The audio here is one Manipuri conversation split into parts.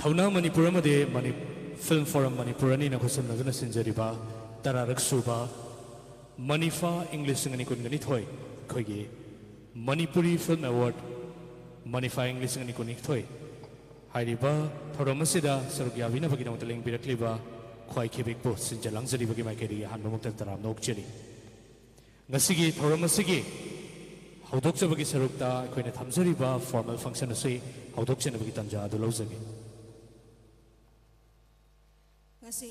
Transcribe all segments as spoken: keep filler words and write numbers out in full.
ꯊꯧꯅꯥ ꯃꯅꯤꯄꯨꯔ ꯑꯃꯗꯤ ꯃꯅꯤ-, ꯐꯤꯜꯝ ꯐꯣꯔꯝ ꯃꯅꯤꯄꯨꯔ ꯑꯅꯤꯅ ꯈꯨꯠꯁꯝꯅꯗꯨꯅ ꯁꯤꯟꯖꯔꯤꯕ ꯇꯔꯥꯔꯛ ꯁꯨꯕ ꯃꯅꯤꯐꯥ ꯏꯪ ꯂꯤꯁꯤꯡ ꯑꯅꯤ ꯀꯨꯟꯒ ꯅꯤꯊꯣꯏ, ꯑꯩꯈꯣꯏꯒꯤ ꯃꯅꯤꯄꯨꯔꯤ ꯐꯤꯜꯝ ꯑꯦꯋꯥꯔꯗ ꯃꯅꯤꯐꯥ ꯏꯪ ꯂꯤꯁꯤꯡ ꯑꯅꯤ ꯀꯨꯟꯅꯤꯊꯣꯏ ꯍꯥꯏꯔꯤꯕ ꯊꯧꯔꯝ ꯑꯁꯤꯗ ꯁꯔꯨꯛ ꯌꯥꯕꯤꯅꯕꯒꯤꯗꯃꯛꯇ ꯂꯦꯡꯕꯤꯔꯛꯂꯤꯕ ꯈ꯭ꯋꯥꯏ ꯈꯦꯕꯤꯛꯄꯨ ꯁꯤꯟꯖ ꯂꯥꯡꯖꯔꯤꯕꯒꯤ ꯃꯥꯏꯀꯩꯗꯒꯤ ꯑꯍꯥꯟꯕꯃꯛꯇ ꯇꯔꯥꯝꯅ ꯑꯣꯛꯆꯔꯤ꯫ ꯉꯁꯤꯒꯤ ꯊꯧꯔꯝ ꯑꯁꯤꯒꯤ ꯍꯧꯗꯣꯛꯆꯕꯒꯤ ꯁꯔꯨꯛꯇ ꯑꯩꯈꯣꯏꯅ ꯊꯝꯖꯔꯤꯕ ꯐꯣꯔꯃꯦꯜ ꯐꯪꯁꯟ ꯑꯁꯤ ꯍꯧꯗꯣꯛꯆꯅꯕꯒꯤ ꯇꯥꯟꯖꯥ ꯑꯗꯨ ꯂꯧꯖꯒꯦ꯫ ꯉꯁꯤ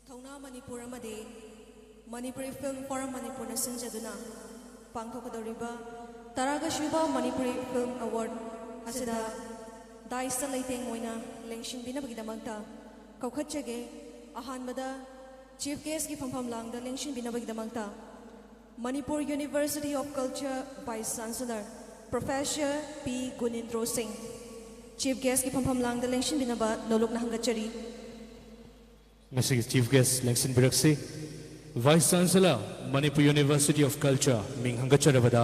ꯊꯧꯅꯥ ꯃꯅꯤꯄꯨꯔ ꯑꯃꯗꯤ ꯃꯅꯤꯄꯨꯔꯤ ꯐꯤꯜꯝ ꯐꯣꯔꯝ ꯃꯅꯤꯄꯨꯔꯅ ꯁꯤꯟꯖꯗꯨꯅ ꯄꯥꯡꯊꯣꯛꯀꯗꯧꯔꯤꯕ ꯇꯔꯥꯒ ꯁꯨꯕ ꯃꯅꯤꯄꯨꯔꯤ ꯐꯤꯜꯝ ꯑꯦꯋꯥꯔꯗ ꯑꯁꯤꯗ ꯗꯥꯏꯁꯇ ꯂꯩꯇꯦꯡ ꯑꯣꯏꯅ ꯂꯦꯡꯁꯤꯟꯕꯤꯅꯕꯒꯤꯗꯃꯛꯇ ꯀꯧꯈꯠꯆꯒꯦ꯫ ꯑꯍꯥꯟꯕꯗ ꯆꯤꯐ ꯒꯦꯁꯀꯤ ꯐꯝꯐꯝ ꯂꯥꯡꯗ ꯂꯦꯡꯁꯤꯟꯕꯤꯅꯕꯒꯤꯗꯃꯛꯇ Manipur university of culture vice chancellor professor P Gunindro Singh, chief ꯒꯦꯁꯀꯤ ꯐꯝꯐꯝ ꯂꯥꯡꯗ ꯂꯦꯡꯁꯤꯟꯕꯤꯅꯕ ꯅꯣꯂꯨꯛꯅ ꯍꯪꯒꯠꯆꯔꯤ꯫ ꯉꯁꯤꯒꯤ ꯆꯤꯐ ꯒꯦꯁ ꯂꯦꯡꯁꯤꯟꯕꯤꯔꯛꯁꯤ꯫ Vice chancellor, Manipur university of culture, ꯃꯤꯡ ꯍꯪꯒꯠꯆꯔꯕꯗ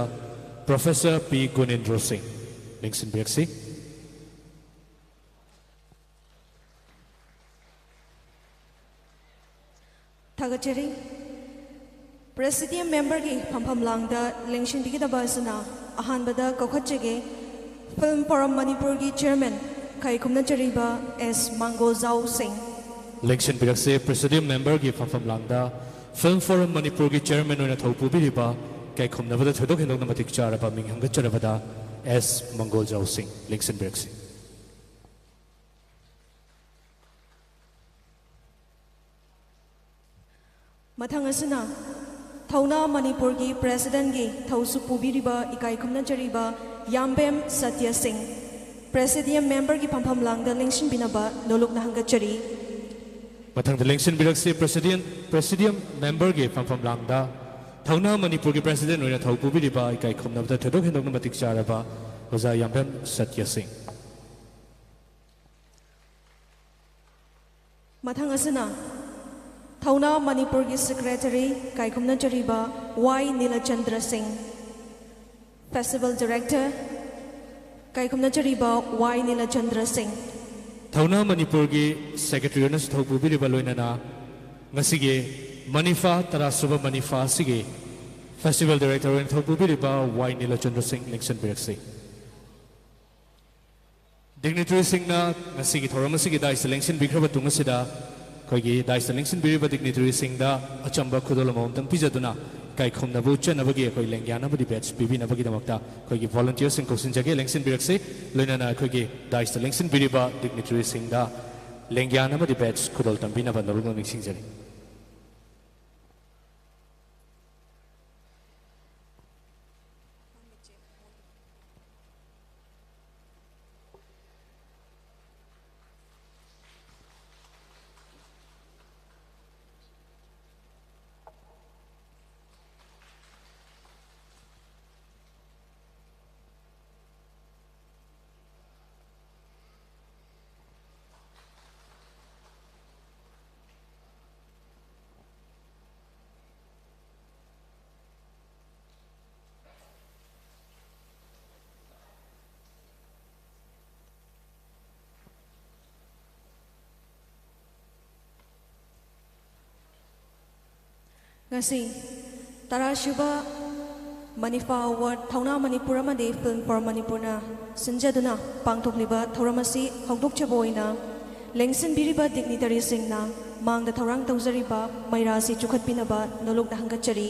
ꯄ꯭ꯔꯣꯐꯦꯁꯔ ꯄꯤ ꯒꯨꯅꯤꯟꯗ꯭ꯔꯣ ꯁꯤꯡ ꯂꯦꯡꯁꯤꯟꯕꯤꯔꯛꯁꯤ꯫ ꯊꯥꯒꯠꯆꯔꯤ꯫ ꯄ꯭ꯔꯦꯁꯤꯗꯤꯌꯝ ꯃꯦꯝꯕꯔꯒꯤ ꯐꯝꯐꯝ ꯂꯥꯡꯗ ꯂꯦꯡꯁꯤꯟꯕꯤꯒꯗꯕ ꯑꯁꯤꯅ ꯑꯍꯥꯟꯕꯗ ꯀꯧꯈꯠꯆꯒꯦ, ꯐꯤꯜꯝ ꯐꯣꯔꯝ ꯃꯅꯤꯄꯨꯔꯒꯤ ꯆꯤꯌꯔꯃꯦꯟ ꯀꯥꯏꯈꯨꯝꯅꯆꯔꯤꯕ ꯑꯦꯁ ꯃꯥꯡꯒꯣꯜꯖꯥꯎ ꯁꯤꯡ꯫ ꯂꯦꯡꯁꯤꯟꯕꯤꯔꯛꯁꯤ꯫ ꯄ꯭ꯔꯦꯁꯤꯗꯤꯌꯝ ꯃꯦꯝꯕꯔꯒꯤ ꯐꯝꯐꯝ ꯂꯥꯡꯗ ꯐꯤꯜꯝ ꯐꯣꯔꯝ ꯃꯅꯤꯄꯨꯔꯒꯤ ꯆꯤꯌꯔꯃꯦꯟ ꯑꯣꯏꯅ ꯊꯧ ꯄꯨꯕꯤꯔꯤꯕ ꯀꯥꯏꯈꯨꯝꯅꯕꯗ ꯊꯣꯏꯗꯣꯛ ꯍꯦꯟꯗꯣꯛꯅ ꯃꯇꯤꯛ ꯆꯥꯔꯕ ꯃꯤꯡ ꯍꯪꯒꯠꯆꯔꯕꯗ ꯑꯦꯁ ꯃꯥꯡꯒꯣꯜꯖꯥꯎ ꯁꯤꯡ ꯂꯦꯡꯁꯤꯟꯕꯤꯔꯛꯁꯤ꯫ ꯃꯊꯪ ꯑꯁꯤꯅ ꯊꯧꯅꯥ ꯃꯅꯤꯄꯨꯔꯒꯤ ꯄ꯭ꯔꯦꯁꯤꯗꯦꯟꯒꯤ ꯊꯧꯁꯨ ꯄꯨꯕꯤꯔꯤꯕ ꯏꯀꯥꯏ ꯈꯨꯝꯅꯖꯔꯤꯕ ꯌꯥꯝꯕꯦꯝ ꯁꯇ꯭ꯌ ꯁꯤꯡ, ꯄ꯭ꯔꯦꯁꯤꯗꯤꯌꯝ ꯃꯦꯝꯕꯔꯒꯤ ꯐꯝꯐꯝ ꯂꯥꯡꯗ ꯂꯦꯡꯁꯤꯟꯕꯤꯅꯕ ꯅꯣꯂꯨꯛꯅ ꯍꯪꯒꯠꯆꯔꯤ꯫ ꯃꯊꯪꯗ ꯂꯦꯡꯁꯤꯟꯕꯤꯔꯛꯁꯤ꯫ ꯄ꯭ꯔꯦꯁꯤꯗꯤꯌꯝ, ꯄ꯭ꯔꯦꯁꯤꯗꯤꯌꯝ ꯃꯦꯝꯕꯔꯒꯤ ꯐꯝꯐꯝ ꯂꯥꯡꯗ ꯊꯧꯅꯥ ꯃꯅꯤꯄꯨꯔꯒꯤ ꯄ꯭ꯔꯦꯁꯤꯗꯦꯟ ꯑꯣꯏꯅ ꯊꯧ ꯄꯨꯕꯤꯔꯤꯕ ꯏꯀꯥꯏ ꯈꯨꯝꯅꯕꯗ ꯊꯣꯏꯗꯣꯛ ꯍꯦꯟꯗꯣꯛꯅ ꯃꯇꯤꯛ ꯆꯥꯔꯕ ꯑꯣꯖꯥ ꯌꯥꯝꯕꯦꯝ ꯁꯇ꯭ꯌ ꯁꯤꯡ꯫ ꯃꯊꯪ ꯑꯁꯤꯅ ꯊꯧꯅꯥ ꯃꯅꯤꯄꯨꯔꯒꯤ ꯁꯦꯀ꯭ꯔꯦꯇꯔꯤ ꯀꯥꯏꯈꯨꯝꯅꯖꯔꯤꯕ ꯋꯥꯏ ꯅꯤꯂꯆꯟꯗ꯭ꯔ ꯁꯤꯡ, ꯐꯦꯁꯇꯤꯚꯦꯜ ꯗꯤꯔꯦꯛꯇꯔ ꯀꯥꯏꯈꯨꯝꯅꯖꯔꯤꯕ ꯋꯥꯏ ꯅꯤꯂꯆꯟꯗ꯭ꯔ ꯁꯤꯡ, ꯊꯧꯅꯥ ꯃꯅꯤꯄꯨꯔꯒꯤ ꯁꯦꯀ꯭ꯔꯦꯇꯔꯤ ꯑꯣꯏꯅꯁꯨ ꯊꯧ ꯄꯨꯕꯤꯔꯤꯕ, ꯂꯣꯏꯅꯅ ꯉꯁꯤꯒꯤ ꯃꯅꯤꯐꯥ, ꯇꯔꯥꯁꯨꯕ ꯃꯅꯤꯐꯥ ꯑꯁꯤꯒꯤ ꯐꯦꯁꯇꯤꯚꯦꯜ ꯗꯥꯏꯔꯦꯛꯇꯔ ꯑꯣꯏꯅ ꯊꯧ ꯄꯨꯕꯤꯔꯤꯕ ꯋꯥꯏ ꯅꯤꯂꯆꯟꯗ꯭ꯔ ꯁꯤꯡ ꯂꯦꯡꯁꯤꯟꯕꯤꯔꯛꯁꯤ꯫ ꯗꯤꯒꯅꯤꯇꯔꯤꯁꯤꯡꯅ ꯉꯁꯤꯒꯤ ꯊꯧꯔꯝ ꯑꯁꯤꯒꯤ ꯗꯥꯏꯁꯇ ꯂꯦꯡꯁꯤꯟꯕꯤꯈ꯭ꯔꯕ ꯇꯨꯡ ꯑꯁꯤꯗ, ꯑꯩꯈꯣꯏꯒꯤ ꯗꯥꯏꯁꯇ ꯂꯦꯡꯁꯤꯟꯕꯤꯔꯤꯕ ꯗꯤꯒꯅꯤꯇꯔꯤꯁꯤꯡꯗ ꯑꯆꯝꯕ ꯈꯨꯗꯣꯜ ꯑꯃꯃꯝꯇꯪ ꯄꯤꯖꯗꯨꯅ, ꯏꯀꯥꯏ ꯈꯨꯝꯅꯕ ꯎꯠꯆꯅꯕꯒꯤ ꯑꯩꯈꯣꯏ ꯂꯦꯡꯌꯥꯟ ꯑꯃꯗꯤ ꯕꯦꯖ ꯄꯤꯕꯤꯅꯕꯒꯤꯗꯃꯛꯇ ꯑꯩꯈꯣꯏꯒꯤ ꯚꯣꯂꯨꯟꯇꯤꯌꯔꯁꯤꯡ ꯀꯧꯁꯤꯟꯖꯒꯦ꯫ ꯂꯦꯡꯁꯤꯟꯕꯤꯔꯛꯁꯤ꯫ ꯂꯣꯏꯅꯅ ꯑꯩꯈꯣꯏꯒꯤ ꯗꯥꯏꯁꯇ ꯂꯦꯡꯁꯤꯟꯕꯤꯔꯤꯕ ꯗꯤꯒꯅꯤꯇꯔꯤꯁꯤꯡꯗ ꯂꯦꯡꯌꯥꯟ ꯑꯃꯗꯤ ꯕꯦꯖ ꯈꯨꯗꯣꯜ ꯇꯝꯕꯤꯅꯕ ꯅꯧꯅ ꯅꯤꯡꯁꯤꯡꯖꯔꯤ꯫ ꯉꯁꯤ ꯇꯔꯥꯁꯨꯕ ꯃꯅꯤꯐꯥ ꯑꯦꯋꯥꯔꯗ ꯊꯧꯅꯥ ꯃꯅꯤꯄꯨꯔ ꯑꯃꯗꯤ ꯐꯤꯜꯝ ꯐꯣꯔ ꯃꯅꯤꯄꯨꯔꯅ ꯁꯤꯟꯖꯗꯨꯅ ꯄꯥꯡꯊꯣꯛꯂꯤꯕ ꯊꯧꯔꯝ ꯑꯁꯤ ꯍꯧꯗꯣꯛꯆꯕ ꯑꯣꯏꯅ ꯂꯦꯡꯁꯤꯟꯕꯤꯔꯤꯕ ꯗꯤꯒꯅꯤꯇꯔꯤꯁꯤꯡꯅ ꯃꯥꯡꯗ ꯊꯧꯔꯥꯡ ꯇꯧꯖꯔꯤꯕ ꯃꯩꯔꯥ ꯑꯁꯤ ꯆꯨꯈꯠꯄꯤꯅꯕ ꯅꯣꯂꯨꯛꯅ ꯍꯪꯒꯠꯆꯔꯤ꯫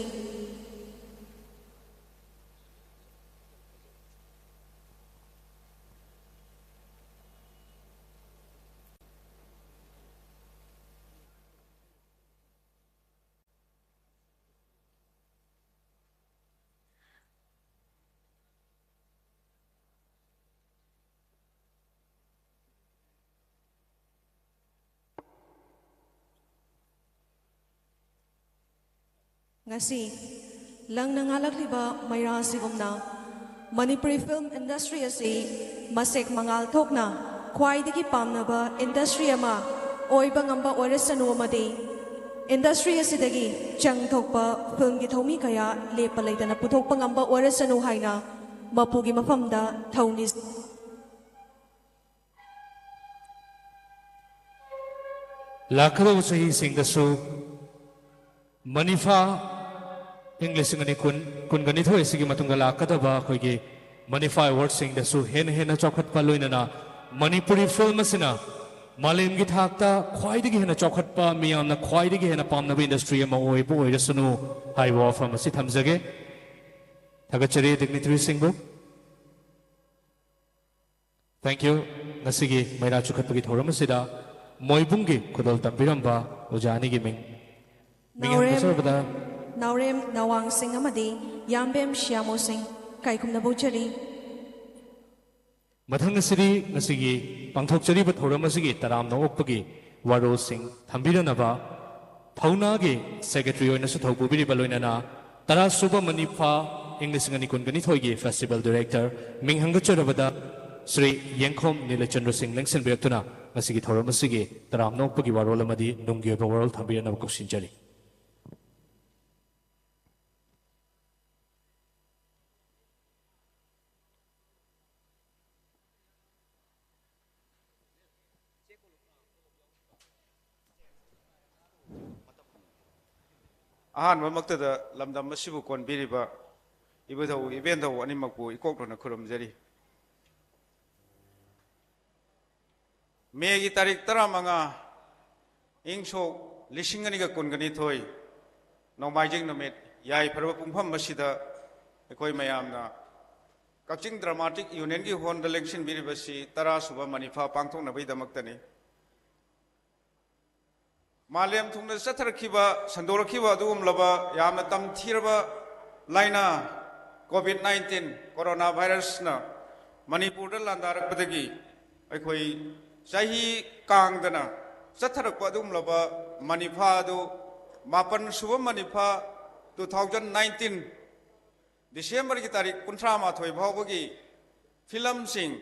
ꯉꯁꯤ ꯂꯪꯅ ꯉꯥꯜꯂꯛꯂꯤꯕ ꯃꯩꯔꯥ ꯑꯁꯤꯒꯨꯝꯅ ꯃꯅꯤꯄꯨꯔꯤ ꯐꯤꯜꯝ ꯏꯟꯗꯁꯇ꯭ꯔꯤ ꯑꯁꯤ ꯃꯁꯦꯛ ꯃꯉꯥꯜ ꯊꯣꯛꯅ ꯈ꯭ꯋꯥꯏꯗꯒꯤ ꯄꯥꯝꯅꯕ ꯏꯟꯗꯁꯇ꯭ꯔꯤ ꯑꯃ ꯑꯣꯏꯕ ꯉꯝꯕ ꯑꯣꯏꯔꯁꯅꯨ ꯑꯃꯗꯤ ꯏꯟꯗꯁꯇ꯭ꯔꯤ ꯑꯁꯤꯗꯒꯤ ꯆꯪ ꯊꯣꯛꯄ ꯐꯤꯜꯝꯒꯤ ꯊꯧꯃꯤ ꯀꯌꯥ ꯂꯦꯞꯄ ꯂꯩꯇꯅ ꯄꯨꯊꯣꯛꯄ ꯉꯝꯕ ꯑꯣꯏꯔꯁꯅꯨ ꯍꯥꯏꯅ ꯃꯄꯨꯒꯤ ꯃꯐꯝꯗ ꯊꯧꯅꯤ꯫ ꯂꯥꯛꯀꯗꯧꯕ ꯆꯍꯤꯁꯤꯡꯗꯁꯨ ꯃꯅꯤꯐꯥ ꯏꯪ ꯂꯤꯁꯤꯡ ꯑꯅꯤ ꯀꯨꯟ, ꯀꯨꯟꯒ ꯅꯤꯊꯣꯏ ꯑꯁꯤꯒꯤ ꯃꯇꯨꯡꯗ ꯂꯥꯛꯀꯗꯕ ꯑꯩꯈꯣꯏꯒꯤ ꯃꯅꯤꯐꯥ ꯑꯦꯋꯥꯔꯗꯁꯤꯡꯗꯁꯨ ꯍꯦꯟꯅ ꯍꯦꯟꯅ ꯆꯥꯎꯈꯠꯄ ꯂꯣꯏꯅꯅ ꯃꯅꯤꯄꯨꯔꯤ ꯐꯤꯜꯝ ꯑꯁꯤꯅ ꯃꯥꯂꯦꯝꯒꯤ ꯊꯥꯛꯇ ꯈ꯭ꯋꯥꯏꯗꯒꯤ ꯍꯦꯟꯅ ꯆꯥꯎꯈꯠꯄ, ꯃꯤꯌꯥꯝꯅ ꯈ꯭ꯋꯥꯏꯗꯒꯤ ꯍꯦꯟꯅ ꯄꯥꯝꯅꯕ ꯏꯟꯗꯁꯇ꯭ꯔꯤ ꯑꯃ ꯑꯣꯏꯕ ꯑꯣꯏꯔꯁꯅꯨ ꯍꯥꯏꯕ ꯋꯥꯐꯝ ꯑꯁꯤ ꯊꯝꯖꯒꯦ꯫ ꯊꯥꯒꯠꯆꯔꯤ ꯗꯤꯒꯅꯤꯇꯔꯤꯁꯤꯡꯕꯨ꯫ Thank you꯫ ꯉꯁꯤꯒꯤ ꯃꯩꯔꯥ ꯆꯤꯈꯠꯄꯒꯤ ꯊꯧꯔꯝ ꯑꯁꯤꯗ ꯃꯣꯏꯕꯨꯡꯒꯤ ꯈꯨꯗꯣꯜ ꯇꯝꯕꯤꯔꯝꯕ ꯑꯣꯖꯥ ꯑꯅꯤꯒꯤ ꯃꯤꯡ ꯃꯤꯡ ꯅꯥꯎꯔꯦꯝ, ꯍꯦꯟꯒꯠꯆꯔꯕꯗ ꯅꯥꯎꯔꯦꯝ ꯅꯋꯥꯡ ꯁꯤꯡ ꯑꯃꯗꯤ ꯌꯥꯝꯕꯦꯝ ꯁꯤꯌꯥꯃꯣ ꯁꯤꯡ ꯀꯥꯏꯀꯨꯝꯅ ꯄꯨꯖꯔꯤ꯫ ꯃꯊꯪ ꯑꯁꯤꯗꯤ ꯉꯁꯤꯒꯤ ꯄꯥꯡꯊꯣꯛꯆꯔꯤꯕ ꯊꯧꯔꯝ ꯑꯁꯤꯒꯤ ꯇꯔꯥꯝꯅ ꯑꯣꯛꯄꯒꯤ ꯋꯥꯔꯣꯜꯁꯤꯡ ꯊꯝꯕꯤꯔꯅꯕ ꯊꯧꯅꯥꯒꯤ ꯁꯦꯀ꯭ꯔꯦꯇꯔꯤ ꯑꯣꯏꯅꯁꯨ ꯊꯧ ꯄꯨꯕꯤꯔꯤꯕ ꯂꯣꯏꯅꯅ ꯇꯔꯥꯁꯨꯕ ꯃꯅꯤꯐꯥ ꯏꯪ ꯂꯤꯁꯤꯡ ꯑꯅꯤ ꯀꯨꯟꯒ ꯅꯤꯊꯣꯏꯒꯤ ꯐꯦꯁꯇꯤꯚꯦꯜ ꯗꯤꯔꯦꯛꯇꯔ ꯃꯤꯡ ꯍꯪꯒꯠꯆꯔꯕꯗ ꯁ꯭ꯔꯤ ꯌꯦꯡꯈꯣꯝ ꯅꯤꯂꯆꯟꯗ꯭ꯔ ꯁꯤꯡ ꯂꯦꯡꯁꯤꯟꯕꯤꯔꯛꯇꯨꯅ ꯉꯁꯤꯒꯤ ꯊꯧꯔꯝ ꯑꯁꯤꯒꯤ ꯇꯔꯥꯝꯅ ꯑꯣꯛꯄꯒꯤ ꯋꯥꯔꯣꯜ ꯑꯃꯗꯤ ꯅꯨꯡꯒꯤ ꯑꯣꯏꯕ ꯋꯥꯔꯣꯜ ꯊꯝꯕꯤꯔꯅꯕ ꯀꯧꯁꯤꯟꯖꯔꯤ꯫ ꯑꯍꯥꯟꯕꯃꯛꯇꯗ ꯂꯝꯗꯝ ꯑꯁꯤꯕꯨ ꯀꯣꯟꯕꯤꯔꯤꯕ ꯏꯕꯨꯙꯧ ꯏꯕꯦꯟꯙꯧ ꯑꯅꯤꯃꯛꯄꯨ ꯏꯀꯣꯛ ꯊꯣꯟꯅ ꯈꯨꯔꯨꯝꯖꯔꯤ꯫ ꯃꯦꯒꯤ ꯇꯥꯔꯤꯛ ꯇꯔꯥꯃꯉꯥ, ꯏꯪ ꯁꯣꯛ ꯂꯤꯁꯤꯡ ꯑꯅꯤꯒ ꯀꯨꯟꯒ ꯅꯤꯊꯣꯏ, ꯅꯣꯡꯃꯥꯏꯖꯤꯡ ꯅꯨꯃꯤꯠ ꯌꯥꯏꯐꯔꯕ ꯄꯨꯡꯐꯝ ꯑꯁꯤꯗ ꯑꯩꯈꯣꯏ ꯃꯌꯥꯝꯅ ꯀꯛꯆꯤꯡ ꯗ꯭ꯔꯃꯥꯇꯤꯛ ꯌꯨꯅꯤꯌꯟꯒꯤ ꯍꯣꯜꯗ ꯂꯦꯡꯁꯤꯟꯕꯤꯔꯤꯕꯁꯤ ꯇꯔꯥꯁꯨꯕ ꯃꯅꯤꯐꯥ ꯄꯥꯡꯊꯣꯛꯅꯕꯒꯤꯗꯃꯛꯇꯅꯤ꯫ ꯃꯥꯂꯦꯝ ꯊꯨꯡꯅ ꯆꯠꯊꯔꯛꯈꯤꯕ, ꯁꯟꯗꯣꯔꯛꯈꯤꯕ ꯑꯗꯨꯒꯨꯝꯂꯕ ꯌꯥꯝꯅ ꯇꯝꯊꯤꯔꯕ ꯂꯥꯏꯅꯥ ꯀꯣꯚꯤꯗ ꯅꯥꯏꯟꯇꯤꯟ ꯀꯣꯔꯣꯅꯥ ꯚꯥꯏꯔꯁꯅ ꯃꯅꯤꯄꯨꯔꯗ ꯂꯥꯟꯗꯥꯔꯛꯄꯗꯒꯤ ꯑꯩꯈꯣꯏ ꯆꯍꯤ ꯀꯥꯡꯗꯅ ꯆꯠꯊꯔꯛꯄ ꯑꯗꯨꯒꯨꯝꯂꯕ ꯃꯅꯤꯐꯥ ꯑꯗꯨ ꯃꯥꯄꯟ ꯁꯨꯕ ꯃꯅꯤꯐꯥ two thousand nineteen ꯗꯤꯁꯦꯝꯕꯔꯒꯤ ꯇꯥꯔꯤꯛ ꯀꯨꯟꯊ꯭ꯔꯥ ꯃꯥꯊꯣꯏ ꯐꯥꯎꯕꯒꯤ ꯐꯤꯂꯝꯁꯤꯡ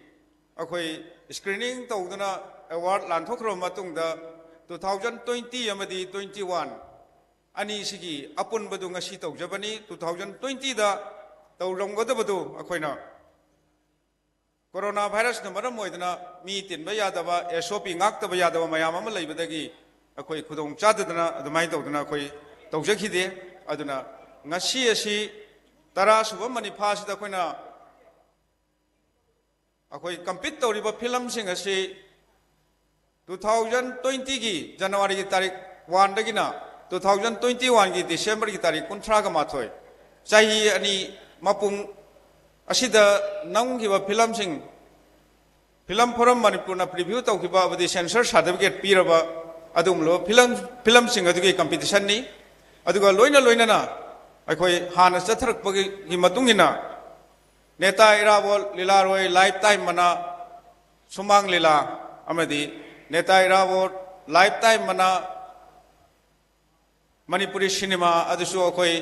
ꯑꯩꯈꯣꯏ ꯁ꯭ꯀ꯭ꯔꯤꯅꯤꯡ ꯇꯧꯗꯨꯅ ꯑꯦꯋꯥꯔꯗ ꯂꯥꯟꯊꯣꯛꯈ꯭ꯔꯕ ꯃꯇꯨꯡꯗ two thousand twenty ꯑꯃꯗꯤ twenty one ꯑꯅꯤꯁꯤꯒꯤ ꯑꯄꯨꯟꯕꯗꯨ ꯉꯁꯤ ꯇꯧꯖꯕꯅꯤ꯫ Two thousand twenty ꯗ ꯇꯧꯔꯝꯒꯗꯕꯗꯨ ꯑꯩꯈꯣꯏꯅ ꯀꯣꯔꯣꯅꯥ ꯚꯥꯏꯔꯁꯅ ꯃꯔꯝ ꯑꯣꯏꯗꯨꯅ ꯃꯤ ꯇꯤꯟꯕ ꯌꯥꯗꯕ, ꯑꯦꯁ ꯑꯣ ꯄꯤ ꯉꯥꯛꯇꯕ ꯌꯥꯗꯕ ꯃꯌꯥꯝ ꯑꯃ ꯂꯩꯕꯗꯒꯤ ꯑꯩꯈꯣꯏ ꯈꯨꯗꯣꯡ ꯆꯥꯗꯗꯅ ꯑꯗꯨꯃꯥꯏꯅ ꯇꯧꯗꯅ ꯑꯩꯈꯣꯏ ꯇꯧꯖꯈꯤꯗꯦ꯫ ꯑꯗꯨꯅ ꯉꯁꯤ ꯑꯁꯤ ꯇꯔꯥ ꯁꯨꯕ ꯃꯅꯤꯐꯥꯁꯤꯗ ꯑꯩꯈꯣꯏꯅ ꯑꯩꯈꯣꯏ ꯀꯝꯄꯤꯠ ꯇꯧꯔꯤꯕ ꯐꯤꯂꯝꯁꯤꯡ ꯑꯁꯤ ꯇꯨ ꯊꯥꯎꯖꯟ ꯇ꯭ꯋꯦꯟꯇꯤꯒꯤ ꯖꯅꯋꯥꯔꯤꯒꯤ ꯇꯥꯔꯤꯛ ꯋꯥꯟꯗꯒꯤꯅ ꯇꯨ ꯊꯥꯎꯖꯟ ꯇ꯭ꯋꯦꯟꯇꯤ ꯋꯥꯟꯒꯤ ꯗꯤꯁꯦꯝꯕꯔꯒꯤ ꯇꯥꯔꯤꯛ ꯀꯨꯟꯊ꯭ꯔꯥꯒ ꯃꯥꯊꯣꯏ, ꯆꯍꯤ ꯑꯅꯤ ꯃꯄꯨꯡ ꯑꯁꯤꯗ ꯅꯝꯈꯤꯕ ꯐꯤꯂꯝꯁꯤꯡ, ꯐꯤꯂꯝ ꯐꯣꯔꯝ ꯃꯅꯤꯄꯨꯔꯅ ꯄ꯭ꯔꯤꯚ꯭ꯌꯨ ꯇꯧꯈꯤꯕ ꯑꯃꯗꯤ ꯁꯦꯟꯁꯔ ꯁꯥꯔꯇꯤꯐꯤꯀꯦꯠ ꯄꯤꯔꯕ ꯑꯗꯨꯒꯨꯝꯂꯕ ꯐꯤꯂꯝ, ꯐꯤꯂꯝꯁꯤꯡ ꯑꯗꯨꯒꯤ ꯀꯝꯄꯤꯇꯤꯁꯟꯅꯤ꯫ ꯑꯗꯨꯒ ꯂꯣꯏꯅ ꯂꯣꯏꯅꯅ ꯑꯩꯈꯣꯏ ꯍꯥꯟꯅ ꯆꯠꯊꯔꯛꯄꯒꯤ ꯃꯇꯨꯡ ꯏꯟꯅ ꯅꯦꯇꯥ ꯏꯔꯥꯕꯣꯠ, ꯂꯤꯂꯥꯔꯣꯏ, ꯂꯥꯏꯐ ꯇꯥꯏꯝ ꯃꯅꯥ, ꯁꯨꯃꯥꯡ ꯂꯤꯂꯥ ꯑꯃꯗꯤ ꯅꯦꯇꯥ ꯏꯔꯥꯕꯣꯠ, ꯂꯥꯏꯐ ꯇꯥꯏꯝ ꯃꯅꯥ, ꯃꯅꯤꯄꯨꯔꯤ ꯁꯤꯅꯦꯃꯥ ꯑꯗꯨꯁꯨ ꯑꯩꯈꯣꯏ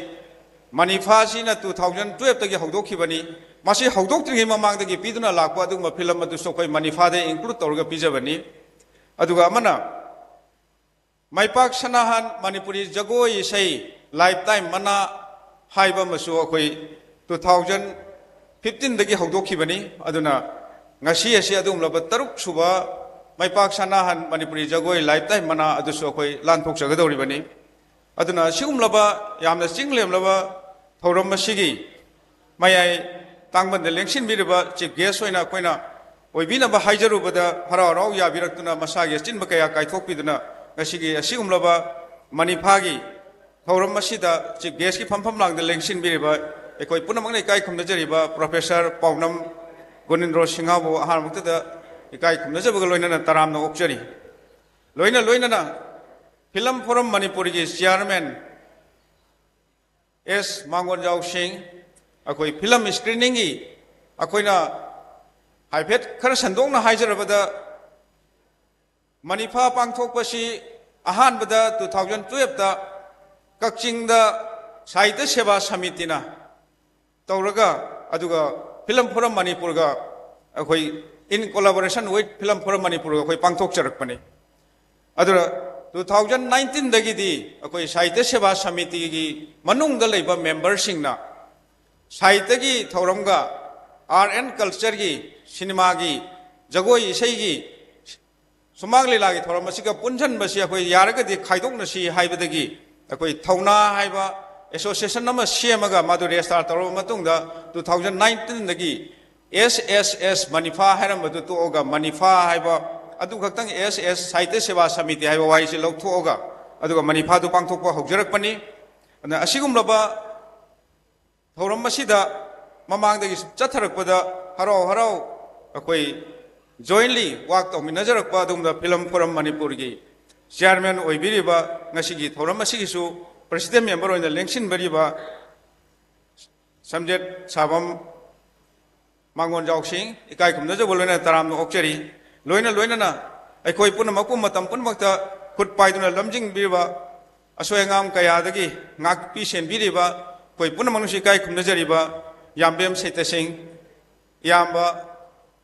ꯃꯅꯤꯐꯥꯁꯤꯅ ꯇꯨ ꯊꯥꯎꯖꯟ ꯇꯨꯌꯦꯜꯞꯇꯒꯤ ꯍꯧꯗꯣꯛꯈꯤꯕꯅꯤ꯫ ꯃꯁꯤ ꯍꯧꯗꯣꯛꯇ꯭ꯔꯤꯉꯩ ꯃꯃꯥꯡꯗꯒꯤ ꯄꯤꯗꯨꯅ ꯂꯥꯛꯄ ꯑꯗꯨꯒꯨꯝꯕ ꯐꯤꯂꯝ ꯑꯗꯨꯁꯨ ꯑꯩꯈꯣꯏ ꯃꯅꯤꯐꯥꯗ ꯏꯟꯀ꯭ꯂꯨꯗ ꯇꯧꯔꯒ ꯄꯤꯖꯕꯅꯤ꯫ ꯑꯗꯨꯒ ꯑꯃꯅ ꯃꯥꯏꯄꯥꯛ ꯁꯅꯥꯍꯟ ꯃꯅꯤꯄꯨꯔꯤ ꯖꯒꯣꯏ ꯏꯁꯩ ꯂꯥꯏꯐ ꯇꯥꯏꯝ ꯃꯅꯥ ꯍꯥꯏꯕ ꯑꯃꯁꯨ ꯑꯩꯈꯣꯏ ꯇꯨ ꯊꯥꯎꯖꯟ ꯐꯤꯐꯇꯤꯟꯗꯒꯤ ꯍꯧꯗꯣꯛꯈꯤꯕꯅꯤ꯫ ꯑꯗꯨꯅ ꯉꯁꯤ ꯑꯁꯤ ꯑꯗꯨꯒꯨꯝꯂꯕ ꯇꯔꯨꯛ ꯁꯨꯕ ꯃꯥꯏꯄꯥꯛ ꯁꯅꯥꯍꯟ ꯃꯅꯤꯄꯨꯔꯤ ꯖꯒꯣꯏ ꯂꯥꯏꯐ ꯇꯥꯏꯝ ꯃꯅꯥ ꯑꯗꯨꯁꯨ ꯑꯩꯈꯣꯏ ꯂꯥꯟꯊꯣꯛꯆꯒꯗꯧꯔꯤꯕꯅꯤ꯫ ꯑꯗꯨꯅ ꯁꯤꯒꯨꯝꯂꯕ ꯌꯥꯝꯅ ꯆꯤꯡ ꯂꯦꯝꯂꯕ ꯊꯧꯔꯝ ꯑꯁꯤꯒꯤ ꯃꯌꯥꯏ ꯇꯥꯡꯕꯟꯗ ꯂꯦꯡꯁꯤꯟꯕꯤꯔꯤꯕ ꯆꯤꯐ ꯒꯦꯁ ꯑꯣꯏꯅ ꯑꯩꯈꯣꯏꯅ ꯑꯣꯏꯕꯤꯅꯕ ꯍꯥꯏꯖꯔꯨꯕꯗ ꯍꯔꯥꯎ ꯍꯔꯥꯎ ꯌꯥꯕꯤꯔꯛꯇꯨꯅ ꯃꯁꯥꯒꯤ ꯑꯆꯤꯟꯕ ꯀꯌꯥ ꯀꯥꯏꯊꯣꯛꯄꯤꯗꯨꯅ ꯉꯁꯤꯒꯤ ꯑꯁꯤꯒꯨꯝꯂꯕ ꯃꯅꯤꯐꯥꯒꯤ ꯊꯧꯔꯝ ꯑꯁꯤꯗ ꯆꯤꯐ ꯒꯦꯁꯀꯤ ꯐꯝꯐꯝ ꯂꯥꯡꯗ ꯂꯦꯡꯁꯤꯟꯕꯤꯔꯤꯕ ꯑꯩꯈꯣꯏ ꯄꯨꯝꯅꯃꯛꯅ ꯏꯀꯥꯏ ꯈꯨꯝꯅꯖꯔꯤꯕ ꯄ꯭ꯔꯣꯐꯦꯁꯔ ꯄꯥꯎꯅꯝ ꯒꯣꯅꯤꯟꯗ꯭ꯔꯣ ꯁꯤꯡꯍꯥꯕꯨ ꯑꯍꯥꯟꯕꯃꯛꯇꯗ ꯏꯀꯥꯏ ꯈꯨꯝꯅꯖꯕꯒ ꯂꯣꯏꯅꯅ ꯇꯔꯥꯝꯅ ꯑꯣꯛꯆꯔꯤ꯫ ꯂꯣꯏꯅ ꯂꯣꯏꯅꯅ ꯐꯤꯂꯝ ꯐꯣꯔꯝ ꯃꯅꯤꯄꯨꯔꯒꯤ ꯆꯤꯌꯥꯔꯃꯦꯟ ꯑꯦꯁ ꯃꯥꯡꯒꯣꯟꯖꯥꯎ ꯁꯤꯡ, ꯑꯩꯈꯣꯏ ꯐꯤꯂꯝ ꯁ꯭ꯀ꯭ꯔꯤꯅꯤꯡꯒꯤ ꯑꯩꯈꯣꯏꯅ ꯍꯥꯏꯐꯦꯠ ꯈꯔ ꯁꯟꯗꯣꯛꯅ ꯍꯥꯏꯖꯔꯕꯗ, ꯃꯅꯤꯐꯥ ꯄꯥꯡꯊꯣꯛꯄꯁꯤ ꯑꯍꯥꯟꯕꯗ ꯇꯨ ꯊꯥꯎꯖꯟ ꯇꯨꯌꯦꯜꯞꯇ ꯀꯛꯆꯤꯡꯗ ꯁꯥꯍꯤꯇ꯭ꯌ ꯁꯦꯕꯥ ꯁꯃꯤꯇꯤꯅ ꯇꯧꯔꯒ, ꯑꯗꯨꯒ ꯐꯤꯂꯝ ꯐꯣꯔꯝ ꯃꯅꯤꯄꯨꯔꯒ ꯑꯩꯈꯣꯏ in collaboration with film forum ꯃꯅꯤꯄꯨꯔꯒ ꯑꯩꯈꯣꯏ ꯄꯥꯡꯊꯣꯛꯆꯔꯛꯄꯅꯤ꯫ ꯑꯗꯨꯅ ꯇꯨ ꯊꯥꯎꯖꯟ ꯅꯥꯏꯟꯇꯤꯟꯗꯒꯤꯗꯤ ꯑꯩꯈꯣꯏ ꯁꯥꯍꯤꯇ꯭ꯌ ꯁꯦꯕꯥ ꯁꯃꯤꯇꯤꯒꯤ ꯃꯅꯨꯡꯗ ꯂꯩꯕ ꯃꯦꯝꯕꯔꯁꯤꯡꯅ ꯁꯥꯍꯤꯇ꯭ꯌꯒꯤ ꯊꯧꯔꯝꯒ ꯑꯥꯔꯠ ꯑꯦꯟ ꯀꯜꯆꯔꯒꯤ, ꯁꯤꯅꯦꯃꯥꯒꯤ, ꯖꯒꯣꯏ ꯏꯁꯩꯒꯤ, ꯁꯨꯃꯥꯡ ꯂꯤꯂꯥꯒꯤ ꯊꯧꯔꯝ ꯑꯁꯤꯒ ꯄꯨꯟꯁꯤꯟꯕꯁꯤ ꯑꯩꯈꯣꯏ ꯌꯥꯔꯒꯗꯤ ꯈꯥꯏꯗꯣꯛꯅꯁꯤ ꯍꯥꯏꯕꯗꯒꯤ ꯑꯩꯈꯣꯏ ꯊꯧꯅꯥ ꯍꯥꯏꯕ ꯑꯦꯁꯣꯁꯤꯌꯦꯁꯟ ꯑꯃ ꯁꯦꯝꯃꯒ ꯃꯗꯨ ꯔꯦꯖꯤꯁꯇꯥꯔ ꯇꯧꯔꯕ ꯃꯇꯨꯡꯗ, ꯇꯨ ꯊꯥꯎꯖꯟ ꯅꯥꯏꯟꯇꯤꯟꯗꯒꯤ ꯑꯦꯁ ꯑꯦꯁ ꯑꯦꯁ ꯃꯅꯤꯐꯥ ꯍꯥꯏꯔꯝꯕꯗꯨ ꯇꯣꯛꯑꯒ ꯃꯅꯤꯐꯥ ꯍꯥꯏꯕ, ꯑꯗꯨ ꯈꯛꯇꯪ ꯑꯦꯁ ꯑꯦꯁ ꯁꯥꯍꯤꯇ꯭ꯌ ꯁꯦꯕꯥ ꯁꯃꯤꯇꯤ ꯍꯥꯏꯕ ꯋꯥꯍꯩꯁꯤ ꯂꯧꯊꯣꯛꯑꯒ, ꯑꯗꯨꯒ ꯃꯅꯤꯐꯥꯗꯨ ꯄꯥꯡꯊꯣꯛꯄ ꯍꯧꯖꯔꯛꯄꯅꯤ꯫ ꯑꯗꯨꯅ ꯑꯁꯤꯒꯨꯝꯂꯕ ꯊꯧꯔꯝ ꯑꯁꯤꯗ ꯃꯃꯥꯡꯗꯒꯤ ꯆꯠꯊꯔꯛꯄꯗ ꯍꯔꯥꯎ ꯍꯔꯥꯎ ꯑꯩꯈꯣꯏ ꯖꯣꯏꯟꯂꯤ ꯋꯥꯛ ꯇꯧꯃꯤꯟꯅꯖꯔꯛꯄ ꯑꯗꯨꯒꯨꯝꯕ ꯐꯤꯂꯝ ꯐꯣꯔꯝ ꯃꯅꯤꯄꯨꯔꯒꯤ ꯆꯤꯌꯥꯔꯃꯦꯟ ꯑꯣꯏꯕꯤꯔꯤꯕ, ꯉꯁꯤꯒꯤ ꯊꯧꯔꯝ ꯑꯁꯤꯒꯤꯁꯨ ꯄ꯭ꯔꯦꯁꯤꯗꯦꯟ ꯃꯦꯝꯕꯔ ꯑꯣꯏꯅ ꯂꯦꯡꯁꯤꯟꯕꯤꯔꯤꯕ ꯁꯝꯖꯦꯠ ꯁꯥꯕꯝ ꯃꯥꯡꯒꯣꯟꯖꯥꯎꯁꯤꯡ ꯏꯀꯥꯏ ꯈꯨꯝꯅꯖꯕ ꯂꯣꯏꯅꯅ ꯇꯔꯥꯝꯅ ꯑꯣꯛꯆꯔꯤ꯫ ꯂꯣꯏꯅ ꯂꯣꯏꯅꯅ ꯑꯩꯈꯣꯏ ꯄꯨꯝꯅꯃꯛꯄꯨ ꯃꯇꯝ ꯄꯨꯝꯅꯃꯛꯇ ꯈꯨꯠ ꯄꯥꯏꯗꯨꯅ ꯂꯝꯖꯤꯡꯕꯤꯔꯤꯕ ꯑꯁꯣꯏ ꯑꯉꯥꯝ ꯀꯌꯥꯗꯒꯤ ꯉꯥꯛꯄꯤ ꯁꯦꯟꯕꯤꯔꯤꯕ ꯑꯩꯈꯣꯏ ꯄꯨꯝꯅꯃꯛꯅꯁꯨ ꯏꯀꯥꯏ ꯈꯨꯝꯅꯖꯔꯤꯕ ꯌꯥꯝꯕꯦꯝ ꯁꯩꯇꯁꯤꯡ, ꯏꯌꯥꯝꯕ,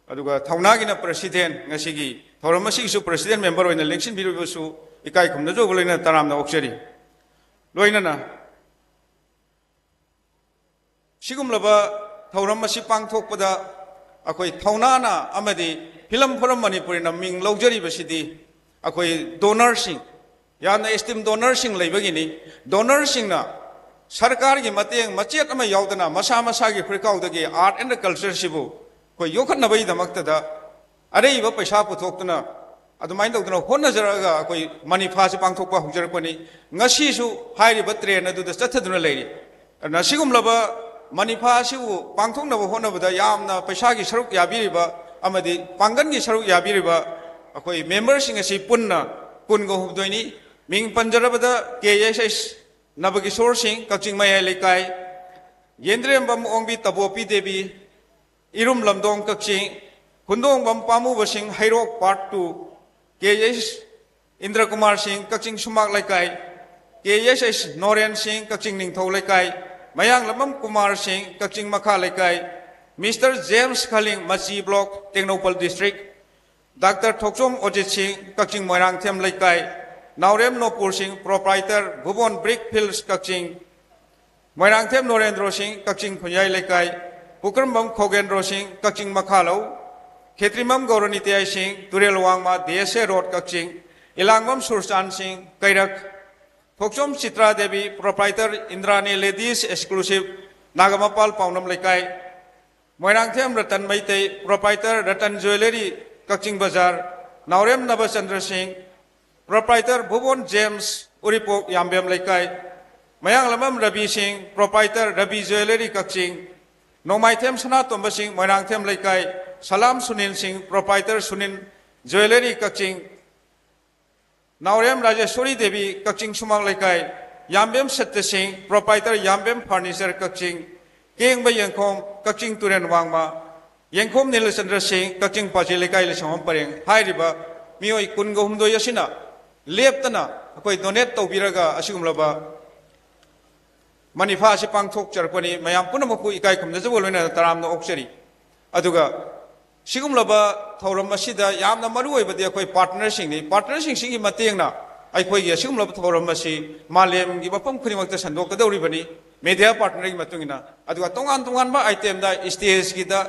ꯑꯗꯨꯒ ꯊꯧꯅꯥꯒꯤꯅ ꯄ꯭ꯔꯁꯤꯗꯦꯟ, ꯉꯁꯤꯒꯤ ꯊꯧꯔꯝ ꯑꯁꯤꯒꯤꯁꯨ ꯄ꯭ꯔꯁꯤꯗꯦꯟ ꯃꯦꯝꯕꯔ ꯑꯣꯏꯅ ꯂꯦꯡꯁꯤꯟꯕꯤꯔꯤꯕꯁꯨ ꯏꯀꯥꯏ ꯈꯨꯝꯅꯖꯕ ꯂꯣꯏꯅꯅ ꯇꯔꯥꯝꯅ ꯑꯣꯛꯆꯔꯤ꯫ ꯂꯣꯏꯅꯅ ꯁꯤꯒꯨꯝꯂꯕ ꯊꯧꯔꯝ ꯑꯁꯤ ꯄꯥꯡꯊꯣꯛꯄꯗ ꯑꯩꯈꯣꯏ ꯊꯧꯅꯥꯅ ꯑꯃꯗꯤ ꯐꯤꯂꯝ ꯐꯣꯔꯝ ꯃꯅꯤꯄꯨꯔꯤꯅ ꯃꯤꯡ ꯂꯧꯖꯔꯤꯕꯁꯤꯗꯤ ꯑꯩꯈꯣꯏ ꯗꯣꯅꯔꯁꯤꯡ, ꯌꯥꯝꯅ ꯑꯦꯁꯇꯤꯝ ꯗꯣꯅꯔꯁꯤꯡ ꯂꯩꯕꯒꯤꯅꯤ꯫ ꯗꯣꯅꯔꯁꯤꯡꯅ ꯁꯔꯀꯥꯔꯒꯤ ꯃꯇꯦꯡ ꯃꯆꯦꯠ ꯑꯃ ꯌꯥꯎꯗꯅ ꯃꯁꯥ ꯃꯁꯥꯒꯤ ꯐꯨꯔꯤꯠꯀꯥꯎꯗꯒꯤ ꯑꯥꯔꯠ ꯑꯦꯟ ꯀꯜꯆꯔꯁꯤꯕꯨ ꯑꯩꯈꯣꯏ ꯌꯣꯛꯈꯠꯅꯕꯒꯤꯗꯃꯛꯇꯗ ꯑꯔꯩꯕ ꯄꯩꯁꯥ ꯄꯨꯊꯣꯛꯇꯨꯅ ꯑꯗꯨꯃꯥꯏꯅ ꯇꯧꯗꯅ ꯍꯣꯠꯅꯖꯔꯛꯑꯒ ꯑꯩꯈꯣꯏ ꯃꯅꯤꯐꯥꯁꯤ ꯄꯥꯡꯊꯣꯛꯄ ꯍꯧꯖꯔꯛꯄꯅꯤ꯫ ꯉꯁꯤꯁꯨ ꯍꯥꯏꯔꯤꯕ ꯇ꯭ꯔꯦꯟ ꯑꯗꯨꯗ ꯆꯠꯊꯗꯨꯅ ꯂꯩꯔꯤ꯫ ꯑꯗꯨꯅ ꯑꯁꯤꯒꯨꯝꯂꯕ ꯃꯅꯤꯐꯥ ꯑꯁꯤꯕꯨ ꯄꯥꯡꯊꯣꯛꯅꯕ ꯍꯣꯠꯅꯕꯗ ꯌꯥꯝꯅ ꯄꯩꯁꯥꯒꯤ ꯁꯔꯨꯛ ꯌꯥꯕꯤꯔꯤꯕ ꯑꯃꯗꯤ ꯄꯥꯡꯒꯜꯒꯤ ꯁꯔꯨꯛ ꯌꯥꯕꯤꯔꯤꯕ ꯑꯩꯈꯣꯏ ꯃꯦꯝꯕꯔꯁꯤꯡ ꯑꯁꯤ ꯄꯨꯟꯅ ꯀꯨꯟꯒ ꯍꯨꯝꯗꯣꯏꯅꯤ꯫ ꯃꯤꯡ ꯄꯟꯖꯔꯕꯗ ꯀꯦ ꯑꯦꯁ ꯑꯦꯁ ꯅꯕꯀꯤꯁꯣꯔ ꯁꯤꯡ, ꯀꯛꯆꯤꯡ ꯃꯌꯥꯏ ꯂꯩꯀꯥꯏ, ꯌꯦꯟꯗ꯭ꯔꯦꯝꯕꯝ ꯑꯣꯡꯕꯤ ꯇꯕꯣꯄꯤ ꯗꯦꯕꯤ, ꯏꯔꯨꯝ ꯂꯝꯗꯣꯡ ꯀꯛꯆꯤꯡ, ꯍꯨꯟꯗꯣꯡꯕꯝ ꯄꯥꯝꯃꯨꯕꯁꯤꯡ ꯍꯩꯔꯣꯛ ꯄꯥꯔꯠ ꯇꯨ, ꯀꯦ ꯑꯦꯁ ꯏꯟꯗ꯭ꯔꯀꯨꯃꯥꯔ ꯁꯤꯡ ꯀꯛꯆꯤꯡ ꯁꯨꯃꯥꯛ ꯂꯩꯀꯥꯏ, ꯀꯦ ꯑꯦꯁ ꯑꯦꯁ ꯅꯣꯔꯦꯟ ꯁꯤꯡ ꯀꯛꯆꯤꯡ ꯅꯤꯡꯊꯧ ꯂꯩꯀꯥꯏ, ꯃꯌꯥꯡꯂꯝꯕꯝ ꯀꯨꯃꯥꯔ ꯁꯤꯡ ꯀꯛꯆꯤꯡ ꯃꯈꯥ ꯂꯩꯀꯥꯏ, ꯃꯤꯁꯇꯔ ꯖꯦꯝꯁ ꯈꯂꯤꯡ ꯃꯆꯤ ꯕ꯭ꯂꯣꯛ ꯇꯦꯡꯅꯧꯄꯜ ꯗꯤꯁꯇ꯭ꯔꯤꯛ, ꯗꯥꯛꯇꯔ ꯊꯣꯛꯆꯣꯝ ꯑꯣꯖꯤꯠ ꯁꯤꯡ ꯀꯛꯆꯤꯡ ꯃꯣꯏꯔꯥꯡꯊꯦꯝ ꯂꯩꯀꯥꯏ, ꯅꯥꯎꯔꯦꯝ ꯅꯣꯄꯨꯔ ꯁꯤꯡ ꯄ꯭ꯔꯣꯄ꯭ꯔꯥꯏꯇꯔ ꯚꯨꯕꯣꯟ ꯕ꯭ꯔꯤꯛ ꯐꯤꯜꯁ ꯀꯛꯆꯤꯡ, ꯃꯣꯏꯔꯥꯡꯊꯦꯝ ꯅꯣꯔꯦꯟꯗ꯭ꯔꯣ ꯁꯤꯡ ꯀꯛꯆꯤꯡ ꯈꯨꯟꯌꯥꯏ ꯂꯩꯀꯥꯏ, ꯄꯨꯈ꯭ꯔꯝꯕꯝ ꯈꯣꯒꯦꯟꯗ꯭ꯔꯣ ꯁꯤꯡ ꯀꯛꯆꯤꯡ ꯃꯈꯥꯂꯧ, ꯈꯦꯇ꯭ꯔꯤꯃꯝ ꯒꯧꯔꯅꯤꯇ꯭ꯌꯥꯏ ꯁꯤꯡ, ꯇꯨꯔꯦꯜ ꯋꯥꯡꯃ, ꯗꯤ ꯑꯦꯁ ꯑꯦ ꯔꯣꯗ, ꯀꯛꯆꯤꯡ꯫ ꯏꯂꯥꯡꯕꯝ ꯁꯨꯔꯆꯥꯟ ꯁꯤꯡ, ꯀꯩꯔꯛ꯫ ꯊꯣꯛꯆꯣꯝ Chitra Devi, proprietor ꯏꯟꯗ꯭ꯔꯥꯅꯤ ladies exclusive, Nagampal ꯄꯥꯎꯅꯝ ꯂꯩꯀꯥꯏ꯫ ꯃꯣꯏꯔꯥꯡꯊꯦꯝ ꯔꯇꯟ ꯃꯩꯇꯩ, proprietor ꯔꯇꯟ ꯖꯨꯋꯦꯂꯔꯤ, ꯀꯛꯆꯤꯡ ꯕꯖꯥꯔ꯫ ꯅꯥꯎꯔꯦꯝ ꯅꯕꯆꯟꯗ꯭ꯔ ꯁꯤꯡ, proprietor ꯚꯨꯕꯣꯟ ꯖꯦꯝꯁ, ꯎꯔꯤꯄꯣꯛ ꯌꯥꯝꯕꯦꯝ ꯂꯩꯀꯥꯏ꯫ ꯃꯌꯥꯡꯂꯝꯕꯝ ꯔꯕꯤ ꯁꯤꯡ, proprietor ꯔꯕꯤ ꯖꯨꯋꯦꯂꯔꯤ, ꯀꯛꯆꯤꯡ꯫ ꯅꯣꯡꯃꯥꯏꯊꯦꯝ ꯁꯅꯥꯇꯣꯝꯕ ꯁꯤꯡ, ꯃꯣꯏꯔꯥꯡꯊꯦꯝ ꯂꯩꯀꯥꯏ꯫ ꯁꯂꯥꯝ ꯁꯨꯅꯤꯜ ꯁꯤꯡ, proprietor ꯁꯨꯅꯤꯜ ꯖꯨꯋꯦꯂꯔꯤ, ꯀꯛꯆꯤꯡ꯫ ꯅꯥꯎꯔꯦꯝ ꯔꯥꯖꯦꯁꯣꯔꯤ ꯗꯦꯕꯤ, ꯀꯛꯆꯤꯡ ꯁꯨꯃꯥꯡ ꯂꯩꯀꯥꯏ꯫ ꯌꯥꯝꯕꯦꯝ ꯁꯠꯇ ꯁꯤꯡ, proprietor ꯌꯥꯝꯕꯦꯝ ꯐꯔꯅꯤꯆꯔ, ꯀꯛꯆꯤꯡ꯫ ꯀꯦꯡꯕ ꯌꯦꯡꯈꯣꯝ, ꯀꯛꯆꯤꯡ ꯇꯨꯔꯦꯜ ꯋꯥꯡꯃ꯫ ꯌꯦꯡꯈꯣꯝ ꯅꯤꯂꯆꯟꯗ꯭ꯔ ꯁꯤꯡ, ꯀꯛꯆꯤꯡ ꯄꯥꯖꯤ ꯂꯩꯀꯥꯏ, ꯂꯩꯁꯪꯕꯝ ꯄꯔꯦꯡ꯫ ꯍꯥꯏꯔꯤꯕ ꯃꯤꯑꯣꯏ ꯀꯨꯟꯒ ꯍꯨꯝꯗꯣꯏ ꯑꯁꯤꯅ ꯂꯦꯞꯇꯅ ꯑꯩꯈꯣꯏ donate ꯇꯧꯕꯤꯔꯒ ꯑꯁꯤꯒꯨꯝꯂꯕ ꯃꯅꯤꯐꯥ ꯑꯁꯤ ꯄꯥꯡꯊꯣꯛꯆꯔꯛꯄꯅꯤ꯫ ꯃꯌꯥꯝ ꯄꯨꯝꯅꯃꯛꯄꯨ ꯏꯀꯥꯏ ꯈꯨꯝꯅꯖꯕ ꯂꯣꯏꯅꯅ ꯇꯔꯥꯝꯅ ꯑꯣꯛꯆꯔꯤ꯫ ꯑꯗꯨꯒ ꯁꯤꯒꯨꯝꯂꯕ ꯊꯧꯔꯝ ꯑꯁꯤꯗ ꯌꯥꯝꯅ ꯃꯔꯨ ꯑꯣꯏꯕꯗꯤ ꯑꯩꯈꯣꯏ partner ꯁꯤꯡꯅꯤ꯫ Partner ꯁꯤꯡꯁꯤꯒꯤ ꯃꯇꯦꯡꯅ ꯑꯩꯈꯣꯏꯒꯤ ꯑꯁꯤꯒꯨꯝꯂꯕ ꯊꯧꯔꯝ ꯑꯁꯤ ꯃꯥꯂꯦꯝꯒꯤ ꯃꯐꯝ ꯈꯨꯗꯤꯡꯃꯛꯇ ꯁꯟꯗꯣꯛꯀꯗꯧꯔꯤꯕꯅꯤ꯫ Media partner ꯒꯤ ꯃꯇꯨꯡ ꯏꯟꯅ, ꯑꯗꯨꯒ ꯇꯣꯉꯥꯟ ꯇꯣꯉꯥꯟꯕ item ꯗ, stage ꯒꯤꯗ,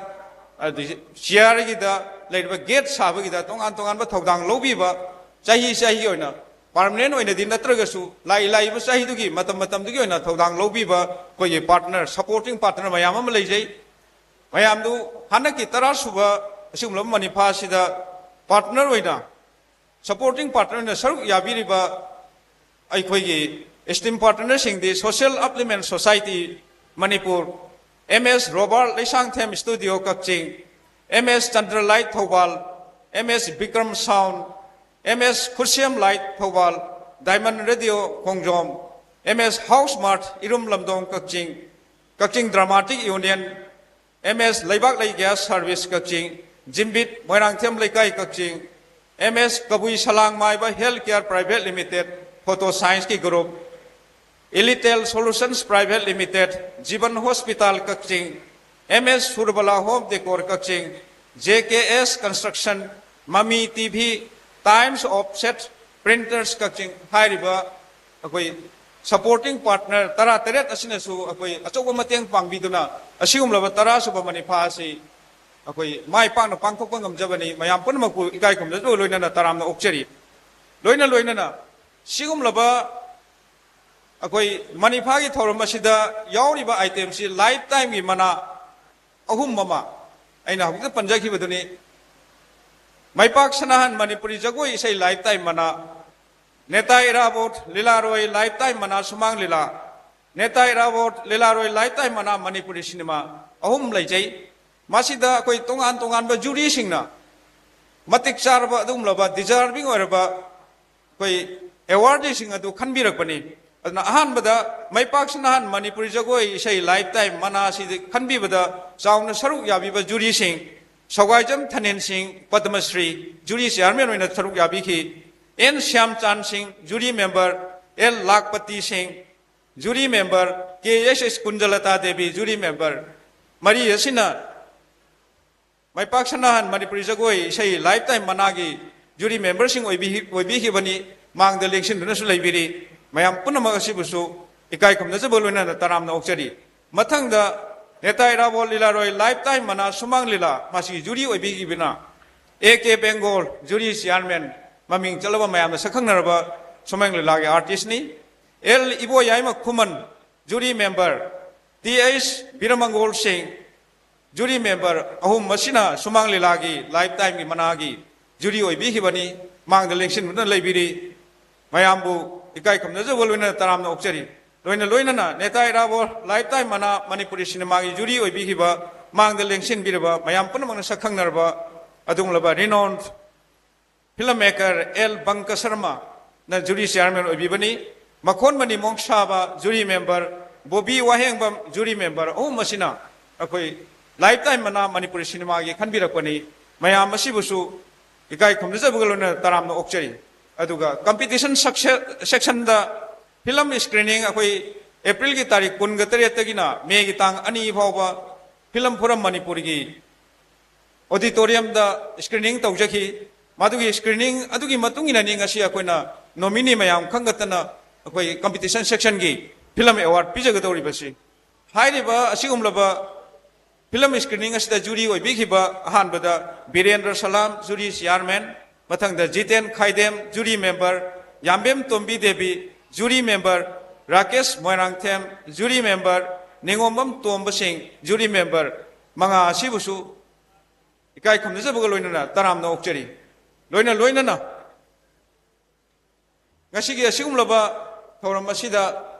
ꯑꯗꯒꯤ chair ꯒꯤꯗ, ꯂꯩꯔꯤꯕ gate ꯁꯥꯕꯒꯤꯗ ꯇꯣꯉꯥꯟ ꯇꯣꯉꯥꯟꯕ ꯊꯧꯗꯥꯡ ꯂꯧꯕꯤꯕ, ꯆꯍꯤ ꯆꯍꯤꯒꯤ ꯑꯣꯏꯅ permanent ꯑꯣꯏꯅꯗꯤ ꯅꯠꯇ꯭ꯔꯒꯁꯨ ꯂꯥꯛꯏ ꯂꯥꯛꯏꯕ ꯆꯍꯤꯗꯨꯒꯤ ꯃꯇꯝ ꯃꯇꯝꯗꯨꯒꯤ ꯑꯣꯏꯅ ꯊꯧꯗꯥꯡ ꯂꯧꯕꯤꯕ ꯑꯩꯈꯣꯏꯒꯤ partner, supporting partner ꯃꯌꯥꯝ ꯑꯃ ꯂꯩꯖꯩ꯫ ꯃꯌꯥꯝꯗꯨ ꯍꯟꯗꯛꯀꯤ ꯇꯔꯥ ꯁꯨꯕ ꯑꯁꯤꯒꯨꯝꯂꯕ ꯃꯅꯤꯐꯥ ꯑꯁꯤꯗ partner ꯑꯣꯏꯅ, supporting partner ꯑꯣꯏꯅ ꯁꯔꯨꯛ ꯌꯥꯕꯤꯔꯤꯕ ꯑꯩꯈꯣꯏꯒꯤ esteemed partner ꯁꯤꯡꯗꯤ Social Upliftment Society Manipur, M S Robert Leishangthem Studio ꯀꯛꯆꯤꯡ, M S Chandra Light Thoubal, M S Bikram Sound, M S ꯈꯨꯠꯁꯦꯝ Light Thoubal, Diamond Radio ꯈꯣꯡꯖꯣꯝ, M S House Mart ꯏꯔꯨꯝ ꯂꯝꯗꯣꯡ ꯀꯛꯆꯤꯡ, ꯀꯛꯆꯤꯡ Dramatic Union, M S ꯂꯩꯕꯥꯛꯂꯩ Gas Service ꯀꯛꯆꯤꯡ, ꯖꯤꯝꯕꯤꯠ ꯃꯣꯏꯔꯥꯡꯊꯦꯝ ꯂꯩꯀꯥꯏ ꯀꯛꯆꯤꯡ, M S ꯀꯕꯨꯏ ꯁꯂꯥꯡ ꯃꯥꯏꯕ Health Care Private Limited, Photo Science ꯀꯤ group, Elitel Solutions Private Limited, Jeevan Hospital ꯀꯛꯆꯤꯡ, M S Surbala Home Decor ꯀꯛꯆꯤꯡ, J K S Construction, Mami T V, Times Offset Printers ꯀꯛꯆꯤꯡ ꯍꯥꯏꯔꯤꯕ ꯑꯩꯈꯣꯏ supporting partner ꯇꯔꯥ ꯇꯔꯦꯠ ꯑꯁꯤꯅꯁꯨ ꯑꯩꯈꯣꯏ ꯑꯆꯧꯕ ꯃꯇꯦꯡ ꯄꯥꯡꯕꯤꯗꯨꯅ ꯑꯁꯤꯒꯨꯝꯂꯕ ꯇꯔꯥ ꯁꯨꯕ ꯃꯅꯤꯐꯥ ꯑꯁꯤ ꯑꯩꯈꯣꯏ ꯃꯥꯏ ꯄꯥꯛꯅ ꯄꯥꯡꯊꯣꯛꯄ ꯉꯝꯖꯕꯅꯤ꯫ ꯃꯌꯥꯝ ꯄꯨꯝꯅꯃꯛꯄꯨ ꯏꯀꯥꯏ ꯈꯨꯝꯅꯖꯕ ꯂꯣꯏꯅꯅ ꯇꯔꯥꯝꯅ ꯑꯣꯛꯆꯔꯤ꯫ ꯂꯣꯏꯅ ꯂꯣꯏꯅꯅ ꯁꯤꯒꯨꯝꯂꯕ ꯑꯩꯈꯣꯏ ꯃꯅꯤꯐꯥꯒꯤ ꯊꯧꯔꯝ ꯑꯁꯤꯗ ꯌꯥꯎꯔꯤꯕ item ꯁꯤ lifetime ꯒꯤ ꯃꯅꯥ ꯑꯍꯨꯝ ꯑꯃ ꯑꯩꯅ ꯍꯧꯖꯤꯛꯇ ꯄꯟꯖꯈꯤꯕꯗꯨꯅꯤ꯫ ꯃꯩꯄꯥꯛ ꯁꯅꯥꯍꯟ ꯃꯅꯤꯄꯨꯔꯤ ꯖꯒꯣꯏ ꯏꯁꯩ lifetime ꯃꯅꯥ, ꯅꯦꯇꯥ ꯏꯔꯥꯕꯣꯠ ꯂꯤꯂꯥꯔꯣꯏ lifetime ꯃꯅꯥ ꯁꯨꯃꯥꯡ ꯂꯤꯂꯥ, ꯅꯦꯇꯥ ꯏꯔꯥꯕꯣꯠ ꯂꯤꯂꯥꯔꯣꯏ lifetime ꯃꯅꯥ ꯃꯅꯤꯄꯨꯔꯤ ꯁꯤꯅꯦꯃꯥ ꯑꯍꯨꯝ ꯂꯩꯖꯩ꯫ ꯃꯁꯤꯗ ꯑꯩꯈꯣꯏ ꯇꯣꯉꯥꯟ ꯇꯣꯉꯥꯟꯕ ꯖꯨꯔꯤꯁꯤꯡꯅ ꯃꯇꯤꯛ ꯆꯥꯔꯕ ꯑꯗꯨꯒꯨꯝꯂꯕ deserving ꯑꯣꯏꯔꯕ ꯑꯩꯈꯣꯏ awardee ꯁꯤꯡ ꯑꯗꯨ ꯈꯟꯕꯤꯔꯛꯄꯅꯤ꯫ ꯑꯗꯨꯅ ꯑꯍꯥꯟꯕꯗ ꯃꯩꯄꯥꯛ ꯁꯅꯥꯍꯟ ꯃꯅꯤꯄꯨꯔꯤ ꯖꯒꯣꯏ ꯏꯁꯩ lifetime ꯃꯅꯥ ꯑꯁꯤꯗ ꯈꯟꯕꯤꯕꯗ ꯆꯥꯎꯅ ꯁꯔꯨꯛ ꯌꯥꯕꯤꯕ ꯖꯨꯔꯤꯁꯤꯡ, ꯁꯧꯒꯥꯏꯖꯝ ꯊꯅꯦꯟ ꯁꯤꯡ, ꯄꯗꯃꯁ꯭ꯔꯤ, ꯖꯨꯔꯤ chairman ꯑꯣꯏꯅ ꯁꯔꯨꯛ ꯌꯥꯕꯤꯈꯤ꯫ And Shyamchan Singh, jury member, L Lakhpati Singh, jury member, K S S ꯀꯨꯟꯖꯂꯇꯥ Devi, jury member꯫ ꯃꯔꯤ ꯑꯁꯤꯅ ꯃꯩꯄꯥꯛ ꯁꯅꯥꯍꯟ ꯃꯅꯤꯄꯨꯔꯤ ꯖꯒꯣꯏ ꯏꯁꯩ lifetime ꯃꯅꯥꯒꯤ ꯖꯨꯔꯤ member ꯁꯤꯡ ꯑꯣꯏꯕꯤ-, ꯑꯣꯏꯕꯤꯈꯤꯕꯅꯤ꯫ ꯃꯥꯡꯗ ꯂꯦꯡꯁꯤꯟꯗꯨꯅꯁꯨ ꯂꯩꯕꯤꯔꯤ꯫ ꯃꯌꯥꯝ ꯄꯨꯝꯅꯃꯛ ꯑꯁꯤꯕꯨꯁꯨ ꯏꯀꯥꯏ ꯈꯨꯝꯅꯖꯕ ꯂꯣꯏꯅꯅ ꯇꯔꯥꯝꯅ ꯑꯣꯛꯆꯔꯤ꯫ ꯃꯊꯪꯗ ꯅꯦꯇꯥ ꯏꯔꯥꯕꯣꯠ ꯂꯤꯂꯥꯔꯣꯏ lifetime ꯃꯅꯥ ꯁꯨꯃꯥꯡ ꯂꯤꯂꯥ ꯃꯁꯤꯒꯤ ꯖꯨꯔꯤ ꯑꯣꯏꯕꯤꯈꯤꯕꯅ A K Bengol, jury chairman, ꯃꯃꯤꯡ ꯆꯠꯂꯕ ꯃꯌꯥꯝꯅ ꯁꯛꯈꯪꯅꯔꯕ ꯁꯨꯃꯥꯡ ꯂꯤꯂꯥꯒꯤ artist ꯅꯤ꯫ L Iboyaima Khuman, jury member, T H Biramangol Singh, jury member ꯑꯍꯨꯝ ꯑꯁꯤꯅ ꯁꯨꯃꯥꯡ ꯂꯤꯂꯥꯒꯤ lifetime ꯒꯤ ꯃꯅꯥꯒꯤ ꯖꯨꯔꯤ ꯑꯣꯏꯕꯤꯈꯤꯕꯅꯤ꯫ ꯃꯥꯡꯗ ꯂꯦꯡꯁꯤꯟꯗꯨꯅ ꯂꯩꯕꯤꯔꯤ꯫ ꯃꯌꯥꯝꯕꯨ ꯏꯀꯥꯏ ꯈꯨꯝꯅꯖꯕ ꯂꯣꯏꯅꯅ ꯇꯔꯥꯝꯅ ꯑꯣꯛꯆꯔꯤ꯫ ꯂꯣꯏꯅ ꯂꯣꯏꯅꯅ ꯅꯦꯇꯥ ꯏꯔꯥꯕꯣꯠ lifetime ꯃꯅꯥ ꯃꯅꯤꯄꯨꯔꯤ ꯁꯤꯅꯦꯃꯥꯒꯤ ꯖꯨꯔꯤ ꯑꯣꯏꯕꯤꯈꯤꯕ, ꯃꯥꯡꯗ ꯂꯦꯡꯁꯤꯟꯕꯤꯔꯕ, ꯃꯌꯥꯝ ꯄꯨꯝꯅꯃꯛꯅ ꯁꯛ ꯈꯪꯅꯔꯕ ꯑꯗꯨꯒꯨꯝꯂꯕ renowned film maker L Banka ꯁꯔꯃꯅ ꯖꯨꯔꯤ chairman ꯑꯣꯏꯕꯤꯕꯅꯤ꯫ Makhonmani Mongsaba jury member, Bobi Wahengbam jury member ꯑꯍꯨꯝ ꯑꯁꯤꯅ ꯑꯩꯈꯣꯏ lifetime ꯃꯅꯥ ꯃꯅꯤꯄꯨꯔꯤ ꯁꯤꯅꯦꯃꯥꯒꯤ ꯈꯟꯕꯤꯔꯛꯄꯅꯤ꯫ ꯃꯌꯥꯝ ꯑꯁꯤꯕꯨꯁꯨ ꯏꯀꯥꯏ ꯈꯨꯝꯅꯖꯕꯒ ꯂꯣꯏꯅꯅ ꯇꯔꯥꯝꯅ ꯑꯣꯛꯆꯔꯤ꯫ ꯑꯗꯨꯒ competition section ꯗ film screening ꯑꯩꯈꯣꯏ April ꯒꯤ ꯇꯥꯔꯤꯛ ꯀꯨꯟꯒ ꯇꯔꯦꯠꯇꯒꯤꯅ May ꯒꯤ ꯇꯥꯡ ꯑꯅꯤ ꯐꯥꯎꯕ ꯐꯤꯂꯝ ꯐꯣꯔꯝ ꯃꯅꯤꯄꯨꯔꯒꯤ auditorium ꯗ screening ꯇꯧꯖꯈꯤ꯫ ꯃꯗꯨꯒꯤ screening ꯑꯗꯨꯒꯤ ꯃꯇꯨꯡ ꯏꯟꯅꯅꯤ ꯉꯁꯤ ꯑꯩꯈꯣꯏꯅ nominee ꯃꯌꯥꯝ ꯈꯟꯒꯠꯇꯅ ꯑꯩꯈꯣꯏ competition section ꯒꯤ film award ꯄꯤꯖꯒꯗꯧꯔꯤꯕꯁꯤ꯫ ꯍꯥꯏꯔꯤꯕ ꯑꯁꯤꯒꯨꯝꯂꯕ ꯐꯤꯂꯝ ꯁ꯭ꯀ꯭ꯔꯤꯅꯤꯡ ꯑꯁꯤꯗ ꯖꯨꯔꯤ ꯑꯣꯏꯕꯤꯈꯤꯕ ꯑꯍꯥꯟꯕꯗ ꯕꯤꯔꯦꯟꯗ꯭ꯔ ꯁꯂꯥꯝ, ꯖꯨꯔꯤ ꯆꯤꯌꯥꯔꯃꯦꯟ, ꯃꯊꯪꯗ Jiten Khaidem, jury member, Yambem Tombi Devi, jury member, Rakesh Moirangthem, jury member, Ningombam ꯇꯣꯝꯕꯁꯤꯡ, ꯖꯨꯔꯤ ꯃꯦꯝꯕꯔ, ꯃꯉꯥ ꯑꯁꯤꯕꯨꯁꯨ ꯏꯀꯥꯏ ꯈꯨꯝꯅꯖꯕꯒ ꯂꯣꯏꯅꯅ ꯇꯔꯥꯝꯅ ꯑꯣꯛꯆꯔꯤ꯫ ꯂꯣꯏꯅ ꯂꯣꯏꯅꯅ ꯉꯁꯤꯒꯤ ꯑꯁꯤꯒꯨꯝꯂꯕ ꯊꯧꯔꯝ ꯑꯁꯤꯗ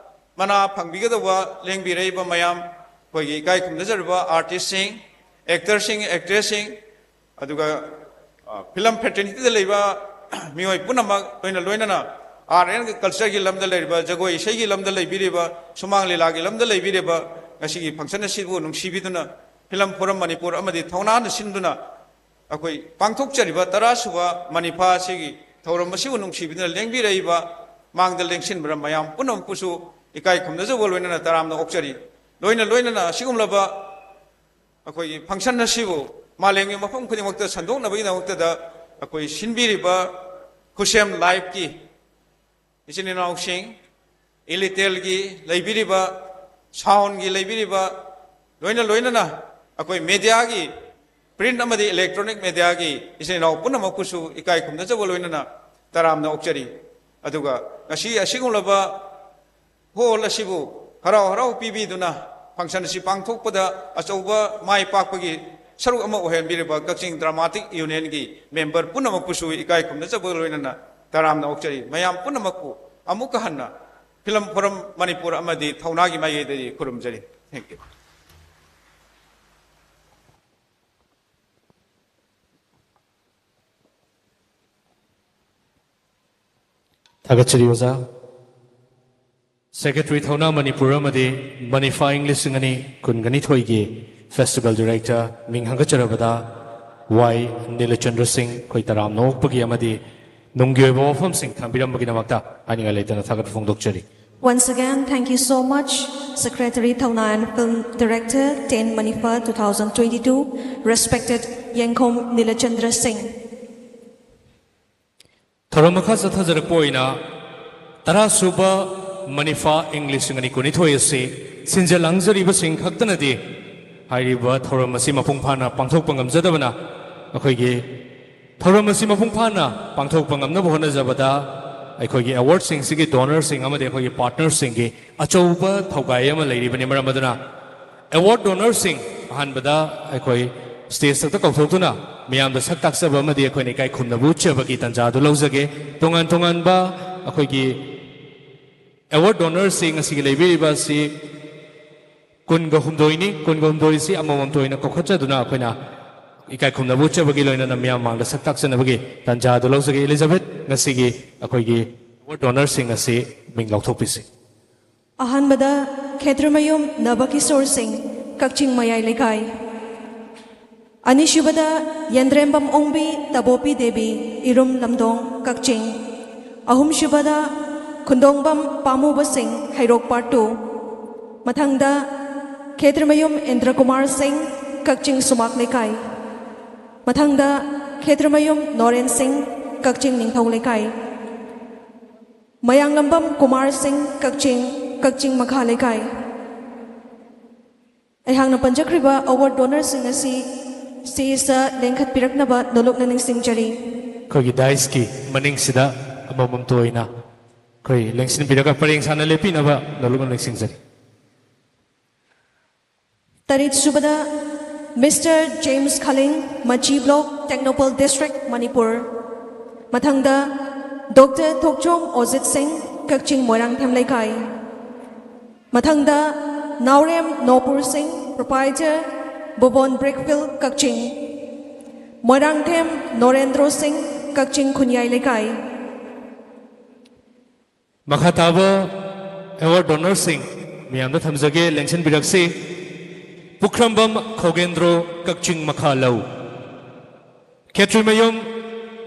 ꯃꯅꯥ ꯐꯪꯕꯤꯒꯗꯧꯕ ꯂꯦꯡꯕꯤꯔꯛꯏꯕ ꯃꯌꯥꯝ, ꯑꯩꯈꯣꯏꯒꯤ ꯏꯀꯥꯏ ꯈꯨꯝꯅꯖꯔꯤꯕ ꯑꯥꯔꯇꯤꯁꯁꯤꯡ, ꯑꯦꯛꯇꯔꯁꯤꯡ, ꯑꯦꯛꯇ꯭ꯔꯦꯁꯁꯤꯡ, ꯑꯗꯨꯒ, ꯑ, ꯐꯤꯂꯝ ꯐ꯭ꯔꯦꯇꯔꯅꯤꯇꯤꯗ ꯂꯩꯕ ꯃꯤꯑꯣꯏ ꯄꯨꯝꯅꯃꯛ, ꯂꯣꯏꯅ ꯂꯣꯏꯅꯅ ꯑꯥꯔꯠ ꯑꯦꯟ ꯀꯜꯆꯔꯒꯤ ꯂꯝꯗ ꯂꯩꯔꯤꯕ, ꯖꯒꯣꯏ ꯏꯁꯩꯒꯤ ꯂꯝꯗ ꯂꯩꯕꯤꯔꯤꯕ, ꯁꯨꯃꯥꯡ ꯂꯤꯂꯥꯒꯤ ꯂꯝꯗ ꯂꯩꯕꯤꯔꯤꯕ, ꯉꯁꯤꯒꯤ ꯐꯪꯁꯟ ꯑꯁꯤꯕꯨ ꯅꯨꯡꯁꯤꯕꯤꯗꯨꯅ ꯐꯤꯂꯝ ꯐꯣꯔꯝ ꯃꯅꯤꯄꯨꯔ ꯑꯃꯗꯤ ꯊꯧꯅꯥꯅ ꯁꯤꯟꯗꯨꯅ ꯑꯩꯈꯣꯏ ꯄꯥꯡꯊꯣꯛꯆꯔꯤꯕ ꯇꯔꯥꯁꯨꯕ ꯃꯅꯤꯐꯥ ꯑꯁꯤꯒꯤ ꯊꯧꯔꯝ ꯑꯁꯤꯕꯨ ꯅꯨꯡꯁꯤꯕꯤꯗꯨꯅ ꯂꯦꯡꯕꯤꯔꯛꯏꯕ, ꯃꯥꯡꯗ ꯂꯦꯡꯁꯤꯟꯕ ꯃꯌꯥꯝ ꯄꯨꯝꯅꯃꯛꯄꯨꯁꯨ ꯏꯀꯥꯏ ꯈꯨꯝꯅꯖꯕ ꯂꯣꯏꯅꯅ ꯇꯔꯥꯝꯅ ꯑꯣꯛꯆꯔꯤ꯫ ꯂꯣꯏꯅ ꯂꯣꯏꯅꯅ ꯑꯁꯤꯒꯨꯝꯂꯕ ꯑꯩꯈꯣꯏꯒꯤ ꯐꯪꯁꯟ ꯑꯁꯤꯕꯨ ꯃꯥꯂꯦꯝꯒꯤ ꯃꯐꯝ ꯈꯨꯗꯤꯡꯃꯛꯇ ꯁꯟꯗꯣꯛꯅꯕꯒꯤꯗꯃꯛꯇꯗ ꯑꯩꯈꯣꯏ ꯁꯤꯟꯕꯤꯔꯤꯕ ꯈꯨꯠꯁꯦꯝ ꯂꯥꯏꯐꯀꯤ ꯏꯆꯤꯟ ꯏꯅꯥꯎꯁꯤꯡ, ꯏꯂꯤꯇꯦꯜꯒꯤ ꯂꯩꯕꯤꯔꯤꯕ, ꯁꯥꯎꯟꯒꯤ ꯂꯩꯕꯤꯔꯤꯕ, ꯂꯣꯏꯅ ꯂꯣꯏꯅꯅ ꯑꯩꯈꯣꯏ ꯃꯦꯗꯤꯌꯥꯒꯤ, ꯄ꯭ꯔꯤꯟ ꯑꯃꯗꯤ ꯏꯂꯦꯛꯇ꯭ꯔꯣꯅꯤꯛ ꯃꯦꯗꯤꯌꯥꯒꯤ ꯏꯆꯤꯟ ꯏꯅꯥꯎ ꯄꯨꯝꯅꯃꯛꯄꯨꯁꯨ ꯏꯀꯥꯏ ꯈꯨꯝꯅꯖꯕ ꯂꯣꯏꯅꯅ ꯇꯔꯥꯝꯅ ꯑꯣꯛꯆꯔꯤ꯫ ꯑꯗꯨꯒ ꯉꯁꯤ ꯑꯁꯤꯒꯨꯝꯂꯕ ꯍꯣꯜ ꯑꯁꯤꯕꯨ ꯍꯔꯥꯎ ꯍꯔꯥꯎ ꯄꯤꯕꯤꯗꯨꯅ ꯐꯪꯁꯟ ꯑꯁꯤ ꯄꯥꯡꯊꯣꯛꯄꯗ ꯑꯆꯧꯕ ꯃꯥꯏ ꯄꯥꯛꯄꯒꯤ ꯁꯔꯨꯛ ꯑꯃ ꯑꯣꯏꯍꯟꯕꯤꯔꯤꯕ ꯀꯛꯆꯤꯡ ꯗ꯭ꯔꯃꯥꯇꯤꯛ ꯌꯨꯅꯤꯌꯟꯒꯤ ꯃꯦꯝꯕꯔ ꯄꯨꯝꯅꯃꯛꯄꯨꯁꯨ ꯏꯀꯥꯏ ꯈꯨꯝꯅꯖꯕꯒ ꯂꯣꯏꯅꯅ ꯇꯔꯥꯝꯅ ꯑꯣꯛꯆꯔꯤ꯫ ꯃꯌꯥꯝ ꯄꯨꯝꯅꯃꯛꯄꯨ ꯑꯃꯨꯛꯀ ꯍꯟꯅ ꯐꯤꯂꯝ ꯐꯣꯔꯝ ꯃꯅꯤꯄꯨꯔ ꯑꯃꯗꯤ ꯊꯧꯅꯥꯒꯤ ꯃꯥꯏꯀꯩꯗꯒꯤ ꯈꯨꯔꯨꯝꯖꯔꯤ꯫ Thank you. ꯊꯥꯒꯠꯆꯔꯤ ꯑꯣꯖꯥ꯫ ꯁꯦꯀ꯭ꯔꯦꯇꯔꯤ ꯊꯧꯅꯥ ꯃꯅꯤꯄꯨꯔ ꯑꯃꯗꯤ ꯃꯅꯤꯐꯥ ꯏꯪ ꯂꯤꯁꯤꯡ ꯑꯅꯤ ꯀꯨꯟꯒ ꯅꯤꯊꯣꯏꯒꯤ ꯐꯦꯁꯇꯤꯚꯦꯜ ꯗꯤꯔꯦꯛꯇꯔ ꯃꯤꯡ ꯍꯪꯒꯠꯆꯔꯕꯗ ꯋꯥꯏ ꯅꯤꯂꯆꯟꯗ꯭ꯔ ꯁꯤꯡ, ꯑꯩꯈꯣꯏ ꯇꯔꯥꯝꯅ ꯑꯣꯛꯄꯒꯤ ꯑꯃꯗꯤ ꯅꯨꯡꯒꯤ ꯑꯣꯏꯕ ꯋꯥꯐꯝꯁꯤꯡ ꯊꯝꯕꯤꯔꯝꯕꯒꯤꯗꯃꯛꯇ ꯍꯥꯏꯅꯤꯡꯉꯥꯏ ꯂꯩꯇꯅ ꯊꯥꯒꯠꯄ ꯐꯣꯡꯗꯣꯛꯆꯔꯤ꯫ Once again, thank you so much, Secretary Thauna and Film Director, ten Manifa two thousand twenty-two, respected Yengkhom Nilachandra Singh. ꯊꯧꯔꯝ ꯃꯈꯥ ꯆꯠꯊꯖꯔꯛꯄ ꯑꯣꯏꯅ ꯇꯔꯥꯁꯨꯕ ꯃꯅꯤꯐꯥ ꯏꯪ ꯂꯤꯁꯤꯡ ꯑꯅꯤ ꯀꯨꯟꯅꯤꯊꯣꯏ ꯑꯁꯤ ꯁꯤꯟꯖ ꯂꯥꯡꯖꯔꯤꯕꯁꯤꯡ ꯈꯛꯇꯅꯗꯤ ꯍꯥꯏꯔꯤꯕ ꯊꯧꯔꯝ ꯑꯁꯤ ꯃꯄꯨꯡ ꯐꯥꯅ ꯄꯥꯡꯊꯣꯛꯄ ꯉꯝꯖꯗꯕꯅ ꯑꯩꯈꯣꯏꯒꯤ ꯊꯧꯔꯝ ꯑꯁꯤ ꯃꯄꯨꯡ ꯐꯥꯅ ꯄꯥꯡꯊꯣꯛꯄ ꯉꯝꯅꯕ ꯍꯣꯠꯅꯖꯕꯗ ꯑꯩꯈꯣꯏꯒꯤ ꯑꯦꯋꯥꯔꯗꯁꯤꯡꯁꯤꯒꯤ ꯗꯣꯅꯔꯁꯤꯡ ꯑꯃꯗꯤ ꯑꯩꯈꯣꯏꯒꯤ ꯄꯥꯔꯠꯅꯔꯁꯤꯡꯒꯤ ꯑꯆꯧꯕ ꯊꯧꯒꯥꯏ ꯑꯃ ꯂꯩꯔꯤꯕꯅꯤ꯫ ꯃꯔꯝ ꯑꯗꯨꯅ ꯑꯦꯋꯥꯔꯗ ꯗꯣꯅꯔꯁꯤꯡ ꯑꯍꯥꯟꯕꯗ ꯑꯩꯈꯣꯏ ꯁ꯭ꯇꯦꯖꯇ ꯀꯧꯊꯣꯛꯇꯨꯅ ꯃꯤꯌꯥꯝꯗ ꯁꯛ ꯇꯥꯛꯆꯕ ꯑꯃꯗꯤ ꯑꯩꯈꯣꯏꯅ ꯏꯀꯥꯏ ꯈꯨꯝꯅꯕ ꯎꯠꯆꯕꯒꯤ ꯇꯥꯟꯖꯥ ꯑꯗꯨ ꯂꯧꯖꯒꯦ꯫ ꯇꯣꯉꯥꯟ ꯇꯣꯉꯥꯟꯕ ꯑꯩꯈꯣꯏꯒꯤ ꯑꯦꯋꯥꯔꯗ ꯗꯣꯅꯔꯁꯤꯡ ꯉꯁꯤꯒꯤ ꯂꯩꯕꯤꯔꯤꯕ ꯑꯁꯤ ꯀꯨꯟꯒ ꯍꯨꯝꯗꯣꯏꯅꯤ꯫ ꯀꯨꯟꯒ ꯍꯨꯝꯗꯣꯏꯁꯤ ꯑꯃꯃꯝꯇ ꯑꯣꯏꯅ ꯀꯧꯈꯠꯆꯗꯨꯅ ꯑꯩꯈꯣꯏꯅ ꯏꯀꯥꯏ ꯈꯨꯝꯅꯕ ꯎꯠꯆꯕꯒꯤ ꯂꯣꯏꯅꯅ ꯃꯤꯌꯥꯝ ꯃꯥꯡꯗ ꯁꯛ ꯇꯥꯛꯆꯅꯕꯒꯤ ꯇꯥꯟꯖꯥ ꯑꯗꯨ ꯂꯧꯖꯒꯦ꯫ ꯏꯂꯤꯖꯥꯕꯦꯠ, ꯉꯁꯤꯒꯤ ꯑꯩꯈꯣꯏꯒꯤ ꯑꯦꯋꯥꯔꯗ ꯗꯣꯅꯔꯁꯤꯡ ꯑꯁꯤ ꯃꯤꯡ ꯂꯥꯎꯊꯣꯛꯄꯤꯁꯤ꯫ ꯑꯍꯥꯟꯕꯗ ꯈꯦꯇ꯭ꯔꯤꯃꯌꯨꯝ ꯅꯕꯀꯤꯁꯣꯔ ꯁꯤꯡ, ꯀꯛꯆꯤꯡ ꯃꯌꯥꯏ ꯂꯩꯀꯥꯏ꯫ ꯑꯅꯤꯁꯨꯕꯗ ꯌꯦꯟꯗ꯭ꯔꯦꯝꯕꯝ ꯑꯣꯡꯕꯤ ꯇꯕꯣꯄꯤ ꯗꯦꯕꯤ, ꯏꯔꯨꯝ ꯂꯝꯗꯣꯡ, ꯀꯛꯆꯤꯡ꯫ ꯑꯍꯨꯝꯁꯨꯕꯗ ꯈꯨꯟꯗꯣꯡꯕꯝ ꯄꯥꯃꯨꯕ ꯁꯤꯡ, ꯍꯩꯔꯣꯛ ꯄꯥꯔꯠ ꯇꯨ꯫ ꯃꯊꯪꯗ ꯈꯦꯇ꯭ꯔꯤꯃꯌꯨꯝ ꯏꯟꯗ꯭ꯔꯀꯨꯃꯥꯔ ꯁꯤꯡ, ꯀꯛꯆꯤꯡ ꯁꯨꯃꯥꯛ ꯂꯩꯀꯥꯏ꯫ ꯃꯊꯪꯗ ꯈꯦꯇ꯭ꯔꯤꯃꯌꯨꯝ ꯅꯣꯔꯦꯟ ꯁꯤꯡ, ꯀꯛꯆꯤꯡ ꯅꯤꯡꯊꯧ ꯂꯩꯀꯥꯏ꯫ ꯃꯌꯥꯡꯂꯝꯕꯝ ꯀꯨꯃꯥꯔ ꯁꯤꯡ, ꯀꯛꯆꯤꯡ, ꯀꯛꯆꯤꯡ ꯃꯈꯥ ꯂꯩꯀꯥꯏ꯫ ꯑꯩꯍꯥꯛꯅ ꯄꯟꯖꯈ꯭ꯔꯤꯕ ꯑꯦꯋꯥꯔꯗ ꯗꯣꯅꯔꯁꯤꯡ ꯑꯁꯤ ꯁ꯭ꯇꯦꯖꯇ ꯂꯦꯡꯈꯠꯄꯤꯔꯛꯅꯕ ꯅꯣꯂꯨꯛꯅ ꯅꯤꯡꯁꯤꯡꯖꯔꯤ꯫ ꯑꯩꯈꯣꯏꯒꯤ ꯗꯥꯏꯁꯀꯤ ꯃꯅꯤꯡꯁꯤꯗ ꯑꯃꯃꯝꯇ ꯑꯣꯏꯅ ꯑꯩꯈꯣꯏ ꯂꯦꯡꯁꯤꯟꯕꯤꯔꯒ ꯄꯔꯦꯡ ꯁꯥꯅ ꯂꯦꯞꯄꯤꯅꯕ ꯅꯣꯂꯨꯛꯅ ꯅꯤꯡꯁꯤꯡꯖꯔꯤ꯫ ꯇꯔꯦꯠꯁꯨꯕꯗ ꯃꯤꯁꯇꯔ ꯖꯦꯝꯁ ꯈꯂꯤꯡ, ꯃꯆꯤ ꯕ꯭ꯂꯣꯛ, ꯇꯦꯡꯅꯧꯄꯜ ꯗꯤꯁꯇ꯭ꯔꯤꯛ, ꯃꯅꯤꯄꯨꯔ꯫ ꯃꯊꯪꯗ ꯗꯣꯛꯇꯔ ꯊꯣꯛꯆꯣꯝ ꯑꯣꯖꯤꯠ ꯁꯤꯡ, ꯀꯛꯆꯤꯡ ꯃꯣꯏꯔꯥꯡꯊꯦꯝ ꯂꯩꯀꯥꯏ꯫ ꯃꯊꯪꯗ ꯅꯥꯎꯔꯦꯝ ꯅꯣꯄꯨꯔ ꯁꯤꯡ, ꯄ꯭ꯔꯣꯄꯥꯏꯇꯔ, ꯚꯨꯕꯣꯟ ꯕ꯭ꯔꯤꯛꯐꯤꯜ, ꯀꯛꯆꯤꯡ꯫ ꯃꯣꯏꯔꯥꯡꯊꯦꯝ ꯅꯣꯔꯦꯟꯗ꯭ꯔꯣ ꯁꯤꯡ, ꯀꯛꯆꯤꯡ ꯈꯨꯟꯌꯥꯏ ꯂꯩꯀꯥꯏ꯫ ꯃꯈꯥ ꯇꯥꯕ ꯑꯦꯋꯥꯔꯗ ꯗꯣꯅꯔꯁꯤꯡ ꯃꯌꯥꯝꯗ ꯊꯝꯖꯒꯦ, ꯂꯦꯡꯁꯤꯟꯕꯤꯔꯛꯁꯤ꯫ ꯄꯨꯈ꯭ꯔꯝꯕꯝ ꯈꯣꯒꯦꯟꯗ꯭ꯔꯣ, ꯀꯛꯆꯤꯡ ꯃꯈꯥ ꯂꯧ꯫ ꯈꯦꯇ꯭ꯔꯤꯃꯌꯨꯝ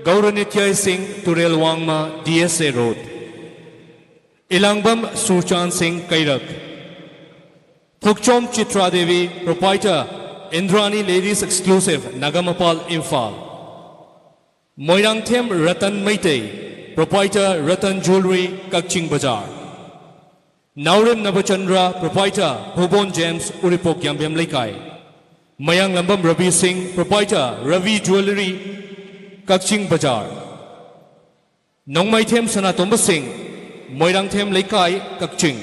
ꯒꯧꯔꯅꯤꯇ꯭ꯌꯥꯏ ꯁꯤꯡ, ꯇꯨꯔꯦꯜ ꯋꯥꯡꯃ, ꯗꯤ ꯑꯦꯁ ꯑꯦ ꯔꯣꯗ꯫ ꯏꯂꯥꯡꯕꯝ ꯁꯨꯔꯆꯥꯟ ꯁꯤꯡ, ꯀꯩꯔꯛ꯫ ꯊꯣꯛꯆꯣꯝ Chitra Devi, proprietor, ꯏꯟꯗ꯭ꯔꯥꯅꯤ ladies ꯑꯦꯛꯁꯀ꯭ꯂꯨꯁꯤꯚ, Nagampal, Imphal. Moirangthem Ratan Meitei, proprietor, Ratan ꯖꯨꯋꯦꯂꯔꯤ, ꯀꯛꯆꯤꯡ ꯕꯖꯥꯔ꯫ ꯅꯥꯎꯔꯦꯝ ꯅꯕꯆꯟꯗ꯭ꯔ, ꯄ꯭ꯔꯣꯄꯥꯏꯇꯔ, ꯚꯨꯕꯣꯟ ꯖꯦꯝꯁ, ꯎꯔꯤꯄꯣꯛ ꯌꯥꯝꯕꯦꯝ ꯂꯩꯀꯥꯏ꯫ ꯃꯌꯥꯡꯂꯝꯕꯝ ꯔꯕꯤ ꯁꯤꯡ, proprietor, ꯔꯕꯤ ꯖꯨꯋꯦꯂꯔꯤ, ꯀꯛꯆꯤꯡ ꯕꯖꯥꯔ꯫ ꯅꯣꯡꯃꯩꯊꯦꯝ ꯁꯅꯥꯇꯣꯝꯕ ꯁꯤꯡ, ꯃꯣꯏꯔꯥꯡꯊꯦꯝ ꯂꯩꯀꯥꯏ, ꯀꯛꯆꯤꯡ꯫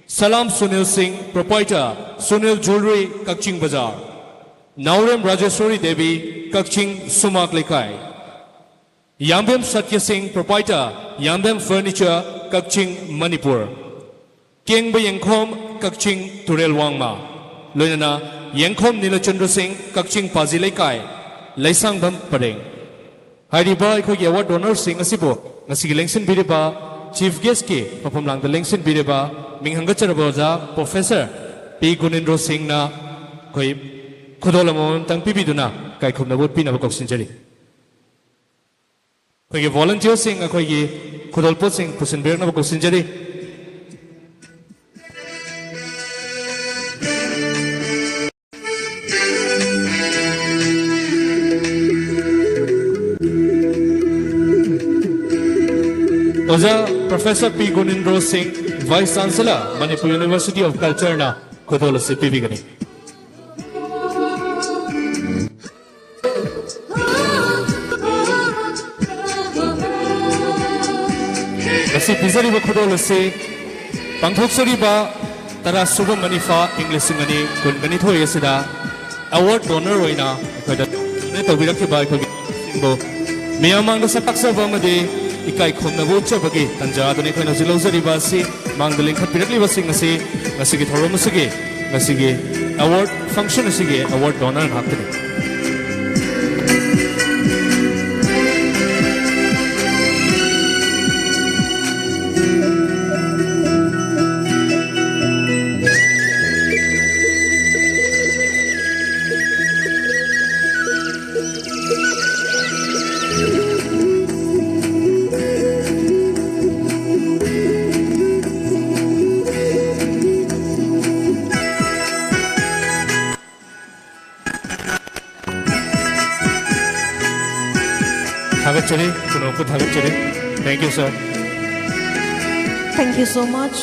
ꯁꯂꯥꯝ ꯁꯨꯅꯤꯜ ꯁꯤꯡ, proprietor, ꯁꯨꯅꯤꯜ ꯖꯨꯋꯦꯂꯔꯤ, ꯀꯛꯆꯤꯡ ꯕꯖꯥꯔ꯫ ꯅꯥꯎꯔꯦꯝ ꯔꯥꯖꯦꯁꯣꯔꯤ ꯗꯦꯕꯤ, ꯀꯛꯆꯤꯡ ꯁꯨꯃꯥꯛ ꯂꯩꯀꯥꯏ꯫ ꯌꯥꯝꯕꯦꯝ ꯁꯇ꯭ꯌ ꯁꯤꯡ, proprietor, ꯌꯥꯝꯕꯦꯝ ꯐꯔꯅꯤꯆꯔ, ꯀꯛꯆꯤꯡ, ꯃꯅꯤꯄꯨꯔ꯫ ꯀꯦꯡꯕ ꯌꯦꯡꯈꯣꯝ, ꯀꯛꯆꯤꯡ ꯇꯨꯔꯦꯜ ꯋꯥꯡꯃ, ꯂꯣꯏꯅꯅ ꯌꯦꯡꯈꯣꯝ ꯅꯤꯂꯆꯟꯗ꯭ꯔ ꯁꯤꯡ, ꯀꯛꯆꯤꯡ ꯄꯥꯖꯤ ꯂꯩꯀꯥꯏ, ꯂꯩꯁꯥꯡꯕꯝ ꯄꯔꯦꯡ꯫ ꯍꯥꯏꯔꯤꯕ ꯑꯩꯈꯣꯏꯒꯤ award donorꯁꯤꯡ ꯑꯁꯤꯕꯨ ꯉꯁꯤꯒꯤ ꯂꯦꯡꯁꯤꯟꯕꯤꯔꯤꯕ chief guestꯀꯤ ꯃꯐꯝ ꯂꯥꯡꯗ ꯂꯦꯡꯁꯤꯟꯕꯤꯔꯤꯕ ꯃꯤꯡ ꯍꯪꯒꯠꯆꯔꯕ ꯑꯣꯖꯥ Professor ꯄꯤ ꯒꯨꯅꯤꯟꯗ꯭ꯔꯣ ꯁꯤꯡꯅ ꯑꯩꯈꯣꯏ ꯈꯨꯗꯣꯜ ꯑꯃꯃꯝꯇꯪ ꯄꯤꯕꯤꯗꯨꯅ ꯏꯀꯥꯏ ꯈꯨꯝꯅꯕ ꯎꯠꯄꯤꯅꯕ ꯀꯧꯁꯤꯟꯖꯔꯤ꯫ ꯑꯩꯈꯣꯏꯒꯤ volunteerꯁꯤꯡ ꯑꯩꯈꯣꯏꯒꯤ ꯈꯨꯗꯣꯜꯄꯣꯠꯁꯤꯡ ꯄꯨꯁꯤꯟꯕꯤꯔꯛꯅꯕ ꯀꯧꯁꯤꯟꯖꯔꯤ꯫ ꯑꯣꯖꯥ Professor ꯄꯤ ꯒꯨꯅꯤꯟꯗ꯭ꯔꯣ ꯁꯤꯡ, Vice Chancellor, Manipur University of Cultureꯅ ꯈꯨꯗꯣꯜ ꯑꯁꯤ ꯄꯤꯕꯤꯒꯅꯤ꯫ ꯉꯁꯤ ꯄꯤꯖꯔꯤꯕ ꯈꯨꯗꯣꯜ ꯑꯁꯤ ꯄꯥꯡꯊꯣꯛꯆꯔꯤꯕ ꯇꯔꯥ ꯁꯨꯕ ꯃꯅꯤꯐꯥ ꯏꯪ ꯂꯤꯁꯤꯡ ꯑꯅꯤ ꯀꯨꯟꯒ ꯅꯤꯊꯣꯏ ꯑꯁꯤꯗ award donor ꯑꯣꯏꯅ ꯑꯩꯈꯣꯏꯗ donate ꯇꯧꯕꯤꯔꯛꯈꯤꯕ ꯑꯩꯈꯣꯏꯒꯤ ꯁꯤꯡꯕꯨ ꯃꯤꯌꯥꯝ ꯃꯥꯡꯗ ꯁꯛ ꯇꯥꯛꯆꯕ ꯑꯃꯗꯤ ꯏꯀꯥꯏ ꯈꯨꯝꯅꯕ ꯎꯠꯆꯕꯒꯤ ꯇꯥꯟꯖꯥ ꯑꯗꯨꯅꯤ ꯑꯩꯈꯣꯏꯅ ꯍꯧꯖꯤꯛ ꯂꯧꯖꯔꯤꯕ ꯑꯁꯤ꯫ ꯃꯥꯡꯗ ꯂꯤꯡꯈꯠꯄꯤꯔꯛꯂꯤꯕꯁꯤꯡ ꯑꯁꯤ ꯉꯁꯤꯒꯤ ꯊꯧꯔꯝ ꯑꯁꯤꯒꯤ, ꯉꯁꯤꯒꯤ award function ꯑꯁꯤꯒꯤ award donor ꯉꯥꯛꯇꯅꯤ꯫ ꯊꯥꯒꯠꯆꯔꯤ, ꯄꯨꯝꯅꯃꯛꯄꯨ ꯊꯥꯒꯠꯆꯔꯤ꯫ Thank you, sir. Thank you so much.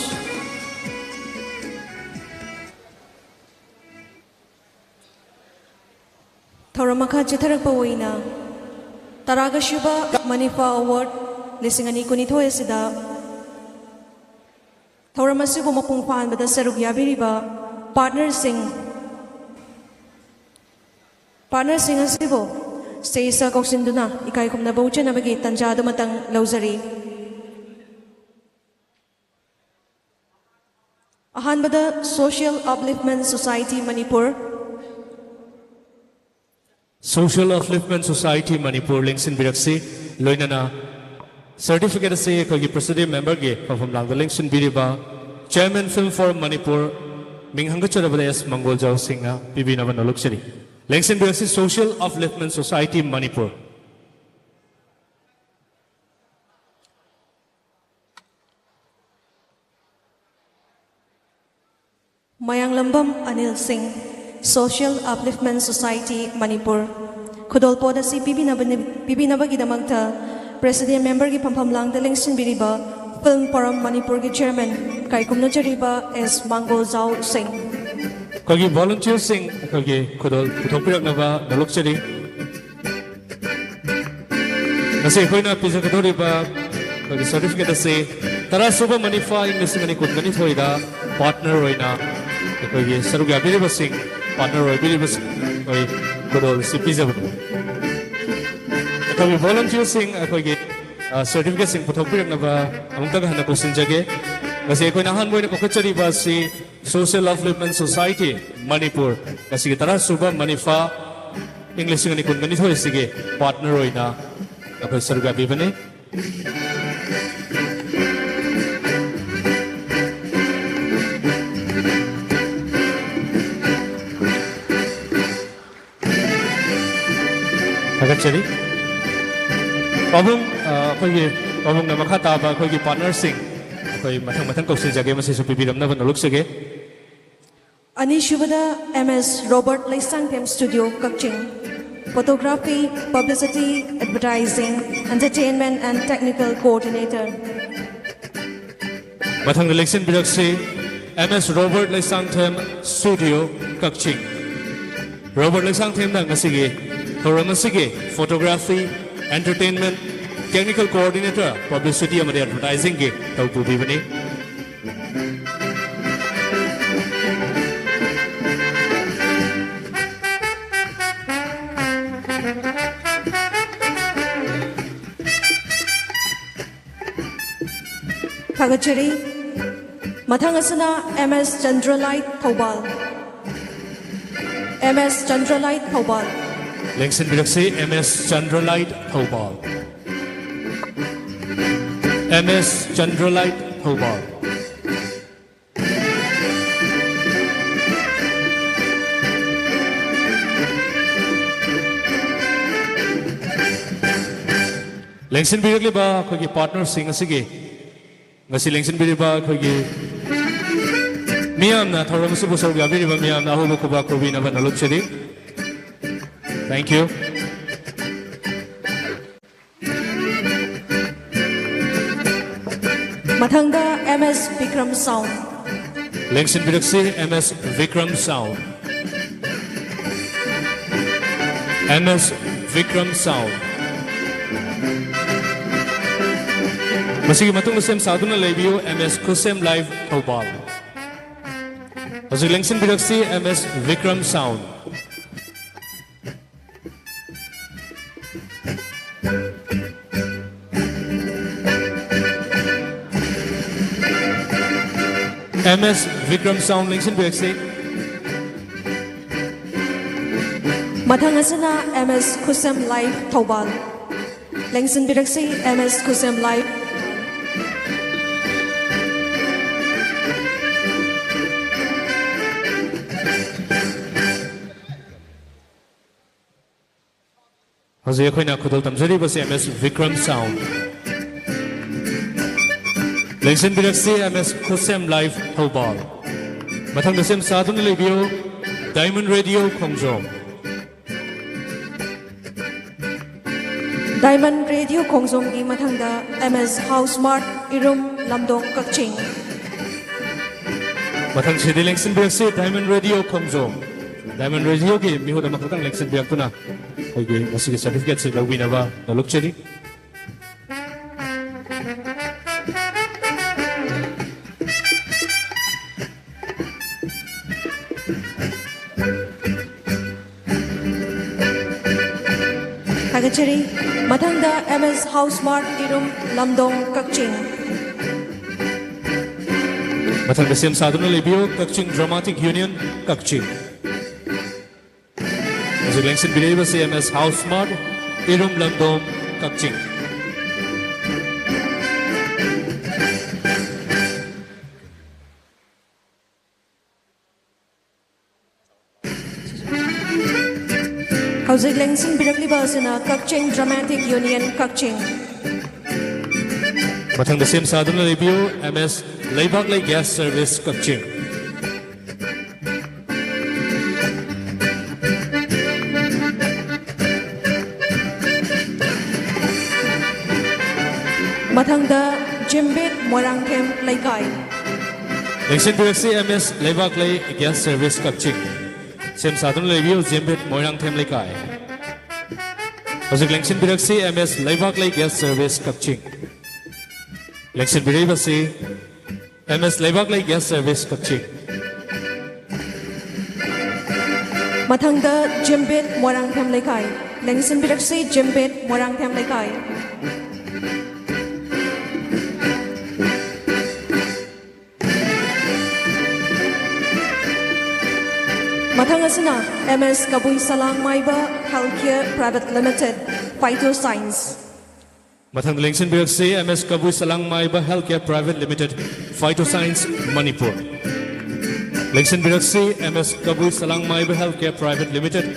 ꯊꯧꯔꯝ ꯃꯈꯥ ꯆꯠꯊꯔꯛꯄ ꯑꯣꯏꯅ ꯇꯔꯥꯒ ꯁꯨꯕ ꯃꯅꯤꯐꯥ ꯑꯦꯋꯥꯔꯗ ꯂꯤꯁꯤꯡ ꯑꯅꯤ ꯀꯨꯟꯅꯤꯊꯣꯏ ꯑꯁꯤꯗ ꯊꯧꯔꯝ ꯑꯁꯤꯕꯨ ꯃꯄꯨꯡ ꯐꯥꯍꯟꯕꯗ ꯁꯔꯨꯛ ꯌꯥꯕꯤꯔꯤꯕ ꯄꯥꯔꯠꯅꯔꯁꯤꯡ, ꯄꯥꯔꯠꯅꯔꯁꯤꯡ ꯑꯁꯤꯕꯨ ꯁ꯭ꯇꯦꯖꯇ ꯀꯧꯁꯤꯟꯗꯨꯅ ꯏꯀꯥꯏ ꯈꯨꯝꯅꯕ ꯎꯠꯆꯅꯕꯒꯤ ꯇꯥꯟꯖꯥ ꯑꯗꯨꯃꯇꯪ ꯂꯧꯖꯔꯤ꯫ ꯑꯍꯥꯟꯕꯗ Social Upliftment Society Manipur, Social Upliftment Society Manipur ꯂꯦꯡꯁꯤꯟꯕꯤꯔꯛꯁꯤ꯫ ꯂꯣꯏꯅꯅ ꯁꯔꯇꯤꯐꯤꯀꯦꯠ ꯑꯁꯤ ꯑꯩꯈꯣꯏꯒꯤ ꯄ꯭ꯔꯦꯁꯤꯗꯦꯟ ꯃꯦꯝꯕꯔꯒꯤ ꯐꯝꯐꯝ ꯂꯥꯡꯗ ꯂꯦꯡꯁꯤꯟꯕꯤꯔꯤꯕ Chairman Film Forum ꯃꯅꯤꯄꯨꯔ ꯃꯤꯡ ꯍꯪꯒꯠꯆꯔꯕꯗ ꯑꯦꯁ ꯃꯪꯒꯣꯜꯖꯥꯎ ꯁꯤꯡꯅ ꯄꯤꯕꯤꯅꯕ ꯅꯣꯂꯨꯛꯆꯔꯤ꯫ ꯂꯦꯡꯁꯤꯟꯕꯤꯔꯛꯁꯤ Social Upliftment Society ꯃꯅꯤꯄꯨꯔ꯫ ꯃꯌꯥꯡꯂꯝꯕꯝ ꯑꯅꯤꯜ ꯁꯤꯡ, Social Upliftment Society ꯃꯅꯤꯄꯨꯔ꯫ ꯈꯨꯗꯣꯜꯄꯣꯠ ꯑꯁꯤ ꯄꯤꯕꯤꯅꯕꯅꯤ-, ꯄꯤꯕꯤꯅꯕꯒꯤꯗꯃꯛꯇ ꯄ꯭ꯔꯦꯁꯤꯗꯦꯟ ꯃꯦꯝꯕꯔꯒꯤ ꯐꯝꯐꯝ ꯂꯥꯡꯗ ꯂꯦꯡꯁꯤꯟꯕꯤꯔꯤꯕ ꯐꯤꯜꯝ ꯐꯣꯔꯝ ꯃꯅꯤꯄꯨꯔꯒꯤ ꯆꯤꯌꯔꯃꯦꯟ ꯏꯀꯥꯏ ꯈꯨꯝꯅꯖꯔꯤꯕ ꯑꯦꯁ ꯃꯥꯡꯒꯣꯜꯖꯥꯎ ꯁꯤꯡ꯫ ꯑꯩꯈꯣꯏꯒꯤ ꯚꯣꯂꯨꯟꯇꯤꯌꯔꯁꯤꯡ ꯑꯩꯈꯣꯏꯒꯤ ꯈꯨꯗꯣꯜ ꯄꯨꯊꯣꯛꯄꯤꯔꯛꯅꯕ ꯅꯣꯂꯨꯛꯆꯔꯤ꯫ ꯉꯁꯤ ꯑꯩꯈꯣꯏꯅ ꯄꯤꯖꯒꯗꯧꯔꯤꯕ ꯑꯩꯈꯣꯏꯒꯤ ꯁꯔꯇꯤꯐꯤꯀꯦꯠ ꯑꯁꯤ ꯇꯔꯥꯁꯨꯕ ꯃꯅꯤꯐꯥ ꯏꯪ ꯂꯤꯁꯤꯡ ꯑꯅꯤ ꯀꯨꯟꯒꯅꯤꯊꯣꯏꯗ ꯄꯥꯔꯠꯅꯔ ꯑꯣꯏꯅ ꯑꯩꯈꯣꯏꯒꯤ ꯁꯔꯨꯛ ꯌꯥꯕꯤꯔꯤꯕꯁꯤꯡ, ꯄꯥꯔꯠꯅꯔ ꯑꯣꯏꯕꯤꯔꯤꯕꯁꯤꯡ ꯑꯩꯈꯣꯏ ꯈꯨꯗꯣꯜ ꯑꯁꯤ ꯄꯤꯖꯕꯅꯤ꯫ ꯑꯩꯈꯣꯏꯒꯤ ꯚꯣꯂꯨꯟꯇꯤꯌꯔꯁꯤꯡ ꯑꯩꯈꯣꯏꯒꯤ, ꯑ, ꯁꯔꯇꯤꯐꯤꯀꯦꯠꯁꯤꯡ ꯄꯨꯊꯣꯛꯄꯤꯔꯛꯅꯕ ꯑꯃꯨꯛꯇꯪ ꯍꯟꯅ ꯀꯧꯁꯤꯟꯖꯒꯦ꯫ ꯉꯁꯤ ꯑꯩꯈꯣꯏꯅ ꯑꯍꯥꯟꯕ ꯑꯣꯏꯅ ꯀꯧꯈꯠꯆꯔꯤꯕ ꯑꯁꯤ Social Upliftment Society ꯃꯅꯤꯄꯨꯔ, ꯉꯁꯤꯒꯤ ꯇꯔꯥꯁꯨꯕ ꯃꯅꯤꯐꯥ ꯏꯪ ꯂꯤꯁꯤꯡ ꯑꯅꯤ ꯀꯨꯟꯒꯅꯤꯊꯣꯏ ꯑꯁꯤꯒꯤ ꯄꯥꯔꯠꯅꯔ ꯑꯣꯏꯅ ꯑꯩꯈꯣꯏ ꯁꯔꯨꯛ ꯌꯥꯕꯤꯕꯅꯤ꯫ ꯊꯥꯒꯠꯆꯔꯤ꯫ ꯄꯥꯕꯨꯡ, ꯑ, ꯑꯩꯈꯣꯏꯒꯤ ꯄꯥꯕꯨꯡꯅ ꯃꯈꯥ ꯇꯥꯕ ꯑꯩꯈꯣꯏꯒꯤ ꯄꯥꯔꯠꯅꯔꯁꯤꯡ ꯑꯩꯈꯣꯏ ꯃꯊꯪ ꯃꯊꯪ ꯀꯧꯁꯤꯟꯖꯒꯦ, ꯃꯁꯤꯁꯨ ꯄꯤꯕꯤꯔꯝꯅꯕ ꯅꯣꯂꯨꯛꯆꯒꯦ꯫ ꯑꯅꯤꯁꯨꯕꯗ M S Robert Leishangthem studio Kakching, Photography, Publicity, Advertising, Entertainment and Technical Coordinator꯫ ꯃꯊꯪꯗ ꯂꯦꯡꯁꯤꯟꯕꯤꯔꯛꯁꯤ ꯑꯦꯝ ꯑꯦꯁ ꯔꯣꯕꯔꯠ ꯂꯩꯁꯥꯡꯊꯦꯝ ꯁ꯭ꯇꯨꯗꯤꯑꯣ ꯀꯛꯆꯤꯡ꯫ ꯔꯣꯕꯔꯠ ꯂꯩꯁꯥꯡꯊꯦꯝꯅ ꯉꯁꯤꯒꯤ ꯊꯧꯔꯝ ꯑꯁꯤꯒꯤ photography, entertainment, technical coordinator, publicity ꯑꯃꯗꯤ advertisingꯒꯤ ꯊꯧ ꯄꯨꯕꯤꯕꯅꯤ꯫ ꯊꯥꯒꯠꯆꯔꯤ꯫ ꯃꯊꯪ ꯑꯁꯤꯅ M S Chandra Light Thoubal. M S Chandra Light Thoubal. ꯂꯦꯡꯁꯤꯟꯕꯤꯔꯛꯁꯤ, M S Chandra Light Thoubal. M S Chandra Light Thoubal. ꯂꯦꯡꯁꯤꯟꯕꯤꯔꯛꯂꯤꯕ ꯑꯩꯈꯣꯏꯒꯤ partnerꯁꯤꯡ ꯑꯁꯤꯒꯤ, ꯉꯁꯤ ꯂꯦꯡꯁꯤꯟꯕꯤꯔꯤꯕ ꯑꯩꯈꯣꯏꯒꯤ ꯃꯤꯌꯥꯝꯅ, ꯊꯧꯔꯝ ꯑꯁꯤꯕꯨ ꯁꯔꯨꯛ ꯌꯥꯕꯤꯔꯤꯕ ꯃꯤꯌꯥꯝꯅ ꯑꯍꯧꯕ ꯈꯨꯕꯥꯛ ꯈꯨꯕꯤꯅꯕ ꯅꯣꯂꯨꯛꯆꯔꯤ꯫ Thank you. ꯃꯊꯪꯗ M S Vikram Sound꯫ ꯂꯦꯡꯁꯤꯟꯕꯤꯔꯛꯁꯤ, M S Vikram Sound꯫ M S Vikram Sound꯫ ꯃꯁꯤꯒꯤ ꯃꯇꯨꯡꯗ ꯁꯦꯝ ꯁꯥꯗꯨꯅ ꯂꯩꯕꯤꯌꯨ, M S Khusem Live Thoubal. ꯍꯧꯖꯤꯛ ꯂꯦꯡꯁꯤꯟꯕꯤꯔꯛꯁꯤ, M S Vikram Sound꯫ M S Vikram Sound ꯂꯦꯡꯁꯤꯟꯕꯤꯔꯛꯁꯤ꯫ ꯃꯊꯪ ꯑꯁꯤꯅ M S Khusem Live Thoubal. ꯂꯦꯡꯁꯤꯟꯕꯤꯔꯛꯁꯤ, M S Khusem Live꯫ ꯍꯧꯖꯤꯛ ꯑꯩꯈꯣꯏꯅ ꯈꯨꯗꯣꯜ ꯇꯝꯖꯔꯤꯕꯁꯤ M S Vikram Sound꯫ ꯂꯦꯡꯁꯤꯟꯕꯤꯔꯛꯁꯤ, M S Khusem Live Thoubal. ꯃꯊꯪꯗ ꯁꯦꯝ ꯁꯥꯗꯨꯅ ꯂꯩꯕꯤꯌꯨ, Diamond Radio ꯈꯣꯡꯖꯣꯝ꯫ Diamond Radio ꯈꯣꯡꯖꯣꯝꯒꯤ ꯃꯊꯪꯗ M S House Mart ꯏꯔꯨꯝ, ꯂꯝꯗꯣꯡ, ꯀꯛꯆꯤꯡ꯫ ꯃꯊꯪꯁꯤꯗꯤ ꯂꯦꯡꯁꯤꯟꯕꯤꯔꯛꯁꯤ, Diamond Radio ꯈꯣꯡꯖꯣꯝ꯫ ꯗꯥꯏꯃꯟ ꯔꯦꯗꯤꯑꯣꯒꯤ ꯃꯤꯍꯨꯠ ꯑꯃꯈꯛꯇꯪ ꯂꯦꯡꯁꯤꯟꯕꯤꯔꯛꯇꯨꯅ ꯑꯩꯈꯣꯏꯒꯤ ꯉꯁꯤꯒꯤ ꯁꯥꯔꯇꯤꯐꯤꯀꯦꯠꯁꯤ ꯂꯧꯕꯤꯅꯕ ꯅꯣꯂꯨꯛꯆꯔꯤ꯫ ꯊꯥꯒꯠꯆꯔꯤ꯫ ꯃꯊꯪꯗ ꯑꯦꯝ ꯑꯦꯁ ꯍꯥꯎꯁ ꯃꯥꯔꯠ, ꯏꯔꯨꯝ ꯂꯝꯗꯣꯡ, ꯀꯛꯆꯤꯡ꯫ ꯃꯊꯪꯗ ꯁꯦꯝ ꯁꯥꯗꯨꯅ ꯂꯩꯕꯤꯌꯨ, ꯀꯛꯆꯤꯡ ꯗ꯭ꯔꯃꯥꯇꯤꯛ ꯌꯨꯅꯤꯌꯟ, ꯀꯛꯆꯤꯡ꯫ ꯍꯧꯖꯤꯛ ꯂꯦꯡꯁꯤꯟꯕꯤꯔꯛꯏꯕꯁꯤ ꯑꯦꯝ ꯑꯦꯁ ꯍꯥꯎꯁ ꯃꯥꯔꯠ, ꯏꯔꯨꯝ ꯂꯝꯗꯣꯡ, ꯀꯛꯆꯤꯡ꯫ ꯍꯧꯖꯤꯛ ꯂꯦꯡꯁꯤꯟꯕꯤꯔꯛꯂꯤꯕ ꯑꯁꯤꯅ ꯀꯛꯆꯤꯡ ꯗ꯭ꯔꯃꯥꯇꯤꯛ ꯌꯨꯅꯤꯌꯟ, ꯀꯛꯆꯤꯡ꯫ ꯃꯊꯪꯗ ꯁꯦꯝ ꯁꯥꯗꯨꯅ ꯂꯩꯕꯤꯌꯨ, ꯑꯦꯝ ꯑꯦꯁ ꯂꯩꯕꯥꯛꯂꯩ ꯒ꯭ꯌꯥꯁ ꯁꯔꯚꯤꯁ, ꯀꯛꯆꯤꯡ꯫ ꯃꯊꯪꯗ ꯖꯤꯝꯕꯤꯠ, ꯃꯣꯏꯔꯥꯡꯊꯦꯝ ꯂꯩꯀꯥꯏ꯫ ꯂꯦꯡꯁꯤꯟꯕꯤꯔꯛꯁꯤ ꯑꯦꯝ ꯑꯦꯁ ꯂꯩꯕꯥꯛꯂꯩ ꯒ꯭ꯌꯥꯁ ꯁꯔꯚꯤꯁ, ꯀꯛꯆꯤꯡ꯫ ꯁꯦꯝ ꯁꯥꯗꯨꯅ ꯂꯩꯕꯤꯌꯨ, ꯖꯤꯝꯕꯤꯠ, ꯃꯣꯏꯔꯥꯡꯊꯦꯝ ꯂꯩꯀꯥꯏ꯫ ꯍꯧꯖꯤꯛ ꯂꯦꯡꯁꯤꯟꯕꯤꯔꯛꯁꯤ ꯑꯦꯝ ꯑꯦꯁ ꯂꯩꯕꯥꯛꯂꯩ ꯒ꯭ꯌꯥꯁ ꯁꯔꯚꯤꯁ, ꯀꯛꯆꯤꯡ꯫ ꯂꯦꯡꯁꯤꯟꯕꯤꯔꯛꯏꯕꯁꯤ ꯑꯦꯝ ꯑꯦꯁ ꯂꯩꯕꯥꯛꯂꯩ ꯒ꯭ꯌꯥꯁ ꯁꯔꯚꯤꯁ, ꯀꯛꯆꯤꯡ꯫ ꯃꯊꯪꯗ ꯖꯤꯝꯕꯤꯠ, ꯃꯣꯏꯔꯥꯡꯊꯦꯝ ꯂꯩꯀꯥꯏ꯫ ꯂꯦꯡꯁꯤꯟꯕꯤꯔꯛꯁꯤ ꯖꯤꯝꯕꯤꯠ, ꯃꯣꯏꯔꯥꯡꯊꯦꯝ ꯂꯩꯀꯥꯏ꯫ ꯃꯊꯪ ꯑꯁꯤꯅ M S Kabui Salang Maiba health care private limited, phyto science. ꯃꯊꯪꯗ ꯂꯦꯡꯁꯤꯟꯕꯤꯔꯛꯁꯤ M S Kabui Salang Maiba health care private limited, phyto science, Manipur. ꯂꯦꯡꯁꯤꯟꯕꯤꯔꯛꯁꯤ M S Kabui Salang Maiba health care private limited,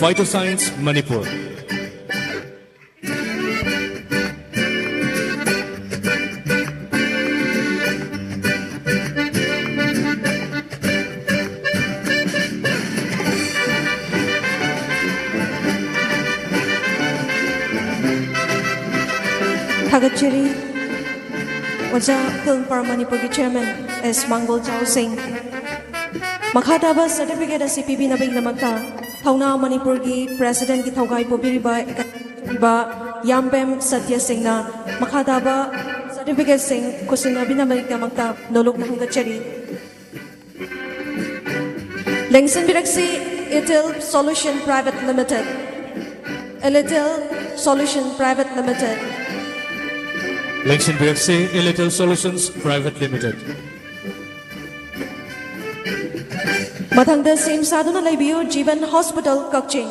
phyto science, Manipur. ꯊꯥꯒꯠꯆꯔꯤ꯫ ꯑꯣꯖꯥ ꯐꯤꯜꯝ ꯐꯣꯔ ꯃꯅꯤꯄꯨꯔꯒꯤ ꯆꯤꯌꯔꯃꯦꯟ ꯑꯦꯁ ꯃꯥꯡꯒꯣꯜ ꯆꯥꯎꯁꯤꯡ꯫ ꯃꯈꯥ ꯇꯥꯕ ꯁꯔꯇꯤꯐꯤꯀꯦꯠ ꯑꯁꯤ ꯄꯤꯕꯤꯅꯕꯒꯤꯗꯃꯛꯇ ꯊꯧꯅꯥ ꯃꯅꯤꯄꯨꯔꯒꯤ ꯄ꯭ꯔꯦꯁꯤꯗꯦꯟꯠꯀꯤ ꯊꯧꯒꯥꯏ ꯄꯨꯕꯤꯔꯤꯕ ꯏꯀꯥꯏ ꯈꯨꯝꯅꯖꯔꯤꯕ ꯌꯥꯝꯕꯦꯝ ꯁꯇ꯭ꯌ ꯁꯤꯡꯅ ꯃꯈꯥ ꯇꯥꯕ ꯁꯔꯇꯤꯐꯤꯀꯦꯠꯁꯤꯡ ꯈꯨꯠꯁꯤꯟꯅꯕꯤꯅꯕꯒꯤꯗꯃꯛꯇ ꯅꯣꯂꯨꯛꯅ ꯍꯪꯒꯠꯆꯔꯤ꯫ ꯂꯦꯡꯁꯤꯟꯕꯤꯔꯛꯁꯤ, Itel Solution Private Limited, Itel Solution Private Limited꯫ ꯂꯦꯡꯁꯤꯟꯕꯤꯔꯛꯁꯤ, Itel Solutions Private Limited꯫ ꯃꯊꯪꯗ ꯁꯦꯝ ꯁꯥꯗꯨꯅ ꯂꯩꯕꯤꯌꯨ, Jeevan Hospital ꯀꯛꯆꯤꯡ,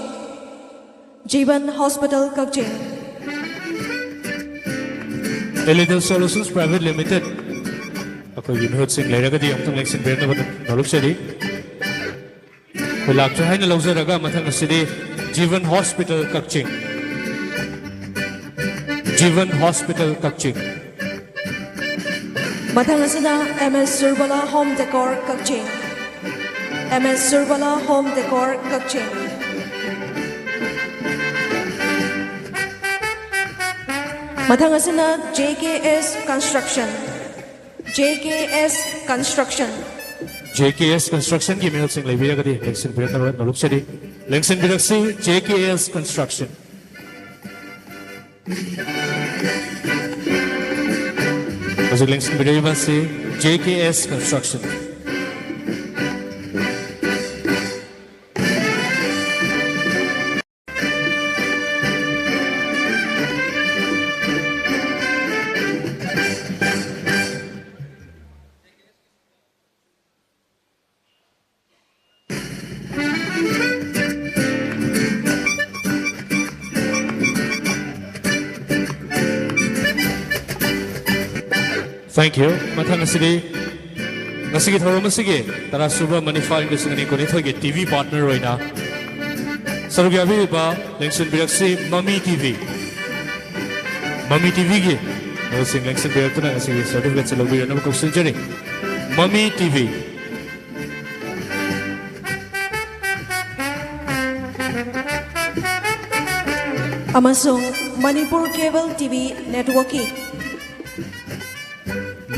Jeevan Hospital ꯀꯛꯆꯤꯡ꯫ Itel Solutions Private Limited, ꯑꯩꯈꯣꯏꯒꯤ ꯃꯤꯍꯨꯠꯁꯤꯡ ꯂꯩꯔꯒꯗꯤ ꯑꯃꯨꯛꯇꯪ ꯂꯦꯡꯁꯤꯟꯕꯤꯔꯛꯅꯕ ꯅꯣꯂꯨꯛꯆꯔꯤ꯫ ꯑꯩꯈꯣꯏ ꯂꯥꯛꯇ꯭ꯔꯦ ꯍꯥꯏꯅ ꯂꯧꯖꯔꯒ ꯃꯊꯪ ꯑꯁꯤꯗꯤ Jeevan Hospital ꯀꯛꯆꯤꯡ, Jeevan Hospital ꯀꯛꯆꯤꯡ꯫ ꯃꯊꯪ ꯑꯁꯤꯅ M S Surbala Home Decor ꯀꯛꯆꯤꯡ, M S Surbala Home Decor ꯀꯛꯆꯤꯡ꯫ ꯃꯊꯪ ꯑꯁꯤꯅ J K S Construction, J K S Construction꯫ J K S Constructionꯒꯤ ꯃꯤꯍꯨꯠꯁꯤꯡ ꯂꯩꯕꯤꯔꯒꯗꯤ ꯂꯦꯡꯁꯤꯟꯕꯤꯔꯛꯅꯕ ꯅꯣꯂꯨꯛꯆꯔꯤ꯫ ꯂꯦꯡꯁꯤꯟꯕꯤꯔꯛꯁꯤ, J K S Construction꯫ ꯍꯧꯖꯤꯛ ꯂꯦꯡꯁꯤꯟꯕꯤꯔꯛꯏꯕ ꯑꯁꯤ J K S Construction꯫ Thank you. ꯃꯊꯪ ꯑꯁꯤꯗꯤ ꯉꯁꯤꯒꯤ ꯊꯧꯔꯝ ꯑꯁꯤꯒꯤ ꯇꯔꯥꯁꯨꯕ ꯃꯅꯤꯐꯥ ꯏꯪ ꯂꯤꯁꯤꯡ ꯑꯅꯤ ꯀꯨꯟꯅꯤꯊꯣꯏꯒꯤ T V partner ꯑꯣꯏꯅ ꯁꯔꯨꯛ ꯌꯥꯕꯤꯔꯤꯕ ꯂꯦꯡꯁꯤꯟꯕꯤꯔꯛꯁꯤ ꯃꯃꯤ T V꯫ ꯃꯃꯤ T Vꯒꯤ ꯃꯤꯍꯨꯠꯁꯤꯡ ꯂꯦꯡꯁꯤꯟꯕꯤꯔꯛꯇꯨꯅ ꯉꯁꯤꯒꯤ certificate ꯑꯁꯤ ꯂꯧꯕꯤꯔꯛꯅꯕ ꯀꯧꯁꯤꯟꯖꯔꯤ꯫ ꯃꯃꯤ T V꯫ ꯑꯃꯁꯨꯡ ꯃꯅꯤꯄꯨꯔ Cable T V Networkꯀꯤ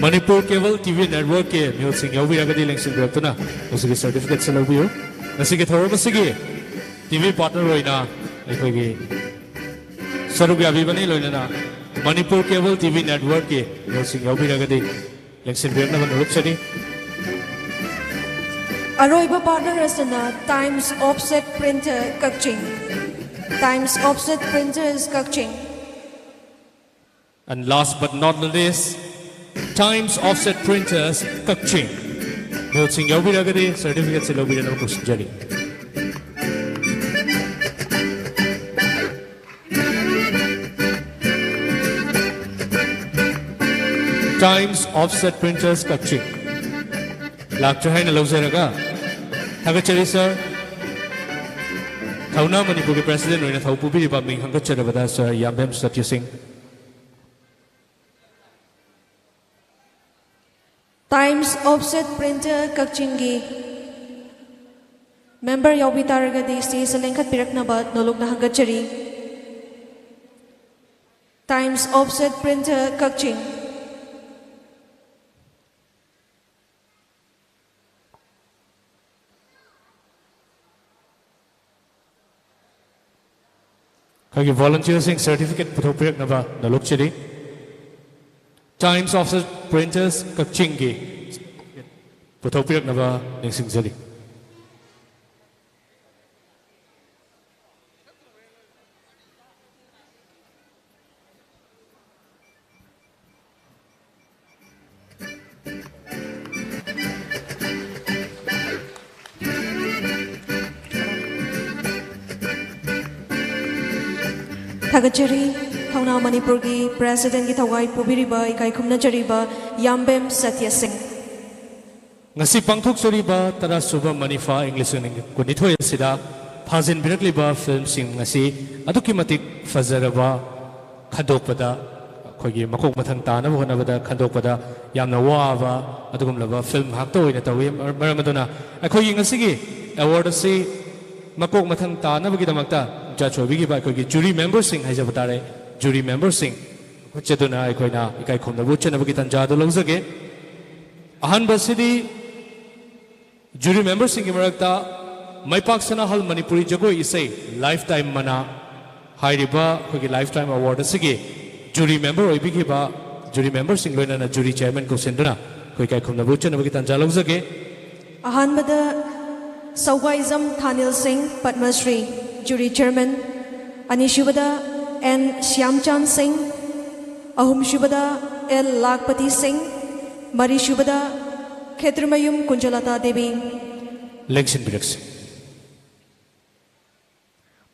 ꯃꯅꯤꯄꯨꯔ ꯀꯦꯕꯜ ꯇꯤ ꯚꯤ ꯅꯦꯠꯋꯔꯛꯀꯤ ꯃꯤꯍꯨꯠꯁꯤꯡ ꯌꯥꯎꯕꯤꯔꯒꯗꯤ ꯂꯦꯡꯁꯤꯟꯕꯤꯔꯛꯇꯨꯅ ꯃꯁꯤꯒꯤ ꯁꯔꯇꯤꯐꯤꯀꯦꯠꯁꯤ ꯂꯧꯕꯤꯌꯨ꯫ ꯉꯁꯤꯒꯤ ꯊꯧꯔꯝ ꯑꯁꯤꯒꯤ ꯇꯤ ꯚꯤ ꯄꯥꯔꯠꯅꯔ ꯑꯣꯏꯅ ꯑꯩꯈꯣꯏꯒꯤ ꯁꯔꯨꯛ ꯌꯥꯕꯤꯕꯅꯤ, ꯂꯣꯏꯅꯅ ꯃꯅꯤꯄꯨꯔ ꯀꯦꯕꯜ ꯇꯤ ꯚꯤ ꯅꯦꯠꯋꯔꯛꯀꯤ ꯃꯤꯍꯨꯠꯁꯤꯡ ꯌꯥꯎꯕꯤꯔꯒꯗꯤ ꯂꯦꯡꯁꯤꯟꯕꯤꯔꯛꯅꯕ ꯅꯣꯂꯨꯛꯆꯔꯤ꯫ ꯑꯔꯣꯏꯕ ꯄꯥꯔꯠꯅꯔ ꯑꯁꯤꯅ Times Offset Printer Kakching. Times Offset Printers Kakching. And last but not the least, Times Offset Printers Kakching. ꯃꯤꯍꯨꯠꯁꯤꯡ ꯌꯥꯎꯕꯤꯔꯒꯗꯤ ꯁꯔꯇꯤꯐꯤꯀꯦꯠꯁꯤ ꯂꯧꯕꯤꯔꯅꯕ ꯈꯨꯔꯨꯝꯖꯔꯤ꯫ Times Offset Printers ꯀꯛꯆꯤꯡ ꯂꯥꯛꯇ꯭ꯔꯦ ꯍꯥꯏꯅ ꯂꯧꯖꯔꯒ ꯊꯥꯒꯠꯆꯔꯤ, ꯁꯔ꯫ ꯊꯧꯅꯥ ꯃꯅꯤꯄꯨꯔꯒꯤ ꯄ꯭ꯔꯦꯁꯤꯗꯦꯟ ꯑꯣꯏꯅ ꯊꯧ ꯄꯨꯕꯤꯔꯤꯕ ꯃꯤꯡ ꯍꯪꯒꯠꯆꯔꯕꯗ ꯁꯔ ꯌꯥꯝꯕꯦꯝ ꯁꯇ꯭ꯌ ꯁꯤꯡ꯫ Times Offset Printer ꯀꯛꯆꯤꯡꯒꯤ ꯃꯦꯝꯕꯔ ꯌꯥꯎꯕꯤ ꯇꯥꯔꯒꯗꯤ ꯁ꯭ꯇꯦꯖꯇ ꯂꯦꯡꯈꯠꯄꯤꯔꯛꯅꯕ ꯅꯣꯂꯨꯛꯅ ꯍꯪꯒꯠꯆꯔꯤ꯫ Times Offset Printer ꯀꯛꯆꯤꯡ꯫ ꯑꯩꯈꯣꯏꯒꯤ ꯚꯣꯂꯨꯟꯇꯤꯌꯔꯁꯤꯡ ꯁꯔꯇꯤꯐꯤꯀꯦꯠ ꯄꯨꯊꯣꯛꯄꯤꯔꯛꯅꯕ ꯅꯣꯂꯨꯛꯆꯔꯤ꯫ Times Offset Printers ꯀꯛꯆꯤꯡꯒꯤ ꯄꯨꯊꯣꯛꯄꯤꯔꯛꯅꯕ ꯅꯤꯡꯁꯤꯡꯖꯔꯤ꯫ ꯊꯥꯒꯠꯆꯔꯤ꯫ ꯊꯧꯅꯥ ꯃꯅꯤꯄꯨꯔꯒꯤ ꯄ꯭ꯔꯦꯁꯤꯗꯦꯟꯒꯤ ꯊꯧꯒꯥꯏ ꯄꯨꯕꯤꯔꯤꯕ ꯏꯀꯥꯏ ꯈꯨꯝꯅꯖꯔꯤꯕ ꯌꯥꯝꯕꯦꯝ ꯁꯇ꯭ꯌ ꯁꯤꯡ꯫ ꯉꯁꯤ ꯄꯥꯡꯊꯣꯛꯆꯔꯤꯕ ꯇꯔꯥꯁꯨꯕ ꯃꯅꯤꯐꯥ ꯏꯪ ꯂꯤꯁꯤꯡ ꯑꯅꯤ ꯀꯨꯟꯅꯤꯊꯣꯏ ꯑꯁꯤꯗ ꯐꯥꯖꯤꯟꯕꯤꯔꯛꯂꯤꯕ ꯐꯤꯂꯝꯁꯤꯡ ꯑꯁꯤ ꯑꯗꯨꯛꯀꯤ ꯃꯇꯤꯛ ꯐꯖꯔꯕ, ꯈꯟꯗꯣꯛꯄꯗ, ꯑꯩꯈꯣꯏꯒꯤ ꯃꯀꯣꯛ ꯃꯊꯪ ꯇꯥꯅꯕ ꯍꯣꯠꯅꯕꯗ ꯈꯟꯗꯣꯛꯄꯗ ꯌꯥꯝꯅ ꯋꯥꯕ ꯑꯗꯨꯒꯨꯝꯂꯕ ꯐꯤꯂꯝ ꯉꯥꯛꯇ ꯑꯣꯏꯅ ꯇꯧꯏ꯫ ꯃꯔꯝ ꯑꯗꯨꯅ ꯑꯩꯈꯣꯏꯒꯤ ꯉꯁꯤꯒꯤ ꯑꯦꯋꯥꯔꯗ ꯑꯁꯤ ꯃꯀꯣꯛ ꯃꯊꯪ ꯇꯥꯅꯕꯒꯤꯗꯃꯛꯇ judge ꯑꯣꯏꯕꯤꯈꯤꯕ ꯑꯩꯈꯣꯏꯒꯤ ꯖꯨꯔꯤ ꯃꯦꯝꯕꯔꯁꯤꯡ ꯍꯥꯏꯖꯕ ꯇꯥꯔꯦ, ꯖꯨꯔꯤ ꯃꯦꯝꯕꯔꯁꯤꯡ ꯆꯠꯇꯨꯅ ꯑꯩꯈꯣꯏꯅ ꯏꯀꯥꯏ ꯈꯨꯝꯅꯕ ꯎꯠꯆꯅꯕꯒꯤ ꯇꯥꯟꯖꯥ ꯑꯗꯨ ꯂꯧꯖꯒꯦ꯫ ꯑꯍꯥꯟꯕꯁꯤꯗꯤ ꯖꯨꯔꯤ ꯃꯦꯝꯕꯔꯁꯤꯡꯒꯤ ꯃꯔꯛꯇ ꯃꯥꯏꯄꯥꯛ ꯁꯅꯥꯍꯜ ꯃꯅꯤꯄꯨꯔꯤ ꯖꯒꯣꯏ ꯏꯁꯩ ꯂꯥꯏꯐ ꯇꯥꯏꯝ ꯃꯅꯥ ꯍꯥꯏꯔꯤꯕ ꯑꯩꯈꯣꯏꯒꯤ ꯂꯥꯏꯐ ꯇꯥꯏꯝ ꯑꯦꯋꯥꯔꯗ ꯑꯁꯤꯒꯤ ꯖꯨꯔꯤ ꯃꯦꯝꯕꯔ ꯑꯣꯏꯕꯤꯈꯤꯕ ꯖꯨꯔꯤ ꯃꯦꯝꯕꯔꯁꯤꯡ ꯂꯣꯏꯅꯅ ꯖꯨꯔꯤ ꯆꯦꯌꯔꯃꯦꯟ ꯀꯧꯁꯤꯟꯗꯨꯅ ꯑꯩꯈꯣꯏ ꯏꯀꯥꯏ ꯈꯨꯝꯅꯕ ꯎꯠꯆꯅꯕꯒꯤ ꯇꯥꯟꯖꯥ ꯂꯧꯖꯒꯦ꯫ ꯑꯍꯥꯟꯕꯗ ꯁꯧꯒꯥꯏꯖꯝ ꯊꯥꯅꯤꯜ ꯁꯤꯡ, ꯄꯗꯃꯁ꯭ꯔꯤ, ꯖꯨꯔꯤ ꯆꯦꯌꯔꯃꯦꯟ꯫ ꯑꯅꯤꯁꯨꯕꯗ ꯑꯦꯟ ꯁ꯭ꯌꯥꯝꯆꯥꯟ ꯁꯤꯡ꯫ ꯑꯍꯨꯝꯁꯨꯕꯗ ꯑꯦꯜ ꯂꯥꯈꯄꯇꯤ ꯁꯤꯡ꯫ ꯃꯔꯤꯁꯨꯕꯗ ꯈꯦꯇ꯭ꯔꯤꯃꯌꯨꯝ ꯀꯨꯟꯖꯂꯇꯥ ꯗꯦꯕꯤ꯫ ꯂꯦꯡꯁꯤꯟꯕꯤꯔꯛꯁꯤ꯫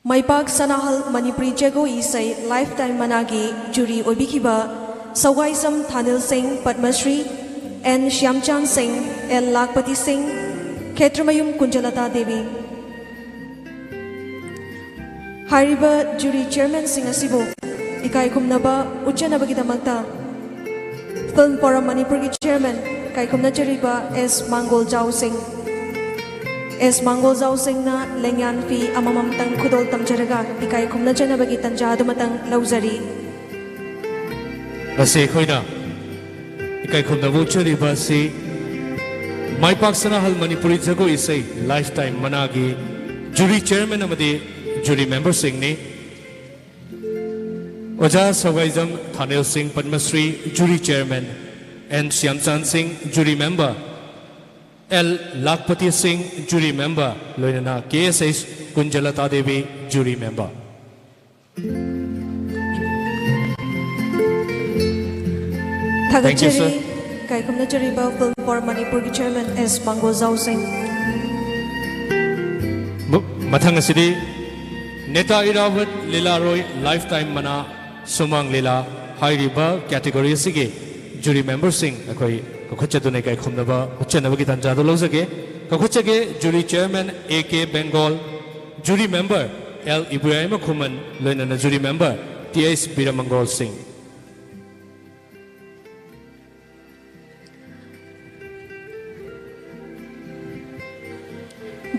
ꯃꯥꯏꯄꯥꯛ ꯁꯅꯥꯍꯜ ꯃꯅꯤꯄꯨꯔꯤ ꯖꯒꯣꯏ ꯏꯁꯩ ꯂꯥꯏꯐ ꯇꯥꯏꯝ ꯃꯅꯥꯒꯤ ꯖꯨꯔꯤ ꯑꯣꯏꯕꯤꯈꯤꯕ ꯁꯧꯒꯥꯏꯖꯝ ꯊꯥꯅꯤꯜ ꯁꯤꯡ, ꯄꯗꯃꯁ꯭ꯔꯤ, ꯑꯦꯟ ꯁ꯭ꯌꯥꯝꯆꯥꯟ ꯁꯤꯡ, ꯑꯦꯜ ꯂꯥꯈꯄꯇꯤ ꯁꯤꯡ, ꯈꯦꯇ꯭ꯔꯤꯃꯌꯨꯝ ꯀꯨꯟꯖꯂꯇꯥ ꯗꯦꯕꯤ꯫ ꯍꯥꯏꯔꯤꯕ ꯖꯨꯔꯤ ꯆꯦꯌꯔꯃꯦꯟꯁꯤꯡ ꯑꯁꯤꯕꯨ ꯏꯀꯥꯏ ꯈꯨꯝꯅꯕ ꯎꯠꯆꯅꯕꯒꯤꯗꯃꯛꯇ ꯐꯤꯜꯝ ꯐꯣꯔꯝ ꯃꯅꯤꯄꯨꯔꯒꯤ ꯆꯦꯌꯔꯃꯦꯟ ꯏꯀꯥꯏ ꯈꯨꯝꯅꯖꯔꯤꯕ ꯑꯦꯁ ꯃꯥꯡꯒꯣꯜꯖꯥꯎ ꯁꯤꯡ, ꯑꯦꯁ ꯃꯥꯡꯒꯣꯜꯖꯥꯎ ꯁꯤꯡꯅ ꯂꯦꯡꯌꯥꯟ ꯐꯤ ꯑꯃꯃꯝꯇꯪ ꯈꯨꯗꯣꯜ ꯇꯝꯖꯔꯒ ꯏꯀꯥꯏ ꯈꯨꯝꯅꯖꯅꯕꯒꯤ ꯇꯟꯖꯥ ꯑꯗꯨꯃꯇꯪ ꯂꯧꯖꯔꯤ꯫ ꯉꯁꯤ ꯑꯩꯈꯣꯏꯅ ꯏꯀꯥꯏ ꯈꯨꯝꯅꯕ ꯎꯠꯆꯔꯤꯕ ꯑꯁꯤ ꯃꯥꯏꯄꯥꯛ ꯁꯅꯥꯍꯜ ꯃꯅꯤꯄꯨꯔꯤ ꯖꯒꯣꯏ ꯏꯁꯩ ꯂꯥꯏꯐ ꯇꯥꯏꯝ ꯃꯅꯥꯒꯤ ꯖꯨꯔꯤ ꯆꯦꯌꯔꯃꯦꯟ ꯑꯃꯗꯤ ꯖꯨꯔꯤ ꯃꯦꯝꯕꯔꯁꯤꯡꯅꯤ꯫ ꯑꯣꯖꯥ Sougaijam Thanil Singh, Padmashri, jury chairman, N Shyamchan Singh, jury member, L Lakhpati Singh, jury member, ꯂꯣꯏꯅꯅ K S H Kunjalata Devi, jury member. Thank you, ꯊꯥꯒꯠꯆꯔꯤ꯫ Sir꯫ ꯏꯀꯥꯏ ꯈꯨꯝꯅꯖꯔꯤꯕ ꯐꯤꯜꯝ ꯐꯣꯔꯝ ꯃꯅꯤꯄꯨꯔꯒꯤ ꯆꯦꯌꯔꯃꯦꯟ ꯑꯦꯁ ꯃꯥꯡꯒꯣꯜꯖꯥꯎ ꯁꯤꯡ꯫ ꯃ-, ꯃꯊꯪ ꯑꯁꯤꯗꯤ ꯅꯦꯇꯥ ꯏꯔꯥꯕꯠ ꯂꯤꯂꯥꯔꯣꯏ ꯂꯥꯏꯐ ꯇꯥꯏꯝ ꯃꯅꯥ ꯁꯨꯃꯥꯡ ꯂꯤꯂꯥ ꯍꯥꯏꯔꯤꯕ ꯀꯦꯇꯦꯒꯣꯔꯤ ꯑꯁꯤꯒꯤ ꯖꯨꯔꯤ ꯃꯦꯝꯕꯔꯁꯤꯡ ꯑꯩꯈꯣꯏ ꯀꯧꯈꯠꯆꯗꯨꯅ ꯏꯀꯥꯏ ꯈꯨꯝꯅꯕ ꯎꯠꯆꯅꯕꯒꯤ ꯇꯥꯟꯖꯥꯗꯨ ꯂꯧꯖꯒꯦ꯫ ꯀꯧꯈꯠꯆꯒꯦ jury chairman A K Bengol, jury member L Iboyaima Khuman, ꯂꯣꯏꯅꯅ jury member T H Biramangol Singh.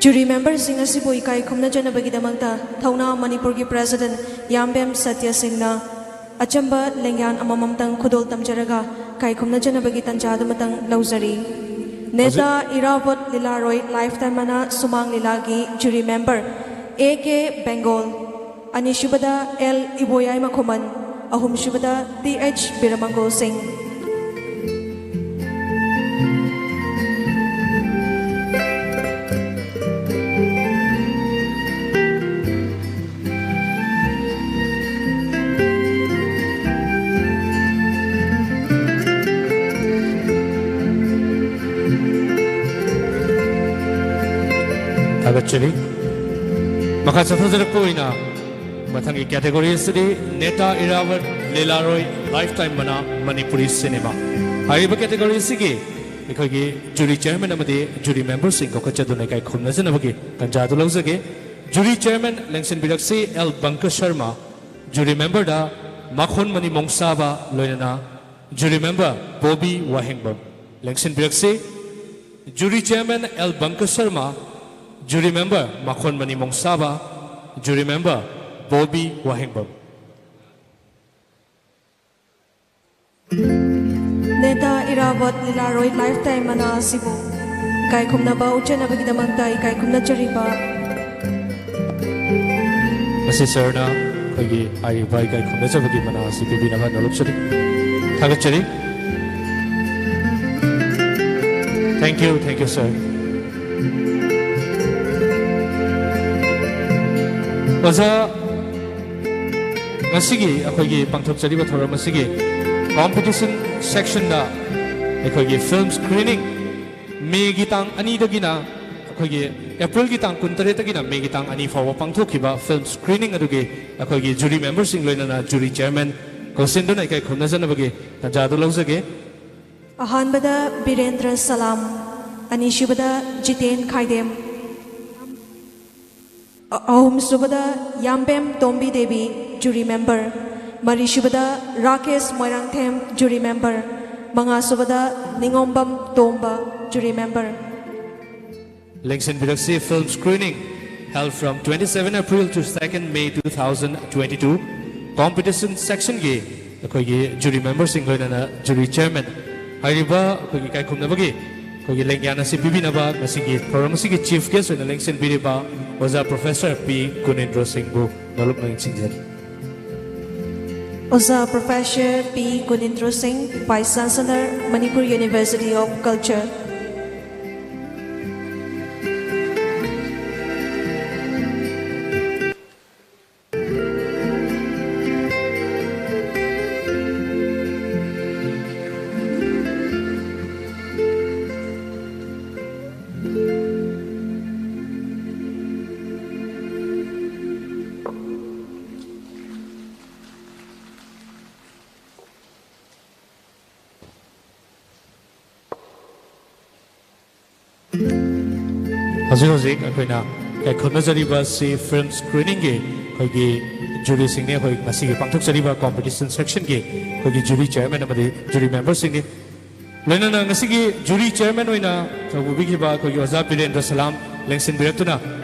Jury ꯃꯦꯝꯕꯔꯁꯤꯡ ꯑꯁꯤꯕꯨ ꯏꯀꯥꯏ ꯈꯨꯝꯅꯖꯅꯕꯒꯤꯗꯃꯛꯇ ꯊꯧꯅꯥ ꯃꯅꯤꯄꯨꯔꯒꯤ ꯄ꯭ꯔꯦꯁꯤꯗꯦꯟ ꯌꯥꯝꯕꯦꯝ ꯁꯇ꯭ꯌ ꯁꯤꯡꯅ ꯑꯆꯝꯕ ꯂꯦꯡꯌꯥꯟ ꯑꯃꯃꯝꯇꯪ ꯈꯨꯗꯣꯜ ꯇꯝꯖꯔꯒ ꯏꯀꯥꯏ ꯈꯨꯝꯅꯖꯅꯕꯒꯤ ꯇꯟꯖꯥꯗꯨꯃꯇꯪ ꯂꯧꯖꯔꯤ꯫ ꯅꯦꯇꯥ ꯏꯔꯥꯕꯣꯠ ꯂꯤꯂꯥꯔꯣꯏ ꯂꯥꯏꯐ ꯇꯥꯏꯝ ꯃꯅꯥ ꯁꯨꯃꯥꯡ ꯂꯤꯂꯥꯒꯤ jury member A K Bengol, ꯑꯅꯤꯁꯨꯕꯗ ꯑꯦꯜ ꯏꯕꯣꯌꯥꯏ ꯃꯈꯨꯃꯟ, ꯑꯍꯨꯝꯁꯨꯕꯗ ꯇꯤ ꯑꯩꯆ ꯕꯤꯔꯃꯪꯒꯣꯜ ꯁꯤꯡ꯫ ꯊꯥꯒꯠꯆꯔꯤ꯫ ꯃꯈꯥ ꯆꯠꯊꯖꯔꯛꯄ ꯑꯣꯏꯅ ꯃꯊꯪꯒꯤ ꯀꯦꯇꯦꯒꯣꯔꯤ ꯑꯁꯤꯗꯤ ꯅꯦꯇꯥ ꯏꯔꯥꯕꯠ ꯂꯤꯂꯥꯔꯣꯏ ꯂꯥꯏꯐ ꯇꯥꯏꯝ ꯃꯅꯥ ꯃꯅꯤꯄꯨꯔꯤ ꯁꯤꯅꯦꯃꯥ꯫ ꯍꯥꯏꯔꯤꯕ ꯀꯦꯇꯦꯒꯣꯔꯤ ꯑꯁꯤꯒꯤ ꯑꯩꯈꯣꯏꯒꯤ ꯖꯨꯔꯤ ꯆꯤꯌꯔꯃꯦꯟ ꯑꯃꯗꯤ ꯖꯨꯔꯤ ꯃꯦꯝꯕꯔꯁꯤꯡ ꯀꯧꯈꯠꯆꯗꯨꯅ ꯏꯀꯥꯏ ꯈꯨꯝꯅꯖꯅꯕꯒꯤ ꯇꯟꯖꯥ ꯑꯗꯨ ꯂꯧꯖꯒꯦ꯫ ꯖꯨꯔꯤ ꯆꯤꯌꯔꯃꯦꯟ ꯂꯦꯡꯁꯤꯟꯕꯤꯔꯛꯁꯤ ꯑꯦꯜ ꯕꯪꯀ ꯁꯔꯃ, ꯖꯨꯔꯤ ꯃꯦꯝꯕꯔꯗ ꯃꯈꯣꯟ ꯃꯅꯤ ꯃꯣꯡꯁꯥꯕ ꯂꯣꯏꯅꯅ ꯖꯨꯔꯤ ꯃꯦꯝꯕꯔ ꯕꯣꯕꯤ ꯋꯥꯍꯦꯡꯕꯝ꯫ ꯂꯦꯡꯁꯤꯟꯕꯤꯔꯛꯁꯤ꯫ Jury chairman L Banka Sharma, jury member Makhon Mani Mongsaba, jury member Bobi Wahengbam. Neta Irabot ꯂꯤꯂꯥꯔꯣꯏ ꯂꯥꯏꯐ ꯇꯥꯏꯝ ꯃꯅꯥ ꯑꯁꯤꯕꯨ ꯏꯀꯥꯏ ꯈꯨꯝꯅꯕ ꯎꯠꯆꯅꯕꯒꯤꯗꯃꯛꯇ ꯏꯀꯥꯏ ꯈꯨꯝꯅꯖꯔꯤꯕ꯫ ꯃꯁꯤ ꯁꯔꯅ ꯑꯩꯈꯣꯏꯒꯤ ꯍꯥꯏꯔꯤꯕ ꯏꯀꯥꯏ ꯈꯨꯝꯅꯖꯕꯒꯤ ꯃꯅꯥ ꯑꯁꯤ ꯄꯤꯕꯤꯅꯕ ꯅꯣꯂꯨꯛꯆꯔꯤ, ꯊꯥꯒꯠꯆꯔꯤ꯫ Thank you, thank you, sir. ꯑꯣꯖꯥ, ꯉꯁꯤꯒꯤ ꯑꯩꯈꯣꯏꯒꯤ ꯄꯥꯡꯊꯣꯛꯆꯔꯤꯕ ꯊꯧꯔꯝ ꯑꯁꯤꯒꯤ ꯀꯣꯝꯄꯤꯇꯤꯁꯟ ꯁꯦꯛꯁꯟꯗ ꯑꯩꯈꯣꯏꯒꯤ ꯐꯤꯜꯝ ꯁ꯭ꯀ꯭ꯔꯤꯅꯤꯡ ꯃꯦꯒꯤ ꯇꯥꯡ ꯑꯅꯤꯗꯒꯤꯅ ꯑꯩꯈꯣꯏꯒꯤ ꯑꯦꯄ꯭ꯔꯤꯜꯒꯤ ꯇꯥꯡ ꯀꯨꯟꯇꯔꯦꯠꯇꯒꯤꯅ ꯃꯦꯒꯤ ꯇꯥꯡ ꯑꯅꯤ ꯐꯥꯎꯕ ꯄꯥꯡꯊꯣꯛꯈꯤꯕ ꯐꯤꯜꯝ ꯁ꯭ꯀ꯭ꯔꯤꯅꯤꯡ ꯑꯗꯨꯒꯤ ꯑꯩꯈꯣꯏꯒꯤ ꯖꯨꯔꯤ ꯃꯦꯝꯕꯔꯁꯤꯡ ꯂꯣꯏꯅꯅ ꯖꯨꯔꯤ ꯆꯤꯌꯔꯃꯦꯟ ꯀꯧꯁꯤꯟꯗꯨꯅ ꯏꯀꯥꯏ ꯈꯨꯝꯅꯖꯅꯕꯒꯤ ꯇꯥꯟꯖꯥ ꯑꯗꯨ ꯂꯧꯖꯒꯦ꯫ ꯑꯍꯥꯟꯕꯗ ꯕꯤꯔꯦꯟꯗ꯭ꯔ ꯁꯂꯥꯝ, ꯑꯅꯤꯁꯨꯕꯗ ꯖꯤꯇꯦꯟ ꯈꯥꯏꯗꯦꯝ, ꯑ-, ꯑꯍꯨꯝꯁꯨꯕꯗ ꯌꯥꯝꯕꯦꯝ ꯇꯣꯝꯕꯤ ꯗꯦꯕꯤ, ꯖꯨꯔꯤ ꯃꯦꯝꯕꯔ, ꯃꯔꯤꯁꯨꯕꯗ ꯔꯥꯀꯦꯁ ꯃꯣꯏꯔꯥꯡꯊꯦꯝ, ꯖꯨꯔꯤ ꯃꯦꯝꯕꯔ, ꯃꯉꯥꯁꯨꯕꯗ ꯅꯤꯉꯣꯝꯕꯝ ꯇꯣꯝꯕ, ꯖꯨꯔꯤ ꯃꯦꯝꯕꯔ꯫ ꯂꯦꯡꯁꯤꯟꯕꯤꯔꯛꯁꯤ꯫ Film screening held from twenty-seven April to second May two thousand twenty-two. Competition sectionꯒꯤ ꯑꯩꯈꯣꯏꯒꯤ jury memberꯁꯤꯡ, ꯂꯣꯏꯅꯅ jury chairman, ꯍꯥꯏꯔꯤꯕ ꯑꯩꯈꯣꯏꯒꯤ ꯏꯀꯥꯏ ꯈꯨꯝꯅꯕꯒꯤ ꯑꯩꯈꯣꯏꯒꯤ ꯂꯦꯡꯌꯥꯟ ꯑꯁꯤ ꯄꯤꯕꯤꯅꯕ ꯉꯁꯤꯒꯤ ꯊꯧꯔꯝ ꯑꯁꯤꯒꯤ chief guest ꯑꯣꯏꯅ ꯂꯦꯡꯁꯤꯟꯕꯤꯔꯤꯕ ꯑꯣꯖꯥ Professor ꯄꯤ ꯒꯨꯅꯦꯟꯗ꯭ꯔꯣ ꯁꯤꯡꯕꯨ ꯅꯣꯂꯨꯛꯅ ꯅꯤꯡꯁꯤꯡꯖꯔꯤ꯫ ꯑꯣꯖꯥ Professor ꯄꯤ ꯒꯨꯅꯦꯟꯗ꯭ꯔꯣ ꯁꯤꯡ, Vice Chancellor, Manipur University of Culture. ꯍꯧꯖꯤꯛ ꯍꯧꯖꯤꯛ ꯑꯩꯈꯣꯏꯅ ꯀꯥꯏꯈꯨꯝꯅꯖꯔꯤꯕ ꯑꯁꯤ film screeningꯒꯤ ꯑꯩꯈꯣꯏꯒꯤ juryꯁꯤꯡꯅꯤ꯫ ꯑꯩꯈꯣꯏ ꯉꯁꯤꯒꯤ ꯄꯥꯡꯊꯣꯛꯆꯔꯤꯕ competition sectionꯒꯤ ꯑꯩꯈꯣꯏꯒꯤ jury chairman ꯑꯃꯗꯤ jury memberꯁꯤꯡꯅꯤ꯫ ꯂꯣꯏꯅꯅ ꯉꯁꯤꯒꯤ jury chairman ꯑꯣꯏꯅ ꯊꯧ ꯄꯨꯕꯤꯈꯤꯕ ꯑꯩꯈꯣꯏꯒꯤ ꯑꯣꯖꯥ ꯕꯤꯔꯦꯟꯗ꯭ꯔ ꯁꯂꯥꯝ ꯂꯦꯡꯁꯤꯟꯕꯤꯔꯛꯇꯨꯅ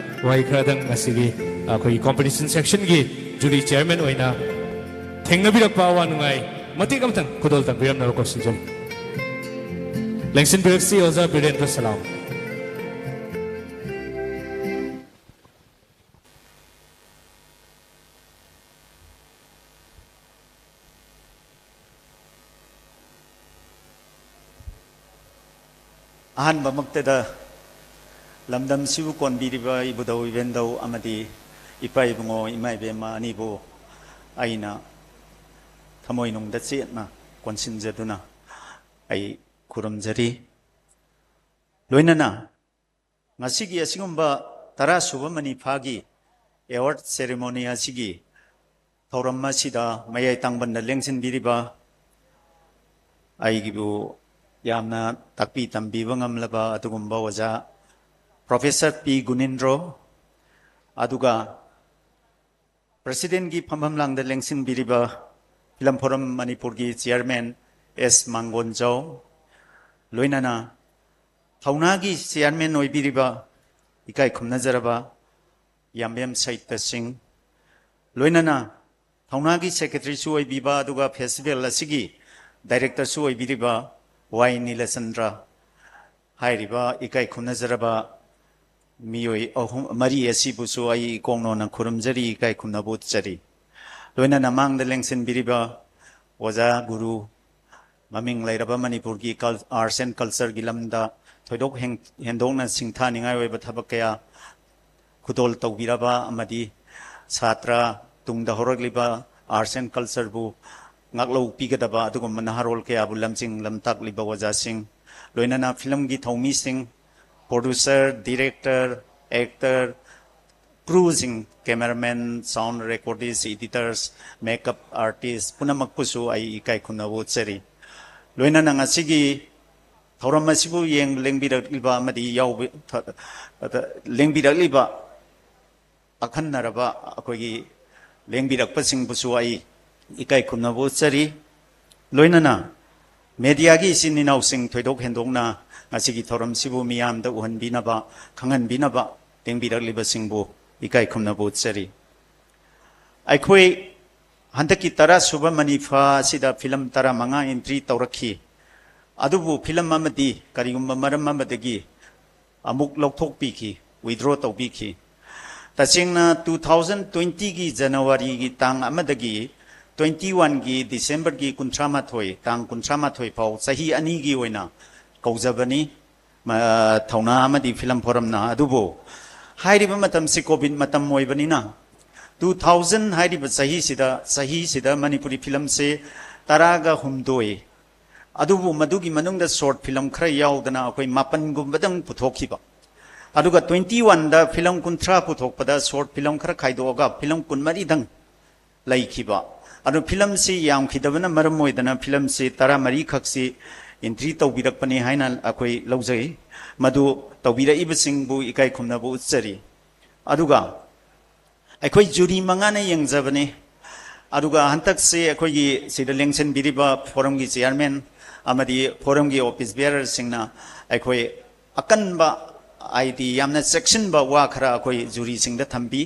ꯋꯥꯍꯩ ꯈꯔꯗꯪ ꯉꯁꯤꯒꯤ ꯑꯩꯈꯣꯏꯒꯤ competition sectionꯒꯤ jury chairman ꯑꯣꯏꯅ ꯊꯦꯡꯅꯕꯤꯔꯛꯄ ꯑꯋꯥ ꯅꯨꯡꯉꯥꯏ ꯃꯇꯦꯛ ꯑꯃꯇꯪ ꯈꯨꯗꯣꯜ ꯇꯝꯕꯤꯔꯝꯅꯕ ꯀꯧꯁꯤꯟꯖꯔꯤ꯫ ꯂꯦꯡꯁꯤꯟꯕꯤꯔꯛꯁꯤ ꯑꯣꯖꯥ ꯕꯤꯔꯦꯟꯗ꯭ꯔ ꯁꯂꯥꯝ꯫ ꯑꯍꯥꯟꯕꯃꯛꯇꯗ ꯂꯝꯗꯝꯁꯤꯕꯨ ꯀꯣꯟꯕꯤꯔꯤꯕ ꯏꯕꯨꯙꯧ ꯏꯕꯦꯟꯙꯧ ꯑꯃꯗꯤ ꯏꯄꯥ ꯏꯕꯨꯡꯉꯣ ꯏꯃꯥ ꯏꯕꯦꯝꯃ ꯑꯅꯤꯕꯨ ꯑꯩꯅ ꯊꯃꯣꯏꯅꯨꯡꯗ ꯆꯦꯠꯅ ꯀꯣꯟꯁꯤꯟꯖꯗꯨꯅ ꯑꯩ ꯈꯨꯔꯨꯝꯖꯔꯤ꯫ ꯂꯣꯏꯅꯅ ꯉꯁꯤꯒꯤ ꯑꯁꯤꯒꯨꯝꯕ ꯇꯔꯥ ꯁꯨꯕ ꯃꯅꯤꯐꯥꯒꯤ award ceremony ꯑꯁꯤꯒꯤ ꯊꯧꯔꯝ ꯑꯁꯤꯗ ꯃꯌꯥꯏ ꯇꯥꯡꯕꯟꯗ ꯂꯦꯡꯁꯤꯟꯕꯤꯔꯤꯕ ꯑꯩꯒꯤꯕꯨ ꯌꯥꯝꯅ ꯇꯥꯛꯄꯤ ꯇꯝꯕꯤꯕ ꯉꯝꯂꯕ ꯑꯗꯨꯒꯨꯝꯕ ꯑꯣꯖꯥ Professor ꯄꯤ ꯒꯨꯅꯤꯟꯗ꯭ꯔꯣ, ꯑꯗꯨꯒ Presidentꯀꯤ ꯐꯝꯐꯝ ꯂꯥꯡꯗ ꯂꯦꯡꯁꯤꯟꯕꯤꯔꯤꯕ Film Forum ꯃꯅꯤꯄꯨꯔꯒꯤ chairman ꯑꯦꯁ ꯃꯥꯡꯒꯣꯟꯖꯥꯎ, ꯂꯣꯏꯅꯅ ꯊꯧꯅꯥꯒꯤ chairman ꯑꯣꯏꯕꯤꯔꯤꯕ ꯏꯀꯥꯏ ꯈꯨꯝꯅꯖꯔꯕ ꯌꯥꯝꯕꯦꯝ ꯁꯍꯤꯇ꯭ꯌ ꯁꯤꯡ, ꯂꯣꯏꯅꯅ ꯊꯧꯅꯥꯒꯤ ꯁꯦꯀ꯭ꯔꯦꯇꯔꯤꯁꯨ ꯑꯣꯏꯕꯤꯕ ꯑꯗꯨꯒ ꯐꯦꯁꯇꯤꯚꯦꯜ ꯑꯁꯤꯒꯤ ꯗꯥꯏꯔꯦꯛꯇꯔꯁꯨ ꯑꯣꯏꯕꯤꯔꯤꯕ ꯋꯥꯏ ꯅꯤꯂꯆꯟꯗ꯭ꯔ ꯍꯥꯏꯔꯤꯕ ꯏꯀꯥꯏ ꯈꯨꯝꯅꯖꯔꯕ ꯃꯤꯑꯣꯏ ꯑꯍꯨꯝ, ꯃꯔꯤ ꯑꯁꯤꯕꯨꯁꯨ ꯑꯩ ꯏꯀꯣꯡꯅꯣꯅ ꯈꯨꯔꯨꯝꯖꯔꯤ, ꯏꯀꯥꯏ ꯈꯨꯝꯅꯕ ꯎꯠꯆꯔꯤ꯫ ꯂꯣꯏꯅꯅ ꯃꯥꯡꯗ ꯂꯦꯡꯁꯤꯟꯕꯤꯔꯤꯕ ꯑꯣꯖꯥ ꯒꯨꯔꯨ, ꯃꯃꯤꯡ ꯂꯩꯔꯕ ꯃꯅꯤꯄꯨꯔꯒꯤ ꯀꯜ-, ꯑꯥꯔꯠꯁ ꯑꯦꯟ ꯀꯜꯆꯔꯒꯤ ꯂꯝꯗ ꯊꯣꯏꯗꯣꯛ ꯍꯦꯟ-, ꯍꯦꯟꯗꯣꯛꯅ ꯁꯤꯡꯊꯥꯅꯤꯡꯉꯥꯏ ꯑꯣꯏꯕ ꯊꯕꯛ ꯀꯌꯥ ꯈꯨꯗꯣꯜ ꯇꯧꯕꯤꯔꯕ ꯑꯃꯗꯤ ꯁꯥꯇ꯭ꯔ, ꯇꯨꯡꯗ ꯍꯧꯔꯛꯂꯤꯕ ꯑꯥꯔꯠꯁ ꯑꯦꯟ ꯀꯜꯆꯔꯕꯨ ꯉꯥꯛꯂꯧ ꯄꯤꯒꯗꯕ ꯑꯗꯨꯒꯨꯝꯕ ꯅꯍꯥꯔꯣꯜ ꯀꯌꯥꯕꯨ ꯂꯝꯖꯤꯡ ꯂꯝꯇꯥꯛꯂꯤꯕ ꯑꯣꯖꯥꯁꯤꯡ, ꯂꯣꯏꯅꯅ ꯐꯤꯂꯝꯒꯤ ꯊꯧꯃꯤꯁꯤꯡ, ꯄ꯭ꯔꯣꯗ꯭ꯌꯨꯁꯔ, ꯗꯤꯔꯦꯛꯇꯔ, ꯑꯦꯛꯇꯔ, ꯀ꯭ꯔꯨꯁꯤꯡ, cameramen, sound recordist, editors, makeup artist ꯄꯨꯝꯅꯃꯛꯄꯨꯁꯨ ꯑꯩ ꯏꯀꯥꯏ ꯈꯨꯝꯅꯕ ꯎꯠꯆꯔꯤ꯫ ꯂꯣꯏꯅꯅ ꯉꯁꯤꯒꯤ ꯊꯧꯔꯝ ꯑꯁꯤꯕꯨ ꯌꯦꯡ-, ꯂꯦꯡꯕꯤꯔꯛꯂꯤꯕ ꯑꯃꯗꯤ ꯌꯥꯎꯕ-, ꯊ-, ꯊ-, ꯂꯦꯡꯕꯤꯔꯛꯂꯤꯕ ꯑꯈꯟꯅꯔꯕ ꯑꯩꯈꯣꯏꯒꯤ ꯂꯦꯡꯕꯤꯔꯛꯄꯁꯤꯡꯕꯨꯁꯨ ꯑꯩ ꯏꯀꯥꯏ ꯈꯨꯝꯅꯕ ꯎꯠꯆꯔꯤ꯫ ꯂꯣꯏꯅꯅ ꯃꯦꯗꯤꯌꯥꯒꯤ ꯏꯆꯤꯟ ꯏꯅꯥꯎꯁꯤꯡ ꯊꯣꯏꯗꯣꯛ ꯍꯦꯟꯗꯣꯛꯅ ꯉꯁꯤꯒꯤ ꯊꯧꯔꯝꯁꯤꯕꯨ ꯃꯤꯌꯥꯝꯗ ꯎꯍꯟꯕꯤꯅꯕ, ꯈꯪꯍꯟꯕꯤꯅꯕ ꯂꯦꯡꯕꯤꯔꯛꯂꯤꯕꯁꯤꯡꯕꯨ ꯏꯀꯥꯏ ꯈꯨꯝꯅꯕ ꯎꯠꯆꯔꯤ꯫ ꯑꯩꯈꯣꯏ ꯍꯟꯗꯛꯀꯤ ꯇꯔꯥ ꯁꯨꯕ ꯃꯅꯤꯐꯥ ꯑꯁꯤꯗ ꯐꯤꯂꯝ ꯇꯔꯥꯃꯉꯥ ꯑꯦꯟꯇ꯭ꯔꯤ ꯇꯧꯔꯛꯈꯤ꯫ ꯑꯗꯨꯕꯨ ꯐꯤꯂꯝ ꯑꯃꯗꯤ ꯀꯔꯤꯒꯨꯝꯕ ꯃꯔꯝ ꯑꯃꯗꯒꯤ ꯑꯃꯨꯛ ꯂꯧꯊꯣꯛꯄꯤꯈꯤ, ꯋꯤꯗ꯭ꯔꯣ ꯇꯧꯕꯤꯈꯤ꯫ ꯇꯁꯦꯡꯅ two thousand twenty ꯒꯤ ꯖꯅꯋꯥꯔꯤꯒꯤ ꯇꯥꯡ ꯑꯃꯗꯒꯤ twenty one ꯒꯤ ꯗꯤꯁꯦꯝꯕꯔꯒꯤ ꯀꯨꯟꯊ꯭ꯔꯥ ꯃꯥꯊꯣꯏ, ꯇꯥꯡ ꯀꯨꯟꯊ꯭ꯔꯥ ꯃꯥꯊꯣꯏ ꯐꯥꯎ ꯆꯍꯤ ꯑꯅꯤꯒꯤ ꯑꯣꯏꯅ ꯀꯧꯖꯕꯅꯤ꯫ ꯃ-, ꯊꯧꯅꯥ ꯑꯃꯗꯤ ꯐꯤꯂꯝ ꯐꯣꯔꯝꯅ꯫ ꯑꯗꯨꯕꯨ ꯍꯥꯏꯔꯤꯕ ꯃꯇꯝꯁꯤ ꯀꯣꯚꯤꯗ ꯃꯇꯝ ꯑꯣꯏꯕꯅꯤꯅ, two thousand ꯍꯥꯏꯔꯤꯕ ꯆꯍꯤꯁꯤꯗ, ꯆꯍꯤꯁꯤꯗ ꯃꯅꯤꯄꯨꯔꯤ ꯐꯤꯂꯝꯁꯦ ꯇꯔꯥꯒ ꯍꯨꯝꯗꯣꯏ, ꯑꯗꯨꯕꯨ ꯃꯗꯨꯒꯤ ꯃꯅꯨꯡꯗ ꯁꯣꯔꯠ ꯐꯤꯂꯝ ꯈꯔ ꯌꯥꯎꯗꯅ ꯑꯩꯈꯣꯏ ꯃꯥꯄꯟꯒꯨꯝꯕꯗꯪ ꯄꯨꯊꯣꯛꯈꯤꯕ꯫ ꯑꯗꯨꯒ twenty one ꯗ ꯐꯤꯂꯝ ꯀꯨꯟꯊ꯭ꯔꯥ ꯄꯨꯊꯣꯛꯄꯗ ꯁꯣꯔꯠ ꯐꯤꯂꯝ ꯈꯔ ꯈꯥꯏꯗꯣꯛꯑꯒ ꯐꯤꯂꯝ ꯀꯨꯟꯃꯔꯤꯗꯪ ꯂꯩꯈꯤꯕ꯫ ꯑꯗꯨ ꯐꯤꯂꯝꯁꯤ ꯌꯥꯝꯈꯤꯗꯕꯅ ꯃꯔꯝ ꯑꯣꯏꯗꯅ ꯐꯤꯂꯝꯁꯤ ꯇꯔꯥꯃꯔꯤ ꯈꯛꯁꯤ ꯑꯦꯟꯇ꯭ꯔꯤ ꯇꯧꯕꯤꯔꯛꯄꯅꯤ ꯍꯥꯏꯅ ꯑꯩꯈꯣꯏ ꯂꯧꯖꯩ꯫ ꯃꯗꯨ ꯇꯧꯕꯤꯔꯛꯏꯕꯁꯤꯡꯕꯨ ꯏꯀꯥꯏ ꯈꯨꯝꯅꯕ ꯎꯠꯆꯔꯤ꯫ ꯑꯗꯨꯒ ꯑꯩꯈꯣꯏ ꯖꯨꯔꯤ ꯃꯉꯥꯅ ꯌꯦꯡꯖꯕꯅꯤ꯫ ꯑꯗꯨꯒ ꯍꯟꯗꯛꯁꯤ ꯑꯩꯈꯣꯏꯒꯤ ꯁꯤꯗ ꯂꯦꯡꯁꯤꯟꯕꯤꯔꯤꯕ ꯐꯣꯔꯝꯒꯤ ꯆꯤꯌꯥꯔꯃꯦꯟ ꯑꯃꯗꯤ ꯐꯣꯔꯝꯒꯤ ꯑꯣꯐꯤꯁ ꯕꯤꯌꯥꯔꯔꯁꯤꯡꯅ ꯑꯩꯈꯣꯏ ꯑꯀꯟꯕ, ꯍꯥꯏꯗꯤ ꯌꯥꯝꯅ ꯆꯦꯛꯁꯤꯟꯕ ꯋꯥ ꯈꯔ ꯑꯩꯈꯣꯏ ꯖꯨꯔꯤꯁꯤꯡꯗ ꯊꯝꯕꯤ꯫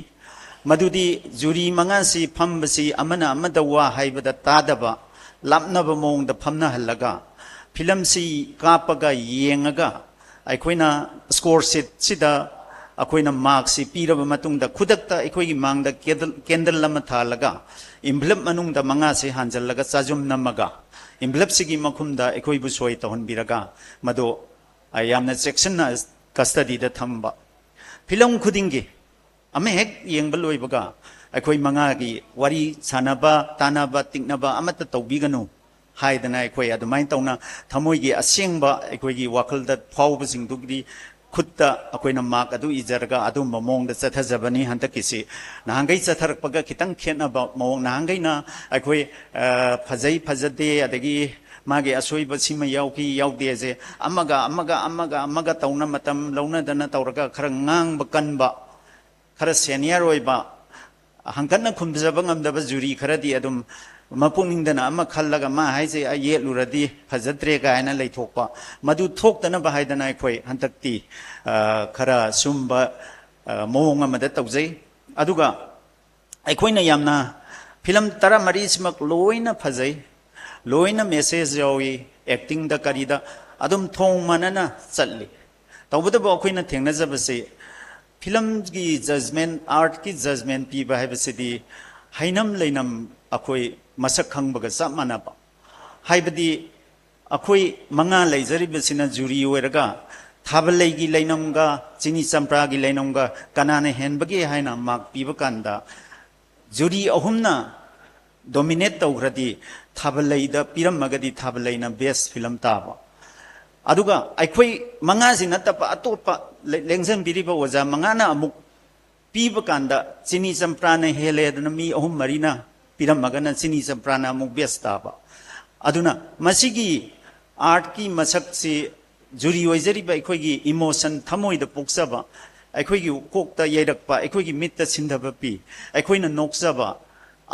ꯃꯗꯨꯗꯤ ꯖꯨꯔꯤ ꯃꯉꯥꯁꯤ ꯐꯝꯕꯁꯤ ꯑꯃꯅ ꯑꯃꯗ ꯋꯥ ꯍꯥꯏꯕꯗ ꯇꯥꯗꯕ, ꯂꯥꯞꯅꯕ ꯃꯑꯣꯡꯗ ꯐꯝꯅꯍꯜꯂꯒ ꯐꯤꯂꯝꯁꯤ ꯀꯥꯞꯄꯒ ꯌꯦꯡꯉꯒ ꯑꯩꯈꯣꯏꯅ ꯁ꯭ꯀꯣꯔ ꯁꯤꯠꯁꯤꯗ ꯑꯩꯈꯣꯏꯅ ꯃꯥꯔꯛꯁꯤ ꯄꯤꯔꯕ ꯃꯇꯨꯡꯗ ꯈꯨꯗꯛꯇ ꯑꯩꯈꯣꯏꯒꯤ ꯃꯥꯡꯗ ꯀꯦꯟꯗꯜ ꯑꯃ ꯊꯥꯜꯂꯒ ꯏꯟꯚꯂꯞ ꯃꯅꯨꯡꯗ ꯃꯉꯥꯁꯤ ꯍꯥꯟꯖꯜꯂꯒ ꯆꯥꯖꯨꯝ ꯅꯝꯃꯒ ꯏꯟꯚꯂꯞꯁꯤꯒꯤ ꯃꯈꯨꯝꯗ ꯑꯩꯈꯣꯏꯕꯨ ꯁꯣꯏ ꯇꯧꯍꯟꯕꯤꯔꯒ ꯃꯗꯨ ꯌꯥꯝꯅ ꯆꯦꯛꯁꯤꯟꯅ ꯀꯁꯇꯗꯤꯗ ꯊꯝꯕ꯫ ꯐꯤꯂꯝ ꯈꯨꯗꯤꯡꯒꯤ ꯑꯃ ꯍꯦꯛ ꯌꯦꯡꯕ ꯂꯣꯏꯕꯒ ꯑꯩꯈꯣꯏ ꯃꯉꯥꯒꯤ ꯋꯥꯔꯤ ꯁꯥꯟꯅꯕ, ꯇꯥꯟꯅꯕ, ꯇꯤꯛꯅꯕ ꯑꯃꯠꯇ ꯇꯧꯕꯤꯒꯅꯨ ꯍꯥꯏꯗꯅ ꯑꯩꯈꯣꯏ ꯑꯗꯨꯃꯥꯏꯅ ꯇꯧꯅ ꯊꯃꯣꯏꯒꯤ ꯑꯁꯦꯡꯕ ꯑꯩꯈꯣꯏꯒꯤ ꯋꯥꯈꯜꯗ ꯐꯥꯎꯕꯁꯤꯡꯗꯨꯒꯤ ꯈꯨꯠꯇ ꯑꯩꯈꯣꯏꯅ ꯃꯥꯔꯛ ꯑꯗꯨ ꯏꯖꯔꯒ ꯑꯗꯨꯝꯕ ꯃꯑꯣꯡꯗ ꯆꯠꯊꯖꯕꯅꯤ꯫ ꯍꯟꯗꯛꯀꯤꯁꯤ ꯅꯍꯥꯟꯈꯩ ꯆꯠꯊꯔꯛꯄꯒ ꯈꯤꯇꯪ ꯈꯦꯠꯅꯕ ꯃꯑꯣꯡ, ꯅꯍꯥꯟꯈꯩꯅ ꯑꯩꯈꯣꯏ ꯐꯖꯩ ꯐꯖꯗꯦ, ꯑꯗꯒꯤ ꯃꯥꯒꯤ ꯑꯁꯣꯏꯕ ꯁꯤꯃ ꯌꯥꯎꯈꯤ ꯌꯥꯎꯗꯦꯁꯦ ꯑꯃꯒ ꯑꯃꯒ ꯑꯃꯒ ꯑꯃꯒ ꯇꯧꯅ ꯃꯇꯝ ꯂꯧꯅꯗꯅ ꯇꯧꯔꯒ ꯈꯔ ꯉꯥꯡꯕ ꯀꯟꯕ, ꯈꯔ ꯁꯦꯅꯤꯌꯔ ꯑꯣꯏꯕ, ꯍꯪꯀꯠꯅ ꯈꯨꯝꯖꯕ ꯉꯝꯗꯕ ꯖꯨꯔꯤ ꯈꯔꯗꯤ ꯑꯗꯨꯝ ꯃꯄꯨꯛꯅꯤꯡꯗꯅ ꯑꯃ ꯈꯜꯂꯒ ꯃꯥ ꯍꯥꯏꯁꯦ ꯑꯩ ꯌꯦꯠꯂꯨꯔꯗꯤ ꯐꯖꯗ꯭ꯔꯦ ꯀꯥꯏꯅ ꯂꯩꯊꯣꯛꯄ, ꯃꯗꯨ ꯊꯣꯛꯇꯅꯕ ꯍꯥꯏꯗꯅ ꯑꯩꯈꯣꯏ ꯍꯟꯗꯛꯇꯤ ꯈꯔ ꯁꯨꯝꯕ ꯃꯑꯣꯡ ꯑꯃꯗ ꯇꯧꯖꯩ꯫ ꯑꯗꯨꯒ ꯑꯩꯈꯣꯏꯅ ꯌꯥꯝꯅ ꯐꯤꯂꯝ ꯇꯔꯥꯃꯔꯤꯁꯤꯃꯛ ꯂꯣꯏꯅ ꯐꯖꯩ, ꯂꯣꯏꯅ ꯃꯦꯁꯦꯖ ꯌꯥꯎꯏ, ꯑꯦꯛꯇꯤꯡꯗ ꯀꯔꯤꯗ ꯑꯗꯨꯝ ꯊꯣꯡ ꯃꯥꯟꯅꯅ ꯆꯠꯂꯤ꯫ ꯇꯧꯕꯇꯕꯨ ꯑꯩꯈꯣꯏꯅ ꯊꯦꯡꯅꯖꯕꯁꯤ ꯐꯤꯂꯝꯒꯤ ꯖꯖꯃꯦꯟ, ꯑꯥꯔꯠꯀꯤ ꯖꯖꯃꯦꯟ ꯄꯤꯕ ꯍꯥꯏꯕꯁꯤꯗꯤ ꯍꯩꯅꯝ ꯂꯩꯅꯝ ꯑꯩꯈꯣꯏ ꯃꯁꯛ ꯈꯪꯕꯒ ꯆꯞ ꯃꯥꯟꯅꯕ꯫ ꯍꯥꯏꯕꯗꯤ ꯑꯩꯈꯣꯏ ꯃꯉꯥ ꯂꯩꯖꯔꯤꯕꯁꯤꯅ ꯖꯨꯔꯤ ꯑꯣꯏꯔꯒ ꯊꯥꯕꯜꯂꯩꯒꯤ ꯂꯩꯅꯝꯒ ꯆꯤꯅꯤ ꯆꯝꯄ꯭ꯔꯥꯒꯤ ꯂꯩꯅꯝꯒ ꯀꯅꯥꯅ ꯍꯦꯟꯕꯒꯦ ꯍꯥꯏꯅ ꯃꯥꯔꯛ ꯄꯤꯕ ꯀꯥꯟꯗ ꯖꯨꯔꯤ ꯑꯍꯨꯝꯅ ꯗꯣꯃꯤꯅꯦꯠ ꯇꯧꯈ꯭ꯔꯗꯤ ꯊꯥꯕꯜꯂꯩꯗ ꯄꯤꯔꯝꯃꯒꯗꯤ ꯊꯥꯕꯜꯂꯩꯅ ꯕꯦꯁ ꯐꯤꯂꯝ ꯇꯥꯕ꯫ ꯑꯗꯨꯒ ꯑꯩꯈꯣꯏ ꯃꯉꯥꯁꯤ ꯅꯠꯇꯕ ꯑꯇꯣꯞꯄ ꯂꯦꯡꯖꯟꯕꯤꯔꯤꯕ ꯑꯣꯖꯥ ꯃꯉꯥꯅ ꯑꯃꯨꯛ ꯄꯤꯕ ꯀꯥꯟꯗ ꯆꯤꯅꯤ ꯆꯝꯄ꯭ꯔꯥꯅ ꯍꯦꯜꯂꯦ ꯑꯗꯨꯅ ꯃꯤ ꯑꯍꯨꯝ ꯃꯔꯤꯅ ꯄꯤꯔꯝꯃꯒꯅ ꯆꯤꯅꯤ ꯆꯝꯄ꯭ꯔꯥꯅ ꯑꯃꯨꯛ ꯕꯦꯁ ꯇꯥꯕ꯫ ꯑꯗꯨꯅ ꯃꯁꯤꯒꯤ ꯑꯥꯔꯠꯀꯤ ꯃꯁꯛꯁꯤ ꯖꯨꯔꯤ ꯑꯣꯏꯖꯔꯤꯕ ꯑꯩꯈꯣꯏꯒꯤ ꯏꯃꯣꯁꯟ, ꯊꯃꯣꯏꯗ ꯄꯣꯛꯆꯕ, ꯑꯩꯈꯣꯏꯒꯤ ꯀꯣꯛꯇ ꯌꯩꯔꯛꯄ, ꯑꯩꯈꯣꯏꯒꯤ ꯃꯤꯠꯇ ꯁꯤꯟꯊꯕ ꯄꯤ, ꯑꯩꯈꯣꯏꯅ ꯅꯣꯛꯆꯕ,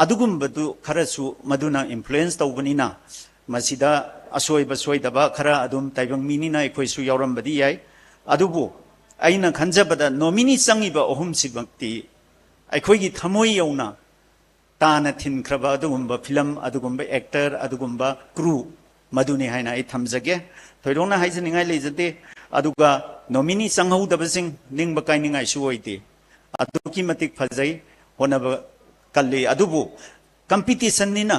ꯑꯗꯨꯒꯨꯝꯕꯗꯨ ꯈꯔꯁꯨ ꯃꯗꯨꯅ ꯏꯟꯐ꯭ꯂꯨꯌꯦꯟꯁ ꯇꯧꯕꯅꯤꯅ ꯃꯁꯤꯗ ꯑꯁꯣꯏꯕ ꯁꯣꯏꯗꯕ ꯈꯔ ꯑꯗꯨꯝ ꯇꯥꯏꯕꯪ ꯃꯤꯅꯤꯅ ꯑꯩꯈꯣꯏꯁꯨ ꯌꯥꯎꯔꯝꯕꯗꯤ ꯌꯥꯏ꯫ ꯑꯗꯨꯕꯨ ꯑꯩꯅ ꯈꯟꯖꯕꯗ ꯅꯣꯃꯤꯅꯤ ꯆꯪꯉꯤꯕ ꯑꯍꯨꯝꯁꯤꯃꯛꯇꯤ ꯑꯩꯈꯣꯏꯒꯤ ꯊꯃꯣꯏ ꯌꯧꯅ ꯇꯥꯅ ꯊꯤꯟꯈ꯭ꯔꯕ ꯑꯗꯨꯒꯨꯝꯕ ꯐꯤꯂꯝ, ꯑꯗꯨꯒꯨꯝꯕ ꯑꯦꯛꯇꯔ, ꯑꯗꯨꯒꯨꯝꯕ ꯀ꯭ꯔꯨ, ꯃꯗꯨꯅꯤ ꯍꯥꯏꯅ ꯑꯩ ꯊꯝꯖꯒꯦ꯫ ꯊꯣꯏꯗꯣꯛꯅ ꯍꯥꯏꯖꯅꯤꯡꯉꯥꯏ ꯂꯩꯖꯗꯦ꯫ ꯑꯗꯨꯒ ꯅꯣꯃꯤꯅꯤ ꯆꯪꯍꯧꯗꯕꯁꯤꯡ ꯅꯤꯡꯕ ꯀꯥꯏꯅꯤꯡꯉꯥꯏꯁꯨ ꯑꯣꯏꯗꯦ꯫ ꯑꯗꯨꯛꯀꯤ ꯃꯇꯤꯛ ꯐꯖꯩ, ꯍꯣꯠꯅꯕ ꯀꯜꯂꯤ꯫ ꯑꯗꯨꯕꯨ ꯀꯝꯄꯤꯇꯤꯁꯟꯅꯤꯅ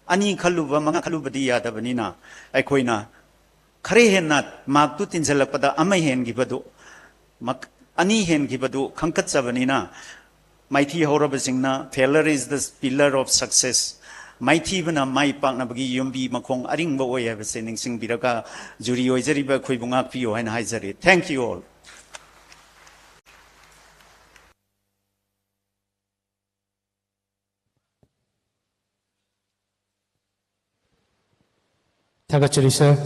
ꯑꯅꯤ ꯈꯜꯂꯨꯕ, ꯃꯉꯥ ꯈꯜꯂꯨꯕꯗꯤ ꯌꯥꯗꯕꯅꯤꯅ, ꯑꯩꯈꯣꯏꯅ ꯈꯔ ꯍꯦꯟꯅ ꯃꯥꯔꯛꯇꯨ ꯇꯤꯟꯁꯤꯜꯂꯛꯄꯗ ꯑꯃ ꯍꯦꯟꯈꯤꯕꯗꯨ, ꯃꯛ-, ꯑꯅꯤ ꯍꯦꯟꯈꯤꯕꯗꯨ ꯈꯪꯀꯠꯆꯕꯅꯤꯅ, ꯃꯥꯏꯊꯤ ꯍꯧꯔꯕꯁꯤꯡꯅ "Failure is the pillar of success", ꯃꯥꯏꯊꯤꯕꯅ ꯃꯥꯏ ꯄꯥꯛꯅꯕꯒꯤ ꯌꯨꯝꯕꯤ ꯃꯈꯣꯡ ꯑꯔꯤꯡꯕ ꯑꯣꯏ ꯍꯥꯏꯕꯁꯦ ꯅꯤꯡꯁꯤꯡꯕꯤꯔꯒ, ꯖꯨꯔꯤ ꯑꯣꯏꯖꯔꯤꯕ ꯑꯩꯈꯣꯏꯕꯨ ꯉꯥꯛꯄꯤꯌꯨ ꯍꯥꯏꯅ ꯍꯥꯏꯖꯔꯤ꯫ Thank you all. ꯊꯥꯒꯠꯆꯔꯤ ꯁꯥꯔ꯫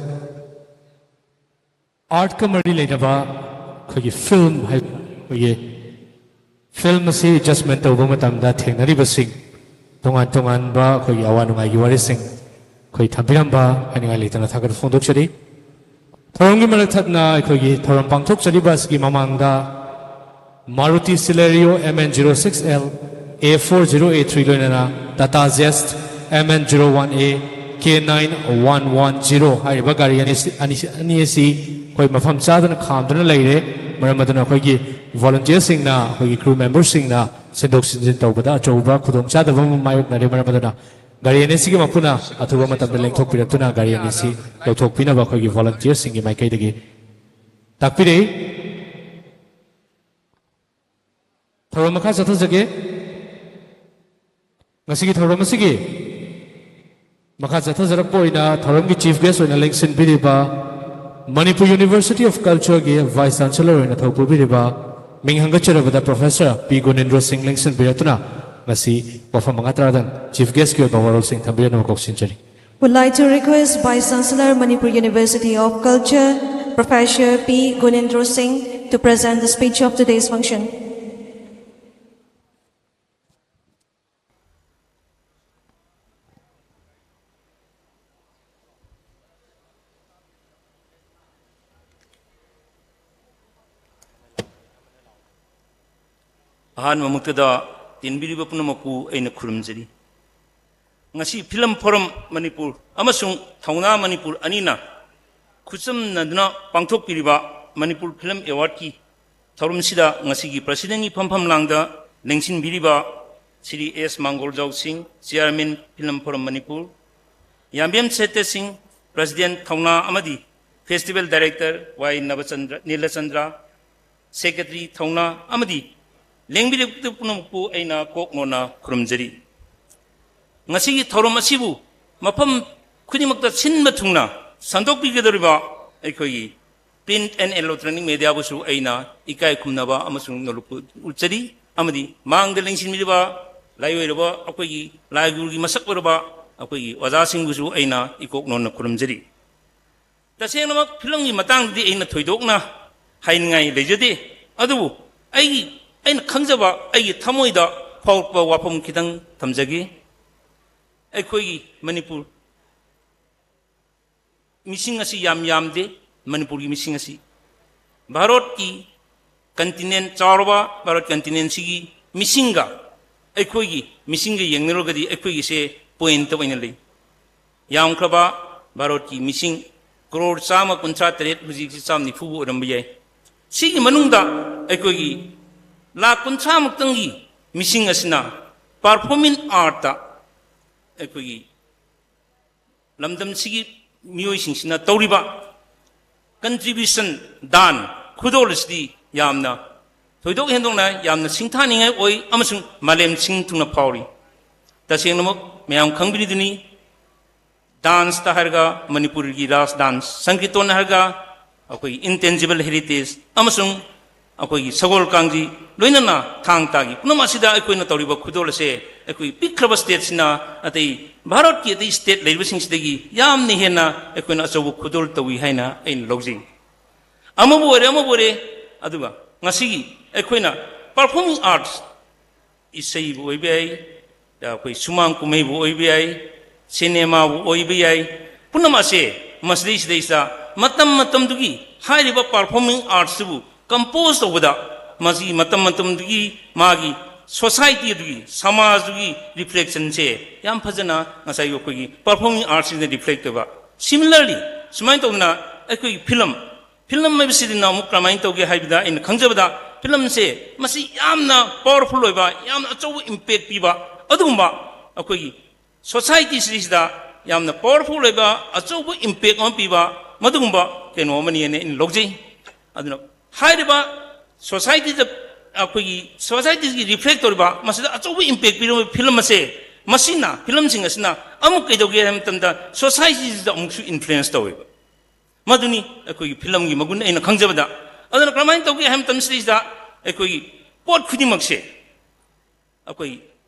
ꯑꯥꯔꯠꯀ ꯃꯔꯤ ꯂꯩꯅꯕ ꯑꯩꯈꯣꯏꯒꯤ ꯐꯤꯜꯝ ꯍꯥꯏ, ꯑꯩꯈꯣꯏꯒꯤ ꯐꯤꯜꯝ ꯑꯁꯤ ꯖꯁꯃꯦꯟ ꯇꯧꯕ ꯃꯇꯝꯗ ꯊꯦꯡꯅꯔꯤꯕꯁꯤꯡ, ꯇꯣꯉꯥꯟ ꯇꯣꯉꯥꯟꯕ ꯑꯩꯈꯣꯏꯒꯤ ꯑꯋꯥ ꯅꯨꯡꯉꯥꯏꯒꯤ ꯋꯥꯔꯤꯁꯤꯡ ꯑꯩꯈꯣꯏ ꯊꯝꯕꯤꯔꯝꯕ ꯍꯥꯏꯅꯤꯡꯉꯥꯏ ꯂꯩꯇꯅ ꯊꯥꯒꯠꯄ ꯐꯣꯡꯗꯣꯛꯆꯔꯤ꯫ ꯊꯧꯔꯝꯒꯤ ꯃꯔꯛ ꯊꯠꯅ ꯑꯩꯈꯣꯏꯒꯤ ꯊꯧꯔꯝ ꯄꯥꯡꯊꯣꯛꯆꯔꯤꯕ ꯑꯁꯤꯒꯤ ꯃꯃꯥꯡꯗ Maruti ꯁꯤꯂꯦꯔꯤꯑꯣ M N zero six L A four zero eight three ꯂꯣꯏꯅꯅ Tata ꯖꯦꯁ M N zero one A K nine one one zero ꯍꯥꯏꯔꯤꯕ ꯒꯥꯔꯤ ꯑꯅꯤ ꯑꯁꯤ, ꯑꯅꯤ, ꯑꯅꯤ ꯑꯁꯤ ꯑꯩꯈꯣꯏ ꯃꯐꯝ ꯆꯥꯗꯅ ꯈꯥꯝꯗꯨꯅ ꯂꯩꯔꯦ꯫ ꯃꯔꯝ ꯑꯗꯨꯅ ꯑꯩꯈꯣꯏꯒꯤ ꯚꯣꯂꯨꯟꯇꯤꯌꯔꯁꯤꯡꯅ, ꯑꯩꯈꯣꯏꯒꯤ ꯀ꯭ꯔꯨ ꯃꯦꯝꯕꯔꯁꯤꯡꯅ ꯁꯤꯟꯗꯣꯛ ꯁꯤꯟꯖꯤꯟ ꯇꯧꯕꯗ ꯑꯆꯧꯕ ꯈꯨꯗꯣꯡꯆꯥꯗꯕ ꯑꯃ ꯃꯥꯌꯣꯛꯅꯔꯦ꯫ ꯃꯔꯝ ꯑꯗꯨꯅ ꯒꯥꯔꯤ ꯑꯅꯤꯁꯤꯒꯤ ꯃꯄꯨꯅ ꯑꯊꯨꯕ ꯃꯇꯝꯗ ꯂꯦꯡꯊꯣꯛꯄꯤꯔꯛꯇꯨꯅ ꯒꯥꯔꯤ ꯑꯅꯤꯁꯤ ꯂꯧꯊꯣꯛꯄꯤꯅꯕ ꯑꯩꯈꯣꯏꯒꯤ ꯚꯣꯂꯨꯟꯇꯤꯌꯔꯁꯤꯡꯒꯤ ꯃꯥꯏꯀꯩꯗꯒꯤ ꯇꯥꯛꯄꯤꯔꯛꯏ꯫ ꯊꯧꯔꯝ ꯃꯈꯥ ꯆꯠꯊꯖꯒꯦ꯫ ꯉꯁꯤꯒꯤ ꯊꯧꯔꯝ ꯑꯁꯤꯒꯤ ꯃꯈꯥ ꯆꯠꯊꯖꯔꯛꯄ ꯑꯣꯏꯅ ꯊꯧꯔꯝꯒꯤ ꯆꯤꯐ ꯒꯦꯁ ꯑꯣꯏꯅ ꯂꯦꯡꯁꯤꯟꯕꯤꯔꯤꯕ ꯃꯅꯤꯄꯨꯔ ꯌꯨꯅꯤꯚꯔꯁꯤꯇꯤ ꯑꯣꯐ ꯀꯜꯆꯔꯒꯤ ꯚꯥꯏꯁ ꯆꯥꯟꯁꯦꯂꯔ ꯑꯣꯏꯅ ꯊꯧ ꯄꯨꯕꯤꯔꯤꯕ ꯃꯤꯡ ꯍꯪꯒꯠꯆꯔꯕꯗ ꯄ꯭ꯔꯣꯐꯦꯁꯔ ꯄꯤ ꯒꯨꯅꯦꯟꯗ꯭ꯔꯣ ꯁꯤꯡ ꯂꯦꯡꯁꯤꯟꯕꯤꯔꯛꯇꯨꯅ ꯉꯁꯤ ꯋꯥꯐꯝ ꯃꯉꯥ ꯇꯔꯥꯗꯪ ꯆꯤꯐ ꯒꯦꯁꯀꯤ ꯑꯣꯏꯕ ꯋꯥꯔꯣꯜꯁꯤꯡ ꯊꯝꯕꯤꯔꯛꯅꯕ ꯀꯧꯁꯤꯟꯖꯔꯤ꯫ Would like to request Vice Chancellor, Manipur University of Culture, Professor P Gunendra Singh, to present the speech of today's function. ꯑꯍꯥꯟꯕꯃꯛꯇꯗ ꯇꯤꯟꯕꯤꯔꯤꯕ ꯄꯨꯝꯅꯃꯛꯄꯨ ꯑꯩꯅ ꯈꯨꯔꯨꯝꯖꯔꯤ꯫ ꯉꯁꯤ ꯐꯤꯂꯝ ꯐꯣꯔꯝ ꯃꯅꯤꯄꯨꯔ ꯑꯃꯁꯨꯡ ꯊꯧꯅꯥ ꯃꯅꯤꯄꯨꯔ ꯑꯅꯤꯅ ꯈꯨꯠꯆꯝꯅꯗꯨꯅ ꯄꯥꯡꯊꯣꯛꯄꯤꯔꯤꯕ ꯃꯅꯤꯄꯨꯔ ꯐꯤꯂꯝ ꯑꯦꯋꯥꯔꯗꯀꯤ ꯊꯧꯔꯝꯁꯤꯗ ꯉꯁꯤꯒꯤ ꯄ꯭ꯔꯁꯤꯗꯦꯟꯒꯤ ꯐꯝꯐꯝ ꯂꯥꯡꯗ ꯂꯦꯡꯁꯤꯟꯕꯤꯔꯤꯕ ꯁ꯭ꯔꯤ ꯑꯦꯁ ꯃꯥꯡꯒꯣꯜꯖꯥꯎ ꯁꯤꯡ, ꯆꯤꯌꯥꯔꯃꯦꯟ ꯐꯤꯂꯝ ꯐꯣꯔꯝ ꯃꯅꯤꯄꯨꯔ, ꯌꯥꯝꯕꯦꯝ ꯁꯦꯇ꯭ꯌ ꯁꯤꯡ, ꯄ꯭ꯔꯁꯤꯗꯦꯟ ꯊꯧꯅꯥ ꯑꯃꯗꯤ ꯐꯦꯁꯇꯤꯚꯦꯜ ꯗꯥꯏꯔꯦꯛꯇꯔ ꯋꯥꯏ ꯅꯕꯆꯟꯗ꯭ꯔ, ꯅꯤꯂꯆꯟꯗ꯭ꯔ, ꯁꯦꯀ꯭ꯔꯦꯇꯔꯤ ꯊꯧꯅꯥ ꯑꯃꯗꯤ ꯂꯦꯡꯕꯤꯔꯛꯄ ꯄꯨꯝꯅꯃꯛꯄꯨ ꯑꯩꯅ ꯀꯣꯛ ꯅꯣꯟꯅ ꯈꯨꯔꯨꯝꯖꯔꯤ꯫ ꯉꯁꯤꯒꯤ ꯊꯧꯔꯝ ꯑꯁꯤꯕꯨ ꯃꯐꯝ ꯈꯨꯗꯤꯡꯃꯛꯇ ꯁꯤꯟꯕ ꯊꯨꯡꯅ ꯁꯟꯗꯣꯛꯄꯤꯒꯗꯧꯔꯤꯕ ꯑꯩꯈꯣꯏꯒꯤ print and electronic mediaꯕꯨꯁꯨ ꯑꯩꯅ ꯏꯀꯥꯏ ꯈꯨꯝꯅꯕ ꯑꯃꯁꯨꯡ ꯅꯣꯂꯨꯛꯄ ꯎꯠꯆꯔꯤ꯫ ꯑꯃꯗꯤ ꯃꯥꯡꯗ ꯂꯦꯡꯁꯤꯟꯕꯤꯔꯤꯕ ꯂꯥꯏꯑꯣꯏꯔꯕ ꯑꯩꯈꯣꯏꯒꯤ ꯂꯥꯏꯒꯨꯔꯨꯒꯤ ꯃꯁꯛ ꯑꯣꯏꯔꯕ ꯑꯩꯈꯣꯏꯒꯤ ꯑꯣꯖꯥꯁꯤꯡꯕꯨꯁꯨ ꯑꯩꯅ ꯏꯀꯣꯛ ꯅꯣꯟꯅ ꯈꯨꯔꯨꯝꯖꯔꯤ꯫ ꯇꯁꯦꯡꯅꯃꯛ ꯐꯤꯂꯝꯒꯤ ꯃꯇꯥꯡꯗꯗꯤ ꯑꯩꯅ ꯊꯣꯏꯗꯣꯛꯅ ꯍꯥꯏꯅꯤꯡꯉꯥꯏ ꯂꯩꯖꯗꯦ, ꯑꯗꯨꯕꯨ ꯑꯩꯒꯤ, ꯑꯩꯅ ꯈꯪꯖꯕ, ꯑꯩꯒꯤ ꯊꯃꯣꯏꯗ ꯐꯥꯎꯔꯛꯄ ꯋꯥꯐꯝ ꯈꯤꯇꯪ ꯊꯝꯖꯒꯦ꯫ ꯑꯩꯈꯣꯏꯒꯤ ꯃꯅꯤꯄꯨꯔ ꯃꯤꯁꯤꯡ ꯑꯁꯤ ꯌꯥꯝ ꯌꯥꯝꯗꯦ, ꯃꯅꯤꯄꯨꯔꯒꯤ ꯃꯤꯁꯤꯡ ꯑꯁꯤ꯫ ꯚꯥꯔꯠꯀꯤ continent, ꯆꯥꯎꯔꯕ ꯚꯥꯔꯠ continentꯁꯤꯒꯤ ꯃꯤꯁꯤꯡꯒ ꯑꯩꯈꯣꯏꯒꯤ ꯃꯤꯁꯤꯡꯒ ꯌꯦꯡꯅꯔꯨꯔꯒꯗꯤ ꯑꯩꯈꯣꯏꯒꯤꯁꯦ point ꯑꯣꯏꯅ ꯂꯩ꯫ ꯌꯥꯝꯈ꯭ꯔꯕ ꯚꯥꯔꯠꯀꯤ ꯃꯤꯁꯤꯡ ꯀ꯭ꯔꯣꯔ ꯆꯥꯝꯃ ꯀꯨꯟꯊ꯭ꯔꯥ ꯇꯔꯦꯠ, ꯍꯧꯖꯤꯛꯁꯤ ꯆꯥꯝꯃ ꯅꯤꯐꯨꯕꯨ ꯑꯣꯏꯔꯝꯕ ꯌꯥꯏ꯫ ꯁꯤꯒꯤ ꯃꯅꯨꯡꯗ ꯑꯩꯈꯣꯏꯒꯤ ꯂꯥꯈ ꯀꯨꯟꯊ꯭ꯔꯥ ꯃꯨꯛꯇꯪꯒꯤ ꯃꯤꯁꯤꯡ ꯑꯁꯤꯅ performing artꯇ ꯑꯩꯈꯣꯏꯒꯤ ꯂꯝꯗꯝꯁꯤꯒꯤ ꯃꯤꯑꯣꯏꯁꯤꯡꯁꯤꯅ ꯇꯧꯔꯤꯕ contribution, ꯗꯥꯟ, ꯈꯨꯗꯣꯜ ꯑꯁꯤꯗꯤ ꯌꯥꯝꯅ ꯊꯣꯏꯗꯣꯛ ꯍꯦꯟꯗꯣꯛꯅ ꯌꯥꯝꯅ ꯁꯤꯡꯊꯥꯅꯤꯡꯉꯥꯏ ꯑꯣꯏ ꯑꯃꯁꯨꯡ ꯃꯥꯂꯦꯝ ꯁꯤꯟ ꯊꯨꯡꯅ ꯐꯥꯎꯔꯤ꯫ ꯇꯁꯦꯡꯅꯃꯛ ꯃꯌꯥꯝ ꯈꯪꯕꯤꯔꯤꯗꯨꯅꯤ, dance ꯇ ꯍꯥꯏꯔꯒ ꯃꯅꯤꯄꯨꯔꯒꯤ ꯔꯥꯁ dance, ꯁꯪꯀꯤꯔꯇꯟ ꯍꯥꯏꯔꯒ ꯑꯩꯈꯣꯏꯒꯤ intangible heritage ꯑꯃꯁꯨꯡ ꯑꯩꯈꯣꯏꯒꯤ ꯁꯒꯣꯜ ꯀꯥꯡꯖꯩ, ꯂꯣꯏꯅꯅ ꯊꯥꯡ ꯇꯥꯒꯤ ꯄꯨꯝꯅꯃꯛ ꯑꯁꯤꯗ ꯑꯩꯈꯣꯏꯅ ꯇꯧꯔꯤꯕ ꯈꯨꯗꯣꯜ ꯑꯁꯦ ꯑꯩꯈꯣꯏ ꯄꯤꯛꯈ꯭ꯔꯕ stateꯁꯤꯅ ꯑꯇꯩ ꯚꯥꯔꯠꯀꯤ ꯑꯇꯩ state ꯂꯩꯔꯤꯕꯁꯤꯡꯁꯤꯗꯒꯤ ꯌꯥꯝꯅ ꯍꯦꯟꯅ ꯑꯩꯈꯣꯏꯅ ꯑꯆꯧꯕ ꯈꯨꯗꯣꯜ ꯇꯧꯏ ꯍꯥꯏꯅ ꯑꯩꯅ ꯂꯧꯖꯩ꯫ ꯑꯃꯕꯨ ꯑꯣꯏꯔꯦ, ꯑꯃꯕꯨ ꯑꯣꯏꯔꯦ, ꯑꯗꯨꯒ ꯉꯁꯤꯒꯤ ꯑꯩꯈꯣꯏꯅ performing arts, ꯏꯁꯩꯕꯨ ꯑꯣꯏꯕ ꯌꯥꯏ, ꯑꯩꯈꯣꯏ ꯁꯨꯃꯥꯡ ꯀꯨꯝꯍꯩꯕꯨ ꯑꯣꯏꯕ ꯌꯥꯏ, ꯁꯤꯅꯦꯃꯥꯕꯨ ꯑꯣꯏꯕ ꯌꯥꯏ, ꯄꯨꯝꯅꯃꯛ ꯑꯁꯦ ꯃꯁꯤꯗꯩꯁꯤꯗꯩꯁꯤꯗ ꯃꯇꯝ ꯃꯇꯝꯗꯨꯒꯤ ꯍꯥꯏꯔꯤꯕ performing artsꯇꯨꯕꯨ compose ꯇꯧꯕꯗ ꯃꯁꯤ ꯃꯇꯝ ꯃꯇꯝꯗꯨꯒꯤ ꯃꯥꯒꯤ society ꯑꯗꯨꯒꯤ, ꯁꯃꯥꯖꯗꯨꯒꯤ reflectionꯁꯦ ꯌꯥꯝ ꯐꯖꯅ ꯉꯁꯥꯏꯒꯤ ꯑꯩꯈꯣꯏꯒꯤ performing artsꯁꯤꯅ reflect ꯇꯧꯕ꯫ Similarly, ꯁꯨꯃꯥꯏꯅ ꯇꯧꯗꯅ ꯑꯩꯈꯣꯏꯒꯤ film, film ꯍꯥꯏꯕꯁꯤꯗꯅ ꯑꯃꯨꯛ ꯀꯔꯝꯍꯥꯏꯅ ꯇꯧꯒꯦ ꯍꯥꯏꯕꯗ, ꯑꯩꯅ ꯈꯪꯖꯕꯗ filmꯁꯦ ꯃꯁꯤ ꯌꯥꯝꯅ powerful ꯑꯣꯏꯕ, ꯌꯥꯝꯅ ꯑꯆꯧꯕ impact ꯄꯤꯕ ꯑꯗꯨꯒꯨꯝꯕ ꯑꯩꯈꯣꯏꯒꯤ societyꯁꯤꯗ ꯌꯥꯝꯅ powerful ꯑꯣꯏꯕ, ꯑꯆꯧꯕ impact ꯑꯃ ꯄꯤꯕ ꯃꯗꯨꯒꯨꯝꯕ ꯀꯩꯅꯣ ꯑꯃꯅꯤ ꯍꯥꯏꯅ ꯑꯩꯅ ꯂꯧꯖꯩ꯫ ꯑꯗꯨꯅ ꯍꯥꯏꯔꯤꯕ societyꯗ, ꯑꯩꯈꯣꯏꯒꯤ societyꯒꯤ reflect ꯇꯧꯔꯤꯕ, ꯃꯁꯤꯗ ꯑꯆꯧꯕ impact ꯄꯤꯔꯤꯕ film ꯑꯁꯦ, ꯃꯁꯤꯅ, filmꯁꯤꯡ ꯑꯁꯤꯅ ꯑꯃꯨꯛ ꯀꯩꯗꯧꯒꯦ ꯍꯥꯏꯕ ꯃꯇꯝꯗ societyꯁꯤꯗ ꯑꯃꯨꯛꯁꯨ influence ꯇꯧꯋꯦꯕ꯫ ꯃꯗꯨꯅꯤ ꯑꯩꯈꯣꯏꯒꯤ filmꯒꯤ ꯃꯒꯨꯟ ꯑꯩꯅ ꯈꯪꯖꯕꯗ꯫ ꯑꯗꯨꯅ ꯀꯔꯝꯍꯥꯏꯅ ꯇꯧꯒꯦ ꯍꯥꯏꯕ ꯃꯇꯝꯁꯤꯗꯩꯁꯤꯗ ꯑꯩꯈꯣꯏꯒꯤ ꯄꯣꯠ ꯈꯨꯗꯤꯡꯃꯛꯁꯦ, ꯑꯩꯈꯣꯏ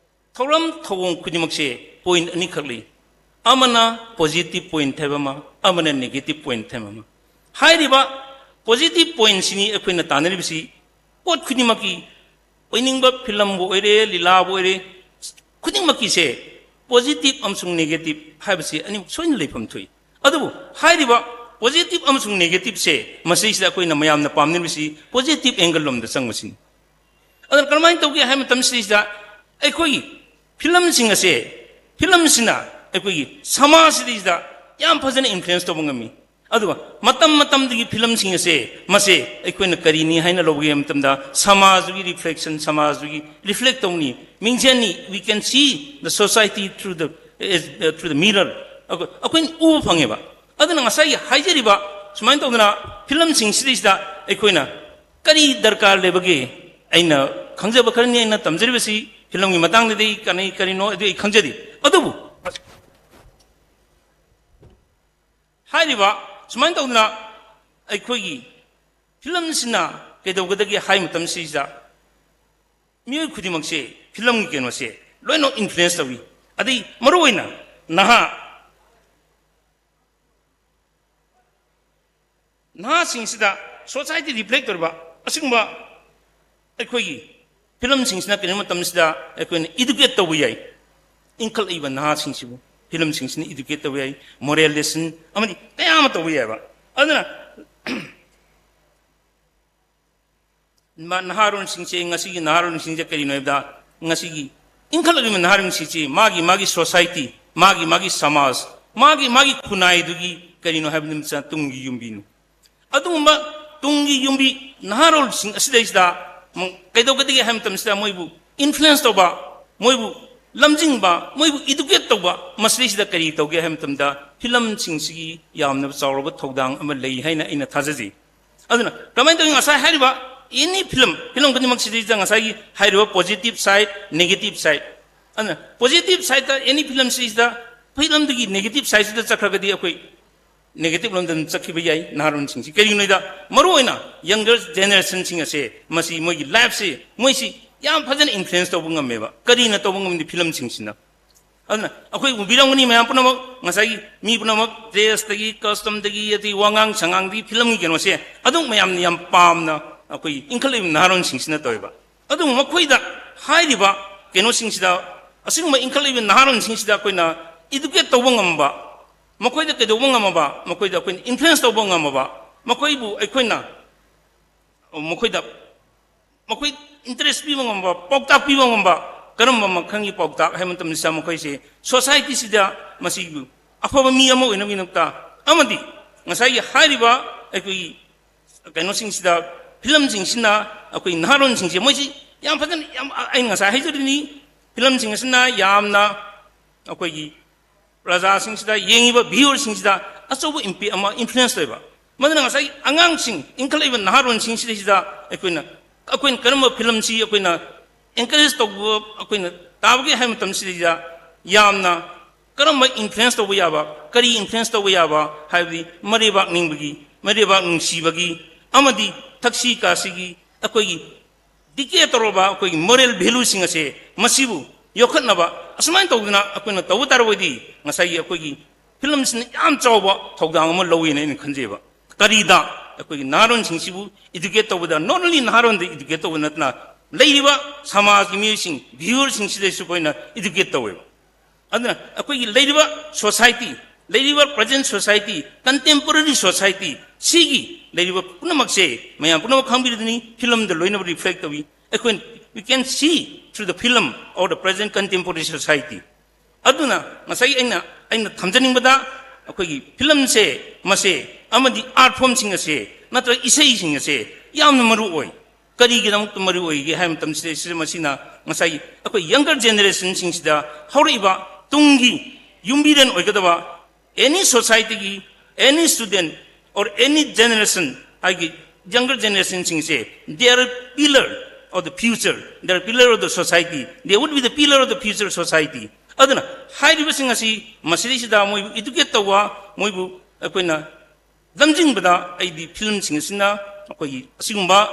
ꯊꯧꯔꯝ ꯊꯧꯑꯣꯡ ꯈꯨꯗꯤꯡꯃꯛꯁꯦ point ꯑꯅꯤꯈꯛ ꯂꯩ꯫ ꯑꯃꯅ positive point ꯍꯥꯏꯕ ꯑꯃ, ꯑꯃꯅ negative point ꯍꯥꯏꯕ ꯑꯃ꯫ ꯍꯥꯏꯔꯤꯕ positive pointꯁꯤꯅꯤ ꯑꯩꯈꯣꯏꯅ ꯇꯥꯟꯅꯔꯤꯕꯁꯤ꯫ ꯄꯣꯠ ꯈꯨꯗꯤꯡꯃꯛꯀꯤ, ꯑꯣꯏꯅꯤꯡꯕ filmꯕꯨ ꯑꯣꯏꯔꯦ, ꯂꯤꯂꯥꯕꯨ ꯑꯣꯏꯔꯦ, ꯈꯨꯗꯤꯡꯃꯛꯀꯤꯁꯦ positive ꯑꯃꯁꯨꯡ negative ꯍꯥꯏꯕꯁꯤ ꯑꯅꯤꯃꯛ ꯁꯣꯏꯅ ꯂꯩꯐꯝ ꯊꯣꯛꯏ꯫ ꯑꯗꯨꯕꯨ ꯍꯥꯏꯔꯤꯕ positive ꯑꯃꯁꯨꯡ negativeꯁꯦ, ꯃꯁꯤꯁꯤꯗ ꯑꯩꯈꯣꯏꯅ ꯃꯌꯥꯝꯅ ꯄꯥꯝꯅꯔꯤꯕꯁꯤ positive angle ꯂꯣꯝꯗ ꯆꯪꯕꯁꯤꯅꯤ꯫ ꯑꯗꯨꯅ ꯀꯔꯝꯍꯥꯏꯅ ꯇꯧꯒꯦ ꯍꯥꯏꯕ ꯃꯇꯝꯁꯤꯗꯩꯁꯤꯗ ꯑꯩꯈꯣꯏꯒꯤ filmꯁꯤꯡ ꯑꯁꯦ, filmꯁꯤꯅ ꯑꯩꯈꯣꯏꯒꯤ ꯁꯃꯥꯖꯁꯤꯗꯩꯁꯤꯗ ꯌꯥꯝ ꯐꯖꯅ influence ꯇꯧꯕ ꯉꯝꯃꯤ꯫ ꯑꯗꯨꯒ ꯃꯇꯝ ꯃꯇꯝꯗꯨꯒꯤ filmꯁꯤꯡ ꯑꯁꯦ, ꯃꯁꯦ ꯑꯩꯈꯣꯏꯅ ꯀꯔꯤꯅꯤ ꯍꯥꯏꯅ ꯂꯧꯒꯦ ꯍꯥꯏꯕ ꯃꯇꯝꯗ ꯁꯃꯥꯖꯗꯨꯒꯤ reflection, ꯁꯃꯥꯖꯗꯨꯒꯤ reflect ꯇꯧꯅꯤ, ꯃꯤꯡꯁꯦꯟꯅꯤ, we can see the society through the, through the mirror꯫ ꯑꯩꯈꯣꯏ, ꯑꯩꯈꯣꯏꯅ ꯎꯕ ꯐꯪꯉꯦꯕ꯫ ꯑꯗꯨꯅ ꯉꯁꯥꯏꯒꯤ ꯍꯥꯏꯖꯔꯤꯕ ꯁꯨꯃꯥꯏꯅ ꯇꯧꯗꯅ filmꯁꯤꯡꯁꯤꯗꯩꯁꯤꯗ ꯑꯩꯈꯣꯏꯅ ꯀꯔꯤ ꯗꯔꯀꯥꯔ ꯂꯩꯕꯒꯦ? ꯑꯩꯅ ꯈꯪꯖꯕ ꯈꯔꯅꯤ ꯑꯩꯅ ꯇꯝꯖꯔꯤꯕꯁꯤ꯫ Filmꯒꯤ ꯃꯇꯥꯡꯗꯗꯤ ꯀꯔꯤ ꯀꯔꯤꯅꯣ ꯑꯗꯨ ꯑꯩ ꯈꯪꯖꯗꯦ꯫ ꯑꯗꯨꯕꯨ ꯍꯥꯏꯔꯤꯕ ꯁꯨꯃꯥꯏꯅ ꯇꯧꯗꯅ ꯑꯩꯈꯣꯏꯒꯤ filmꯁꯤꯅ ꯀꯩꯗꯧꯒꯗꯒꯦ ꯍꯥꯏꯕ ꯃꯇꯝꯁꯤꯗ ꯃꯤꯑꯣꯏ ꯈꯨꯗꯤꯡꯃꯛꯁꯦ filmꯒꯤ ꯀꯩꯅꯣꯁꯦ ꯂꯣꯏꯅꯃꯛ influence ꯇꯧꯏ꯫ ꯑꯗꯩ ꯃꯔꯨꯑꯣꯏꯅ ꯅꯍꯥ, ꯅꯍꯥꯁꯤꯡꯁꯤꯗ society reflect ꯇꯧꯔꯤꯕ ꯑꯁꯤꯒꯨꯝꯕ ꯑꯩꯈꯣꯏꯒꯤ filmꯁꯤꯡꯁꯤꯅ ꯀꯔꯤꯒꯨꯝꯕ ꯃꯇꯝꯁꯤꯗ ꯑꯩꯈꯣꯏꯅ educate ꯇꯧꯕ ꯌꯥꯏ, ꯏꯟꯈꯠꯂꯛꯏꯕ ꯅꯍꯥꯁꯤꯡꯁꯤꯕꯨ filmꯁꯤꯡꯁꯤꯅ educate ꯇꯧꯕ ꯌꯥꯏ, moral lesson ꯑꯃꯗꯤ ꯀꯌꯥ ꯑꯃ ꯇꯧꯕ ꯌꯥꯏꯕ꯫ ꯑꯗꯨꯅ ꯅꯍꯥꯔꯣꯜꯁꯤꯡꯁꯦ, ꯉꯁꯤꯒꯤ ꯅꯍꯥꯔꯣꯜꯁꯤꯡꯁꯦ ꯀꯔꯤꯅꯣ ꯍꯥꯏꯕꯗ, ꯉꯁꯤꯒꯤ ꯏꯟꯈꯠꯂꯛꯂꯤꯕ ꯅꯍꯥꯔꯣꯜꯁꯤꯡꯁꯦ ꯃꯥꯒꯤ ꯃꯥꯒꯤ ꯁꯣꯁꯥꯏꯇꯤ, ꯃꯥꯒꯤ ꯃꯥꯒꯤ ꯁꯃꯥꯖ, ꯃꯥꯒꯤ ꯃꯥꯒꯤ ꯈꯨꯟꯅꯥꯏꯗꯨꯒꯤ ꯀꯔꯤꯅꯣ ꯍꯥꯏꯕ ꯅꯨꯃꯤꯠꯁꯤꯗ ꯇꯨꯡꯒꯤ ꯌꯨꯝꯕꯤꯅꯤ꯫ ꯑꯗꯨꯒꯨꯝꯕ ꯇꯨꯡꯒꯤ ꯌꯨꯝꯕꯤ ꯅꯍꯥꯔꯣꯜꯁꯤꯡ ꯑꯁꯤꯗꯩꯁꯤꯗ ꯀꯩꯗꯧꯒꯗꯒꯦ ꯍꯥꯏꯕ ꯃꯇꯝꯁꯤꯗ ꯃꯣꯏꯕꯨ ꯏꯟꯐ꯭ꯂꯨꯌꯦꯟꯁ ꯇꯧꯕ, ꯃꯣꯏꯕꯨ ꯂꯝꯖꯤꯡꯕ, ꯃꯣꯏꯕꯨ ꯏꯗꯨꯀꯦꯠ ꯇꯧꯕ, ꯃꯁꯤꯗꯩꯁꯤꯗ ꯀꯔꯤ ꯇꯧꯒꯦ ꯍꯥꯏꯕ ꯃꯇꯝꯗ ꯐꯤꯂꯝꯁꯤꯡꯁꯤꯒꯤ ꯌꯥꯝꯅ ꯆꯥꯎꯔꯕ ꯊꯧꯗꯥꯡ ꯑꯃ ꯂꯩ ꯍꯥꯏꯅ ꯑꯩꯅ ꯊꯥꯖꯖꯩ꯫ ꯑꯗꯨꯅ ꯀꯃꯥꯏꯅ ꯇꯧꯏ? ꯉꯁꯥꯏ ꯍꯥꯏꯔꯤꯕ ꯑꯦꯅꯤ ꯐꯤꯂꯝ, ꯐꯤꯂꯝ ꯈꯨꯗꯤꯡꯃꯛꯁꯤꯗꯩꯁꯤꯗ ꯉꯁꯥꯏꯒꯤ ꯍꯥꯏꯔꯤꯕ ꯄꯣꯖꯤꯇꯤꯚ ꯁꯥꯏꯠ, ꯅꯦꯒꯦꯇꯤꯚ ꯁꯥꯏꯠ, ꯑꯗꯨꯅ ꯄꯣꯖꯤꯇꯤꯚ ꯁꯥꯏꯠꯇ ꯑꯦꯅꯤ ꯐꯤꯂꯝꯁꯤꯗ, ꯐꯤꯂꯝꯗꯨꯒꯤ ꯅꯦꯒꯦꯇꯤꯚ ꯁꯥꯏꯠꯁꯤꯗ ꯆꯠꯈ꯭ꯔꯒꯗꯤ ꯑꯩꯈꯣꯏ ꯅꯦꯒꯦꯇꯤꯚ ꯂꯣꯝꯗ ꯑꯗꯨꯝ ꯆꯠꯈꯤꯕ ꯌꯥꯏ꯫ ꯅꯍꯥꯔꯣꯟꯁꯤꯡꯁꯤ ꯀꯔꯤꯒꯤꯅꯣꯗ, ꯃꯔꯨꯑꯣꯏꯅ ꯌꯪꯒꯔ ꯖꯦꯅꯦꯔꯦꯁꯟꯁꯤꯡ ꯑꯁꯦ, ꯃꯁꯤ ꯃꯣꯏꯒꯤ ꯂꯥꯏꯐꯁꯤ ꯃꯣꯏꯁꯤ ꯌꯥꯝ ꯐꯖꯅ ꯏꯟꯐ꯭ꯂꯨꯌꯦꯟꯁ ꯇꯧꯕ ꯉꯝꯃꯦꯕ꯫ ꯀꯔꯤꯅ ꯇꯧꯕ ꯉꯝꯗꯦ? ꯐꯤꯂꯝꯁꯤꯡꯁꯤꯅ꯫ ꯑꯗꯨꯅ ꯑꯩꯈꯣꯏ ꯎꯕꯤꯔꯝꯒꯅꯤ ꯃꯌꯥꯝ ꯄꯨꯝꯅꯃꯛ, ꯉꯁꯥꯏꯒꯤ ꯃꯤ ꯄꯨꯝꯅꯃꯛ ꯗ꯭ꯔꯦꯁꯇꯒꯤ, ꯀꯁꯇꯝꯗꯒꯤ, ꯑꯗꯩ ꯋꯥꯉꯥꯡ ꯁꯉꯥꯡꯗꯒꯤ ꯐꯤꯂꯝꯒꯤ ꯀꯩꯅꯣꯁꯦ ꯑꯗꯨꯝ ꯃꯌꯥꯝꯅ ꯌꯥꯝ ꯄꯥꯝꯅ ꯑꯩꯈꯣꯏ ꯏꯟꯈꯠꯂꯛꯏꯕ ꯅꯍꯥꯔꯣꯟꯁꯤꯡꯁꯤꯅ ꯇꯧꯋꯦꯕ꯫ ꯑꯗꯨꯕꯨ ꯃꯈꯣꯏꯗ ꯍꯥꯏꯔꯤꯕ ꯀꯩꯅꯣꯁꯤꯡꯁꯤꯗ, ꯑꯁꯤꯒꯨꯝꯕ ꯏꯟꯈꯠꯂꯛꯏꯕ ꯅꯍꯥꯔꯣꯟꯁꯤꯡꯁꯤꯗ ꯑꯩꯈꯣꯏꯅ ꯏꯗꯨꯀꯦꯠ ꯇꯧꯕ ꯉꯝꯕ, ꯃꯈꯣꯏꯗ ꯀꯩꯗꯧꯕ ꯉꯝꯃꯕ, ꯃꯈꯣꯏꯗ ꯑꯩꯈꯣꯏꯅ ꯏꯟꯐ꯭ꯂꯨꯌꯦꯟꯁ ꯇꯧꯕ ꯉꯝꯃꯕ, ꯃꯈꯣꯏꯕꯨ ꯑꯩꯈꯣꯏꯅ ꯃꯈꯣꯏꯗ, ꯃꯈꯣꯏ ꯏꯟꯇꯔꯦꯁ ꯄꯤꯕ ꯉꯝꯕ, ꯄꯥꯎꯇꯥꯛ ꯄꯤꯕ ꯉꯝꯕ, ꯀꯔꯝꯕ ꯃꯈꯜꯒꯤ ꯄꯥꯎꯇꯥꯛ ꯍꯥꯏꯕ ꯃꯇꯝꯗ ꯃꯈꯣꯏꯁꯦ ꯁꯣꯁꯥꯏꯇꯤꯁꯤꯗ ꯃꯁꯤꯕꯨ ꯑꯐꯕ ꯃꯤ ꯑꯃ ꯑꯣꯏꯅꯕꯒꯤꯗꯃꯛꯇ, ꯑꯃꯗꯤ ꯉꯁꯥꯏꯒꯤ ꯍꯥꯏꯔꯤꯕ ꯑꯩꯈꯣꯏꯒꯤ ꯀꯩꯅꯣꯁꯤꯡꯁꯤꯗ, ꯐꯤꯂꯝꯁꯤꯡꯁꯤꯅ ꯑꯩꯈꯣꯏ ꯅꯍꯥꯔꯣꯟꯁꯤꯡꯁꯦ, ꯃꯣꯏꯁꯤ ꯌꯥꯝ ꯐꯖꯅ, ꯌꯥꯝ, ꯑꯩꯅ ꯉꯁꯥꯏ ꯍꯥꯏꯖꯔꯤꯅꯤ, ꯐꯤꯂꯝꯁꯤꯡ ꯑꯁꯤꯅ ꯌꯥꯝꯅ ꯑꯩꯈꯣꯏꯒꯤ ꯄ꯭ꯔꯖꯥꯁꯤꯡꯁꯤꯗ, ꯌꯦꯡꯉꯤꯕ ꯚ꯭ꯌꯨꯋꯔꯁꯤꯡꯁꯤꯗ ꯑꯆꯧꯕ ꯏꯝꯄꯦꯛ ꯑꯃ, ꯏꯟꯐ꯭ꯂꯨꯌꯦꯟꯁ ꯑꯣꯏꯕ꯫ ꯃꯗꯨꯅ ꯉꯁꯥꯏ ꯑꯉꯥꯡꯁꯤꯡ, ꯏꯟꯈꯠꯂꯛꯏꯕ ꯅꯍꯥꯔꯣꯟꯁꯤꯡꯁꯤꯗꯩꯁꯤꯗ ꯑꯩꯈꯣꯏꯅ, ꯑꯩꯈꯣꯏꯅ ꯀꯔꯝꯕ ꯐꯤꯂꯝꯁꯤ ꯑꯩꯈꯣꯏꯅ ꯑꯦꯟꯀꯔꯦꯖ ꯇꯧꯕ ꯑꯩꯈꯣꯏꯅ ꯇꯥꯕꯒꯦ ꯍꯥꯏꯕ ꯃꯇꯝꯁꯤꯗꯩꯗ ꯌꯥꯝꯅ ꯀꯔꯝꯕ ꯏꯟꯐ꯭ꯂꯨꯌꯦꯟꯁ ꯇꯧꯕ ꯌꯥꯕ, ꯀꯔꯤ ꯏꯟꯐ꯭ꯂꯨꯌꯦꯟꯁ ꯇꯧꯕ ꯌꯥꯕ ꯍꯥꯏꯕꯗꯤ ꯃꯔꯩꯕꯥꯛ ꯅꯤꯡꯕꯒꯤ, ꯃꯔꯩꯕꯥꯛ ꯅꯨꯡꯁꯤꯕꯒꯤ ꯑꯃꯗꯤ ꯊꯛꯁꯤ ꯈꯥꯁꯤꯒꯤ ꯑꯩꯈꯣꯏꯒꯤ ꯗꯤꯀꯦ ꯇꯧꯔꯕ ꯑꯩꯈꯣꯏꯒꯤ ꯃꯣꯔꯦꯜ ꯚꯦꯂꯨꯁꯤꯡ ꯑꯁꯦ, ꯃꯁꯤꯕꯨ ꯌꯣꯛꯈꯠꯅꯕ ꯑꯁꯨꯃꯥꯏꯅ ꯇꯧꯗꯅ ꯑꯩꯈꯣꯏꯅ ꯇꯧꯕ ꯇꯥꯔꯕꯗꯤ ꯉꯁꯥꯏꯒꯤ ꯑꯩꯈꯣꯏꯒꯤ ꯐꯤꯂꯝꯁꯤꯅ ꯌꯥꯝ ꯆꯥꯎꯕ ꯊꯧꯗꯥꯡ ꯑꯃ ꯂꯧꯋꯦꯅ ꯑꯩꯅ ꯈꯟꯖꯩꯕ꯫ ꯀꯔꯤꯗ? ꯑꯩꯈꯣꯏꯒꯤ ꯅꯍꯥꯔꯣꯟꯁꯤꯡꯁꯤꯕꯨ ꯏꯗꯨꯀꯦꯠ ꯇꯧꯕꯗ, not only ꯅꯍꯥꯔꯣꯟꯗ ꯏꯗꯨꯀꯦꯠ ꯇꯧꯕ ꯅꯠꯇꯅ ꯂꯩꯔꯤꯕ ꯁꯃꯥꯖꯀꯤ ꯃꯤꯑꯣꯏꯁꯤꯡ, ꯚ꯭ꯌꯨꯋꯔꯁꯤꯡꯁꯤꯗꯁꯨ ꯑꯩꯈꯣꯏꯅ ꯏꯗꯨꯀꯦꯠ ꯇꯧꯋꯦꯕ꯫ ꯑꯗꯨꯅ ꯑꯩꯈꯣꯏꯒꯤ ꯂꯩꯔꯤꯕ ꯁꯣꯁꯥꯏꯇꯤ, ꯂꯩꯔꯤꯕ ꯄ꯭ꯔꯖꯦꯟ ꯁꯣꯁꯥꯏꯇꯤ, ꯀꯟꯇꯦꯝꯄꯣꯔꯔꯤ ꯁꯣꯁꯥꯏꯇꯤ, ꯁꯤꯒꯤ ꯂꯩꯔꯤꯕ ꯄꯨꯝꯅꯃꯛꯁꯦ ꯃꯌꯥꯝ ꯄꯨꯝꯅꯃꯛ ꯈꯪꯕꯤꯔꯗꯨꯅꯤ, ꯐꯤꯂꯝꯗ ꯂꯣꯏꯅꯃꯛ ꯔꯤꯐ꯭ꯂꯦꯛ ꯇꯧꯏ꯫ ꯑꯩꯈꯣꯏꯅ, we can see through the film of the present contemporary society. ꯑꯗꯨꯅ ꯉꯁꯥꯏ ꯑꯩꯅ, ꯑꯩꯅ ꯊꯝꯖꯅꯤꯡꯕꯗ, ꯑꯩꯈꯣꯏꯒꯤ ꯐꯤꯂꯝꯁꯦ, ꯃꯁꯦ, ꯑꯃꯗꯤ ꯑꯥꯔꯠ ꯐꯣꯝꯁꯤꯡ ꯑꯁꯦ, ꯅꯠꯇ꯭ꯔꯒ ꯏꯁꯩꯁꯤꯡ ꯑꯁꯦ ꯌꯥꯝꯅ ꯃꯔꯨ ꯑꯣꯏ꯫ ꯀꯔꯤꯒꯤꯗꯃꯛꯇ ꯃꯔꯨ ꯑꯣꯏꯒꯦ ꯍꯥꯏꯕ ꯃꯇꯝꯁꯤꯗ, ꯁꯤꯗ ꯃꯁꯤꯅ ꯉꯁꯥꯏ ꯑꯩꯈꯣꯏ ꯌꯪꯒꯔ ꯖꯦꯅꯦꯔꯦꯁꯟꯁꯤꯡꯁꯤꯗ, ꯍꯧꯔꯛꯏꯕ ꯇꯨꯡꯒꯤ ꯌꯨꯝꯕꯤꯔꯦꯟ ꯑꯣꯏꯒꯗꯕ any society ꯒꯤ, any student or any generation, ꯍꯥꯏꯒꯤ younger generation ꯁꯤꯡꯁꯦ, they are pillar of the future, they are pillar of the society, they would be the pillar of the future society. ꯑꯗꯨꯅ ꯍꯥꯏꯔꯤꯕꯁꯤꯡ ꯑꯁꯤ ꯃꯁꯤꯗꯩꯁꯤꯗ ꯃꯣꯏꯕꯨ ꯏꯗꯨꯀꯦꯠ ꯇꯧꯕ, ꯃꯣꯏꯕꯨ ꯑꯩꯈꯣꯏꯅ ꯂꯝꯖꯤꯡꯕꯗ ꯑꯩꯗꯤ ꯐꯤꯂꯝꯁꯤꯡ ꯑꯁꯤꯅ, ꯑꯩꯈꯣꯏꯒꯤ ꯑꯁꯤꯒꯨꯝꯕ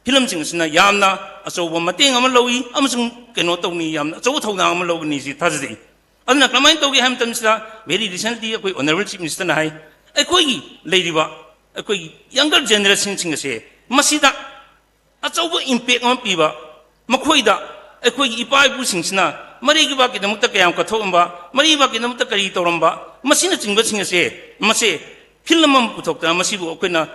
ꯐꯤꯂꯝꯁꯤꯡ ꯑꯁꯤꯅ ꯌꯥꯝꯅ ꯑꯆꯧꯕ ꯃꯇꯦꯡ ꯑꯃ ꯂꯧꯏ ꯑꯃꯁꯨꯡ ꯀꯩꯅꯣ ꯇꯧꯅꯤ, ꯌꯥꯝꯅ ꯑꯆꯧꯕ ꯊꯧꯗꯥꯡ ꯑꯃ ꯂꯧꯒꯅꯤ ꯁꯤ ꯊꯥꯖꯖꯩ꯫ ꯑꯗꯨꯅ ꯀꯃꯥꯏꯅ ꯇꯧꯒꯦ ꯍꯥꯏꯕ ꯃꯇꯝꯁꯤꯗ, very recently ꯑꯩꯈꯣꯏ Honourable Chief Minister ꯅ ꯍꯥꯏ, ꯑꯩꯈꯣꯏꯒꯤ ꯂꯩꯔꯤꯕ ꯑꯩꯈꯣꯏꯒꯤ ꯌꯪꯒꯔ ꯖꯦꯅꯦꯔꯦꯁꯟꯁꯤꯡ ꯑꯁꯦ ꯃꯁꯤꯗ ꯑꯆꯧꯕ ꯏꯝꯄꯦꯛ ꯑꯃ ꯄꯤꯕ, ꯃꯈꯣꯏꯗ ꯑꯩꯈꯣꯏꯒꯤ ꯏꯄꯥ ꯏꯄꯨꯁꯤꯡꯁꯤꯅ ꯃꯔꯩꯒꯤ ꯋꯥꯒꯤꯗꯃꯛꯇ ꯀꯌꯥꯝ ꯀꯠꯊꯣꯛꯑꯝꯕ, ꯃꯔꯩꯒꯤ ꯋꯥꯒꯤꯗꯃꯛꯇ ꯀꯔꯤ ꯇꯧꯔꯝꯕ, ꯃꯁꯤꯅꯆꯤꯡꯕꯁꯤꯡ ꯑꯁꯦ, ꯃꯁꯦ ꯐꯤꯂꯝ ꯑꯃ ꯄꯨꯊꯣꯛꯇꯅ ꯃꯁꯤꯕꯨ ꯑꯩꯈꯣꯏꯅ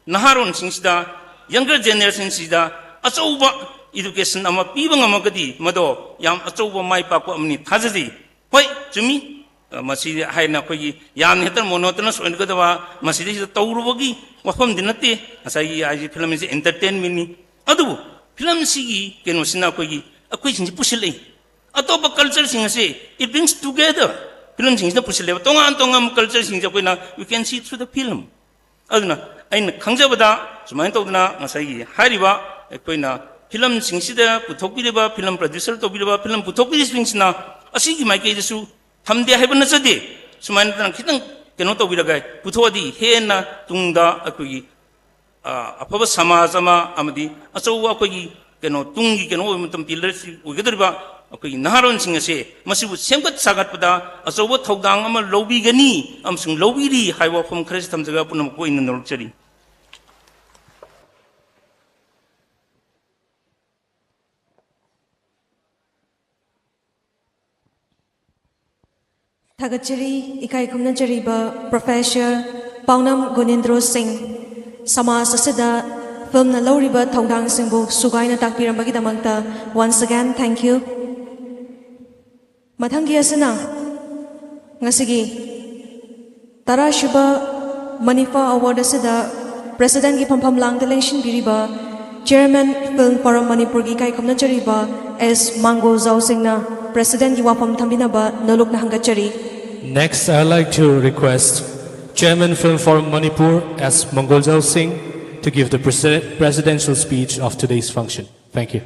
ꯅꯍꯥꯔꯣꯟꯁꯤꯡꯁꯤꯗ, ꯌꯪꯒꯔ ꯖꯦꯅꯦꯔꯦꯁꯟꯁꯤꯗ ꯑꯆꯧꯕ ꯏꯗꯨꯀꯦꯁꯟ ꯑꯃ ꯄꯤꯕ ꯉꯝꯃꯒꯗꯤ ꯃꯗꯣ ꯌꯥꯝ ꯑꯆꯧꯕ ꯃꯥꯏ ꯄꯥꯛꯄ ꯑꯃꯅꯤ ꯊꯥꯖꯖꯩ꯫ ꯍꯣꯏ, ꯆꯨꯝꯃꯤ꯫ ꯑ, ꯃꯁꯤ ꯍꯥꯏꯅ ꯑꯩꯈꯣꯏꯒꯤ ꯌꯥꯝꯅ ꯍꯦꯛꯇ ꯃꯣꯅꯣꯇꯅꯁ ꯑꯣꯏꯒꯗꯕ, ꯃꯁꯤꯗꯩꯁꯤꯗ ꯇꯧꯔꯨꯕꯒꯤ ꯋꯥꯐꯝꯗꯤ ꯅꯠꯇꯦ꯫ ꯉꯁꯥꯏꯒꯤ ꯍꯥꯏꯁꯦ ꯐꯤꯂꯝ ꯑꯁꯤ ꯑꯦꯟꯇꯔꯇꯦꯟꯃꯦꯟꯅꯤ꯫ ꯑꯗꯨꯕꯨ ꯐꯤꯂꯝꯁꯤꯒꯤ ꯀꯩꯅꯣꯁꯤꯅ ꯑꯩꯈꯣꯏꯒꯤ, ꯑꯩꯈꯣꯏꯁꯤꯡꯁꯤ ꯄꯨꯁꯤꯜꯂꯛꯏ꯫ ꯑꯇꯣꯞꯄ ꯀꯜꯆꯔꯁꯤꯡ ꯑꯁꯤ, it brings together, ꯐꯤꯂꯝꯁꯤꯡꯁꯤꯅ ꯄꯨꯁꯤꯜꯂꯦꯕ꯫ ꯇꯣꯉꯥꯟ ꯇꯣꯉꯥꯟꯕ ꯀꯜꯆꯔꯁꯤꯡꯁꯦ ꯑꯩꯈꯣꯏꯅ, we can see through the film. ꯑꯗꯨꯅ ꯑꯩꯅ ꯈꯪꯖꯕꯗ ꯁꯨꯃꯥꯏꯅ ꯇꯧꯗꯅ ꯉꯁꯥꯏꯒꯤ ꯍꯥꯏꯔꯤꯕ ꯑꯩꯈꯣꯏꯅ ꯐꯤꯂꯝꯁꯤꯡꯁꯤꯗ ꯄꯨꯊꯣꯛꯄꯤꯔꯤꯕ, ꯐꯤꯂꯝ ꯄ꯭ꯔꯗ꯭ꯌꯨꯁꯔ ꯇꯧꯕꯤꯔꯤꯕ, ꯐꯤꯂꯝ ꯄꯨꯊꯣꯛꯄꯤꯔꯤꯕꯁꯤꯡꯁꯤꯅ ꯑꯁꯤꯒꯤ ꯃꯥꯏꯀꯩꯗꯁꯨ ꯊꯝꯗꯦ ꯍꯥꯏꯕ ꯅꯠꯆꯗꯦ꯫ ꯁꯨꯃꯥꯏꯅ ꯇꯧꯗꯅ ꯈꯤꯇꯪ ꯀꯩꯅꯣ ꯇꯧꯕꯤꯔꯒ ꯄꯨꯊꯣꯛꯑꯗꯤ ꯍꯦꯟꯅ ꯇꯨꯡꯗ ꯑꯩꯈꯣꯏꯒꯤ, ꯑ, ꯑꯐꯕ ꯁꯃꯥꯖ ꯑꯃ ꯑꯃꯗꯤ ꯑꯆꯧꯕ ꯑꯩꯈꯣꯏꯒꯤ ꯀꯩꯅꯣ, ꯇꯨꯡꯒꯤ ꯀꯩꯅꯣ ꯑꯣꯏꯕ ꯃꯇꯝ, ꯄꯤꯂꯔꯁꯤ ꯑꯣꯏꯒꯗꯧꯔꯤꯕ ꯑꯩꯈꯣꯏꯒꯤ ꯅꯍꯥꯔꯣꯟꯁꯤꯡ ꯑꯁꯦ, ꯃꯁꯤꯕꯨ ꯁꯦꯝꯒꯠ ꯁꯥꯒꯠꯄꯗ ꯑꯆꯧꯕ ꯊꯧꯗꯥꯡ ꯑꯃ ꯂꯧꯕꯤꯒꯅꯤ ꯑꯃꯁꯨꯡ ꯂꯧꯕꯤꯔꯤ ꯍꯥꯏꯕ ꯋꯥꯐꯝ ꯈꯔꯁꯤ ꯊꯝꯖꯔꯒ ꯄꯨꯝꯅꯃꯛꯄꯨ ꯑꯩꯅ ꯅꯣꯂꯨꯛꯆꯔꯤ꯫ ꯊꯥꯒꯠꯆꯔꯤ꯫ ꯏꯀꯥꯏ ꯈꯨꯝꯅꯖꯔꯤꯕ Professor ꯄꯥꯎꯅꯝ ꯒꯨꯅꯤꯟꯗ꯭ꯔꯣ ꯁꯤꯡ, ꯁꯃꯥꯖ ꯑꯁꯤꯗ ꯐꯤꯜꯝꯅ ꯂꯧꯔꯤꯕ ꯊꯧꯗꯥꯡꯁꯤꯡꯕꯨ ꯁꯨꯒꯥꯏꯅ ꯇꯥꯛꯄꯤꯔꯝꯕꯒꯤꯗꯃꯛꯇ once again thank you. ꯃꯊꯪꯒꯤ ꯑꯁꯤꯅ ꯉꯁꯤꯒꯤ ꯇꯔꯥꯁꯨꯕ ꯃꯅꯤꯐꯥ ꯑꯦꯋꯥꯔꯗ ꯑꯁꯤꯗ ꯄ꯭ꯔꯦꯁꯤꯗꯦꯟꯒꯤ ꯐꯝꯐꯝ ꯂꯥꯡꯗ ꯂꯦꯡꯁꯤꯟꯕꯤꯔꯤꯕ ꯆꯤꯌꯔꯃꯦꯟ ꯐꯤꯜꯝ ꯐꯣꯔꯝ ꯃꯅꯤꯄꯨꯔꯒꯤ ꯏꯀꯥꯏ ꯈꯨꯝꯅꯖꯔꯤꯕ ꯑꯦꯁ ꯃꯥꯡꯒꯣꯜꯖꯥꯎ ꯁꯤꯡꯅ ꯄ꯭ꯔꯦꯁꯤꯗꯦꯟꯒꯤ ꯋꯥꯐꯝ ꯊꯝꯕꯤꯅꯕ ꯅꯣꯂꯨꯛꯅ ꯍꯪꯒꯠꯆꯔꯤ꯫ Next, I'd like to request Chairman Film Forum Manipur S. Mangolzao Singh to give the presi- presidential speech of today's function. Thank you.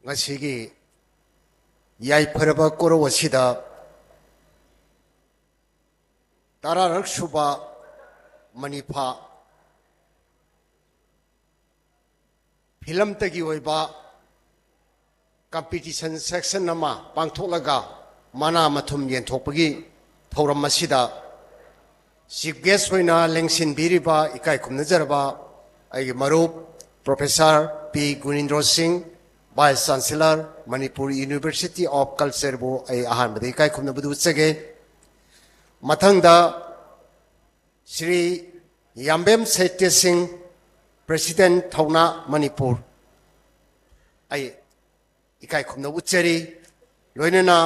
ꯉꯁꯤꯒꯤ ꯌꯥꯏꯐꯔꯕ ꯀꯣꯔꯧ ꯑꯁꯤꯗ ꯇꯔꯥꯔꯛ ꯁꯨꯕ ꯃꯅꯤꯐꯥ ꯐꯤꯂꯝꯇꯒꯤ ꯑꯣꯏꯕ competition section ꯑꯃ ꯄꯥꯡꯊꯣꯛꯂꯒ ꯃꯅꯥ ꯃꯊꯨꯝ ꯌꯦꯟꯊꯣꯛꯄꯒꯤ ꯊꯧꯔꯝ ꯑꯁꯤꯗ chief guest ꯑꯣꯏꯅ ꯂꯦꯡꯁꯤꯟꯕꯤꯔꯤꯕ ꯏꯀꯥꯏ ꯈꯨꯝꯅꯖꯔꯕ ꯑꯩꯒꯤ ꯃꯔꯨꯞ Professor ꯄꯤ ꯒꯨꯅꯤꯟꯗ꯭ꯔꯣ ꯁꯤꯡ, Vice Chancellor, Manipur University of Culture ꯕꯨ ꯑꯩ ꯑꯍꯥꯟꯕꯗ ꯏꯀꯥꯏ ꯈꯨꯝꯅꯕꯗꯨ ꯎꯠꯆꯒꯦ꯫ ꯃꯊꯪꯗ ꯁ꯭ꯔꯤ ꯌꯥꯝꯕꯦꯝ ꯁꯩꯇ꯭ꯌ ꯁꯤꯡ, President ꯊꯧꯅꯥ ꯃꯅꯤꯄꯨꯔ, ꯑꯩ ꯏꯀꯥꯏ ꯈꯨꯝꯅꯕ ꯎꯠꯆꯔꯤ꯫ ꯂꯣꯏꯅꯅ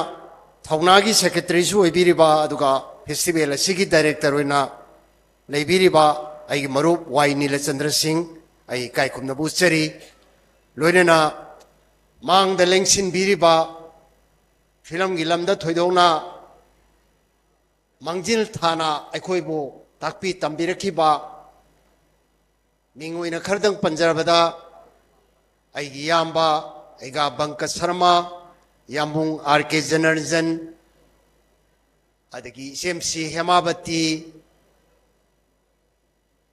ꯊꯧꯅꯥꯒꯤ ꯁꯦꯀ꯭ꯔꯦꯇꯔꯤꯁꯨ ꯑꯣꯏꯕꯤꯔꯤꯕ ꯑꯗꯨꯒ ꯐꯦꯁꯇꯤꯚꯦꯜ ꯑꯁꯤꯒꯤ ꯗꯥꯏꯔꯦꯛꯇꯔ ꯑꯣꯏꯅ ꯂꯩꯕꯤꯔꯤꯕ ꯑꯩꯒꯤ ꯃꯔꯨꯞ ꯋꯥꯏ ꯅꯤꯂꯆꯟꯗ꯭ꯔ ꯁꯤꯡ, ꯑꯩ ꯏꯀꯥꯏ ꯈꯨꯝꯅꯕ ꯎꯠꯆꯔꯤ꯫ ꯂꯣꯏꯅꯅ ꯃꯥꯡꯗ ꯂꯦꯡꯁꯤꯟꯕꯤꯔꯤꯕ ꯐꯤꯂꯝꯒꯤ ꯂꯝꯗ ꯊꯣꯏꯗꯣꯛꯅ ꯃꯥꯡꯖꯤꯜ ꯊꯥꯅ ꯑꯩꯈꯣꯏꯕꯨ ꯇꯥꯛꯄꯤ ꯇꯝꯕꯤꯔꯛꯈꯤꯕ ꯃꯤꯡ ꯑꯣꯏꯅ ꯈꯔꯗꯪ ꯄꯟꯖꯔꯕꯗ ꯑꯩꯒꯤ ꯏꯌꯥꯝꯕ ꯑꯩꯒꯥ ꯕꯪꯀ ꯁꯔꯃ, ꯌꯥꯝꯕꯨꯡ ꯑꯥꯔ ꯀꯦ ꯖꯅꯔꯖꯟ, ꯑꯗꯒꯤ ꯏꯆꯦꯝꯁꯤ ꯍꯦꯃꯥꯕꯇꯤ,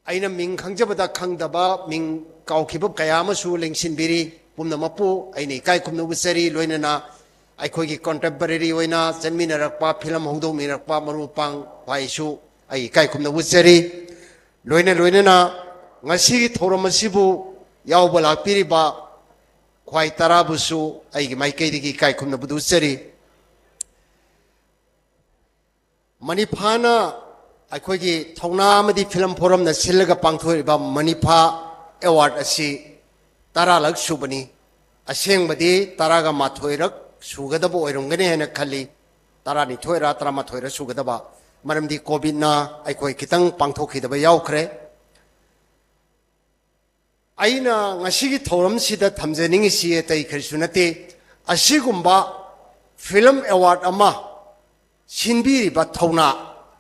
ꯑꯩꯅ ꯃꯤꯡ ꯈꯪꯖꯕꯗ ꯈꯪꯗꯕ ꯃꯤꯡ ꯀꯥꯎꯈꯤꯕ ꯀꯌꯥ ꯑꯃꯁꯨ ꯂꯦꯡꯁꯤꯟꯕꯤꯔꯤ꯫ ꯄꯨꯝꯅꯃꯛꯄꯨ ꯑꯩꯅ ꯏꯀꯥꯏ ꯈꯨꯝꯅꯕ ꯎꯠꯆꯔꯤ꯫ ꯂꯣꯏꯅꯅ ꯑꯩꯈꯣꯏꯒꯤ contemporary ꯑꯣꯏꯅ ꯆꯠꯃꯤꯟꯅꯔꯛꯄ, ꯐꯤꯂꯝ ꯍꯧꯗꯣꯛꯃꯤꯟꯅꯔꯛꯄ ꯃꯔꯨꯞ ꯃꯄꯥꯡ ꯈ꯭ꯋꯥꯏꯁꯨ ꯑꯩ ꯏꯀꯥꯏ ꯈꯨꯝꯅꯕ ꯎꯠꯆꯔꯤ꯫ ꯂꯣꯏꯅ ꯂꯣꯏꯅꯅ ꯉꯁꯤꯒꯤ ꯊꯧꯔꯝ ꯑꯁꯤꯕꯨ ꯌꯥꯎꯕ ꯂꯥꯛꯄꯤꯔꯤꯕ ꯈ꯭ꯋꯥꯏ ꯇꯔꯥꯕꯨꯁꯨ ꯑꯩꯒꯤ ꯃꯥꯏꯀꯩꯗꯒꯤ ꯏꯀꯥꯏ ꯈꯨꯝꯅꯕꯗꯨ ꯎꯠꯆꯔꯤ꯫ ꯃꯅꯤꯐꯥꯅ ꯑꯩꯈꯣꯏꯒꯤ ꯊꯧꯅꯥ ꯑꯃꯗꯤ ꯐꯤꯂꯝ ꯐꯣꯔꯝꯅ ꯁꯤꯜꯂꯒ ꯄꯥꯡꯊꯣꯛꯏꯕ ꯃꯅꯤꯐꯥ ꯑꯦꯋꯥꯔꯗ ꯑꯁꯤ ꯇꯔꯥꯂꯛ ꯁꯨꯕꯅꯤ꯫ ꯑꯁꯦꯡꯕꯗꯤ ꯇꯔꯥꯒ ꯃꯥꯊꯣꯏꯔꯛ ꯁꯨꯒꯗꯕ ꯑꯣꯏꯔꯝꯒꯅꯤ ꯍꯥꯏꯅ ꯈꯜꯂꯤ꯫ ꯇꯔꯥꯅꯤꯊꯣꯏꯔ ꯇꯔꯥꯃꯥꯊꯣꯏꯔ ꯁꯨꯒꯗꯕ, ꯃꯔꯝꯗꯤ ꯀꯣꯚꯤꯗꯅ ꯑꯩꯈꯣꯏ ꯈꯤꯇꯪ ꯄꯥꯡꯊꯣꯛꯈꯤꯗꯕ ꯌꯥꯎꯈ꯭ꯔꯦ꯫ ꯑꯩꯅ ꯉꯁꯤꯒꯤ ꯊꯧꯔꯝꯁꯤꯗ ꯊꯝꯖꯅꯤꯡꯉꯤꯁꯤ ꯑꯇꯩ ꯀꯔꯤꯁꯨ ꯅꯠꯇꯦ, ꯑꯁꯤꯒꯨꯝꯕ ꯐꯤꯂꯝ ꯑꯦꯋꯥꯔꯗ ꯑꯃ ꯁꯤꯟꯕꯤꯔꯤꯕ ꯊꯧꯅꯥ,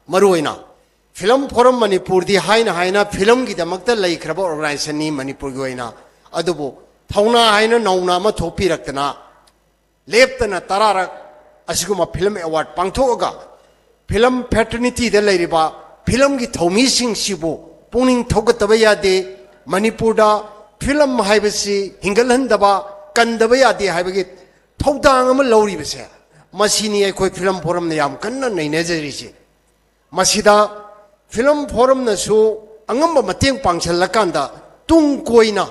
ꯃꯔꯨꯑꯣꯏꯅ ꯐꯤꯂꯝ ꯐꯣꯔꯝ ꯃꯅꯤꯄꯨꯔꯗꯤ ꯍꯥꯏꯅ ꯍꯥꯏꯅ ꯐꯤꯂꯝꯒꯤꯗꯃꯛꯇ ꯂꯩꯈ꯭ꯔꯕ ꯑꯣꯔꯒꯅꯥꯏꯖꯦꯁꯟꯅꯤ ꯃꯅꯤꯄꯨꯔꯒꯤ ꯑꯣꯏꯅ꯫ ꯑꯗꯨꯕꯨ ꯊꯧꯅꯥ ꯍꯥꯏꯅ ꯅꯧꯅ ꯑꯃ ꯊꯣꯛꯄꯤꯔꯛꯇꯅ, ꯂꯦꯞꯇꯅ ꯇꯔꯥꯔꯛ ꯑꯁꯤꯒꯨꯝꯕ ꯐꯤꯂꯝ ꯑꯦꯋꯥꯔꯗ ꯄꯥꯡꯊꯣꯛꯑꯒ, ꯐꯤꯂꯝ ꯐꯦꯇꯔꯅꯤꯇꯤꯗ ꯂꯩꯔꯤꯕ ꯐꯤꯂꯝꯒꯤ ꯊꯧꯃꯤꯁꯤꯡꯁꯤꯕꯨ ꯄꯨꯛꯅꯤꯡ ꯊꯧꯒꯠꯇꯕ ꯌꯥꯗꯦ꯫ ꯃꯅꯤꯄꯨꯔꯗ ꯐꯤꯂꯝ ꯍꯥꯏꯕꯁꯤ ꯍꯤꯡꯒꯠꯍꯟꯗꯕ, ꯀꯟꯗꯕ ꯌꯥꯗꯦ ꯍꯥꯏꯕꯒꯤ ꯊꯧꯗꯥꯡ ꯑꯃ ꯂꯧꯔꯤꯕꯁꯦ, ꯃꯁꯤꯅꯤ ꯑꯩꯈꯣꯏ ꯐꯤꯂꯝ ꯐꯣꯔꯝꯅ ꯌꯥꯝ ꯀꯟꯅ ꯅꯩꯅꯖꯔꯤꯁꯦ꯫ ꯃꯁꯤꯗ ꯐꯤꯂꯝ ꯐꯣꯔꯝꯅꯁꯨ ꯑꯉꯝꯕ ꯃꯇꯦꯡ ꯄꯥꯡꯁꯤꯜꯂꯀꯥꯟꯗ, ꯇꯨꯡ ꯀꯣꯏꯅ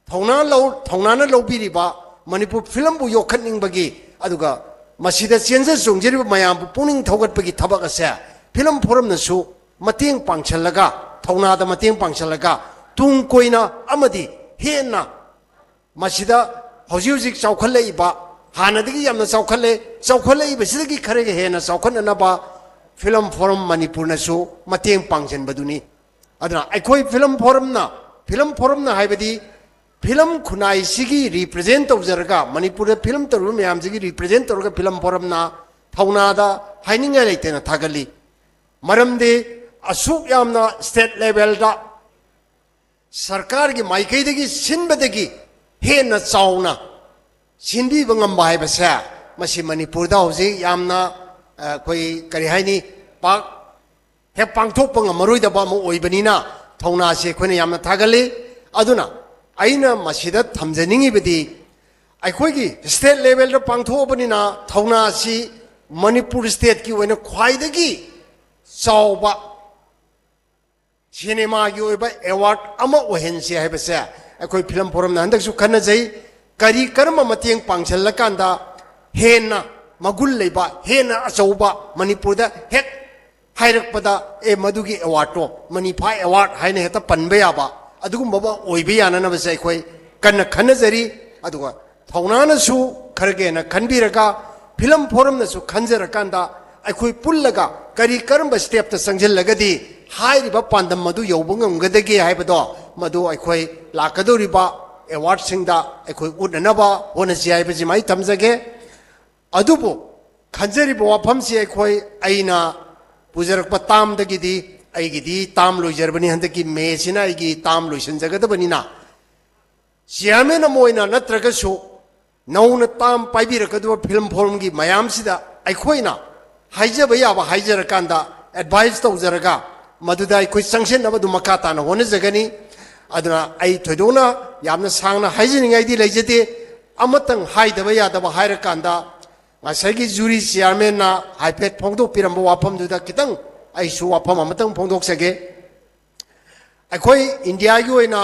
ꯊꯧꯅꯥ ꯂꯧ-, ꯊꯧꯅꯥꯅ ꯂꯧꯕꯤꯔꯤꯕ ꯃꯅꯤꯄꯨꯔ ꯐꯤꯂꯝꯕꯨ ꯌꯣꯛꯈꯠꯅꯤꯡꯕꯒꯤ, ꯑꯗꯨꯒ ꯃꯁꯤꯗ ꯆꯦꯟꯖ ꯆꯣꯡꯖꯔꯤꯕ ꯃꯌꯥꯝꯕꯨ ꯄꯨꯛꯅꯤꯡ ꯊꯧꯒꯠꯄꯒꯤ ꯊꯕꯛ ꯑꯁꯦ ꯐꯤꯂꯝ ꯐꯣꯔꯝꯅꯁꯨ ꯃꯇꯦꯡ ꯄꯥꯡꯁꯤꯜꯂꯒ, ꯊꯧꯅꯥꯗ ꯃꯇꯦꯡ ꯄꯥꯡꯁꯤꯜꯂꯒ, ꯇꯨꯡ ꯀꯣꯏꯅ ꯑꯃꯗꯤ ꯍꯦꯟꯅ ꯃꯁꯤꯗ ꯍꯧꯖꯤꯛ ꯍꯧꯖꯤꯛ ꯆꯥꯎꯈꯠꯂꯛꯏꯕ, ꯍꯥꯟꯅꯗꯒꯤ ꯌꯥꯝꯅ ꯆꯥꯎꯈꯠꯂꯦ, ꯆꯥꯎꯈꯠꯂꯛꯏꯕꯁꯤꯗꯒꯤ ꯈꯔꯒ ꯍꯦꯟꯅ ꯆꯥꯎꯈꯠꯅꯅꯕ ꯐꯤꯂꯝ ꯐꯣꯔꯝ ꯃꯅꯤꯄꯨꯔꯅꯁꯨ ꯃꯇꯦꯡ ꯄꯥꯡꯁꯤꯟꯕꯗꯨꯅꯤ꯫ ꯑꯗꯨꯅ ꯑꯩꯈꯣꯏ ꯐꯤꯂꯝ ꯐꯣꯔꯝꯅ, ꯐꯤꯂꯝ ꯐꯣꯔꯝꯅ ꯍꯥꯏꯕꯗꯤ ꯐꯤꯂꯝ ꯈꯨꯟꯅꯥꯏꯁꯤꯒꯤ ꯔꯤꯄ꯭ꯔꯖꯦꯟ ꯇꯧꯖꯔꯒ, ꯃꯅꯤꯄꯨꯔꯗ ꯐꯤꯂꯝ ꯇꯧꯔꯤꯕ ꯃꯌꯥꯝꯁꯤꯒꯤ ꯔꯤꯄ꯭ꯔꯖꯦꯟ ꯇꯧꯔꯒ ꯐꯤꯂꯝ ꯐꯣꯔꯝꯅ ꯊꯧꯅꯥꯗ ꯍꯥꯏꯅꯤꯡꯉꯥꯏ ꯂꯩꯇꯅ ꯊꯥꯒꯠꯂꯤ꯫ ꯃꯔꯝꯗꯤ ꯑꯁꯨꯛ ꯌꯥꯝꯅ ꯁ꯭ꯇꯦꯠ ꯂꯦꯚꯦꯜꯗ ꯁꯔꯀꯥꯔꯒꯤ ꯃꯥꯏꯀꯩꯗꯒꯤ ꯁꯤꯟꯕꯗꯒꯤ ꯍꯦꯟꯅ ꯆꯥꯎꯅ ꯁꯤꯟꯕꯤꯕ ꯉꯝꯕ ꯍꯥꯏꯕꯁꯦ, ꯃꯁꯤ ꯃꯅꯤꯄꯨꯔꯗ ꯍꯧꯖꯤꯛ ꯌꯥꯝꯅ, ꯑ, ꯑꯩꯈꯣꯏ ꯀꯔꯤ ꯍꯥꯏꯅꯤ, ꯄꯥꯛ ꯍꯦꯛ ꯄꯥꯡꯊꯣꯛꯄ ꯉꯝꯃꯔꯣꯏꯗꯕ ꯑꯃ ꯑꯣꯏꯕꯅꯤꯅ, ꯊꯧꯅꯥꯁꯤ ꯑꯩꯈꯣꯏꯅ ꯌꯥꯝꯅ ꯊꯥꯒꯠꯂꯤ꯫ ꯑꯗꯨꯅ ꯑꯩꯅ ꯃꯁꯤꯗ ꯊꯝꯖꯅꯤꯡꯉꯤꯕꯗꯤ, ꯑꯩꯈꯣꯏꯒꯤ ꯁ꯭ꯇꯦꯠ ꯂꯦꯚꯦꯜꯗ ꯄꯥꯡꯊꯣꯛꯑꯕꯅꯤꯅ, ꯊꯧꯅꯥꯁꯤ ꯃꯅꯤꯄꯨꯔ ꯁ꯭ꯇꯦꯠꯀꯤ ꯑꯣꯏꯅ ꯈ꯭ꯋꯥꯏꯗꯒꯤ ꯆꯥꯎꯕ ꯁꯤꯅꯦꯃꯥꯒꯤ ꯑꯣꯏꯕ ꯑꯦꯋꯥꯔꯗ ꯑꯃ ꯑꯣꯏꯍꯟꯁꯤ ꯍꯥꯏꯕꯁꯦ ꯑꯩꯈꯣꯏ ꯐꯤꯂꯝ ꯐꯣꯔꯝꯅ ꯍꯟꯗꯛꯁꯨ ꯈꯟꯅꯖꯩ꯫ ꯀꯔꯤ ꯀꯔꯝꯕ ꯃꯇꯦꯡ ꯄꯥꯡꯁꯤꯜꯂꯀꯥꯟꯗ ꯍꯦꯟꯅ ꯃꯒꯨꯟ ꯂꯩꯕ, ꯍꯦꯟꯅ ꯑꯆꯧꯕ, ꯃꯅꯤꯄꯨꯔꯗ ꯍꯦꯛ ꯍꯥꯏꯔꯛꯄꯗ, "ꯑꯦ, ꯃꯗꯨꯒꯤ ꯑꯦꯋꯥꯔꯗꯇꯣ ꯃꯅꯤꯐꯥ ꯑꯦꯋꯥꯔꯗ" ꯍꯥꯏꯅ ꯍꯦꯛꯇ ꯄꯟꯕ ꯌꯥꯕ, ꯑꯗꯨꯒꯨꯝꯕ ꯑꯃ ꯑꯣꯏꯕ ꯌꯥꯅꯅꯕꯁꯦ ꯑꯩꯈꯣꯏ ꯀꯟꯅ ꯈꯟꯅꯖꯔꯤ꯫ ꯑꯗꯨꯒ ꯊꯧꯅꯥꯅꯁꯨ ꯈꯔꯒ ꯍꯦꯟꯅ ꯈꯟꯕꯤꯔꯒ, ꯐꯤꯂꯝ ꯐꯣꯔꯝꯅꯁꯨ ꯈꯟꯖꯔꯀꯥꯟꯗ, ꯑꯩꯈꯣꯏ ꯄꯨꯜꯂꯒ ꯀꯔꯤ ꯀꯔꯝꯕ ꯁ꯭ꯇꯦꯞꯇ ꯆꯪꯁꯤꯜꯂꯒꯗꯤ ꯍꯥꯏꯔꯤꯕ ꯄꯥꯟꯗꯝ ꯑꯗꯨ ꯌꯧꯕ ꯉꯝꯒꯗꯒꯦ ꯍꯥꯏꯕꯗꯣ, ꯃꯗꯨ ꯑꯩꯈꯣꯏ ꯂꯥꯛꯀꯗꯧꯔꯤꯕ ꯑꯦꯋꯥꯔꯗꯁꯤꯡꯗ ꯑꯩꯈꯣꯏ ꯎꯠꯅꯅꯕ ꯍꯣꯠꯅꯁꯤ ꯍꯥꯏꯕꯁꯤꯃ ꯑꯩ ꯊꯝꯖꯒꯦ꯫ ꯑꯗꯨꯕꯨ ꯈꯟꯖꯔꯤꯕ ꯋꯥꯐꯝꯁꯤ ꯑꯩꯈꯣꯏ, ꯑꯩꯅ ꯄꯨꯖꯔꯛꯄ ꯇꯥꯝꯗꯒꯤꯗꯤ, ꯑꯩꯒꯤꯗꯤ ꯇꯥꯝ ꯂꯣꯏꯖꯔꯕꯅꯤ, ꯍꯟꯗꯛꯀꯤ ꯃꯦꯁꯤꯅ ꯑꯩꯒꯤ ꯇꯥꯝ ꯂꯣꯏꯁꯤꯟꯖꯒꯗꯕꯅꯤꯅ, ꯆꯤꯌꯥꯔꯃꯦꯟ ꯑꯃ ꯑꯣꯏꯅ ꯅꯠꯇ꯭ꯔꯒꯁꯨ ꯅꯧꯅ ꯇꯥꯝ ꯄꯥꯏꯕꯤꯔꯛꯀꯗꯕ ꯐꯤꯂꯝ ꯐꯣꯔꯝꯒꯤ ꯃꯌꯥꯝꯁꯤꯗ ꯑꯩꯈꯣꯏꯅ ꯍꯥꯏꯖꯕ ꯌꯥꯕ ꯍꯥꯏꯖꯔꯀꯥꯟꯗ, ꯑꯦꯗꯚꯥꯏꯁ ꯇꯧꯖꯔꯒ, ꯃꯗꯨꯗ ꯑꯩꯈꯣꯏ ꯆꯪꯁꯤꯟꯅꯕꯗꯨ ꯃꯈꯥ ꯇꯥꯅ ꯍꯣꯠꯅꯖꯒꯅꯤ꯫ ꯑꯗꯨꯅ ꯑꯩ ꯊꯣꯏꯗꯣꯛꯅ ꯌꯥꯝꯅ ꯁꯥꯡꯅ ꯍꯥꯏꯖꯅꯤꯡꯉꯥꯏꯗꯤ ꯂꯩꯖꯗꯦ꯫ ꯑꯃꯇꯪ ꯍꯥꯏꯗꯕ ꯌꯥꯗꯕ ꯍꯥꯏꯔꯀꯥꯟꯗ, ꯉꯁꯥꯏꯒꯤ ꯖꯨꯔꯤ ꯆꯤꯌꯥꯔꯃꯦꯟꯅ ꯍꯥꯏꯐꯦꯠ ꯐꯣꯡꯗꯣꯛꯄꯤꯔꯝꯕ ꯋꯥꯐꯝꯗꯨꯗ ꯈꯤꯇꯪ ꯑꯩꯁꯨ ꯋꯥꯐꯝ ꯑꯃꯇꯪ ꯐꯣꯡꯗꯣꯛꯆꯒꯦ꯫ ꯑꯩꯈꯣꯏ ꯏꯟꯗꯤꯌꯥꯒꯤ ꯑꯣꯏꯅ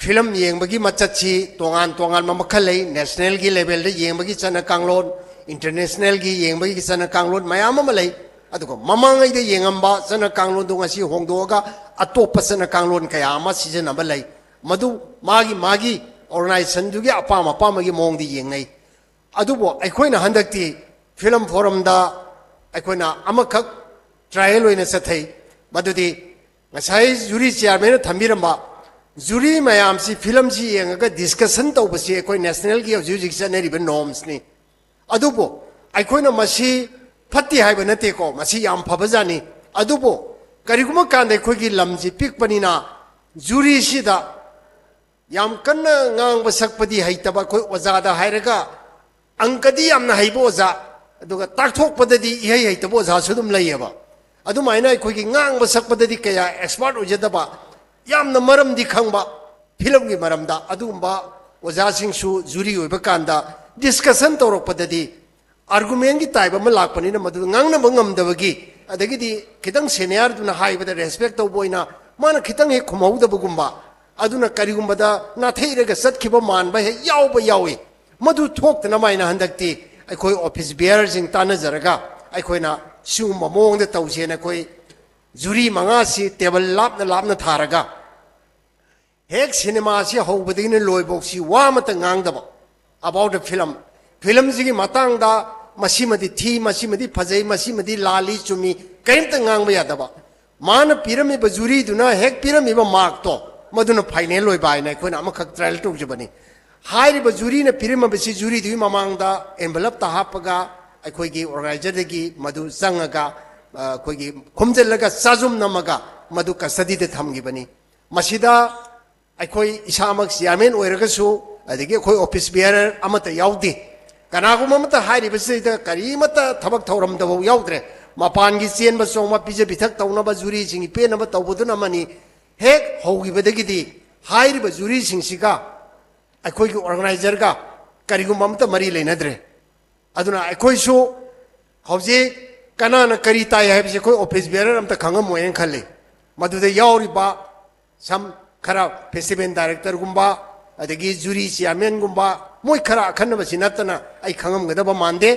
ꯐꯤꯂꯝ ꯌꯦꯡꯕꯒꯤ ꯃꯆꯠꯁꯤ ꯇꯣꯉꯥꯟ ꯇꯣꯉꯥꯟꯕ ꯃꯈꯜ ꯂꯩ꯫ ꯅꯦꯁꯅꯦꯜꯒꯤ ꯂꯦꯚꯦꯜꯗ ꯌꯦꯡꯕꯒꯤ ꯆꯠꯅ ꯀꯥꯡꯂꯣꯟ, ꯏꯟꯇꯔꯅꯦꯁꯅꯦꯜꯒꯤ ꯌꯦꯡꯕꯒꯤ ꯆꯠꯅ ꯀꯥꯡꯂꯣꯟ ꯃꯌꯥꯝ ꯑꯃ ꯂꯩ꯫ ꯑꯗꯨꯒ ꯃꯃꯥꯡꯉꯩꯗ ꯌꯦꯡꯉꯝꯕ ꯆꯠꯅ ꯀꯥꯡꯂꯣꯟꯗꯣ ꯉꯁꯤ ꯍꯣꯡꯗꯣꯛꯑꯒ ꯑꯇꯣꯞꯄ ꯆꯠꯅ ꯀꯥꯡꯂꯣꯟ ꯀꯌꯥ ꯑꯃ ꯁꯤꯖꯤꯟꯅꯕ ꯂꯩ꯫ ꯃꯗꯨ ꯃꯥꯒꯤ ꯃꯥꯒꯤ ꯑꯣꯔꯒꯅꯥꯏꯖꯦꯁꯟꯗꯨꯒꯤ ꯑꯄꯥꯝ ꯑꯄꯥꯝꯕꯒꯤ ꯃꯑꯣꯡꯗ ꯌꯦꯡꯅꯩ꯫ ꯑꯗꯨꯕꯨ ꯑꯩꯈꯣꯏꯅ ꯍꯟꯗꯛꯇꯤ ꯐꯤꯂꯝ ꯐꯣꯔꯝꯗ ꯑꯩꯈꯣꯏꯅ ꯑꯃꯈꯛ ꯇ꯭ꯔꯥꯏꯌꯦꯜ ꯑꯣꯏꯅ ꯆꯠꯊꯩ꯫ ꯃꯗꯨꯗꯤ ꯉꯁꯥꯏ ꯖꯨꯔꯤ ꯆꯤꯌꯥꯔꯃꯦꯟꯅ ꯊꯝꯕꯤꯔꯝꯕ ꯖꯨꯔꯤ ꯃꯌꯥꯝꯁꯤ ꯐꯤꯂꯝꯁꯤ ꯌꯦꯡꯉꯒ ꯗꯤꯁꯀꯁꯟ ꯇꯧꯕꯁꯤ ꯑꯩꯈꯣꯏ ꯅꯦꯁꯅꯦꯜꯒꯤ ꯍꯧꯖꯤꯛ ꯍꯧꯖꯤꯛ ꯆꯠꯅꯔꯤꯕ ꯅꯣꯔꯝꯁꯅꯤ꯫ ꯑꯗꯨꯕꯨ ꯑꯩꯈꯣꯏꯅ ꯃꯁꯤ ꯐꯠꯇꯦ ꯍꯥꯏꯕ ꯅꯠꯇꯦꯀꯣ, ꯃꯁꯤ ꯌꯥꯝ ꯐꯕꯖꯥꯠꯅꯤ꯫ ꯑꯗꯨꯕꯨ ꯀꯔꯤꯒꯨꯝꯕ ꯀꯥꯟꯗ ꯑꯩꯈꯣꯏꯒꯤ ꯂꯝꯁꯤ ꯄꯤꯛꯄꯅꯤꯅ ꯖꯨꯔꯤꯁꯤꯗ ꯌꯥꯝ ꯀꯟꯅ ꯉꯥꯡꯕ ꯁꯛꯄꯗꯤ ꯍꯩꯇꯕ ꯑꯩꯈꯣꯏ ꯑꯣꯖꯥꯗ ꯍꯥꯏꯔꯒ, ꯑꯪꯀꯗꯤ ꯌꯥꯝꯅ ꯍꯩꯕ ꯑꯣꯖꯥ, ꯑꯗꯨꯒ ꯇꯥꯛꯊꯣꯛꯄꯗꯗꯤ ꯏꯍꯩ ꯍꯩꯇꯕ ꯑꯣꯖꯥꯁꯨ ꯑꯗꯨꯝ ꯂꯩꯌꯦꯕ꯫ ꯑꯗꯨꯃꯥꯏꯅ ꯑꯩꯈꯣꯏꯒꯤ ꯉꯥꯡꯕ ꯁꯛꯄꯗꯗꯤ ꯀꯌꯥ ꯑꯦꯛꯁꯄꯥꯔꯠ ꯑꯣꯏꯖꯗꯕ, ꯌꯥꯝꯅ ꯃꯔꯝꯗꯤ ꯈꯪꯕ ꯐꯤꯂꯝꯒꯤ ꯃꯔꯝꯗ, ꯑꯗꯨꯒꯨꯝꯕ ꯑꯣꯖꯥꯁꯤꯡꯁꯨ ꯖꯨꯔꯤ ꯑꯣꯏꯕ ꯀꯥꯟꯗ ꯗꯤꯁꯀꯁꯟ ꯇꯧꯔꯛꯄꯗꯗꯤ ꯑꯥꯔꯒꯨꯃꯦꯟꯒꯤ ꯇꯥꯏꯞ ꯑꯃ ꯂꯥꯛꯄꯅꯤꯅ ꯃꯗꯨꯗ ꯉꯥꯡꯅꯕ ꯉꯝꯗꯕꯒꯤ, ꯑꯗꯒꯤꯗꯤ ꯈꯤꯇꯪ ꯁꯦꯅꯤꯌꯔꯗꯨꯅ ꯍꯥꯏꯕꯗ ꯔꯦꯁꯄꯦꯛ ꯇꯧꯕ ꯑꯣꯏꯅ ꯃꯥꯅ ꯈꯤꯇꯪ ꯍꯦꯛ ꯈꯨꯝꯍꯧꯗꯕꯒꯨꯝꯕ, ꯑꯗꯨꯅ ꯀꯔꯤꯒꯨꯝꯕꯗ ꯅꯥꯊꯩꯔꯒ ꯆꯠꯈꯤꯕ ꯃꯥꯟꯕ ꯍꯦꯛ ꯌꯥꯎꯕ ꯌꯥꯎꯏ꯫ ꯃꯗꯨ ꯊꯣꯛꯇꯅꯕ ꯍꯥꯏꯅ ꯍꯟꯗꯛꯇꯤ ꯑꯩꯈꯣꯏ ꯑꯣꯐꯤꯁ ꯕꯤꯌꯔꯁꯤꯡ ꯇꯥꯟꯅꯖꯔꯒ ꯑꯩꯈꯣꯏꯅ ꯁꯤꯒꯨꯝꯕ ꯃꯑꯣꯡꯗ ꯇꯧꯁꯦꯅ ꯑꯩꯈꯣꯏ ꯖꯨꯔꯤ ꯃꯉꯥꯁꯤ ꯇꯦꯕꯜ ꯂꯥꯞꯅ ꯂꯥꯞꯅ ꯊꯥꯔꯒ ꯍꯦꯛ ꯁꯤꯅꯦꯃꯥꯁꯤ ꯍꯧꯕꯗꯒꯤꯅ ꯂꯣꯏꯕꯧꯁꯤ ꯋꯥ ꯑꯃꯇ ꯉꯥꯡꯗꯕ꯫ About the film, ꯐꯤꯂꯝꯁꯤꯒꯤ ꯃꯇꯥꯡꯗ ꯃꯁꯤꯃꯗꯤ ꯊꯤ, ꯃꯁꯤꯃꯗꯤ ꯐꯖꯩ, ꯃꯁꯤꯃꯗꯤ ꯂꯥꯜꯂꯤ, ꯆꯨꯝꯃꯤ, ꯀꯔꯤꯝꯇ ꯉꯥꯡꯕ ꯌꯥꯗꯕ꯫ ꯃꯥꯅ ꯄꯤꯔꯝꯃꯤꯕ ꯖꯨꯔꯤꯗꯨꯅ ꯍꯦꯛ ꯄꯤꯔꯝꯃꯤꯕ ꯃꯥꯔꯛꯇꯣ, ꯃꯗꯨꯅ ꯐꯥꯏꯅꯦꯜ ꯑꯣꯏꯕ ꯍꯥꯏꯅ ꯑꯩꯈꯣꯏꯅ ꯑꯃꯈꯛ ꯇ꯭ꯔꯥꯏꯌꯦꯜ ꯇꯧꯖꯕꯅꯤ꯫ ꯍꯥꯏꯔꯤꯕ ꯖꯨꯔꯤꯅ ꯄꯤꯔꯝꯃꯕꯁꯤ ꯖꯨꯔꯤꯗꯨꯒꯤ ꯃꯃꯥꯡꯗ ꯑꯦꯟꯚꯂꯞꯇ ꯍꯥꯞꯄꯒ ꯑꯩꯈꯣꯏꯒꯤ ꯑꯣꯔꯒꯅꯥꯏꯖꯔꯗꯒꯤ ꯃꯗꯨ ꯆꯪꯉꯒ, ꯑ, ꯑꯩꯈꯣꯏꯒꯤ ꯈꯣꯝꯖꯤꯜꯂꯒ ꯆꯥꯖꯨꯝ ꯅꯝꯃꯒ ꯃꯗꯨ ꯀꯁꯇꯗꯤꯗ ꯊꯝꯈꯤꯕꯅꯤ꯫ ꯃꯁꯤꯗ ꯑꯩꯈꯣꯏ ꯏꯁꯥꯃꯛ ꯆꯤꯌꯥꯔꯃꯦꯟ ꯑꯣꯏꯔꯒꯁꯨ, ꯑꯗꯒꯤ ꯑꯩꯈꯣꯏ ꯑꯣꯐꯤꯁ ꯕꯤꯌꯔ ꯑꯃꯠꯇ ꯌꯥꯎꯗꯦ꯫ ꯀꯅꯥꯒꯨꯝꯕ ꯑꯃꯠꯇ ꯍꯥꯏꯔꯤꯕꯁꯤꯗ ꯀꯔꯤꯃꯠꯇ ꯊꯕꯛ ꯊꯧꯔꯝꯗꯐꯥꯎ ꯌꯥꯎꯗ꯭ꯔꯦ꯫ ꯃꯄꯥꯟꯒꯤ ꯆꯦꯟꯕ ꯆꯣꯡꯕ, ꯄꯤꯖ ꯄꯤꯊꯛ ꯇꯧꯅꯕ, ꯖꯨꯔꯤꯁꯤꯡꯒꯤ ꯄꯦꯟꯅꯕ ꯇꯧꯕꯗꯨꯅ ꯑꯃꯅꯤ꯫ ꯍꯦꯛ ꯍꯧꯈꯤꯕꯗꯒꯤꯗꯤ ꯍꯥꯏꯔꯤꯕ ꯖꯨꯔꯤꯁꯤꯡꯁꯤꯒ ꯑꯩꯈꯣꯏꯒꯤ ꯑꯣꯔꯒꯅꯥꯏꯖꯔꯒ ꯀꯔꯤꯒꯨꯝꯕ ꯑꯃꯠꯇ ꯃꯔꯤ ꯂꯩꯅꯗ꯭ꯔꯦ꯫ ꯑꯗꯨꯅ ꯑꯩꯈꯣꯏꯁꯨ ꯍꯧꯖꯤꯛ ꯀꯅꯥꯅ ꯀꯔꯤ ꯇꯥꯏ ꯍꯥꯏꯕꯁꯤ ꯑꯩꯈꯣꯏ ꯑꯣꯐꯤꯁ ꯕꯤꯌꯔ ꯑꯝꯇ ꯈꯪꯉꯝꯃꯣꯏꯅ ꯈꯜꯂꯤ꯫ ꯃꯗꯨꯗ ꯌꯥꯎꯔꯤꯕ ꯁꯝ ꯈꯔ ꯐꯦꯁꯇꯤꯚꯦꯜ ꯗꯥꯏꯔꯦꯛꯇꯔꯒꯨꯝꯕ, ꯑꯗꯒꯤ ꯖꯨꯔꯤ ꯆꯤꯌꯥꯔꯃꯦꯟꯒꯨꯝꯕ, ꯃꯣꯏ ꯈꯔ ꯑꯈꯟꯅꯕꯁꯤ ꯅꯠꯇꯅ ꯑꯩ ꯈꯪꯉꯝꯒꯗꯕ ꯃꯥꯟꯗꯦ꯫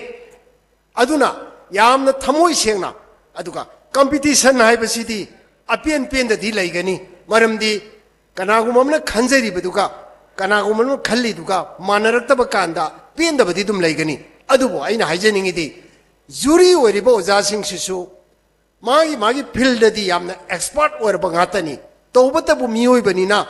ꯑꯗꯨꯅ ꯌꯥꯝꯅ ꯊꯃꯣꯏ ꯁꯦꯡꯅ, ꯑꯗꯨꯒ ꯀꯝꯄꯤꯇꯤꯁꯟ ꯍꯥꯏꯕꯁꯤꯗꯤ ꯑꯄꯦꯟ ꯄꯦꯟꯗꯗꯤ ꯂꯩꯒꯅꯤ꯫ ꯃꯔꯝꯗꯤ ꯀꯅꯥꯒꯨꯝꯕ ꯑꯃꯅ ꯈꯟꯖꯔꯤꯕꯗꯨꯒ ꯀꯅꯥꯒꯨꯝꯕ ꯑꯃꯅ ꯈꯜꯂꯤꯗꯨꯒ ꯃꯥꯟꯅꯔꯛꯇꯕ ꯀꯥꯟꯗ ꯄꯦꯟꯗꯕꯗꯤ ꯑꯗꯨꯝ ꯂꯩꯒꯅꯤ꯫ ꯑꯗꯨꯕꯨ ꯑꯩꯅ ꯍꯥꯏꯖꯅꯤꯡꯉꯤꯗꯤ, ꯖꯨꯔꯤ ꯑꯣꯏꯔꯤꯕ ꯑꯣꯖꯥꯁꯤꯡꯁꯤꯁꯨ ꯃꯥꯒꯤ ꯃꯥꯒꯤ ꯐꯤꯜꯗꯗꯤ ꯌꯥꯝꯅ ꯑꯦꯛꯁꯄꯔꯠ ꯑꯣꯏꯔꯕ ꯉꯥꯛꯇꯅꯤ꯫ ꯇꯧꯕꯇꯕꯨ ꯃꯤꯑꯣꯏꯕꯅꯤꯅ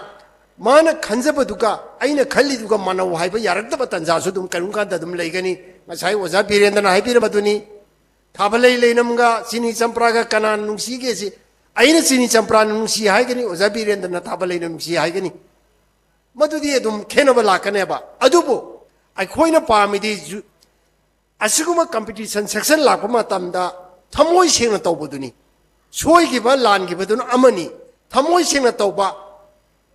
ꯃꯥꯅ ꯈꯟꯖꯕꯗꯨꯒ ꯑꯩꯅ ꯈꯜꯂꯤꯗꯨꯒ ꯃꯥꯟꯅꯧ ꯍꯥꯏꯕ ꯌꯥꯔꯛꯇꯕ ꯇꯥꯟꯖꯥꯁꯨ ꯑꯗꯨꯝ ꯀꯔꯤꯒꯨꯝ ꯀꯥꯟꯗ ꯑꯗꯨꯝ ꯂꯩꯒꯅꯤ꯫ ꯉꯁꯥꯏ ꯑꯣꯖꯥ ꯕꯤꯔꯦꯟꯗ꯭ꯔꯅ ꯍꯥꯏꯕꯤꯔꯕꯗꯨꯅꯤ, ꯊꯥꯕꯂꯩ ꯂꯩꯅꯝꯒ ꯆꯤꯅꯤ ꯆꯝꯄ꯭ꯔꯥꯒ ꯀꯅꯥꯅ ꯅꯨꯡꯁꯤꯒꯦ? ꯁꯤ ꯑꯩꯅ ꯆꯤꯅꯤ ꯆꯝꯄ꯭ꯔꯥꯅ ꯅꯨꯡꯁꯤ ꯍꯥꯏꯒꯅꯤ, ꯑꯣꯖꯥ ꯕꯤꯔꯦꯟꯗ꯭ꯔꯅ ꯊꯥꯕꯂꯩꯅ ꯅꯨꯡꯁꯤ ꯍꯥꯏꯒꯅꯤ꯫ ꯃꯗꯨꯗꯤ ꯑꯗꯨꯝ ꯈꯦꯠꯅꯕ ꯂꯥꯛꯀꯅꯦꯕ꯫ ꯑꯗꯨꯕꯨ ꯑꯩꯈꯣꯏꯅ ꯄꯥꯝꯃꯤꯗꯤ ꯖꯨ-, ꯑꯁꯤꯒꯨꯝꯕ ꯀꯝꯄꯤꯇꯤꯁꯟ ꯁꯦꯛꯁꯟ ꯂꯥꯛꯄ ꯃꯇꯝꯗ ꯊꯃꯣꯏ ꯁꯦꯡꯅ ꯇꯧꯕꯗꯨꯅꯤ꯫ ꯁꯣꯏꯈꯤꯕ ꯂꯥꯟꯈꯤꯕꯗꯨꯅ ꯑꯃꯅꯤ, ꯊꯃꯣꯏ ꯁꯦꯡꯅ ꯇꯧꯕ,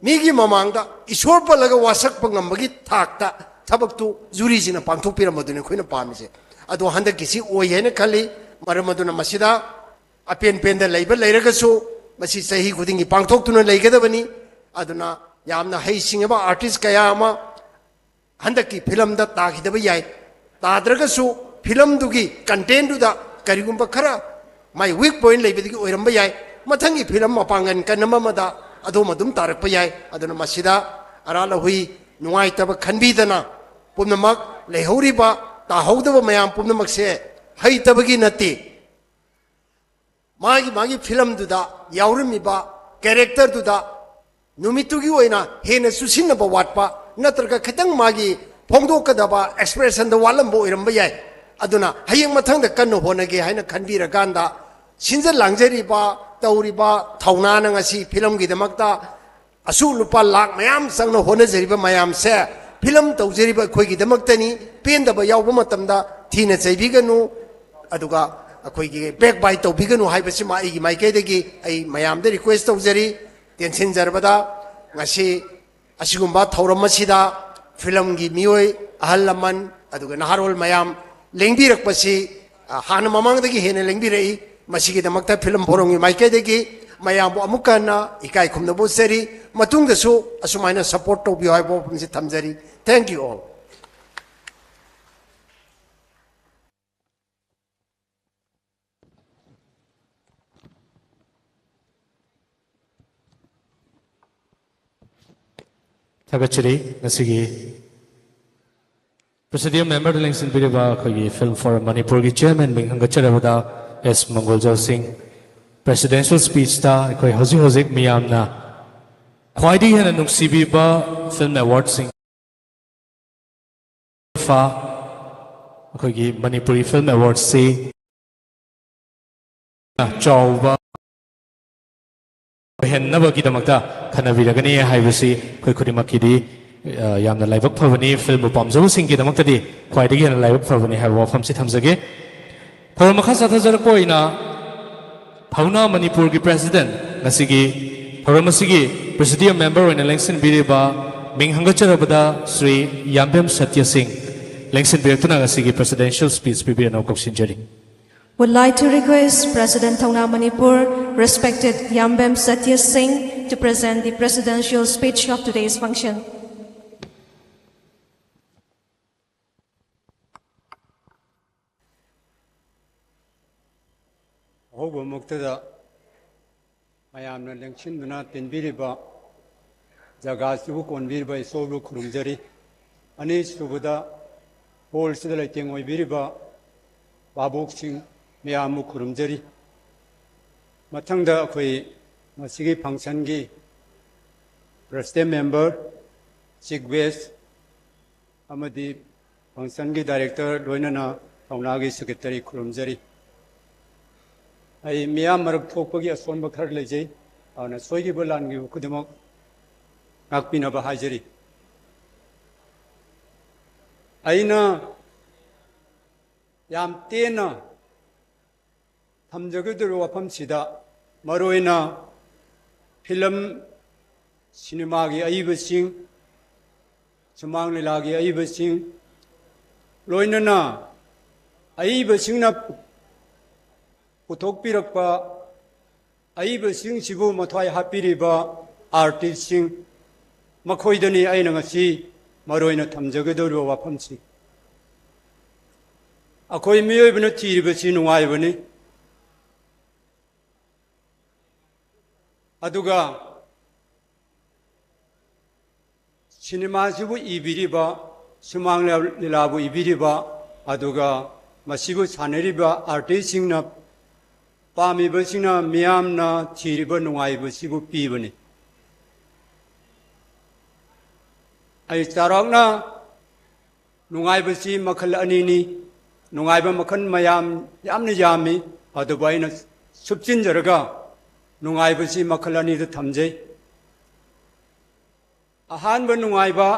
ꯃꯤꯒꯤ ꯃꯃꯥꯡꯗ ꯏꯁꯣꯔ ꯄꯜꯂꯒ ꯋꯥꯁꯛꯄ ꯉꯝꯕꯒꯤ ꯊꯥꯛꯇ ꯊꯕꯛꯇꯨ ꯖꯨꯔꯤꯁꯤꯅ ꯄꯥꯡꯊꯣꯛꯄꯤꯔꯝꯕꯗꯨꯅꯤ ꯑꯩꯈꯣꯏꯅ ꯄꯥꯝꯃꯤꯁꯦ꯫ ꯑꯗꯣ ꯍꯟꯗꯛꯀꯤꯁꯤ ꯑꯣꯏ ꯍꯥꯏꯅ ꯈꯜꯂꯤ꯫ ꯃꯔꯝ ꯑꯗꯨꯅ ꯃꯁꯤꯗ ꯑꯄꯦꯟ ꯄꯦꯟꯗ ꯂꯩꯕ ꯂꯩꯔꯒꯁꯨ, ꯃꯁꯤ ꯆꯍꯤ ꯈꯨꯗꯤꯡꯒꯤ ꯄꯥꯡꯊꯣꯛꯇꯨꯅ ꯂꯩꯒꯗꯕꯅꯤ꯫ ꯑꯗꯨꯅ ꯌꯥꯝꯅ ꯍꯩꯁꯤꯡꯉꯕ artist ꯀꯌꯥ ꯑꯃ ꯍꯟꯗꯛꯀꯤ ꯐꯤꯂꯝꯗ ꯇꯥꯈꯤꯗꯕ ꯌꯥꯏ꯫ ꯇꯥꯗ꯭ꯔꯒꯁꯨ ꯐꯤꯂꯝꯗꯨꯒꯤ contentꯗꯨꯗ ꯀꯔꯤꯒꯨꯝꯕ ꯈꯔ ꯃꯥꯏ weak point ꯂꯩꯕꯗꯒꯤ ꯑꯣꯏꯔꯝꯕ ꯌꯥꯏ꯫ ꯃꯊꯪꯒꯤ ꯐꯤꯂꯝ ꯃꯄꯥꯡꯒꯜ ꯀꯟꯕ ꯑꯃꯗ ꯑꯗꯣꯝ ꯑꯗꯨꯝ ꯇꯥꯔꯛꯄ ꯌꯥꯏ꯫ ꯑꯗꯨꯅ ꯃꯁꯤꯗ ꯑꯔꯥ ꯂꯧꯍꯨꯏ ꯅꯨꯡꯉꯥꯏꯇꯕ ꯈꯟꯕꯤꯗꯅ, ꯄꯨꯝꯅꯃꯛ ꯂꯩꯍꯧꯔꯤꯕ ꯇꯥꯍꯧꯗꯕ ꯃꯌꯥꯝ ꯄꯨꯝꯅꯃꯛꯁꯦ ꯍꯩꯇꯕꯒꯤ ꯅꯠꯇꯦ, ꯃꯥꯒꯤ ꯃꯥꯒꯤ ꯐꯤꯂꯝꯗꯨꯗ ꯌꯥꯎꯔꯝꯃꯤꯕ characterꯗꯨꯗ ꯅꯨꯃꯤꯠꯇꯨꯒꯤ ꯑꯣꯏꯅ ꯍꯦꯟꯅ ꯆꯨꯁꯤꯟꯅꯕ ꯋꯥꯠꯄ, ꯅꯠꯇ꯭ꯔꯒ ꯈꯤꯇꯪ ꯃꯥꯒꯤ ꯐꯣꯡꯗꯣꯛꯀꯗꯕ expressionꯗ ꯋꯥꯠꯂꯝꯕ ꯑꯣꯏꯔꯝꯕ ꯌꯥꯏ꯫ ꯑꯗꯨꯅ ꯍꯌꯦꯡ ꯃꯊꯪꯗ ꯀꯟꯅ ꯍꯣꯠꯅꯒꯦ ꯍꯥꯏꯅ ꯈꯟꯕꯤꯔꯀꯥꯟꯗ, ꯁꯤꯟꯖ ꯂꯥꯡꯖꯔꯤꯕ, ꯇꯧꯔꯤꯕ ꯊꯧꯅꯥꯅ ꯉꯁꯤ ꯐꯤꯂꯝꯒꯤꯗꯃꯛꯇ ꯑꯁꯨꯛ ꯂꯨꯄꯥ ꯂꯥꯛ ꯃꯌꯥꯝ ꯆꯪꯅ ꯍꯣꯠꯅꯖꯔꯤꯕ ꯃꯌꯥꯝꯁꯦ ꯐꯤꯂꯝ ꯇꯧꯖꯔꯤꯕ ꯑꯩꯈꯣꯏꯒꯤꯗꯃꯛꯇꯅꯤ꯫ ꯄꯦꯟꯗꯕ ꯌꯥꯎꯕ ꯃꯇꯝꯗ ꯊꯤꯅ ꯆꯩꯕꯤꯒꯅꯨ, ꯑꯗꯨꯒ ꯑꯩꯈꯣꯏꯒꯤ backbite ꯇꯧꯕꯤꯒꯅꯨ ꯍꯥꯏꯕꯁꯤꯃ ꯑꯩꯒꯤ ꯃꯥꯏꯀꯩꯗꯒꯤ ꯑꯩ ꯃꯌꯥꯝꯗ request ꯇꯧꯖꯔꯤ꯫ ꯇꯦꯟꯁꯤꯟꯖꯔꯕꯗ ꯉꯁꯤ ꯑꯁꯤꯒꯨꯝꯕ ꯊꯧꯔꯝ ꯑꯁꯤꯗ ꯐꯤꯂꯝꯒꯤ ꯃꯤꯑꯣꯏ, ꯑꯍꯜ ꯂꯃꯟ, ꯑꯗꯨꯒ ꯅꯍꯥꯔꯣꯜ ꯃꯌꯥꯝ ꯂꯦꯡꯕꯤꯔꯛꯄꯁꯤ, ꯑ, ꯍꯥꯟꯅ ꯃꯃꯥꯡꯗꯒꯤ ꯍꯦꯟꯅ ꯂꯦꯡꯕꯤꯔꯛꯏ꯫ ꯃꯁꯤꯒꯤꯗꯃꯛꯇ ꯐꯤꯂꯝ ꯐꯣꯔꯝꯒꯤ ꯃꯥꯏꯀꯩꯗꯒꯤ ꯃꯌꯥꯝꯕꯨ ꯑꯃꯨꯛꯀ ꯍꯟꯅ ꯏꯀꯥꯏ ꯈꯨꯝꯅꯕ ꯎꯠꯆꯔꯤ꯫ ꯃꯇꯨꯡꯗꯁꯨ ꯑꯁꯨꯃꯥꯏꯅ support ꯇꯧꯕꯤꯌꯨ ꯍꯥꯏꯕ ꯋꯥꯐꯝꯁꯤ ꯊꯝꯖꯔꯤ꯫ Thank you all. ꯊꯥꯒꯠꯆꯔꯤ꯫ ꯉꯁꯤꯒꯤ presidium memberꯗ ꯂꯦꯡꯁꯤꯟꯕꯤꯔꯤꯕ ꯑꯩꯈꯣꯏꯒꯤ Film Forum ꯃꯅꯤꯄꯨꯔꯒꯤ chairman ꯃꯤꯡ ꯍꯪꯒꯠꯆꯔꯕꯗ ꯑꯦꯁ ꯃꯪꯒꯣꯜꯖꯧ ꯁꯤꯡ꯫ Presidential speechꯇ ꯑꯩꯈꯣꯏ ꯍꯧꯖꯤꯛ ꯍꯧꯖꯤꯛ ꯃꯤꯌꯥꯝꯅ ꯈ꯭ꯋꯥꯏꯗꯒꯤ ꯍꯦꯟꯅ ꯅꯨꯡꯁꯤꯕꯤꯕ film awardꯁꯤꯡ ꯐ ꯑꯩꯈꯣꯏꯒꯤ ꯃꯅꯤꯄꯨꯔꯤ Film Awardꯁꯤ ꯆꯥꯎꯕ ꯑꯣꯏꯍꯟꯅꯕꯒꯤꯗꯃꯛꯇ ꯈꯟꯅꯕꯤꯔꯒꯅꯤ ꯍꯥꯏꯕꯁꯤ ꯑꯩꯈꯣꯏ ꯈꯨꯗꯤꯡꯃꯛꯀꯤꯗꯤ, ꯑ, ꯌꯥꯝꯅ ꯂꯥꯏꯕꯛ ꯐꯕꯅꯤ꯫ Filmꯕꯨ ꯄꯥꯝꯖꯕꯁꯤꯡꯒꯤꯗꯃꯛꯇꯗꯤ ꯈ꯭ꯋꯥꯏꯗꯒꯤ ꯍꯦꯟꯅ ꯂꯥꯏꯕꯛ ꯐꯕꯅꯤ ꯍꯥꯏꯕ ꯋꯥꯐꯝꯁꯤ ꯊꯝꯖꯒꯦ꯫ ꯊꯧꯔꯝ ꯃꯈꯥ ꯆꯠꯊꯖꯔꯛꯄ ꯑꯣꯏꯅ ꯐꯥꯎꯅꯥ ꯃꯅꯤꯄꯨꯔꯒꯤ president, ꯉꯁꯤꯒꯤ ꯊꯧꯔꯝ ꯑꯁꯤꯒꯤ presidium member ꯑꯣꯏꯅ ꯂꯦꯡꯁꯤꯟꯕꯤꯔꯤꯕ ꯃꯤꯡ ꯍꯪꯒꯠꯆꯔꯕꯗ ꯁ꯭ꯔꯤ ꯌꯥꯝꯕꯦꯝ ꯁꯇ꯭ꯌ ꯁꯤꯡ ꯂꯦꯡꯁꯤꯟꯕꯤꯔꯛꯇꯨꯅ ꯉꯁꯤꯒꯤ presidential speech ꯄꯤꯕꯤꯔꯅꯕ ꯀꯧꯁꯤꯟꯖꯔꯤ꯫ Would like to request President Thongna Manipur, respected Yambem Satya Singh, to present the presidential speech of today's function. ꯑꯍꯧꯕꯃꯛꯇꯗ ꯃꯌꯥꯝꯅ ꯂꯦꯡꯁꯤꯟꯗꯨꯅ ꯇꯤꯟꯕꯤꯔꯤꯕ, ꯖꯒꯥꯁꯤꯕꯨ ꯀꯣꯟꯕꯤꯔꯤꯕ ꯏꯁꯣꯔꯕꯨ ꯈꯨꯔꯨꯝꯖꯔꯤ꯫ ꯑꯅꯤꯁꯨꯕꯗ, ꯍꯣꯜꯁꯤꯗ ꯂꯩꯇꯦꯡ ꯑꯣꯏꯕꯤꯔꯤꯕ ꯚꯥꯕꯣꯛꯁꯤꯡ ꯃꯌꯥꯝꯕꯨ ꯈꯨꯔꯨꯝꯖꯔꯤ꯫ ꯃꯊꯪꯗ ꯑꯩꯈꯣꯏ ꯃꯁꯤꯒꯤ functionꯒꯤ president member, chief guest ꯑꯃꯗꯤ functionꯒꯤ director, ꯂꯣꯏꯅꯅ ꯊꯧꯅꯥꯒꯤ secretary ꯈꯨꯔꯨꯝꯖꯔꯤ꯫ ꯑꯩ ꯃꯤꯌꯥꯝ ꯃꯔꯛ ꯊꯣꯛꯄꯒꯤ ꯑꯁꯣꯟꯕ ꯈꯔ ꯂꯩꯖꯩ, ꯑꯗꯨꯅ ꯁꯣꯏꯈꯤꯕ ꯂꯥꯟꯈꯤꯕ ꯈꯨꯗꯤꯡꯃꯛ ꯉꯥꯛꯄꯤꯅꯕ ꯍꯥꯏꯖꯔꯤ꯫ ꯑꯩꯅ ꯌꯥꯝ ꯇꯦꯟꯅ ꯊꯝꯖꯒꯗꯧꯔꯤꯕ ꯋꯥꯐꯝꯁꯤꯗ, ꯃꯔꯨꯑꯣꯏꯅ film, ꯁꯤꯅꯦꯃꯥꯒꯤ ꯑꯏꯕꯁꯤꯡ, ꯁꯨꯃꯥꯡ ꯂꯤꯂꯥꯒꯤ ꯑꯏꯕꯁꯤꯡ, ꯂꯣꯏꯅꯅ ꯑꯏꯕꯁꯤꯡꯅ ꯄꯨꯊꯣꯛꯄꯤꯔꯛꯄ ꯑꯏꯕꯁꯤꯡꯁꯤꯕꯨ ꯃꯊ꯭ꯋꯥꯏ ꯍꯥꯞꯄꯤꯔꯤꯕ artistꯁꯤꯡ, ꯃꯈꯣꯏꯗꯅꯤ ꯑꯩꯅ ꯉꯁꯤ ꯃꯔꯨꯑꯣꯏꯅ ꯊꯝꯖꯒꯗꯧꯔꯤꯕ ꯋꯥꯐꯝꯁꯤ꯫ ꯑꯩꯈꯣꯏ ꯃꯤꯑꯣꯏꯕꯅ ꯊꯤꯔꯤꯕꯁꯤ ꯅꯨꯡꯉꯥꯏꯕꯅꯤ, ꯑꯗꯨꯒ ꯁꯤꯅꯦꯃꯥꯁꯤꯕꯨ ꯏꯕꯤꯔꯤꯕ, ꯁꯨꯃꯥꯡ ꯂꯤꯂꯥꯕꯨ ꯏꯕꯤꯔꯤꯕ, ꯑꯗꯨꯒ ꯃꯁꯤꯕꯨ ꯁꯥꯟꯅꯔꯤꯕ artistꯁꯤꯡꯅ, ꯄꯥꯝꯃꯤꯕꯁꯤꯡꯅ, ꯃꯤꯌꯥꯝꯅ ꯊꯤꯔꯤꯕ ꯅꯨꯡꯉꯥꯏꯕꯁꯤꯕꯨ ꯄꯤꯕꯅꯤ꯫ ꯑꯩ ꯆꯥꯎꯔꯥꯛꯅ ꯅꯨꯡꯉꯥꯏꯕꯁꯤ ꯃꯈꯜ ꯑꯅꯤꯅꯤ꯫ ꯅꯨꯡꯉꯥꯏꯕ ꯃꯈꯜ ꯃꯌꯥꯝ ꯌꯥꯝꯅ ꯌꯥꯝꯃꯤ, ꯑꯗꯨꯕꯨ ꯑꯩꯅ ꯁꯨꯞꯆꯤꯟꯖꯔꯒ ꯅꯨꯡꯉꯥꯏꯕꯁꯤ ꯃꯈꯜ ꯑꯅꯤꯗ ꯊꯝꯖꯩ꯫ ꯑꯍꯥꯟꯕ ꯅꯨꯡꯉꯥꯏꯕ,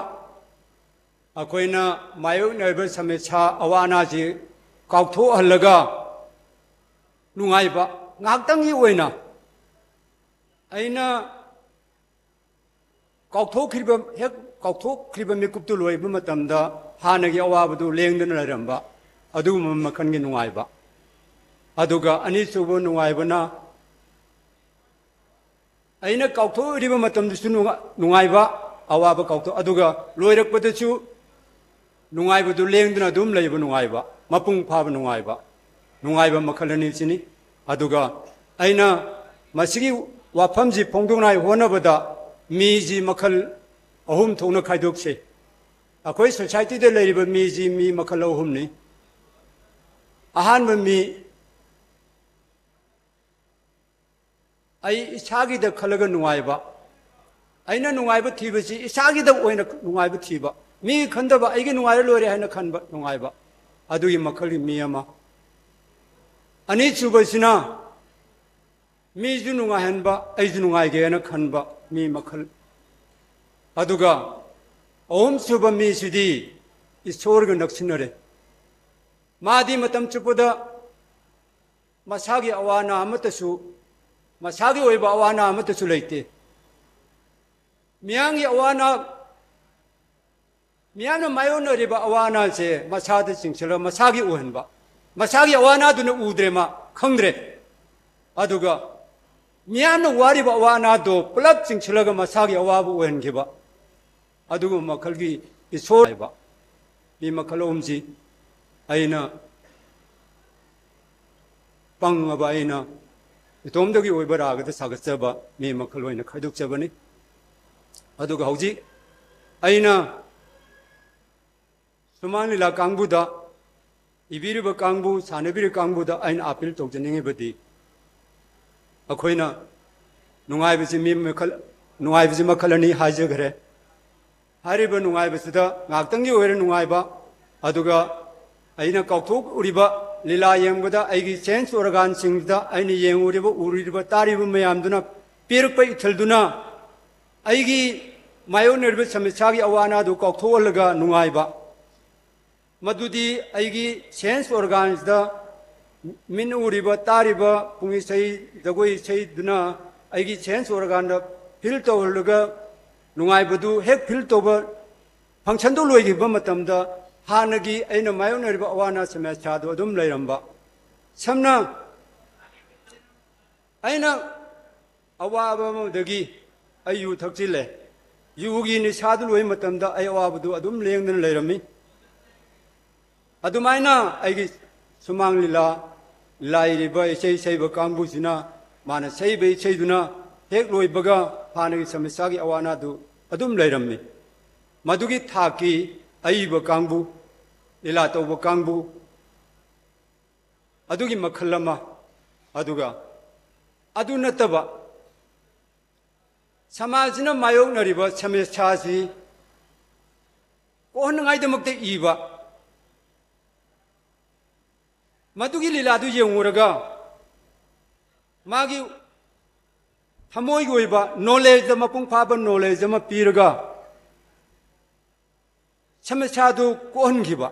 ꯑꯩꯈꯣꯏꯅ ꯃꯥꯌꯣꯛꯅꯔꯤꯕ ꯁꯃꯁ꯭ꯌꯥ, ꯑꯋꯥ ꯑꯅꯥꯁꯤ ꯀꯥꯎꯊꯣꯛꯍꯜꯂꯒ ꯅꯨꯡꯉꯥꯏꯕ, ꯉꯥꯏꯍꯥꯛꯇꯪꯒꯤ ꯑꯣꯏꯅ꯫ ꯑꯩꯅ ꯀꯥꯎꯊꯣꯛꯈ꯭ꯔꯤꯕ, ꯍꯦꯛ ꯀꯥꯎꯊꯣꯛꯈ꯭ꯔꯤꯕ ꯃꯤꯀꯨꯞꯇꯨ ꯂꯣꯏꯕ ꯃꯇꯝꯗ ꯍꯥꯟꯅꯒꯤ ꯑꯋꯥꯕꯗꯨ ꯂꯦꯡꯗꯅ ꯂꯩꯔꯝꯕ, ꯑꯗꯨꯒꯨꯝꯕ ꯃꯈꯜꯒꯤ ꯅꯨꯡꯉꯥꯏꯕ꯫ ꯑꯗꯨꯒ ꯑꯅꯤꯁꯨꯕ ꯅꯨꯡꯉꯥꯏꯕꯅ ꯑꯩꯅ ꯀꯥꯎꯊꯣꯛꯂꯤꯕ ꯃꯇꯝꯗꯁꯨ ꯅꯨꯡꯉꯥ-, ꯅꯨꯡꯉꯥꯏꯕ, ꯑꯋꯥꯕ ꯀꯥꯎꯊꯣꯛ-, ꯑꯗꯨꯒ ꯂꯣꯏꯔꯛꯄꯗꯁꯨ ꯅꯨꯡꯉꯥꯏꯕꯗꯨ ꯂꯦꯡꯗꯅ ꯑꯗꯨꯝ ꯂꯩꯕ ꯅꯨꯡꯉꯥꯏꯕ, ꯃꯄꯨꯡ ꯐꯥꯕ ꯅꯨꯡꯉꯥꯏꯕ, ꯅꯨꯡꯉꯥꯏꯕ ꯃꯈꯜ ꯑꯅꯤ ꯁꯤꯅꯤ꯫ ꯑꯗꯨꯒ ꯑꯩꯅ ꯃꯁꯤꯒꯤ ꯋꯥꯐꯝꯁꯤ ꯐꯣꯡꯗꯣꯛꯅꯉꯥꯏ ꯍꯣꯠꯅꯕꯗ ꯃꯤꯁꯤ ꯃꯈꯜ ꯑꯍꯨꯝ ꯊꯣꯛꯅ ꯈꯥꯏꯗꯣꯛꯁꯦ꯫ ꯑꯩꯈꯣꯏ ꯁꯣꯁꯥꯏꯇꯤꯗ ꯂꯩꯔꯤꯕ ꯃꯤꯁꯤ ꯃꯤ ꯃꯈꯜ ꯑꯍꯨꯝꯅꯤ꯫ ꯑꯍꯥꯟꯕ ꯃꯤ, ꯑꯩ ꯏꯁꯥꯒꯤꯗ ꯈꯜꯂꯒ ꯅꯨꯡꯉꯥꯏꯕ, ꯑꯩꯅ ꯅꯨꯡꯉꯥꯏꯕ ꯊꯤꯕꯁꯤ ꯏꯁꯥꯒꯤꯗ ꯑꯣꯏꯅ ꯅꯨꯡꯉꯥꯏꯕ ꯊꯤꯕ, ꯃꯤ ꯈꯟꯗꯕ, ꯑꯩꯒꯤ ꯅꯨꯡꯉꯥꯏꯔ ꯂꯣꯏꯔꯦ ꯍꯥꯏꯅ ꯈꯟꯕ ꯅꯨꯡꯉꯥꯏꯕ, ꯑꯗꯨꯒꯤ ꯃꯈꯜꯒꯤ ꯃꯤ ꯑꯃ꯫ ꯑꯅꯤꯁꯨꯕꯁꯤꯅ ꯃꯤꯁꯨ ꯅꯨꯡꯉꯥꯏꯍꯟꯕ, ꯑꯩꯁꯨ ꯅꯨꯡꯉꯥꯏꯒꯦꯅ ꯈꯟꯕ ꯃꯤ ꯃꯈꯜ꯫ ꯑꯗꯨꯒ ꯑꯍꯨꯝꯁꯨꯕ ꯃꯤꯁꯤꯗꯤ ꯏꯁꯣꯔꯒ ꯅꯛꯁꯤꯟꯅꯔꯦ꯫ ꯃꯥꯗꯤ ꯃꯇꯝ ꯆꯨꯞꯄꯗ ꯃꯁꯥꯒꯤ ꯑꯋꯥ ꯑꯅꯥ ꯑꯃꯠꯇꯁꯨ, ꯃꯁꯥꯒꯤ ꯑꯣꯏꯕ ꯑꯋꯥ ꯑꯅꯥ ꯑꯃꯠꯇꯁꯨ ꯂꯩꯇꯦ꯫ ꯃꯤꯌꯥꯝꯒꯤ ꯑꯋꯥ ꯑꯅꯥ, ꯃꯤꯌꯥꯝꯅ ꯃꯥꯌꯣꯛꯅꯔꯤꯕ ꯑꯋꯥ ꯑꯅꯥꯁꯦ ꯃꯁꯥꯗ ꯆꯤꯡꯁꯤꯜꯂꯒ ꯃꯁꯥꯒꯤ ꯑꯣꯏꯍꯟꯕ, ꯃꯁꯥꯒꯤ ꯑꯋꯥ ꯑꯅꯥꯗꯨꯅ ꯎꯗ꯭ꯔꯦ, ꯃꯥ ꯈꯪꯗ꯭ꯔꯦ꯫ ꯑꯗꯨꯒ ꯃꯤꯌꯥꯝꯅ ꯋꯥꯔꯤꯕ ꯑꯋꯥ ꯑꯅꯥꯗꯣ ꯄꯨꯂꯞ ꯆꯤꯡꯁꯤꯜꯂꯒ ꯃꯁꯥꯒꯤ ꯑꯋꯥꯕ ꯑꯣꯏꯍꯟꯈꯤꯕ, ꯑꯗꯨꯒꯨꯝꯕ ꯃꯈꯜꯒꯤ ꯏꯁꯣꯔ ꯍꯥꯏꯕ ꯃꯤ ꯃꯈꯜ ꯑꯍꯨꯝꯁꯤ ꯑꯩꯅ ꯄꯪꯉꯕ, ꯑꯩꯅ ꯏꯇꯣꯝꯗꯒꯤ ꯑꯣꯏꯕ ꯔꯥꯒꯗ ꯁꯥꯒꯠꯆꯕ ꯃꯤ ꯃꯈꯜ ꯑꯣꯏꯅ ꯈꯥꯏꯗꯣꯛꯆꯕꯅꯤ꯫ ꯑꯗꯨꯒ ꯍꯧꯖꯤꯛ ꯑꯩꯅ ꯁꯨꯃꯥꯡ ꯂꯤꯂꯥ ꯀꯥꯡꯕꯨꯗ, ꯏꯕꯤꯔꯤꯕ ꯀꯥꯡꯕꯨ, ꯁꯥꯟꯅꯕꯤꯔꯤꯕ ꯀꯥꯡꯕꯨꯗ ꯑꯩꯅ ꯑꯥꯄꯤꯜ ꯇꯧꯖꯅꯤꯡꯉꯤꯕꯗꯤ, ꯑꯩꯈꯣꯏꯅ ꯅꯨꯡꯉꯥꯏꯕꯁꯤ ꯃꯤ ꯃꯈꯜ, ꯅꯨꯡꯉꯥꯏꯕꯁꯤ ꯃꯈꯜ ꯑꯅꯤ ꯍꯥꯏꯖꯈ꯭ꯔꯦ꯫ ꯍꯥꯏꯔꯤꯕ ꯅꯨꯡꯉꯥꯏꯕꯁꯤꯗ ꯉꯥꯏꯍꯥꯛꯇꯪꯒꯤ ꯑꯣꯏꯔ ꯅꯨꯡꯉꯥꯏꯕ, ꯑꯗꯨꯒ ꯑꯩꯅ ꯀꯥꯎꯊꯣꯛꯎꯔꯤꯕ ꯂꯤꯂꯥ ꯌꯦꯡꯕꯗ ꯑꯩꯒꯤ ꯁꯦꯟꯁ ꯑꯣꯔꯒꯥꯟꯁꯤꯡꯗ ꯑꯩꯅ ꯌꯦꯡꯉꯨꯔꯤꯕ, ꯎꯔꯤꯕ, ꯇꯥꯔꯤꯕ ꯃꯌꯥꯝꯗꯨꯅ ꯄꯤꯔꯛꯄ ꯏꯊꯤꯜꯗꯨꯅ ꯑꯩꯒꯤ ꯃꯥꯌꯣꯛꯅꯔꯤꯕ ꯁꯃꯁ꯭ꯌꯥꯒꯤ ꯑꯋꯥ ꯑꯅꯥꯗꯨ ꯀꯥꯎꯊꯣꯛꯍꯜꯂꯒ ꯅꯨꯡꯉꯥꯏꯕ, ꯃꯗꯨꯗꯤ ꯑꯩꯒꯤ ꯁꯦꯟꯁ ꯑꯣꯔꯒꯥꯟꯁꯇ ꯃꯤꯠꯅ ꯎꯔꯤꯕ, ꯇꯥꯔꯤꯕ, ꯄꯨꯡ ꯏꯁꯩ, ꯖꯒꯣꯏ ꯏꯁꯩꯗꯨꯅ ꯑꯩꯒꯤ ꯁꯦꯟꯁ ꯑꯣꯔꯒꯥꯟꯗ ꯐꯤꯜ ꯇꯧꯍꯜꯂꯒ ꯅꯨꯡꯉꯥꯏꯕꯗꯨ ꯍꯦꯛ ꯐꯤꯜ ꯇꯧꯕ ꯐꯪꯁꯟꯗꯨ ꯂꯣꯏꯈꯤꯕ ꯃꯇꯝꯗ ꯍꯥꯟꯅꯒꯤ ꯑꯩꯅ ꯃꯥꯌꯣꯛꯅꯔꯤꯕ ꯑꯋꯥ ꯑꯅꯥ ꯁꯃꯁ꯭ꯌꯥꯗꯨ ꯑꯗꯨꯝ ꯂꯩꯔꯝꯕ꯫ ꯁꯝꯅ ꯑꯩꯅ ꯑꯋꯥꯕ ꯑꯃꯗꯒꯤ ꯑꯩ ꯌꯨ ꯊꯛꯆꯤꯜꯂꯦ꯫ ꯌꯨꯒꯤ ꯅꯤꯁꯥꯗꯨ ꯂꯣꯏꯕ ꯃꯇꯝꯗ ꯑꯩ ꯑꯋꯥꯕꯗꯨ ꯑꯗꯨꯝ ꯂꯦꯡꯗꯅ ꯂꯩꯔꯝꯃꯤ꯫ ꯑꯗꯨꯃꯥꯏꯅ ꯑꯩꯒꯤ ꯁꯨꯃꯥꯡ ꯂꯤꯂꯥ, ꯂꯥꯏꯔꯤꯕ ꯏꯁꯩ ꯁꯩꯕ ꯀꯥꯡꯕꯨꯁꯤꯅ ꯃꯥꯅ ꯁꯛꯏꯕ ꯏꯁꯩꯗꯨꯅ ꯍꯦꯛ ꯂꯣꯏꯕꯒ ꯍꯥꯟꯅꯒꯤ ꯁꯃꯁ꯭ꯌꯥꯒꯤ ꯑꯋꯥ ꯑꯅꯥꯗꯨ ꯑꯗꯨꯝ ꯂꯩꯔꯝꯃꯤ꯫ ꯃꯗꯨꯒꯤ ꯊꯥꯛꯀꯤ ꯑꯏꯕ ꯀꯥꯡꯕꯨ, ꯂꯤꯂꯥ ꯇꯧꯕ ꯀꯥꯡꯕꯨ, ꯑꯗꯨꯒꯤ ꯃꯈꯜ ꯑꯃ꯫ ꯑꯗꯨꯒ ꯑꯗꯨ ꯅꯠꯇꯕ ꯁꯃꯥꯖꯁꯤꯅ ꯃꯥꯌꯣꯛꯅꯔꯤꯕ ꯁꯃꯁ꯭ꯌꯥꯁꯤ ꯀꯣꯛꯍꯟꯅꯉꯥꯏꯗꯃꯛꯇ ꯏꯕ, ꯃꯗꯨꯒꯤ ꯂꯤꯂꯥꯗꯨ ꯌꯦꯡꯉꯨꯔꯒ ꯃꯥꯒꯤ ꯊꯃꯣꯏꯒꯤ ꯑꯣꯏꯕ ꯅꯣꯂꯦꯖ, ꯃꯄꯨꯡ ꯐꯥꯕ ꯅꯣꯂꯦꯖ ꯑꯃ ꯄꯤꯔꯒ ꯁꯃꯁ꯭ꯌꯥꯗꯨ ꯀꯣꯛꯍꯟꯈꯤꯕ꯫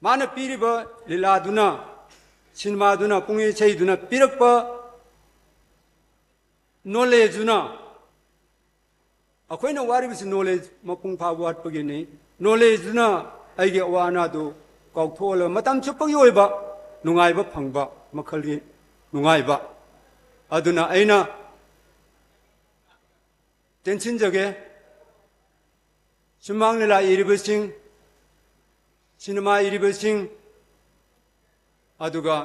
ꯃꯥꯅ ꯄꯤꯔꯤꯕ ꯂꯤꯂꯥꯗꯨꯅ, ꯁꯤꯅꯦꯃꯥꯗꯨꯅ, ꯄꯨꯡ ꯏꯁꯩꯗꯨꯅ ꯄꯤꯔꯛꯄ ꯅꯣꯂꯦꯖꯇꯨꯅ, ꯑꯩꯈꯣꯏꯅ ꯋꯥꯔꯤꯕꯁꯤ ꯅꯣꯂꯦꯖ ꯃꯄꯨꯡ ꯐꯥꯕ ꯋꯥꯠꯄꯒꯤꯅꯤ꯫ ꯅꯣꯂꯦꯖꯇꯨꯅ ꯑꯩꯒꯤ ꯑꯋꯥ ꯑꯅꯥꯗꯨ ꯀꯥꯎꯊꯣꯛꯍꯜꯂꯒ ꯃꯇꯝ ꯆꯨꯞꯄꯒꯤ ꯑꯣꯏꯕ ꯅꯨꯡꯉꯥꯏꯕ ꯐꯪꯕ ꯃꯈꯜꯒꯤ ꯅꯨꯡꯉꯥꯏꯕ꯫ ꯑꯗꯨꯅ ꯑꯩꯅ ꯇꯦꯟꯁꯤꯟꯖꯒꯦ, ꯁꯨꯃꯥꯡ ꯂꯤꯂꯥ ꯏꯔꯤꯕꯁꯤꯡ, ꯁꯤꯅꯦꯃꯥ ꯏꯔꯤꯕꯁꯤꯡ, ꯑꯗꯨꯒ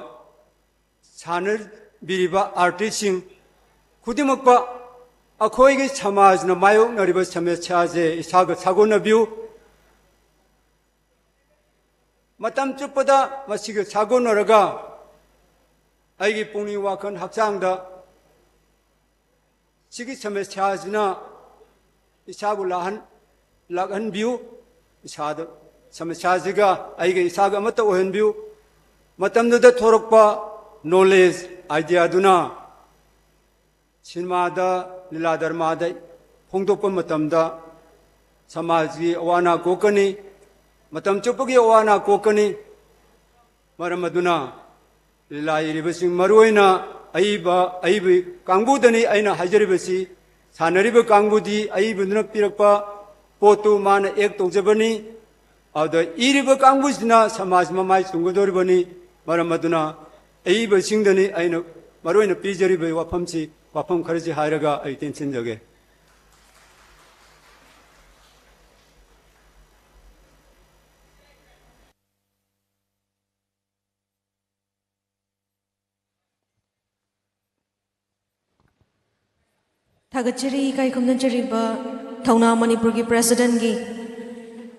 ꯁꯥꯟꯅꯕꯤꯔꯤꯕ ꯑꯥꯔꯇꯤꯁꯁꯤꯡ ꯈꯨꯗꯤꯡꯃꯛꯄ ꯑꯩꯈꯣꯏꯒꯤ ꯁꯃꯥꯖꯅ ꯃꯥꯌꯣꯛꯅꯔꯤꯕ ꯁꯃꯁ꯭ꯌꯥꯁꯦ ꯏꯁꯥꯒ ꯁꯥꯒꯣꯟꯅꯕꯤꯌꯨ꯫ ꯃꯇꯝ ꯆꯨꯞꯄꯗ ꯃꯁꯤꯒ ꯁꯥꯒꯣꯟꯅꯔꯒ ꯑꯩꯒꯤ ꯄꯨꯛꯅꯤꯡ, ꯋꯥꯈꯜ, ꯍꯛꯆꯥꯡꯗ ꯁꯤꯒꯤ ꯁꯃꯁ꯭ꯌꯥꯁꯤꯅ ꯏꯁꯥꯕꯨ ꯂꯥꯛꯍꯟ-, ꯂꯥꯛꯍꯟꯕꯤꯌꯨ꯫ ꯏꯁꯥꯗ, ꯁꯃꯁ꯭ꯌꯥꯁꯤꯒ ꯑꯩꯒ ꯏꯁꯥꯒ ꯑꯃꯠꯇ ꯑꯣꯏꯍꯟꯕꯤꯌꯨ꯫ ꯃꯇꯝꯗꯨꯗ ꯊꯣꯔꯛꯄ ꯅꯣꯂꯦꯖ, ꯑꯥꯏꯗꯤꯌꯥꯗꯨꯅ ꯁꯤꯅꯦꯃꯥꯗ, ꯂꯤꯂꯥ ꯗ꯭ꯔꯃꯥꯗ ꯐꯣꯡꯗꯣꯛꯄ ꯃꯇꯝꯗ ꯁꯃꯥꯖꯒꯤ ꯑꯋꯥ ꯑꯅꯥ ꯀꯣꯛꯀꯅꯤ, ꯃꯇꯝ ꯆꯨꯞꯄꯒꯤ ꯑꯋꯥ ꯑꯅꯥ ꯀꯣꯛꯀꯅꯤ꯫ ꯃꯔꯝ ꯑꯗꯨꯅ ꯂꯤꯂꯥ ꯏꯔꯤꯕꯁꯤꯡ, ꯃꯔꯨꯑꯣꯏꯅ ꯑꯏꯕ, ꯑꯏꯕ ꯀꯥꯡꯕꯨꯗꯅꯤ ꯑꯩꯅ ꯍꯥꯏꯖꯔꯤꯕꯁꯤ꯫ ꯁꯥꯟꯅꯔꯤꯕ ꯀꯥꯡꯕꯨꯗꯤ ꯑꯏꯕꯗꯨꯅ ꯄꯤꯔꯛꯄ ꯄꯣꯠꯇꯨ ꯃꯥꯅ ꯑꯦꯛ ꯇꯧꯖꯕꯅꯤ꯫ ꯑꯗꯨꯗ ꯏꯔꯤꯕ ꯀꯥꯡꯕꯨꯁꯤꯅ ꯁꯃꯥꯖ ꯃꯃꯥꯏ ꯆꯨꯝꯒꯗꯧꯔꯤꯕꯅꯤ꯫ ꯃꯔꯝ ꯑꯗꯨꯅ ꯑꯏꯕꯁꯤꯡꯗꯅꯤ ꯑꯩꯅ ꯃꯔꯨꯑꯣꯏꯅ ꯄꯤꯖꯔꯤꯕ ꯋꯥꯐꯝꯁꯤ, ꯋꯥꯐꯝ ꯈꯔꯁꯤ ꯍꯥꯏꯔꯒ ꯑꯩ ꯇꯦꯟꯁꯤꯟꯖꯒꯦ꯫ ꯊꯥꯒꯠꯆꯔꯤ ꯏꯀꯥꯏ ꯈꯨꯝꯅꯖꯔꯤꯕ ꯊꯧꯅꯥ ꯃꯅꯤꯄꯨꯔꯒꯤ ꯄ꯭ꯔꯦꯁꯤꯗꯦꯟꯒꯤ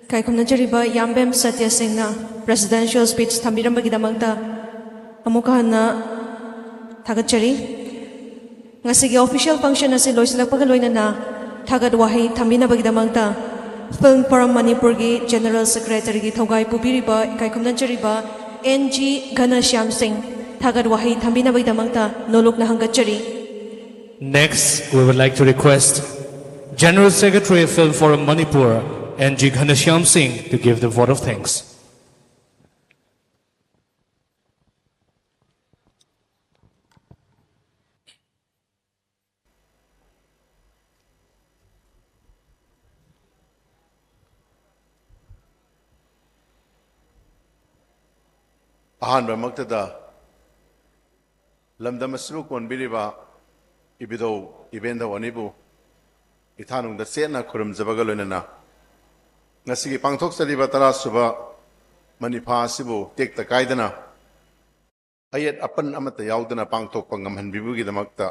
ꯏꯀꯥꯏ ꯈꯨꯝꯅꯖꯔꯤꯕ ꯌꯥꯝꯕꯦꯝ ꯁꯇ꯭ꯌ ꯁꯤꯡꯅ ꯄ꯭ꯔꯦꯁꯤꯗꯦꯟꯁꯤꯌꯦꯜ ꯁ꯭ꯄꯤꯆ ꯊꯝꯕꯤꯔꯝꯕꯒꯤꯗꯃꯛꯇ꯫ ꯑꯃꯨꯛꯀ ꯍꯟꯅ ꯊꯥꯒꯠꯆꯔꯤ꯫ ꯉꯁꯤꯒꯤ ꯑꯣꯐꯤꯁꯤꯌꯦꯜ ꯐꯪꯁꯟ ꯑꯁꯤ ꯂꯣꯏꯁꯤꯜꯂꯛꯄꯒ ꯂꯣꯏꯅꯅ ꯊꯥꯒꯠ ꯋꯥꯍꯩ ꯊꯝꯕꯤꯅꯕꯒꯤꯗꯃꯛꯇ ꯐꯤꯜꯝ ꯐꯣꯔꯝ ꯃꯅꯤꯄꯨꯔꯒꯤ ꯖꯦꯅꯔꯦꯜ ꯁꯦꯀ꯭ꯔꯦꯇꯔꯤꯒꯤ ꯊꯧꯒꯥꯏ ꯄꯨꯕꯤꯔꯤꯕ ꯏꯀꯥꯏ ꯈꯨꯝꯅꯖꯔꯤꯕ ꯑꯦꯟ ꯖꯤ ꯘꯅꯁ꯭ꯌꯥꯝ ꯁꯤꯡ ꯊꯥꯒꯠ ꯋꯥꯍꯩ ꯊꯝꯕꯤꯅꯕꯒꯤꯗꯃꯛꯇ ꯅꯣꯂꯨꯛꯅ ꯍꯪꯒꯠꯆꯔꯤ꯫ Next, we would like to request General Secretary, Film Forum Manipur, N G Ghanshyam Singh, to give the vote of thanks. ꯑꯍꯥꯟꯕꯃꯛꯇꯗ ꯂꯝꯗꯝ ꯑꯁꯤꯕꯨ ꯀꯣꯟꯕꯤꯔꯤꯕ ꯏꯕꯨꯙꯧ ꯏꯕꯦꯟꯙꯧ ꯑꯅꯤꯕꯨ ꯏꯊꯥꯅꯨꯡꯗ ꯆꯦꯠꯅ ꯈꯨꯔꯨꯝꯖꯕꯒ ꯂꯣꯏꯅꯅ, ꯉꯁꯤꯒꯤ ꯄꯥꯡꯊꯣꯛꯆꯔꯤꯕ ꯇꯔꯥꯁꯨꯕ ꯃꯅꯤꯐꯥ ꯑꯁꯤꯕꯨ ꯇꯦꯛꯇ ꯀꯥꯏꯗꯅ ꯑꯌꯦꯠ ꯑꯄꯟ ꯑꯃꯠꯇ ꯌꯥꯎꯗꯅ ꯄꯥꯡꯊꯣꯛꯄ ꯉꯝꯍꯟꯕꯤꯕꯒꯤꯗꯃꯛꯇ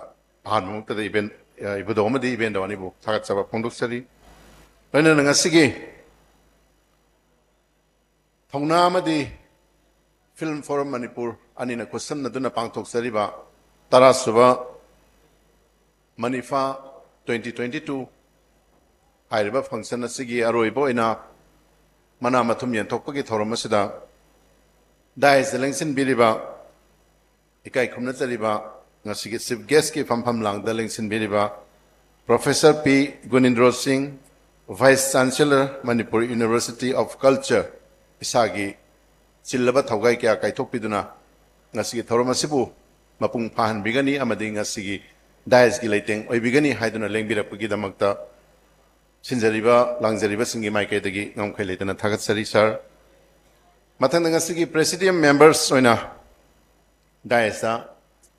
ꯑꯍꯥꯟꯕꯃꯛꯇꯗ ꯏꯕꯦꯟ-, ꯏꯕꯨꯙꯧ ꯑꯃꯗꯤ ꯏꯕꯦꯟꯙꯧ ꯑꯅꯤꯕꯨ ꯊꯥꯒꯠꯆꯕ ꯐꯣꯡꯗꯣꯛꯆꯔꯤ꯫ ꯂꯣꯏꯅꯅ ꯉꯁꯤꯒꯤ ꯊꯧꯅꯥ ꯑꯃꯗꯤ ꯐꯤꯜꯝ ꯐꯣꯔꯝ ꯃꯅꯤꯄꯨꯔ ꯑꯅꯤꯅ ꯈꯨꯠꯁꯝꯅꯗꯨꯅ ꯄꯥꯡꯊꯣꯛꯆꯔꯤꯕ ꯇꯔꯥꯁꯨꯕ ꯃꯅꯤꯐꯥ twenty twenty-two ꯍꯥꯏꯔꯤꯕ ꯐꯪꯁꯟ ꯑꯁꯤꯒꯤ ꯑꯔꯣꯏꯕ ꯑꯣꯏꯅ ꯃꯅꯥ ꯃꯊꯨꯝ ꯌꯦꯟꯊꯣꯛꯄꯒꯤ ꯊꯧꯔꯝ ꯑꯁꯤꯗ ꯗꯥꯏꯁꯇ ꯂꯦꯡꯁꯤꯟꯕꯤꯔꯤꯕ ꯏꯀꯥꯏ ꯈꯨꯝꯅꯖꯔꯤꯕ ꯉꯁꯤꯒꯤ ꯆꯤꯐ ꯒꯦꯁꯀꯤ ꯐꯝꯐꯝ ꯂꯥꯡꯗ ꯂꯦꯡꯁꯤꯟꯕꯤꯔꯤꯕ ꯄ꯭ꯔꯣꯐꯦꯁꯔ ꯄꯤ ꯒꯨꯅꯤꯟꯗ꯭ꯔꯣ ꯁꯤꯡ, vice chancellor, Manipur university of culture, ꯏꯁꯥꯒꯤ ꯆꯤꯜꯂꯕ ꯊꯧꯒꯥꯏ ꯀꯌꯥ ꯀꯥꯏꯊꯣꯛꯄꯤꯗꯨꯅ ꯉꯁꯤꯒꯤ ꯊꯧꯔꯝ ꯑꯁꯤꯕꯨ ꯃꯄꯨꯡ ꯐꯥꯍꯟꯕꯤꯒꯅꯤ ꯑꯃꯗꯤ ꯉꯁꯤꯒꯤ ꯗꯥꯏꯁꯀꯤ ꯂꯩꯇꯦꯡ ꯑꯣꯏꯕꯤꯒꯅꯤ ꯍꯥꯏꯗꯨꯅ ꯂꯦꯡꯕꯤꯔꯛꯄꯒꯤꯗꯃꯛꯇ ꯁꯤꯟꯖꯔꯤꯕ ꯂꯥꯡꯖꯔꯤꯕꯁꯤꯡꯒꯤ ꯃꯥꯏꯀꯩꯗꯒꯤ ꯉꯝꯈꯩ ꯂꯩꯇꯅ ꯊꯥꯒꯠꯆꯔꯤ, ꯁꯥꯔ꯫ ꯃꯊꯪꯗ ꯉꯁꯤꯒꯤ ꯄ꯭ꯔꯦꯁꯤꯗꯤꯌꯝ ꯃꯦꯝꯕꯔꯁ ꯑꯣꯏꯅ ꯗꯥꯏꯁꯇ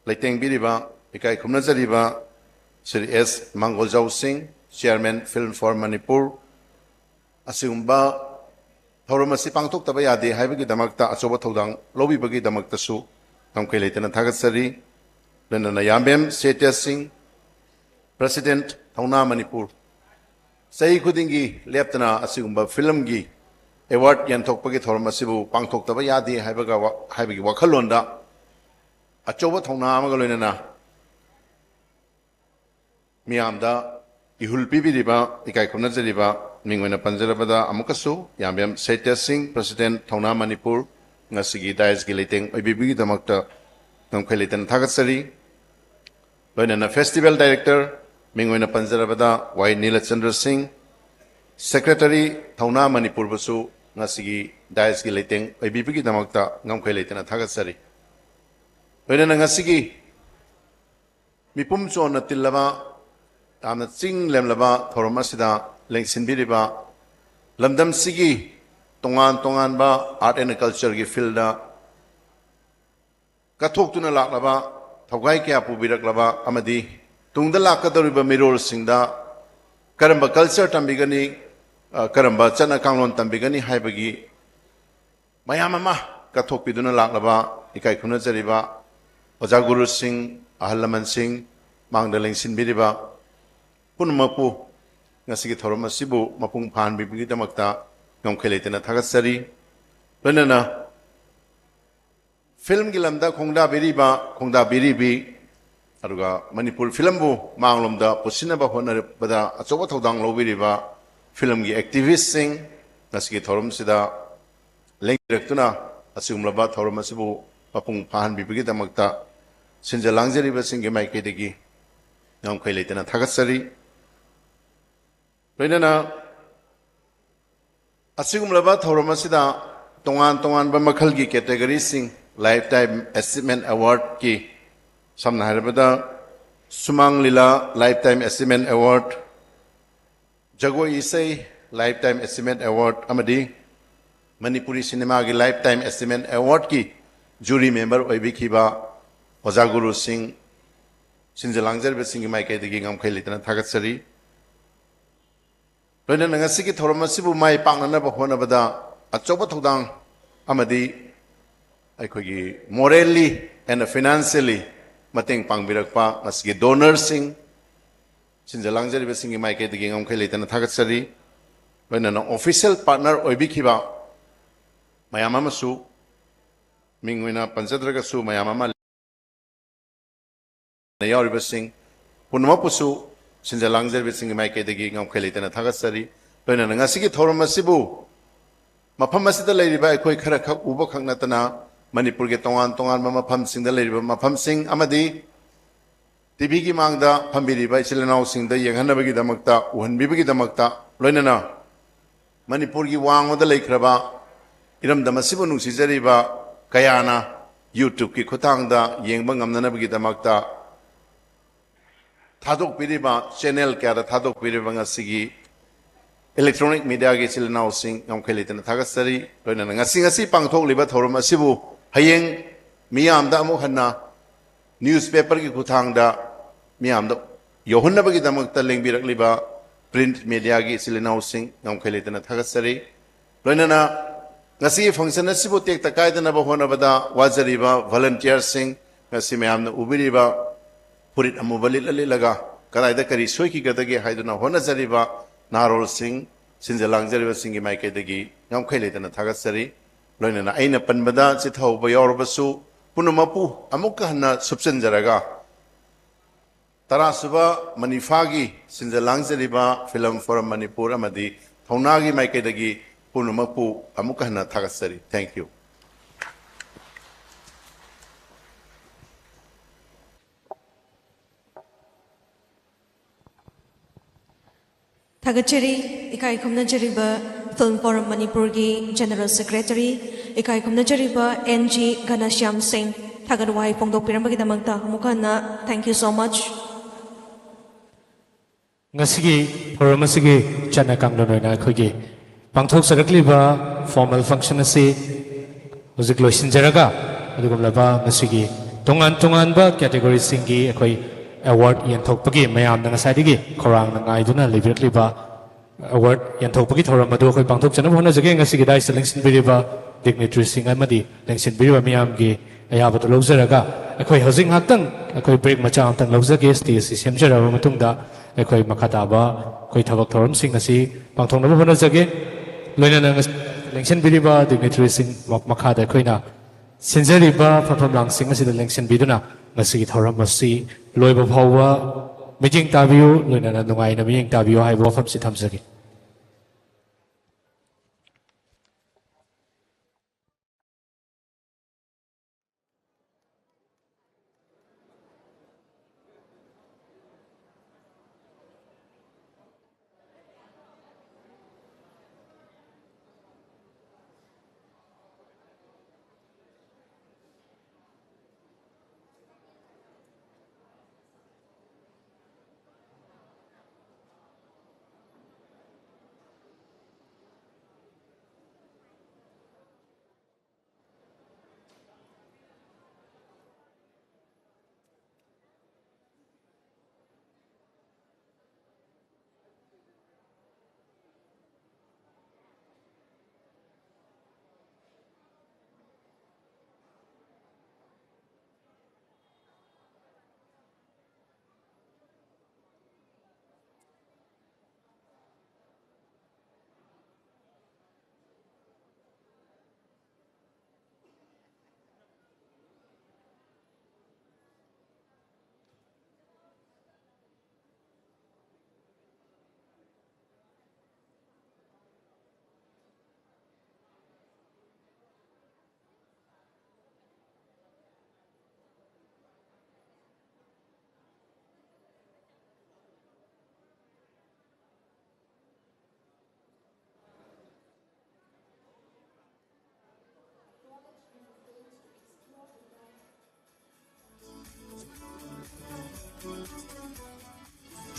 ꯂꯩꯇꯦꯡꯕꯤꯔꯤꯕ, ꯏꯀꯥꯏ ꯈꯨꯝꯅꯖꯔꯤꯕ ꯁ꯭ꯔꯤ ꯑꯦꯁ ꯃꯥꯡꯒꯣꯜꯖꯥꯎ ꯁꯤꯡ, Chairman Film for Manipur, ꯑꯁꯤꯒꯨꯝꯕ ꯊꯧꯔꯝ ꯑꯁꯤ ꯄꯥꯡꯊꯣꯛꯇꯕ ꯌꯥꯗꯦ ꯍꯥꯏꯕꯒꯤꯗꯃꯛꯇ ꯑꯆꯧꯕ ꯊꯧꯗꯥꯡ ꯂꯧꯕꯤꯕꯒꯤꯗꯃꯛꯇꯁꯨ ꯉꯝꯈꯩ ꯂꯩꯇꯅ ꯊꯥꯒꯠꯆꯔꯤ꯫ ꯂꯣꯏꯅꯅ ꯌꯥꯝꯕꯦꯝ ꯁꯥꯍꯤꯇ꯭ꯌ ꯁꯤꯡ, President ꯊꯧꯅꯥ ꯃꯅꯤꯄꯨꯔ, ꯆꯍꯤ ꯈꯨꯗꯤꯡꯒꯤ ꯂꯦꯞꯇꯅ ꯑꯁꯤꯒꯨꯝꯕ ꯐꯤꯂꯝꯒꯤ ꯑꯦꯋꯥꯔꯗ ꯌꯦꯟꯊꯣꯛꯄꯒꯤ ꯊꯧꯔꯝ ꯑꯁꯤꯕꯨ ꯄꯥꯡꯊꯣꯛꯇꯕ ꯌꯥꯗꯦ ꯍꯥꯏꯕꯒ ꯋꯥ-, ꯍꯥꯏꯕꯒꯤ ꯋꯥꯈꯜꯂꯣꯟꯗ ꯑꯆꯧꯕ ꯊꯧꯅꯥ ꯑꯃꯒ ꯂꯣꯏꯅꯅ ꯃꯤꯌꯥꯝꯗ ꯏꯍꯨꯜ ꯄꯤꯕꯤꯔꯤꯕ, ꯏꯀꯥꯏ ꯈꯨꯝꯅꯖꯔꯤꯕ, ꯃꯤꯡ ꯑꯣꯏꯅ ꯄꯟꯖꯔꯕꯗ ꯑꯃꯨꯛꯀꯁꯨ ꯌꯥꯝꯕꯦꯝ ꯁꯥꯍꯤꯇ꯭ꯌ ꯁꯤꯡ, President ꯊꯧꯅꯥ ꯃꯅꯤꯄꯨꯔ, ꯉꯁꯤꯒꯤ ꯗꯥꯏꯁꯀꯤ ꯂꯩꯇꯦꯡ ꯑꯣꯏꯕꯤꯕꯒꯤꯗꯃꯛꯇ ꯉꯝꯈꯩ ꯂꯩꯇꯅ ꯊꯥꯒꯠꯆꯔꯤ꯫ ꯂꯣꯏꯅꯅ Festival Director, ꯃꯤꯡ ꯑꯣꯏꯅ ꯄꯟꯖꯔꯕꯗ ꯋꯥꯏ ꯅꯤꯂꯆꯟꯗ꯭ꯔ ꯁꯤꯡ, Secretary ꯊꯧꯅꯥ ꯃꯅꯤꯄꯨꯔꯕꯨꯁꯨ ꯉꯁꯤꯒꯤ ꯗꯥꯏꯁꯀꯤ ꯂꯩꯇꯦꯡ ꯑꯣꯏꯕꯤꯕꯒꯤꯗꯃꯛꯇ ꯉꯝꯈꯩ ꯂꯩꯇꯅ ꯊꯥꯒꯠꯆꯔꯤ꯫ ꯂꯣꯏꯅꯅ ꯉꯁꯤꯒꯤ ꯃꯤꯄꯨꯝ ꯆꯣꯟꯅ ꯇꯤꯜꯂꯕ, ꯌꯥꯝꯅ ꯆꯤꯡ ꯂꯦꯝꯂꯕ ꯊꯧꯔꯝ ꯑꯁꯤꯗ ꯂꯦꯡꯁꯤꯟꯕꯤꯔꯤꯕ ꯂꯝꯗꯝꯁꯤꯒꯤ ꯇꯣꯉꯥꯟ ꯇꯣꯉꯥꯟꯕ art and cultureꯒꯤ fieldꯗ ꯀꯠꯊꯣꯛꯇꯨꯅ ꯂꯥꯛꯂꯕ, ꯊꯧꯒꯥꯏ ꯀꯌꯥ ꯄꯨꯕꯤꯔꯛꯂꯕ ꯑꯃꯗꯤ ꯇꯨꯡꯗ ꯂꯥꯛꯀꯗꯧꯔꯤꯕ ꯃꯤꯔꯣꯜꯁꯤꯡꯗ ꯀꯔꯝꯕ culture ꯇꯝꯕꯤꯒꯅꯤ, ꯑ, ꯀꯔꯝꯕ ꯆꯠꯅ ꯀꯥꯡꯂꯣꯟ ꯇꯝꯕꯤꯒꯅꯤ ꯍꯥꯏꯕꯒꯤ ꯃꯌꯥꯝ ꯑꯃ ꯀꯠꯊꯣꯛꯄꯤꯗꯨꯅ ꯂꯥꯛꯂꯕ, ꯏꯀꯥꯏ ꯈꯨꯝꯅꯖꯔꯤꯕ ꯑꯣꯖꯥ ꯒꯨꯔꯨꯁꯤꯡ, ꯑꯍꯜ ꯂꯃꯟꯁꯤꯡ, ꯃꯥꯡꯗ ꯂꯦꯡꯁꯤꯟꯕꯤꯔꯤꯕ ꯄꯨꯝꯅꯃꯛꯄꯨ ꯉꯁꯤꯒꯤ ꯊꯧꯔꯝ ꯑꯁꯤꯕꯨ ꯃꯄꯨꯡ ꯐꯥꯍꯟꯕꯤꯕꯒꯤꯗꯃꯛꯇ ꯉꯝꯈꯩ ꯂꯩꯇꯅ ꯊꯥꯒꯠꯆꯔꯤ꯫ ꯂꯣꯏꯅꯅ ꯐꯤꯂꯝꯒꯤ ꯂꯝꯗ ꯈꯣꯡꯗꯥꯕꯤꯔꯤꯕ, ꯈꯣꯡꯗꯥꯕꯤꯔꯤꯕꯤ, ꯑꯗꯨꯒ ꯃꯅꯤꯄꯨꯔ ꯐꯤꯂꯝꯕꯨ ꯃꯥꯡꯂꯣꯝꯗ ꯄꯨꯁꯤꯟꯅꯕ ꯍꯣꯠꯅꯕꯗ ꯑꯆꯧꯕ ꯊꯧꯗꯥꯡ ꯂꯧꯕꯤꯔꯤꯕ ꯐꯤꯂꯝꯒꯤ activistꯁꯤꯡ, ꯉꯁꯤꯒꯤ ꯊꯧꯔꯝꯁꯤꯗ ꯂꯦꯡꯕꯤꯔꯛꯇꯨꯅ ꯑꯁꯤꯒꯨꯝꯂꯕ ꯊꯧꯔꯝ ꯑꯁꯤꯕꯨ ꯃꯄꯨꯡ ꯐꯥꯍꯟꯕꯤꯕꯒꯤꯗꯃꯛꯇ ꯁꯤꯟꯖ ꯂꯥꯡꯖꯔꯤꯕꯁꯤꯡꯒꯤ ꯃꯥꯏꯀꯩꯗꯒꯤ ꯉꯝꯈꯩ ꯂꯩꯇꯅ ꯊꯥꯒꯠꯆꯔꯤ꯫ ꯂꯣꯏꯅꯅ ꯑꯁꯤꯒꯨꯝꯂꯕ ꯊꯧꯔꯝ ꯑꯁꯤꯗ ꯇꯣꯉꯥꯟ ꯇꯣꯉꯥꯟꯕ ꯃꯈꯜꯒꯤ categoryꯁꯤꯡ, Lifetime Achievement Awardꯀꯤ, ꯁꯝꯅ ꯍꯥꯏꯔꯕꯗ ꯁꯨꯃꯥꯡ ꯂꯤꯂꯥ Lifetime Achievement Award, ꯖꯒꯣꯏ ꯏꯁꯩ Lifetime Achievement Award ꯑꯃꯗꯤ ꯃꯅꯤꯄꯨꯔꯤ ꯁꯤꯅꯦꯃꯥꯒꯤ Lifetime Achievement Awardꯀꯤ ꯖꯨꯔꯤ ꯃꯦꯝꯕꯔ ꯑꯣꯏꯕꯤꯈꯤꯕ ꯑꯣꯖꯥ ꯒꯨꯔꯨꯁꯤꯡ, ꯁꯤꯟꯖ ꯂꯥꯡꯖꯔꯤꯕꯁꯤꯡꯒꯤ ꯃꯥꯏꯀꯩꯗꯒꯤ ꯉꯝꯈꯩ ꯂꯩꯇꯅ ꯊꯥꯒꯠꯆꯔꯤ꯫ ꯂꯣꯏꯅꯅ ꯉꯁꯤꯒꯤ ꯊꯧꯔꯝ ꯑꯁꯤꯕꯨ ꯃꯥꯏ ꯄꯥꯛꯅꯅꯕ ꯍꯣꯠꯅꯕꯗ ꯑꯆꯧꯕ ꯊꯧꯗꯥꯡ ꯑꯃꯗꯤ ꯑꯩꯈꯣꯏꯒꯤ morally and financially ꯃꯇꯦꯡ ꯄꯥꯡꯕꯤꯔꯛꯄ ꯉꯁꯤꯒꯤ ꯗꯣꯅꯔꯁꯤꯡ, ꯁꯤꯟꯖ ꯂꯥꯡꯖꯔꯤꯕꯁꯤꯡꯒꯤ ꯃꯥꯏꯀꯩꯗꯒꯤ ꯉꯝꯈꯩ ꯂꯩꯇꯅ ꯊꯥꯒꯠꯆꯔꯤ꯫ ꯂꯣꯏꯅꯅ ꯑꯣꯐꯤꯁꯤꯌꯦꯜ ꯄꯥꯔꯠꯅꯔ ꯑꯣꯏꯕꯤꯈꯤꯕ ꯃꯌꯥꯝ ꯑꯃꯁꯨ, ꯃꯤꯡ ꯑꯣꯏꯅ ꯄꯟꯖꯗ꯭ꯔꯒꯁꯨ, ꯃꯌꯥꯝ ꯑꯃ ꯌꯥꯎꯔꯤꯕꯁꯤꯡ ꯄꯨꯝꯅꯃꯛꯄꯨꯁꯨ ꯁꯤꯟꯖ ꯂꯥꯡꯖꯔꯤꯕꯁꯤꯡꯒꯤ ꯃꯥꯏꯀꯩꯗꯒꯤ ꯉꯝꯈꯩ ꯂꯩꯇꯅ ꯊꯥꯒꯠꯆꯔꯤ꯫ ꯂꯣꯏꯅꯅ ꯉꯁꯤꯒꯤ ꯊꯧꯔꯝ ꯑꯁꯤꯕꯨ ꯃꯐꯝ ꯑꯁꯤꯗ ꯂꯩꯔꯤꯕ ꯑꯩꯈꯣꯏ ꯈꯔ ꯈꯛ ꯎꯕ ꯈꯛ ꯅꯠꯇꯅ, ꯃꯅꯤꯄꯨꯔꯒꯤ ꯇꯣꯉꯥꯟ ꯇꯣꯉꯥꯟꯕ ꯃꯐꯝꯁꯤꯡꯗ ꯂꯩꯔꯤꯕ ꯃꯐꯝꯁꯤꯡ ꯑꯃꯗꯤ ꯇꯤꯚꯤꯒꯤ ꯃꯥꯡꯗ ꯐꯝꯕꯤꯔꯤꯕ ꯏꯆꯤꯜ ꯏꯅꯥꯎꯁꯤꯡꯗ ꯌꯦꯡꯍꯟꯅꯕꯒꯤꯗꯃꯛꯇ, ꯎꯍꯟꯕꯤꯕꯒꯤꯗꯃꯛꯇ, ꯂꯣꯏꯅꯅ ꯃꯅꯤꯄꯨꯔꯒꯤ ꯋꯥꯡꯃꯗ ꯂꯩꯈ꯭ꯔꯕ ꯏꯔꯝꯗꯝ ꯑꯁꯤꯕꯨ ꯅꯨꯡꯁꯤꯖꯔꯤꯕ ꯀꯌꯥꯅ YouTubeꯀꯤ ꯈꯨꯠꯊꯥꯡꯗ ꯌꯦꯡꯕ ꯉꯝꯅꯅꯕꯒꯤꯗꯃꯛꯇ ꯊꯥꯗꯣꯛꯄꯤꯔꯤꯕ, ꯆꯦꯅꯦꯜ ꯀꯌꯥꯗ ꯊꯥꯗꯣꯛꯄꯤꯔꯤꯕ ꯉꯁꯤꯒꯤ ꯏꯂꯦꯛꯇ꯭ꯔꯣꯅꯤꯛ ꯃꯤꯗꯤꯌꯥꯒꯤ ꯏꯆꯤꯜ ꯏꯅꯥꯎꯁꯤꯡ ꯉꯝꯈꯩ ꯂꯩꯇꯅ ꯊꯥꯒꯠꯆꯔꯤ꯫ ꯂꯣꯏꯅꯅ ꯉꯁꯤ, ꯉꯁꯤ ꯄꯥꯡꯊꯣꯛꯂꯤꯕ ꯊꯧꯔꯝ ꯑꯁꯤꯕꯨ ꯍꯌꯦꯡ ꯃꯤꯌꯥꯝꯗ ꯑꯃꯨꯛ ꯍꯟꯅ ꯅ꯭ꯌꯨꯁꯄꯦꯄꯔꯒꯤ ꯈꯨꯠꯊꯥꯡꯗ ꯃꯤꯌꯥꯝꯗ ꯌꯧꯍꯟꯅꯕꯒꯤꯗꯃꯛꯇ ꯂꯦꯡꯕꯤꯔꯛꯂꯤꯕ ꯄ꯭ꯔꯤꯟꯠ ꯃꯤꯗꯤꯌꯥꯒꯤ ꯏꯆꯤꯜ ꯏꯅꯥꯎꯁꯤꯡ ꯉꯝꯈꯩ ꯂꯩꯇꯅ ꯊꯥꯒꯠꯆꯔꯤ꯫ ꯂꯣꯏꯅꯅ ꯉꯁꯤꯒꯤ ꯐꯪꯁꯟ ꯑꯁꯤꯕꯨ ꯇꯦꯛꯇ ꯀꯥꯏꯗꯅꯕ ꯍꯣꯠꯅꯕꯗ ꯋꯥꯖꯔꯤꯕ ꯚꯣꯂꯨꯟꯇꯤꯌꯔꯁꯤꯡ, ꯉꯁꯤ ꯃꯌꯥꯝꯅ ꯎꯕꯤꯔꯤꯕ ꯐꯨꯔꯤꯠ ꯑꯃꯨꯕ ꯂꯤꯠꯂ ꯂꯤꯠꯂꯒ ꯀꯗꯥꯏꯗ ꯀꯔꯤ ꯁꯣꯏꯈꯤꯒꯗꯒꯦ ꯍꯥꯏꯗꯨꯅ ꯍꯣꯠꯅꯖꯔꯤꯕ ꯅꯍꯥꯔꯣꯜꯁꯤꯡ, ꯁꯤꯟꯖ ꯂꯥꯡꯖꯔꯤꯕꯁꯤꯡꯒꯤ ꯃꯥꯏꯀꯩꯗꯒꯤ ꯉꯝꯈꯩ ꯂꯩꯇꯅ ꯊꯥꯒꯠꯆꯔꯤ꯫ ꯂꯣꯏꯅꯅ ꯑꯩꯅ ꯄꯟꯕꯗ ꯆꯤꯠꯊꯍꯧꯕ ꯌꯥꯎꯔꯕꯁꯨ, ꯄꯨꯝꯅꯃꯛꯄꯨ ꯑꯃꯨꯛꯀ ꯍꯟꯅ ꯁꯨꯞꯆꯟꯖꯔꯒ, ꯇꯔꯥꯁꯨꯕ ꯃꯅꯤꯐꯥꯒꯤ ꯁꯤꯟꯖ ꯂꯥꯡꯖꯔꯤꯕ ꯐꯤꯂꯝ ꯐꯣꯔꯝ ꯃꯅꯤꯄꯨꯔ ꯑꯃꯗꯤ ꯊꯧꯅꯥꯒꯤ ꯃꯥꯏꯀꯩꯗꯒꯤ ꯄꯨꯝꯅꯃꯛꯄꯨ ꯑꯃꯨꯛꯀ ꯍꯟꯅ ꯊꯥꯒꯠꯆꯔꯤ꯫ Thank you꯫ ꯊꯥꯒꯠꯆꯔꯤ꯫ ꯏꯀꯥꯏ ꯈꯨꯝꯅꯖꯔꯤꯕ ꯐꯤꯜꯝ ꯐꯣꯔꯝ ꯃꯅꯤꯄꯨꯔꯒꯤ ꯖꯦꯅꯔꯦꯜ ꯁꯦꯀ꯭ꯔꯦꯇꯔꯤ, ꯏꯀꯥꯏ ꯈꯨꯝꯅꯖꯔꯤꯕ ꯑꯦꯟ ꯖꯤ ꯘꯅꯁ꯭ꯌꯥꯝ ꯁꯤꯡ, ꯊꯥꯒꯠ ꯋꯥꯍꯩ ꯐꯣꯡꯗꯣꯛꯄꯤꯔꯝꯕꯒꯤꯗꯃꯛꯇ ꯑꯃꯨꯛ ꯍꯟꯅ thank you so much꯫ ꯉꯁꯤꯒꯤ ꯊꯧꯔꯝ ꯑꯁꯤꯒꯤ ꯆꯠꯅ ꯀꯥꯡꯂꯣꯟ ꯑꯣꯏꯅ ꯑꯩꯈꯣꯏꯒꯤ ꯄꯥꯡꯊꯣꯛꯆꯔꯛꯂꯤꯕ ꯐꯣꯔꯃꯦꯜ ꯐꯪꯁꯟ ꯑꯁꯤ ꯍꯧꯖꯤꯛ ꯂꯣꯏꯁꯤꯟꯖꯔꯒ, ꯑꯗꯨꯒꯨꯝꯂꯕ ꯉꯁꯤꯒꯤ ꯇꯣꯉꯥꯟ ꯇꯣꯉꯥꯟꯕ categoryꯁꯤꯡꯒꯤ ꯑꯩꯈꯣꯏ award ꯌꯦꯟꯊꯣꯛꯄꯒꯤ ꯃꯌꯥꯝꯅ ꯉꯁꯥꯏꯗꯒꯤ ꯈꯧꯔꯥꯡꯅ ꯉꯥꯏꯗꯨꯅ ꯂꯩꯕꯤꯔꯛꯂꯤꯕ award ꯌꯦꯟꯊꯣꯛꯄꯒꯤ ꯊꯧꯔꯝ ꯑꯗꯨ ꯑꯩꯈꯣꯏ ꯄꯥꯡꯊꯣꯛꯆꯅꯕ ꯍꯣꯠꯅꯖꯒꯦ꯫ ꯉꯁꯤꯒꯤ dais ꯂꯦꯡꯁꯤꯟꯕꯤꯔꯤꯕ dignitaryꯁꯤꯡ ꯑꯃꯗꯤ ꯂꯦꯡꯁꯤꯟꯕꯤꯔꯤꯕ ꯃꯤꯌꯥꯝꯒꯤ ꯑꯌꯥꯕꯗꯨ ꯂꯧꯖꯔꯒ ꯑꯩꯈꯣꯏ ꯍꯧꯖꯤꯛ ꯉꯥꯏꯍꯥꯛꯇꯪ ꯑꯩꯈꯣꯏ break ꯃꯆꯥ ꯑꯃꯇꯪ ꯂꯧꯖꯒꯦ꯫ Stageꯁꯤ ꯁꯦꯝꯖꯔꯕ ꯃꯇꯨꯡꯗ ꯑꯩꯈꯣꯏ ꯃꯈꯥ ꯇꯥꯕ ꯑꯩꯈꯣꯏ ꯊꯕꯛ ꯊꯧꯔꯝꯁꯤꯡ ꯑꯁꯤ ꯄꯥꯡꯊꯣꯛꯅꯕ ꯍꯣꯠꯅꯖꯒꯦ꯫ ꯂꯣꯏꯅꯅ ꯉꯁꯤ ꯂꯦꯡꯁꯤꯟꯕꯤꯔꯤꯕ dignitaryꯁꯤꯡ ꯃ-, ꯃꯈꯥꯗ ꯑꯩꯈꯣꯏꯅ ꯁꯤꯟꯖꯔꯤꯕ ꯐꯝꯐꯝ ꯂꯥꯡꯁꯤꯡ ꯑꯁꯤꯗ ꯂꯦꯡꯁꯤꯟꯕꯤꯗꯨꯅ ꯉꯁꯤꯒꯤ ꯊꯧꯔꯝ ꯑꯁꯤ ꯂꯣꯏꯕ ꯐꯥꯎꯕ ꯃꯤꯠꯌꯦꯡ ꯇꯥꯕꯤꯌꯨ, ꯂꯣꯏꯅꯅ ꯅꯨꯡꯉꯥꯏꯅ ꯃꯤꯠꯌꯦꯡ ꯇꯥꯕꯤꯌꯨ ꯍꯥꯏꯕ ꯋꯥꯐꯝꯁꯤ ꯊꯝꯖꯒꯦ꯫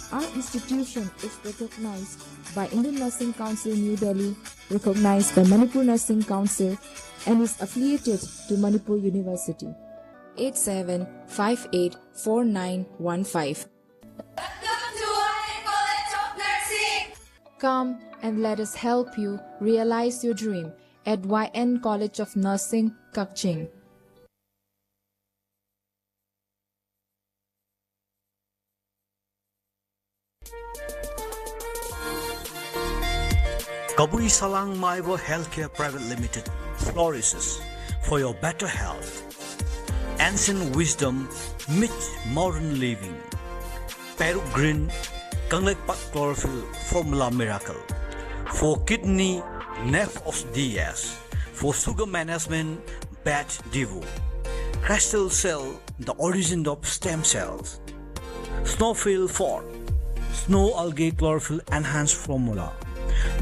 Our institution is recognized by Indian Nursing Council New Delhi, recognized by Manipur Nursing Council, and is affiliated to Manipur University. Eight seven five eight four nine one five. Welcome to College of Nursing. Come and let us help you realize your dream at Y N College of Nursing, Kakching. Kabui Salang Maibo Healthcare Private Limited flourishes for your better health. Ancient wisdom meets modern living. Peru Green, Kanglekpak Chlorophyll Formula Miracle. For kidney, Nef of D S. For sugar management, Bat Divo. Crystal Cell, the origin of stem cells. Snowfield Fort, Snow Algae Chlorophyll Enhanced Formula.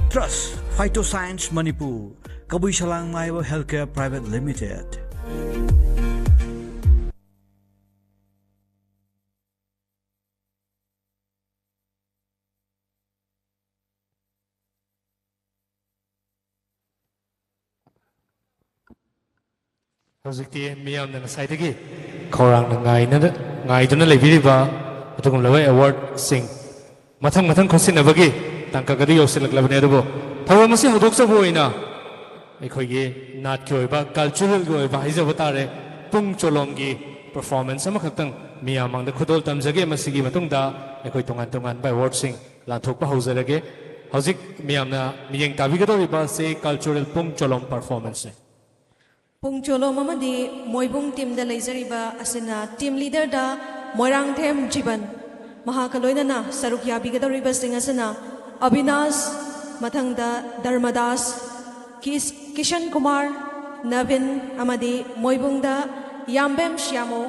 Trust Phytoscience Manipur, Kabui Salang Maibo Healthcare Private Limited. ꯍꯧꯖꯤꯛꯇꯤ ꯃꯤꯌꯥꯝꯅ ꯉꯁꯥꯏꯗꯒꯤ ꯈꯧꯔꯥꯡꯅ ꯉꯥꯏꯅ-, ꯉꯥꯏꯗꯨꯅ ꯂꯩꯕꯤꯔꯤꯕ ꯑꯗꯨꯒꯨꯝꯂꯕ ꯑꯦꯋꯥꯔꯗꯁꯤꯡ ꯃꯊꯪ ꯃꯊꯪ ꯈꯣꯠꯆꯤꯟꯅꯕꯒꯤ ꯇꯥꯡꯀꯛ ꯑꯗꯨ ꯌꯧꯁꯤꯜꯂꯛꯂꯕꯅꯤ꯫ ꯑꯗꯨꯕꯨ ꯊꯧꯔꯝ ꯑꯁꯤ ꯍꯧꯗꯣꯛꯆꯕ ꯑꯣꯏꯅ ꯑꯩꯈꯣꯏꯒꯤ ꯅꯥꯠꯀꯤ ꯑꯣꯏꯕ, ꯀꯜꯆꯔꯦꯜꯒꯤ ꯑꯣꯏꯕ ꯍꯥꯏꯖꯕ ꯇꯥꯔꯦ, ꯄꯨꯡ ꯆꯣꯂꯣꯝꯒꯤ ꯄꯔꯐꯣꯔꯃꯦꯟꯁ ꯑꯃꯈꯛꯇꯪ ꯃꯤꯌꯥꯝ ꯃꯥꯡꯗ ꯈꯨꯗꯣꯜ ꯇꯝꯖꯒꯦ꯫ ꯃꯁꯤꯒꯤ ꯃꯇꯨꯡꯗ ꯑꯩꯈꯣꯏ ꯇꯣꯉꯥꯟ ꯇꯣꯉꯥꯟꯕ ꯑꯦꯋꯥꯔꯗꯁꯤꯡ ꯂꯥꯟꯊꯣꯛꯄ ꯍꯧꯖꯔꯒꯦ꯫ ꯍꯧꯖꯤꯛ ꯃꯤꯌꯥꯝꯅ ꯃꯤꯠꯌꯦꯡ ꯇꯥꯕꯤꯒꯗꯧꯔꯤꯕ ꯑꯁꯤ ꯀꯜꯆꯔꯦꯜ ꯄꯨꯡ ꯆꯣꯂꯣꯝ ꯄꯔꯐꯣꯔꯃꯦꯟꯁꯅꯤ꯫ ꯄꯨꯡ ꯆꯣꯂꯣꯝ ꯑꯃꯗꯤ ꯃꯣꯏꯕꯨꯡ ꯇꯤꯝꯗ ꯂꯩꯖꯔꯤꯕ ꯑꯁꯤꯅ ꯇꯤꯝ ꯂꯤꯗꯔꯗ ꯃꯣꯏꯔꯥꯡꯊꯦꯝ ꯖꯤꯕꯟ, ꯃꯍꯥꯛꯀ ꯂꯣꯏꯅꯅ ꯁꯔꯨꯛ ꯌꯥꯕꯤꯒꯗꯧꯔꯤꯕꯁꯤꯡ ꯑꯁꯤꯅ ꯑꯕꯤꯅꯥꯁ, ꯃꯊꯪꯗ ꯙꯔꯃꯗꯥꯁ, ꯀꯤꯁ-, ꯀꯤꯁꯟ ꯀꯨꯃꯥꯔ, ꯅꯕꯤꯟ ꯑꯃꯗꯤ ꯃꯣꯏꯕꯨꯡꯗ ꯌꯥꯝꯕꯦꯝ ꯁ꯭ꯌꯥꯃꯣ,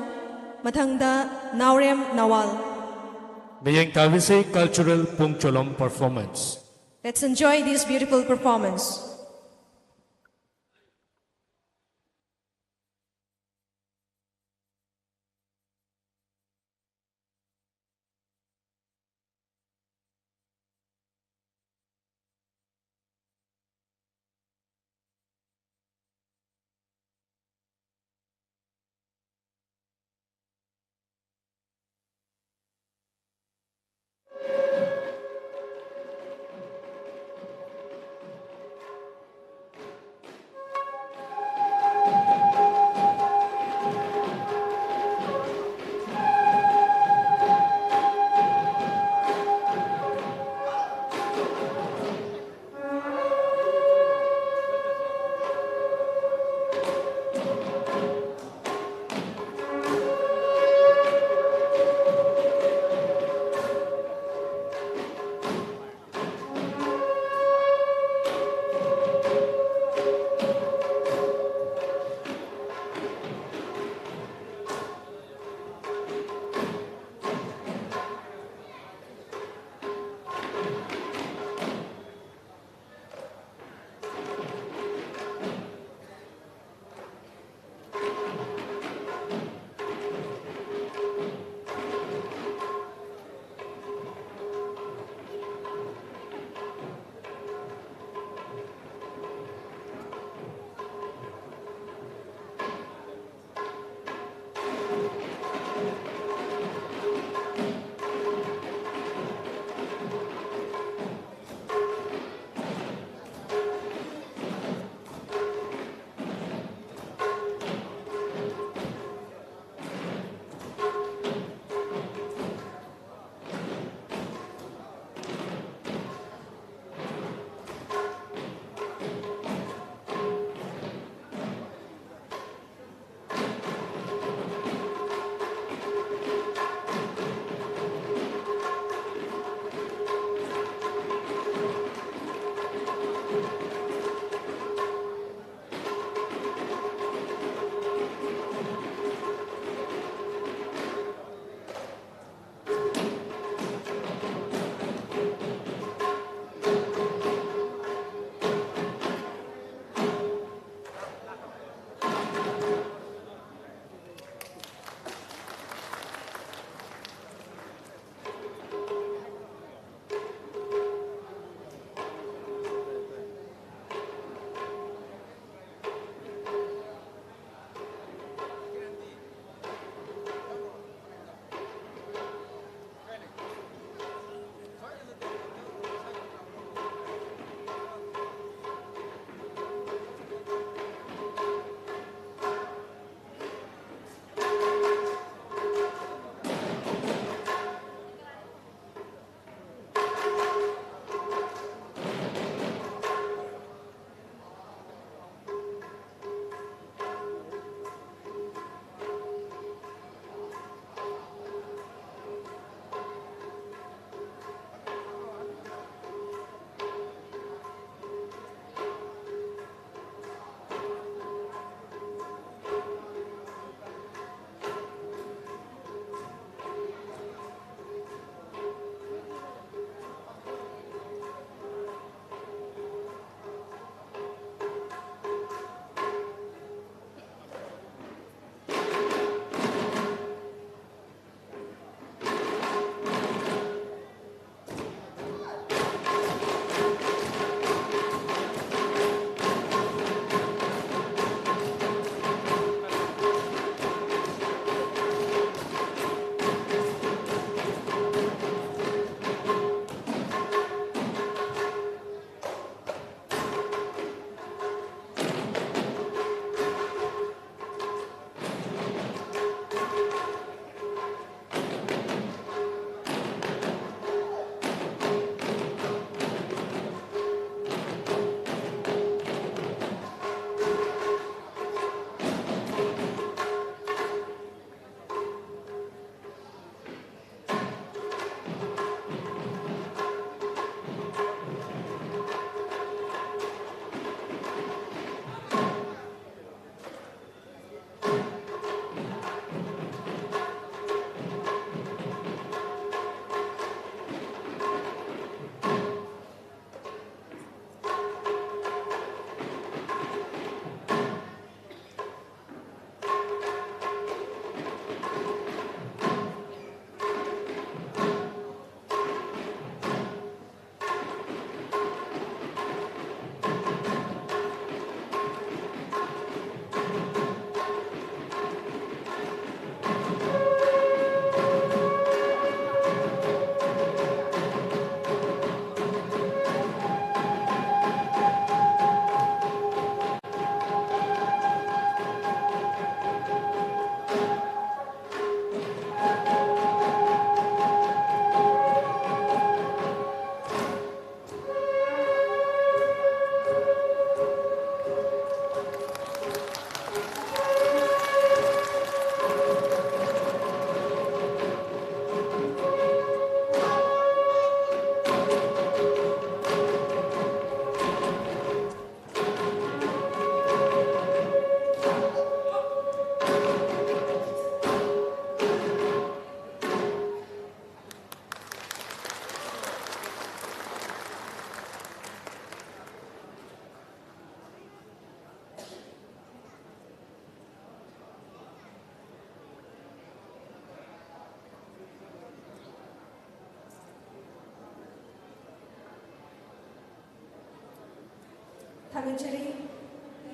ꯃꯊꯪꯗ ꯅꯥꯎꯔꯦꯝ ꯅꯋꯥꯜ꯫ ꯃꯤꯠꯌꯦꯡ ꯇꯥꯕꯤꯁꯤ cultural Pung Cholom performance. Let's enjoy this beautiful performance.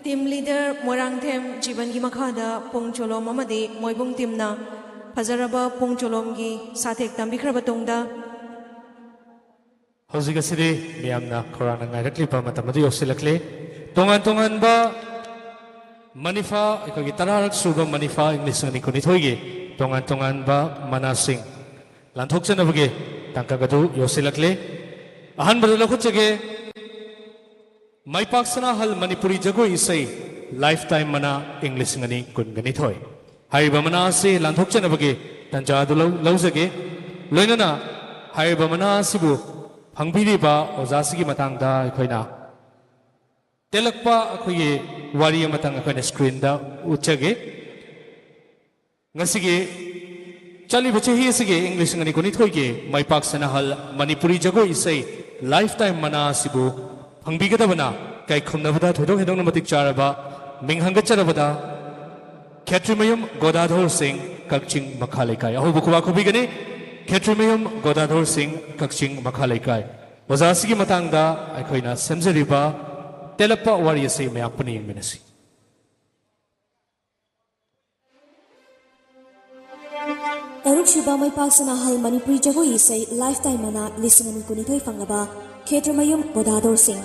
Team leader Moirangthem ꯖꯤꯕꯟꯒꯤ ꯃꯈꯥꯗ ꯄꯨꯡ ꯆꯣꯂꯣꯝ ꯑꯃꯗꯤ ꯃꯣꯏꯕꯨꯡ ꯇꯤꯝꯅ ꯐꯖꯔꯕ ꯄꯨꯡ ꯆꯣꯂꯣꯝꯒꯤ ꯁꯥꯊꯦꯛ ꯇꯝꯕꯤꯈ꯭ꯔꯕ ꯇꯨꯡꯗ, ꯍꯧꯖꯤꯛ ꯑꯁꯤꯗꯤ ꯃꯤꯌꯥꯝꯅ ꯈꯧꯔꯥꯡꯅ ꯉꯥꯏꯔꯛꯂꯤꯕ ꯃꯇꯝ ꯑꯗꯨ ꯌꯧꯁꯤꯜꯂꯛꯂꯦ꯫ ꯇꯣꯉꯥꯟ ꯇꯣꯉꯥꯟꯕ ꯃꯅꯤꯐꯥ, ꯑꯩꯈꯣꯏꯒꯤ ꯇꯔꯥꯔꯛ ꯁꯨꯕ ꯃꯅꯤꯐꯥ ꯏꯪ ꯂꯤꯁꯤꯡ ꯑꯅꯤ ꯀꯨꯟꯅꯤꯊꯣꯏꯒꯤ ꯇꯣꯉꯥꯟ ꯇꯣꯉꯥꯟꯕ ꯃꯅꯥꯁꯤꯡ ꯂꯥꯟꯊꯣꯛꯆꯅꯕꯒꯤ ꯇꯥꯡꯀꯛ ꯑꯗꯨ ꯌꯧꯁꯤꯜꯂꯛꯂꯦ꯫ ꯑꯍꯥꯟꯕꯗ ꯂꯧꯈꯠꯆꯒꯦ꯫ ꯃꯥꯏꯄꯥꯛ ꯁꯅꯥꯍꯜ ꯃꯅꯤꯄꯨꯔꯤ ꯖꯒꯣꯏ ꯏꯁꯩ ꯂꯥꯏꯐ ꯇꯥꯏꯝ ꯃꯅꯥ ꯏꯪ ꯂꯤꯁꯤꯡ ꯑꯅꯤ ꯀꯨꯟꯒ ꯅꯤꯊꯣꯏ꯫ ꯍꯥꯏꯔꯤꯕ ꯃꯅꯥ ꯑꯁꯤ ꯂꯥꯟꯊꯣꯛꯆꯅꯕꯒꯤ ꯇꯥꯟꯖꯥ ꯑꯗꯨ ꯂꯧ-, ꯂꯧꯖꯒꯦ꯫ ꯂꯣꯏꯅꯅ ꯍꯥꯏꯔꯤꯕ ꯃꯅꯥ ꯑꯁꯤꯕꯨ ꯐꯪꯕꯤꯔꯤꯕ ꯑꯣꯖꯥꯁꯤꯒꯤ ꯃꯇꯥꯡꯗ ꯑꯩꯈꯣꯏꯅ ꯇꯦꯜꯂꯛꯄ ꯑꯩꯈꯣꯏꯒꯤ ꯋꯥꯔꯤ ꯑꯃꯇꯪ ꯑꯩꯈꯣꯏꯅ ꯁ꯭ꯀ꯭ꯔꯤꯟꯗ ꯎꯠꯆꯒꯦ꯫ ꯉꯁꯤꯒꯤ ꯆꯠꯂꯤꯕ ꯆꯍꯤ ꯑꯁꯤꯒꯤ ꯏꯪ ꯂꯤꯁꯤꯡ ꯑꯅꯤ ꯀꯨꯟꯅꯤꯊꯣꯏꯒꯤ ꯃꯥꯏꯄꯥꯛ ꯁꯅꯥꯍꯜ ꯃꯅꯤꯄꯨꯔꯤ ꯖꯒꯣꯏ ꯏꯁꯩ ꯂꯥꯏꯐ ꯇꯥꯏꯝ ꯃꯅꯥ ꯑꯁꯤꯕꯨ ꯐꯪꯕꯤꯒꯗꯕꯅ ꯀꯥꯏꯈꯨꯝꯅꯕꯗ ꯊꯣꯏꯗꯣꯛ ꯍꯦꯟꯗꯣꯛꯅ ꯃꯇꯤꯛ ꯆꯥꯔꯕ ꯃꯤꯡ ꯍꯪꯒꯠꯆꯔꯕꯗ ꯈꯦꯇ꯭ꯔꯤꯃꯌꯨꯝ ꯒꯣꯗꯥꯙꯣꯔ ꯁꯤꯡ, ꯀꯛꯆꯤꯡ ꯃꯈꯥ ꯂꯩꯀꯥꯏ꯫ ꯑꯍꯧꯕ ꯈꯨꯕꯥꯛ ꯈꯨꯕꯤꯒꯅꯤ꯫ ꯈꯦꯇ꯭ꯔꯤꯃꯌꯨꯝ ꯒꯣꯗꯥꯙꯣꯔ ꯁꯤꯡ, ꯀꯛꯆꯤꯡ ꯃꯈꯥ ꯂꯩꯀꯥꯏ꯫ ꯑꯣꯖꯥ ꯑꯁꯤꯒꯤ ꯃꯇꯥꯡꯗ ꯑꯩꯈꯣꯏꯅ ꯁꯦꯝꯖꯔꯤꯕ ꯇꯦꯜꯂꯛꯄ ꯋꯥꯔꯤ ꯑꯁꯤ ꯃꯌꯥꯝ ꯄꯨꯟꯅ ꯌꯦꯡꯃꯤꯟꯅꯁꯤ꯫ ꯇꯔꯨꯛꯁꯨꯕ ꯃꯥꯏꯄꯥꯛ ꯁꯅꯥꯍꯜ ꯃꯅꯤꯄꯨꯔꯤ ꯖꯒꯣꯏ ꯏꯁꯩ ꯂꯥꯏꯐ ꯇꯥꯏꯝ ꯃꯅꯥ ꯂꯤꯁꯤꯡ ꯑꯅꯤ ꯀꯨꯟꯅꯤꯊꯣꯏ ꯐꯪꯂꯕ ꯈꯦꯇ꯭ꯔꯃꯌꯨꯝ ꯒꯣꯗꯥꯗꯣꯔ ꯁꯤꯡ꯫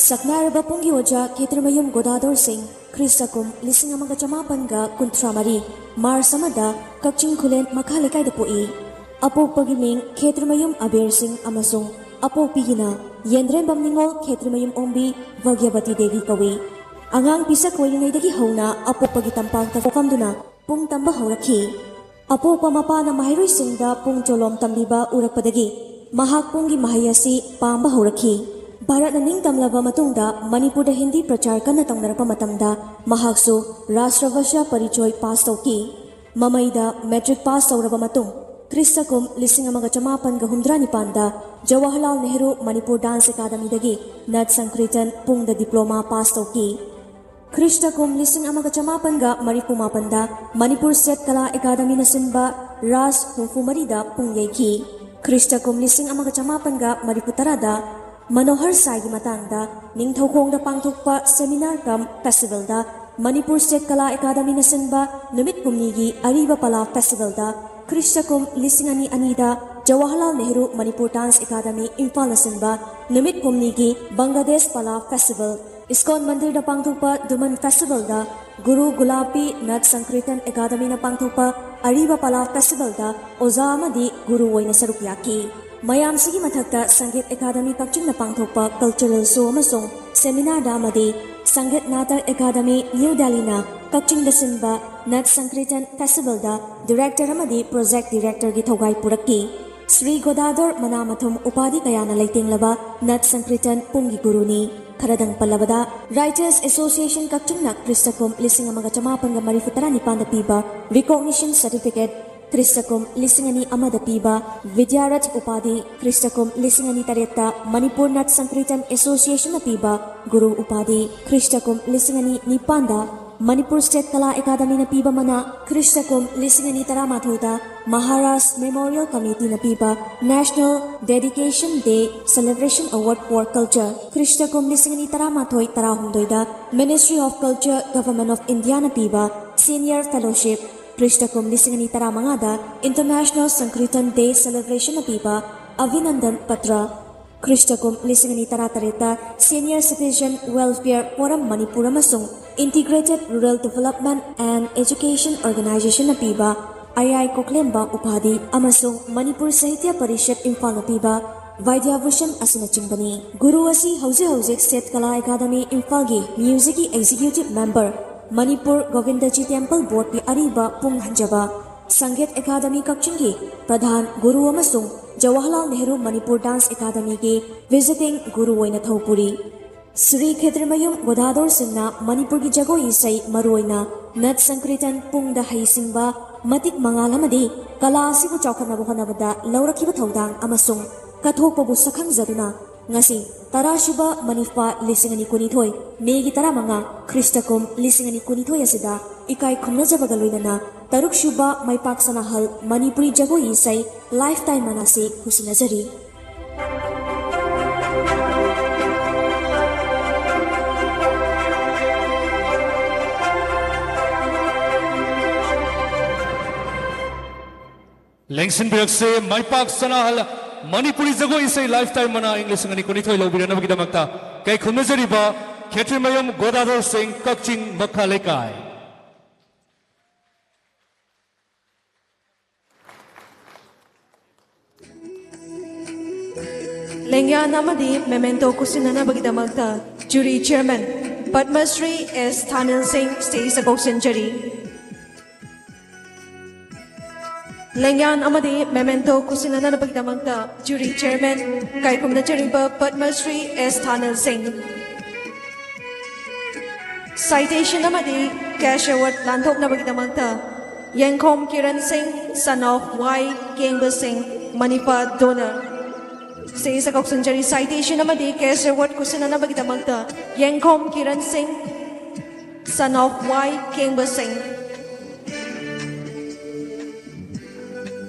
ꯁꯛꯅꯥꯏꯔꯕ ꯄꯨꯡꯒꯤ ꯑꯣꯖꯥ ꯈꯦꯇ꯭ꯔꯃꯌꯨꯝ ꯒꯣꯗꯥꯗꯣꯔ ꯁꯤꯡ, ꯈ꯭ꯔꯤꯁꯇ ꯀꯨꯝ ꯂꯤꯁꯤꯡ ꯑꯃꯒ ꯆꯃꯥꯄꯟꯒ ꯀꯨꯟꯊ꯭ꯔꯥ ꯃꯔꯤ, ꯃꯥꯔꯆ ꯑꯃꯗ ꯀꯛꯆꯤꯡ ꯈꯨꯂꯦꯟ ꯃꯈꯥ ꯂꯩꯀꯥꯏꯗ ꯄꯣꯛꯏ꯫ ꯑꯄꯣꯛꯄꯒꯤ ꯃꯤꯡ ꯈꯦꯇ꯭ꯔꯃꯌꯨꯝ ꯑꯕꯦꯔ ꯁꯤꯡ ꯑꯃꯁꯨꯡ ꯑꯄꯣꯛꯄꯤꯒꯤꯅ ꯌꯦꯟꯗ꯭ꯔꯦꯝꯕꯝ ꯅꯤꯉꯣꯜ ꯈꯦꯇ꯭ꯔꯃꯌꯨꯝ ꯑꯣꯡꯕꯤ ꯚꯒ꯭ꯌꯕꯇꯤ ꯗꯦꯕꯤ ꯀꯧꯏ꯫ ꯑꯉꯥꯡ ꯄꯤꯁꯛ ꯑꯣꯏꯔꯤꯉꯩꯗꯒꯤ ꯍꯧꯅ ꯑꯄꯣꯛꯄꯒꯤ ꯇꯝꯄꯥꯛꯇ ꯄꯣꯛꯐꯝꯗꯨꯅ ꯄꯨꯡ ꯇꯝꯕ ꯍꯧꯔꯛꯈꯤ꯫ ꯑꯄꯣꯛꯄ ꯃꯄꯥꯅ ꯃꯍꯩꯔꯣꯏꯁꯤꯡꯗ ꯄꯨꯡ ꯆꯣꯂꯣꯝ ꯇꯝꯕꯤꯕ ꯎꯔꯛꯄꯗꯒꯤ ꯃꯍꯥꯛ ꯄꯨꯡꯒꯤ ꯃꯍꯩ ꯑꯁꯤ ꯄꯥꯝꯕ ꯍꯧꯔꯛꯈꯤ꯫ ꯚꯥꯔꯠꯅ ꯅꯤꯡꯇꯝꯂꯕ ꯃꯇꯨꯡꯗ ꯃꯅꯤꯄꯨꯔꯗ ꯍꯤꯟꯗꯤ ꯄ꯭ꯔꯆꯥꯔ ꯀꯟꯅ ꯇꯧꯅꯔꯛꯄ ꯃꯇꯝꯗ ꯃꯍꯥꯛꯁꯨ ꯔꯥꯁꯇ꯭ꯔꯚꯥꯁꯥ ꯄꯔꯤꯆꯣꯏ ꯄꯥꯁ ꯇꯧꯈꯤ꯫ ꯃꯃꯩꯗ ꯃꯦꯇ꯭ꯔꯤꯛ ꯄꯥꯁ ꯇꯧꯔꯕ ꯃꯇꯨꯡ, ꯈ꯭ꯔꯤꯁꯇ ꯀꯨꯝ ꯂꯤꯁꯤꯡ ꯑꯃꯒ ꯆꯃꯥꯄꯟꯒ ꯍꯨꯝꯗ꯭ꯔꯥ ꯅꯤꯄꯥꯟꯗ ꯖꯋꯥꯍꯔꯂꯥꯜ ꯅꯦꯍꯔꯨ ꯃꯅꯤꯄꯨꯔ ꯗꯥꯟꯁ ꯑꯦꯀꯥꯗꯃꯤꯗꯒꯤ ꯅꯠ ꯁꯪꯀ꯭ꯔꯤꯇꯟ ꯄꯨꯡꯗ ꯗꯤꯄ꯭ꯂꯣꯃꯥ ꯄꯥꯁ ꯇꯧꯈꯤ꯫ ꯈ꯭ꯔꯤꯁꯇ ꯀꯨꯝ ꯂꯤꯁꯤꯡ ꯑꯃꯒ ꯆꯃꯥꯄꯟꯒ ꯃꯔꯤꯐꯨ ꯃꯥꯄꯟꯗ ꯃꯅꯤꯄꯨꯔ ꯁꯦꯠ ꯀꯂꯥ ꯑꯦꯀꯥꯗꯃꯤꯅ ꯁꯤꯟꯕ ꯔꯥꯁ ꯍꯨꯝꯐꯨ ꯃꯔꯤꯗ ꯄꯨꯡ ꯌꯩꯈꯤ꯫ ꯈ꯭ꯔꯤꯁꯇ ꯀꯨꯝ ꯂꯤꯁꯤꯡ ꯑꯃꯒ ꯆꯃꯥꯄꯟꯒ ꯃꯔꯤꯐꯨ ꯇꯔꯥꯗ ꯃꯅꯣꯍꯔ ꯁꯥꯏꯒꯤ ꯃꯇꯥꯡꯗ ꯅꯤꯡꯊꯧꯈꯣꯡꯗ ꯄꯥꯡꯊꯣꯛꯄ ꯁꯦꯃꯤꯅꯥꯔ ꯀꯝ ꯐꯦꯁꯇꯤꯚꯦꯜꯗ ꯃꯅꯤꯄꯨꯔ ꯁ꯭ꯇꯦꯠ ꯀꯂꯥ ꯑꯦꯀꯥꯗꯃꯤꯅ ꯁꯤꯟꯕ ꯅꯨꯃꯤꯠ ꯍꯨꯝꯅꯤꯒꯤ ꯑꯔꯤꯕ ꯄꯂꯥ ꯐꯦꯁꯇꯤꯚꯦꯜꯗ ꯈ꯭ꯔꯤꯁꯇ ꯀꯨꯝ ꯂꯤꯁꯤꯡ ꯑꯅꯤ ꯑꯅꯤꯗ ꯖꯋꯥꯍꯔꯂꯥꯜ ꯅꯦꯍꯔꯨ ꯃꯅꯤꯄꯨꯔ ꯗꯥꯟꯁ ꯑꯦꯀꯥꯗꯃꯤ ꯏꯝꯐꯥꯜꯅ ꯁꯤꯟꯕ ꯅꯨꯃꯤꯠ ꯍꯨꯝꯅꯤꯒꯤ ꯕꯪꯒ꯭ꯂꯥꯗꯦꯁ ꯄꯂꯥ ꯐꯦꯁꯇꯤꯚꯦꯜ, ꯏꯁꯀꯣꯟ ꯃꯟꯗꯤꯔꯗ ꯄꯥꯡꯊꯣꯛꯄ ꯗꯨꯃꯟ ꯐꯦꯁꯇꯤꯚꯦꯜꯗ ꯒꯨꯔꯨ ꯒꯨꯂꯥꯄꯤ ꯅꯠ ꯁꯪꯀ꯭ꯔꯤꯇꯟ ꯑꯦꯀꯥꯗꯃꯤꯅ ꯄꯥꯡꯊꯣꯛꯄ ꯑꯔꯤꯕ ꯄꯂꯥ ꯐꯦꯁꯇꯤꯚꯦꯜꯗ ꯑꯣꯖꯥ ꯑꯃꯗꯤ ꯒꯨꯔꯨ ꯑꯣꯏꯅ ꯁꯔꯨꯛ ꯌꯥꯈꯤ꯫ ꯃꯌꯥꯝꯁꯤꯒꯤ ꯃꯊꯛꯇ ꯁꯪꯒꯤꯠ ꯑꯦꯀꯥꯗꯃꯤ ꯀꯛꯆꯤꯡꯅ ꯄꯥꯡꯊꯣꯛꯄ ꯀꯜꯆꯔꯦꯜ ꯁꯣ ꯑꯃꯁꯨꯡ ꯁꯦꯃꯤꯅꯥꯔꯗ ꯑꯃꯗꯤ ꯁꯪꯒꯤꯠ ꯅꯥꯇꯛ ꯑꯦꯀꯥꯗꯃꯤ ꯅ꯭ꯌꯨ ꯗꯦꯜꯂꯤꯅ ꯀꯛꯆꯤꯡꯗ ꯁꯤꯟꯕ ꯅꯠ ꯁꯪꯀ꯭ꯔꯤꯇꯟ ꯐꯦꯁꯇꯤꯚꯦꯜꯗ ꯗꯤꯔꯦꯛꯇꯔ ꯑꯃꯗꯤ ꯄ꯭ꯔꯣꯖꯦꯛ ꯗꯤꯔꯦꯛꯇꯔꯒꯤ ꯊꯧꯒꯥꯏ ꯄꯨꯔꯛꯈꯤ꯫ ꯁ꯭ꯔꯤ ꯒꯣꯗꯥꯗꯣꯔ ꯃꯅꯥꯃꯊꯨꯝ ꯎꯄꯥꯙꯤ ꯀꯌꯥꯅ ꯂꯩꯇꯦꯡꯂꯕ ꯅꯠ ꯁꯪꯀ꯭ꯔꯤꯇꯟ ꯄꯨꯡꯒꯤ ꯒꯨꯔꯨꯅꯤ꯫ ꯈꯔꯗꯪ ꯄꯜꯂꯕꯗ, ꯔꯥꯏꯇꯔꯁ ꯑꯦꯁꯣꯁꯤꯌꯦꯁꯟ ꯀꯛꯆꯤꯡꯅ ꯈ꯭ꯔꯤꯁꯇ ꯀꯨꯝ ꯂꯤꯁꯤꯡ ꯑꯃꯒ ꯆꯃꯥꯄꯟꯒ ꯃꯔꯤꯐꯨ ꯇꯔꯥꯅꯤꯄꯥꯟꯗ ꯄꯤꯕ ꯔꯤꯀꯣꯒꯅꯤꯁꯟ ꯁꯔꯇꯤꯐꯤꯀꯦꯠ, ꯈ꯭ꯔꯤꯁꯇ ꯀꯨꯝ ꯂꯤꯁꯤꯡ ꯑꯅꯤ ꯑꯃꯗ ꯄꯤꯕ ꯕꯤꯗ꯭ꯌꯥꯔꯠ ꯎꯄꯥꯙꯤ, ꯈ꯭ꯔꯤꯁꯇ ꯀꯨꯝ ꯂꯤꯁꯤꯡ ꯑꯅꯤ ꯇꯔꯦꯠꯇ ꯃꯅꯤꯄꯨꯔ ꯅꯠ ꯁꯪꯀ꯭ꯔꯤꯇꯟ ꯑꯦꯁꯣꯁꯤꯌꯦꯁꯟꯅ ꯄꯤꯕ ꯒꯨꯔꯨ ꯎꯄꯥꯙꯤ, ꯈ꯭ꯔꯤꯁꯇ ꯀꯨꯝ ꯂꯤꯁꯤꯡ ꯑꯅꯤ ꯅꯤꯄꯥꯟꯗ ꯃꯅꯤꯄꯨꯔ ꯁ꯭ꯇꯦꯠ ꯀꯂꯥ ꯑꯦꯀꯥꯗꯃꯤꯅ ꯄꯤꯕ ꯃꯅꯥ, ꯈ꯭ꯔꯤꯁꯇ ꯀꯨꯝ ꯂꯤꯁꯤꯡ ꯑꯅꯤ ꯇꯔꯥꯃꯥꯊꯣꯏꯗ ꯃꯍꯥꯔꯥꯖ ꯃꯦꯃꯣꯔꯤꯌꯦꯜ ꯀꯃꯤꯇꯤꯅ ꯄꯤꯕ National Dedication Day Celebration Award for Culture, Christ ꯀꯨꯝ ꯂꯤꯁꯤꯡ ꯑꯅꯤ ꯇꯔꯥꯃꯥꯊꯣꯏ ꯇꯔꯥꯍꯨꯝꯗꯣꯏꯗ Ministry of Culture, Government of Indiaꯅ ꯄꯤꯕ Senior Fellowship, ꯈ꯭ꯔꯤꯁꯇ ꯀꯨꯝ ꯂꯤꯁꯤꯡ ꯑꯅꯤ ꯇꯔꯥꯃꯉꯥꯗ International Sankirtan Day Celebrationꯅ ꯄꯤꯕ ꯑꯚꯤꯅꯟꯗꯟ ꯄꯇ꯭ꯔ, ꯈ꯭ꯔꯤꯁꯇ ꯀꯨꯝ ꯂꯤꯁꯤꯡ ꯑꯅꯤ ꯇꯔꯥꯇꯔꯦꯠꯇ Senior Citizen Welfare Forum Manipur ꯑꯃꯁꯨꯡ Integrated Rural Development and Education Organizationꯅ ꯄꯤꯕ ꯑꯌꯥꯏ ꯀꯣꯛꯂꯦꯝꯕ ꯎꯄꯥꯙꯤ ꯑꯃꯁꯨꯡ ꯃꯅꯤꯄꯨꯔ ꯁꯥꯍꯤꯇ꯭ꯌ ꯄꯔꯤꯁꯠ ꯏꯝꯐꯥꯜꯅ ꯄꯤꯕ ꯚꯥꯏꯗ꯭ꯌꯥꯚꯨꯁꯟ ꯑꯁꯤꯅꯆꯤꯡꯕꯅꯤ꯫ ꯒꯨꯔꯨ ꯑꯁꯤ ꯍꯧꯖꯤꯛ ꯍꯧꯖꯤꯛ ꯁ꯭ꯇꯦꯠ ꯀꯂꯥ ꯑꯦꯀꯥꯗꯃꯤ ꯏꯝꯐꯥꯜꯒꯤ ꯃ꯭ꯌꯨꯖꯤꯛꯀꯤ executive member, Manipur Govindaji temple ꯕꯣꯔꯗꯀꯤ ꯑꯔꯤꯕ ꯄꯨꯡ ꯍꯟꯖꯕ, ꯁꯪꯒꯤꯠ ꯑꯦꯀꯥꯗꯃꯤ ꯀꯛꯆꯤꯡꯒꯤ ꯄ꯭ꯔꯙꯥꯟ ꯒꯨꯔꯨ ꯑꯃꯁꯨꯡ ꯖꯋꯥꯍꯔꯂꯥꯜ ꯅꯦꯍꯔꯨ ꯃꯅꯤꯄꯨꯔ ꯗꯥꯟꯁ ꯑꯦꯀꯥꯗꯃꯤꯒꯤ ꯚꯤꯖꯤꯇꯤꯡ ꯒꯨꯔꯨ ꯑꯣꯏꯅ ꯊꯧ ꯄꯨꯔꯤ꯫ ꯁ꯭ꯔꯤ ꯈꯦꯇ꯭ꯔꯤꯃꯌꯨꯝ ꯒꯣꯗꯥꯗꯣꯔ ꯁꯤꯡꯅ ꯃꯅꯤꯄꯨꯔꯒꯤ ꯖꯒꯣꯏ ꯏꯁꯩ, ꯃꯔꯨꯑꯣꯏꯅ ꯅꯠ ꯁꯪꯀ꯭ꯔꯤꯇꯟ ꯄꯨꯡꯗ ꯍꯩꯁꯤꯡꯕ, ꯃꯇꯤꯛ ꯃꯉꯥꯜ ꯑꯃꯗꯤ ꯀꯂꯥ ꯑꯁꯤꯕꯨ ꯆꯥꯎꯈꯠꯅꯕ ꯍꯣꯠꯅꯕꯗ ꯂꯧꯔꯛꯈꯤꯕ ꯊꯧꯗꯥꯡ ꯑꯃꯁꯨꯡ ꯀꯠꯊꯣꯛꯄꯕꯨ ꯁꯛꯈꯪꯖꯗꯨꯅ, ꯉꯁꯤ ꯇꯔꯥꯁꯨꯕ ꯃꯅꯤꯐꯥ ꯂꯤꯁꯤꯡ ꯑꯅꯤ ꯀꯨꯟꯅꯤꯊꯣꯏ, ꯃꯦꯒꯤ ꯇꯔꯥꯃꯉꯥ, ꯈ꯭ꯔꯤꯁꯇ ꯀꯨꯝ ꯂꯤꯁꯤꯡ ꯑꯅꯤ ꯀꯨꯟꯅꯤꯊꯣꯏ ꯑꯁꯤꯗ ꯏꯀꯥꯏ ꯈꯨꯝꯅꯖꯕꯒ ꯂꯣꯏꯅꯅ ꯇꯔꯨꯛꯁꯨꯕ ꯃꯥꯏꯄꯥꯛ ꯁꯅꯥꯍꯜ ꯃꯅꯤꯄꯨꯔꯤ ꯖꯒꯣꯏ ꯏꯁꯩ ꯂꯥꯏꯐ ꯇꯥꯏꯝ ꯃꯅꯥꯁꯤ ꯈꯨꯠꯁꯤꯟꯅꯖꯔꯤ꯫ ꯂꯦꯡꯁꯤꯟꯕꯤꯔꯛꯁꯦ, ꯃꯥꯏꯄꯥꯛ ꯁꯅꯥꯍꯜ ꯃꯅꯤꯄꯨꯔꯤ ꯖꯒꯣꯏ ꯏꯁꯩ ꯂꯥꯏꯐ ꯇꯥꯏꯝ ꯃꯅꯥ ꯏꯪ ꯂꯤꯁꯤꯡ ꯑꯅꯤ ꯀꯨꯟꯅꯤꯊꯣꯏ ꯂꯧꯕꯤꯔꯅꯕꯒꯤꯗꯃꯛꯇ ꯀꯩꯈꯨꯝꯅꯖꯔꯤꯕ ꯈꯦꯇ꯭ꯔꯤꯃꯌꯨꯝ ꯒꯣꯗꯥꯗꯣꯔ ꯁꯤꯡ, ꯀꯛꯆꯤꯡ ꯃꯈꯥ ꯂꯩꯀꯥꯏ꯫ ꯂꯦꯡꯌꯥꯟ ꯑꯃꯗꯤ ꯃꯦꯃꯦꯟꯇꯣ ꯈꯨꯠꯁꯤꯟꯅꯅꯕꯒꯤꯗꯃꯛꯇ ꯖꯨꯔꯤ ꯆꯤꯌꯔꯃꯦꯟ ꯄꯗꯃꯁ꯭ꯔꯤ ꯑꯦꯁ ꯊꯥꯅꯤꯜ ꯁꯤꯡ ꯁ꯭ꯇꯦꯖꯇ ꯀꯧꯁꯤꯟꯖꯔꯤ꯫ ꯂꯦꯡꯌꯥꯟ ꯑꯃꯗꯤ ꯃꯦꯃꯦꯟꯇꯣ ꯈꯨꯠꯁꯤꯟꯅꯅꯕꯒꯤꯗꯃꯛꯇ ꯖꯨꯔꯤ ꯆꯤꯌꯔꯃꯦꯟ ꯀꯥꯏꯈꯨꯝꯅꯖꯔꯤꯕ ꯄꯗꯃꯁ꯭ꯔꯤ ꯑꯦꯁ ꯊꯥꯅꯤꯜ ꯁꯤꯡ꯫ ꯁꯥꯏꯇꯦꯁꯟ ꯑꯃꯗꯤ ꯀꯦꯁ ꯑꯦꯋꯥꯔꯗ ꯂꯥꯟꯊꯣꯛꯅꯕꯒꯤꯗꯃꯛꯇ ꯌꯦꯡꯈꯣꯝ ꯀꯤꯔꯟ ꯁꯤꯡ, son of ꯋꯥꯏ ꯀꯦꯡꯕ ꯁꯤꯡ, ꯃꯅꯤꯄꯥ ꯗꯣꯅꯔ꯫ ꯁ꯭ꯇꯦꯖꯇ ꯀꯧꯁꯤꯟꯖꯔꯤ꯫ ꯁꯥꯏꯇꯦꯁꯟ ꯑꯃꯗꯤ ꯀꯦꯁ ꯑꯦꯋꯥꯔꯗ ꯈꯨꯠꯁꯤꯟꯅꯅꯕꯒꯤꯗꯃꯛꯇ ꯌꯦꯡꯈꯣꯝ ꯀꯤꯔꯟ ꯁꯤꯡ, son of ꯋꯥꯏ ꯀꯦꯡꯕ ꯁꯤꯡ꯫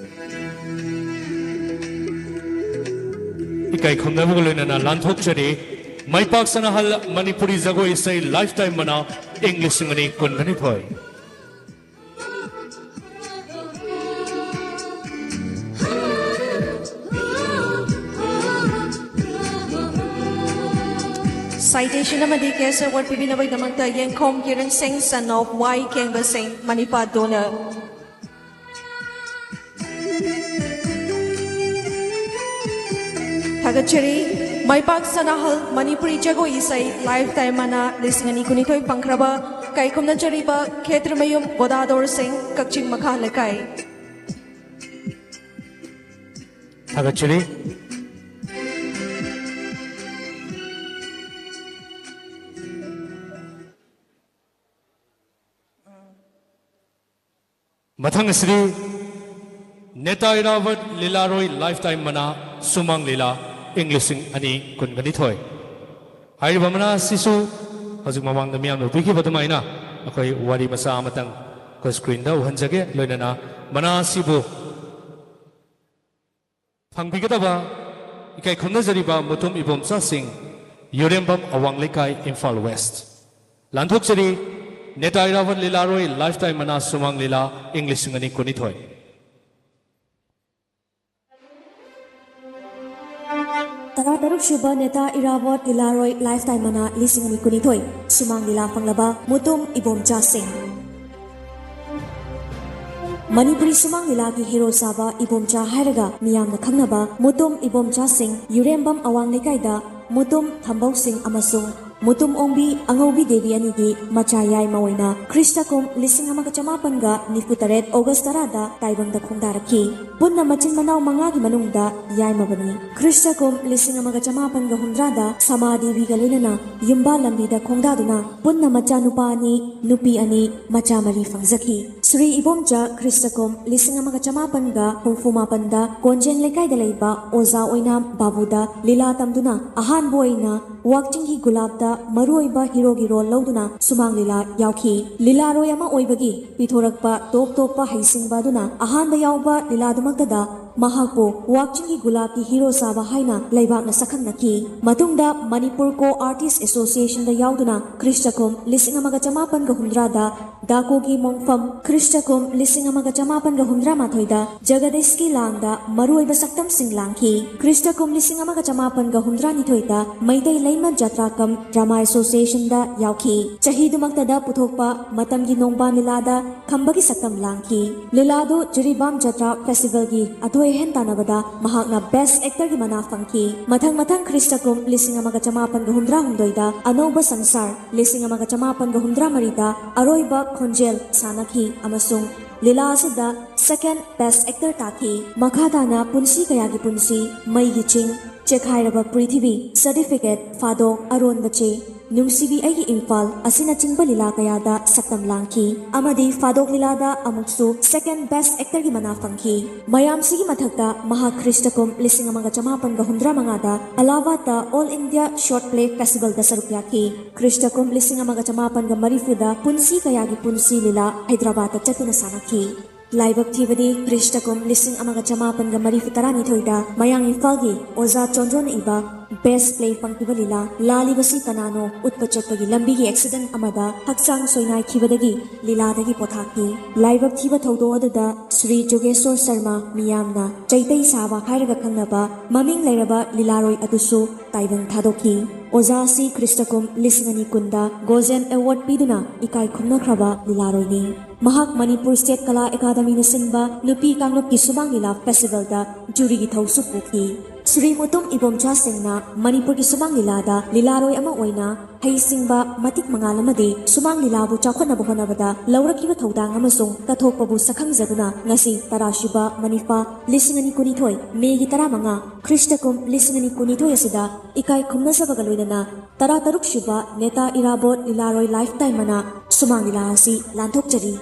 ꯏꯀꯥꯏ ꯈꯨꯝꯅꯕꯒ ꯂꯣꯏꯅꯅ ꯂꯥꯟꯊꯣꯛꯆꯔꯤ꯫ ꯃꯥꯏꯄꯥꯛ ꯁꯅꯥꯍꯜ ꯃꯅꯤꯄꯨꯔꯤ ꯖꯒꯣꯏ ꯏꯁꯩ ꯂꯥꯏꯐ ꯇꯥꯏꯝ ꯃꯅꯥ ꯏꯪ ꯂꯤꯁꯤꯡ ꯑꯅꯤ ꯀꯨꯟꯒꯅꯤꯊꯣꯏ꯫ ꯁꯥꯏꯇꯦꯁꯟ ꯑꯃꯗꯤ ꯀꯦꯁ ꯑꯦꯋꯥꯔꯗ ꯄꯤꯕꯤꯅꯕꯒꯤꯗꯃꯛꯇ ꯌꯦꯡꯈꯣꯝ ꯀꯤꯔꯟ ꯁꯤꯡ, son of ꯋꯥꯏ ꯀꯦꯡꯕ ꯁꯤꯡ, ꯃꯅꯤꯄꯥ ꯗꯣꯅꯔ꯫ ꯊꯥꯒꯠꯆꯔꯤ꯫ ꯃꯥꯏꯄꯥꯛ ꯁꯅꯥꯍꯜ ꯃꯅꯤꯄꯨꯔꯤ ꯖꯒꯣꯏ ꯏꯁꯩ ꯂꯥꯏꯐ ꯇꯥꯏꯝ ꯃꯅꯥ ꯂꯤꯁꯤꯡ ꯑꯅꯤ ꯀꯨꯟꯅꯤꯊꯣꯏ ꯐꯪꯈ꯭ꯔꯕ ꯀꯥꯏꯈꯨꯝꯅꯖꯔꯤꯕ ꯈꯦꯇ꯭ꯔꯤꯃꯌꯨꯝ ꯒꯣꯗꯥꯗꯣꯔ ꯁꯤꯡ, ꯀꯛꯆꯤꯡ ꯃꯈꯥ ꯂꯩꯀꯥꯏ꯫ ꯊꯥꯒꯠꯆꯔꯤ꯫ ꯃꯊꯪ ꯑꯁꯤꯗꯤ ꯅꯦꯇꯥ ꯏꯔꯥꯕꯠ ꯂꯤꯂꯥꯔꯣꯏ ꯂꯥꯏꯐ ꯇꯥꯏꯝ ꯃꯅꯥ ꯁꯨꯃꯥꯡ ꯂꯤꯂꯥ ꯏꯪ ꯂꯤꯁꯤꯡ ꯑꯅꯤ ꯀꯨꯟꯒꯅꯤꯊꯣꯏ꯫ ꯍꯥꯏꯔꯤꯕ ꯃꯅꯥ ꯑꯁꯤꯁꯨ ꯍꯧꯖꯤꯛ ꯃꯃꯥꯡꯗ ꯃꯤꯌꯥꯝꯅ ꯎꯕꯤꯈꯤꯕ ꯑꯗꯨꯃꯥꯏꯅ ꯑꯩꯈꯣꯏ ꯋꯥꯔꯤ ꯃꯆꯥ ꯑꯃꯇꯪ ꯑꯩꯈꯣꯏ ꯁ꯭ꯀ꯭ꯔꯤꯟꯗ ꯎꯍꯟꯖꯒꯦ꯫ ꯂꯣꯏꯅꯅ ꯃꯅꯥ ꯑꯁꯤꯕꯨ ꯐꯪꯕꯤꯒꯗꯕ ꯏꯀꯥꯏ ꯈꯨꯝꯅꯖꯔꯤꯕ ꯃꯨꯇꯨꯝ ꯏꯕꯣꯝꯆꯥꯁꯤꯡ, ꯌꯨꯔꯦꯝꯕꯝ ꯑꯋꯥꯡ ꯂꯩꯀꯥꯏ, ꯏꯝꯐꯥꯜ ꯋꯦꯁ꯭ꯠ꯫ ꯂꯥꯟꯊꯣꯛꯆꯔꯤ, ꯅꯦꯇꯥ ꯏꯔꯥꯕꯠ ꯂꯤꯂꯥꯔꯣꯏ ꯂꯥꯏꯐ ꯇꯥꯏꯝ ꯃꯅꯥ ꯁꯨꯃꯥꯡ ꯂꯤꯂꯥ ꯏꯪ ꯂꯤꯁꯤꯡ ꯑꯅꯤ ꯀꯨꯟꯅꯤꯊꯣꯏ꯫ ꯇꯔꯥꯇꯔꯨꯛ ꯁꯨꯕ ꯅꯦꯇꯥ ꯏꯔꯥꯕꯣꯠ ꯂꯤꯂꯥꯔꯣꯏ ꯂꯥꯏꯐ ꯇꯥꯏꯝ ꯃꯅꯥ ꯂꯤꯁꯤꯡ ꯑꯅꯤ ꯀꯨꯟꯅꯤꯊꯣꯏ ꯁꯨꯃꯥꯡ ꯂꯤꯂꯥ ꯐꯪꯂꯕ ꯃꯨꯇꯨꯝ ꯏꯕꯣꯝꯆꯥ ꯁꯤꯡ꯫ ꯃꯅꯤꯄꯨꯔꯤ ꯁꯨꯃꯥꯡ ꯂꯤꯂꯥꯒꯤ ꯍꯦꯔꯣ ꯁꯥꯕ ꯏꯕꯣꯝꯆꯥ ꯍꯥꯏꯔꯒ ꯃꯤꯌꯥꯝꯅ ꯈꯪꯅꯕ ꯃꯨꯇꯨꯝ ꯏꯕꯣꯝꯆꯥ ꯁꯤꯡ, ꯌꯨꯔꯦꯝꯕꯝ ꯑꯋꯥꯡ ꯂꯩꯀꯥꯏꯗ ꯃꯨꯇꯨꯝ ꯊꯝꯕꯧ ꯁꯤꯡ ꯑꯃꯁꯨꯡ ꯃꯨꯇꯨꯝ ꯑꯣꯡꯕꯤ ꯑꯉꯧꯕꯤ ꯗꯦꯕꯤ ꯑꯅꯤꯒꯤ ꯃꯆꯥ ꯌꯥꯏꯃ ꯑꯣꯏꯅ ꯈ꯭ꯔꯤꯁꯇ ꯀꯨꯝ ꯂꯤꯁꯤꯡ ꯑꯃꯒ ꯆꯃꯥꯄꯟꯒ ꯅꯤꯐꯨ ꯇꯔꯦꯠ ꯑꯣꯒꯁ ꯇꯔꯥꯗ ꯇꯥꯏꯕꯪꯗ ꯈꯣꯡꯗꯥꯔꯛꯈꯤ꯫ ꯄꯨꯟꯅ ꯃꯆꯤꯟ ꯃꯅꯥꯎ ꯃꯉꯥꯒꯤ ꯃꯅꯨꯡꯗ ꯌꯥꯏꯃꯕꯅꯤ꯫ ꯈ꯭ꯔꯤꯁꯇ ꯀꯨꯝ ꯂꯤꯁꯤꯡ ꯑꯃꯒ ꯆꯃꯥꯄꯟꯒ ꯍꯨꯝꯗ꯭ꯔꯥꯗ ꯁꯃꯥ ꯗꯦꯕꯤꯒ ꯂꯣꯏꯅꯅ ꯌꯨꯝꯕꯥꯜ ꯂꯝꯕꯤꯗ ꯈꯣꯡꯗꯥꯗꯨꯅ ꯄꯨꯟꯅ ꯃꯆꯥ ꯅꯨꯄꯥ ꯑꯅꯤ, ꯅꯨꯄꯤ ꯑꯅꯤ, ꯃꯆꯥ ꯃꯔꯤ ꯐꯪꯖꯈꯤ꯫ ꯁ꯭ꯔꯤ ꯏꯕꯣꯝꯆꯥ ꯈ꯭ꯔꯤꯁꯇ ꯀꯨꯝ ꯂꯤꯁꯤꯡ ꯑꯃꯒ ꯆꯃꯥꯄꯟꯒ ꯍꯨꯝꯐꯨ ꯃꯥꯄꯟꯗ ꯀꯣꯟꯖꯦꯡ ꯂꯩꯀꯥꯏꯗ ꯂꯩꯕ ꯑꯣꯖꯥ ꯑꯣꯏꯅ ꯕꯥꯕꯨꯗ ꯂꯤꯂꯥ ꯇꯝꯗꯨꯅ ꯑꯍꯥꯟꯕ ꯑꯣꯏꯅ ꯋꯥꯛꯆꯤꯡꯒꯤ ꯒꯨꯂꯥꯞꯇ ꯃꯔꯨꯑꯣꯏꯕ ꯍꯤꯔꯣꯒꯤ ꯔꯣꯜ ꯂꯧꯗꯨꯅ ꯁꯨꯃꯥꯡ ꯂꯤꯂꯥ ꯌꯥꯎꯈꯤ꯫ ꯂꯤꯂꯥꯔꯣꯏ ꯑꯃ ꯑꯣꯏꯕꯒꯤ ꯄꯤꯊꯣꯔꯛꯄ ꯇꯣꯞ ꯇꯣꯞꯄ ꯍꯩꯁꯤꯡꯕ ꯑꯗꯨꯅ ꯑꯍꯥꯟꯕ ꯌꯥꯎꯕ ꯂꯤꯂꯥꯗꯨꯃꯛꯇꯗ ꯃꯍꯥꯛꯄꯨ ꯋꯥꯛꯆꯤꯡꯒꯤ ꯒꯨꯂꯥꯞꯀꯤ ꯍꯤꯔꯣ ꯁꯥꯕ ꯍꯥꯏꯅ ꯂꯩꯕꯥꯛꯅ ꯁꯛꯈꯪꯅꯈꯤ꯫ ꯃꯇꯨꯡꯗ ꯃꯅꯤꯄꯨꯔ ꯀꯣ ꯑꯥꯔꯇꯤꯁ ꯑꯦꯁꯣꯁꯤꯌꯦꯁꯟꯗ ꯌꯥꯎꯗꯨꯅ ꯈ꯭ꯔꯤꯁꯇ ꯀꯨꯝ ꯂꯤꯁꯤꯡ ꯑꯃꯒ ꯆꯃꯥꯄꯟꯒ ꯍꯨꯝꯗ꯭ꯔꯥꯗ ꯗꯥꯀꯣꯒꯤ ꯃꯣꯡꯐꯝ ꯈ꯭ꯔꯤꯁꯇ ꯀꯨꯝ ꯂꯤꯁꯤꯡ ꯑꯃꯒ ꯆꯃꯥꯄꯟꯒ ꯍꯨꯝꯗ꯭ꯔꯥ ꯃꯥꯊꯣꯏꯗ ꯖꯒꯗꯤꯁꯀꯤ ꯂꯥꯡꯗ ꯃꯔꯨꯑꯣꯏꯕ ꯁꯛꯇꯝꯁꯤꯡ ꯂꯥꯡꯈꯤ꯫ ꯈ꯭ꯔꯤꯁꯇ ꯀꯨꯝ ꯂꯤꯁꯤꯡ ꯑꯃꯒ ꯆꯃꯥꯄꯟꯒ ꯍꯨꯝꯗ꯭ꯔꯥ ꯅꯤꯊꯣꯏꯗ ꯃꯩꯇꯩ ꯂꯩꯃ ꯖꯇ꯭ꯔꯥ ꯀꯝ ꯗ꯭ꯔꯃꯥ ꯑꯦꯁꯣꯁꯤꯌꯦꯁꯟꯗ ꯌꯥꯎꯈꯤ꯫ ꯆꯍꯤꯗꯨꯃꯛꯇꯗ ꯄꯨꯊꯣꯛꯄ ꯃꯇꯝꯒꯤ ꯅꯣꯡꯕꯥꯟ ꯂꯤꯂꯥꯗ ꯈꯝꯕꯒꯤ ꯁꯛꯇꯝ ꯂꯥꯡꯈꯤ꯫ ꯂꯤꯂꯥꯗꯨ ꯖꯤꯔꯤꯕꯥꯝ ꯖꯇ꯭ꯔꯥ ꯐꯦꯁꯇꯤꯚꯦꯜꯒꯤ ꯑꯊꯣꯏ ꯑꯍꯦꯟ ꯇꯥꯟꯅꯕꯗ ꯃꯍꯥꯛꯅ ꯕꯦꯁ ꯑꯦꯛꯇꯔꯒꯤ ꯃꯅꯥ ꯐꯪꯈꯤ꯫ ꯃꯊꯪ ꯃꯊꯪ ꯈ꯭ꯔꯤꯁꯇ ꯀꯨꯝ ꯂꯤꯁꯤꯡ ꯑꯃꯒ ꯆꯃꯥꯄꯟꯒ ꯍꯨꯝꯗ꯭ꯔꯥ ꯍꯨꯝꯗꯣꯏꯗ ꯑꯅꯧꯕ ꯁꯪꯁꯥꯔ, ꯂꯤꯁꯤꯡ ꯑꯃꯒ ꯆꯃꯥꯄꯟꯒ ꯍꯨꯝꯗ꯭ꯔꯥ ꯃꯔꯤꯗ ꯑꯔꯣꯏꯕ ꯈꯣꯟꯖꯦꯜ ꯁꯥꯟꯅꯈꯤ ꯑꯃꯁꯨꯡ ꯂꯤꯂꯥ ꯑꯁꯤꯗ ꯁꯦꯀꯦꯟ ꯕꯦꯁ ꯑꯦꯛꯇꯔ ꯇꯥꯈꯤ꯫ ꯃꯈꯥ ꯇꯥꯅ ꯄꯨꯟꯁꯤ ꯀꯌꯥꯒꯤ ꯄꯨꯟꯁꯤ, ꯃꯩꯒꯤ ꯆꯤꯡ, ꯆꯦꯈꯥꯏꯔꯕ ꯄ꯭ꯔꯤꯊꯤꯕꯤ, ꯁꯔꯇꯤꯐꯤꯀꯦꯠ, ꯐꯥꯗꯣꯛ, ꯑꯔꯣꯟꯕ ꯆꯦ, ꯅꯨꯡꯁꯤꯕꯤ ꯑꯩꯒꯤ ꯏꯝꯐꯥꯜ ꯑꯁꯤꯅꯆꯤꯡꯕ ꯂꯤꯂꯥ ꯀꯌꯥꯗ ꯁꯛꯇꯝ ꯂꯥꯡꯈꯤ ꯑꯃꯗꯤ ꯐꯥꯗꯣꯛ ꯂꯤꯂꯥꯗ ꯑꯃꯨꯛꯁꯨ ꯁꯦꯀꯦꯟ ꯕꯦꯁ ꯑꯦꯛꯇꯔꯒꯤ ꯃꯅꯥ ꯐꯪꯈꯤ꯫ ꯃꯌꯥꯝꯁꯤꯒꯤ ꯃꯊꯛꯇ ꯃꯍꯥꯛ ꯈ꯭ꯔꯤꯁꯇ ꯀꯨꯝ ꯂꯤꯁꯤꯡ ꯑꯃꯒ ꯆꯃꯥꯄꯟꯒ ꯍꯨꯝꯗ꯭ꯔꯥ ꯃꯉꯥꯗ ꯑꯂꯥꯍꯥꯕꯥꯗꯇ ꯑꯣꯜ ꯏꯟꯗꯤꯌꯥ ꯁꯣꯔꯠ ꯄ꯭ꯂꯦ ꯐꯦꯁꯇꯤꯚꯦꯜꯗ ꯁꯔꯨꯛ ꯌꯥꯈꯤ꯫ ꯈ꯭ꯔꯤꯁꯇ ꯀꯨꯝ ꯂꯤꯁꯤꯡ ꯑꯃꯒ ꯆꯃꯥꯄꯟꯒ ꯃꯔꯤꯐꯨꯗ ꯄꯨꯟꯁꯤ ꯀꯌꯥꯒꯤ ꯄꯨꯟꯁꯤ ꯂꯤꯂꯥ ꯍꯩꯗ꯭ꯔꯕꯥꯗꯇ ꯆꯠꯇꯨꯅ ꯁꯥꯟꯅꯈꯤ꯫ ꯂꯥꯏꯕꯛ ꯊꯤꯕꯗꯤ ꯈ꯭ꯔꯤꯁꯇ ꯀꯨꯝ ꯂꯤꯁꯤꯡ ꯑꯃꯒ ꯆꯃꯥꯄꯟꯒ ꯃꯔꯤꯐꯨ ꯇꯔꯥꯅꯤꯊꯣꯏꯗ ꯃꯌꯥꯡ ꯏꯝꯐꯥꯜꯒꯤ ꯑꯣꯖꯥ ꯆꯣꯟꯗ꯭ꯔꯣꯅ ꯏꯕ ꯕꯦꯁ ꯄ꯭ꯂꯦ ꯐꯪꯈꯤꯕ ꯂꯤꯂꯥ ꯂꯥꯂꯤꯕꯁꯤ ꯀꯅꯥꯅꯣ ꯎꯠꯄ ꯆꯠꯄꯒꯤ ꯂꯝꯕꯤꯒꯤ ꯑꯦꯛꯁꯤꯗꯦꯟ ꯑꯃꯗ ꯍꯛꯆꯥꯡ ꯁꯣꯏꯅꯥꯏꯈꯤꯕꯗꯒꯤ ꯂꯤꯂꯥꯗꯒꯤ ꯄꯣꯊꯥꯈꯤ꯫ ꯂꯥꯏꯕꯛ ꯊꯤꯕ ꯊꯧꯗꯣꯛ ꯑꯗꯨꯗ ꯁ꯭ꯔꯤ ꯖꯣꯒꯦꯁꯣꯔ ꯁꯔꯃ, ꯃꯤꯌꯥꯝꯅ ꯆꯩꯇꯩ ꯁꯥꯕ ꯍꯥꯏꯔꯒ ꯈꯪꯅꯕ ꯃꯃꯤꯡ ꯂꯩꯔꯕ ꯂꯤꯂꯥꯔꯣꯏ ꯑꯗꯨꯁꯨ ꯇꯥꯏꯕꯪ ꯊꯥꯗꯣꯛꯈꯤ꯫ ꯑꯣꯖꯥ ꯑꯁꯤ ꯈ꯭ꯔꯤꯁꯇ ꯀꯨꯝ ꯂꯤꯁꯤꯡ ꯑꯅꯤ ꯀꯨꯟꯗ ꯒꯣꯜꯗꯦꯟ ꯑꯦꯋꯥꯔꯗ ꯄꯤꯗꯨꯅ ꯏꯀꯥꯏ ꯈꯨꯝꯅꯈ꯭ꯔꯕ ꯂꯤꯂꯥꯔꯣꯏꯅꯤ꯫ ꯃꯍꯥꯛ ꯃꯅꯤꯄꯨꯔ ꯁ꯭ꯇꯦꯠ ꯀꯂꯥ ꯑꯦꯀꯥꯗꯃꯤꯅ ꯁꯤꯟꯕ ꯅꯨꯄꯤ ꯀꯥꯡꯂꯨꯞꯀꯤ ꯁꯨꯃꯥꯡ ꯂꯤꯂꯥ ꯐꯦꯁꯇꯤꯚꯦꯜꯗ ꯖꯨꯔꯤꯒꯤ ꯊꯧꯁꯨ ꯄꯨꯈꯤ꯫ ꯁ꯭ꯔꯤ ꯃꯨꯇꯨꯝ ꯏꯕꯣꯝꯆꯥ ꯁꯤꯡꯅ ꯃꯅꯤꯄꯨꯔꯒꯤ ꯁꯨꯃꯥꯡ ꯂꯤꯂꯥꯗ ꯂꯤꯂꯥꯔꯣꯏ ꯑꯃ ꯑꯣꯏꯅ ꯍꯩꯁꯤꯡꯕ, ꯃꯇꯤꯛ ꯃꯉꯥꯜ ꯑꯃꯗꯤ ꯁꯨꯃꯥꯡ ꯂꯤꯂꯥꯕꯨ ꯆꯥꯎꯈꯠꯅꯕ ꯍꯣꯠꯅꯕꯗ ꯂꯧꯔꯛꯈꯤꯕ ꯊꯧꯗꯥꯡ ꯑꯃꯁꯨꯡ ꯀꯠꯊꯣꯛꯄꯕꯨ ꯁꯛꯈꯪꯖꯗꯨꯅ ꯉꯁꯤ ꯇꯔꯥꯁꯨꯕ ꯃꯅꯤꯐꯥ ꯂꯤꯁꯤꯡ ꯑꯅꯤ ꯀꯨꯟꯅꯤꯊꯣꯏ ꯃꯦꯒꯤ ꯇꯔꯥꯃꯉꯥ, ꯈ꯭ꯔꯤꯁꯇ ꯀꯨꯝ ꯂꯤꯁꯤꯡ ꯑꯅꯤ ꯀꯨꯟꯅꯤꯊꯣꯏ ꯑꯁꯤꯗ ꯏꯀꯥꯏ ꯈꯨꯝꯅꯖꯕꯒ ꯂꯣꯏꯅꯅ ꯇꯔꯥꯇꯔꯨꯛ ꯁꯨꯕ ꯅꯦꯇꯥ ꯏꯔꯥꯕꯣꯠ ꯂꯤꯂꯥꯔꯣꯏ ꯂꯥꯏꯐ ꯇꯥꯏꯝ ꯃꯅꯥ ꯁꯨꯃꯥꯡ ꯂꯤꯂꯥ ꯑꯁꯤ ꯂꯥꯟꯊꯣꯛꯆꯔꯤ꯫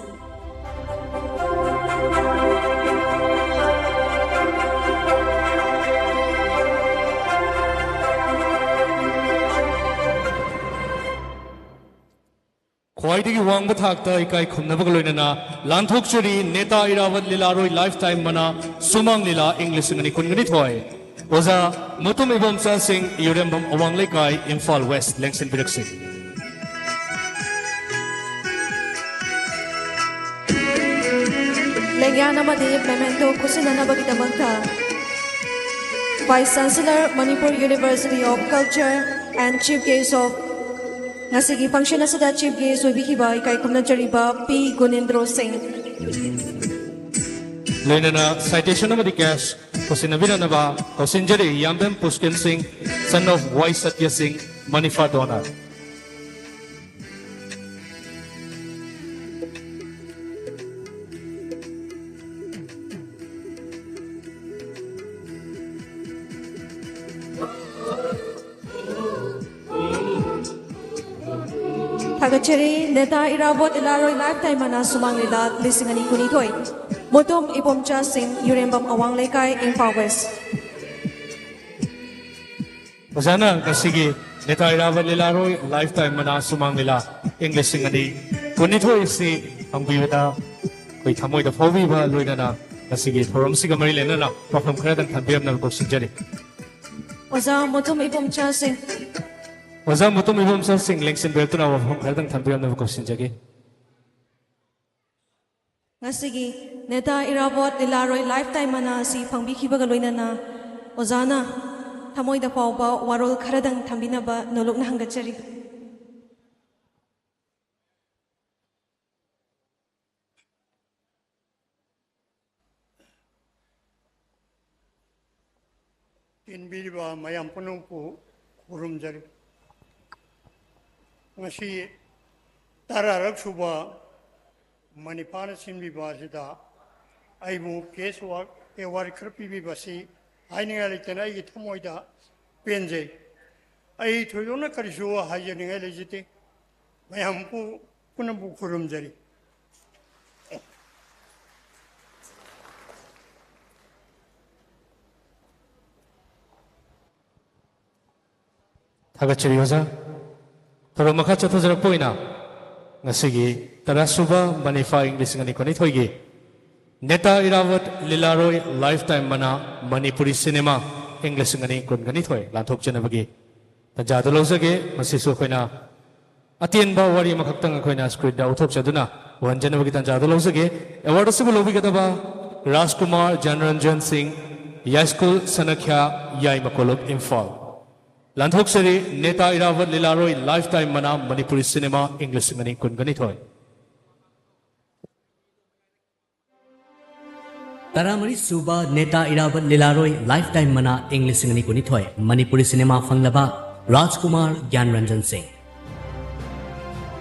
ꯈ꯭ꯋꯥꯏꯗꯒꯤ ꯋꯥꯡꯕ ꯊꯥꯛꯇ ꯏꯀꯥꯏ ꯈꯨꯝꯅꯕꯒ ꯂꯣꯏꯅꯅ ꯂꯥꯟꯊꯣꯛꯆꯔꯤ ꯅꯦꯇꯥ ꯏꯔꯥꯕꯠ ꯂꯤꯂꯥꯔꯣꯏ ꯂꯥꯏꯐ ꯇꯥꯏꯝ ꯃꯅꯥ ꯁꯨꯃꯥꯡ ꯂꯤꯂꯥ ꯏꯪ ꯂꯤꯁꯤꯡ ꯑꯅꯤ ꯀꯨꯟꯒ ꯅꯤꯊꯣꯏ꯫ ꯑꯣꯖꯥ ꯃꯨꯇꯨꯝ ꯏꯕꯣꯝꯆꯥ ꯁꯤꯡ, ꯌꯨꯔꯦꯝꯕꯝ ꯑꯋꯥꯡ ꯂꯩꯀꯥꯏ, ꯏꯝꯐꯥꯜ ꯋꯦꯁ, ꯂꯦꯡꯁꯤꯟꯕꯤꯔꯛꯁꯤ꯫ ꯂꯦꯡꯌꯥꯟ ꯑꯃꯗꯤ ꯃꯦꯃꯦꯟꯇꯣ ꯈꯨꯠꯁꯤꯟꯅꯅꯕꯒꯤꯗꯃꯛꯇ Vice Chancellor, Manipur University of Culture and Chief Guest of ꯉꯁꯤꯒꯤ function ꯑꯁꯤꯗ Chief Guest ꯑꯣꯏꯕꯤꯈꯤꯕ ꯏꯀꯥꯏ ꯈꯨꯝꯅꯖꯔꯤꯕ ꯄꯤ ꯒꯨꯅꯦꯟꯗ꯭ꯔꯣ ꯁꯤꯡ꯫ ꯂꯣꯏꯅꯅ citation ꯑꯃꯗꯤ cash ꯈꯨꯠꯁꯤꯟꯅꯕꯤꯔꯛꯅꯕ ꯀꯧꯁꯤꯟꯖꯔꯤ ꯌꯥꯝꯕꯦꯝ ꯄꯨꯁꯀꯤꯟ ꯁꯤꯡ, son of ꯋꯥꯏ ꯁꯇ꯭ꯌ ꯁꯤꯡ, ꯃꯅꯤꯐꯥ donor꯫ ꯊꯥꯒꯠꯆꯔꯤ ꯅꯦꯇꯥ ꯏꯔꯥꯕꯣꯠ ꯂꯤꯂꯥꯔꯣꯏ ꯂꯥꯏꯐ ꯇꯥꯏꯝ ꯃꯅꯥ ꯁꯨꯃꯥꯡ ꯂꯤꯂꯥ ꯂꯤꯁꯤꯡ ꯑꯅꯤ ꯀꯨꯟꯅꯤꯊꯣꯏ꯫ ꯃꯨꯇꯨꯝ ꯏꯕꯣꯝꯆꯥ ꯁꯤꯡ, ꯌꯨꯔꯦꯝꯕꯝ ꯑꯋꯥꯡ ꯂꯩꯀꯥꯏ, ꯏꯝꯐꯥꯜ ꯋꯦꯁ꯫ ꯑꯣꯖꯥꯅ ꯉꯁꯤꯒꯤ ꯅꯦꯇꯥ ꯏꯔꯥꯕꯣꯠ ꯂꯤꯂꯥꯔꯣꯏ ꯂꯥꯏꯐ ꯇꯥꯏꯝ ꯃꯅꯥ ꯁꯨꯃꯥꯡ ꯂꯤꯂꯥ ꯏꯪ ꯂꯤꯁꯤꯡ ꯑꯅꯤ ꯀꯨꯟꯅꯤꯊꯣꯏ ꯑꯁꯤ ꯐꯪꯕꯤꯕꯗ ꯑꯩꯈꯣꯏ ꯊꯃꯣꯏꯗ ꯐꯥꯎꯕꯤꯕ ꯂꯣꯏꯅꯅ ꯉꯁꯤꯒꯤ ꯊꯧꯔꯝꯁꯤꯒ ꯃꯔꯤ ꯂꯩꯅꯅ ꯋꯥꯐꯝ ꯈꯔꯗꯪ ꯊꯝꯕꯤꯔꯝꯅꯕ ꯀꯧꯁꯤꯟꯖꯔꯤ꯫ ꯑꯣꯖꯥ ꯃꯣꯇꯣꯝ ꯏꯕꯣꯝꯆꯥ ꯁꯤꯡ꯫ ꯑꯣꯖꯥ ꯃꯣꯇꯣꯝ ꯏꯕꯣꯝꯆꯥ ꯁꯤꯡ ꯂꯦꯡꯁꯤꯟꯕꯤꯔꯛꯇꯨꯅ ꯋꯥꯐꯝ ꯈꯔꯗꯪ ꯊꯝꯕꯤꯔꯝꯅꯕ ꯀꯧꯁꯤꯟꯖꯒꯦ꯫ ꯉꯁꯤꯒꯤ ꯅꯦꯇꯥ ꯏꯔꯥꯕꯣꯠ ꯂꯤꯂꯥꯔꯣꯏ ꯂꯥꯏꯐ ꯇꯥꯏꯝ ꯃꯅꯥ ꯑꯁꯤ ꯐꯪꯕꯤꯈꯤꯕꯒ ꯂꯣꯏꯅꯅ ꯑꯣꯖꯥꯅ ꯊꯃꯣꯏꯗ ꯐꯥꯎꯕ ꯋꯥꯔꯣꯜ ꯈꯔꯗꯪ ꯊꯝꯕꯤꯅꯕ ꯅꯣꯂꯨꯛꯅ ꯍꯪꯒꯠꯆꯔꯤ꯫ ꯇꯤꯟꯕꯤꯔꯤꯕ ꯃꯌꯥꯝ ꯄꯨꯝꯅꯃꯛꯄꯨ ꯈꯨꯔꯨꯝꯖꯔꯤ꯫ ꯉꯁꯤ ꯇꯔꯥꯔꯛ ꯁꯨꯕ ꯃꯅꯤꯄꯥꯅ ꯁꯤꯟꯕꯤꯕ ꯑꯁꯤꯗ ꯑꯩꯕꯨ ꯀꯦꯁ ꯋꯥꯔꯛ ꯑꯦꯋꯥꯔꯗ ꯈꯔ ꯄꯤꯕꯤꯕ ꯑꯁꯤ ꯍꯥꯏꯅꯤꯡꯉꯥꯏ ꯂꯩꯇꯅ ꯑꯩꯒꯤ ꯊꯃꯣꯏꯗ ꯄꯦꯟꯖꯩ꯫ ꯑꯩ ꯊꯣꯏꯗꯣꯛꯅ ꯀꯔꯤꯁꯨ ꯍꯥꯏꯖꯅꯤꯡꯉꯥꯏ ꯂꯩꯖꯗꯦ꯫ ꯃꯌꯥꯝ ꯄꯨ-, ꯄꯨꯝꯅꯃꯛꯄꯨ ꯈꯨꯔꯨꯝꯖꯔꯤ꯫ ꯊꯥꯒꯠꯆꯔꯤ ꯑꯣꯖꯥ꯫ ꯊꯧꯔꯝ ꯃꯈꯥ ꯆꯠꯊꯖꯔꯛꯄ ꯑꯣꯏꯅ ꯉꯁꯤꯒꯤ ꯇꯔꯥꯁꯨꯕ ꯃꯅꯤꯐꯥ ꯏꯪ ꯂꯤꯁꯤꯡ ꯑꯅꯤ ꯀꯨꯟꯅꯤꯊꯣꯏꯒꯤ ꯅꯦꯇꯥ ꯏꯔꯥꯕꯠ ꯂꯤꯂꯥꯔꯣꯏ ꯂꯥꯏꯐ ꯇꯥꯏꯝ ꯃꯅꯥ ꯃꯅꯤꯄꯨꯔꯤ ꯁꯤꯅꯦꯃꯥ ꯏꯪ ꯂꯤꯁꯤꯡ ꯑꯅꯤ ꯀꯨꯟꯒꯅꯤꯊꯣꯏ ꯂꯥꯟꯊꯣꯛꯆꯅꯕꯒꯤ ꯇꯟꯖꯥꯗꯨ ꯂꯧꯖꯒꯦ꯫ ꯃꯁꯤꯁꯨ ꯑꯩꯈꯣꯏꯅ ꯑꯇꯦꯟꯕ ꯋꯥꯔꯤ ꯑꯃꯈꯛꯇꯪ ꯑꯩꯈꯣꯏꯅ ꯁ꯭ꯀ꯭ꯔꯤꯟꯗ ꯎꯠꯊꯣꯛꯆꯗꯨꯅ ꯎꯍꯟꯖꯅꯕꯒꯤ ꯇꯟꯖꯥꯗꯨ ꯂꯧꯖꯒꯦ꯫ ꯑꯦꯋꯥꯔꯗ ꯑꯁꯤꯕꯨ ꯂꯧꯕꯤꯒꯗꯕ ꯔꯥꯖꯀꯨꯃꯥꯔ ꯖꯅꯔꯟꯖꯟ ꯁꯤꯡ, ꯌꯥꯏꯁ꯭ꯀꯨꯜ ꯁꯅꯈ꯭ꯌꯥ, ꯌꯥꯏꯃ ꯀꯣꯂꯨꯞ, ꯏꯝꯐꯥꯜ꯫ ꯂꯥꯟꯊꯣꯛꯆꯔꯤ ꯅꯦꯇꯥ ꯏꯔꯥꯕꯠ ꯂꯤꯂꯥꯔꯣꯏ ꯂꯥꯏꯐ ꯇꯥꯏꯝ ꯃꯅꯥ ꯃꯅꯤꯄꯨꯔꯤ ꯁꯤꯅꯦꯃꯥ ꯏꯪ ꯂꯤꯁꯤꯡ ꯑꯅꯤ ꯀꯨꯟꯒꯅꯤꯊꯣꯏ꯫ ꯇꯔꯥꯃꯔꯤ ꯁꯨꯕ ꯅꯦꯇꯥ ꯏꯔꯥꯕꯠ ꯂꯤꯂꯥꯔꯣꯏ ꯂꯥꯏꯐ ꯇꯥꯏꯝ ꯃꯅꯥ ꯏꯪ ꯂꯤꯁꯤꯡ ꯑꯅꯤ ꯀꯨꯟꯅꯤꯊꯣꯏ ꯃꯅꯤꯄꯨꯔꯤ ꯁꯤꯅꯦꯃꯥ ꯐꯪꯂꯕ ꯔꯥꯖꯀꯨꯃꯥꯔ ꯒ꯭ꯌꯥꯟꯔꯟꯖꯟ ꯁꯤꯡ꯫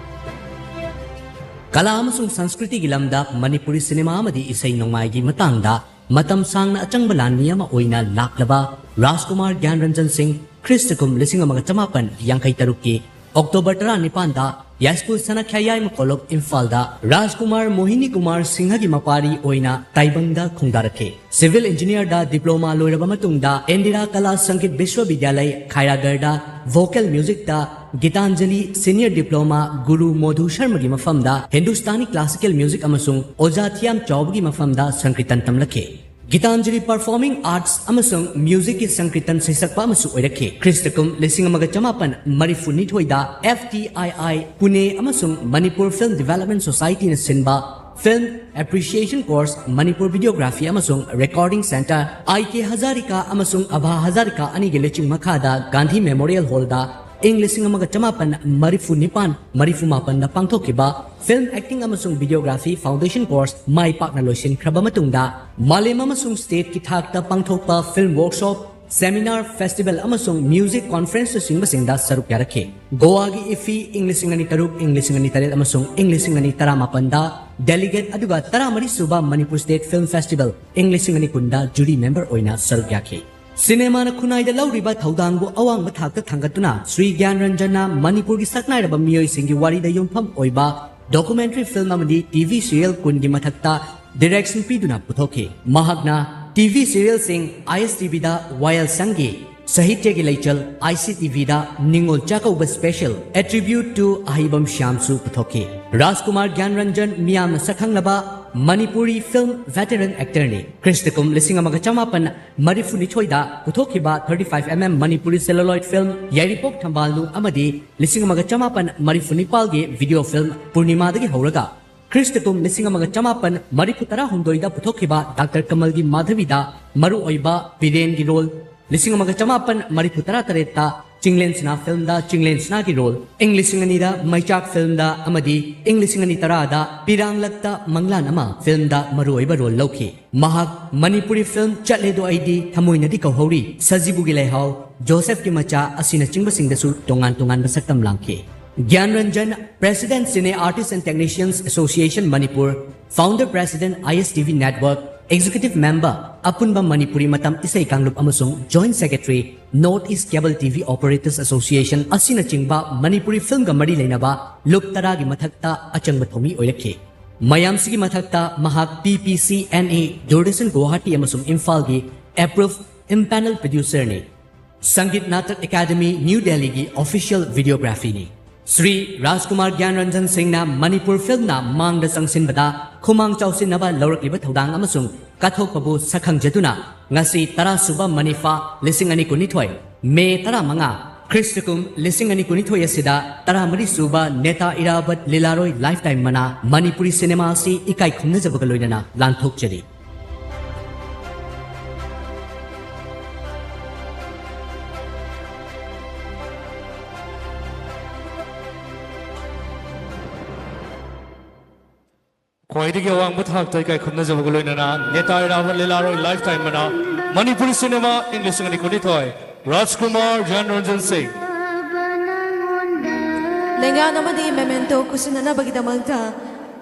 ꯀꯂꯥ ꯑꯃꯁꯨꯡ ꯁꯪꯁꯀ꯭ꯔꯤꯇꯤꯒꯤ ꯂꯝꯗ ꯃꯅꯤꯄꯨꯔꯤ ꯁꯤꯅꯦꯃꯥ ꯑꯃꯗꯤ ꯏꯁꯩ ꯅꯣꯡꯃꯥꯏꯒꯤ ꯃꯇꯥꯡꯗ ꯃꯇꯝ ꯁꯥꯡꯅ ꯑꯆꯪꯕ ꯂꯥꯟꯃꯤ ꯑꯃ ꯑꯣꯏꯅ ꯂꯥꯛꯂꯕ ꯔꯥꯖꯀꯨꯃꯥꯔ ꯒ꯭ꯌꯥꯟꯔꯟꯖꯟ ꯁꯤꯡ ꯈ꯭ꯔꯤꯁꯇ ꯀꯨꯝ ꯂꯤꯁꯤꯡ ꯑꯃꯒ ꯆꯃꯥꯄꯟ ꯌꯥꯡꯈꯩ ꯇꯔꯨꯛꯀꯤ ꯑꯣꯛꯇꯣꯕꯔ ꯇꯔꯥꯅꯤꯄꯥꯟꯗ ꯌꯥꯏꯁ꯭ꯀꯨꯜ ꯁꯅꯈ꯭ꯌꯥ ꯌꯥꯏꯃ ꯀꯣꯂꯨꯞ ꯏꯝꯐꯥꯜꯗ ꯔꯥꯖꯀꯨꯃꯥꯔ ꯃꯣꯍꯤꯅꯤ ꯀꯨꯃꯥꯔ ꯁꯤꯡꯍꯒꯤ ꯃꯄꯥꯔꯤ ꯑꯣꯏꯅ ꯇꯥꯏꯕꯪꯗ ꯈꯣꯡꯗꯥꯔꯛꯈꯤ꯫ ꯁꯤꯚꯤꯜ ꯏꯟꯖꯤꯅꯤꯌꯔꯗ ꯗꯤꯄ꯭ꯂꯣꯃꯥ ꯂꯣꯏꯔꯕ ꯃꯇꯨꯡꯗ ꯏꯟꯗꯤꯔꯥ ꯀꯂꯥ ꯁꯪꯒꯤꯠ ꯕꯤꯁ꯭ꯋꯕꯤꯗ꯭ꯌꯥꯂꯌ ꯈꯥꯏꯔꯥꯒꯔꯗ ꯚꯣꯀꯦꯜ ꯃ꯭ꯌꯨꯖꯤꯛꯇ ꯒꯤꯇꯥꯟꯖꯂꯤ Senior Diploma ꯒꯨꯔꯨ ꯃꯣꯙꯨ ꯁꯔꯃꯒꯤ ꯃꯐꯝꯗ ꯍꯤꯟꯗꯨꯁꯇꯥꯅꯤ classical music ꯑꯃꯁꯨꯡ ꯑꯣꯖꯥ ꯊꯤꯌꯥꯝ ꯆꯥꯎꯕꯒꯤ ꯃꯐꯝꯗ ꯁꯪꯀ꯭ꯔꯤꯇꯟ ꯇꯝꯂꯛꯈꯤ꯫ ꯒꯤꯇꯥꯟꯖꯂꯤ Performing Arts ꯑꯃꯁꯨꯡ Musicꯀꯤ ꯁꯪꯀ꯭ꯔꯤꯇꯟ ꯁꯩꯁꯛꯄ ꯑꯃꯁꯨ ꯑꯣꯏꯔꯛꯈꯤ꯫ ꯈ꯭ꯔꯤꯁꯇ ꯀꯨꯝ ꯂꯤꯁꯤꯡ ꯑꯃꯒ ꯆꯃꯥꯄꯟ ꯃꯔꯤꯐꯨ ꯅꯤꯊꯣꯏꯗ F T I I Pune ꯑꯃꯁꯨꯡ ꯃꯅꯤꯄꯨꯔ Film Development Societyꯅ ꯁꯤꯟꯕ Film Appreciation Course, Manipur Videography ꯑꯃꯁꯨꯡ Recording Center, I K Hazarika ꯑꯃꯁꯨꯡ Abha Hazarika ꯑꯅꯤꯒꯤ ꯂꯨꯆꯤꯡ ꯃꯈꯥꯗ ꯒꯥꯟꯙꯤ Memorial Hallꯗ ꯏꯪ ꯂꯤꯁꯤꯡ ꯑꯃꯒ ꯆꯃꯥꯄꯟ ꯃꯔꯤꯐꯨ ꯅꯤꯄꯥꯟ ꯃꯔꯤꯐꯨ ꯃꯥꯄꯟꯗ ꯄꯥꯡꯊꯣꯛꯈꯤꯕ Film Acting ꯑꯃꯁꯨꯡ Videography Foundation Course ꯃꯥꯏ ꯄꯥꯛꯅ ꯂꯣꯏꯁꯤꯟꯈ꯭ꯔꯕ ꯃꯇꯨꯡꯗ, ꯃꯥꯂꯦꯝ ꯑꯃꯁꯨꯡ stateꯀꯤ ꯊꯥꯛꯇ ꯄꯥꯡꯊꯣꯛꯄ film workshop, seminar, festival ꯑꯃꯁꯨꯡ music conferenceꯅꯆꯤꯡꯕꯁꯤꯡꯗ ꯁꯔꯨꯛ ꯌꯥꯔꯛꯈꯤ꯫ ꯒꯣꯋꯥꯒꯤ IFFI ꯏꯪ ꯂꯤꯁꯤꯡ ꯑꯅꯤ ꯇꯔꯨꯛ, ꯏꯪ ꯂꯤꯁꯤꯡ ꯑꯅꯤ ꯇꯔꯦꯠ ꯑꯃꯁꯨꯡ ꯏꯪ ꯂꯤꯁꯤꯡ ꯑꯅꯤ ꯇꯔꯥꯃꯥꯄꯟꯗ delegate ꯑꯗꯨꯒ ꯇꯔꯥꯃꯔꯤ ꯁꯨꯕ Manipur State Film Festival ꯏꯪ ꯂꯤꯁꯤꯡ ꯑꯅꯤ ꯀꯨꯟꯗ jury member ꯑꯣꯏꯅ ꯁꯔꯨꯛ ꯌꯥꯈꯤ꯫ ꯁꯤꯅꯦꯃꯥꯅ ꯈꯨꯟꯅꯥꯏꯗ ꯂꯧꯔꯤꯕ ꯊꯧꯗꯥꯡꯕꯨ ꯑꯋꯥꯡꯕ ꯊꯥꯛꯇ ꯊꯥꯡꯒꯠꯇꯨꯅ ꯁ꯭ꯔꯤ ꯒ꯭ꯌꯥꯟ ꯔꯟꯖꯟꯅ ꯃꯅꯤꯄꯨꯔꯒꯤ ꯁꯛꯅꯥꯏꯔꯕ ꯃꯤꯑꯣꯏꯁꯤꯡꯒꯤ ꯋꯥꯔꯤꯗ ꯌꯨꯝꯐꯝ ꯑꯣꯏꯕ documentary film ꯑꯃꯗꯤ TV serial ꯀꯨꯟꯒꯤ ꯃꯊꯛꯇ direction ꯄꯤꯗꯨꯅ ꯄꯨꯊꯣꯛꯈꯤ꯫ ꯃꯍꯥꯛꯅ TV serialꯁꯤꯡ ISTVꯗ ꯋꯥꯌꯦꯜ ꯁꯪꯒꯤ ꯁꯥꯍꯤꯇ꯭ꯌꯒꯤ ꯂꯩꯆꯜ, ICTVꯗ Ningol Chakkouba special, A Tribute to ꯑꯍꯩꯕꯝ ꯁ꯭ꯌꯥꯝꯁꯨ ꯄꯨꯊꯣꯛꯈꯤ꯫ ꯔꯥꯖꯀꯨꯃꯥꯔ ꯒ꯭ꯌꯥꯟ ꯔꯟꯖꯟ ꯃꯤꯌꯥꯝꯅ ꯁꯛꯈꯪꯂꯕ ꯃꯅꯤꯄꯨꯔꯤ film veteran actorꯅꯤ꯫ ꯈ꯭ꯔꯤꯁꯇ ꯀꯨꯝ ꯂꯤꯁꯤꯡ ꯑꯃꯒ ꯆꯃꯥꯄꯟ ꯃꯔꯤꯐꯨ ꯅꯤꯊꯣꯏꯗ ꯄꯨꯊꯣꯛꯈꯤꯕ thirty-five mm Manipuri celluloid film ꯌꯥꯏꯔꯤꯄꯣꯛ ꯊꯝꯕꯥꯜꯅꯨ ꯑꯃꯗꯤ ꯂꯤꯁꯤꯡ ꯑꯃꯒ ꯆꯃꯥꯄꯟ ꯃꯔꯤꯐꯨ ꯅꯤꯄꯥꯜꯒꯤ video film ꯄꯨꯔꯅꯤꯃꯥꯗꯒꯤ ꯍꯧꯔꯒ ꯈ꯭ꯔꯤꯁꯇ ꯀꯨꯝ ꯂꯤꯁꯤꯡ ꯑꯃꯒ ꯆꯃꯥꯄꯟ ꯃꯔꯤꯐꯨ ꯇꯔꯥꯍꯨꯝꯗꯣꯏꯗ ꯄꯨꯊꯣꯛꯈꯤꯕ ꯗꯥꯛꯇꯔ ꯀꯃꯜꯒꯤ ꯃꯥꯙꯕꯤꯗ ꯃꯔꯨꯑꯣꯏꯕ ꯕꯤꯔꯦꯟꯒꯤ role, ꯂꯤꯁꯤꯡ ꯑꯃꯒ ꯆꯃꯥꯄꯟ ꯃꯔꯤꯐꯨ ꯇꯔꯥ ꯇꯔꯦꯠꯇ ꯆꯤꯡꯂꯦꯟ ꯁꯅꯥ filmꯗ ꯆꯤꯡꯂꯦꯟ ꯁꯅꯥꯒꯤ role, ꯏꯪ ꯂꯤꯁꯤꯡ ꯑꯅꯤꯗ ꯃꯩꯆꯥꯛ filmꯗ ꯑꯃꯗꯤ ꯏꯪ ꯂꯤꯁꯤꯡ ꯑꯅꯤ ꯇꯔꯥꯗ ꯄꯤꯔꯥꯡꯂꯛꯇ ꯃꯪꯂꯥꯟ ꯑꯃ filmꯗ ꯃꯔꯨꯑꯣꯏꯕ role ꯂꯧꯈꯤ꯫ ꯃꯍꯥꯛ ꯃꯅꯤꯄꯨꯔꯤ film ꯆꯠꯂꯦꯗꯣ ꯑꯩꯗꯤ ꯊꯃꯣꯏꯅꯗꯤ ꯀꯧꯍꯧꯔꯤ, ꯁꯖꯤꯕꯨꯒꯤ ꯂꯩꯍꯥꯎ, ꯖꯣꯁꯦꯐꯀꯤ ꯃꯆꯥ ꯑꯁꯤꯅꯆꯤꯡꯕꯁꯤꯡꯗꯁꯨ ꯇꯣꯉꯥꯟ ꯇꯣꯉꯥꯟꯕ ꯁꯛꯇꯝ ꯂꯥꯡꯈꯤ꯫ ꯒ꯭ꯌꯥꯟ Ranjan, President Cine Artists and Technicians Association Manipur, Founder President ISTV Network, Executive Member ꯑꯄꯨꯟꯕ ꯃꯅꯤꯄꯨꯔꯤ ꯃꯇꯝ ꯏꯁꯩ ꯀꯥꯡꯂꯨꯞ ꯑꯃꯁꯨꯡ Joint Secretary North East Cable TV Operators Association ꯑꯁꯤꯅꯆꯤꯡꯕ ꯃꯅꯤꯄꯨꯔꯤ filmꯒ ꯃꯔꯤ ꯂꯩꯅꯕ ꯂꯨꯞ ꯇꯔꯥꯒꯤ ꯃꯊꯛꯇ ꯑꯆꯪꯕ ꯊꯧꯃꯤ ꯑꯣꯏꯔꯛꯈꯤ꯫ ꯃꯌꯥꯝꯁꯤꯒꯤ ꯃꯊꯛꯇ ꯃꯍꯥꯛ TPCNE, Doordarshan Guwahati ꯑꯃꯁꯨꯡ ꯏꯝꯐꯥꯜꯒꯤ approved empanel producerꯅꯤ꯫ Sangeet Natak academy, new ꯗꯦꯜꯂꯤꯒꯤ ꯑꯣꯐꯤꯁꯤꯌꯦꯜ ꯚꯤꯗꯤꯑꯣꯒ꯭ꯔꯥꯐꯤꯅꯤ꯫ ꯁ꯭ꯔꯤ ꯔꯥꯖꯀꯨꯃꯥꯔ ꯒ꯭ꯌꯥꯟ ꯔꯟꯖꯟ ꯁꯤꯡꯅ ꯃꯅꯤꯄꯨꯔ ꯐꯤꯜꯝꯅ ꯃꯥꯡꯗ ꯆꯪꯁꯤꯟꯕꯗ ꯈꯨꯃꯥꯡ ꯆꯥꯎꯁꯤꯟꯅꯕ ꯂꯧꯔꯛꯂꯤꯕ ꯊꯧꯗꯥꯡ ꯑꯃꯁꯨꯡ ꯀꯠꯊꯣꯛꯄꯕꯨ ꯁꯛꯈꯪꯖꯗꯨꯅ ꯉꯁꯤ ꯇꯔꯥ ꯁꯨꯕ ꯃꯅꯤꯐꯥ ꯂꯤꯁꯤꯡ ꯑꯅꯤ ꯀꯨꯟꯅꯤꯊꯣꯏ, ꯃꯦ ꯇꯔꯥꯃꯉꯥ, ꯈ꯭ꯔꯤꯁꯇ ꯀꯨꯝ ꯂꯤꯁꯤꯡ ꯑꯅꯤ ꯀꯨꯟꯅꯤꯊꯣꯏ ꯑꯁꯤꯗ ꯇꯔꯥꯃꯔꯤ ꯁꯨꯕ ꯅꯦꯇꯥ ꯏꯔꯥꯕꯠ ꯂꯤꯂꯥꯔꯣꯏ ꯂꯥꯏꯐꯇꯥꯏꯝ ꯃꯅꯥ ꯃꯅꯤꯄꯨꯔꯤ ꯁꯤꯅꯦꯃꯥ ꯑꯁꯤ ꯏꯀꯥꯏ ꯈꯨꯝꯅꯖꯕꯒ ꯂꯣꯏꯅꯅ ꯂꯥꯟꯊꯣꯛꯆꯔꯤ꯫ ꯈ꯭ꯋꯥꯏꯗꯒꯤ ꯑꯋꯥꯡꯕ ꯊꯥꯛꯇ ꯏꯀꯥꯏ ꯈꯨꯝꯅꯖꯕꯒ ꯂꯣꯏꯅꯅ ꯅꯦꯇꯥ ꯏꯔꯥꯕꯠ ꯂꯤꯂꯥꯔꯣꯏ ꯂꯥꯏꯐꯇꯥꯏꯝ ꯃꯅꯥ ꯃꯅꯤꯄꯨꯔꯤ ꯁꯤꯅꯦꯃꯥ ꯏꯪ ꯂꯤꯁꯤꯡ ꯑꯅꯤ ꯀꯨꯟꯅꯤꯊꯣꯏ, ꯔꯥꯖꯀꯨꯃꯥꯔ ꯒ꯭ꯌꯥꯟ ꯔꯟꯖꯟ ꯁꯤꯡ꯫ ꯂꯦꯡꯌꯥꯟ ꯑꯃꯗꯤ ꯃꯦꯃꯦꯟꯇꯣ ꯈꯨꯠꯁꯤꯟꯅꯅꯕꯒꯤꯗꯃꯛꯇ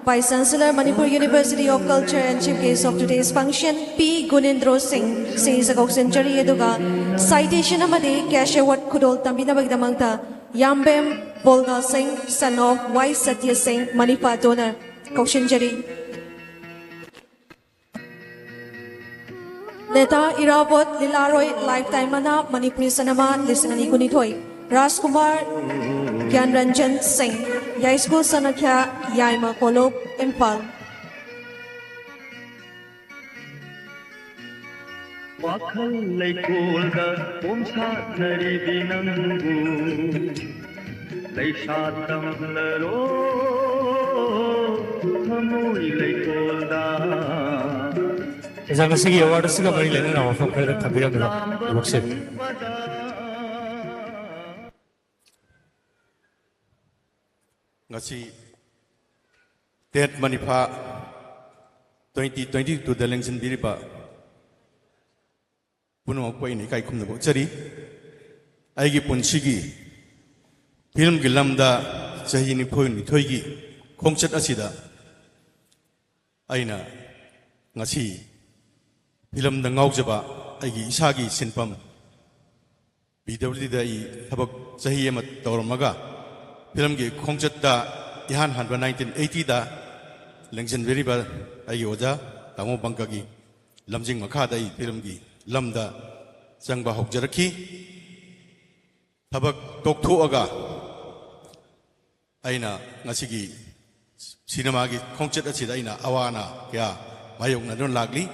Vice Chancellor, Manipur University of Culture and Chief Guest of today's function, ꯄꯤ ꯒꯨꯅꯦꯟꯗ꯭ꯔꯣ ꯁꯤꯡ, ꯁꯤꯁꯦ ꯀꯧꯁꯤꯟꯖꯔꯤ, ꯑꯗꯨꯒ citation ꯑꯃꯗꯤ cash award ꯈꯨꯗꯣꯜ ꯇꯝꯕꯤꯅꯕꯒꯤꯗꯃꯛꯇ ꯌꯥꯝꯕꯦꯝ ꯕꯣꯜꯒꯥ ꯁꯤꯡ, son of ꯋꯥꯏ ꯁꯇ꯭ꯌ ꯁꯤꯡ, ꯃꯅꯤꯐꯥ donor, ꯀꯧꯁꯤꯟꯖꯔꯤ꯫ ꯅꯦꯇꯥ ꯏꯔꯥꯕꯣꯠ ꯂꯤꯂꯥꯔꯣꯏ ꯂꯥꯏꯐꯇꯥꯏꯝ ꯃꯅꯥ ꯃꯅꯤꯄꯨꯔꯤ ꯁꯤꯅꯦꯃꯥ ꯂꯤꯁꯤꯡ ꯑꯅꯤ ꯀꯨꯟꯅꯤꯊꯣꯏ, ꯔꯥꯖꯀꯨꯃꯥꯔ ꯒ꯭ꯌꯥꯟꯔꯟꯖꯟ ꯁꯤꯡ, ꯌꯥꯏꯁ꯭ꯀꯨꯜ ꯁꯅꯈ꯭ꯌꯥ, ꯌꯥꯏꯃ ꯀꯣꯂꯨꯞ, ꯏꯝꯐꯥꯜ꯫ ꯋꯥꯈꯜ ꯂꯩꯀꯣꯜꯗ ꯄꯣꯝꯁꯥꯠꯅꯔꯤꯕꯤ ꯅꯪꯕꯨ ꯂꯩꯁꯥ ꯇꯝꯂꯔꯣ ꯊꯃꯣꯏ ꯂꯩꯀꯣꯜꯗ꯫ ꯑꯣꯖꯥ, ꯉꯁꯤꯒꯤ ꯑꯦꯋꯥꯔꯗ ꯑꯁꯤꯒ ꯃꯔꯤ ꯂꯩꯅꯅ ꯋꯥꯐꯝ ꯈꯔꯗꯪ ꯊꯝꯕꯤꯔꯝꯃꯨ꯫ ꯊꯕꯛꯁꯦ꯫ ꯉꯁꯤ ꯇꯦꯠ ꯃꯅꯤꯐꯥ twenty twenty twoꯗ ꯂꯦꯡꯁꯤꯟꯕꯤꯔꯤꯕ ꯄꯨꯝꯅꯃꯛꯄꯨ ꯑꯩꯅ ꯏꯀꯥꯏ ꯈꯨꯝꯅꯕ ꯎꯠꯆꯔꯤ꯫ ꯑꯩꯒꯤ ꯄꯨꯟꯁꯤꯒꯤ ꯐꯤꯂꯝꯒꯤ ꯂꯝꯗ ꯆꯍꯤ ꯅꯤꯐꯨ ꯅꯤꯊꯣꯏꯒꯤ ꯈꯣꯡꯆꯠ ꯑꯁꯤꯗ ꯑꯩꯅ ꯉꯁꯤ ꯐꯤꯂꯝꯗ ꯉꯥꯎꯖꯕ ꯑꯩꯒꯤ ꯏꯁꯥꯒꯤ ꯁꯤꯟꯐꯝ, ꯄꯤ ꯗꯕ꯭ꯂꯤꯎ ꯗꯤꯗ ꯑꯩ ꯊꯕꯛ ꯆꯍꯤ ꯑꯃ ꯇꯧꯔꯝꯃꯒ ꯐꯤꯂꯝꯒꯤ ꯈꯣꯡꯆꯠꯇ ꯏꯍꯥꯟ ꯍꯥꯟꯕ nineteen eightyꯗ ꯂꯦꯡꯁꯤꯟꯕꯤꯔꯤꯕ ꯑꯩꯒꯤ ꯑꯣꯖꯥ ꯇꯥꯃꯣ ꯄꯪꯀꯒꯤ ꯂꯝꯖꯤꯡ ꯃꯈꯥꯗ ꯑꯩ ꯐꯤꯂꯝꯒꯤ ꯂꯝꯗ ꯆꯪꯕ ꯍꯧꯖꯔꯛꯈꯤ꯫ ꯊꯕꯛ ꯇꯣꯛꯊꯣꯛꯑꯒ ꯑꯩꯅ ꯉꯁꯤꯒꯤ ꯁꯤꯅꯦꯃꯥꯒꯤ ꯈꯣꯡꯆꯠ ꯑꯁꯤꯗ ꯑꯩꯅ ꯑꯋꯥ ꯑꯅꯥ ꯀꯌꯥ ꯃꯥꯌꯣꯛꯅꯗꯨꯅ ꯂꯥꯛꯂꯤ꯫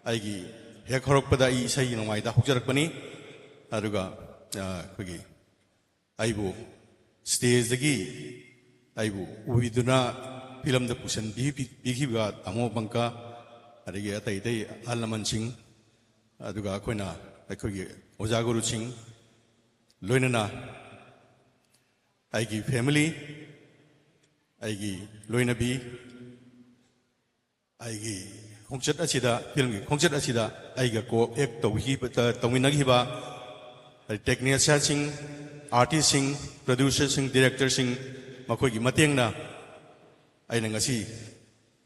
ꯑꯩꯒꯤ ꯍꯦꯛ ꯍꯧꯔꯛꯄꯗ ꯑꯩ ꯏꯁꯩ ꯅꯣꯡꯃꯥꯏꯗ ꯍꯧꯖꯔꯛꯄꯅꯤ꯫ ꯑꯗꯨꯒ, ꯑ, ꯑꯩꯈꯣꯏꯒꯤ ꯑꯩꯕꯨ ꯁ꯭ꯇꯦꯖꯇꯒꯤ ꯑꯩꯕꯨ ꯎꯕꯤꯗꯨꯅ ꯐꯤꯂꯝꯗ ꯄꯨꯁꯤꯟꯕꯤ-, ꯄꯤꯈꯤꯕ ꯇꯥꯃꯣ ꯄꯪꯀ, ꯑꯗꯒꯤ ꯑꯇꯩ ꯑꯇꯩ ꯑꯍꯜ ꯂꯃꯟꯁꯤꯡ, ꯑꯗꯨꯒ ꯑꯩꯈꯣꯏꯅ, ꯑꯩꯈꯣꯏꯒꯤ ꯑꯣꯖꯥ ꯒꯨꯔꯨꯁꯤꯡ, ꯂꯣꯏꯅꯅ ꯑꯩꯒꯤ family, ꯑꯩꯒꯤ ꯂꯣꯏꯅꯕꯤ, ꯑꯩꯒꯤ ꯈꯣꯡꯆꯠ ꯑꯁꯤꯗ, ꯐꯤꯂꯝꯒꯤ ꯈꯣꯡꯆꯠ ꯑꯁꯤꯗ ꯑꯩꯒ co-act ꯇꯧꯈꯤꯕ, ꯇ-, ꯇꯧꯃꯤꯟꯅꯈꯤꯕ technicianꯁꯤꯡ, artistꯁꯤꯡ, producerꯁꯤꯡ, directorꯁꯤꯡ, ꯃꯈꯣꯏꯒꯤ ꯃꯇꯦꯡꯅ ꯑꯩꯅ ꯉꯁꯤ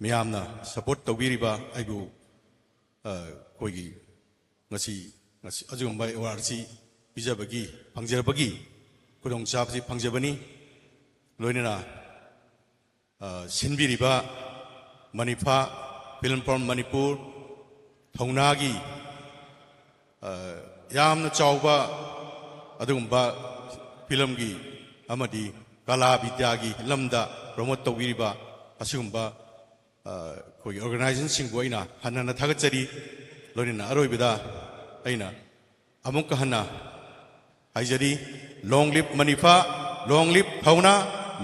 ꯃꯤꯌꯥꯝꯅ support ꯇꯧꯕꯤꯔꯤꯕ ꯑꯩꯕꯨ, ꯑ, ꯑꯩꯈꯣꯏꯒꯤ ꯉꯁꯤ, ꯉꯁꯤ ꯑꯁꯤꯒꯨꯝꯕ awardꯁꯤ ꯄꯤꯖꯕꯒꯤ, ꯐꯪꯖꯕꯒꯤ ꯈꯨꯗꯣꯡꯆꯥꯕꯁꯤ ꯐꯪꯖꯕꯅꯤ꯫ ꯂꯣꯏꯅꯅ, ꯑ, ꯁꯤꯟꯕꯤꯔꯤꯕ ꯃꯅꯤꯐꯥ Film Forum ꯃꯅꯤꯄꯨꯔ ꯊꯧꯅꯥꯒꯤ, ꯑ, ꯌꯥꯝꯅ ꯆꯥꯎꯕ ꯑꯗꯨꯒꯨꯝꯕ ꯐꯤꯂꯝꯒꯤ ꯑꯃꯗꯤ ꯀꯂꯥ ꯕꯤꯗ꯭ꯌꯥꯒꯤ ꯂꯝꯗ promote ꯇꯧꯕꯤꯔꯤꯕ ꯑꯁꯤꯒꯨꯝꯕ, ꯑ, ꯑꯩꯈꯣꯏꯒꯤ organizationꯁꯤꯡꯕꯨ ꯑꯩꯅ ꯍꯟꯅ ꯍꯟꯅ ꯊꯥꯒꯠꯆꯔꯤ꯫ ꯂꯣꯏꯅꯅ ꯑꯔꯣꯏꯕꯗ ꯑꯩꯅ ꯑꯃꯨꯛꯀ ꯍꯟꯅ ꯍꯥꯏꯖꯔꯤ, long live ꯃꯅꯤꯐꯥ, long live ꯊꯧꯅꯥ,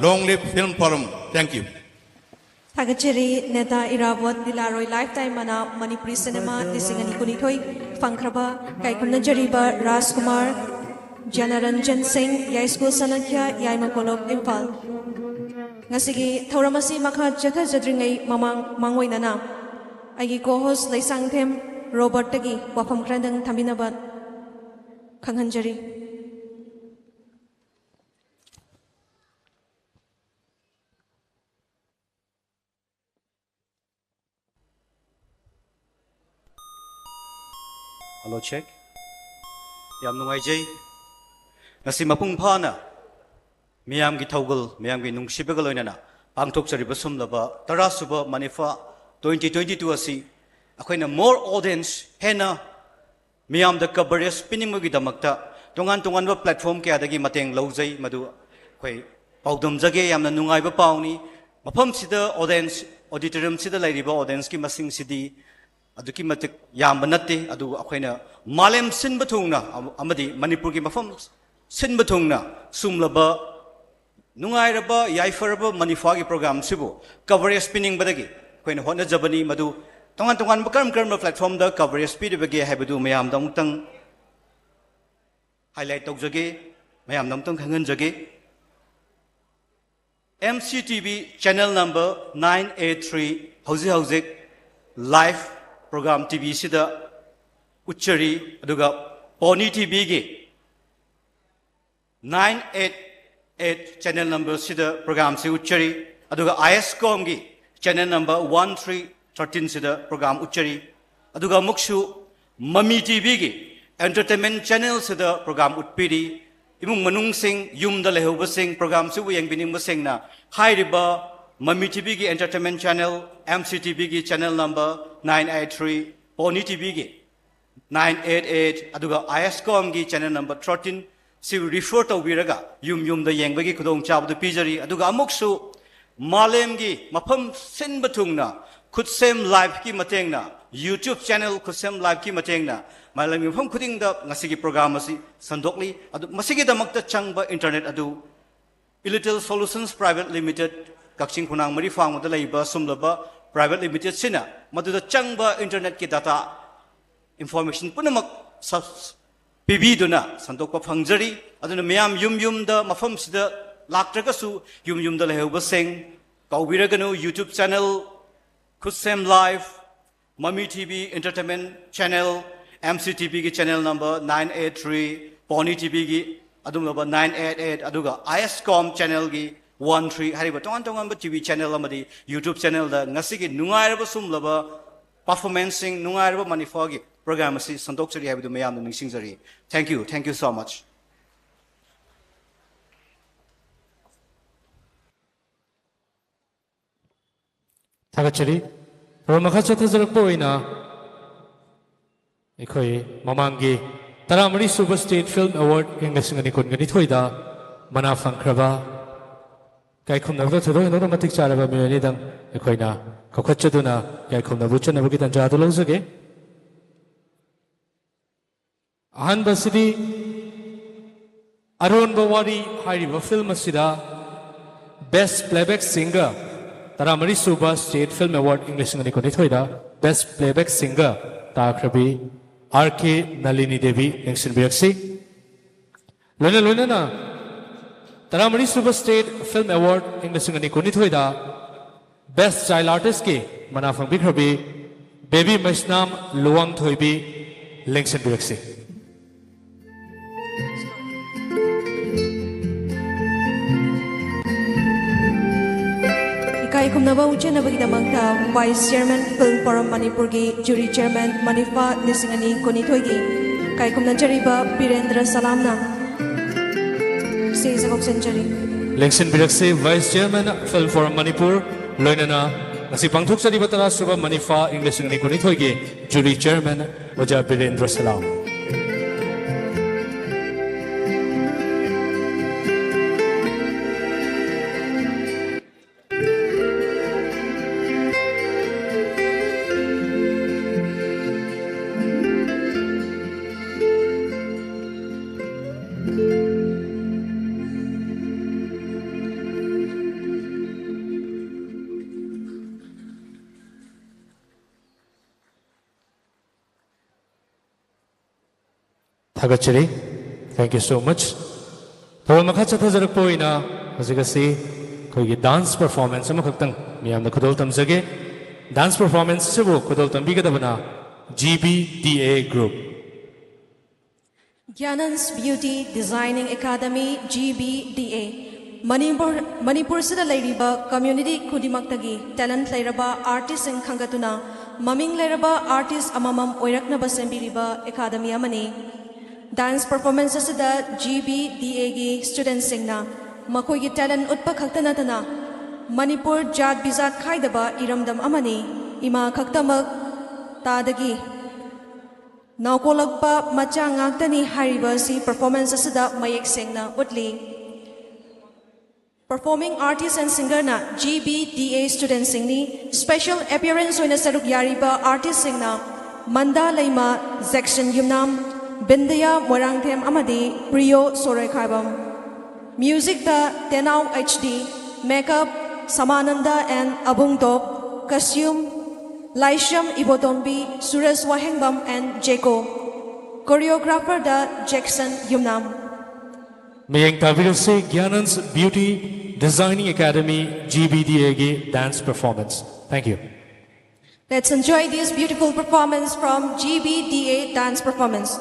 long live Film Forum꯫ Thank you꯫ ꯊꯥꯒꯠꯆꯔꯤ꯫ ꯅꯦꯇꯥ ꯏꯔꯥꯕꯣꯠ ꯂꯤꯂꯥꯔꯣꯏ lifetime ꯃꯅꯥ ꯃꯅꯤꯄꯨꯔꯤ ꯁꯤꯅꯦꯃꯥ ꯂꯤꯁꯤꯡ ꯑꯅꯤ ꯀꯨꯟꯅꯤꯊꯣꯏ ꯐꯪꯈ꯭ꯔꯕ ꯀꯥꯏꯀꯨꯝꯅꯖꯔꯤꯕ ꯔꯥꯖꯀꯨꯃꯥꯔ, ꯖꯅꯔꯟꯖꯟ ꯁꯤꯡ, ꯌꯥꯏꯁ꯭ꯀꯨꯜ ꯁꯅꯈ꯭ꯌꯥ, ꯌꯥꯏꯃ ꯀꯣꯂꯣꯞ, ꯏꯝꯐꯥꯜ꯫ ꯉꯁꯤꯒꯤ ꯊꯧꯔꯝ ꯑꯁꯤ ꯃꯈꯥ ꯆꯠꯊꯖꯗ꯭ꯔꯤꯉꯩ ꯃꯃꯥꯡ ꯃꯥꯡꯑꯣꯏꯅꯅ ꯑꯩꯒꯤ co-host ꯂꯩꯁꯥꯡꯊꯦꯝ ꯔꯣꯕꯔꯠꯇꯒꯤ ꯋꯥꯐꯝ ꯈꯔꯗꯪ ꯊꯝꯕꯤꯅꯕ ꯈꯪꯍꯟꯖꯔꯤ꯫ Hello, check. ꯌꯥꯝ ꯅꯨꯡꯉꯥꯏꯖꯩ꯫ ꯉꯁꯤ ꯃꯄꯨꯡ ꯐꯥꯅ ꯃꯤꯌꯥꯝꯒꯤ ꯊꯧꯒꯜ, ꯃꯤꯌꯥꯝꯒꯤ ꯅꯨꯡꯁꯤꯕꯒ ꯂꯣꯏꯅꯅ ꯄꯥꯡꯊꯣꯛꯆꯔꯤꯕ ꯁꯨꯝꯂꯕ ꯇꯔꯥꯁꯨꯕ ꯃꯅꯤꯐꯥ twenty twenty-two ꯑꯁꯤ ꯑꯩꯈꯣꯏꯅ more audience, ꯍꯦꯟꯅ ꯃꯤꯌꯥꯝꯗ ꯀꯕꯔꯦꯖ ꯄꯤꯅꯤꯡꯕꯒꯤꯗꯃꯛꯇ ꯇꯣꯉꯥꯟ ꯇꯣꯉꯥꯟꯕ ꯄ꯭ꯂꯦꯠꯐꯣꯝ ꯀꯌꯥꯗꯒꯤ ꯃꯇꯦꯡ ꯂꯧꯖꯩ꯫ ꯃꯗꯨ ꯑꯩꯈꯣꯏ ꯄꯥꯎꯗꯝꯖꯒꯦ꯫ ꯌꯥꯝꯅ ꯅꯨꯡꯉꯥꯏꯕ ꯄꯥꯎꯅꯤ꯫ ꯃꯐꯝꯁꯤꯗ ꯑꯣꯗꯤꯌꯦꯟꯁ, ꯑꯣꯗꯤꯇꯣꯔꯤꯌꯝꯁꯤꯗ ꯂꯩꯔꯤꯕ ꯑꯣꯗꯤꯌꯦꯟꯁꯀꯤ ꯃꯁꯤꯡꯁꯤꯗꯤ ꯑꯗꯨꯛꯀꯤ ꯃꯇꯤꯛ ꯌꯥꯝꯕ ꯅꯠꯇꯦ꯫ ꯑꯗꯨꯕꯨ ꯑꯩꯈꯣꯏꯅ ꯃꯥꯂꯦꯝ ꯁꯤꯟꯕ ꯊꯨꯡꯅ ꯑꯃ-, ꯑꯃꯗꯤ ꯃꯅꯤꯄꯨꯔꯒꯤ ꯃꯐꯝ ꯁꯤꯟꯕ ꯊꯨꯡꯅ ꯁꯨꯝꯂꯕ ꯅꯨꯡꯉꯥꯏꯔꯕ, ꯌꯥꯏꯐꯔꯕ ꯃꯅꯤꯐꯥꯒꯤ ꯄ꯭ꯔꯣꯒ꯭ꯔꯥꯝꯁꯤꯕꯨ ꯀꯕꯔꯦꯖ ꯄꯤꯅꯤꯡꯕꯗꯒꯤ ꯑꯩꯈꯣꯏꯅ ꯍꯣꯠꯅꯖꯕꯅꯤ꯫ ꯃꯗꯨ ꯇꯣꯉꯥꯟ ꯇꯣꯉꯥꯟꯕ ꯀꯔꯝ ꯀꯔꯝꯕ ꯄ꯭ꯂꯦꯠꯐꯣꯝꯗ ꯀꯕꯔꯦꯖ ꯄꯤꯔꯤꯕꯒꯦ ꯍꯥꯏꯕꯗꯨ ꯃꯌꯥꯝꯗ ꯑꯃꯨꯛꯇꯪ ꯍꯥꯏꯂꯥꯏꯠ ꯇꯧꯖꯒꯦ, ꯃꯌꯥꯝꯗ ꯑꯃꯨꯛꯇꯪ ꯈꯪꯍꯟꯖꯒꯦ꯫ M C T V channel number nine eight three ꯍꯧꯖꯤꯛ ꯍꯧꯖꯤꯛ ꯂꯥꯏꯚ ꯄ꯭ꯔꯣꯒ꯭ꯔꯥꯝ ꯇꯤ ꯚꯤꯁꯤꯗ ꯎꯠꯆꯔꯤ꯫ ꯑꯗꯨꯒ ꯄꯣꯅꯤ ꯇꯤ ꯚꯤꯒꯤ ꯅꯥꯏꯟ ꯑꯦꯠ ꯑꯦꯠ ꯆꯦꯅꯦꯜ ꯅꯝꯕꯔꯁꯤꯗ ꯄ꯭ꯔꯣꯒ꯭ꯔꯥꯝꯁꯤ ꯎꯠꯆꯔꯤ꯫ ꯑꯗꯨꯒ ꯑꯥꯏ ꯑꯦꯁ ꯀꯣꯝꯒꯤ ꯆꯦꯅꯦꯜ ꯅꯝꯕꯔ ꯋꯥꯟ ꯊ꯭ꯔꯤ ꯊꯥꯔꯇꯤꯟꯁꯤꯗ ꯄ꯭ꯔꯣꯒ꯭ꯔꯥꯝ ꯎꯠꯆꯔꯤ꯫ ꯑꯗꯨꯒ ꯑꯃꯨꯛꯁꯨ ꯃꯃꯤ ꯇꯤ ꯚꯤꯒꯤ ꯑꯦꯟꯇꯔꯇꯦꯟꯃꯦꯟ ꯆꯦꯅꯦꯜꯁꯤꯗ ꯄ꯭ꯔꯣꯒ꯭ꯔꯥꯝ ꯎꯠꯄꯤꯔꯤ꯫ ꯏꯃꯨꯡ ꯃꯅꯨꯡꯁꯤꯡ, ꯌꯨꯝꯗ ꯂꯩꯍꯧꯕꯁꯤꯡ, ꯄ꯭ꯔꯣꯒ꯭ꯔꯥꯝꯁꯤꯕꯨ ꯌꯦꯡꯕꯤꯅꯤꯡꯕꯁꯤꯡꯅ ꯍꯥꯏꯔꯤꯕ ꯃꯃꯤ ꯇꯤ ꯚꯤꯒꯤ entertainment channel, M C T ꯚꯤꯒꯤ channel number nine eight three, Poni T ꯚꯤꯒꯤ ꯅꯥꯏꯟ ꯑꯦꯠ ꯑꯦꯠ, ꯑꯗꯨꯒ ꯑꯥꯏ ꯑꯦꯁ ꯀꯣꯝꯒꯤ ꯆꯦꯅꯦꯜ ꯅꯝꯕꯔ ꯊꯥꯔꯇꯤꯟ ꯁꯤ ꯔꯤꯐꯔ ꯇꯧꯕꯤꯔꯒ ꯌꯨꯝ ꯌꯨꯝꯗ ꯌꯦꯡꯕꯒꯤ ꯈꯨꯗꯣꯡꯆꯥꯕꯗꯨ ꯄꯤꯖꯔꯤ꯫ ꯑꯗꯨꯒ ꯑꯃꯨꯛꯁꯨ ꯃꯥꯂꯦꯝꯒꯤ ꯃꯐꯝ ꯁꯤꯟꯕ ꯊꯨꯡꯅ ꯈꯨꯠꯁꯦꯝ ꯂꯥꯏꯚꯀꯤ ꯃꯇꯦꯡꯅ, YouTube ꯆꯦꯅꯦꯜ ꯈꯨꯠꯁꯦꯝ ꯂꯥꯏꯚꯀꯤ ꯃꯇꯦꯡꯅ ꯃꯥꯂꯦꯝꯒꯤ ꯃꯐꯝ ꯈꯨꯗꯤꯡꯗ ꯉꯁꯤꯒꯤ ꯄ꯭ꯔꯣꯒ꯭ꯔꯥꯝ ꯑꯁꯤ ꯁꯟꯗꯣꯛꯂꯤ꯫ ꯑꯗꯨ ꯃꯁꯤꯒꯤꯗꯃꯛꯇ ꯆꯪꯕ ꯏꯟꯇꯔꯅꯦꯠ ꯑꯗꯨ Ilitel Solutions Private Limited, ꯀꯛꯆꯤꯡ ꯈꯨꯅꯥꯡ ꯃꯔꯤ ꯐꯥꯡꯕꯗ ꯂꯩꯕ ꯁꯨꯝꯂꯕ ꯄ꯭ꯔꯥꯏꯚꯦꯠ ꯂꯤꯃꯤꯇꯦꯗꯁꯤꯅ ꯃꯗꯨꯗ ꯆꯪꯕ ꯏꯟꯇꯔꯅꯦꯠꯀꯤ ꯗꯥꯇꯥ ꯏꯟꯐꯣꯔꯃꯦꯁꯟ ꯄꯨꯝꯅꯃꯛ ꯁꯕ-, ꯄꯤꯕꯤꯗꯨꯅ ꯁꯟꯗꯣꯛꯄ ꯐꯪꯖꯔꯤ꯫ ꯑꯗꯨꯅ ꯃꯤꯌꯥꯝ ꯌꯨꯝ ꯌꯨꯝꯗ ꯃꯐꯝꯁꯤꯗ ꯂꯥꯛꯇ꯭ꯔꯒꯁꯨ ꯌꯨꯝ ꯌꯨꯝꯗ ꯂꯩꯍꯧꯕꯁꯤꯡ ꯀꯥꯎꯕꯤꯔꯒꯅꯨ, YouTube ꯆꯦꯅꯦꯜ ꯈꯨꯠꯁꯦꯝ live, Mami T V entertainment channel, M C T ꯚꯤꯒꯤ channel number nine eight three, Poni T ꯚꯤꯒꯤ ꯑꯗꯨꯒꯨꯝꯂꯕ ꯅꯥꯏꯟ ꯑꯦꯠ ꯑꯦꯠ, ꯑꯗꯨꯒ I S Kom ꯆꯦꯅꯦꯜꯒꯤ one three ꯍꯥꯏꯔꯤꯕ ꯇꯣꯉꯥꯟ ꯇꯣꯉꯥꯟꯕ ꯇꯤ ꯚꯤ ꯆꯦꯅꯦꯜ ꯑꯃꯗꯤ YouTube ꯆꯦꯅꯦꯜꯗ ꯉꯁꯤꯒꯤ ꯅꯨꯡꯉꯥꯏꯔꯕ ꯁꯨꯝꯂꯕ ꯄꯔꯐꯣꯔꯃꯦꯟꯁꯁꯤꯡ, ꯅꯨꯡꯉꯥꯏꯔꯕ ꯃꯅꯤꯐꯥꯒꯤ ꯄ꯭ꯔꯣꯒ꯭ꯔꯥꯝ ꯑꯁꯤ ꯁꯟꯗꯣꯛꯆꯔꯤ ꯍꯥꯏꯕꯗꯨ ꯃꯌꯥꯝꯅ ꯅꯤꯡꯁꯤꯡꯖꯔꯤ꯫ Thank you, thank you so much. ꯊꯥꯒꯠꯆꯔꯤ꯫ ꯊꯧꯔꯝ ꯃꯈꯥ ꯆꯠꯊꯖꯔꯛꯄ ꯑꯣꯏꯅ ꯑꯩꯈꯣꯏ ꯃꯃꯥꯡꯒꯤ ꯇꯔꯥꯃꯔꯤ ꯁꯨꯕ State Film Award ꯏꯪ ꯂꯤꯁꯤꯡ ꯑꯅꯤ ꯀꯨꯟꯒ ꯅꯤꯊꯣꯏꯗ ꯃꯅꯥ ꯐꯪꯈ꯭ꯔꯕ ꯏꯀꯥꯏ ꯈꯨꯝꯅꯕꯗ ꯊꯣꯏꯗꯣꯛ ꯍꯦꯟꯗꯣꯛꯅ ꯃꯇꯤꯛ ꯆꯥꯔꯕ ꯃꯤꯑꯣꯏ ꯑꯅꯤꯗꯪ ꯑꯩꯈꯣꯏꯅ ꯀꯧꯈꯠꯆꯗꯨꯅ ꯏꯀꯥꯏ ꯈꯨꯝꯅꯕ ꯎꯠꯆꯅꯕꯒꯤ ꯇꯥꯟꯖꯥ ꯑꯗꯨ ꯂꯧꯖꯒꯦ꯫ ꯑꯍꯥꯟꯕꯁꯤꯗꯤ ꯑꯔꯣꯟꯕ ꯋꯥꯔꯤ ꯍꯥꯏꯔꯤꯕ ꯐꯤꯜꯝ ꯑꯁꯤꯗ Best Playback Singer, ꯇꯔꯥꯃꯔꯤ ꯁꯨꯕ State Film Award ꯏꯪ ꯂꯤꯁꯤꯡ ꯑꯅꯤ ꯀꯨꯟꯅꯤꯊꯣꯏꯗ Best Playback Singer ꯇꯥꯈ꯭ꯔꯕꯤ ꯑꯥꯔ ꯀꯦ ꯅꯂꯤꯅꯤ ꯗꯦꯕꯤ ꯂꯦꯡꯁꯤꯟꯕꯤꯔꯛꯁꯤ꯫ ꯂꯣꯏꯅ ꯂꯣꯏꯅꯅ ꯇꯔꯥꯃꯔꯤ ꯁꯨꯕ State Film Award ꯏꯪ ꯂꯤꯁꯤꯡ ꯑꯅꯤ ꯀꯨꯟꯅꯤꯊꯣꯏꯗ Best Child Artistꯀꯤ ꯃꯅꯥ ꯐꯪꯕꯤꯈ꯭ꯔꯕꯤ ꯕꯦꯕꯤ ꯃꯩꯁꯅꯥꯝ ꯂꯨꯋꯥꯡꯊꯣꯏꯕꯤ ꯂꯦꯡꯁꯤꯟꯕꯤꯔꯛꯁꯤ꯫ ꯏꯀꯥꯏ ꯈꯨꯝꯅꯕ ꯎꯠꯆꯅꯕꯒꯤꯗꯃꯛꯇ Vice Chairman Film Forum ꯃꯅꯤꯄꯨꯔꯒꯤ Jury Chairman ꯃꯅꯤꯐꯥ ꯂꯤꯁꯤꯡ ꯑꯅꯤ ꯀꯨꯟꯅꯤꯊꯣꯏꯒꯤ ꯏꯀꯥꯏ ꯈꯨꯝꯅꯖꯔꯤꯕ ꯕꯤꯔꯦꯟꯗ꯭ꯔ ꯁꯂꯥꯝꯅ ꯁꯦ ꯆꯥꯒꯣꯛꯆꯟꯖꯔꯤ꯫ ꯂꯦꯡꯁꯤꯟꯕꯤꯔꯛꯁꯤ Vice Chairman Film Forum Manipur, ꯂꯣꯏꯅꯅ ꯉꯁꯤ ꯄꯥꯡꯊꯣꯛꯆꯔꯤꯕ ꯇꯔꯥꯁꯨꯕ ꯃꯅꯤꯐꯥ ꯏꯪ ꯂꯤꯁꯤꯡ ꯑꯅꯤ ꯀꯨꯟꯅꯤꯊꯣꯏꯒꯤ Jury Chairman ꯑꯣꯖꯥ ꯕꯤꯔꯦꯟꯗ꯭ꯔ ꯁꯂꯥꯝ꯫ ꯊꯥꯒꯠꯆꯔꯤ꯫ Thank you so much. ꯊꯧꯔꯝ ꯃꯈꯥ ꯆꯠꯊꯖꯔꯛꯄ ꯑꯣꯏꯅ ꯍꯧꯖꯤꯛ ꯑꯁꯤ ꯑꯩꯈꯣꯏꯒꯤ dance performance ꯑꯃꯈꯛꯇꯪ ꯃꯤꯌꯥꯝꯗ ꯈꯨꯗꯣꯜ ꯇꯝꯖꯒꯦ꯫ Dance performance ꯑꯁꯤꯕꯨ ꯈꯨꯗꯣꯜ ꯇꯝꯕꯤꯒꯗꯕꯅ G B D A Group꯫ Gyanan's Beauty Designing Academy, G B D A꯫ Manipur, ꯃꯅꯤꯄꯨꯔꯁꯤꯗ ꯂꯩꯔꯤꯕ community ꯈꯨꯗꯤꯡꯃꯛꯇꯒꯤ talent ꯂꯩꯔꯕ artistꯁꯤꯡ ꯈꯟꯒꯠꯇꯨꯅ ꯃꯃꯤꯡ ꯂꯩꯔꯕ artist ꯑꯃꯃꯝ ꯑꯣꯏꯔꯛꯅꯕ ꯁꯦꯝꯕꯤꯔꯤꯕ academy ꯑꯃꯅꯤ꯫ Dance performance ꯑꯁꯤꯗ G B D Aꯒꯤ studentꯁꯤꯡꯅ ꯃꯈꯣꯏꯒꯤ talent ꯎꯠꯄ ꯈꯛꯇ ꯅꯠꯇꯅ ꯃꯅꯤꯄꯨꯔ ꯖꯥꯠ ꯕꯤꯖꯥꯠ ꯈꯥꯏꯗꯕ ꯏꯔꯝꯗꯝ ꯑꯃꯅꯤ꯫ ꯏꯃꯥ ꯈꯛꯇꯃꯛ ꯇꯥꯗꯒꯤ ꯅꯥꯎꯀꯣꯂꯛꯄ ꯃꯆꯥ ꯉꯥꯛꯇꯅꯤ ꯍꯥꯏꯔꯤꯕ ꯑꯁꯤ performance ꯑꯁꯤꯗ ꯃꯌꯦꯛ ꯁꯦꯡꯅ ꯎꯠꯂꯤ꯫ Performing artist and singerꯅ G B D A studentꯁꯤꯡꯅꯤ꯫ Special appearance ꯑꯣꯏꯅ ꯁꯔꯨꯛ ꯌꯥꯔꯤꯕ artistꯁꯤꯡꯅ ꯃꯟꯗꯥ ꯂꯩꯃ, ꯖꯦꯛꯁꯟ ꯌꯨꯝꯅꯥꯝ, ꯕꯤꯟꯗꯤꯌꯥ ꯃꯣꯏꯔꯥꯡꯊꯦꯝ ꯑꯃꯗꯤ ꯄ꯭ꯔꯤꯌꯣ ꯁꯣꯔꯣꯏꯈꯥꯏꯕꯝ꯫ Musicꯇ ꯇꯦꯅꯥꯎ H D, makeup ꯁꯃꯥꯅꯟꯗ and ꯑꯕꯨꯡ ꯇꯣꯞ, costume ꯂꯥꯏꯁ꯭ꯔꯝ ꯏꯕꯣꯇꯣꯝꯕꯤ, ꯁꯨꯔꯦꯁ ꯋꯥꯍꯦꯡꯕꯝ and ꯖꯦꯀꯣ, choreographerꯗ ꯖꯦꯛꯁꯟ ꯌꯨꯝꯅꯥꯝ꯫ ꯃꯌꯦꯡ ꯇꯥꯕꯤꯔꯁꯤ, Gyanan's Beauty Designing Academy, G B D Aꯒꯤ dance performance. Thank you. Let's enjoy this beautiful performance from G B D A dance performance.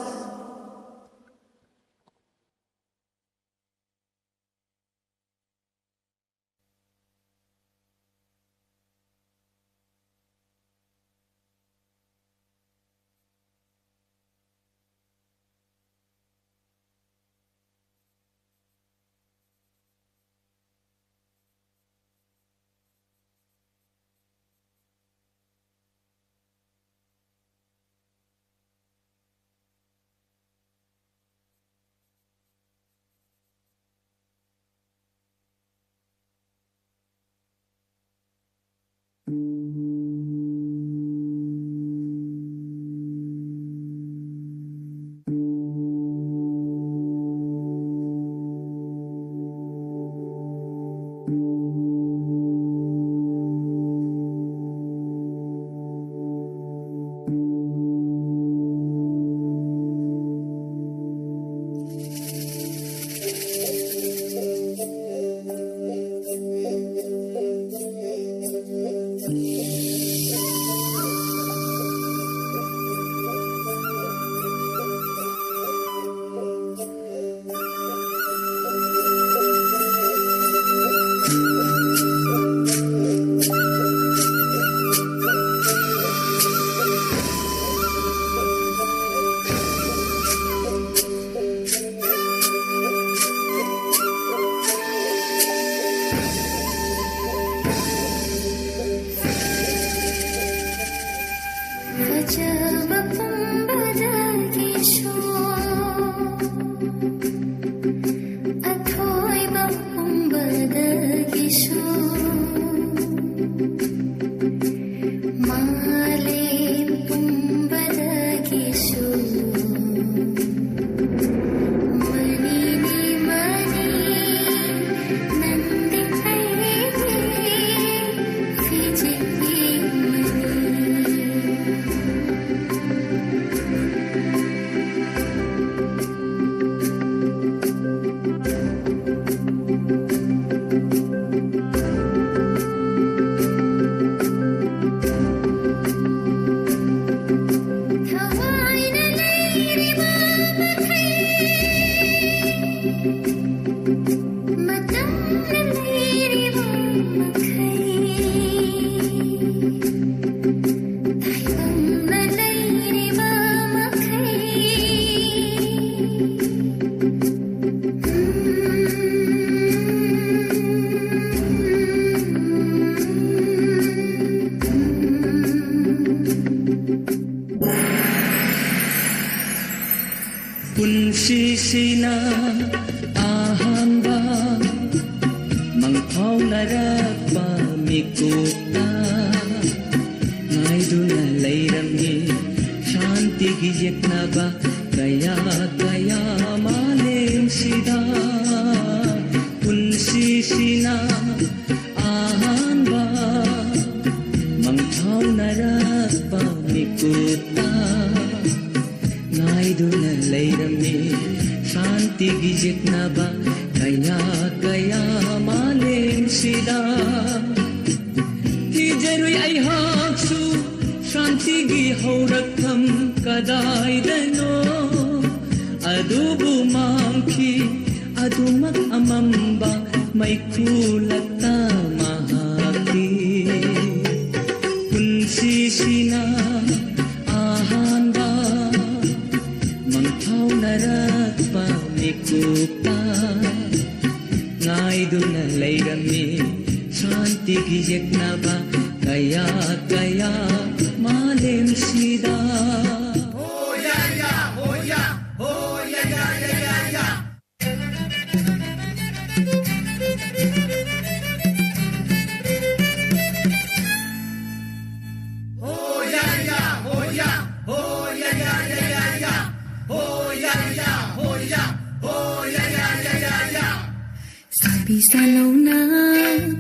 ꯄꯨꯟꯁꯤꯁꯤꯅ ꯑꯍꯥꯟꯕ ꯃꯪꯐꯥꯎꯅꯔꯛꯄ ꯃꯤꯀꯨꯞꯇ ꯉꯥꯏꯗꯨꯅ ꯂꯩꯔꯝꯃꯤ ꯁꯥꯟꯇꯤꯒꯤ ꯌꯦꯛꯅꯕ ꯀꯌꯥ ꯀꯌꯥ ꯃꯥꯂꯦꯝꯁꯤꯗ꯫ ꯄꯨꯟꯁꯤꯁꯤꯅ ꯑꯍꯥꯟꯕ ꯃꯪꯐꯥꯎꯅꯔꯛꯄ ꯃꯤꯀꯨꯞꯇ ꯉꯥꯏꯗꯨꯅ ꯂꯩꯔꯝꯃꯤ ꯁꯥꯟꯇꯤꯒꯤ ꯌꯦꯛꯅꯕ ꯀꯌꯥ ꯀꯌꯥ ꯃꯥꯂꯦꯝꯁꯤꯗ꯫ ꯊꯤꯖꯔꯨꯏ ꯑꯩꯍꯥꯛꯁꯨ ꯁꯥꯟꯇꯤꯒꯤ ꯍꯧꯔꯛꯐꯝ ꯀꯗꯥꯏꯗꯅꯣ, ꯑꯗꯨꯕꯨ ꯃꯥꯡꯈꯤ ꯑꯗꯨꯃꯛ ꯑꯃꯝꯕ ꯃꯩꯈꯨ ꯂꯛꯇ ꯃꯍꯥꯛꯀꯤ꯫ ꯄꯨꯟꯁꯤꯁꯤꯅ ꯑꯍꯥꯟꯕ ꯃꯪꯐꯥꯎꯅꯔꯛꯄ ꯃꯤꯀꯨꯞꯇ ꯉꯥꯏꯗꯨꯅ ꯂꯩꯔꯝꯃꯤ ꯁꯥꯟꯇꯤꯒꯤ ꯌꯦꯛꯅꯕ ꯀꯌꯥ ꯀꯌꯥ ꯃꯥꯂꯦꯝꯁꯤꯗ꯫ ꯁꯥꯕꯤ ꯁꯥꯂꯧꯅ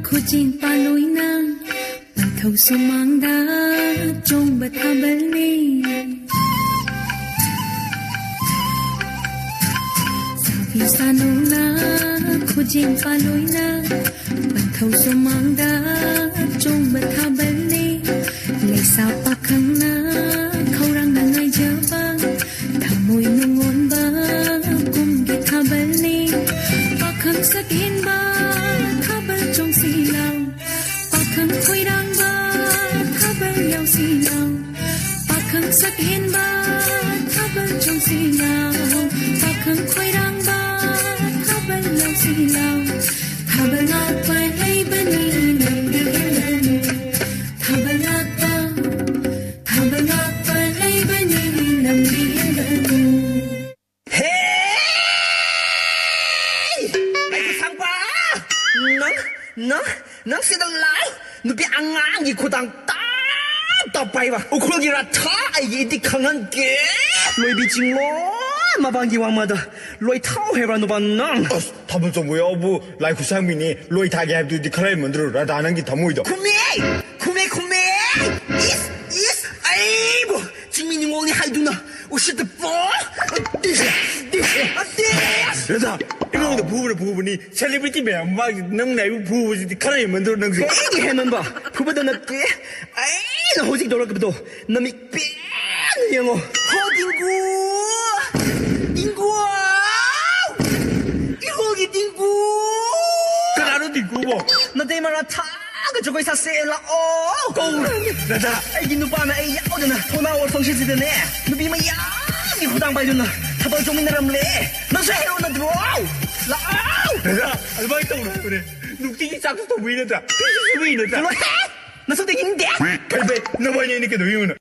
ꯈꯨꯖꯤꯟ ꯄꯥꯂꯣꯏꯅ ꯁꯨꯃꯥꯡꯗ ꯆꯣꯡꯕ ꯊꯥꯕꯜꯅꯤ꯫ ꯁꯥꯕꯤ ꯁꯥꯅꯨꯅ ꯈꯨꯖꯦꯡ ꯄꯥꯂꯣꯏꯅ ꯄꯟꯊꯧ ꯁꯨꯃꯥꯡꯗ ꯆꯣꯡꯕ ꯊꯥꯕꯜꯅꯤ꯫ ꯂꯩꯁꯥ ꯄꯥꯈꯪꯅ ꯈꯧꯔꯥꯡꯅ ꯉꯥꯏꯖꯕ ꯊꯃꯣꯏ ꯅꯨꯡꯉꯣꯟꯕ ꯀꯨꯝꯒꯤ ꯊꯥꯕꯜꯅꯤ꯫ ꯄꯥꯈꯪ ꯁꯛꯍꯦꯟꯕ ꯊꯥꯕꯜ ꯆꯣꯡꯁꯤ ꯂꯥꯎ꯫ ꯄꯥꯈꯪ ꯈꯣꯏꯔꯥꯡꯕ ꯊꯥꯕꯜ ꯌꯥꯎꯁꯤ ꯂꯥꯎ꯫ ꯄꯥꯈꯪ ꯁꯛꯍꯦꯟꯕ ꯊꯥꯕꯜ ꯆꯣꯡꯁꯤ ꯂꯥꯎ꯫ ꯄꯥꯈꯪ ꯈꯣꯏꯔꯥꯡꯕ ꯊꯥꯕꯜ ꯌꯥꯎꯁꯤ ꯂꯥꯎ꯫ ꯊꯥꯕꯜ ꯉꯥꯛꯄ ꯂꯩꯕꯅꯤ ꯂꯝꯕꯤ ꯍꯦꯜꯂꯅꯨ꯫ ꯊꯥꯕꯜ ꯉꯥꯛꯄ, ꯊꯥꯕꯜ ꯉꯥꯛꯄ ꯂꯩꯕꯅꯤ ꯂꯝꯕꯤ ꯍꯦꯜꯂꯅꯨ꯫ ꯍꯦ! ꯑꯩꯒꯤ ꯁꯪꯄꯥ! ꯅꯪ, ꯅꯪ, ꯅꯪ ꯁꯤꯗ ꯂꯥꯛ! ꯅꯨꯄꯤ ꯑꯉꯥꯡꯒꯤ ꯈꯨꯗꯥꯡ ꯇꯥꯞ ꯇꯥꯞ ꯄꯥꯏꯕ ꯎꯈ꯭ꯔꯨꯜꯒꯤ ꯔꯥꯊꯥ ꯑꯩꯒꯤ ꯏꯗꯤ ꯈꯪꯍꯟꯒꯦ! ꯂꯣꯏꯕꯤ ꯆꯤꯡꯂꯣ ꯃꯕꯥꯡꯒꯤ ꯋꯥꯡꯃꯗ ꯂꯣꯏꯊꯥꯎ ꯍꯥꯏꯕ꯭ꯔꯥ ꯅꯨꯄꯥ ꯅꯪ? ꯑꯁ, ꯊꯥꯕꯜ ꯆꯣꯡꯕ ꯌꯥꯎꯕꯨ ꯂꯥꯏ ꯈꯨꯠꯁꯥꯡꯕꯤꯅꯤ, ꯂꯣꯏ ꯊꯥꯒꯦ ꯍꯥꯏꯕꯗꯨꯗꯤ ꯈꯔ ꯍꯦꯟꯃꯟꯗ꯭ꯔꯣ, ꯔꯥꯙꯥ, ꯅꯪꯒꯤ ꯊꯃꯣꯏꯗꯣ? ꯈꯨꯝꯃꯦ! ꯈꯨꯝꯃꯦ! ꯈꯨꯝꯃꯦ! ꯏꯁ! ꯏꯁ! ꯑꯩꯕꯨ ꯆꯤꯡꯃꯤ ꯅꯤꯉꯣꯜꯅꯤ ꯍꯥꯏꯗꯨꯅ ꯎꯁꯤꯠꯇꯕ! ꯔꯥꯙꯥ, ꯏꯃꯨꯡꯗ ꯐꯨꯕꯅ ꯐꯨꯕꯅꯤ, celebrity ꯃꯌꯥꯝ ꯃꯃꯥꯡꯁꯤꯗ ꯅꯪꯅ ꯑꯩꯕꯨ ꯐꯨꯕꯁꯤꯗꯤ ꯈꯔ ꯍꯦꯟꯃꯟꯗ꯭ꯔꯣ ꯅꯪꯁꯨ? ꯀꯩꯒꯤ ꯍꯦꯟꯃꯟꯕ? ꯐꯨꯕꯗ ꯅꯠꯇꯦ, ꯑꯩꯅ ꯍꯧꯖꯤꯛ ꯇꯧꯔꯛꯄꯗꯣ ꯅꯃꯤꯠ ꯄꯦꯟꯅ ꯌꯦꯡꯉꯣ꯫ ꯍꯣ, ꯗꯤꯡꯒꯨ! ꯗꯤꯡꯒꯨ! ꯏꯍꯣꯒꯤ ꯗꯤꯡꯒꯨ! ꯀꯅꯥꯅꯣ ꯗꯤꯡꯒꯨꯕꯣ? ꯅꯇꯩ ꯃꯔꯥ ꯊꯥꯒ ꯖꯒꯣꯏ ꯁꯥꯁꯦ ꯂꯥꯛꯑꯣ! ꯀꯧ! ꯔꯥꯙꯥ! ꯑꯩꯒꯤ ꯅꯨꯄꯥꯅ ꯑꯩ ꯌꯥꯎꯗꯅ ꯊꯣꯡꯅꯥꯎ ꯑꯣꯔꯐꯝꯁꯤꯗꯅꯦ ꯅꯨꯄꯤ ꯃꯌꯥꯝꯒꯤ ꯈꯨꯗꯥꯡ ꯄꯥꯏꯗꯨꯅ ꯊꯥꯕꯜ ꯆꯣꯡꯃꯤꯟꯅꯔꯝꯂꯦ꯫ ꯅꯪꯁꯨ ꯍꯦꯔꯣ ꯅꯠꯇ꯭ꯔꯣ? ꯂꯥꯛꯑꯣ! ꯔꯥꯙꯥ! ꯑꯗꯨꯃꯥꯏꯅ ꯇꯧꯔꯣꯏ ꯍꯥꯏꯕꯅꯦ꯫ ꯅꯨꯡꯇꯤꯒꯤ ꯆꯥꯛꯁꯨ ꯊꯣꯡꯕꯤ ꯅꯠꯇ꯭ꯔꯥ? ꯐꯤꯁꯨ ꯁꯨꯕꯤ ꯅꯠꯇ꯭ꯔꯥ? ꯆꯠꯂꯣꯍꯦ! ꯅꯁꯛꯇꯣ ꯌꯦꯡꯅꯤꯡꯗꯦ! ꯐꯩ, ꯐꯩ, ꯅꯕꯥꯏꯅꯤ ꯑꯩꯅ ꯀꯩꯗꯧ ꯌꯦꯡꯉꯨꯅ?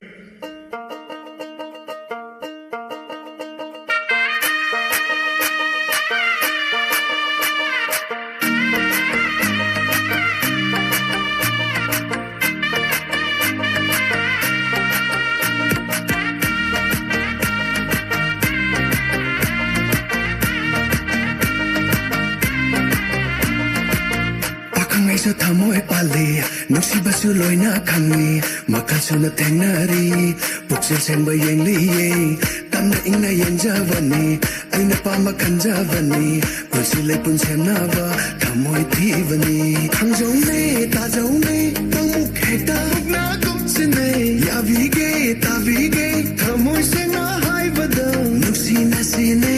ꯄꯥꯈꯪ ꯊꯃꯣꯏ ꯄꯥꯜꯂꯤ, ꯅꯨꯡꯁꯤꯕꯁꯨ ꯂꯣꯏꯅ ꯈꯪꯉꯤ, ꯃꯈꯜ ꯁꯨꯅ ꯊꯦꯡꯅꯔꯤ, ꯄꯨꯛꯆꯦꯜ ꯁꯦꯡꯕ ꯌꯦꯡꯂꯤꯌꯦ, ꯇꯞꯅ ꯏꯪꯅ ꯌꯦꯡꯖꯕꯅꯤ, ꯑꯩꯅ ꯄꯥꯝꯕ ꯈꯟꯖꯕꯅꯤ, ꯄꯨꯟꯁꯤ ꯂꯩꯄꯨꯟ ꯁꯦꯝꯅꯕ ꯊꯃꯣꯏ ꯊꯤꯕꯅꯤ꯫ ꯈꯪꯖꯧꯅꯦ, ꯇꯥꯖꯧꯅꯦ, ꯄꯥꯡꯃꯨꯛ ꯍꯦꯛꯇ ꯃꯨꯛꯅꯥꯒꯨꯝꯁꯤꯅꯦ, ꯌꯥꯕꯤꯒꯦ, ꯇꯥꯕꯤꯒꯦ, ꯊꯃꯣꯏ ꯁꯦꯡꯅ ꯍꯥꯏꯕꯗ ꯅꯨꯡꯁꯤꯅꯁꯤꯅꯦ,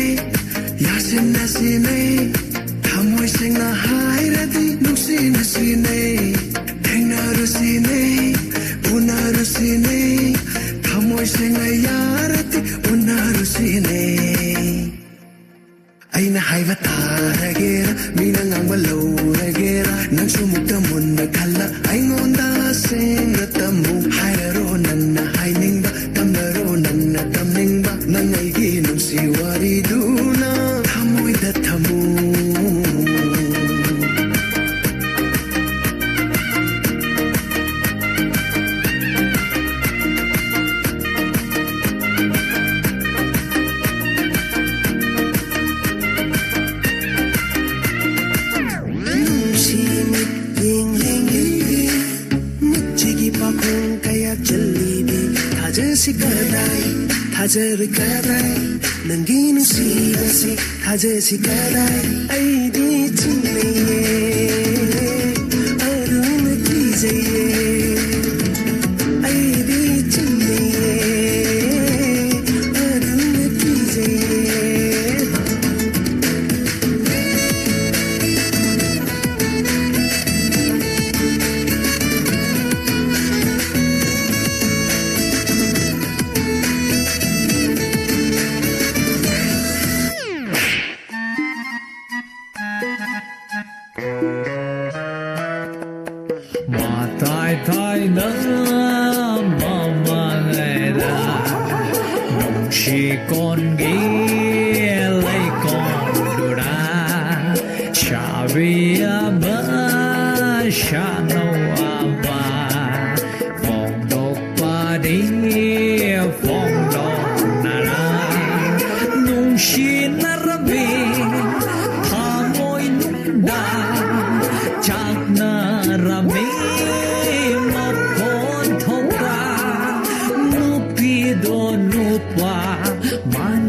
ꯌꯥꯁꯤꯟꯅꯁꯤꯅꯦ꯫ ꯊꯃꯣꯏ ꯁꯦꯡꯅ ꯍꯥꯏꯔꯗꯤ ꯅꯨꯡꯁꯤꯅꯁꯤꯅꯦ, ꯊꯦꯡꯅꯔꯨꯁꯤꯅꯦ, ꯎꯅꯔꯨꯁꯤꯅꯦ꯫ ꯊꯃꯣꯏ ꯁꯦꯡꯅ ꯌꯥꯔꯗꯤ ꯎꯅꯔꯨꯁꯤꯅꯦ꯫ ꯑꯩꯅ ꯍꯥꯏꯕ ꯇꯥꯔꯒꯦꯔꯥ, ꯃꯤꯅ ꯉꯥꯡꯕ ꯂꯧꯔꯒꯦꯔꯥ, ꯅꯪꯁꯨ ꯃꯨꯛꯇ ꯃꯨꯟꯅ ꯈꯜꯂ ꯑꯩꯉꯣꯟꯗ ꯁꯦꯡꯅ ꯇꯝꯃꯨ꯫ ꯍꯥꯏꯔꯔꯣ ꯅꯪꯅ ꯍꯥꯏꯅꯤꯡꯕ, ꯇꯝꯅꯔꯣ ꯅꯪꯅ ꯇꯝꯅꯤꯡꯕ, ꯅꯪ ꯑꯩꯒꯤ ꯅꯨꯡꯁꯤ ꯋꯥꯔꯤꯗꯨꯅ ꯊꯃꯣꯏꯗ ꯊꯝꯃꯨ꯫ ꯅꯨꯡꯁꯤ ꯃꯤꯠꯌꯦꯡ ꯌꯦꯡꯂꯤꯕꯤ, ꯃꯤꯠꯁꯤꯒꯤ ꯄꯥꯈꯣꯡ ꯀꯌꯥ ꯆꯜꯂꯤꯕꯤ, ꯊꯥꯖꯁꯤ ꯀꯗꯥꯏ, ꯊꯥꯖꯔꯣꯏ ꯀꯗꯥꯏ, ꯅꯪꯒꯤ ꯅꯨꯡꯁꯤꯕꯁꯤ ꯊꯥꯖꯁꯤ ꯀꯗꯥꯏ, ꯑꯩꯗꯤ ꯆꯤꯡꯅꯩꯌꯦ, ꯑꯗꯨꯅ ꯀꯤꯖꯩꯌꯦ, ꯑꯩꯗꯤ ꯆꯤꯡꯅꯩꯌꯦ, ꯑꯗꯨꯅ ꯀꯤꯖꯩꯌꯦ꯫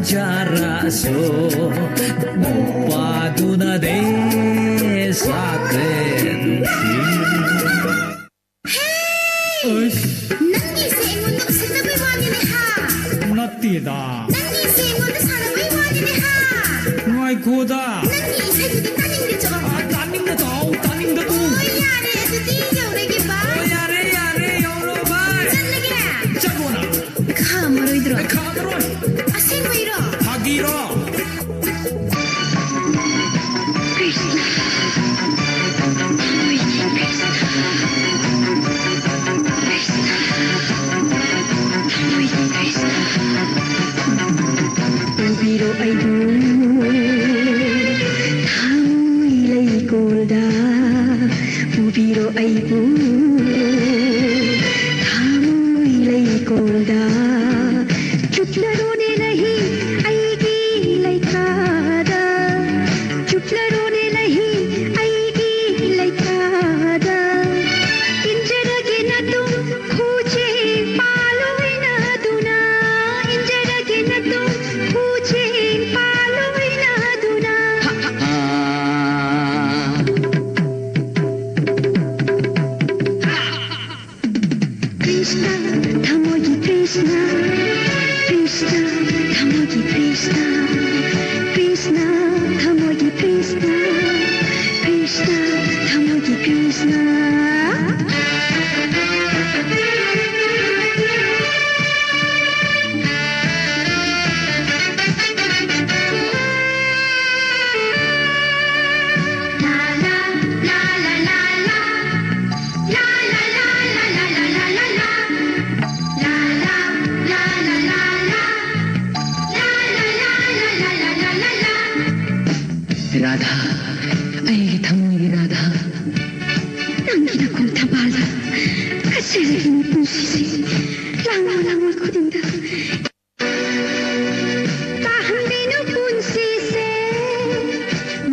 ꯆꯥꯔꯁꯨ ꯅꯨꯄꯥꯗꯨꯅꯗꯤ ꯁꯥꯠꯇꯦ ꯅꯨꯡꯁꯤ꯫ ꯑꯩꯁ꯫ ꯅꯪꯒꯤꯁꯦ ꯑꯩꯉꯣꯟꯗ ꯎꯁꯤꯠꯇꯕꯩ ꯋꯥꯅꯤꯅꯦ ꯍꯥ? ꯅꯠꯇꯦꯗ꯫ ꯅꯪꯒꯤꯁꯦ ꯑꯩꯉꯣꯟꯗ ꯁꯥꯟꯅꯕꯩ ꯋꯥꯅꯤꯅꯦ ꯍꯥ? ꯉꯥꯏꯈꯣꯗ꯫ ꯅꯪꯒꯤ ꯏꯁꯩꯗꯨꯗꯤ ꯇꯥꯅꯤꯡꯗꯦ ꯆꯠꯂꯣ꯫ ꯑ, ꯇꯥꯅꯤꯡꯗ ꯇꯥꯎ, ꯇꯥꯅꯤꯡꯗ ꯇꯨ꯫ ꯑꯣ, ꯌꯥꯔꯦ, ꯑꯗꯨꯗꯤ ꯌꯧꯔꯒꯦ, ꯕꯥꯏ꯫ ꯑꯣ, ꯌꯥꯔꯦ, ꯌꯥꯔꯦ, ꯌꯧꯔꯣ, ꯕꯥꯏ꯫ ꯆꯠꯂꯒꯦ꯫ ꯆꯠꯂꯣ ꯅꯪ꯫ ꯈꯥꯝꯃꯔꯣꯏꯗ꯭ꯔꯣ? ꯈꯥꯝꯃꯔꯣꯏ꯫ ꯑꯁꯦꯡꯕꯩꯔꯣ? ꯐꯥꯒꯤꯔꯣ? ꯄꯨꯕꯤꯔꯣ ꯑꯩꯕꯨ ꯊꯃꯣꯏ ꯂꯩꯀꯣꯜꯗ, ꯄꯨꯕꯤꯔꯣ ꯑꯩꯕꯨ ꯊꯃꯣꯏ ꯂꯩꯀꯣꯜꯗ꯫ ꯆꯨꯞꯂꯔꯣꯅꯦ ꯂꯩꯍꯤ ꯑꯩꯒꯤ ꯂꯩꯀꯥꯗ, ꯆꯨꯞꯂꯔꯣꯅꯦ ꯂꯩꯍꯤ ꯑꯩꯒꯤ ꯂꯩꯀꯥꯗ꯫ ꯏꯟꯖꯔꯒꯦ ꯅꯇꯨꯡ ꯈꯨꯖꯦꯡ ꯄꯥꯜ ꯑꯣꯏꯅꯗꯨꯅ, ꯏꯟꯖꯔꯒꯦ ꯅꯇꯨꯡ ꯈꯨꯖꯦꯡ ꯄꯥꯜ ꯑꯣꯏꯅꯗꯨꯅ꯫ ꯀ꯭ꯔꯤꯁꯅ, ꯊꯃꯣꯏꯒꯤ ꯀ꯭ꯔꯤꯁꯅ, ꯀ꯭ꯔꯤꯁꯅ, ꯊꯃꯣꯏꯒꯤ ꯀ꯭ꯔꯤꯁꯅ, ꯀ꯭ꯔꯤꯁꯅ, ꯊꯃꯣꯏꯒꯤ ꯀ꯭ꯔꯤꯁꯅ, ꯀ꯭ꯔꯤꯁꯅ, ꯊꯃꯣꯏꯒꯤ ꯀ꯭ꯔꯤꯁꯅ꯫ ꯔꯥꯙꯥ, ꯑꯩꯒꯤ ꯊꯃꯣꯏꯒꯤ ꯔꯥꯙꯥ, ꯅꯪꯒꯤ ꯅꯈꯣꯡ ꯊꯝꯕꯥꯜꯗ ꯀꯠꯆꯔꯒꯦꯅꯦ ꯄꯨꯟꯁꯤꯁꯦ꯫ ꯂꯥꯡꯂꯣ, ꯂꯥꯡꯂꯣ ꯈꯨꯗꯤꯡꯗ꯫ ꯇꯥꯍꯟꯕꯤꯅꯨ ꯄꯨꯟꯁꯤꯁꯦ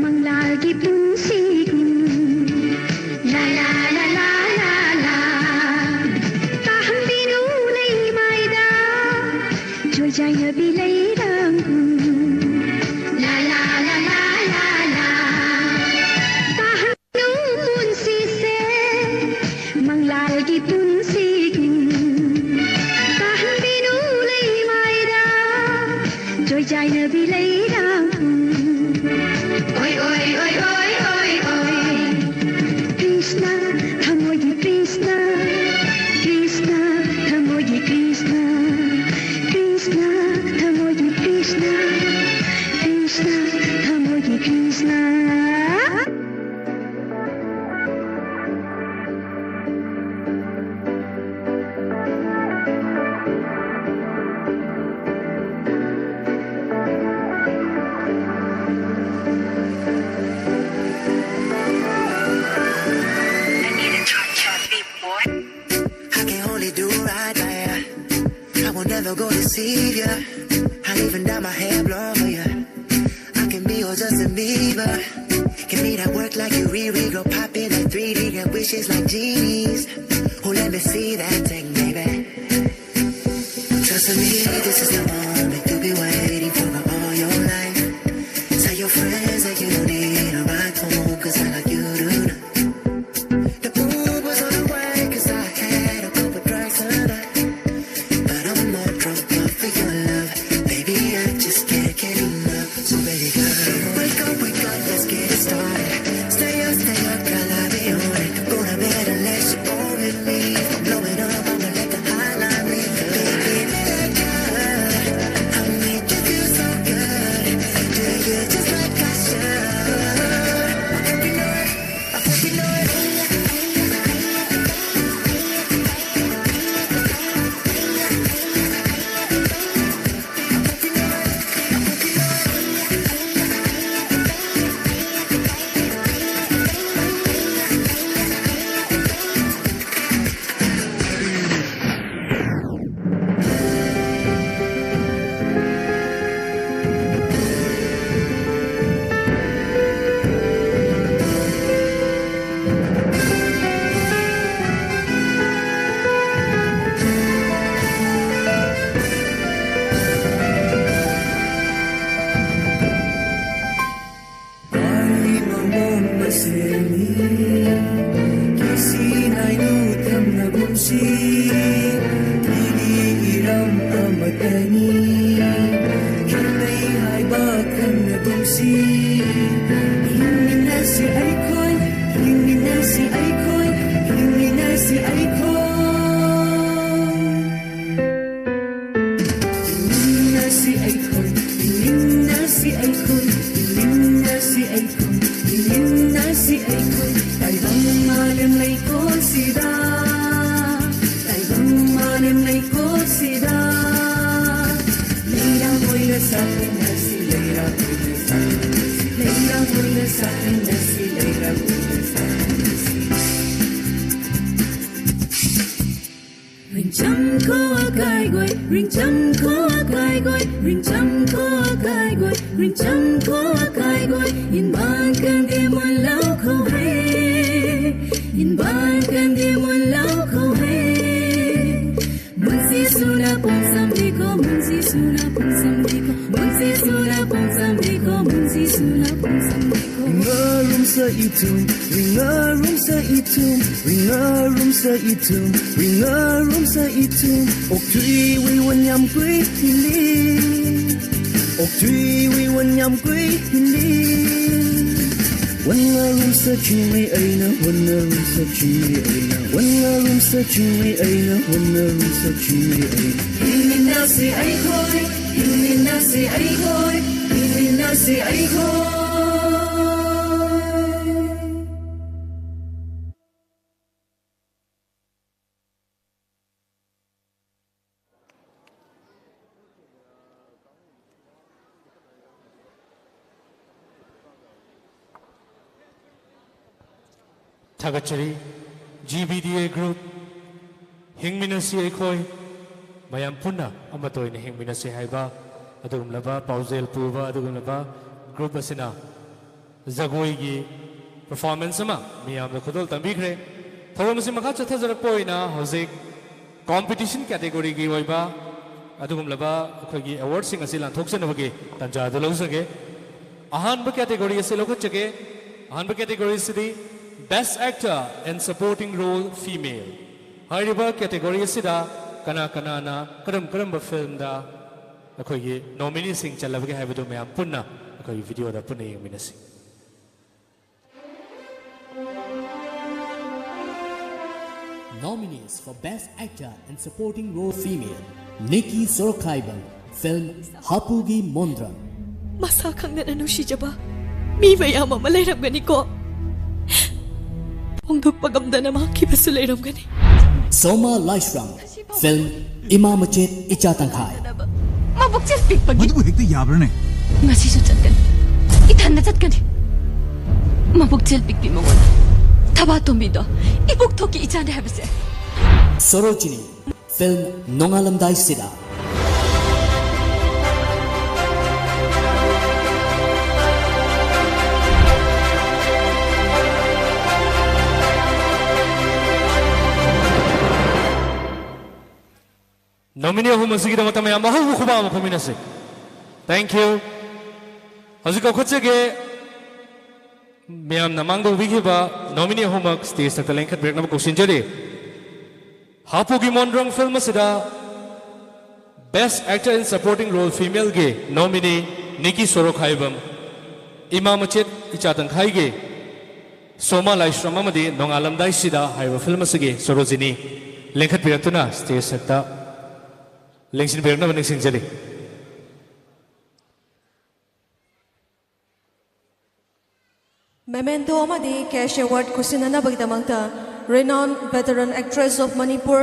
ꯃꯪꯂꯥꯜꯒꯤ ꯄꯨꯟꯁꯤꯒꯨꯝ꯫ ꯂꯥ ꯂꯥ ꯂꯥ ꯂꯥ ꯂꯥ ꯂꯥ꯫ ꯇꯥꯍꯟꯕꯤꯅꯨ ꯂꯩꯃꯥꯏꯗ ꯆꯣꯏꯖꯥꯏꯅꯕꯤ ꯂꯩꯔꯥꯡ No go deceive ya. I'll even dye my hair blonde for ya. I can be your Justin Bieber. Give me that work like you Riri, girl, pop in that three D, got wishes like genies. Oh, let me see that thing, baby. Trust me, this is the moment you've been waiting for all your life. Tell your friends that you don't need a ride home, cause I like you tonight. The mood was on the way, cause I had a couple drinks tonight. But I'm more drunk off of your love. Baby, I just can't get enough. So baby girl, wake up, wake up, let's get it started. Stay up, stay up, girl, I'll be on it. Go to bed unless you bore with me. Blowing up, I'ma Ringcham kho kaigoi, ringcham kho kaigoi, ringcham kho kaigoi, ringcham kho kaigoi, inban kan de mun lau kho hai, inban kan de mun lau kho hai. Munsi suna pungsam diko, munsi suna pungsam diko, munsi suna pungsam diko, munsi suna pungsam diko. Ringarum sa itum, ringarum sa itum, ringarum sa itum, ringarum sa itum. Oktui wi wanyam kwi hili, oktui wi wanyam kwi hili. Wangarum sa chingwi aina, wangarum sa chingwi aina, wangarum sa chingwi aina, wangarum sa chingwi aina. Iminasi ai khoi, iminasi ai khoi, iminasi ai khoi. ꯊꯥꯒꯠꯆꯔꯤ꯫ G B D A group, ꯍꯤꯡꯃꯤꯟꯅꯁꯤ ꯑꯩꯈꯣꯏ, ꯃꯌꯥꯝ ꯄꯨꯟꯅ ꯑꯃꯠꯇ ꯑꯣꯏꯅ ꯍꯤꯡꯃꯤꯟꯅꯁꯤ ꯍꯥꯏꯕ ꯑꯗꯨꯒꯨꯝꯂꯕ ꯄꯥꯎꯖꯦꯜ ꯄꯨꯕ ꯑꯗꯨꯒꯨꯝꯂꯕ ꯒ꯭ꯔꯨꯞ ꯑꯁꯤꯅ ꯖꯒꯣꯏꯒꯤ ꯄꯔꯐꯣꯔꯃꯦꯟꯁ ꯑꯃ ꯃꯤꯌꯥꯝꯗ ꯈꯨꯗꯣꯜ ꯇꯝꯕꯤꯈ꯭ꯔꯦ꯫ ꯊꯧꯔꯝ ꯑꯁꯤ ꯃꯈꯥ ꯆꯠꯊꯖꯔꯛꯄ ꯑꯣꯏꯅ ꯍꯧꯖꯤꯛ ꯀꯣꯝꯄꯤꯇꯤꯁꯟ ꯀꯦꯇꯦꯒꯣꯔꯤꯒꯤ ꯑꯣꯏꯕ ꯑꯗꯨꯒꯨꯝꯂꯕ ꯑꯩꯈꯣꯏꯒꯤ ꯑꯦꯋꯥꯔꯗꯁꯤꯡ ꯑꯁꯤ ꯂꯥꯟꯊꯣꯛꯆꯅꯕꯒꯤ ꯇꯥꯟꯖꯥ ꯑꯗꯨ ꯂꯧꯖꯒꯦ꯫ ꯑꯍꯥꯟꯕ ꯀꯦꯇꯦꯒꯣꯔꯤ ꯑꯁꯤ ꯂꯧꯈꯠꯆꯒꯦ꯫ ꯑꯍꯥꯟꯕ ꯀꯦꯇꯦꯒꯣꯔꯤ ꯑꯁꯤꯗꯤ Best Actor in Supporting Role Female꯫ ꯍꯥꯏꯔꯤꯕ ꯀꯦꯇꯦꯒꯣꯔꯤ ꯑꯁꯤꯗ ꯀꯅꯥ ꯀꯅꯥꯅ ꯀꯔꯝ ꯀꯔꯝꯕ ꯐꯤꯜꯝꯗ ꯑꯩꯈꯣꯏꯒꯤ ꯅꯣꯃꯤꯅꯤꯁꯤꯡ ꯆꯜꯂꯕꯒꯦ ꯍꯥꯏꯕꯗꯨ ꯃꯌꯥꯝ ꯄꯨꯟꯅ ꯑꯩꯈꯣꯏꯒꯤ ꯚꯤꯗꯤꯑꯣꯗ ꯄꯨꯟꯅ ꯌꯦꯡꯃꯤꯟꯅꯁꯤ꯫ Nominees for Best Actor and Supporting Role Female, Nikki Sorokhaibang, film ꯍꯥꯄꯨꯒꯤ ꯃꯣꯟꯗ꯭ꯔꯪ꯫ ꯃꯁꯥ ꯈꯪꯗꯅ ꯅꯨꯡꯁꯤꯖꯕ ꯃꯤ ꯃꯌꯥꯝ ꯑꯃ ꯂꯩꯔꯝꯒꯅꯤꯀꯣ꯫ ꯐꯣꯡꯗꯣꯛꯄ ꯉꯝꯗꯅ ꯃꯥꯡꯈꯤꯕꯁꯨ ꯂꯩꯔꯝꯒꯅꯤ꯫ Soma Laishram, film ꯏꯃꯥ ꯃꯆꯦꯠ ꯏꯆꯥ ꯇꯪꯈꯥꯏ꯫ ꯃꯕꯨꯛ ꯆꯦꯠ ꯄꯤꯛꯄꯒꯤ꯫ ꯃꯗꯨꯕꯨ ꯍꯦꯛꯇ ꯌꯥꯕ꯭ꯔꯅꯦ? ꯉꯁꯤꯁꯨ ꯆꯠꯀꯅꯤ꯫ ꯏꯊꯟꯗ ꯆꯠꯀꯅꯤ꯫ ꯃꯕꯨꯛ ꯆꯦꯠ ꯄꯤꯛꯄꯤ ꯃꯉꯣꯟꯗ ꯊꯕꯥ ꯇꯣꯝꯕꯤꯗꯣ ꯏꯄꯣꯛ ꯊꯣꯛꯀꯤ ꯏꯆꯥꯅꯦ ꯍꯥꯏꯕꯁꯦ꯫ Sorojini, film ꯅꯣꯡꯉꯥꯜꯂꯝꯗꯥꯏꯁꯤꯗ꯫ ꯅꯣꯃꯤꯅꯤ ꯑꯍꯨꯝ ꯑꯁꯤꯒꯤꯗꯃꯛꯇ ꯃꯌꯥꯝ ꯑꯍꯧꯕ ꯈꯨꯕꯥꯛ ꯑꯃ ꯈꯨꯝꯃꯤꯟꯅꯁꯤ꯫ Thank you. ꯍꯧꯖꯤꯛ ꯀꯧꯈꯠꯆꯒꯦ, ꯃꯌꯥꯝꯅ ꯃꯥꯡꯗ ꯎꯕꯤꯈꯤꯕ ꯅꯣꯃꯤꯅꯤ ꯑꯍꯨꯝꯃꯛ ꯁ꯭ꯇꯦꯖ ꯃꯊꯛꯇ ꯂꯦꯡꯈꯠꯄꯤꯔꯛꯅꯕ ꯀꯧꯁꯤꯟꯖꯔꯤ꯫ ꯍꯥꯄꯨꯒꯤ ꯃꯣꯟꯗ꯭ꯔꯪ ꯐꯤꯜꯝ ꯑꯁꯤꯗ Best Actor in Supporting Role Femaleꯒꯤ ꯅꯣꯃꯤꯅꯤ ꯅꯤꯀꯤ ꯁꯣꯔꯣꯈꯥꯏꯕꯝ, ꯏꯃꯥ ꯃꯆꯦꯠ ꯏꯆꯥ ꯇꯪꯈꯥꯏꯒꯤ ꯁꯣꯃꯥ ꯂꯥꯏꯁ꯭ꯔꯝ ꯑꯃꯗꯤ ꯅꯣꯡꯉꯥꯜꯂꯝꯗꯥꯏꯁꯤꯗ ꯍꯥꯏꯔꯤꯕ ꯐꯤꯜꯝ ꯑꯁꯤꯒꯤ ꯁꯣꯔꯣꯖꯤꯅꯤ ꯂꯦꯡꯈꯠꯄꯤꯔꯛꯇꯨꯅ ꯁ꯭ꯇꯦꯖ ꯃꯊꯛꯇ ꯂꯦꯡꯁꯤꯟꯕꯤꯔꯛꯅꯕ ꯅꯤꯡꯁꯤꯡꯖꯔꯤ꯫ Memento ꯑꯃꯗꯤ cash award ꯈꯨꯠꯁꯤꯟꯅꯅꯕꯒꯤꯗꯃꯛꯇ Renowned Veteran Actress of Manipur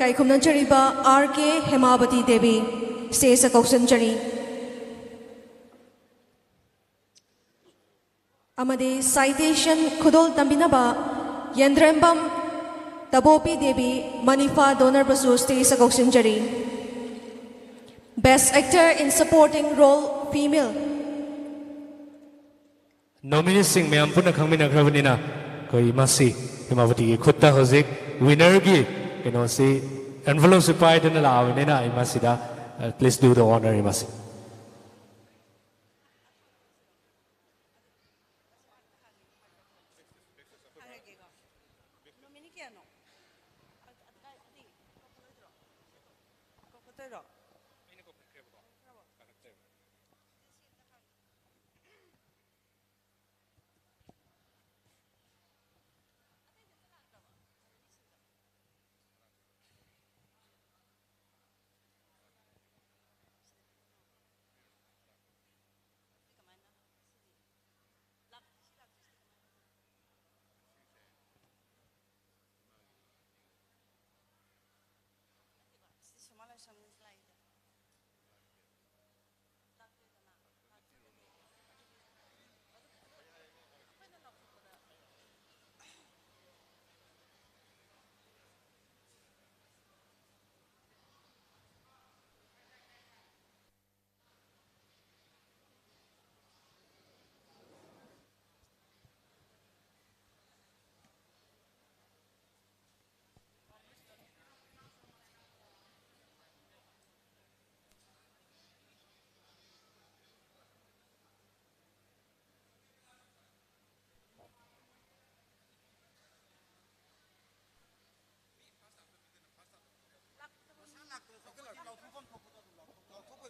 ꯀꯥꯏꯈꯨꯝꯅꯖꯔꯤꯕ ꯑꯥꯔ ꯀꯦ ꯍꯦꯃꯥꯕꯇꯤ ꯗꯦꯕꯤ ꯁ꯭ꯇꯦꯖꯇ ꯀꯧꯁꯤꯟꯖꯔꯤ꯫ ꯑꯃꯗꯤ citation ꯈꯨꯗꯣꯜ ꯇꯝꯕꯤꯅꯕ ꯌꯦꯟꯗ꯭ꯔꯦꯝꯕꯝ ꯇꯕꯣꯄꯤ Devi ꯃꯅꯤꯐꯥ ꯗꯣꯅꯔꯕꯨꯁꯨ ꯁ꯭ꯇꯦꯖꯇ ꯀꯧꯁꯤꯟꯖꯔꯤ꯫ Best Actor in Supporting Role Female꯫ ꯅꯣꯃꯤꯅꯤꯁꯤꯡ ꯃꯌꯥꯝ ꯄꯨꯟꯅ ꯈꯪꯃꯤꯟꯅꯈ꯭ꯔꯕꯅꯤꯅ, ꯑꯩꯈꯣꯏ ꯏꯃꯥꯁꯤ ꯍꯦꯃꯥꯕꯇꯤꯒꯤ ꯈꯨꯠꯇ ꯍꯧꯖꯤꯛ ꯋꯤꯅꯔꯒꯤ ꯀꯩꯅꯣꯁꯤ, ꯑꯦꯟꯚꯂꯣꯞꯁꯤ ꯄꯥꯏꯗꯨꯅ ꯂꯥꯛꯑꯕꯅꯤꯅ, ꯏꯃꯥꯁꯤꯗ, please do the honor, ꯏꯃꯥꯁꯤ꯫ ꯍꯪꯉꯒꯦꯀꯣ꯫ ꯅꯣꯃꯤꯅꯤ ꯀꯌꯥꯅꯣ? ꯑ-, ꯑ-, ꯑꯗꯤ ꯀꯧꯈꯠꯂꯣꯏꯗ꯭ꯔꯣ? ꯀꯧꯈꯠꯇꯣꯏꯔꯣ? ꯁꯤ ꯁꯣꯃꯥ ꯂꯥꯏꯁ꯭ꯔꯝ ꯂꯥꯛꯏꯗ꯫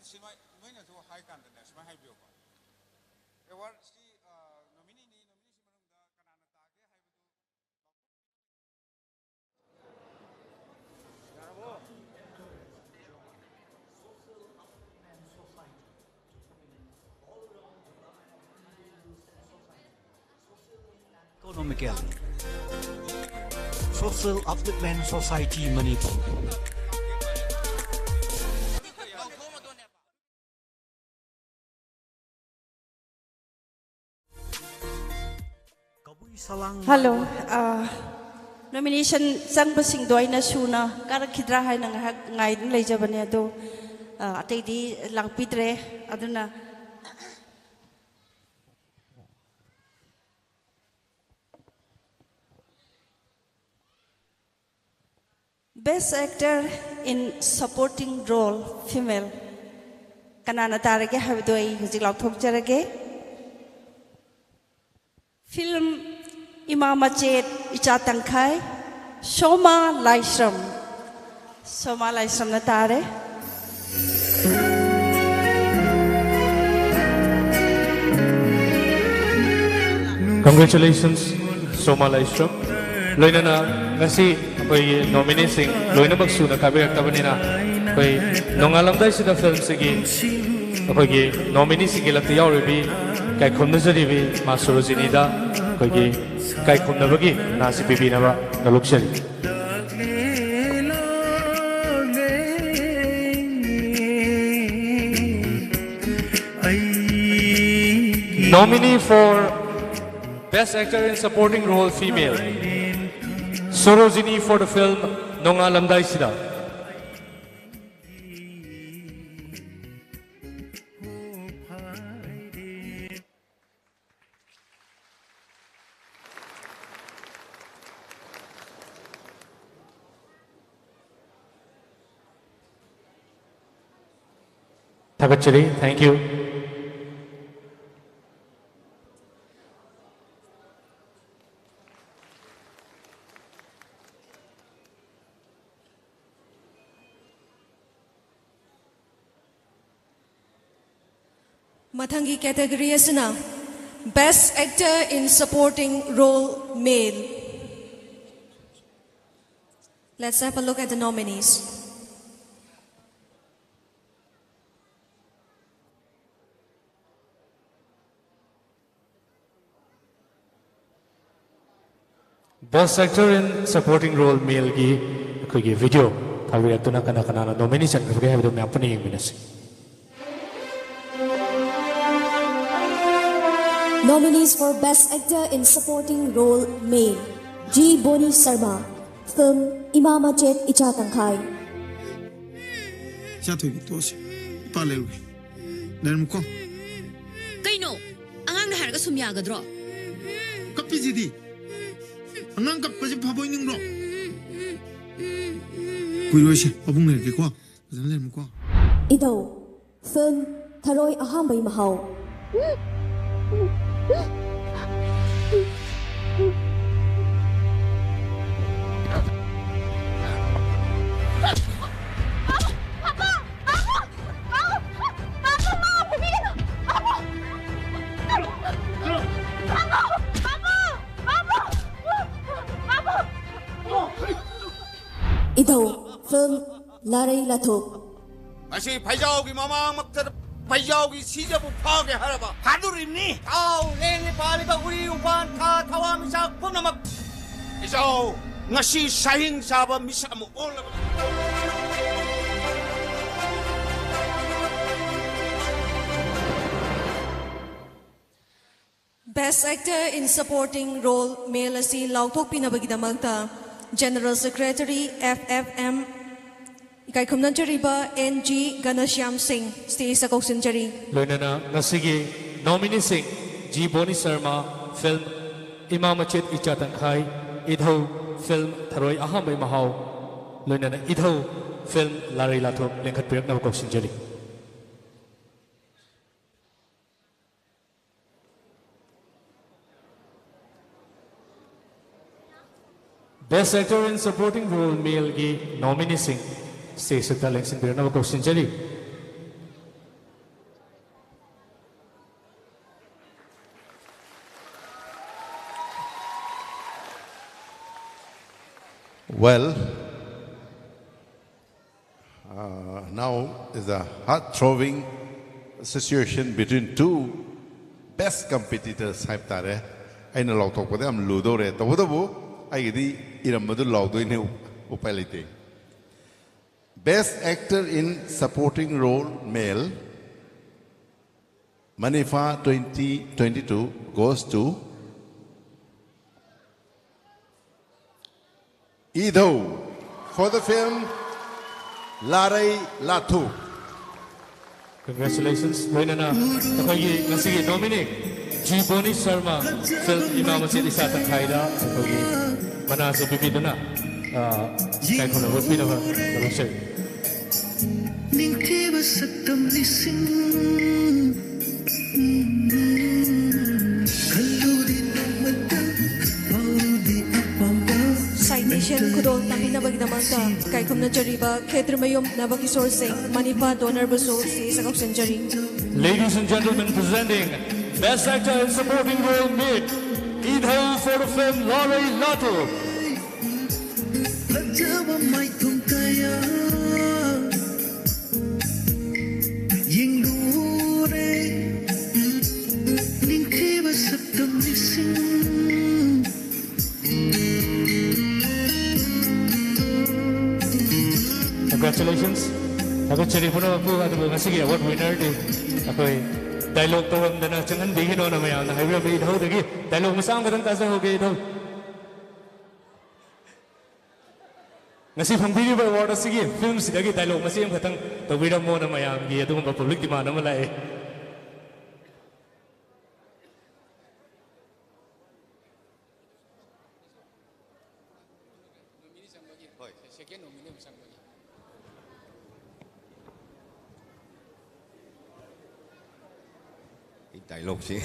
ꯁꯤꯃꯥꯏ ꯅꯣꯏꯅꯁꯨ ꯍꯥꯏ ꯀꯥꯟꯗꯅꯦ ꯁꯨꯃꯥꯏꯅ ꯍꯥꯏꯕꯤꯌꯨꯀꯣ꯫ ꯑꯦꯋꯥꯔꯗꯁꯤ, ꯑ, ꯅꯣꯃꯤꯅꯤꯅꯤ, ꯅꯣꯃꯤꯅꯤꯁꯤ ꯃꯅꯨꯡꯗ ꯀꯅꯥꯅ ꯇꯥꯒꯦ ꯍꯥꯏꯕꯗꯨ꯫ Economical Social Upliftment Society Manipur. Hello. ꯑ, ꯅꯣꯃꯤꯅꯦꯁꯟ ꯆꯪꯕꯁꯤꯡꯗꯣ ꯑꯩꯅ ꯁꯨꯅ ꯀꯥꯔꯛꯈꯤꯗ꯭ꯔꯥ ꯍꯥꯏꯅ ꯉꯥꯏꯍꯥꯛ ꯉꯥꯏꯗꯨꯅ ꯂꯩꯖꯕꯅꯦ, ꯑꯗꯣ, ꯑ, ꯑꯇꯩꯗꯤ ꯂꯥꯡꯄꯤꯗ꯭ꯔꯦ꯫ ꯑꯗꯨꯅ Best Actor in Supporting Role, Female, ꯀꯅꯥꯅ ꯇꯥꯔꯒꯦ ꯍꯥꯏꯕꯗꯣ ꯑꯩ ꯍꯧꯖꯤꯛ ꯂꯥꯎꯊꯣꯛꯆꯔꯒꯦ꯫ ꯐꯤꯂꯝ ꯏꯃꯥ ꯃꯆꯦꯠ ꯏꯆꯥ ꯇꯪꯈꯥꯏ, ꯁꯣꯃꯥ ꯂꯥꯏꯁ꯭ꯔꯝ꯫ ꯁꯣꯃꯥ ꯂꯥꯏꯁ꯭ꯔꯝꯅ ꯇꯥꯔꯦ꯫ Congratulations, ꯁꯣꯃꯥ ꯂꯥꯏꯁ꯭ꯔꯝ꯫ ꯂꯣꯏꯅꯅ ꯉꯁꯤ ꯑꯩꯈꯣꯏꯒꯤ ꯅꯣꯃꯤꯅꯤꯁꯤꯡ ꯂꯣꯏꯅꯃꯛ ꯁꯨꯅ ꯀꯥꯕꯤꯔꯛꯇꯕꯅꯤꯅ, ꯑꯩꯈꯣꯏ ꯅꯣꯡꯉꯥꯜꯂꯝꯗꯥꯏꯁꯤꯗ ꯐꯤꯂꯝꯁꯤꯒꯤ ꯑꯩꯈꯣꯏꯒꯤ ꯅꯣꯃꯤꯅꯤꯁꯤꯡꯒꯤ ꯂꯛꯇ ꯌꯥꯎꯔꯤꯕꯤ ꯀꯥꯏꯈꯨꯝꯅꯖꯔꯤꯕꯤ ꯃꯥ ꯁꯣꯔꯣꯖꯤꯅꯤꯗ ꯑꯩꯈꯣꯏꯒꯤ ꯀꯥꯏꯈꯨꯝꯅꯕꯒꯤ ꯅꯥꯁꯤ ꯄꯤꯕꯤꯅꯕ ꯅꯣꯂꯨꯛꯆꯔꯤ꯫ Nominee for Best Actor in Supporting Role, Female, Sorojini for the film ꯅꯣꯡꯉꯥꯜꯂꯝꯗꯥꯏꯁꯤꯗ꯫ ꯊꯥꯒꯠꯆꯔꯤ꯫ Thank you꯫ ꯃꯊꯪꯒꯤ category ꯑꯁꯤꯅ Best Actor in Supporting Role, Male. Let's have a look at the nominees. Best Actor in Supporting Role, Male ꯒꯤ ꯑꯩꯈꯣꯏꯒꯤ video ꯊꯥꯕꯤꯔꯛꯇꯨꯅ ꯀꯅꯥ ꯀꯅꯥꯅ nominee ꯆꯟꯈ꯭ꯔꯕꯒꯦ ꯍꯥꯏꯕꯗꯨ ꯃꯌꯥꯝ ꯄꯨꯟꯅ ꯌꯦꯡꯃꯤꯟꯅꯁꯤ꯫ Nominees for Best Actor in Supporting Role, Male: G Boni Sharma, film ꯏꯃꯥ ꯃꯆꯦꯠ ꯏꯆꯥ ꯇꯪꯈꯥꯏ. ꯏꯆꯥ ꯊꯣꯏꯕꯤ, ꯇꯣꯛꯑꯁꯤ꯫ ꯏꯄꯥ ꯂꯩꯔꯨꯒꯦ꯫ ꯂꯩꯔꯝꯃꯨꯀꯣ꯫ ꯀꯩꯅꯣ? ꯑꯉꯥꯡꯅ ꯍꯥꯏꯔꯒ ꯁꯨꯝ ꯌꯥꯒꯗ꯭ꯔꯣ? ꯀꯞꯄꯤꯁꯤꯗꯤ꯫ ꯑꯉꯥꯡ ꯀꯞꯄꯁꯦ ꯐꯕꯣꯏ ꯅꯤꯡꯕ꯭ꯔꯣ? ꯀꯨꯏꯔꯣꯏꯁꯦ, ꯄꯥꯕꯨꯡ ꯂꯩꯔꯒꯦꯀꯣ꯫ ꯐꯖꯅ ꯂꯩꯔꯝꯃꯨꯀꯣ꯫ ꯏꯙꯧ, film ꯊꯔꯣꯏ ꯑꯍꯥꯝꯕꯩ ꯃꯍꯥꯎ. ꯏꯙꯧ, film ꯂꯥꯔꯩ ꯂꯥꯊꯣꯛ. ꯉꯁꯤ ꯐꯩꯖꯥꯎꯒꯤ ꯃꯃꯥꯡꯃꯛꯇꯗ ꯐꯩꯖꯥꯎꯒꯤ ꯁꯤꯖꯕꯨ ꯐꯥꯒꯦ ꯍꯥꯏꯔꯕ? ꯐꯥꯗꯣꯔꯤꯕꯅꯤ꯫ ꯊꯥꯎ ꯂꯦꯡꯉꯤ ꯄꯥꯜꯂꯤꯕ ꯎꯔꯤ ꯎꯄꯥꯟ ꯊꯥ ꯊꯋꯥꯟꯃꯤꯆꯥꯛ ꯄꯨꯝꯅꯃꯛ ꯏꯖꯥꯎ ꯉꯁꯤ ꯁꯥꯍꯤꯡ ꯆꯥꯕ ꯃꯤꯁꯛ ꯑꯃ ꯑꯣꯜꯂꯕꯅꯤ꯫ Best Actor in Supporting Role, Male ꯑꯁꯤ ꯂꯥꯎꯊꯣꯛꯄꯤꯅꯕꯒꯤꯗꯃꯛꯇ General Secretary, F F M, ꯏꯀꯥꯏ ꯈꯨꯝꯅꯖꯔꯤꯕ N G ꯘꯅꯁ꯭ꯌꯥꯝ ꯁꯤꯡ stageꯇ ꯀꯧꯁꯤꯟꯖꯔꯤ꯫ ꯂꯣꯏꯅꯅ ꯉꯁꯤꯒꯤ nomineeꯁꯤꯡ G ꯕꯣꯅꯤ ꯁꯔꯃ, film ꯏꯃꯥ ꯃꯆꯦꯠ ꯏꯆꯥ ꯇꯪꯈꯥꯏ, ꯏꯙꯧ, film ꯊꯔꯣꯏ ꯑꯍꯥꯝꯕꯩ ꯃꯍꯥꯎ, ꯂꯣꯏꯅꯅ ꯏꯙꯧ, film ꯂꯥꯔꯩ ꯂꯥꯊꯣꯛ ꯂꯦꯡꯈꯠꯄꯤꯔꯛꯅꯕ ꯀꯧꯁꯤꯟꯖꯔꯤ꯫ Best Actor in Supporting Role, Maleꯒꯤ nomineeꯁꯤꯡ stageꯇ ꯂꯦꯡꯁꯤꯟꯕꯤꯔꯛꯅꯕ ꯀꯧꯁꯤꯟꯖꯔꯤ꯫ Well, uh, now is a heart-throbbing situation between two best competitors ꯍꯥꯏꯕ ꯇꯥꯔꯦ꯫ ꯑꯩꯅ ꯂꯥꯎꯊꯣꯛꯄꯗ ꯌꯥꯝ ꯂꯨꯗꯧꯔꯦ꯫ ꯇꯧꯕꯇꯕꯨ ꯑꯩꯒꯤꯗꯤ ꯏꯔꯝꯕꯗꯨ ꯂꯥꯎꯗꯣꯏꯅꯦ, ꯎ-, ꯎꯄꯥꯏ ꯂꯩꯇꯦ꯫ Best Actor in Supporting Role Male, Manipha twenty twenty-two goes to Idhou for the film Larei Lathu. Congratulations. ꯂꯣꯏꯅꯅ ꯑꯩꯈꯣꯏꯒꯤ ꯉꯁꯤꯒꯤ nominee G Boni Sharma film ꯏꯃꯥ ꯃꯆꯦꯠ ꯏꯁꯥ ꯇꯪꯈꯥꯏꯗ ꯑꯩꯈꯣꯏꯒꯤ ꯃꯅꯥꯁꯦ ꯄꯤꯕꯤꯗꯨꯅ, ꯑ, ꯏꯀꯥꯏ ꯈꯨꯝꯅꯕ ꯎꯠꯄꯤꯅꯕ ꯂꯧꯖꯔꯤ꯫ ꯅꯤꯡꯊꯤꯕ ꯁꯛꯇꯝ ꯂꯤꯁꯤꯡ ꯈꯜꯂꯨꯗꯤ ꯅꯣꯡꯃꯇ ꯐꯥꯎꯔꯨꯗꯤ ꯑꯄꯥꯝꯕ Citation ꯈꯨꯗꯣꯜ ꯇꯝꯕꯤꯅꯕꯒꯤꯗꯃꯛꯇ ꯏꯀꯥꯏ ꯈꯨꯝꯅꯖꯔꯤꯕ ꯈꯦꯇ꯭ꯔꯃꯌꯨꯝ ꯅꯕꯀꯤꯁꯣꯔ ꯁꯤꯡ ꯃꯅꯤꯄꯥ ꯗꯣꯅꯔꯕꯨꯁꯨ ꯁꯤꯁꯥ ꯀꯧꯁꯤꯟꯖꯔꯤ꯫ Ladies and gentlemen, presenting Best Actor in Supporting Role Male, Idhou for the film Larei Lathu. ꯐꯖꯕ ꯃꯥꯏꯊꯣꯡ ꯀꯌꯥ ꯌꯦꯡꯂꯨꯔꯦ ꯅꯤꯡꯊꯤꯕ ꯁꯛꯇꯝ ꯂꯤꯁꯤꯡ Congratulations. ꯊꯥꯒꯠꯆꯔꯤ ꯄꯨꯝꯅꯃꯛꯄꯨ꯫ ꯑꯗꯨꯒ ꯉꯁꯤꯒꯤ award winner ꯗꯤ ꯑꯩꯈꯣꯏ dialogue ꯇꯧꯔꯝꯗꯅ ꯆꯪꯍꯟꯕꯤꯒꯅꯣꯅ ꯃꯌꯥꯝꯅ ꯍꯥꯏꯕꯤꯔꯝꯃꯤ꯫ ꯏꯙꯧꯗꯒꯤ dialogue ꯃꯆꯥ ꯑꯃꯈꯛꯇꯪ ꯇꯥꯖꯍꯧꯒꯦ, ꯏꯙꯧ꯫ ꯉꯁꯤ ꯐꯪꯕꯤꯔꯤꯕ award ꯑꯁꯤꯒꯤ film ꯁꯤꯗꯒꯤ dialogue ꯃꯆꯦꯠ ꯑꯃꯈꯛꯇꯪ ꯇꯧꯕꯤꯔꯝꯃꯣꯅ ꯃꯌꯥꯝꯒꯤ ꯑꯗꯨꯒꯨꯝꯕ public demand ꯑꯃ ꯂꯥꯛꯑꯦ꯫ ꯑꯩ dialogue ꯁꯤ꯫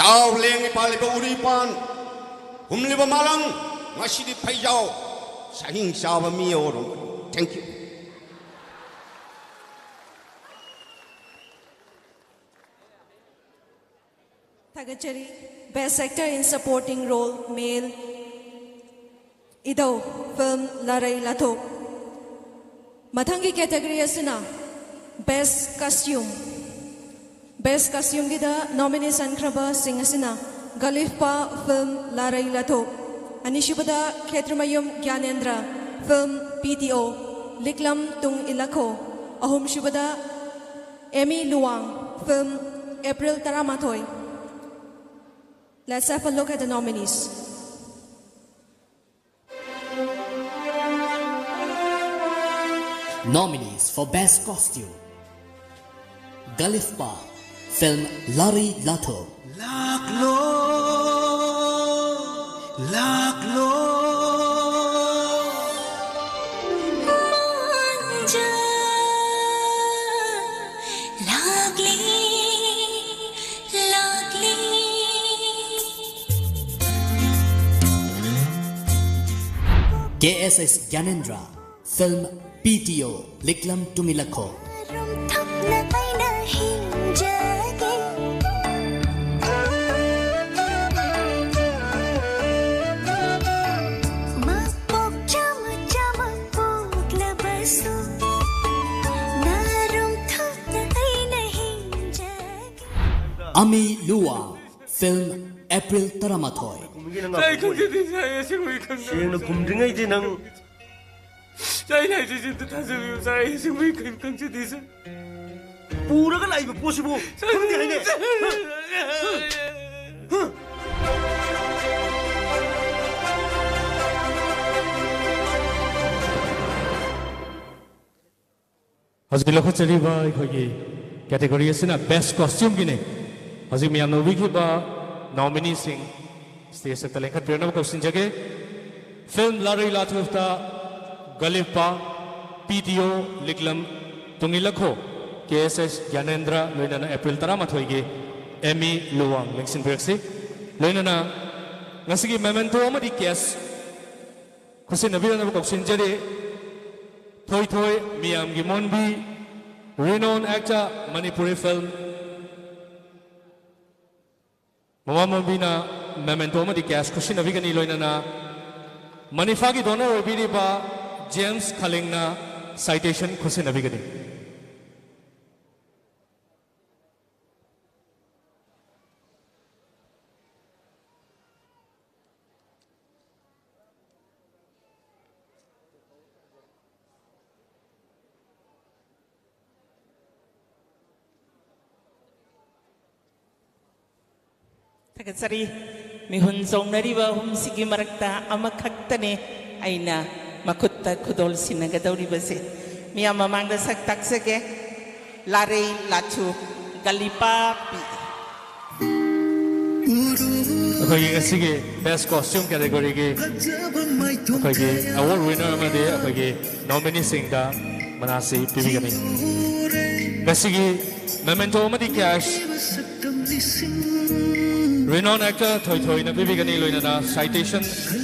ꯇꯥꯎ ꯂꯦꯡꯉꯤ ꯄꯥꯜꯂꯤꯕ ꯎꯔꯤ ꯄꯥꯟ, ꯍꯨꯝꯂꯤꯕ ꯃꯥꯂꯪ, ꯉꯁꯤꯗꯤ ꯐꯩꯖꯥꯎ, ꯁꯍꯤꯡ ꯆꯥꯕ ꯃꯤ ꯑꯣꯏꯔꯣ꯫ Thank you. ꯊꯥꯒꯠꯆꯔꯤ꯫ Best Actor in Supporting Role, Male, Idou, film Larei Lathok. ꯃꯊꯪꯒꯤ category ꯑꯁꯤꯅ Best Costume. Best Costumeꯒꯤꯗ nominee ꯆꯟꯈ꯭ꯔꯕꯁꯤꯡ ꯑꯁꯤꯅ ꯒꯂꯤꯐꯄꯥ, film Larei Lathok, ꯑꯅꯤꯁꯨꯕꯗ ꯈꯦꯇ꯭ꯔꯤꯃꯌꯨꯝ ꯒ꯭ꯌꯥꯅꯦꯟꯗ꯭ꯔ, film P T O, ꯂꯤꯛꯂꯝ ꯇꯨꯡ ꯏꯂꯛꯈꯣ, ꯑꯍꯨꯝꯁꯨꯕꯗ ꯑꯦꯃꯤ ꯂꯨꯋꯥꯡ, film April ꯇꯔꯥꯃꯥꯊꯣꯏ. Let's have a look at the nominees. Nominees for Best Costume: Galifpa, film Larei Lathok. ꯂꯥꯛꯂꯣ, ꯂꯥꯛꯂꯣ꯫ ꯃꯥꯡꯖ ꯂꯥꯛꯂꯤ, ꯂꯥꯛꯂꯤ꯫ K S S Gyanendra, film P T O, ꯂꯤꯛꯂꯝ ꯇꯨꯡ ꯏꯂꯛꯈꯣ. ꯔꯨꯝꯊꯛꯅ ꯑꯩꯅ ꯍꯤꯡꯖꯒꯦ꯫ ꯃꯄꯣꯛ ꯆꯥꯝꯃ ꯆꯥꯝꯃ ꯄꯣꯛꯂꯕꯁꯨ, ꯅꯔꯨꯝꯊꯛꯅ ꯑꯩꯅ ꯍꯤꯡꯖꯒꯦ꯫ ꯑꯃꯤ ꯂꯨꯋꯥ, film April ꯇꯔꯥꯃꯥꯊꯣꯏ. ꯁꯥꯔ, ꯑꯩ ꯈꯪꯖꯗꯦ, ꯁꯥꯔ, ꯑꯩ ꯑꯁꯦꯡꯕꯒꯤ ꯈꯪꯖꯗꯦ, ꯁꯦꯡꯅ ꯁꯥꯔ꯫ ꯈꯨꯝꯗ꯭ꯔꯤꯉꯩꯗꯤ ꯅꯪ ꯁꯥꯔ, ꯑꯩꯅ ꯍꯥꯏꯖꯩꯁꯦ ꯑꯝꯇ ꯊꯥꯖꯕꯤꯌꯨ, ꯁꯥꯔ, ꯑꯩ ꯑꯁꯦꯡꯕꯒꯤ ꯀꯔꯤꯝ ꯈꯪꯖꯗꯦ, ꯁꯥꯔ꯫ ꯄꯨꯔꯒ ꯂꯥꯛꯏꯕ ꯄꯣꯠꯁꯤꯕꯨ ꯁꯥꯔ, ꯈꯪꯗꯦ ꯍꯥꯏꯅꯦ꯫ ꯁꯥꯔ, ꯍꯥ? ꯍꯥ? ꯍꯧꯖꯤꯛ ꯂꯧꯈꯠꯆꯔꯤꯕ ꯑꯩꯈꯣꯏꯒꯤ category ꯑꯁꯤꯅ Best Costumeꯒꯤꯅꯤ꯫ ꯍꯧꯖꯤꯛ ꯃꯌꯥꯝꯅ ꯎꯕꯤꯈꯤꯕ nomineeꯁꯤꯡ stageꯇ ꯂꯦꯡꯈꯠꯄꯤꯔꯛꯅꯕ ꯀꯧꯁꯤꯟꯖꯒꯦ꯫ Film Larei Lathokꯇ ꯒꯂꯤꯐꯄꯥ, P T O, ꯂꯤꯛꯂꯝ ꯇꯨꯡ ꯏꯂꯛꯈꯣ, K S S ꯒ꯭ꯌꯥꯅꯦꯟꯗ꯭ꯔ, ꯂꯣꯏꯅꯅ April ꯇꯔꯥꯃꯥꯊꯣꯏꯒꯤ ꯑꯦꯃꯤ ꯂꯨꯋꯥꯡ ꯂꯦꯡꯁꯤꯟꯕꯤꯔꯛꯁꯤ꯫ ꯂꯣꯏꯅꯅ ꯉꯁꯤꯒꯤ memento ꯑꯃꯗꯤ cash ꯈꯨꯠꯁꯤꯟꯅꯕꯤꯔꯛꯅꯕ ꯀꯧꯁꯤꯟꯖꯔꯤ꯫ ꯊꯣꯏꯊꯣꯏ ꯃꯤꯌꯥꯝꯒꯤ ꯃꯣꯟꯕꯤ, renowned actor, Manipuri film꯫ ꯃꯃꯥ ꯃꯣꯝꯕꯤꯅ memento ꯑꯃꯗꯤ cash ꯈꯨꯠꯁꯤꯟꯅꯕꯤꯒꯅꯤ, ꯂꯣꯏꯅꯅ ꯃꯅꯤꯐꯥꯒꯤ donor ꯑꯣꯏꯕꯤꯔꯤꯕ ꯖꯦꯝꯁ ꯈꯂꯤꯡꯅ citation ꯈꯨꯠꯁꯤꯟꯅꯕꯤꯒꯅꯤ꯫ ꯊꯥꯒꯠꯆꯔꯤ꯫ ꯃꯤꯍꯨꯟ ꯆꯣꯡꯅꯔꯤꯕ ꯑꯍꯨꯝꯁꯤꯒꯤ ꯃꯔꯛꯇ ꯑꯃꯈꯛꯇꯅꯦ ꯑꯩꯅ ꯃꯈꯨꯠꯇ ꯈꯨꯗꯣꯜ ꯁꯤꯟꯅꯒꯗꯧꯔꯤꯕꯁꯦ꯫ ꯃꯤꯌꯥꯝ ꯃꯃꯥꯡꯗ ꯁꯛ ꯇꯥꯛꯆꯒꯦ꯫ ꯂꯥꯔꯩ ꯂꯥꯊꯨ ꯒꯂꯤꯄꯥ ꯄꯤ꯫ ꯑꯩꯈꯣꯏꯒꯤ ꯉꯁꯤꯒꯤ best costume categoryꯒꯤ ꯑꯩꯈꯣꯏꯒꯤ award winner ꯑꯃꯗꯤ ꯑꯩꯈꯣꯏꯒꯤ nomineeꯁꯤꯡꯗ ꯃꯅꯥꯁꯤ ꯄꯤꯕꯤꯒꯅꯤ꯫ ꯉꯁꯤꯒꯤ memento ꯑꯃꯗꯤ cash renowned actor ꯊꯣꯏꯊꯣꯏꯅ ꯄꯤꯕꯤꯒꯅꯤ, ꯂꯣꯏꯅꯅ citation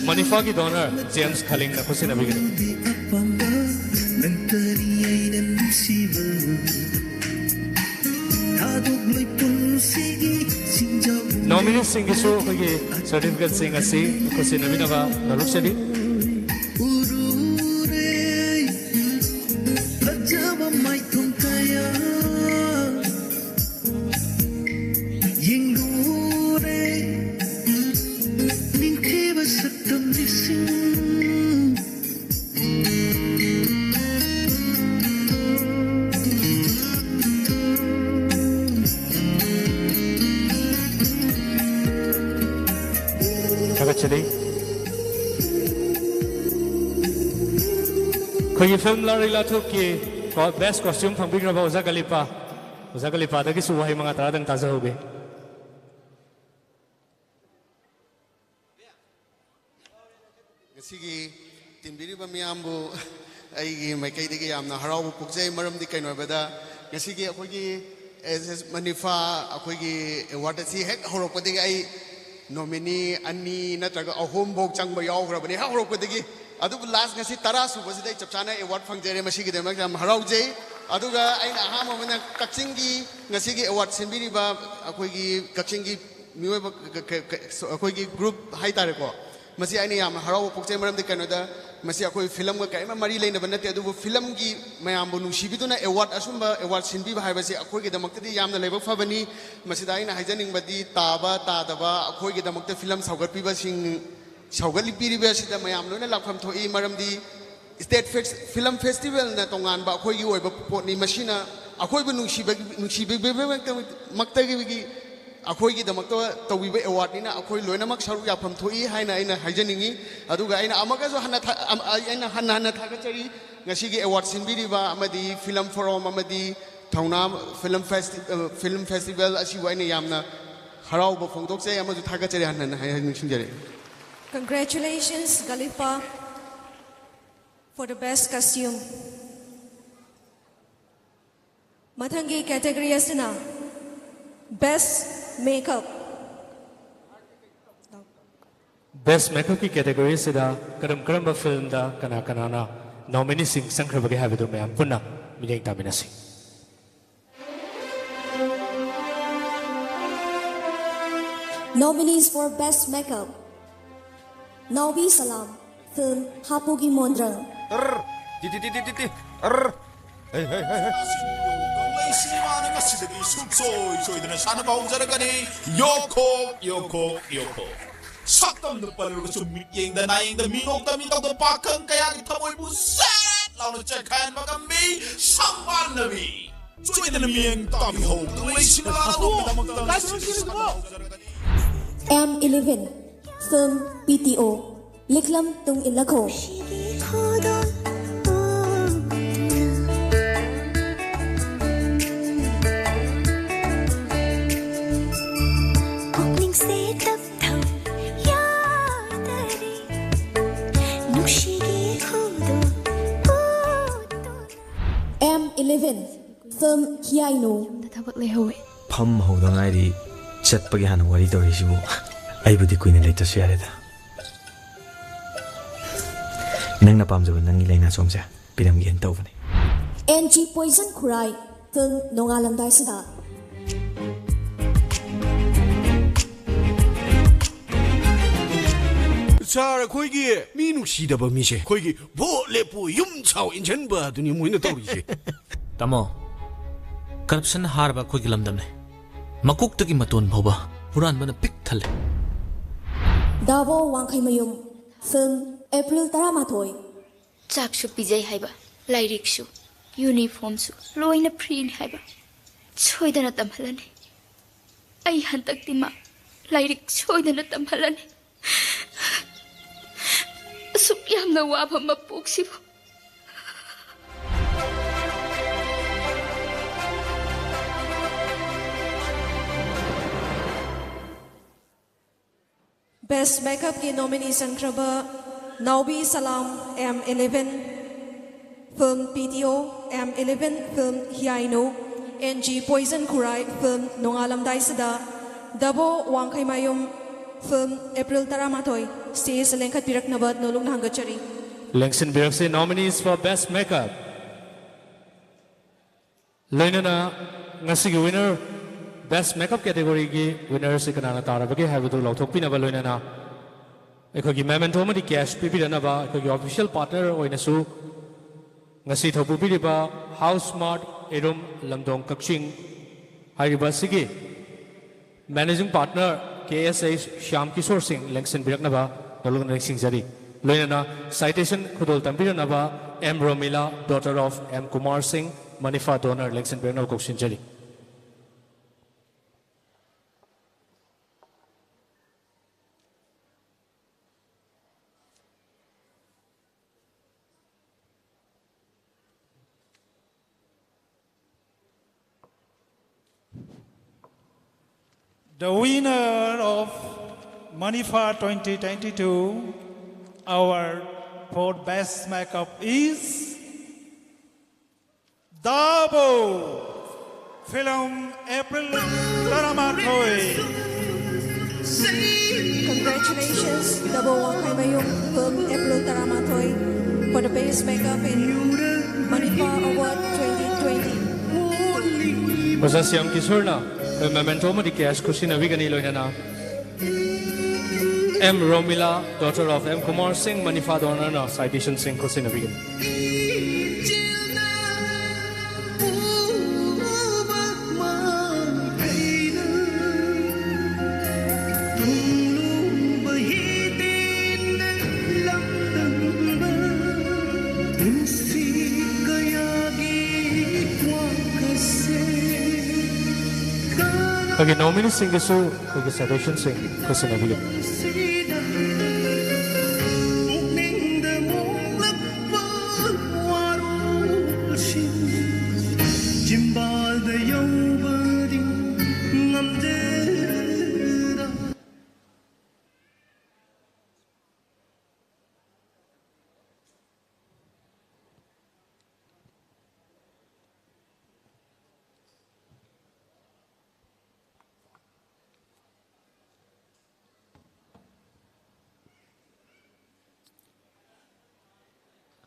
ꯃꯅꯤꯐꯥꯒꯤ donor ꯖꯦꯝꯁ ꯈꯂꯤꯡꯅ ꯈꯨꯠꯁꯤꯟꯅꯕꯤꯒꯅꯤ꯫ Nomineeꯁꯤꯡꯒꯤꯁꯨ ꯑꯩꯈꯣꯏꯒꯤ certificateꯁꯤꯡ ꯑꯁꯤ ꯈꯨꯠꯁꯤꯟꯅꯕꯤꯅꯕ ꯅꯣꯂꯨꯛꯆꯔꯤ꯫ ꯐꯖꯕ ꯃꯥꯏꯊꯣꯡ ꯀꯌꯥ ꯌꯦꯡꯂꯨꯔꯦ, ꯅꯤꯡꯊꯤꯕ ꯁꯛꯇꯝ ꯂꯤꯁꯤꯡ꯫ ꯊꯥꯒꯠꯆꯔꯤ꯫ ꯑꯩꯈꯣꯏꯒꯤ film ꯂꯥꯔꯩ ꯂꯥꯊꯨꯛꯀꯤ co-, best costume ꯐꯪꯕꯤꯈ꯭ꯔꯕ ꯑꯣꯖꯥ ꯒꯂꯤꯄꯥ, ꯑꯣꯖꯥ ꯒꯂꯤꯄꯥꯗꯒꯤꯁꯨ ꯋꯥꯍꯩ ꯃꯉꯥ ꯇꯔꯥꯗꯪ ꯇꯥꯖꯍꯧꯒꯦ꯫ ꯉꯁꯤꯒꯤ ꯇꯤꯟꯕꯤꯔꯤꯕ ꯃꯤꯌꯥꯝꯕꯨ ꯑꯩꯒꯤ ꯃꯥꯏꯀꯩꯗꯒꯤ ꯌꯥꯝꯅ ꯍꯔꯥꯎꯕ ꯄꯣꯛꯆꯩ꯫ ꯃꯔꯝꯗꯤ ꯀꯩꯅꯣ ꯍꯥꯏꯕꯗ, ꯉꯁꯤꯒꯤ ꯑꯩꯈꯣꯏꯒꯤ ꯑꯦꯁ ꯑꯦꯁ ꯃꯅꯤꯐꯥ ꯑꯩꯈꯣꯏꯒꯤ award ꯑꯁꯤ ꯍꯦꯛ ꯍꯧꯔꯛꯄꯗꯒꯤ ꯑꯩ nominee ꯑꯅꯤ ꯅꯠꯇ꯭ꯔꯒ ꯑꯍꯨꯝ ꯐꯥꯎ ꯆꯪꯕ ꯌꯥꯎꯈ꯭ꯔꯕꯅꯤ ꯍꯦꯛ ꯍꯧꯔꯛꯄꯗꯒꯤ꯫ ꯑꯗꯨꯕꯨ last ꯉꯁꯤ ꯇꯔꯥ ꯁꯨꯕꯁꯤꯗ ꯑꯩ ꯆꯞ ꯆꯥꯅ award ꯐꯪꯖꯔꯦ꯫ ꯃꯁꯤꯒꯤꯗꯃꯛꯇ ꯌꯥꯝ ꯍꯔꯥꯎꯖꯩ꯫ ꯑꯗꯨꯒ ꯑꯩꯅ ꯑꯍꯥꯟꯕ ꯑꯣꯏꯅ ꯀꯛꯆꯤꯡꯒꯤ ꯉꯁꯤꯒꯤ award ꯁꯤꯟꯕꯤꯔꯤꯕ ꯑꯩꯈꯣꯏꯒꯤ ꯀꯛꯆꯤꯡꯒꯤ ꯃꯤꯑꯣꯏꯕ ꯀ- ꯀ- ꯀ- ꯀ- ꯑꯩꯈꯣꯏꯒꯤ ꯒ꯭ꯔꯨꯞ ꯍꯥꯏꯇꯥꯔꯦꯀꯣ, ꯃꯁꯤ ꯑꯩꯅ ꯌꯥꯝꯅ ꯍꯔꯥꯎꯕ ꯄꯣꯛꯆꯩ꯫ ꯃꯔꯝꯗꯤ ꯀꯩꯅꯣꯗ, ꯃꯁꯤ ꯑꯩꯈꯣꯏ ꯐꯤꯂꯝꯒ ꯀꯔꯤꯝꯇ ꯃꯔꯤ ꯂꯩꯅꯕ ꯅꯠꯇꯦ, ꯑꯗꯨꯕꯨ ꯐꯤꯂꯝꯒꯤ ꯃꯌꯥꯝꯕꯨ ꯅꯨꯡꯁꯤꯕꯤꯗꯨꯅ ꯑꯦꯋꯥꯔꯗ, ꯑꯁꯨꯝꯕ ꯑꯦꯋꯥꯔꯗ ꯁꯤꯟꯕꯤꯕ ꯍꯥꯏꯕꯁꯤ ꯑꯩꯈꯣꯏꯒꯤꯗꯃꯛꯇꯗꯤ ꯌꯥꯝꯅ ꯂꯥꯏꯕꯛ ꯐꯕꯅꯤ꯫ ꯃꯁꯤꯗ ꯑꯩꯅ ꯍꯥꯏꯖꯅꯤꯡꯕꯗꯤ, ꯇꯥꯕ ꯇꯥꯗꯕ ꯑꯩꯈꯣꯏꯒꯤꯗꯃꯛꯇ ꯐꯤꯂꯝ ꯁꯧꯒꯠꯄꯤꯕꯁꯤꯡ, ꯁꯧꯒꯠꯄꯤꯔꯤꯕ ꯑꯁꯤꯗ ꯃꯌꯥꯝ ꯂꯣꯏꯅ ꯂꯥꯛꯐꯝ ꯊꯣꯛꯏ꯫ ꯃꯔꯝꯗꯤ ꯁ꯭ꯇꯦꯠ ꯐꯦꯁ- ꯐꯤꯂꯝ ꯐꯦꯁꯇꯤꯚꯦꯜꯅ ꯇꯣꯉꯥꯟꯕ ꯑꯩꯈꯣꯏꯒꯤ ꯑꯣꯏꯕ ꯄꯣꯠꯅꯤ꯫ ꯃꯁꯤꯅ ꯑꯩꯈꯣꯏꯕꯨ ꯅꯨꯡꯁꯤꯕ- ꯅꯨꯡꯁꯤꯕꯤꯕꯃꯛꯇꯒꯤ ꯑꯩꯈꯣꯏꯒꯤꯗꯃꯛꯇ ꯇꯧꯕꯤꯕ ꯑꯦꯋꯥꯔꯗꯅꯤꯅ ꯑꯩꯈꯣꯏ ꯂꯣꯏꯅꯃꯛ ꯁꯔꯨꯛ ꯌꯥꯐꯝ ꯊꯣꯛꯏ ꯍꯥꯏꯅ ꯑꯩꯅ ꯍꯥꯏꯖꯅꯤꯡꯉꯤ꯫ ꯑꯗꯨꯒ ꯑꯩꯅ ꯑꯃꯒꯁꯨ ꯍꯟꯅ ꯊꯥ- ꯑꯝ- ꯑꯩꯅ ꯍꯟꯅ ꯍꯟꯅ ꯊꯥꯒꯠꯆꯔꯤ꯫ ꯉꯁꯤꯒꯤ ꯑꯦꯋꯥꯔꯗ ꯁꯤꯟꯕꯤꯔꯤꯕ ꯑꯃꯗꯤ ꯐꯤꯂꯝ ꯐꯣꯔꯝ ꯑꯃꯗꯤ ꯊꯧꯅꯥ ꯐꯤꯂꯝ ꯐꯦꯁꯇꯤ- ꯑ, ꯐꯤꯂꯝ ꯐꯦꯁꯇꯤꯚꯦꯜ ꯑꯁꯤꯕꯨ ꯑꯩꯅ ꯌꯥꯝꯅ ꯍꯔꯥꯎꯕ ꯐꯣꯡꯗꯣꯛꯆꯩ ꯑꯃꯁꯨ ꯊꯥꯒꯠꯆꯔꯤ ꯍꯟꯅ ꯍꯟꯅ ꯍꯥꯏ- ꯅꯤꯡꯁꯤꯡꯖꯔꯤ꯫ Congratulations, Galipa, for the best costume. ꯃꯊꯪꯒꯤ category ꯑꯁꯤꯅ Best Makeup꯫ Best Makeupꯀꯤ category ꯑꯁꯤꯗ ꯀꯔꯝ ꯀꯔꯝꯕ ꯐꯤꯂꯝꯗ ꯀꯅꯥ ꯀꯅꯥꯅ ꯅꯣꯃꯤꯅꯤꯁꯤꯡ ꯆꯪꯈ꯭ꯔꯕꯒꯦ ꯍꯥꯏꯕꯗꯨ ꯃꯌꯥꯝ ꯄꯨꯟꯅ ꯃꯤꯠꯌꯦꯡ ꯇꯥꯃꯤꯟꯅꯁꯤ꯫ Nominees for Best Makeup: Naobi Salam, film Hapugi Mondrang. ꯇꯔ, T, T, T, T, T, T, ꯇꯔ꯫ ꯍꯩ, ꯍꯩ, ꯍꯩ, ꯍꯩ꯫ ꯀꯪꯂꯩ ꯁꯤꯅꯦꯃꯥꯅ ꯉꯁꯤꯗꯒꯤ ꯁꯨꯡꯁꯣꯏ ꯁꯣꯏꯗꯅ ꯁꯥꯟꯅꯕ ꯍꯧꯖꯔꯛꯀꯅꯤ꯫ ꯌꯣꯈꯣꯛ, ꯌꯣꯈꯣꯛ, ꯌꯣꯈꯣꯛ꯫ ꯁꯛꯇꯝꯗ ꯄꯜꯂꯨꯔꯒꯁꯨ ꯃꯤꯠꯌꯦꯡꯗ ꯅꯥꯌꯦꯡꯗ ꯃꯤꯅꯣꯛꯇ ꯃꯤꯇꯧꯗ ꯄꯥꯈꯪ ꯀꯌꯥꯒꯤ ꯊꯃꯣꯏꯕꯨ ꯁꯦꯠ ꯂꯥꯎꯅ ꯆꯦꯛꯈꯥꯏꯍꯟꯕ ꯉꯝꯃꯤ꯫ ꯁꯪꯕꯥꯟꯅꯕꯤ꯫ ꯁꯣꯏꯗꯅ ꯃꯤꯠꯌꯦꯡ ꯇꯥꯕꯤꯍꯧ꯫ ꯀꯪꯂꯩ ꯁꯤꯅꯦꯃꯥ ꯑꯗꯣꯝꯒꯤꯗꯃꯛꯇ ꯉꯁꯤꯗꯒꯤ ꯁꯥꯟꯅꯕ ꯍꯧꯖꯔꯛꯀꯅꯤ꯫ M eleven, film P T O, ꯂꯤꯛꯂꯝ ꯇꯨꯡ ꯏꯜꯂꯈꯣ꯫ ꯄꯨꯛꯅꯤꯡꯁꯦ ꯇꯞꯊꯧ ꯌꯥꯗꯔꯦ ꯅꯨꯡꯁꯤꯒꯤ ꯈꯨꯗꯣꯜ ꯎꯠꯇꯨꯅ꯫ M eleven, film Hiaino. ꯊꯕꯛ ꯂꯩꯍꯧꯋꯦ꯫ ꯐꯝ ꯍꯧꯗ ꯉꯥꯏꯔꯤ꯫ ꯆꯠꯄꯒꯤ ꯍꯥꯟꯅ ꯋꯥꯔꯤ ꯇꯧꯔꯤꯁꯤꯕꯨ꯫ ꯑꯩꯕꯨꯗꯤ ꯀꯨꯏꯅ ꯂꯩꯇ꯭ꯔꯁꯨ ꯌꯥꯔꯦꯗ꯫ ꯅꯪꯅ ꯄꯥꯝꯖꯕ ꯅꯪꯒꯤ ꯂꯥꯏꯅꯥꯆꯣꯝꯁꯦ ꯄꯤꯔꯝꯒꯦꯅ ꯇꯧꯕꯅꯤ꯫ N G Poison Khurai, film Nongalamdaisida. ꯁꯥꯔ, ꯑꯩꯈꯣꯏꯒꯤ ꯃꯤ ꯅꯨꯡꯁꯤꯗꯕ ꯃꯤꯁꯦ ꯑꯩꯈꯣꯏꯒꯤ ꯚꯣꯠ ꯂꯦꯞꯄꯨ, ꯌꯨꯝ ꯁꯥꯎ ꯏꯟꯁꯤꯟꯕ ꯑꯗꯨꯅꯤ ꯃꯣꯏꯅ ꯇꯧꯔꯤꯁꯦ꯫ ꯇꯥꯃꯣ, ꯀꯔꯞꯁꯟ ꯍꯥꯔꯕ ꯑꯩꯈꯣꯏꯒꯤ ꯂꯝꯗꯝꯅꯤ꯫ ꯃꯀꯣꯛꯇꯒꯤ ꯃꯇꯣꯟ ꯐꯥꯎꯕ ꯍꯨꯔꯥꯟꯕꯅ ꯄꯤꯛ ꯊꯜꯂꯦ꯫ ꯗꯥꯕꯣ ꯋꯥꯡꯈꯩꯃꯌꯨꯝ꯫ ꯐꯤꯜꯝ, ꯑꯦꯄ꯭ꯔꯤꯜ ꯇꯔꯥꯃꯥꯊꯣꯏ꯫ ꯆꯥꯛꯁꯨ ꯄꯤꯖꯩ ꯍꯥꯏꯕ, ꯂꯥꯏꯔꯤꯛꯁꯨ, ꯌꯨꯅꯤꯐꯣꯔꯝꯁꯨ ꯂꯣꯏꯅ ꯐ꯭ꯔꯤꯅꯤ ꯍꯥꯏꯕ꯫ ꯁꯣꯏꯗꯅ ꯇꯝꯍꯜꯂꯅꯤ꯫ ꯑꯩ ꯍꯟꯗꯛꯇꯤ ꯃꯥ ꯂꯥꯏꯔꯤꯛ ꯁꯣꯏꯗꯅ ꯇꯝꯍꯜꯂꯅꯤ꯫ ꯑꯁꯨꯛ ꯌꯥꯝꯅ ꯋꯥꯕ ꯃꯄꯣꯛꯁꯤꯕꯨ꯫ Best Makeupꯀꯤ nominee ꯆꯟꯈ꯭ꯔꯕ ꯅꯥꯎꯕꯤ ꯁꯂꯥꯝ, M eleven, film P T O, M eleven, film ꯍꯤꯌꯥꯏꯅꯨ, N G Poison ꯈꯨꯔꯥꯏ, film ꯅꯣꯡꯉꯥꯜꯂꯝꯗꯥꯏꯁꯤꯗ, ꯗꯥꯕꯣ ꯋꯥꯡꯈꯩꯃꯌꯨꯝ, film ꯑꯦꯄ꯭ꯔꯤꯜ ꯇꯔꯥꯃꯥꯊꯣꯏ꯫ Stageꯇ ꯂꯦꯡꯈꯠꯄꯤꯔꯛꯅꯕ ꯅꯣꯂꯨꯛꯅ ꯍꯪꯒꯠꯆꯔꯤ꯫ ꯂꯦꯡꯁꯤꯟꯕꯤꯔꯛꯁꯤ, nominees for Best Makeup꯫ ꯂꯣꯏꯅꯅ ꯉꯁꯤꯒꯤ winner, Best Makeup categoryꯒꯤ winnerꯁꯤ ꯀꯅꯥꯅ ꯇꯥꯔꯕꯒꯦ ꯍꯥꯏꯕꯗꯨ ꯂꯥꯎꯊꯣꯛꯄꯤꯅꯕ, ꯂꯣꯏꯅꯅ ꯑꯩꯈꯣꯏꯒꯤ memento ꯑꯃꯗꯤ cash ꯄꯤꯕꯤꯔꯛꯅꯕ ꯑꯩꯈꯣꯏꯒꯤ official partner ꯑꯣꯏꯅꯁꯨ ꯉꯁꯤ ꯊꯧꯄꯨꯕꯤꯔꯤꯕ House Mart ꯏꯔꯨꯝ ꯂꯝꯗꯣꯡ ꯀꯛꯆꯤꯡ ꯍꯥꯏꯔꯤꯕ ꯑꯁꯤꯒꯤ managing partner K S H Shyam Kishore ꯁꯤꯡ ꯂꯦꯡꯁꯤꯟꯕꯤꯔꯛꯅꯕ ꯅꯣꯂꯨꯛꯅ ꯅꯤꯡꯁꯤꯡꯖꯔꯤ꯫ ꯂꯣꯏꯅꯅ citation ꯈꯨꯗꯣꯜ ꯇꯝꯕꯤꯔꯛꯅꯕ M Romila, daughter of M Kumar ꯁꯤꯡ, ꯃꯅꯤꯐꯥ donor ꯂꯦꯡꯁꯤꯟꯕꯤꯔꯛꯅꯕ ꯀꯧꯁꯤꯟꯖꯔꯤ꯫ The winner of Manipha twenty twenty-two award for Best Makeup is Dabo. Film April Taramathoy. Congratulations, Dabo Wangkhaimayum, film April Taramathoy, for the best makeup in Manipur Award twenty twenty. ꯑꯣꯖꯥ ꯁ꯭ꯌꯥꯝ ꯀꯤꯁꯣꯔꯅ memento ꯑꯃꯗꯤ cash ꯈꯨꯠꯁꯤꯟꯅꯕꯤꯒꯅꯤ, ꯂꯣꯏꯅꯅ M Romila, daughter of M Kumar Singh, Manipha Donor, citation Singh, Kusin Abigan. ꯑꯩꯈꯣꯏꯒꯤ nomineeꯁꯤꯡꯒꯤꯁꯨ ꯑꯩꯈꯣꯏꯒꯤ citationꯁꯤꯡ ꯈꯨꯠꯁꯤꯟꯅꯕꯤꯒꯅꯤ꯫ ꯄꯨꯛꯅꯤꯡꯗ ꯃꯣꯡꯂꯛꯄ ꯋꯥꯔꯣꯜꯁꯤꯡ ꯆꯤꯝꯕꯥꯜꯗ ꯌꯧꯕꯗꯤ ꯉꯝꯖꯔ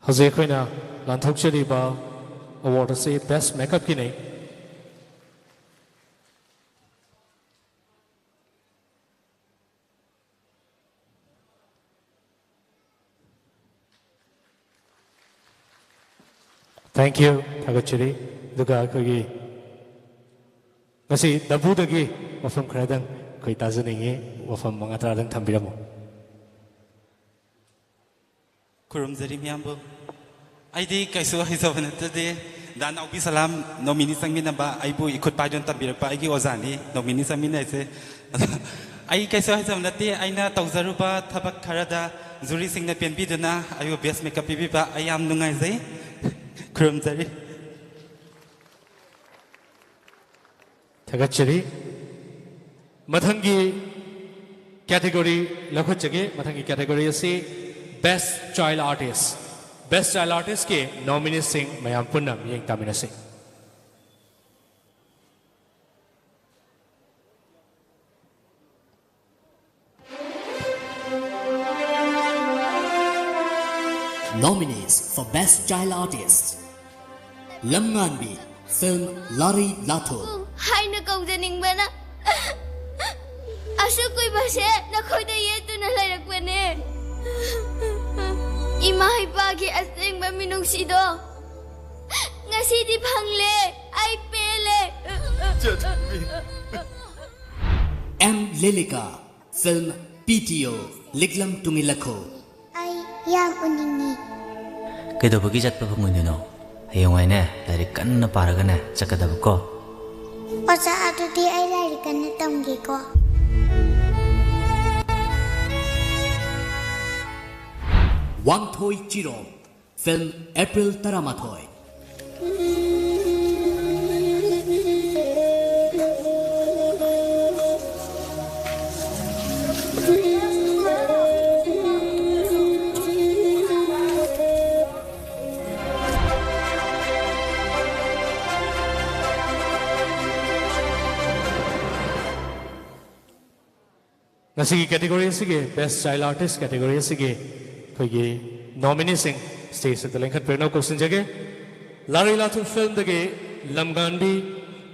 ꯍꯧꯖꯤꯛ ꯑꯩꯈꯣꯏꯅ ꯂꯥꯟꯊꯣꯛꯆꯔꯤꯕ award ꯑꯁꯤ Best Makeupꯀꯤꯅꯤ꯫ Thank you, ꯊꯥꯒꯠꯆꯔꯤ꯫ ꯑꯗꯨꯒ ꯑꯩꯈꯣꯏꯒꯤ ꯉꯁꯤ ꯗꯕꯨꯗꯒꯤ ꯋꯥꯐꯝ ꯈꯔꯗꯪ ꯑꯩꯈꯣꯏ ꯇꯥꯖꯅꯤꯡꯉꯤ꯫ ꯋꯥꯐꯝ ꯃꯉꯥ ꯇꯔꯥꯗꯪ ꯊꯝꯕꯤꯔꯝꯃꯨ꯫ ꯈꯨꯔꯨꯝꯖꯔꯤ ꯃꯌꯥꯝꯕꯨ꯫ ꯑꯩꯗꯤ ꯀꯩꯁꯨ ꯍꯩꯖꯕ ꯅꯠꯆꯗꯦ꯫ ꯗꯥ ꯅꯥꯎꯕꯤ ꯁꯂꯥꯝ nominee ꯆꯪꯃꯤꯟꯅꯕ ꯑꯩꯕꯨ ꯏꯈꯨꯠ ꯄꯥꯏꯗꯨꯅ ꯇꯝꯕꯤꯔꯛꯄ ꯑꯩꯒꯤ ꯑꯣꯖꯥꯅꯤ nominee ꯆꯪꯃꯤꯟꯅꯔꯤꯁꯦ꯫ ꯑꯗꯣ ꯑꯩ ꯀꯩꯁꯨ ꯍꯩꯖꯕ ꯅꯠꯇꯦ꯫ ꯑꯩꯅ ꯇꯧꯖꯔꯨꯕ ꯊꯕꯛ ꯈꯔꯗ juryꯁꯤꯡꯅ ꯄꯦꯟꯕꯤꯗꯨꯅ ꯑꯩꯕꯨ best makeup ꯄꯤꯕꯤꯕ ꯑꯩ ꯌꯥꯝ ꯅꯨꯡꯉꯥꯏꯖꯩ꯫ ꯈꯨꯔꯨꯝꯖꯔꯤ꯫ ꯊꯥꯒꯠꯆꯔꯤ꯫ ꯃꯊꯪꯒꯤ category ꯂꯧꯈꯠꯆꯒꯦ꯫ ꯃꯊꯪꯒꯤ category ꯑꯁꯤ Best Child Artist꯫ Best Child Artistꯀꯤ nomineeꯁꯤꯡ ꯃꯌꯥꯝ ꯄꯨꯟꯅ ꯃꯤꯠꯌꯦꯡ ꯇꯥꯃꯤꯟꯅꯁꯤ꯫ Nominees for Best Child Artist: ꯂꯝꯉꯥꯟꯕꯤ, film ꯂꯥꯔꯤ ꯂꯥꯊꯨ꯫ ꯍꯥꯏꯅ ꯀꯧꯖꯅꯤꯡꯕꯅ ꯑꯁꯨꯛ ꯀꯨꯏꯕꯁꯦ ꯅꯈꯣꯏꯗ ꯌꯦꯠꯇꯨꯅ ꯂꯩꯔꯛꯄꯅꯦ꯫ ꯏꯃꯥ ꯏꯄꯥꯒꯤ ꯑꯁꯦꯡꯕ ꯃꯤꯅꯨꯡꯁꯤꯗꯣ ꯉꯁꯤꯗꯤ ꯐꯪꯂꯦ꯫ ꯑꯩ ꯄꯦꯜꯂꯦ꯫ M Lilika. Film P T O. ꯂꯤꯛꯂꯝ ꯇꯨꯡꯏꯜꯂꯛꯈꯣ꯫ ꯑꯩ ꯌꯥꯝ ꯎꯅꯤꯡꯉꯤ꯫ ꯀꯩꯗꯧꯕꯒꯤ ꯆꯠꯄ ꯐꯪꯉꯣꯏꯗꯣꯏꯅꯣ? ꯍꯌꯦꯡꯋꯥꯏꯅꯦ, ꯂꯥꯏꯔꯤꯛ ꯀꯟꯅ ꯄꯥꯔꯒꯅꯦ ꯆꯠꯀꯗꯕꯀꯣ꯫ ꯑꯣꯖꯥ, ꯑꯗꯨꯗꯤ ꯑꯩ ꯂꯥꯏꯔꯤꯛ ꯀꯟꯅ ꯇꯝꯒꯦꯀꯣ꯫ ꯋꯥꯡꯊꯣꯏ ꯆꯤꯔꯣꯝ꯫ ꯐꯤꯜꯝ ꯑꯦꯄ꯭ꯔꯤꯜ ꯇꯔꯥꯃꯥꯊꯣꯏ꯫ ꯉꯁꯤꯒꯤ category ꯑꯁꯤꯒꯤ Best Child Artist category ꯑꯁꯤꯒꯤ ꯑꯩꯈꯣꯏꯒꯤ ꯅꯣꯃꯤꯅꯤꯁꯤꯡ ꯁ꯭ꯇꯦꯖꯇ ꯂꯦꯡꯈꯠꯄꯤꯔꯛꯅꯕ ꯀꯧꯁꯤꯟꯖꯒꯦ꯫ ꯂꯥꯔꯩ ꯂꯥꯊꯨ ꯐꯤꯜꯝꯗꯒꯤ ꯂꯝꯉꯥꯟꯕꯤ,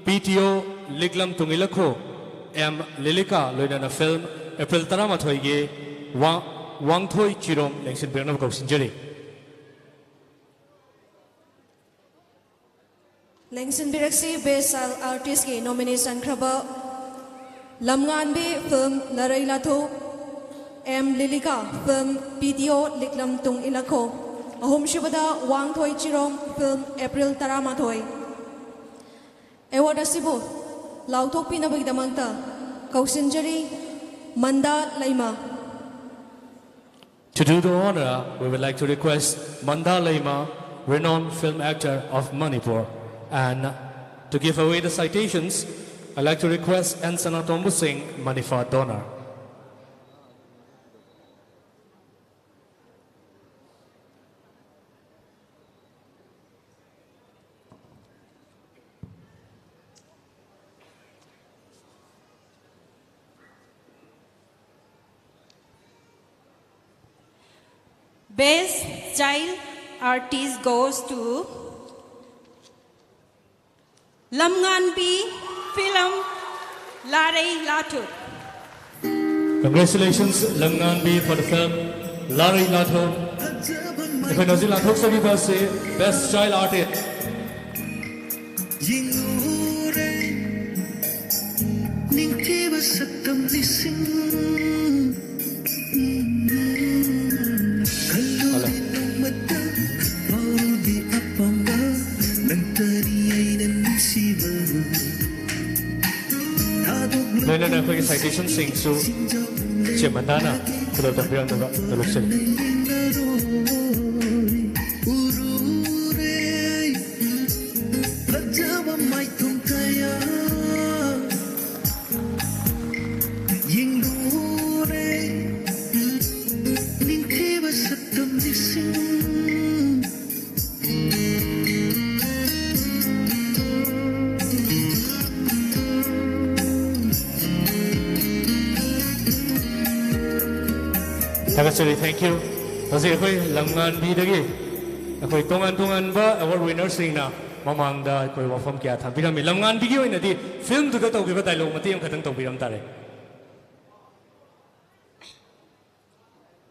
ꯄꯤ ꯇꯤ ꯑꯣ, ꯂꯤꯛꯂꯝ ꯇꯨꯡꯏꯜꯂꯛꯈꯣ, ꯑꯦꯝ ꯂꯤꯂꯤꯀꯥ, ꯂꯣꯏꯅꯅ ꯐꯤꯜꯝ ꯑꯦꯄ꯭ꯔꯤꯜ ꯇꯔꯥꯃꯥꯊꯣꯏꯒꯤ ꯋꯥ-, ꯋꯥꯡꯊꯣꯏ ꯆꯤꯔꯣꯝ ꯂꯦꯡꯁꯤꯟꯕꯤꯔꯛꯅꯕ ꯀꯧꯁꯤꯟꯖꯔꯤ꯫ ꯂꯦꯡꯁꯤꯟꯕꯤꯔꯛꯁꯤ꯫ Best Child Artistꯀꯤ ꯅꯣꯃꯤꯅꯤ ꯆꯟꯈ꯭ꯔꯕ ꯂꯝꯉꯥꯟꯕꯤ film Larei Lathu, M Lilika film P T O ꯂꯤꯛꯂꯝ ꯇꯨꯡ ꯏꯜꯂꯛꯈꯣ, ꯑꯍꯨꯝꯁꯨꯕꯗ ꯋꯥꯡꯊꯣꯏ ꯆꯤꯔꯣꯝ ꯐꯤꯜꯝ ꯑꯦꯄ꯭ꯔꯤꯜ ꯇꯔꯥꯃꯥꯊꯣꯏ꯫ Award ꯑꯁꯤꯕꯨ ꯂꯥꯎꯊꯣꯛꯄꯤꯅꯕꯒꯤꯗꯃꯛꯇ ꯀꯧꯁꯤꯟꯖꯔꯤ ꯃꯟꯗꯥ ꯂꯩꯃ꯫ To do the honor, we would like to request Manda Leima, renowned film actor of Manipur, and to give away the citations, I'd like to request N Sanatombo Singh, Manifa donor. Best Child Artist goes to Lamnganbi Film, Larei Latur. Congratulations, Lamnganbi, for the film Larei Lathok. ꯑꯩꯈꯣꯏꯅ ꯍꯧꯖꯤꯛ ꯂꯥꯟꯊꯣꯛꯆꯔꯤꯕ ꯑꯁꯤ Best Child Artist. ꯌꯦꯡꯂꯨꯔꯦ ꯅꯤꯡꯊꯤꯕ ꯁꯛꯇꯝ ꯂꯤꯁꯤꯡ. ꯈꯜꯂꯨꯔꯦ ꯅꯣꯡꯃꯇ ꯐꯥꯎꯔꯨꯗꯦ ꯑꯄꯥꯝꯕ ꯅꯪꯇꯅꯤ ꯑꯩꯅ ꯅꯨꯡꯁꯤꯕ. ꯂꯣꯏꯅꯅ ꯑꯩꯈꯣꯏꯒꯤ ꯁꯥꯏꯇꯦꯁꯟꯁꯤꯡꯁꯨ ꯏꯆꯦ ꯃꯟꯗꯥꯅ ꯈꯨꯗꯣꯜ ꯇꯝꯕꯤꯔꯝꯅꯕ ꯅꯣꯂꯨꯛꯆꯔꯤ꯫ ꯊꯥꯒꯠꯆꯔꯤ, thank you꯫ ꯍꯧꯖꯤꯛ ꯑꯩꯈꯣꯏ ꯂꯝꯉꯥꯟꯕꯤꯗꯒꯤ ꯑꯩꯈꯣꯏ ꯇꯣꯉꯥꯟ ꯇꯣꯉꯥꯟꯕ ꯑꯦꯋꯥꯔꯗ ꯋꯤꯅꯔꯁꯤꯡꯅ ꯃꯃꯥꯡꯗ ꯑꯩꯈꯣꯏ ꯋꯥꯐꯝ ꯀꯌꯥ ꯊꯝꯕꯤꯔꯝꯃꯤ꯫ ꯂꯝꯉꯥꯟꯕꯤꯒꯤ ꯑꯣꯏꯅꯗꯤ ꯐꯤꯂꯝꯗꯨꯗ ꯇꯧꯈꯤꯕ ꯗꯥꯏꯂꯣꯛ ꯃꯇꯦꯛ ꯑꯃꯈꯛꯇꯪ ꯇꯧꯕꯤꯔꯝ ꯇꯥꯔꯦ꯫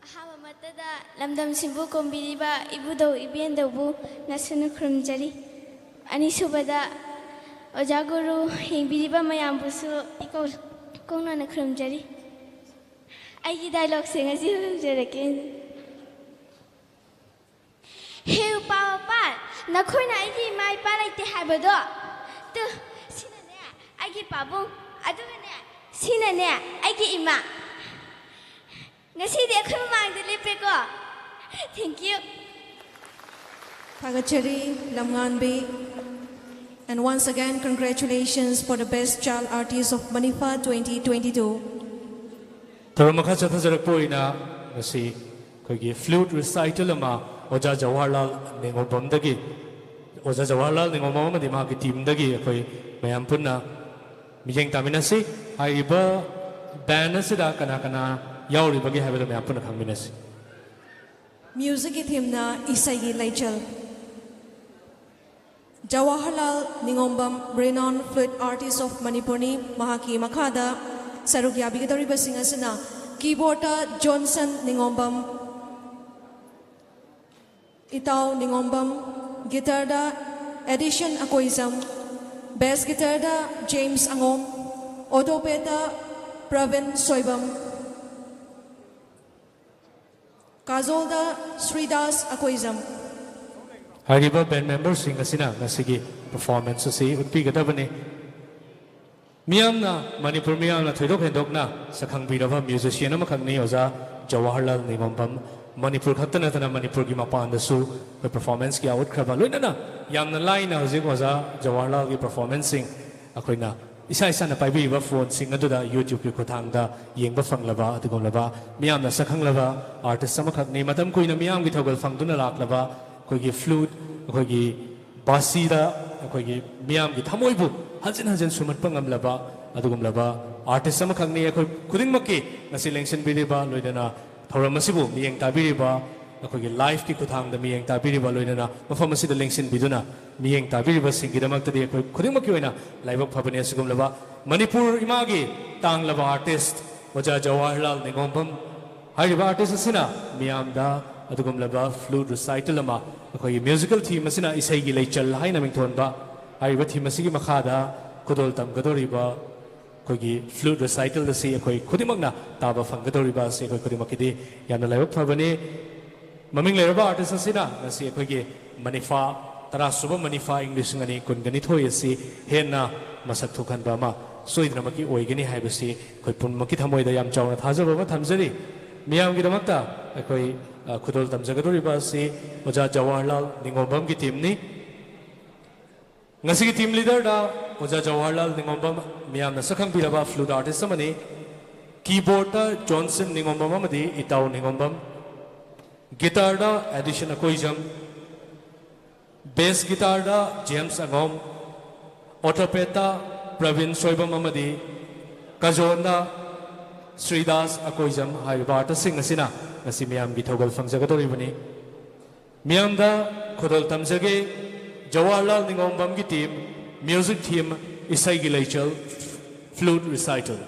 ꯑꯍꯥꯟꯕꯃꯛꯇꯗ ꯂꯝꯗꯝꯁꯤꯕꯨ ꯀꯣꯝꯕꯤꯔꯤꯕ ꯏꯕꯨꯙꯧ ꯏꯕꯦꯟꯗꯧꯕꯨ ꯅꯛꯁꯟꯅ ꯈꯨꯔꯨꯝꯖꯔꯤ꯫ ꯑꯅꯤꯁꯨꯕꯗ ꯑꯣꯖꯥ ꯒꯨꯔꯨ ꯌꯦꯡꯕꯤꯔꯤꯕ ꯃꯌꯥꯝꯕꯨꯁꯨ ꯏꯀꯧ ꯀꯧꯅꯅ ꯈꯨꯔꯨꯝꯖꯔꯤ꯫ ꯑꯩꯒꯤ ꯗꯥꯏꯂꯣꯛꯁꯦ ꯉꯁꯤ ꯍꯧꯖꯔꯛꯀꯦ꯫ ꯍꯦ ꯎꯄꯥꯜ ꯋꯥꯄꯥꯜ, ꯅꯈꯣꯏꯅ ꯑꯩꯒꯤ ꯏꯃꯥ ꯏꯄꯥ ꯂꯩꯇꯦ ꯍꯥꯏꯕꯗꯣ? ꯇꯨ, ꯁꯤꯅꯅꯦ ꯑꯩꯒꯤ ꯄꯥꯕꯨꯡ, ꯑꯗꯨꯒꯅꯦ ꯁꯤꯅꯅꯦ ꯑꯩꯒꯤ ꯏꯃꯥ꯫ ꯉꯁꯤꯗꯤ ꯑꯩꯈꯣꯏ ꯃꯃꯥꯡꯗ ꯂꯦꯞꯄꯦꯀꯣ꯫ Thank you꯫ ꯊꯥꯒꯠꯆꯔꯤ, ꯂꯝꯉꯥꯟꯕꯤ꯫ And once again, congratulations for the Best Child Artist of Manipur twenty twenty-two. ꯊꯧꯔꯝ ꯃꯈꯥ ꯆꯠꯊꯖꯔꯛꯄ ꯑꯣꯏꯅ ꯉꯁꯤ ꯑꯩꯈꯣꯏꯒꯤ flute recital ꯑꯃ ꯑꯣꯖꯥ ꯖꯋꯥꯍꯔꯂꯥꯜ ꯅꯤꯉꯣꯝꯕꯝꯗꯒꯤ, ꯑꯣꯖꯥ ꯖꯋꯥꯍꯔꯂꯥꯜ ꯅꯤꯉꯣꯝꯕꯝ ꯑꯃꯗꯤ ꯃꯍꯥꯛꯀꯤ ꯇꯤꯝꯗꯒꯤ ꯑꯩꯈꯣꯏ ꯃꯌꯥꯝ ꯄꯨꯟꯅ ꯃꯤꯠꯌꯦꯡ ꯇꯥꯃꯤꯟꯅꯁꯤ꯫ ꯍꯥꯏꯔꯤꯕ ꯕꯦꯟ ꯑꯁꯤꯗ ꯀꯅꯥ ꯀꯅꯥ ꯌꯥꯎꯔꯤꯕꯒꯦ ꯍꯥꯏꯕꯗꯨ ꯃꯌꯥꯝ ꯄꯨꯟꯅ ꯈꯪꯃꯤꯟꯅꯁꯤ꯫ ꯃ꯭ꯌꯨꯖꯤꯛꯀꯤ ꯊꯤꯝꯅ ꯏꯁꯩꯒꯤ ꯂꯩꯆꯜ꯫ Jawaharlal ꯅꯤꯉꯣꯝꯕꯝ, renowned flute artist of ꯃꯅꯤꯄꯨꯔꯅꯤ꯫ ꯃꯍꯥꯛꯀꯤ ꯃꯈꯥꯗ ꯁꯔꯨꯛ ꯌꯥꯕꯤꯒꯗꯧꯔꯤꯕꯁꯤꯡ ꯑꯁꯤꯅ, ꯀꯤꯕꯣꯔꯗꯇ ꯖꯣꯟꯁꯟ ꯅꯤꯉꯣꯝꯕꯝ, ꯏꯇꯥꯎ ꯅꯤꯉꯣꯝꯕꯝ, ꯒꯤꯇꯥꯔꯗ ꯑꯦꯗꯤꯁꯟ ꯑꯀꯣꯏꯖꯝ, ꯕꯦꯁ ꯒꯤꯇꯥꯔꯗ ꯖꯦꯝꯁ ꯑꯉꯣꯝ, ꯑꯣꯇꯣꯄꯦꯗꯇ ꯄ꯭ꯔꯕꯤꯟ ꯁꯣꯏꯕꯝ, ꯀꯥꯖꯣꯜꯗ ꯁ꯭ꯔꯤꯗꯥꯁ ꯑꯀꯣꯏꯖꯝ꯫ ꯍꯥꯏꯔꯤꯕ ꯕꯦꯟ ꯃꯦꯝꯕꯔꯁꯤꯡ ꯑꯁꯤꯅ ꯉꯁꯤꯒꯤ ꯄꯔꯐꯣꯔꯃꯦꯟꯁ ꯑꯁꯤ ꯎꯠꯄꯤꯒꯗꯕꯅꯤ꯫ ꯃꯤꯌꯥꯝꯅ, ꯃꯅꯤꯄꯨꯔ ꯃꯤꯌꯥꯝꯅ ꯊꯣꯏꯗꯣꯛ ꯍꯦꯟꯗꯣꯛꯅ ꯁꯛꯈꯪꯕꯤꯔꯕ ꯃ꯭ꯌꯨꯖꯤꯁꯤꯌꯥꯟ ꯑꯃꯈꯛꯅꯤ ꯑꯣꯖꯥ ꯖꯋꯥꯍꯔꯂꯥꯜ ꯅꯤꯉꯣꯝꯕꯝ꯫ ꯃꯅꯤꯄꯨꯔ ꯈꯛꯇ ꯅꯠꯇꯅ ꯃꯅꯤꯄꯨꯔꯒꯤ ꯃꯄꯥꯟꯗꯁꯨ ꯑꯩꯈꯣꯏ ꯄꯔꯐꯣꯔꯃꯦꯟꯁ ꯀꯌꯥ ꯎꯠꯈ꯭ꯔꯕ, ꯂꯣꯏꯅꯅ ꯌꯥꯝꯅ ꯂꯥꯏꯅ ꯍꯧꯖꯤꯛ ꯑꯣꯖꯥ ꯖꯋꯥꯍꯔꯂꯥꯜꯒꯤ ꯄꯔꯐꯣꯔꯃꯦꯟꯁꯁꯤꯡ ꯑꯩꯈꯣꯏꯅ ꯏꯁꯥ ꯏꯁꯥꯅ ꯄꯥꯏꯕꯤꯔꯤꯕ ꯐꯣꯟꯁꯤꯡ ꯑꯗꯨꯗ YouTubeꯀꯤ ꯈꯨꯠꯊꯥꯡꯗ ꯌꯦꯡꯕ ꯐꯪꯂꯕ ꯑꯗꯨꯒꯨꯝꯂꯕ ꯃꯤꯌꯥꯝꯅ ꯁꯛꯈꯪꯂꯕ ꯑꯥꯔꯇꯤꯁ ꯑꯃꯈꯛꯅꯤ꯫ ꯃꯇꯝ ꯀꯨꯏꯅ ꯃꯤꯌꯥꯝꯒꯤ ꯊꯧꯒꯜ ꯐꯪꯗꯨꯅ ꯂꯥꯛꯂꯕ ꯑꯩꯈꯣꯏꯒꯤ ꯐ꯭ꯂꯨꯠ, ꯑꯩꯈꯣꯏꯒꯤ ꯕꯥꯁꯤꯗ ꯑꯩꯈꯣꯏꯒꯤ ꯃꯤꯌꯥꯝꯒꯤ ꯊꯃꯣꯏꯕꯨ ꯍꯟꯖꯤꯟ ꯍꯟꯖꯤꯟ ꯁꯨꯝꯍꯠꯄ ꯉꯝꯂꯕ ꯑꯗꯨꯒꯨꯝꯂꯕ ꯑꯥꯔꯇꯤꯁ ꯑꯃꯈꯛꯅꯤ꯫ ꯑꯩꯈꯣꯏ ꯈꯨꯗꯤꯡꯃꯛꯀꯤ ꯉꯁꯤ ꯂꯦꯡꯁꯤꯟꯕꯤꯔꯤꯕ, ꯂꯣꯏꯅꯅ ꯊꯧꯔꯝ ꯑꯁꯤꯕꯨ ꯃꯤꯠꯌꯦꯡ ꯇꯥꯕꯤꯔꯤꯕ, ꯑꯩꯈꯣꯏꯒꯤ ꯂꯥꯏꯐꯀꯤ ꯈꯨꯠꯊꯥꯡꯗ ꯃꯤꯠꯌꯦꯡ ꯇꯥꯕꯤꯔꯤꯕ, ꯂꯣꯏꯅꯅ ꯃꯐꯝ ꯑꯁꯤꯗ ꯂꯦꯡꯁꯤꯟꯕꯤꯗꯨꯅ ꯃꯤꯠꯌꯦꯡ ꯇꯥꯕꯤꯔꯤꯕꯁꯤꯡꯒꯤꯗꯃꯛꯇꯗꯤ ꯑꯩꯈꯣꯏ ꯈꯨꯗꯤꯡꯃꯛꯀꯤ ꯑꯣꯏꯅ ꯂꯥꯏꯕꯛ ꯐꯕꯅꯤ꯫ ꯑꯁꯤꯒꯨꯝꯂꯕ ꯃꯅꯤꯄꯨꯔ ꯏꯃꯥꯒꯤ ꯇꯥꯡꯂꯕ ꯑꯥꯔꯇꯤꯁ ꯑꯣꯖꯥ ꯖꯋꯥꯍꯔꯂꯥꯜ ꯅꯤꯉꯣꯝꯕꯝ ꯍꯥꯏꯔꯤꯕ ꯑꯥꯔꯇꯤꯁ ꯑꯁꯤꯅ ꯃꯤꯌꯥꯝꯗ ꯑꯗꯨꯒꯨꯝꯂꯕ ꯐ꯭ꯂꯨꯠ ꯔꯤꯁꯥꯏꯇꯜ ꯑꯃ, ꯑꯩꯈꯣꯏꯒꯤ ꯃ꯭ꯌꯨꯖꯤꯀꯦꯜ ꯊꯤꯝ ꯑꯁꯤꯅ ꯏꯁꯩꯒꯤ ꯂꯩꯆꯜ ꯍꯥꯏꯅ ꯃꯤꯡꯊꯣꯟꯕ ꯍꯥꯏꯔꯤꯕ ꯊꯤꯝ ꯑꯁꯤꯒꯤ ꯃꯈꯥꯗ ꯈꯨꯗꯣꯜ ꯇꯝꯒꯗꯧꯔꯤꯕ ꯑꯩꯈꯣꯏꯒꯤ ꯐ꯭ꯂꯨꯠ ꯔꯤꯁꯥꯏꯇꯜ ꯑꯁꯤ ꯑꯩꯈꯣꯏ ꯈꯨꯗꯤꯡꯃꯛꯅ ꯇꯥꯕ ꯐꯪꯒꯗꯧꯔꯤꯕ ꯑꯁꯤ ꯑꯩꯈꯣꯏ ꯈꯨꯗꯤꯡꯃꯛꯀꯤꯗꯤ ꯌꯥꯝꯅ ꯂꯥꯏꯕꯛ ꯐꯕꯅꯤ꯫ ꯃꯃꯤꯡ ꯂꯩꯔꯕ ꯑꯥꯔꯇꯤꯁ ꯑꯁꯤꯅ ꯉꯁꯤ ꯑꯩꯈꯣꯏꯒꯤ ꯃꯅꯤꯐꯥ, ꯇꯔꯥꯁꯨꯕ ꯃꯅꯤꯐꯥ ꯏꯪ ꯂꯤꯁꯤꯡ ꯑꯅꯤ ꯀꯨꯟꯒ ꯅꯤꯊꯣꯏ ꯑꯁꯤ ꯍꯦꯟꯅ ꯃꯁꯛ ꯊꯣꯛꯍꯟꯕ ꯑꯃ ꯁꯣꯏꯗꯅꯃꯛꯀꯤ ꯑꯣꯏꯒꯅꯤ ꯍꯥꯏꯕꯁꯤ ꯑꯩꯈꯣꯏ ꯄꯨꯝꯅꯃꯛꯀꯤ ꯊꯃꯣꯏꯗ ꯌꯥꯝ ꯆꯥꯎꯅ ꯊꯥꯖꯕ ꯑꯃ ꯊꯝꯖꯔꯤ꯫ ꯃꯤꯌꯥꯝꯒꯤꯗꯃꯛꯇ ꯑꯩꯈꯣꯏ, ꯑ, ꯈꯨꯗꯣꯜ ꯇꯝꯖꯒꯗꯧꯔꯤꯕ ꯑꯁꯤ ꯑꯣꯖꯥ ꯖꯋꯥꯍꯔꯂꯥꯜ ꯅꯤꯉꯣꯝꯕꯝꯒꯤ ꯇꯤꯝꯅꯤ꯫ ꯉꯁꯤꯒꯤ ꯇꯤꯝ ꯂꯤꯗꯔꯗ ꯑꯣꯖꯥ ꯖꯋꯥꯍꯔꯂꯥꯜ ꯅꯤꯉꯣꯝꯕꯝ, ꯃꯤꯌꯥꯝꯅ ꯁꯛꯈꯪꯕꯤꯔꯕ ꯐ꯭ꯂꯨꯠ ꯑꯥꯔꯇꯤꯁ ꯑꯃꯅꯤ꯫ ꯀꯤꯕꯣꯔꯗꯇ ꯖꯣꯟꯁꯟ ꯅꯤꯉꯣꯝꯕꯝ ꯑꯃꯗꯤ ꯏꯇꯥꯎ ꯅꯤꯉꯣꯝꯕꯝ, ꯒꯤꯇꯥꯔꯗ ꯑꯦꯗꯤꯁꯟ ꯑꯀꯣꯏꯖꯝ, ꯕꯦꯁ ꯒꯤꯇꯥꯔꯗ ꯖꯦꯝꯁ ꯑꯉꯣꯝ, ꯑꯣꯇꯣꯄꯦꯠꯇ ꯄ꯭ꯔꯕꯤꯟ ꯁꯣꯏꯕꯝ ꯑꯃꯗꯤ ꯀꯖꯣꯟꯗ ꯁ꯭ꯔꯤꯗꯥꯁ ꯑꯀꯣꯏꯖꯝ ꯍꯥꯏꯔꯤꯕ ꯑꯥꯔꯇꯤꯁꯁꯤꯡ ꯑꯁꯤꯅ ꯉꯁꯤ ꯃꯤꯌꯥꯝꯒꯤ ꯊꯧꯒꯜ ꯐꯪꯖꯒꯗꯧꯔꯤꯕꯅꯤ꯫ ꯃꯤꯌꯥꯝꯗ ꯈꯨꯗꯣꯜ ꯇꯝꯖꯒꯦ꯫ ꯖꯋꯥꯍꯔꯂꯥꯜ ꯅꯤꯉꯣꯝꯕꯝꯒꯤ ꯇꯤꯝ, ꯃ꯭ꯌꯨꯖꯤꯛ ꯊꯤꯝ, ꯏꯁꯩꯒꯤ ꯂꯩꯆꯜ, ꯐ꯭ꯂꯨꯠ ꯔꯤꯁꯥꯏꯇꯜ꯫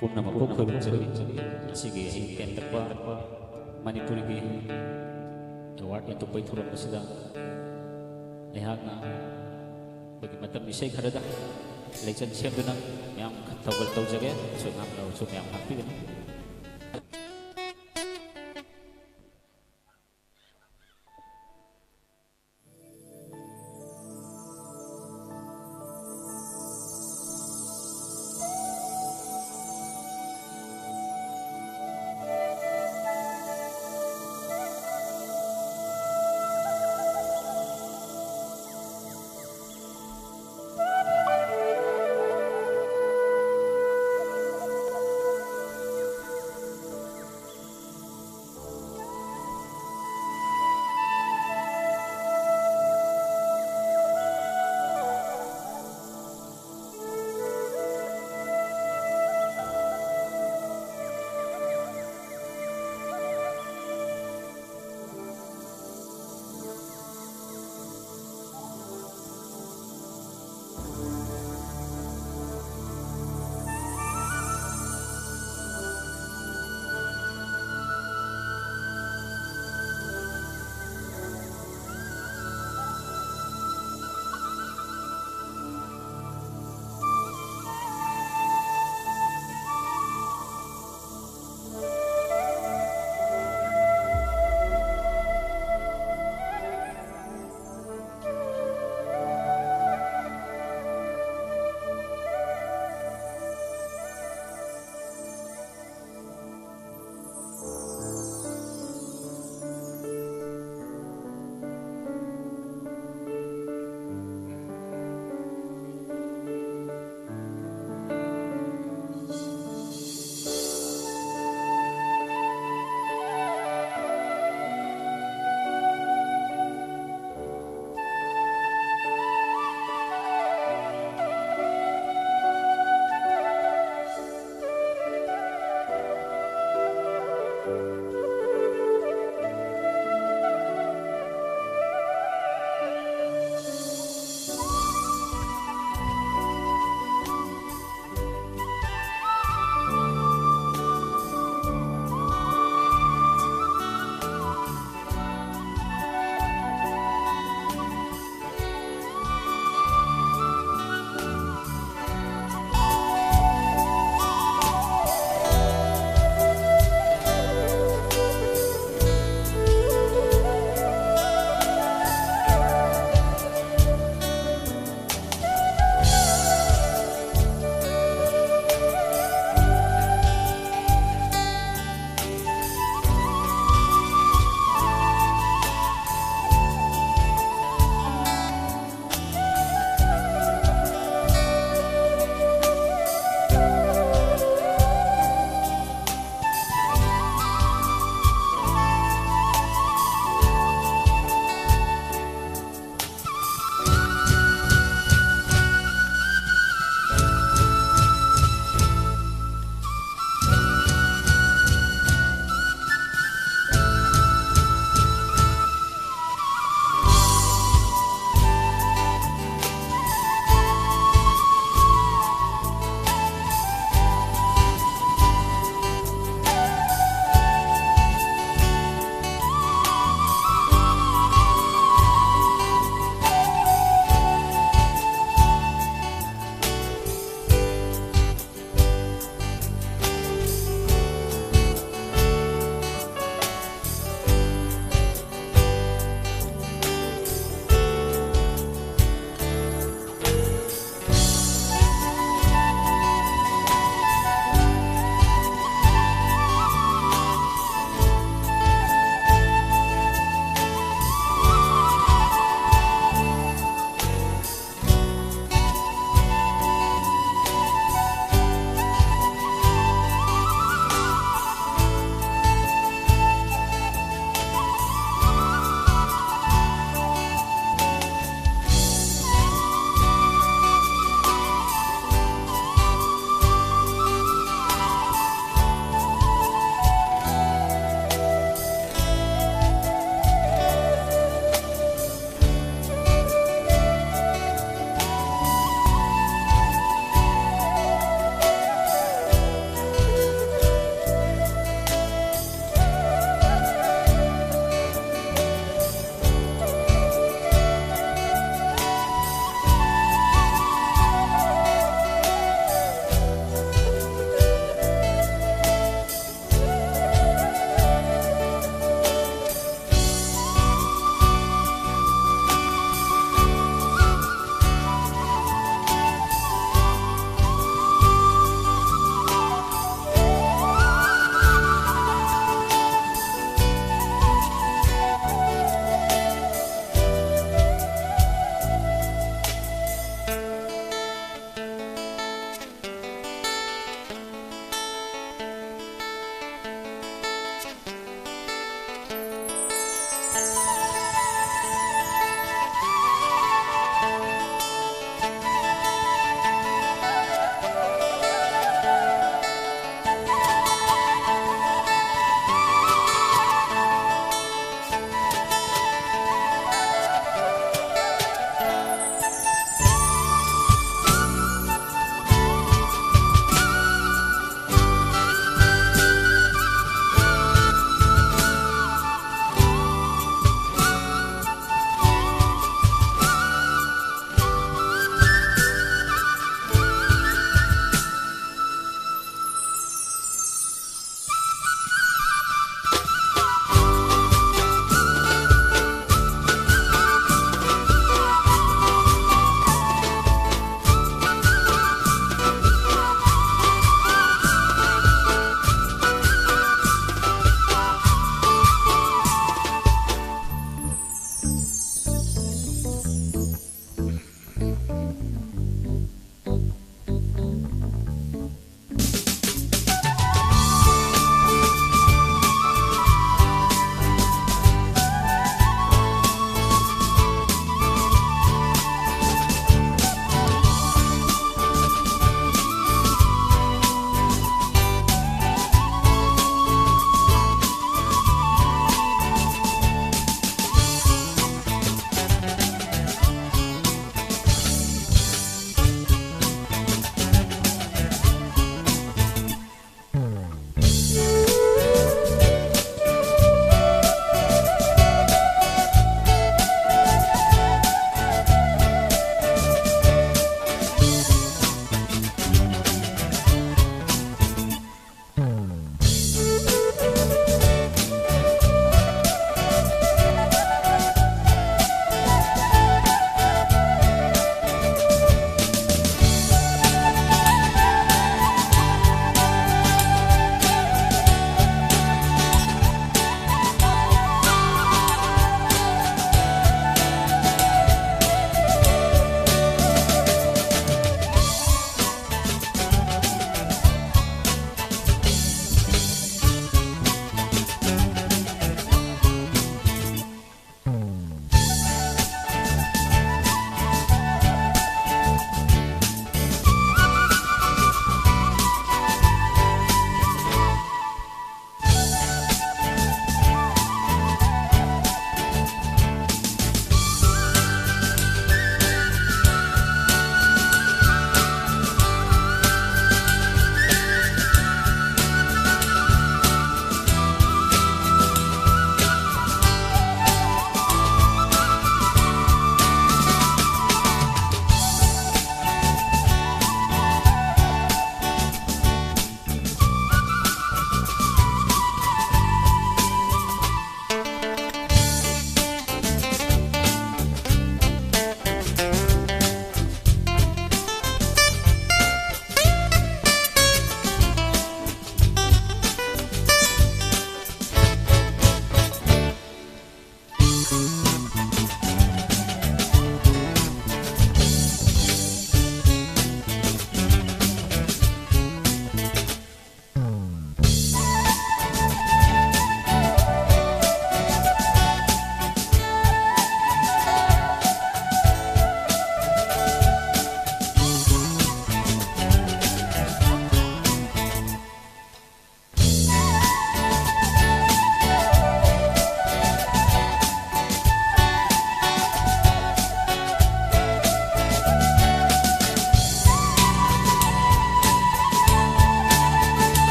ꯄꯨꯝꯅꯃꯛꯄꯨ ꯈꯣꯏꯔꯨꯝꯖꯔꯤ꯫ ꯉꯁꯤꯒꯤ ꯑꯍꯤꯡ ꯇꯦꯟꯇꯛꯄ ꯃꯅꯤꯄꯨꯔꯒꯤ ꯑꯦꯋꯥꯔꯗ ꯌꯦꯟꯊꯣꯛꯄꯒꯤ ꯊꯧꯔꯝ ꯑꯁꯤꯗ ꯑꯩꯍꯥꯛꯅ ꯑꯩꯈꯣꯏꯒꯤ ꯃꯇꯝ ꯏꯁꯩ ꯈꯔꯗ ꯂꯩꯆꯠ ꯁꯦꯝꯗꯨꯅ ꯃꯌꯥꯝ ꯊꯧꯒꯜ ꯇꯧꯖꯒꯦ꯫ ꯑꯁꯣꯏ ꯑꯉꯥꯝ ꯌꯥꯎꯔꯁꯨ ꯃꯌꯥꯝ ꯉꯥꯛꯄꯤꯒꯅꯤ꯫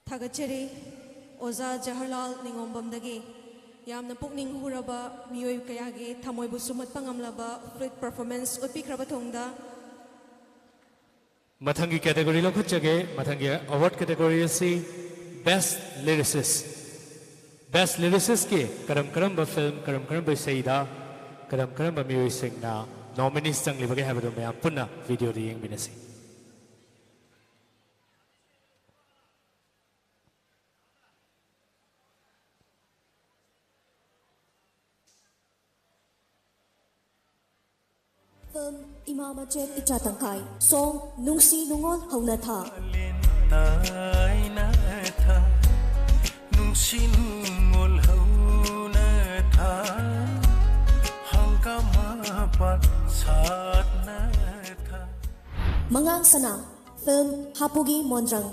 ꯊꯥꯒꯠꯆꯔꯤ꯫ ꯑꯣꯖꯥ ꯖꯋꯥꯍꯔꯂꯥꯜ ꯅꯤꯉꯣꯝꯕꯝꯗꯒꯤ ꯌꯥꯝꯅ ꯄꯨꯛꯅꯤꯡ ꯍꯨꯔꯕ, ꯃꯤꯑꯣꯏ ꯀꯌꯥꯒꯤ ꯊꯃꯣꯏꯕꯨ ꯁꯨꯝꯍꯠꯄ ꯉꯝꯂꯕ flute performance ꯎꯠꯄꯤꯈ꯭ꯔꯕ ꯊꯧꯗ ꯃꯊꯪꯒꯤ category ꯂꯧꯈꯠꯆꯒꯦ꯫ ꯃꯊꯪꯒꯤ award category ꯑꯁꯤ Best Lyricist꯫ Best Lyricistꯀꯤ ꯀꯔꯝ ꯀꯔꯝꯕ film, ꯀꯔꯝ ꯀꯔꯝꯕ ꯏꯁꯩꯗ, ꯀꯔꯝ ꯀꯔꯝꯕ ꯃꯤꯑꯣꯏꯁꯤꯡꯅ nominees ꯆꯪꯂꯤꯕꯒꯦ ꯍꯥꯏꯕꯗꯨ ꯃꯌꯥꯝ ꯄꯨꯟꯅ videoꯗ ꯌꯦꯡꯃꯤꯟꯅꯁꯤ꯫ Film ꯏꯃꯥ ꯃꯆꯦꯠ ꯏꯆꯥ ꯇꯪꯈꯥꯏ꯫ Song ꯅꯨꯡꯁꯤ ꯅꯨꯡꯉꯣꯜ ꯍꯧꯅ ꯊꯥ꯫ ꯅꯨꯡꯁꯤ ꯅꯨꯡꯉꯣꯜ ꯍꯧꯅ ꯊꯥ, ꯍꯪꯒꯥꯝ ꯃꯄꯥꯟ ꯁꯥꯠꯅ ꯊꯥ꯫ ꯃꯉꯥꯡ ꯁꯅꯥ꯫ Film ꯍꯥꯄꯨꯒꯤ ꯃꯣꯟꯗ꯭ꯔꯪ꯫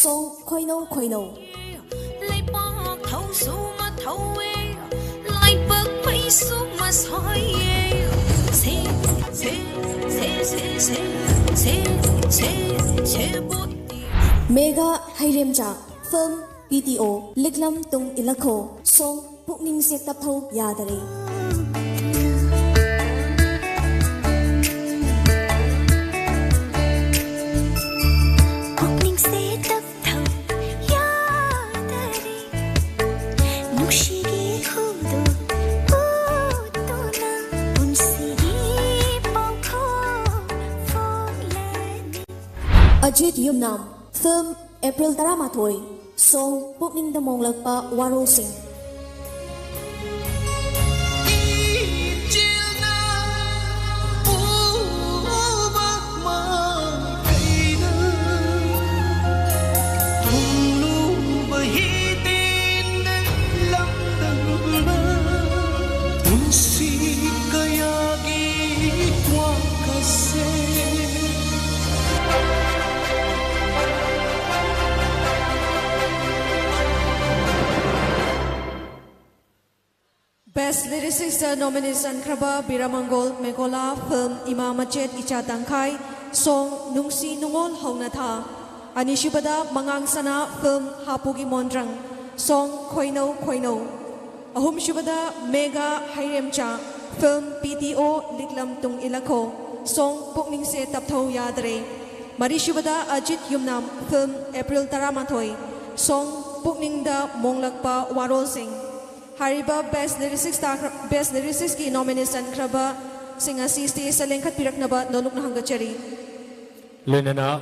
Song ꯈꯣꯏꯅꯧ ꯈꯣꯏꯅꯧ꯫ ꯂꯩꯄꯥꯛ ꯊꯧꯁꯨ ꯃꯊꯧꯋꯦ, ꯂꯥꯏꯕꯛ ꯃꯩꯁꯨ ꯃꯁꯥꯏꯌꯦ꯫ ꯁꯦ, ꯁꯦ, ꯁꯦ, ꯁꯦ, ꯁꯦ, ꯁꯦ, ꯁꯦ, ꯁꯦꯕꯣꯠꯇꯤ꯫ ꯃꯦꯘꯥ ꯍꯩꯔꯦꯝꯆꯥ꯫ Film ꯄꯤ ꯇꯤ ꯑꯣ, ꯂꯤꯛꯂꯝ ꯇꯨꯡ ꯏꯜꯂꯛꯈꯣ꯫ Song ꯄꯨꯛꯅꯤꯡꯁꯦ ꯇꯞꯊꯧ ꯌꯥꯗꯔꯦ꯫ ꯄꯨꯛꯅꯤꯡꯁꯦ ꯇꯞꯊꯧ ꯌꯥꯗꯔꯦ꯫ ꯅꯨꯡꯁꯤꯒꯤ ꯈꯨꯗꯣꯜ ꯎꯠꯇꯨꯅ ꯄꯨꯟꯁꯤꯒꯤ ꯄꯥꯎꯈꯣꯡ ꯐꯣꯡꯂꯅꯤ꯫ ꯑꯖꯤꯠ ꯌꯨꯝꯅꯥꯝ꯫ Film ꯑꯦꯄ꯭ꯔꯤꯜ ꯇꯔꯥꯃꯥꯊꯣꯏ꯫ Song ꯄꯨꯛꯅꯤꯡꯗ ꯃꯣꯡꯂꯛꯄ ꯋꯥꯔꯣꯜꯁꯤꯡ꯫ ꯄꯨꯟꯁꯤ ꯀꯌꯥꯒꯤ ꯋꯥꯈꯜꯁꯦ꯫ Best Lyricist nominees ꯆꯟꯈ꯭ꯔꯕ ꯕꯤꯔꯥꯃꯪꯒꯣꯜ ꯃꯦꯀꯣꯂꯥ, film ꯏꯃꯥ ꯃꯆꯦꯠ ꯏꯆꯥ ꯇꯪꯈꯥꯏ, song ꯅꯨꯡꯁꯤ ꯅꯨꯡꯉꯣꯜ ꯍꯧꯅ ꯊꯥ꯫ ꯑꯅꯤꯁꯨꯕꯗ ꯃꯉꯥꯡ ꯁꯅꯥ, film ꯍꯥꯄꯨꯒꯤ ꯃꯣꯟꯗ꯭ꯔꯪ, song ꯈꯣꯏꯅꯧ ꯈꯣꯏꯅꯧ꯫ ꯑꯍꯨꯝꯁꯨꯕꯗ ꯃꯦꯒꯥ ꯍꯩꯔꯦꯝꯆꯥ, film ꯄꯤ ꯇꯤ ꯑꯣ ꯂꯤꯛꯂꯝ ꯇꯨꯡ ꯏꯂꯛꯈꯣ, song ꯄꯨꯛꯅꯤꯡꯁꯦ ꯇꯞꯊꯧ ꯌꯥꯗꯔꯦ꯫ ꯃꯔꯤꯁꯨꯕꯗ ꯑꯖꯤꯠ ꯌꯨꯝꯅꯥꯝ, film ꯑꯦꯄ꯭ꯔꯤꯜ ꯇꯔꯥꯃꯥꯊꯣꯏ, song ꯄꯨꯛꯅꯤꯡꯗ ꯃꯣꯡꯂꯛꯄ ꯋꯥꯔꯣꯜꯁꯤꯡ꯫ ꯍꯥꯏꯔꯤꯕ Best Lyricist ꯇꯥꯈ꯭ꯔ-, Best Lyricist ꯀꯤ nominees ꯆꯟꯈ꯭ꯔꯕꯁꯤꯡ ꯑꯁꯤ stage ꯇ ꯂꯦꯡꯈꯠꯄꯤꯔꯛꯅꯕ ꯅꯣꯂꯨꯛꯅ ꯍꯪꯒꯠꯆꯔꯤ꯫ ꯂꯣꯏꯅꯅ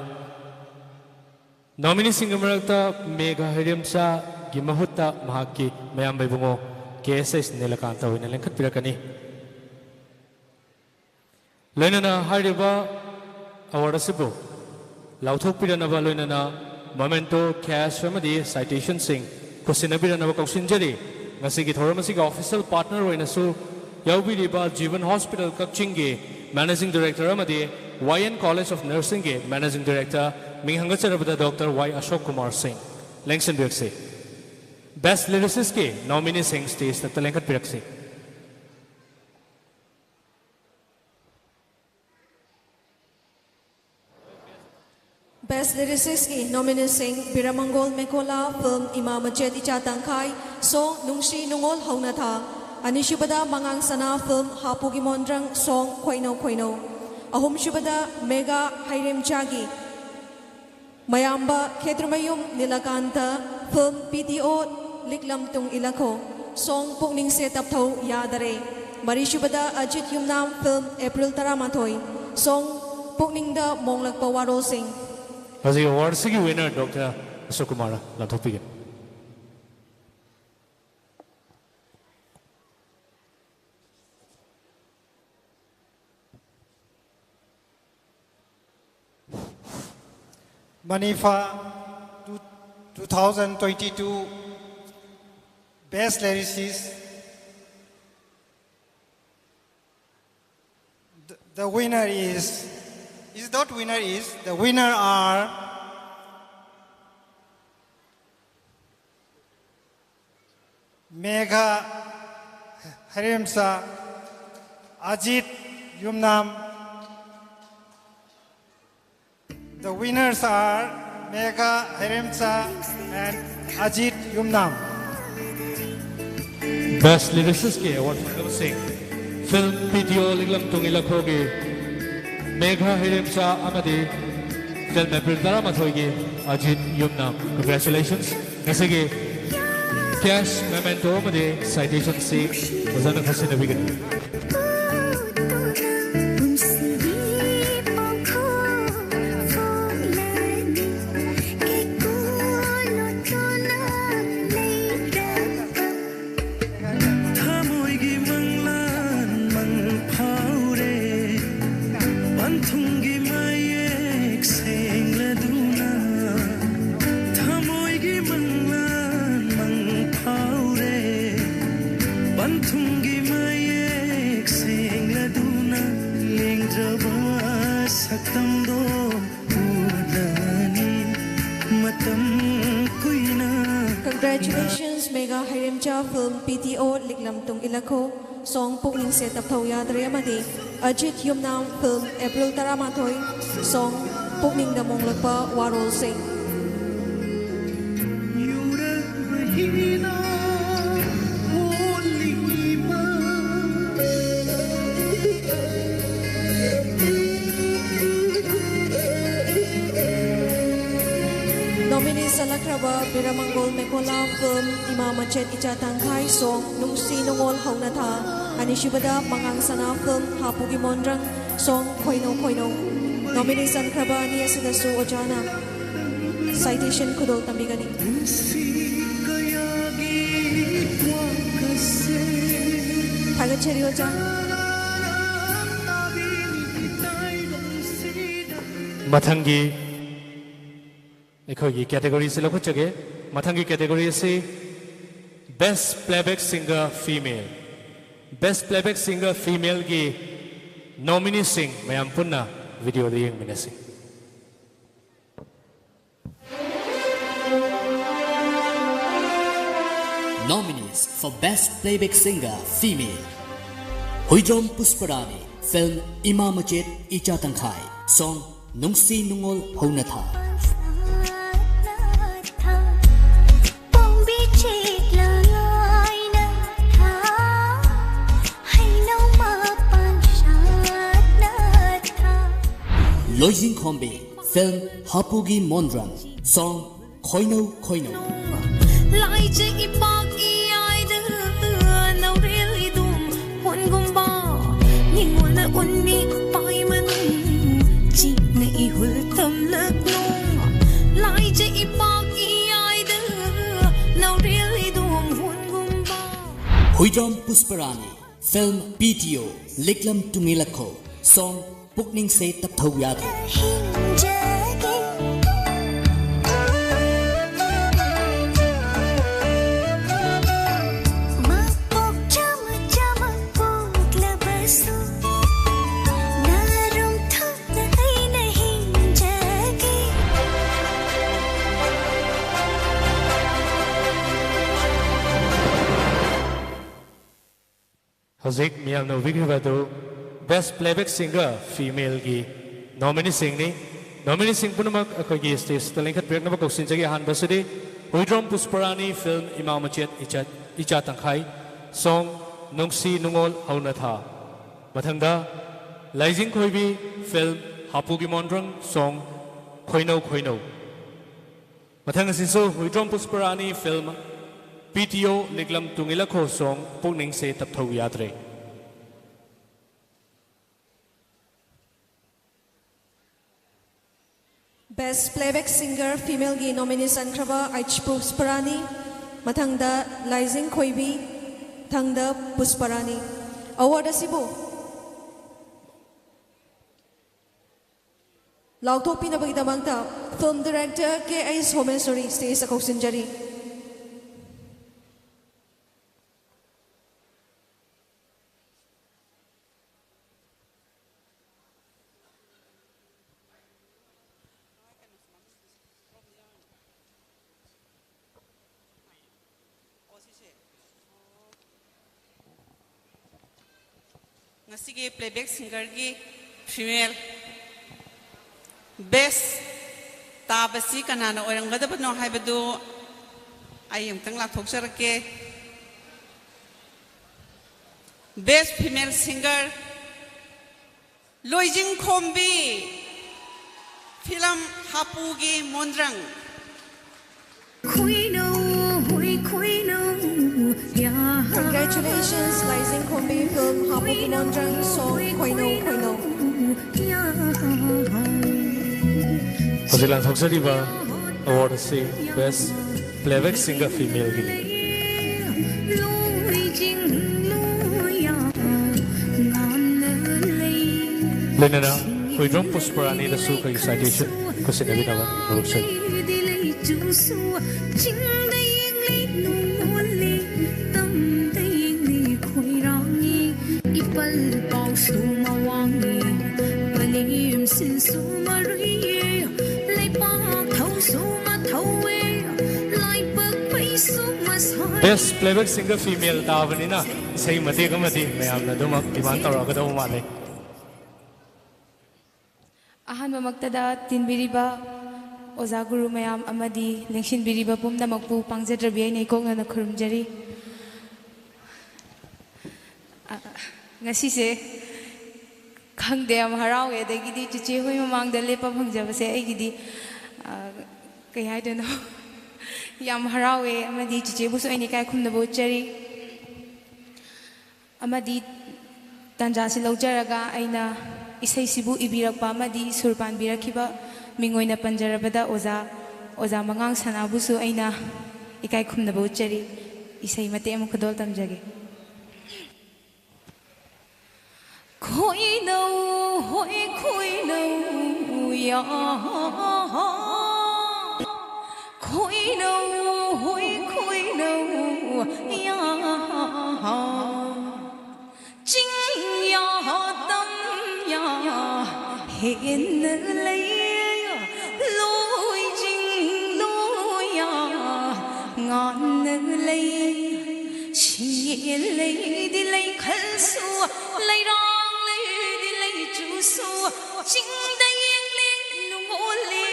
nominees ꯁꯤꯡꯒꯤ ꯃꯔꯛꯇ ꯃꯦꯘ ꯍꯩꯔꯦꯝꯆꯥꯒꯤ ꯃꯍꯨꯠꯇ ꯃꯍꯥꯛꯀꯤ ꯃꯌꯥꯝꯕ ꯏꯕꯨꯡꯉꯣ ꯀꯦ ꯑꯦꯁ ꯑꯦꯁ ꯅꯤꯂꯀꯥꯟꯇ ꯑꯣꯏꯅ ꯂꯦꯡꯈꯠꯄꯤꯔꯛꯀꯅꯤ꯫ ꯂꯣꯏꯅꯅ ꯍꯥꯏꯔꯤꯕ award ꯑꯁꯤꯕꯨ ꯂꯥꯎꯊꯣꯛꯄꯤꯔꯅꯕ, ꯂꯣꯏꯅꯅ memento, cash ꯑꯃꯗꯤ citation ꯁꯤꯡ ꯈꯨꯠꯁꯤꯟꯅꯕꯤꯔꯅꯕ ꯀꯧꯁꯤꯟꯖꯔꯤ꯫ ꯉꯁꯤꯒꯤ ꯊꯧꯔꯝ ꯑꯁꯤꯒꯤ official partner ꯑꯣꯏꯅꯁꯨ ꯌꯥꯎꯕꯤꯔꯤꯕ ꯖꯤꯕꯟ Hospital ꯀꯛꯆꯤꯡꯒꯤ Managing Director ꯑꯃꯗꯤ ꯋꯥꯏ ꯑꯦꯟ College of Nursing ꯒꯤ Managing Director, ꯃꯤꯡ ꯍꯪꯒꯠꯆꯔꯕꯗ ꯗꯣꯛꯇꯔ ꯋꯥꯏ ꯑꯁꯣꯛ ꯀꯨꯃꯥꯔ ꯁꯤꯡ, ꯂꯦꯡꯁꯤꯟꯕꯤꯔꯛꯁꯤ꯫ Best Lyricist ꯀꯤ nominee ꯁꯤꯡ stage ꯇ ꯂꯦꯡꯈꯠꯄꯤꯔꯛꯁꯤ꯫ Best Lyricist ꯀꯤ nominees ꯁꯤꯡ: ꯕꯤꯔꯃꯪꯒꯣꯜ ꯃꯦꯀꯣꯂꯥ, film ꯏꯃꯥ ꯃꯆꯦꯠ ꯏꯆꯥ ꯇꯪꯈꯥꯏ, song ꯅꯨꯡꯁꯤ ꯅꯨꯡꯉꯣꯜ ꯍꯧꯅ ꯊꯥ꯫ ꯑꯅꯤꯁꯨꯕꯗ ꯃꯉꯥꯡ ꯁꯅꯥ, film ꯍꯥꯄꯨꯒꯤ ꯃꯣꯟꯗ꯭ꯔꯪ, song ꯈꯣꯏꯅꯧ ꯈꯣꯏꯅꯧ꯫ ꯑꯍꯨꯝꯁꯨꯕꯗ ꯃꯦꯒꯥ ꯍꯩꯔꯦꯝꯆꯥꯒꯤ ꯃꯌꯥꯝꯕ ꯈꯦꯇ꯭ꯔꯤꯃꯌꯨꯝ ꯅꯤꯂꯀꯥꯟꯇ, film ꯄꯤ ꯇꯤ ꯑꯣ ꯂꯤꯛꯂꯝ ꯇꯨꯡ ꯏꯂꯛꯈꯣ, song ꯄꯨꯛꯅꯤꯡꯁꯦ ꯇꯞꯊꯧ ꯌꯥꯗꯔꯦ꯫ ꯃꯔꯤꯁꯨꯕꯗ ꯑꯖꯤꯠ ꯌꯨꯝꯅꯥꯝ, film ꯑꯦꯄ꯭ꯔꯤꯜ ꯇꯔꯥꯃꯥꯊꯣꯏ, song ꯄꯨꯛꯅꯤꯡꯗ ꯃꯣꯡꯂꯛꯄ ꯋꯥꯔꯣꯜꯁꯤꯡ꯫ ꯍꯧꯖꯤꯛ award ꯁꯤꯒꯤ winner doctor Ashok Kumar ꯂꯥꯎꯊꯣꯛꯄꯤꯒꯅꯤ꯫ Manifa two, two thousand twenty-two Best Lyricist. The, the winner is, is not winner is, the winner are Megha, Hairemcha, Ajit Yumnam. The winners are Megha Hairemcha and Ajit Yumnam. Best Lyricist ꯀꯤ award ꯐꯪꯂꯕꯁꯤꯡ: Film P T O ꯂꯤꯛꯂꯝ ꯇꯨꯡ ꯏꯂꯛꯈꯣꯒꯤ ꯃꯦꯘꯥ ꯍꯩꯔꯦꯝꯆꯥ ꯑꯃꯗꯤ Film April ꯇꯔꯥꯃꯥꯊꯣꯏꯒꯤ ꯑꯖꯤꯠ ꯌꯨꯝꯅꯥꯝ꯫ Congratulations꯫ ꯉꯁꯤꯒꯤ cash memento ꯑꯃꯗꯤ citation ꯁꯤ ꯑꯣꯖꯥꯅ ꯈꯔ ꯁꯤꯟꯅꯕꯤꯒꯅꯤ꯫ ꯊꯃꯣꯏꯒꯤ ꯃꯪꯂꯥꯟ ꯃꯪ ꯐꯥꯎꯔꯦ, ꯄꯟꯊꯨꯡꯒꯤ ꯃꯌꯦꯛ ꯁꯦꯡꯂꯗꯨꯅ꯫ ꯊꯃꯣꯏꯒꯤ ꯃꯪꯂꯥꯟ ꯃꯪ ꯐꯥꯎꯔꯦ, ꯄꯟꯊꯨꯡꯒꯤ ꯃꯌꯦꯛ ꯁꯦꯡꯂꯗꯨꯅ꯫ ꯂꯦꯡꯗ꯭ꯔꯕ ꯁꯛꯇꯝꯗꯣ ꯎꯔꯗꯅꯤ ꯃꯇꯝ ꯀꯨꯏꯅ꯫ Congratulations, Megha Hairemcha Film P T O ꯂꯤꯛꯂꯝ ꯇꯨꯡ ꯏꯂꯛꯈꯣ꯫ Song ꯄꯨꯛꯅꯤꯡꯁꯦ ꯇꯞꯊꯧ ꯌꯥꯗ꯭ꯔꯦ ꯑꯃꯗꯤ ꯑꯖꯤꯠ ꯌꯨꯝꯅꯥꯝ Film April ꯇꯔꯥꯃꯥꯊꯣꯏ꯫ Song ꯄꯨꯛꯅꯤꯡꯗ ꯃꯣꯡꯂꯛꯄ ꯋꯥꯔꯣꯜꯁꯤꯡ꯫ Nominee ꯆꯠꯂꯛꯈ꯭ꯔꯕ ꯕꯤꯔꯃꯪꯒꯣꯜ ꯃꯦꯀꯣꯂꯥ Film ꯏꯃꯥ ꯃꯆꯦꯠ ꯏꯆꯥ ꯇꯪꯈꯥꯏ꯫ Song ꯅꯨꯡꯁꯤ ꯅꯨꯡꯉꯣꯜ ꯍꯧꯅ ꯊꯥ꯫ ꯑꯅꯤꯁꯨꯕꯗ ꯃꯉꯥꯡ ꯁꯅꯥ Film ꯍꯥꯄꯨꯒꯤ ꯃꯣꯟꯗ꯭ꯔꯪ꯫ Song ꯈꯣꯏꯅꯧ ꯈꯣꯏꯅꯧ꯫ Nominee ꯆꯟꯈ꯭ꯔꯕ ꯑꯅꯤ ꯑꯁꯤꯗꯁꯨ ꯑꯣꯖꯥꯅ citation ꯈꯨꯗꯣꯜ ꯇꯝꯕꯤꯒꯅꯤ꯫ ꯊꯥꯒꯠꯆꯔꯤ ꯑꯣꯖꯥ꯫ ꯃꯊꯪꯒꯤ ꯑꯩꯈꯣꯏꯒꯤ category ꯁꯤ ꯂꯧꯈꯠꯆꯒꯦ꯫ ꯃꯊꯪꯒꯤ category ꯑꯁꯤ Best Playback Singer Female꯫ Best Playback Singer Female ꯒꯤ nominee ꯁꯤꯡ ꯃꯌꯥꯝ ꯄꯨꯟꯅ video the ꯌꯦꯡꯃꯤꯟꯅꯁꯤ꯫ Nominee for Best Playback Singer Female. Huidrom Pushparani, film Ima Machet Icha Tangkhai, song Nungsi Nungol Haunathar. Loijing Khombi, film Hapugi Monrang, song Khoinou Khoinou. Laije ipak iyaida naurel idum hungumba, ninguna unmi paiman, chikna ihul tamlak nung. Laije ipak iyaida naurel idum hungumba. Huidrom Pushparani, film P T O, Liklam Tungilakho, song Pukningse Tapthou Yadre. ꯍꯧꯖꯤꯛ ꯃꯤꯌꯥꯝꯅ ꯎꯕꯤꯈ꯭ꯔꯤꯕ ꯑꯗꯨ Best Playback Singer Femaleꯒꯤ nomineeꯁꯤꯡꯅꯤ꯫ Nomineeꯁꯤꯡ ꯄꯨꯝꯅꯃꯛ ꯑꯩꯈꯣꯏꯒꯤ stageꯇ ꯂꯦꯡꯈꯠꯄꯤꯔꯛꯅꯕ ꯀꯧꯁꯤꯟꯖꯒꯦ꯫ ꯑꯍꯥꯟꯕꯁꯤꯗꯤ ꯍꯨꯏꯗ꯭ꯔꯣꯝ ꯄꯨꯁꯄꯔꯥꯅꯤ, film ꯏꯃꯥ ꯃꯆꯦꯠ ꯏꯆꯥ, ꯏꯆꯥ ꯇꯪꯈꯥꯏ, song ꯅꯨꯡꯁꯤ ꯅꯨꯡꯉꯣꯜ ꯍꯧꯅ ꯊꯥ꯫ ꯃꯊꯪꯗ ꯂꯥꯏꯖꯤꯡ ꯈꯣꯏꯕꯤ, film ꯍꯥꯄꯨꯒꯤ ꯃꯣꯟꯗ꯭ꯔꯪ, song ꯈꯣꯏꯅꯧ ꯈꯣꯏꯅꯧ꯫ ꯃꯊꯪ ꯑꯁꯤꯁꯨ ꯍꯨꯏꯗ꯭ꯔꯣꯝ ꯄꯨꯁꯄꯔꯥꯅꯤ, film P T O, ꯂꯤꯛꯂꯝ ꯇꯨꯡ ꯏꯜꯂꯛꯈꯣ, song ꯄꯨꯛꯅꯤꯡꯁꯦ ꯇꯞꯊꯧ ꯌꯥꯗ꯭ꯔꯦ꯫ Best Playback Singer Femaleꯒꯤ nominee ꯆꯟꯈ꯭ꯔꯕ ꯑꯩꯆ ꯄꯨꯁꯄꯔꯥꯅꯤ, ꯃꯊꯪꯗ ꯂꯥꯏꯖꯤꯡ ꯈꯣꯏꯕꯤ, ꯃꯊꯪꯗ ꯄꯨꯁꯄꯔꯥꯅꯤ꯫ Award ꯑꯁꯤꯕꯨ ꯂꯥꯎꯊꯣꯛꯄꯤꯅꯕꯒꯤꯗꯃꯛꯇ film director K I ꯁꯣꯃꯦꯁꯣꯔꯤ stageꯇ ꯀꯧꯁꯤꯟꯖꯔꯤ꯫ ꯉꯁꯤꯒꯤ playback singerꯒꯤ female best ꯇꯥꯕꯁꯤ ꯀꯅꯥꯅ ꯑꯣꯏꯔꯝꯒꯗꯕꯅꯣ ꯍꯥꯏꯕꯗꯨ ꯑꯩ ꯑꯃꯨꯛꯇꯪ ꯂꯥꯎꯊꯣꯛꯆꯔꯛꯀꯦ꯫ Best female singer, ꯂꯣꯏꯖꯤꯡꯈꯣꯝꯕꯤ, film ꯍꯥꯄꯨꯒꯤ ꯃꯣꯟꯗ꯭ꯔꯪ꯫ Congratulations, Loizinkhombi film ꯍꯥꯄꯨꯒꯤ ꯃꯣꯟꯗ꯭ꯔꯪ, song ꯈꯣꯏꯅꯧ ꯈꯣꯏꯅꯧ꯫ ꯍꯧꯖꯤꯛ ꯂꯥꯟꯊꯣꯛꯆꯔꯤꯕ award ꯑꯁꯤ best playback singer femaleꯒꯤꯅꯤ꯫ ꯂꯣꯏꯅꯅ ꯍꯨꯏꯗ꯭ꯔꯣꯝ ꯄꯨꯁꯄꯔꯥꯅꯤꯗꯁꯨ ꯑꯩꯈꯣꯏꯒꯤ citation ꯈꯨꯠꯁꯤꯟꯅꯕꯤꯅꯕ ꯍꯧꯔꯛꯆꯔꯤ꯫ Best playback singer female ꯇꯥꯕꯅꯤꯅ ꯏꯁꯩ ꯃꯇꯦꯛ ꯑꯃꯗꯤ ꯃꯌꯥꯝꯅ ꯑꯗꯨꯃꯛ demand ꯇꯧꯔꯛꯀꯗꯧꯕ ꯃꯥꯜꯂꯤ꯫ ꯑꯍꯥꯟꯕꯃꯛꯇꯗ ꯇꯤꯟꯕꯤꯔꯤꯕ ꯑꯣꯖꯥ ꯒꯨꯔꯨ ꯃꯌꯥꯝ ꯑꯃꯗꯤ ꯂꯦꯡꯁꯤꯟꯕꯤꯔꯤꯕ ꯄꯨꯝꯅꯃꯛꯄꯨ ꯄꯥꯡꯖꯗ꯭ꯔꯕꯤ ꯑꯩꯅ ꯏꯀꯣꯛꯅꯅ ꯈꯨꯔꯨꯝꯖꯔꯤ꯫ ꯑ, ꯉꯁꯤꯁꯦ ꯈꯪꯗꯦ, ꯌꯥꯝ ꯍꯔꯥꯎꯋꯦ꯫ ꯑꯗꯒꯤꯗꯤ ꯆꯤꯆꯦ ꯍꯣꯏ ꯃꯃꯥꯡꯗ ꯂꯦꯞꯄ ꯐꯪꯖꯕꯁꯦ ꯑꯩꯒꯤꯗꯤ, ꯑ, ꯀꯩ ꯍꯥꯏꯗꯣꯏꯅꯣ? ꯌꯥꯝ ꯍꯔꯥꯎꯋꯦ, ꯑꯃꯗꯤ ꯆꯤꯆꯦꯕꯨꯁꯨ ꯑꯩꯅ ꯏꯀꯥꯏ ꯈꯨꯝꯅꯕ ꯎꯠꯆꯔꯤ꯫ ꯑꯃꯗꯤ ꯇꯥꯟꯖꯥꯁꯤ ꯂꯧꯖꯔꯒ ꯑꯩꯅ ꯏꯁꯩꯁꯤꯕꯨ ꯏꯕꯤꯔꯛꯄ ꯑꯃꯗꯤ ꯁꯨꯔ ꯄꯥꯟꯕꯤꯔꯛꯈꯤꯕ ꯃꯤꯡ ꯑꯣꯏꯅ ꯄꯟꯖꯔꯕꯗ ꯑꯣꯖꯥ, ꯑꯣꯖꯥ ꯃꯉꯥꯡ ꯁꯅꯥꯕꯨꯁꯨ ꯑꯩꯅ ꯏꯀꯥꯏ ꯈꯨꯝꯅꯕ ꯎꯠꯆꯔꯤ꯫ ꯏꯁꯩ ꯃꯇꯦꯛ ꯑꯃ ꯈꯨꯗꯣꯜ ꯇꯝꯖꯒꯦ꯫ ꯈꯣꯏꯅꯧ ꯍꯣꯏ ꯈꯣꯏꯅꯧ ꯌꯥ, ꯈꯣꯏꯅꯧ ꯍꯣꯏ ꯈꯣꯏꯅꯧ ꯌꯥ, ꯆꯤꯡ ꯌꯥ ꯇꯝ ꯌꯥ ꯍꯦꯟꯅ ꯂꯩ, ꯂꯣꯏ ꯆꯤꯡ ꯂꯣꯏ ꯌꯥ ꯉꯥꯟꯅ ꯂꯩ꯫ ꯁꯤ ꯂꯩꯗꯤ ꯂꯩꯈꯜꯁꯨ, ꯂꯩꯔꯥꯡ ꯂꯩꯗꯤ ꯂꯩꯆꯨꯁꯨ, ꯆꯤꯡꯗ ꯌꯦꯡꯂꯦ ꯅꯨꯡꯉꯣꯜꯂꯦ,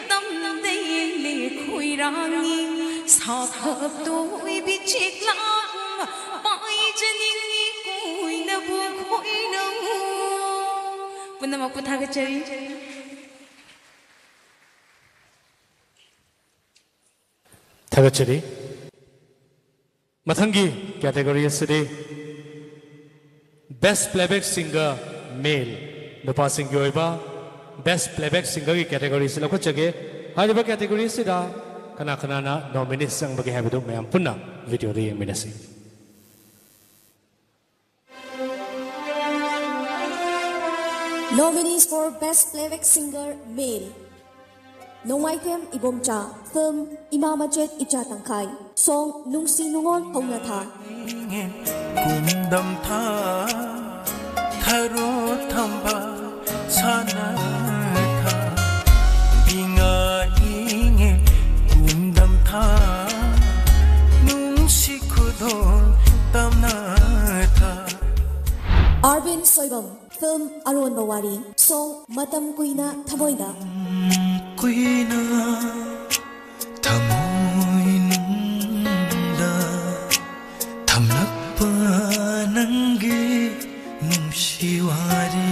ꯇꯝꯗ ꯌꯦꯡꯂꯦ ꯈꯣꯏꯔꯥꯡꯉꯤ, ꯁꯥꯐꯕꯗꯣ ꯑꯣꯏꯕꯤ ꯆꯦꯛꯂꯥꯒꯨꯝ ꯄꯥꯏꯖꯅꯤꯡꯉꯤ ꯀꯣꯏꯅꯕꯨ ꯈꯣꯏꯅꯧ꯫ ꯄꯨꯝꯅꯃꯛꯄꯨ ꯊꯥꯒꯠꯆꯔꯤ꯫ ꯊꯥꯒꯠꯆꯔꯤ꯫ ꯃꯊꯪꯒꯤ category ꯑꯁꯤꯗꯤ Best Playback Singer Male, ꯅꯨꯄꯥꯁꯤꯡꯒꯤ ꯑꯣꯏꯕ Best Playback Singerꯒꯤ category ꯑꯁꯤ ꯂꯧꯈꯠꯆꯒꯦ꯫ ꯍꯥꯏꯔꯤꯕ category ꯑꯁꯤꯗ ꯀꯅꯥ ꯀꯅꯥꯅ nominees ꯆꯪꯕꯒꯦ ꯍꯥꯏꯕꯗꯨ ꯃꯌꯥꯝ ꯄꯨꯟꯅ videoꯗ ꯌꯦꯡꯃꯤꯟꯅꯁꯤ꯫ Nominees for Best Playback Singer Male: Nongmaithem Ibomcha, film ꯏꯃꯥ ꯃꯆꯦꯠ ꯏꯆꯥ ꯇꯪꯈꯥꯏ, song ꯅꯨꯡꯁꯤ ꯅꯨꯡꯉꯣꯜ ꯍꯧꯅ ꯊꯥ꯫ ꯀꯨꯝꯗꯝ ꯊꯥ, ꯊꯔꯣ ꯊꯝꯕ ꯁꯥꯟꯅ ꯊꯥ, ꯏꯉꯥ ꯏꯉꯦ ꯀꯨꯝꯗꯝ ꯊꯥ, ꯅꯨꯡꯁꯤ ꯈꯨꯗꯣꯜ ꯇꯝꯅ ꯊꯥ꯫ ꯑꯥꯔꯕꯤꯟ ꯁꯣꯏꯕꯝ, film ꯑꯔꯣꯟꯕ ꯋꯥꯔꯤ, song ꯃꯇꯝ ꯀꯨꯏꯅ ꯊꯃꯣꯏꯗ꯫ ꯀꯨꯏꯅ ꯊꯃꯣꯏꯅꯨꯡꯗ ꯊꯝꯂꯛꯄ ꯅꯪꯒꯤ ꯅꯨꯡꯁꯤ ꯋꯥꯔꯤ꯫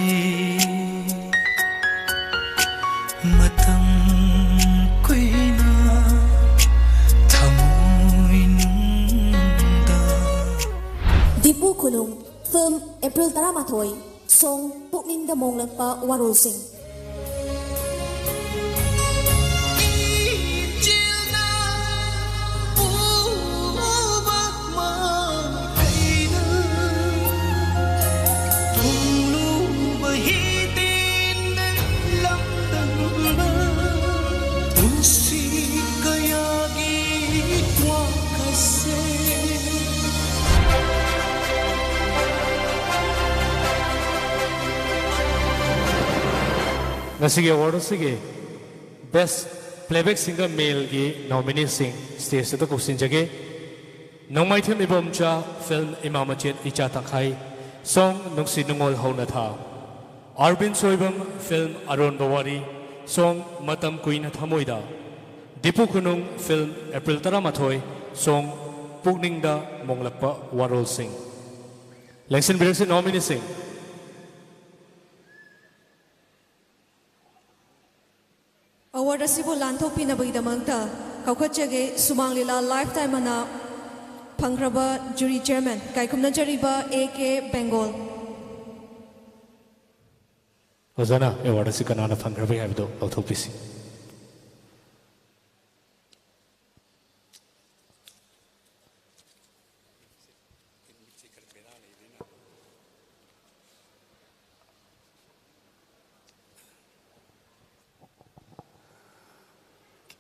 ꯃꯇꯝ ꯀꯨꯏꯅ ꯊꯃꯣꯏꯅꯨꯡꯗ꯫ ꯗꯤꯄꯨ ꯈꯨꯅꯨꯡ, film April ꯇꯔꯥꯃꯥꯊꯣꯏ, song ꯄꯨꯛꯅꯤꯡꯗ ꯃꯣꯡꯂꯛꯄ ꯋꯥꯔꯣꯜꯁꯤꯡ꯫ ꯉꯁꯤꯒꯤ award ꯑꯁꯤꯒꯤ Best Playback Singer Maleꯒꯤ nomineeꯁꯤꯡ stageꯇ ꯀꯧꯁꯤꯟꯖꯒꯦ꯫ ꯅꯣꯡꯃꯥꯏꯊꯦꯝ ꯏꯕꯣꯝꯆꯥ, film ꯏꯃꯥ ꯃꯆꯦꯠ ꯏꯆꯥ ꯇꯪꯈꯥꯏ, song ꯅꯨꯡꯁꯤ ꯅꯨꯡꯉꯣꯜ ꯍꯧꯅ ꯊꯥ꯫ ꯑꯥꯔꯕꯤꯟ ꯁꯣꯏꯕꯝ, film ꯑꯔꯣꯟꯕ ꯋꯥꯔꯤ, song ꯃꯇꯝ ꯀꯨꯏꯅ ꯊꯃꯣꯏꯗ꯫ ꯗꯤꯄꯨ ꯈꯨꯅꯨꯡ, film ꯑꯦꯄ꯭ꯔꯤꯜ ꯇꯔꯥꯃꯥꯊꯣꯏ, song ꯄꯨꯛꯅꯤꯡꯗ ꯃꯣꯡꯂꯛꯄ ꯋꯥꯔꯣꯜꯁꯤꯡ꯫ ꯂꯦꯡꯁꯤꯟꯕꯤꯔꯛꯁꯤ ꯅꯣꯃꯤꯅꯤꯁꯤꯡ꯫ Award ꯑꯁꯤꯕꯨ ꯂꯥꯟꯊꯣꯛꯄꯤꯅꯕꯒꯤꯗꯃꯛꯇ ꯀꯧꯈꯠꯆꯒꯦ ꯁꯨꯃꯥꯡ ꯂꯤꯂꯥ Lifetime ꯑꯅ ꯐꯪꯈ꯭ꯔꯕ jury chairman, ꯀꯥꯏꯈꯨꯝꯅꯖꯔꯤꯕ ꯑꯦ ꯀꯦ ꯕꯦꯡꯒꯣꯜ꯫ ꯑꯣꯖꯥꯅ award ꯑꯁꯤ ꯀꯅꯥꯅ ꯐꯪꯈ꯭ꯔꯕꯒꯦ ꯍꯥꯏꯕꯗꯨ ꯂꯥꯎꯊꯣꯛꯄꯤꯁꯤ꯫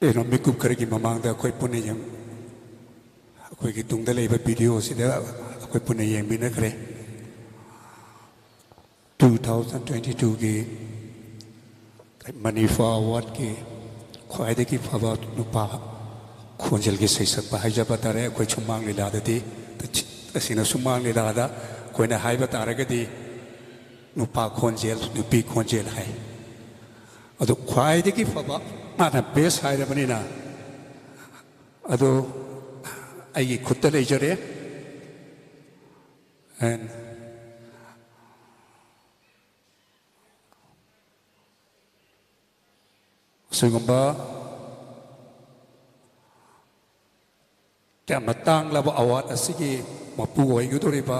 ꯀꯩꯅꯣ, ꯃꯤꯀꯨꯞ ꯈꯔꯒꯤ ꯃꯃꯥꯡꯗ ꯑꯩꯈꯣꯏ ꯄꯨꯟꯅ ꯌꯦꯡ-, ꯑꯩꯈꯣꯏꯒꯤ ꯇꯨꯡꯗ ꯂꯩꯕ video ꯁꯤꯗ ꯑꯩꯈꯣꯏ ꯄꯨꯟꯅ ꯌꯦꯡꯃꯤꯟꯅꯈ꯭ꯔꯦ꯫ Two thousand twenty two ꯒꯤ ꯃꯅꯤꯐꯥ award ꯀꯤ ꯈ꯭ꯋꯥꯏꯗꯒꯤ ꯐꯕ ꯅꯨꯄꯥ ꯈꯣꯟꯖꯦꯜꯒꯤ ꯏꯁꯩ ꯁꯛꯄ ꯍꯥꯏꯖꯕ ꯇꯥꯔꯦ꯫ ꯑꯩꯈꯣꯏ ꯁꯨꯃꯥꯡ ꯂꯤꯂꯥꯗꯗꯤ, ꯇꯁꯦꯡꯅ ꯁꯨꯃꯥꯡ ꯂꯤꯂꯥꯗ ꯑꯩꯈꯣꯏꯅ ꯍꯥꯏꯕ ꯇꯥꯔꯒꯗꯤ ꯅꯨꯄꯥ ꯈꯣꯟꯖꯦꯜ, ꯅꯨꯄꯤ ꯈꯣꯟꯖꯦꯜ ꯍꯥꯏ꯫ ꯑꯗꯨ ꯈ꯭ꯋꯥꯏꯗꯒꯤ ꯐꯕ, ꯃꯥꯅ best ꯍꯥꯏꯔꯕꯅꯤꯅ, ꯑꯗꯨ ꯑꯩꯒꯤ ꯈꯨꯠꯇ ꯂꯩꯖꯔꯦ꯫ And ꯑꯁꯤꯒꯨꯝꯕ ꯌꯥꯝꯅ ꯇꯥꯡꯂꯕ award ꯑꯁꯤꯒꯤ ꯃꯄꯨ ꯑꯣꯏꯒꯗꯧꯔꯤꯕ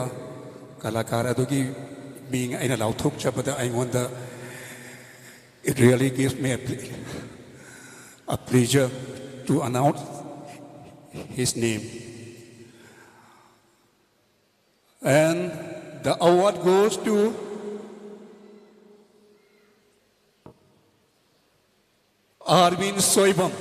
ꯀꯂꯥꯀꯥꯔ ꯑꯗꯨꯒꯤ ꯃꯤꯡ ꯑꯩꯅ ꯂꯥꯎꯊꯣꯛꯆꯕꯗ ꯑꯩꯉꯣꯟꯗ, it really gives me a ple-, a pleasure to announce his name. And the award goes to Arvind Soibam.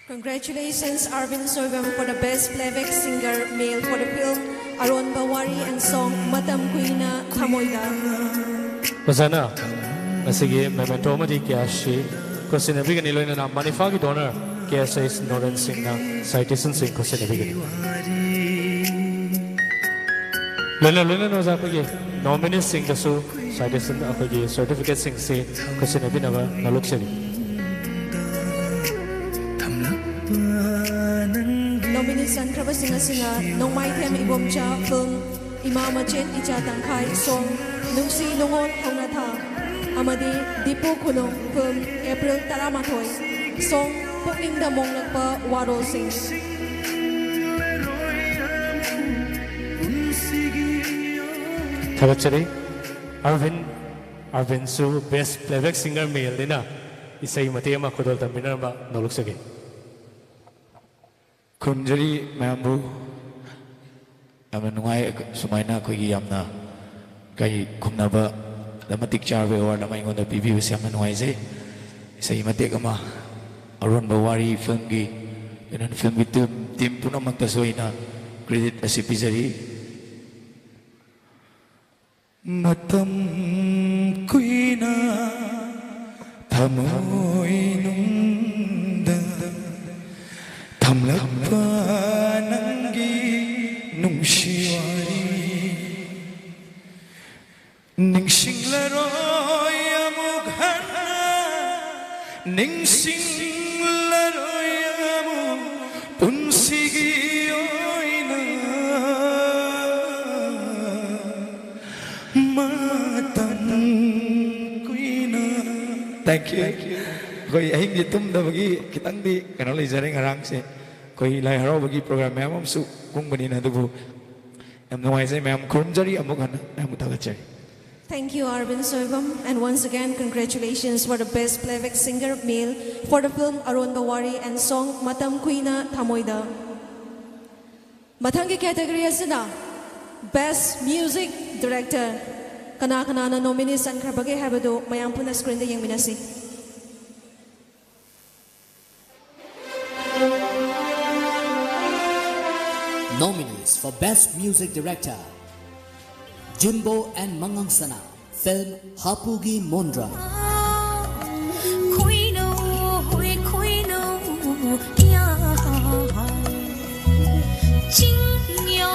Congratulations, Arvind Soibam, for the best playback singer male for the film ꯑꯔꯣꯟꯕ ꯋꯥꯔꯤ and song ꯃꯇꯝ ꯀꯨꯏꯅ ꯊꯃꯣꯏꯗ꯫ ꯑꯣꯖꯥꯅ ꯉꯁꯤꯒꯤ memento ꯑꯃꯗꯤ cash ꯁꯤ ꯈꯨꯠꯁꯤꯟꯅꯕꯤꯒꯅꯤ, ꯂꯣꯏꯅꯅ ꯃꯅꯤꯐꯥꯒꯤ donor ꯑꯦꯁ ꯑꯩꯁ ꯅꯣꯔꯦꯟ ꯁꯤꯡꯅ ꯁꯥꯏꯇꯦꯁꯟꯁꯤꯡ ꯈꯨꯠꯁꯤꯟꯅꯕꯤꯒꯅꯤ꯫ ꯂꯣꯏꯅ ꯂꯣꯏꯅꯅ ꯑꯣꯖꯥ ꯑꯩꯈꯣꯏꯒꯤ ꯅꯣꯃꯤꯅꯤꯁꯁꯤꯡꯗꯁꯨ ꯁꯥꯏꯇꯦꯁꯟ ꯑꯩꯈꯣꯏꯒꯤ ꯁꯔꯇꯤꯐꯤꯀꯦꯠꯁꯤꯡꯁꯤ ꯈꯨꯠꯁꯤꯟꯅꯕꯤꯅꯕ ꯅꯣꯂꯨꯛꯆꯔꯤ꯫ ꯅꯣꯃꯤꯅꯤ ꯆꯟꯈ꯭ꯔꯕꯁꯤꯡ ꯑꯁꯤꯅ ꯅꯣꯡꯃꯥꯏꯊꯦꯝ ꯏꯕꯣꯝꯆꯥ ꯐꯤꯜꯝ ꯏꯃꯥ ꯃꯆꯦꯟ ꯏꯆꯥ ꯇꯪꯈꯥꯏ ꯁꯣꯡ ꯅꯨꯡꯁꯤ ꯅꯨꯡꯉꯣꯜ ꯍꯧꯅꯊꯥ ꯑꯃꯗꯤ ꯗꯤꯄꯨ ꯈꯨꯅꯨꯡ ꯐꯤꯜꯝ ꯑꯦꯄ꯭ꯔꯤꯜ ꯇꯔꯥꯃꯥꯊꯣꯏ ꯁꯣꯡ ꯄꯨꯛꯅꯤꯡꯗ ꯃꯣꯡꯂꯛꯄ ꯋꯥꯔꯣꯜꯁꯤꯡ꯫ ꯊꯥꯒꯠꯆꯔꯤ꯫ ꯑꯔꯕꯤꯟ, ꯑꯔꯕꯤꯟꯁꯨ ꯕꯦꯁ ꯄ꯭ꯂꯦꯕꯦꯛ ꯁꯤꯡꯒꯔ ꯃꯦꯜꯅꯤꯅ ꯏꯁꯩ ꯃꯇꯦꯛ ꯑꯃ ꯈꯨꯗꯣꯜ ꯇꯝꯕꯤꯅꯅꯕ ꯅꯣꯂꯨꯛꯆꯒꯦ꯫ ꯈꯨꯔꯨꯝꯖꯔꯤ ꯃꯌꯥꯝꯕꯨ꯫ ꯌꯥꯝꯅ ꯅꯨꯡꯉꯥꯏ ꯁꯨꯃꯥꯏꯅ ꯑꯩꯈꯣꯏꯒꯤ ꯌꯥꯝꯅ ꯀꯩ ꯈꯨꯝꯅꯕ ꯃꯇꯤꯛ ꯆꯥꯔꯕ ꯑꯦꯋꯥꯔꯗ ꯑꯃ ꯑꯩꯉꯣꯟꯗ ꯄꯤꯕꯤꯕꯁꯦ ꯌꯥꯝꯅ ꯅꯨꯡꯉꯥꯏꯖꯩ꯫ ꯏꯁꯩ ꯃꯇꯦꯛ ꯑꯃ ꯑꯔꯣꯟꯕ ꯋꯥꯔꯤ ꯐꯤꯂꯝꯒꯤ ꯀꯩꯅꯣ ꯐꯤꯂꯝꯒꯤ ꯇꯤꯝ ꯇꯤꯝ ꯄꯨꯝꯅꯃꯛꯇꯁꯨ ꯑꯩꯅ ꯀ꯭ꯔꯦꯗꯤꯠ ꯑꯁꯤ ꯄꯤꯖꯔꯤ꯫ ꯃꯇꯝ ꯀꯨꯏꯅ ꯊꯃꯣꯏꯅꯨꯡꯗ ꯊꯝꯂꯛꯄ ꯅꯪꯒꯤ ꯅꯨꯡꯁꯤ ꯋꯥꯔꯤ ꯅꯤꯡꯁꯤꯡꯂꯔꯣꯏ ꯑꯃꯨꯛ ꯍꯟꯅ ꯅꯤꯡꯁꯤꯡꯂꯔꯣꯏ ꯑꯃꯨꯛ ꯄꯨꯟꯁꯤꯒꯤ ꯑꯣꯏꯅ ꯃꯇꯝ ꯀꯨꯏꯅ꯫ Thank you꯫ ꯑꯩꯈꯣꯏ ꯑꯍꯤꯡꯁꯦ ꯇꯨꯝꯗꯕꯒꯤ ꯈꯤꯇꯪꯗꯤ ꯀꯩꯅꯣ ꯂꯩꯖꯔꯦ ꯉꯔꯥꯡꯁꯦ꯫ ꯑꯩꯈꯣꯏ ꯂꯥꯏ ꯍꯔꯥꯎꯕꯒꯤ ꯄ꯭ꯔꯣꯒ꯭ꯔꯥꯝ ꯃꯌꯥꯝ ꯑꯃꯁꯨ ꯀꯨꯝꯕꯅꯤꯅ ꯑꯗꯨꯕꯨ ꯌꯥꯝ ꯅꯨꯡꯉꯥꯏꯖꯩ ꯃꯌꯥꯝ ꯈꯨꯔꯨꯝꯖꯔꯤ ꯑꯃꯨꯛ ꯍꯟꯅ ꯃꯌꯥꯝꯕꯨ ꯊꯥꯒꯠꯆꯔꯤ꯫ Thank you, Arvind Soibam, and once again, congratulations for the best playback singer male for the film Aronba Wari and song Matam Kuina Thamoida. ꯃꯊꯪꯒꯤ category ꯑꯁꯤꯅ Best Music Director꯫ ꯀꯅꯥ ꯀꯅꯥꯅ ꯅꯣꯃꯤꯅꯤ ꯆꯟꯈ꯭ꯔꯕꯒꯦ ꯍꯥꯏꯕꯗꯨ ꯃꯌꯥꯝ ꯄꯨꯟꯅ screenꯗ ꯌꯦꯡꯃꯤꯟꯅꯁꯤ꯫ Nominees for Best Music Director: Jimbo and Mangangsana, film Hapugi Mondra. Kuino, hui kuino, ꯆꯤꯡꯌꯥ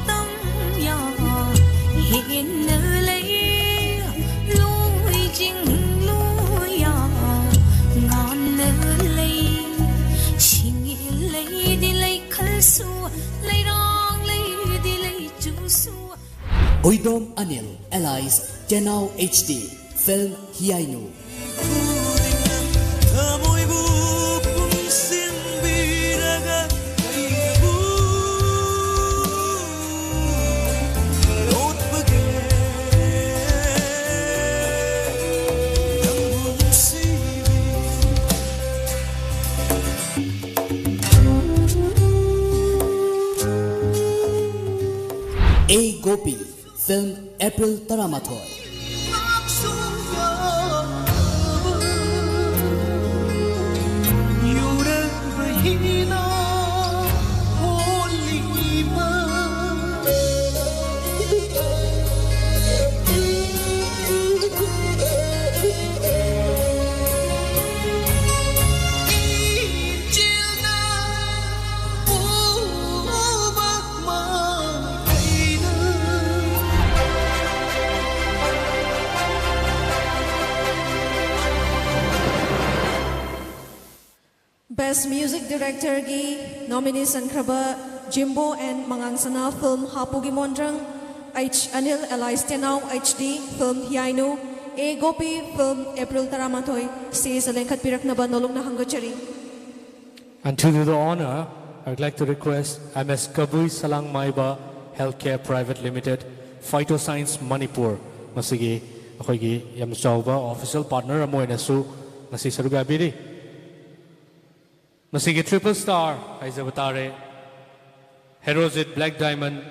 ꯇꯝꯌꯥ ꯍꯦꯟꯅ ꯂꯩ, ꯂꯣꯏ ꯆꯤꯡ ꯂꯣꯏꯌꯥ ꯉꯥꯟꯅ ꯂꯩ꯫ ꯁꯤꯡ ꯂꯩꯗꯤ ꯂꯩꯈꯜꯁꯨ, ꯂꯩꯔꯥꯡ ꯂꯩꯗꯤ ꯂꯩꯆꯨꯁꯨ꯫ Uidom Anil, alias Tenau H D, film Hiainu. ꯊꯃꯣꯏꯕꯨ ꯄꯨꯟꯁꯤꯟꯕꯤꯔꯒ ꯑꯩꯕꯨ ꯂꯣꯠꯄꯒꯦ ꯅꯪꯕꯨ ꯅꯨꯡꯁꯤꯕꯤ꯫ A Gopi, film April ꯇꯔꯥꯃꯥꯊꯣꯏ꯫ Best Music Director ꯒꯤ nominee ꯆꯟꯈ꯭ꯔꯕ Jimbo and ꯃꯉꯥꯡ ꯁꯅꯥ film ꯍꯥꯄꯨꯒꯤ ꯃꯣꯟꯗ꯭ꯔꯪ, H Anil alias Tenau H D film Hiainu, A Gopi film April ꯇꯔꯥꯃꯥꯊꯣꯏ stage ꯂꯦꯡꯈꯠꯄꯤꯔꯛꯅꯕ ꯅꯣꯂꯨꯛꯅ ꯍꯪꯒꯠꯆꯔꯤ꯫ And to do the honor, I would like to request M S Kabui Salangmaiba Healthcare Private Limited, Phytoscience Manipur, ꯃꯁꯤꯒꯤ ꯑꯩꯈꯣꯏꯒꯤ ꯌꯥꯝ ꯆꯥꯎꯕ official partner ꯑꯃ ꯑꯣꯏꯅꯁꯨ ꯉꯁꯤ ꯁꯔꯨꯛ ꯌꯥꯕꯤꯔꯤ꯫ ꯃꯁꯤꯒꯤ triple star ꯍꯥꯏꯖꯕ ꯇꯥꯔꯦ, Herojit Black Diamond,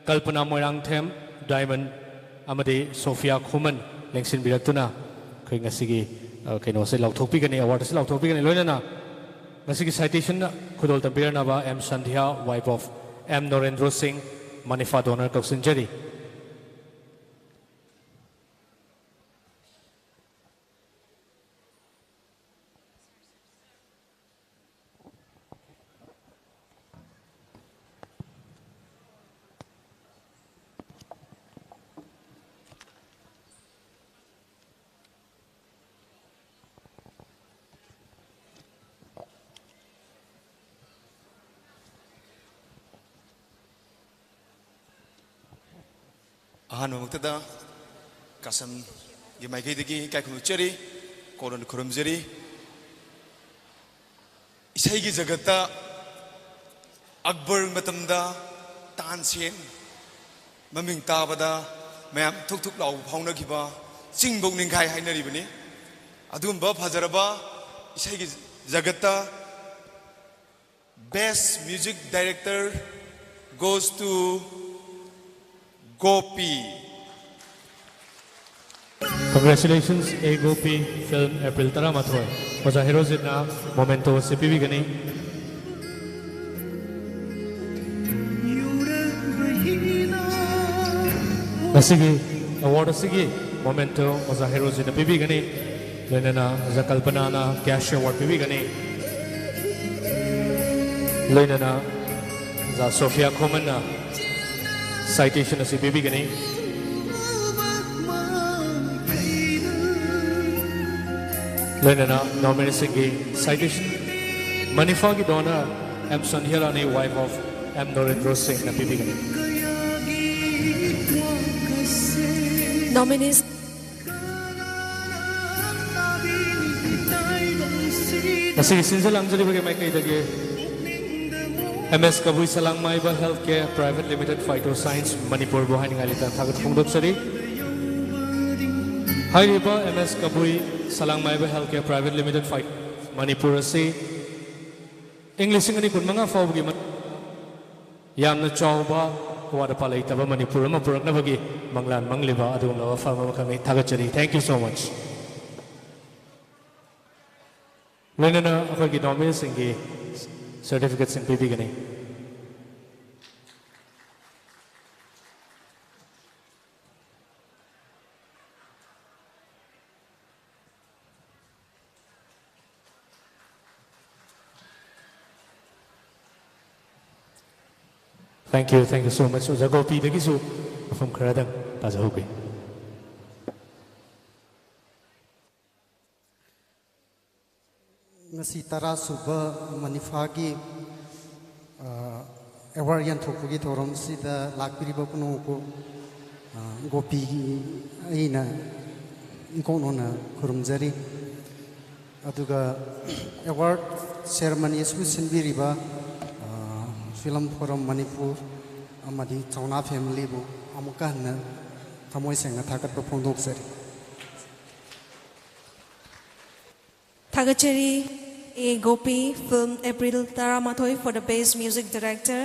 Kalpana Moirangthem Diamond, ꯑꯃꯗꯤ Sophia Khuman ꯂꯦꯡꯁꯤꯟꯕꯤꯔꯛꯇꯨꯅ ꯑꯩꯈꯣꯏ ꯉꯁꯤꯒꯤ, ꯑ, ꯀꯩꯅꯣꯁꯦ ꯂꯥꯎꯊꯣꯛꯄꯤꯒꯅꯤ, award ꯑꯁꯤ ꯂꯥꯎꯊꯣꯛꯄꯤꯒꯅꯤ꯫ ꯂꯣꯏꯅꯅ ꯉꯁꯤꯒꯤ citation ꯈꯨꯗꯣꯜ ꯇꯝꯕꯤꯔꯛꯅꯕ M Sandhya, wife of M Narendra Singh, ꯃꯅꯤꯐꯥ donor ꯀꯧꯁꯤꯟꯖꯔꯤ꯫ ꯑꯍꯥꯟꯕꯃꯛꯇꯗ ꯀꯥꯁꯝꯒꯤ ꯃꯥꯏꯀꯩꯗꯒꯤ ꯏꯀꯥꯏ ꯈꯨꯝꯅꯖꯔꯤ, ꯀꯣꯔꯣꯟ ꯈꯨꯔꯨꯝꯖꯔꯤ꯫ ꯏꯁꯩꯒꯤ ꯖꯒꯠꯇ ꯑꯛꯕꯔ ꯃꯇꯝꯗ ꯇꯥꯟꯁꯦꯟ ꯃꯃꯤꯡ ꯇꯥꯕꯗ ꯃꯌꯥꯝ ꯊꯨꯛ ꯊꯨꯛ ꯂꯥꯎꯕ ꯐꯥꯎꯅꯈꯤꯕ, ꯆꯤꯡꯕꯧ ꯅꯤꯡꯈꯥꯏ ꯍꯥꯏꯅꯔꯤꯕꯅꯤ꯫ ꯑꯗꯨꯒꯨꯝꯕ ꯐꯖꯔꯕ ꯏꯁꯩꯒꯤ ꯖꯒꯠꯇ Best Music Director goes to Gopi. Congratulations, A Gopi. Film April ꯇꯔꯥꯃꯥꯊꯣꯏ꯫ ꯑꯣꯖꯥ ꯍꯦꯔꯣꯖꯤꯠꯅ ꯃꯣꯃꯦꯟꯇꯣ ꯑꯁꯤ ꯄꯤꯕꯤꯒꯅꯤ꯫ ꯉꯁꯤꯒꯤ ꯑꯦꯋꯥꯔꯗ ꯑꯁꯤꯒꯤ ꯃꯣꯃꯦꯟꯇꯣ ꯑꯣꯖꯥ ꯍꯦꯔꯣꯖꯤꯠꯅ ꯄꯤꯕꯤꯒꯅꯤ꯫ ꯂꯣꯏꯅꯅ ꯑꯣꯖꯥ ꯀꯜꯄꯅꯥꯅ ꯀꯦꯁ ꯑꯦꯋꯥꯔꯗ ꯄꯤꯕꯤꯒꯅꯤ꯫ ꯂꯣꯏꯅꯅ ꯑꯣꯖꯥ ꯁꯣꯐꯤꯌꯥ ꯈꯣꯃꯟꯅ ꯁꯥꯏꯇꯦꯁꯟ ꯑꯁꯤ ꯄꯤꯕꯤꯒꯅꯤ꯫ ꯂꯣꯏꯅꯅ ꯅꯣꯃꯤꯅꯤꯁꯤꯡꯒꯤ ꯁꯥꯏꯇꯦꯁꯟ ꯃꯅꯤꯐꯥꯒꯤ donor M Sonhiya Rani, wife of M Norendro ꯁꯤꯡꯅ ꯄꯤꯕꯤꯒꯅꯤ꯫ Nominees ꯉꯁꯤꯒꯤ ꯁꯤꯟꯖ ꯂꯥꯡꯖꯔꯤꯕꯒꯤ ꯃꯥꯏꯀꯩꯗꯒꯤ M S Kabui Salangmaiba health care private limited phyto science ꯃꯅꯤꯄꯨꯔꯕꯨ ꯍꯥꯏꯅꯤꯡꯉꯥꯏ ꯂꯩꯇꯅ ꯊꯥꯒꯠꯄ ꯐꯣꯡꯗꯣꯛꯆꯔꯤ꯫ ꯍꯥꯏꯔꯤꯕ M S Kabui Salangmaiba health care private limited phyto Manipur ꯑꯁꯤ ꯏꯪ ꯂꯤꯁꯤꯡ ꯑꯅꯤ ꯀꯨꯟꯃꯉꯥ ꯐꯥꯎꯕꯒꯤ ꯃꯅꯨꯡꯗ ꯌꯥꯝꯅ ꯆꯥꯎꯕ ꯑꯋꯥꯠ ꯑꯄꯥ ꯂꯩꯇꯕ ꯃꯅꯤꯄꯨꯔ ꯑꯃ ꯄꯨꯔꯛꯅꯕꯒꯤ ꯃꯪꯂꯥꯟ ꯃꯪꯂꯤꯕ ꯑꯗꯨꯒꯨꯝꯂꯕ ꯐꯝ ꯑꯃꯈꯛꯅꯤ꯫ ꯊꯥꯒꯠꯆꯔꯤ꯫ Thank you so much. ꯂꯣꯏꯅꯅ ꯑꯩꯈꯣꯏꯒꯤ ꯅꯣꯃꯤꯅꯤꯁꯤꯡꯒꯤ ꯁꯔꯇꯤꯐꯤꯀꯦꯠꯁꯤꯡ ꯄꯤꯕꯤꯒꯅꯤ꯫ Thank you, thank you so much. ꯑꯣꯖꯥ ꯒꯣꯄꯤꯗꯒꯤꯁꯨ ꯋꯥꯐꯝ ꯈꯔꯗꯪ ꯇꯥꯖꯍꯧꯒꯦ꯫ ꯉꯁꯤ ꯇꯔꯥ ꯁꯨꯕ ꯃꯅꯤꯐꯥꯒꯤ ꯑꯦꯋꯥꯔꯗ ꯌꯦꯟꯊꯣꯛꯄꯒꯤ ꯊꯧꯔꯝꯁꯤꯗ ꯂꯥꯛꯄꯤꯔꯤꯕ ꯄꯨꯝꯅꯃꯛꯄꯨ ꯒꯣꯄꯤꯒꯤ ꯑꯩꯅ ꯏꯀꯣꯛ ꯅꯧꯅ ꯈꯨꯔꯨꯝꯖꯔꯤ꯫ ꯑꯗꯨꯒ ꯑꯦꯋꯥꯔꯗ ꯁꯦꯔꯃꯅꯤ ꯑꯁꯤꯕꯨ ꯁꯤꯟꯕꯤꯔꯤꯕ ꯐꯤꯂꯝ ꯐꯣꯔꯝ ꯃꯅꯤꯄꯨꯔ ꯑꯃꯗꯤ ꯆꯧꯅꯥ ꯐꯦꯃꯤꯂꯤꯕꯨ ꯑꯃꯨꯛꯀ ꯍꯟꯅ ꯊꯃꯣꯏ ꯁꯦꯡꯅ ꯊꯥꯒꯠꯄ ꯐꯣꯡꯗꯣꯛꯆꯔꯤ꯫ ꯊꯥꯒꯠꯆꯔꯤ꯫ ꯑꯦ ꯒꯣꯄꯤ, film April ꯇꯔꯥꯃꯥꯊꯣꯏ for the best music director꯫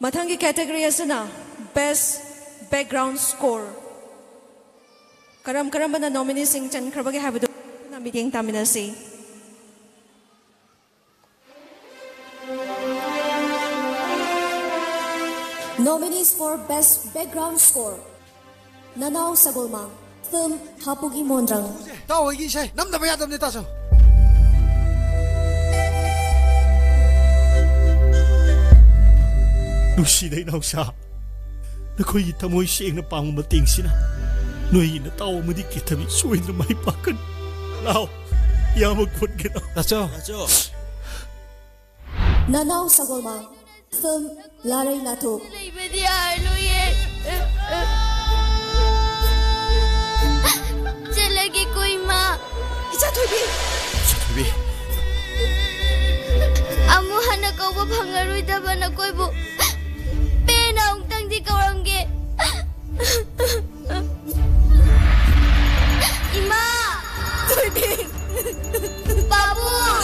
ꯃꯊꯪꯒꯤ category ꯑꯁꯤꯅ best background score꯫ ꯀꯔꯝ ꯀꯔꯝꯕꯅ nomineeꯁꯤꯡ ꯆꯟꯈ꯭ꯔꯕꯒꯦ ꯍꯥꯏꯕꯗꯨ ꯃꯤꯠꯌꯦꯡ ꯇꯥꯃꯤꯟꯅꯁꯤ꯫ Nominees for Best Background Score, Nanao Sagolmang, film Hapugi Mondrang. ꯇꯥꯎ, ꯑꯩꯒꯤ ꯏꯁꯩ ꯅꯝꯗꯕ ꯌꯥꯗꯕꯅꯦ, ꯇꯥꯁꯨ꯫ ꯅꯨꯡꯁꯤꯗ ꯏꯅꯥꯎꯁꯥ, ꯅꯈꯣꯏꯒꯤ ꯊꯃꯣꯏ ꯁꯦꯡꯅ ꯄꯥꯡꯕ ꯃꯇꯦꯡꯁꯤꯅ ꯅꯣꯏꯒꯤ ꯅꯇꯥꯎ ꯑꯃꯗꯤ ꯀꯦꯊꯕꯤ ꯁꯣꯏꯗꯅ ꯃꯥꯏ ꯄꯥꯛꯀꯅꯤ꯫ ꯂꯥꯎ, ꯏꯌꯥꯝꯕ ꯈꯣꯠꯀꯦ ꯂꯥꯎ꯫ ꯇꯥꯆꯧ꯫ Nanao Sagolmang, film Larei Lathuk. ꯂꯩꯕꯗꯤ ꯌꯥꯔꯣꯏꯌꯦ꯫ ꯆꯠꯂꯒꯦꯀꯣ, ꯏꯃꯥ꯫ ꯏꯆꯥ ꯊꯣꯏꯕꯤ! ꯏꯆꯥ ꯊꯣꯏꯕꯤ! ꯑꯃꯨꯛ ꯍꯟꯅ ꯀꯧꯕ ꯐꯪꯉꯔꯣꯏꯗꯕ ꯅꯈꯣꯏꯕꯨ ꯄꯦꯟꯅ ꯑꯃꯨꯛꯇꯪꯗꯤ ꯀꯧꯔꯝꯒꯦ꯫ ꯏꯃꯥ! ꯊꯣꯏꯕꯤ! ꯄꯥꯕꯨꯡ!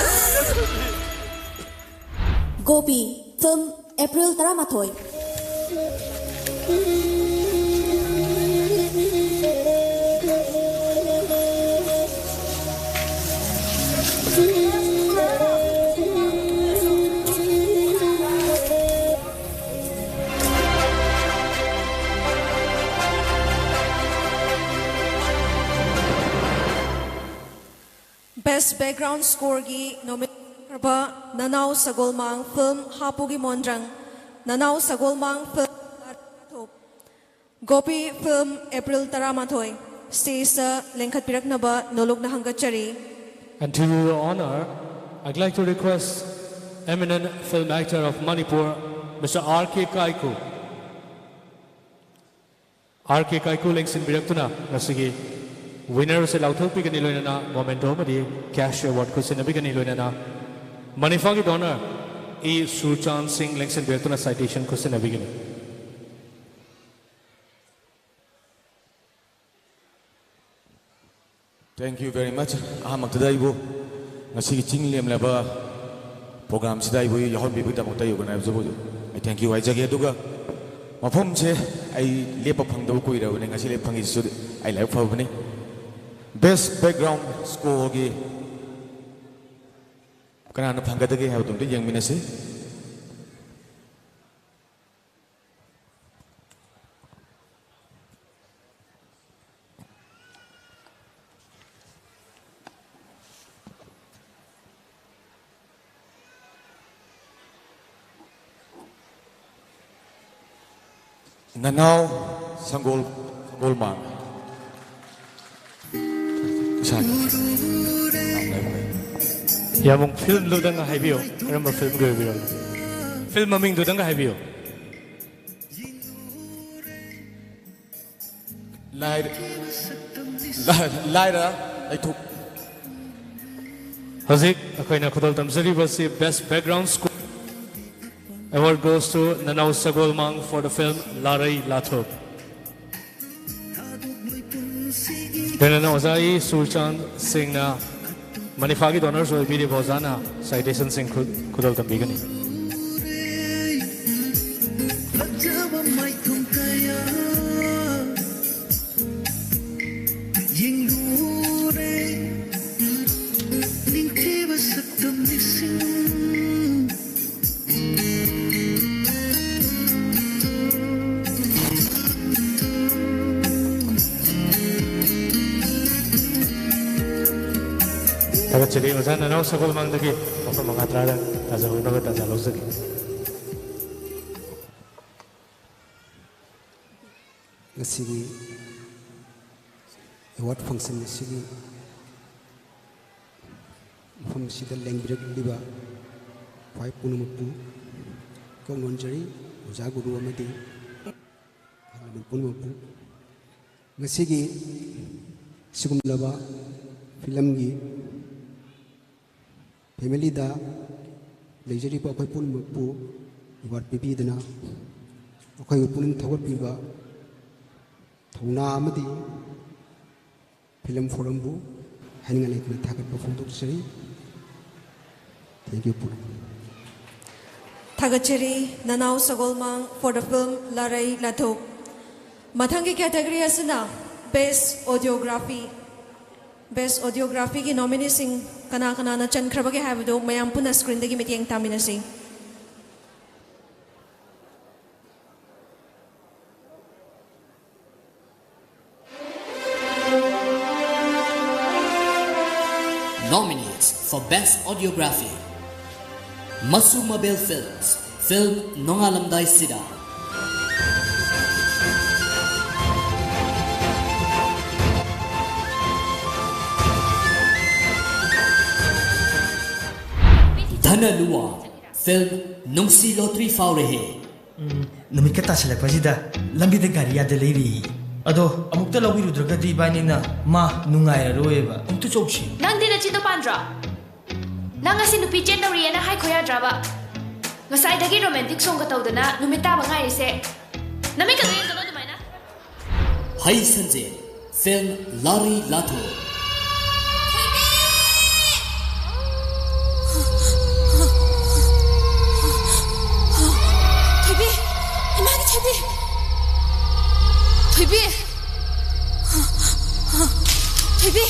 Gopi, film April ꯇꯔꯥꯃꯥꯊꯣꯏ. Best Background Scoreꯒꯤ nominee ꯈ꯭ꯔꯕ ꯅꯅꯥꯎ ꯁꯒꯣꯜꯃꯥꯡ film ꯍꯥꯄꯨꯒꯤ ꯃꯣꯟꯗ꯭ꯔꯪ, ꯅꯅꯥꯎ ꯁꯒꯣꯜꯃꯥꯡ film ꯒꯣꯄꯤ film April ꯇꯔꯥꯃꯥꯊꯣꯏ, stageꯇ ꯂꯦꯡꯈꯠꯄꯤꯔꯛꯅꯕ ꯅꯣꯂꯨꯛꯅ ꯍꯪꯒꯠꯆꯔꯤ꯫ And to do you honor, I'd like to request eminent film actor of Manipur, Mister R K Kaiku. R K Kaiku ꯂꯦꯡꯁꯤꯟꯕꯤꯔꯛꯇꯨꯅ ꯉꯁꯤꯒꯤ winner ꯑꯁꯤ ꯂꯥꯎꯊꯣꯛꯄꯤꯒꯅꯤ, ꯂꯣꯏꯅꯅ memento ꯑꯃꯗꯤ cash award ꯈꯨꯠꯁꯤꯟꯅꯕꯤꯒꯅꯤ, ꯂꯣꯏꯅꯅ ꯃꯅꯤꯐꯥꯒꯤ donor ꯏ ꯁꯨꯔꯆꯥꯟ ꯁꯤꯡ ꯂꯦꯡꯁꯤꯟꯕꯤꯔꯛꯇꯨꯅ citation ꯈꯨꯠꯁꯤꯟꯅꯕꯤꯒꯅꯤ꯫ Thank you very much. ꯑꯍꯥꯟꯕꯃꯛꯇꯗ ꯑꯩꯕꯨ ꯉꯁꯤꯒꯤ ꯆꯤꯡ ꯂꯦꯝꯂꯕ programꯁꯤꯗ ꯑꯩꯕꯨ ꯌꯥꯎꯍꯟꯕꯤꯕꯒꯤꯗꯃꯛꯇ ꯑꯩ organizerꯕꯨ ꯑꯩ thank you ꯍꯥꯏꯖꯒꯦ꯫ ꯑꯗꯨꯒ ꯃꯐꯝꯁꯦ ꯑꯩ ꯂꯦꯞꯄ ꯐꯪꯗꯕ ꯀꯨꯏꯔꯕꯅꯤ, ꯉꯁꯤ ꯂꯦꯞꯄ ꯐꯪꯉꯤꯁꯤꯁꯨ ꯑꯩ ꯂꯥꯏꯕꯛ ꯐꯕꯅꯤ꯫ Best background scoreꯒꯤ ꯀꯅꯥꯅ ꯐꯪꯒꯗꯒꯦ ꯍꯥꯏꯕꯗꯨ ꯑꯝꯇ ꯌꯦꯡꯃꯤꯟꯅꯁꯤ꯫ ꯅꯅꯥꯎ ꯁꯪꯒꯣꯜ, ꯁꯪꯒꯣꯜꯃꯥꯡ꯫ ꯏꯁꯥꯒꯤ꯫ ꯌꯥꯝꯕꯨꯡ, filmꯗꯨꯗꯪ ꯍꯥꯏꯕꯤꯌꯨ, ꯀꯔꯝꯕ filmꯒꯤ ꯑꯣꯏꯕꯤꯔꯕꯅꯣ? Film ꯃꯃꯤꯡꯗꯨꯗꯪ ꯍꯥꯏꯕꯤꯌꯨ꯫ ꯂꯥꯏꯔ-, ꯂꯥꯏ-, ꯂꯥꯏꯔ ꯂꯩꯊꯣꯛ꯫ ꯍꯧꯖꯤꯛ ꯑꯩꯈꯣꯏꯅ ꯈꯨꯗꯣꯜ ꯇꯝꯖꯔꯤꯕꯁꯤ Best Background Score award goes to ꯅꯅꯥꯎ ꯁꯒꯣꯜꯃꯥꯡ for the film ꯂꯥꯔꯩ ꯂꯥꯊꯣꯛ꯫ ꯂꯣꯏꯅꯅ ꯑꯣꯖꯥ ꯏ ꯁꯨꯔꯆꯥꯟ ꯁꯤꯡꯅ ꯃꯅꯤꯐꯥꯒꯤ donorꯁꯨ ꯑꯣꯏꯕꯤꯔꯤꯕ ꯑꯣꯖꯥꯅ citationꯁꯤꯡ ꯈꯨ-, ꯈꯨꯗꯣꯜ ꯇꯝꯕꯤꯒꯅꯤ꯫ ꯐꯖꯕ ꯃꯥꯏꯊꯣꯡ ꯀꯌꯥ ꯌꯦꯡꯂꯨꯔꯦ, ꯅꯤꯡꯊꯤꯕ ꯁꯛꯇꯝ ꯂꯤꯁꯤꯡ꯫ ꯊꯥꯒꯠꯆꯔꯤ꯫ ꯑꯣꯖꯥ ꯅꯅꯥꯎ ꯁꯒꯣꯜꯃꯥꯡꯗꯒꯤ ꯋꯥꯐꯝ ꯃꯉꯥ ꯇꯔꯥꯗ ꯇꯥꯖꯍꯧꯅꯕ ꯇꯥꯟꯖꯥ ꯂꯧꯖꯒꯦ꯫ ꯉꯁꯤꯒꯤ award function ꯑꯁꯤꯒꯤ ꯃꯐꯝ ꯑꯁꯤꯗ ꯂꯦꯡꯕꯤꯔꯛꯂꯤꯕ ꯈ꯭ꯋꯥꯏ ꯄꯨꯝꯅꯃꯛꯄꯨ ꯏꯀꯣꯛ ꯅꯣꯟꯖꯔꯤ꯫ ꯑꯣꯖꯥ ꯒꯨꯔꯨ ꯑꯃꯗꯤ ꯑꯍꯜ ꯂꯃꯟ ꯄꯨꯝꯅꯃꯛꯄꯨ ꯉꯁꯤꯒꯤ ꯁꯤꯒꯨꯝꯂꯕ ꯐꯤꯂꯝꯒꯤ ꯐꯦꯃꯤꯂꯤꯗ ꯂꯩꯖꯔꯤꯕ ꯑꯩꯈꯣꯏ ꯄꯨꯝꯅꯃꯛꯄꯨ ꯑꯦꯋꯥꯔꯗ ꯄꯤꯕꯤꯗꯨꯅ ꯑꯩꯈꯣꯏꯕꯨ ꯄꯨꯛꯅꯤꯡ ꯊꯧꯒꯠꯄꯤꯕ ꯊꯧꯅꯥ ꯑꯃꯗꯤ ꯐꯤꯂꯝ ꯐꯣꯔꯝꯕꯨ ꯍꯥꯏꯅꯤꯡꯉꯥꯏ ꯂꯩꯇꯅ ꯊꯥꯒꯠꯄ ꯐꯣꯡꯗꯣꯛꯆꯔꯤ꯫ Thank you, ꯄꯨꯝꯅꯃꯛ꯫ ꯊꯥꯒꯠꯆꯔꯤ ꯅꯅꯥꯎ ꯁꯒꯣꯜꯃꯥꯡ for the film ꯂꯥꯔꯩ ꯂꯥꯊꯣꯛ꯫ ꯃꯊꯪꯒꯤ ꯀꯦꯇꯦꯒꯣꯔꯤ ꯑꯁꯤꯅ Best Audiography꯫ Best Audiographyꯒꯤ ꯅꯣꯃꯤꯅꯤꯁꯤꯡ ꯀꯅꯥ ꯀꯅꯥꯅ ꯆꯟꯈ꯭ꯔꯕꯒꯦ ꯍꯥꯏꯕꯗꯨ ꯃꯌꯥꯝ ꯄꯨꯟꯅ ꯁ꯭ꯀ꯭ꯔꯤꯟꯗꯒꯤ ꯃꯤꯠꯌꯦꯡ ꯇꯥꯃꯤꯟꯅꯁꯤ꯫ Nominees for Best Audiography: Masu Mabel Films, film ꯅꯣꯡꯉꯥꯜꯂꯝꯗꯥꯏꯁꯤꯗ꯫ ꯙꯅ ꯂꯨꯋꯥꯡ, film ꯅꯨꯡꯁꯤ ꯂꯣꯇ꯭ꯔꯤ ꯐꯥꯎꯔꯦꯍꯦ꯫ ꯎꯝ, ꯅꯨꯃꯤꯠꯀ ꯇꯥꯁꯤꯜꯂꯛꯄꯁꯤꯗ ꯂꯝꯕꯤꯗ ꯒꯥꯔꯤ ꯌꯥꯗ ꯂꯩꯔꯤ꯫ ꯑꯗꯣ ꯑꯃꯨꯛꯇ ꯂꯧꯕꯤꯔꯨꯗ꯭ꯔꯒꯗꯤ ꯏꯕꯥꯅꯤꯅ ꯃꯥ ꯅꯨꯡꯉꯥꯏꯔꯔꯣꯏꯕ꯫ ꯑꯃꯨꯛꯇ ꯆꯧꯁꯤ꯫ ꯅꯪꯗꯤ ꯅꯆꯤꯟꯗꯣ ꯄꯥꯟꯗ꯭ꯔꯣ? ꯅꯪ ꯉꯁꯤ ꯅꯨꯄꯤ ꯆꯦꯟꯗꯧꯔꯤꯌꯦꯅ ꯍꯥꯏꯈꯣ ꯌꯥꯗ꯭ꯔꯕ? ꯉꯁꯥꯏꯗꯒꯤ ꯔꯣꯃꯦꯟꯇꯤꯛ ꯁꯣꯡꯒ ꯇꯧꯗꯅ ꯅꯨꯃꯤꯠ ꯇꯥꯕ ꯉꯥꯏꯔꯤꯁꯦ꯫ ꯅꯃꯤꯠꯀꯗꯣ ꯌꯦꯡꯒꯅꯣ ꯑꯗꯨꯃꯥꯏꯅ꯫ ꯍꯩ ꯁꯟꯖꯦ, film ꯂꯥꯔꯤ ꯂꯥꯊꯣ꯫ ꯊꯣꯏꯕꯤ! ꯏꯃꯥꯒꯤ ꯊꯣꯏꯕꯤ! ꯊꯣꯏꯕꯤ! ꯊꯣꯏꯕꯤ!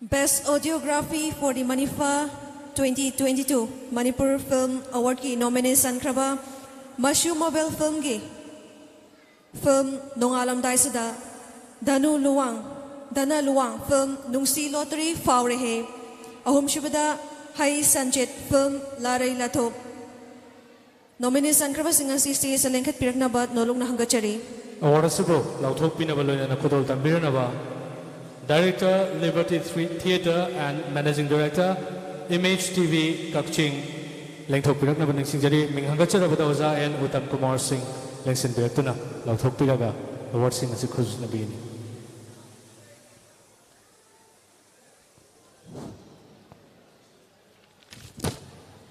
Best Audiography for the Manipha twenty twenty-two Manipur Film Awardꯀꯤ nominees ꯆꯟꯈ꯭ꯔꯕ ꯃꯁꯨ ꯃꯣꯕꯦꯜ ꯐꯤꯜꯝꯒꯤ ꯐꯤꯜꯝ ꯅꯣꯡꯉꯥꯜꯂꯝꯗꯥꯏꯁꯤꯗ, ꯙꯅꯨ ꯂꯨꯋꯥꯡ, ꯙꯅ ꯂꯨꯋꯥꯡ ꯐꯤꯜꯝ ꯅꯨꯡꯁꯤ ꯂꯣꯇ꯭ꯔꯤ ꯐꯥꯎꯔꯦꯍꯦ, ꯑꯍꯨꯝꯁꯨꯕꯗ ꯍꯩ ꯁꯟꯖꯤꯠ ꯐꯤꯜꯝ ꯂꯥꯔꯩ ꯂꯥꯊꯣꯛ꯫ Nominees ꯆꯟꯈ꯭ꯔꯕꯁꯤꯡ ꯑꯁꯤ stage ꯂꯦꯡꯈꯠꯄꯤꯔꯛꯅꯕ ꯅꯣꯂꯨꯛꯅ ꯍꯪꯒꯠꯆꯔꯤ꯫ Award ꯑꯁꯤꯕꯨ ꯂꯥꯎꯊꯣꯛꯄꯤꯅꯕ ꯂꯣꯏꯅꯅ ꯈꯨꯗꯣꯜ ꯇꯝꯕꯤꯔꯅꯕ Director, Liberty Thre- Theatre and Managing Director, Image T V ꯀꯛꯆꯤꯡ, ꯂꯦꯡꯊꯣꯛꯄꯤꯔꯛꯅꯕ ꯅꯤꯡꯁꯤꯡꯖꯔꯤ꯫ ꯃꯤꯡ ꯍꯟꯒꯠꯆꯔꯕꯗ ꯑꯣꯖꯥ ꯑꯦꯟ ꯎꯇꯝ ꯀꯨꯃꯥꯔ ꯁꯤꯡ ꯂꯦꯡꯁꯤꯟꯕꯤꯔꯛꯇꯨꯅ ꯂꯥꯎꯊꯣꯛꯄꯤꯔꯒ ꯑꯦꯋꯥꯔꯗꯁꯤꯡ ꯑꯁꯤ ꯈꯨꯔꯨꯝꯖꯅꯕꯤꯒꯅꯤ꯫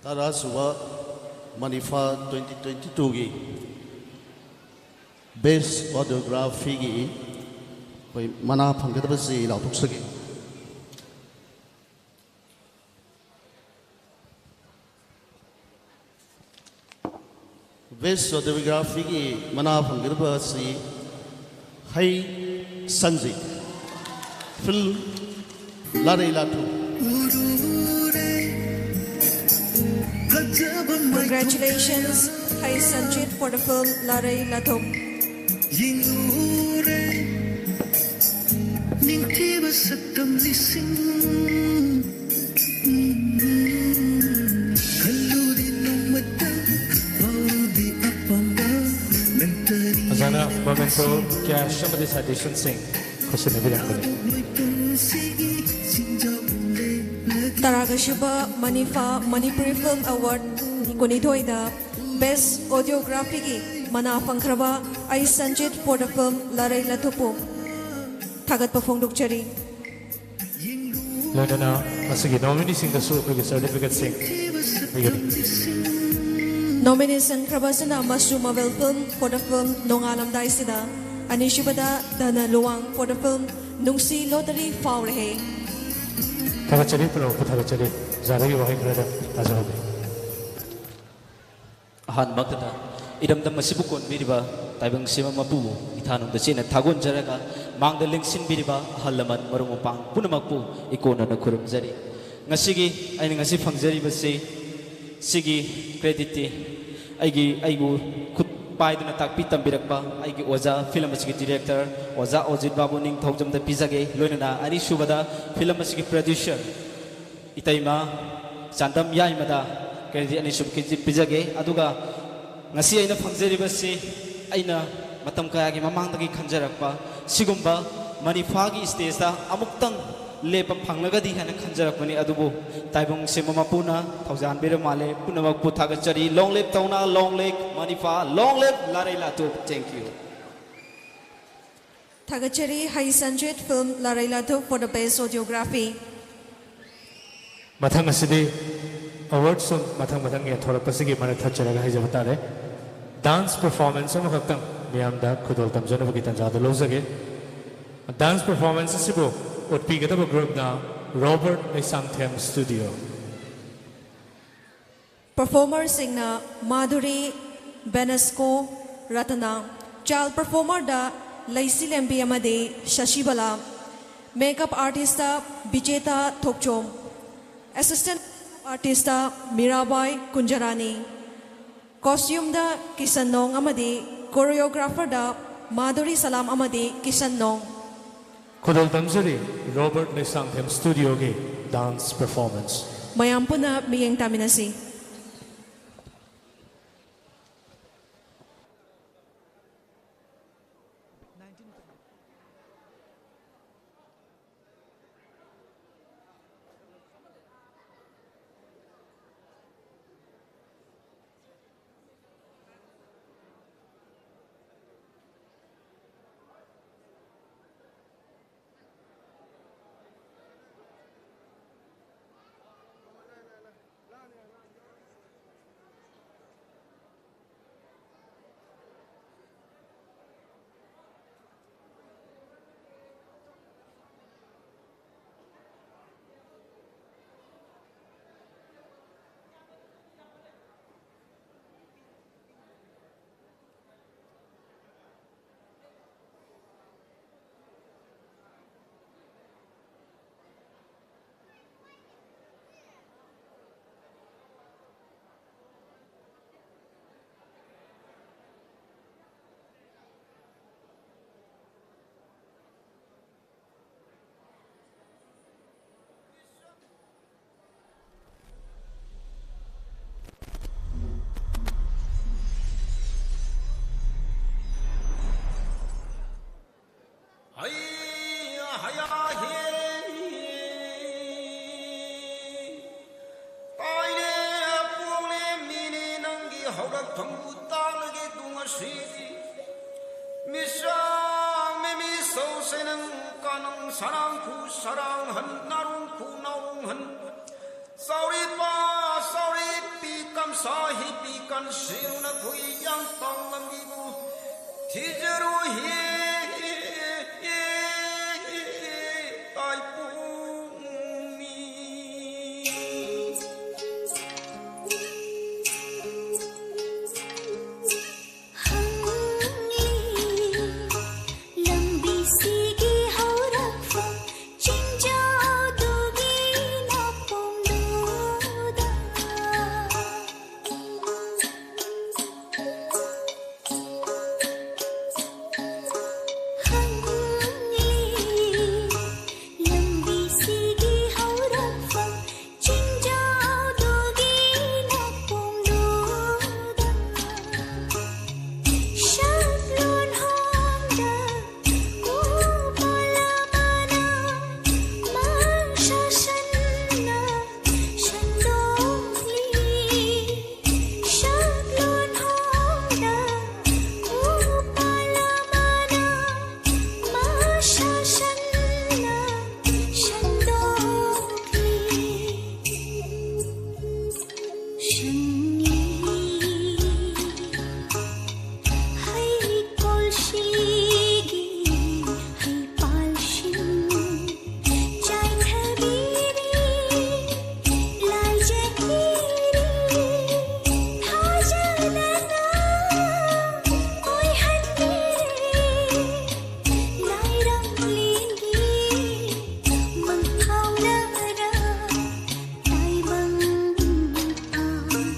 ꯇꯔꯥꯁꯨꯕ ꯃꯅꯤꯐꯥ twenty twenty twoꯒꯤ Best Choreographyꯒꯤ ꯑꯩꯈꯣꯏ ꯃꯅꯥ ꯐꯪꯒꯗꯕꯁꯤ ꯂꯥꯎꯊꯣꯛꯆꯒꯦ꯫ Best Choreographyꯒꯤ ꯃꯅꯥ ꯐꯪꯒꯗꯕ ꯑꯁꯤ ꯍꯩ Sanjit, film ꯂꯥꯔꯩ ꯂꯥꯊꯨ꯫ Congratulations, Hei Sanjit, for the film Larei Lathum. ꯑꯣꯖꯥꯅ ꯃꯣꯃꯦꯟꯇꯣ ꯀꯦꯁ ꯑꯃꯗꯤ ꯁꯥꯏꯇꯦꯁꯟꯁꯤꯡ ꯈꯨꯠꯁꯤꯟꯅꯕꯤꯔꯛꯄꯅꯤ꯫ ꯇꯔꯥꯒ ꯁꯨꯕ ꯃꯅꯤꯐꯥ ꯃꯅꯤꯄꯨꯔꯤ ꯐꯤꯜꯝ ꯑꯦꯋꯥꯔꯗ ꯀꯨꯟꯅꯤꯊꯣꯏꯗ Best Choreographyꯒꯤ ꯃꯅꯥ ꯐꯪꯈ꯭ꯔꯕ ꯑꯩ ꯁꯟꯖꯤꯠ for the film ꯂꯥꯔꯩ ꯂꯥꯊꯨꯞꯄꯨ ꯊꯥꯒꯠꯄ ꯐꯣꯡꯗꯣꯛꯆꯔꯤ꯫ ꯂꯣꯏꯅꯅ ꯃꯁꯤꯒꯤ ꯅꯣꯃꯤꯅꯤꯁꯤꯡꯗꯁꯨ ꯑꯩꯈꯣꯏꯒꯤ ꯁꯔꯇꯤꯐꯤꯀꯦꯠꯁꯤꯡ ꯄꯤꯒꯅꯤ꯫ ꯅꯣꯃꯤꯅꯤ ꯆꯟꯈ꯭ꯔꯕꯁꯤꯅ ꯃꯆꯨ ꯃꯕꯦꯜ ꯐꯤꯜꯝ for the film ꯅꯣꯡꯉꯥꯜꯂꯝꯗꯥꯏꯁꯤꯗ, ꯑꯅꯤꯁꯨꯕꯗ ꯙꯅ Luwang for the film Nungshi lottery ꯐꯥꯎꯔꯦꯍꯦ꯫ ꯊꯥꯒꯠꯆꯔꯤ, ꯄꯨꯝꯅꯃꯛꯄꯨ ꯊꯥꯒꯠꯆꯔꯤ꯫ ꯑꯣꯖꯥꯗꯒꯤ ꯋꯥꯍꯩ ꯈꯔꯗ ꯇꯥꯖꯍꯧꯒꯦ꯫ ꯑꯍꯥꯟꯕꯃꯛꯇꯗ ꯏꯔꯝꯗꯝ ꯑꯁꯤꯕꯨ ꯀꯣꯟꯕꯤꯔꯤꯕ ꯇꯥꯏꯕꯪ ꯁꯤꯕ ꯃꯄꯨꯕꯨ ꯏꯊꯥꯅꯨꯡꯗ ꯆꯦꯠꯅ ꯊꯥꯒꯣꯟꯖꯔꯒ, ꯃꯥꯡꯗ ꯂꯦꯡꯁꯤꯟꯕꯤꯔꯤꯕ ꯑꯍꯜ ꯂꯃꯟ ꯃꯔꯨꯞ ꯃꯄꯥꯡ ꯄꯨꯝꯅꯃꯛꯄꯨ ꯏꯀꯣꯟꯅꯅ ꯈꯨꯔꯨꯝꯖꯔꯤ꯫ ꯉꯁꯤꯒꯤ ꯑꯩꯅ ꯉꯁꯤ ꯐꯪꯖꯔꯤꯕꯁꯤ, ꯁꯤꯒꯤ ꯀ꯭ꯔꯦꯗꯤꯠꯇꯤ ꯑꯩꯒꯤ, ꯑꯩꯕꯨ ꯈꯨꯠ ꯄꯥꯏꯗꯨꯅ ꯇꯥꯛꯄꯤ ꯇꯝꯕꯤꯔꯛꯄ ꯑꯩꯒꯤ ꯑꯣꯖꯥ, ꯐꯤꯂꯝ ꯑꯁꯤꯒꯤ ꯗꯤꯔꯦꯛꯇꯔ ꯑꯣꯖꯥ ꯑꯣꯖꯤꯠ ꯕꯥꯕꯨ ꯅꯤꯡꯊꯧꯖꯝꯗ ꯄꯤꯖꯒꯦ꯫ ꯂꯣꯏꯅꯅ ꯑꯅꯤꯁꯨꯕꯗ ꯐꯤꯂꯝ ꯑꯁꯤꯒꯤ ꯄ꯭ꯔꯗ꯭ꯌꯨꯁꯔ ꯏꯇꯩꯃ ꯆꯥꯟꯗꯝ ꯌꯥꯏꯃꯗ ꯀ꯭ꯔꯦꯗꯤꯠ ꯑꯅꯤꯁꯨꯕ ꯀ꯭ꯔꯦꯗꯤꯠ ꯄꯤꯖꯒꯦ꯫ ꯑꯗꯨꯒ ꯉꯁꯤ ꯑꯩꯅ ꯐꯪꯖꯔꯤꯕꯁꯤ ꯑꯩꯅ ꯃꯇꯝ ꯀꯌꯥꯒꯤ ꯃꯃꯥꯡꯗꯒꯤ ꯈꯟꯖꯔꯛꯄ ꯁꯤꯒꯨꯝꯕ ꯃꯅꯤꯐꯥꯒꯤ stageꯇ ꯑꯃꯨꯛꯇꯪ ꯂꯦꯞꯄ ꯐꯪꯂꯒꯗꯤ ꯍꯥꯏꯅ ꯈꯟꯖꯔꯛꯄꯅꯤ, ꯑꯗꯨꯕꯨ ꯇꯥꯏꯕꯪ ꯁꯤꯟꯕ ꯃꯄꯨꯅ ꯊꯧꯖꯥꯟꯕꯤꯔ ꯃꯥꯜꯂꯦ꯫ ꯄꯨꯝꯅꯃꯛꯄꯨ ꯊꯥꯒꯠꯆꯔꯤ꯫ Long live ꯇꯧꯅ, long live ꯃꯅꯤꯐꯥ, long live ꯂꯥꯔꯩ ꯂꯥꯇꯨꯞ꯫ Thank you꯫ ꯊꯥꯒꯠꯆꯔꯤ꯫ ꯍꯩ Sanjit film ꯂꯥꯔꯩ ꯂꯥꯇꯨꯞ for the best audiography꯫ ꯃꯊꯪ ꯑꯁꯤꯗꯤ award ꯁꯨꯝ ꯃꯊꯪ ꯃꯊꯪ ꯌꯦꯟꯊꯣꯔꯛꯄꯁꯤꯒꯤ ꯃꯔꯛ ꯊꯠꯆꯔꯒ ꯍꯥꯏꯖꯕ ꯇꯥꯔꯦ꯫ Dance performance ꯑꯃꯈꯛꯇꯪ ꯃꯤꯌꯥꯝꯗ ꯈꯨꯗꯣꯜ ꯇꯝꯖꯅꯕꯒꯤ ꯇꯥꯟꯖꯥꯗꯨ ꯂꯧꯖꯒꯦ꯫ Dance performance ꯑꯁꯤꯕꯨ ꯎꯠꯄꯤꯒꯗꯕ groupꯅ Robert ꯂꯩꯁꯥꯡꯊꯦꯝ Studio꯫ Performerꯁꯤꯡꯅ ꯃꯥꯙꯨꯔꯤ, ꯕꯦꯅꯦꯁꯀꯣ, ꯔꯇꯅꯥ꯫ Child performerꯗ ꯂꯩꯁꯤꯂꯦꯝꯕꯤ ꯑꯃꯗꯤ ꯁꯁꯤꯕꯂꯥ꯫ Makeup artistꯇ ꯕꯤꯖꯦꯇꯥ ꯊꯣꯛꯆꯣꯝ꯫ Assistant artistꯇ ꯃꯤꯔꯥꯕꯥꯏ ꯀꯨꯟꯖꯔꯥꯅꯤ꯫ Costumeꯗ ꯀꯤꯁꯟ ꯅꯣꯡ ꯑꯃꯗꯤ choreographerꯗ ꯃꯥꯙꯨꯔꯤ ꯁꯂꯥꯝ ꯑꯃꯗꯤ ꯀꯤꯁꯟ ꯅꯣꯡ꯫ ꯈꯨꯗꯣꯜ ꯇꯝꯖꯔꯤ Robert ꯂꯩꯁꯥꯡꯊꯦꯝ Studioꯒꯤ dance performance꯫ ꯃꯌꯥꯝ ꯄꯨꯟꯅ ꯃꯤꯠꯌꯦꯡ ꯇꯥꯃꯤꯟꯅꯁꯤ꯫ ꯈꯪꯕꯨ ꯇꯥꯂꯒꯦ ꯇꯨꯡ ꯑꯁꯤꯗꯤ꯫ ꯃꯤꯁꯥꯡ ꯃꯤꯃꯤ ꯁꯧꯁꯦꯅꯪ ꯀꯥꯅꯪ ꯁꯔꯥꯡ ꯈꯨ ꯁꯔꯥꯡ ꯍꯟ ꯅꯥꯔꯨꯡ ꯈꯨ ꯅꯥꯎꯔꯨꯡ ꯍꯟ ꯆꯥꯎꯔꯤ ꯄꯥ ꯆꯥꯎꯔꯤ ꯄꯤ ꯀꯝꯁꯥ ꯍꯤ ꯄꯤ ꯀꯟ ꯁꯤꯔꯨꯅ ꯈꯨꯏ ꯌꯥꯡ ꯇꯥꯎ ꯂꯝꯕꯤꯕꯨ ꯊꯤꯖꯔꯨ ꯍꯤ ꯇꯥꯏꯄꯨ ꯃꯤ꯫ ꯍꯪꯂꯤ ꯂꯝꯕꯤꯁꯤꯒꯤ ꯍꯧꯔꯛꯐꯝ ꯆꯤꯡꯖꯥꯎꯗꯨꯒꯤ ꯅꯥꯄꯣꯝꯗꯨꯗ꯫ ꯍꯪꯂꯤ ꯂꯝꯕꯤꯁꯤꯒꯤ ꯍꯧꯔꯛꯐꯝ ꯆꯤꯡꯖꯥꯎꯗꯨꯒꯤ ꯅꯥꯄꯣꯝꯗꯨꯗ ꯁꯛꯂꯣꯟ ꯍꯣꯡꯗ ꯎꯄꯥꯜ ꯑꯃꯅ ꯃꯪ ꯁꯥꯁꯟꯅ ꯁꯟꯗꯣꯛꯂꯤ꯫ ꯁꯛꯂꯣꯟ ꯍꯣꯡꯗ ꯎꯄꯥꯜ ꯑꯃꯅ ꯃꯪ ꯁꯥꯁꯟꯅ ꯁꯟꯗꯣꯛꯂꯤ꯫ ꯁꯟꯅꯤ ꯍꯩꯀꯣꯜꯁꯤꯒꯤ ꯍꯩꯄꯥꯜꯁꯤꯡ ꯆꯥꯏꯊꯕꯤꯔꯤ꯫ ꯂꯥꯏꯖ ꯏꯔꯤ ꯊꯥꯖꯗꯅ ꯑꯣꯏꯍꯟꯕꯤꯔꯤ꯫ ꯂꯥꯏꯔꯝꯂꯦꯟꯒꯤ ꯃꯪꯐꯥꯎꯅꯔ ꯇꯥꯏꯕꯪ ꯄꯥꯟ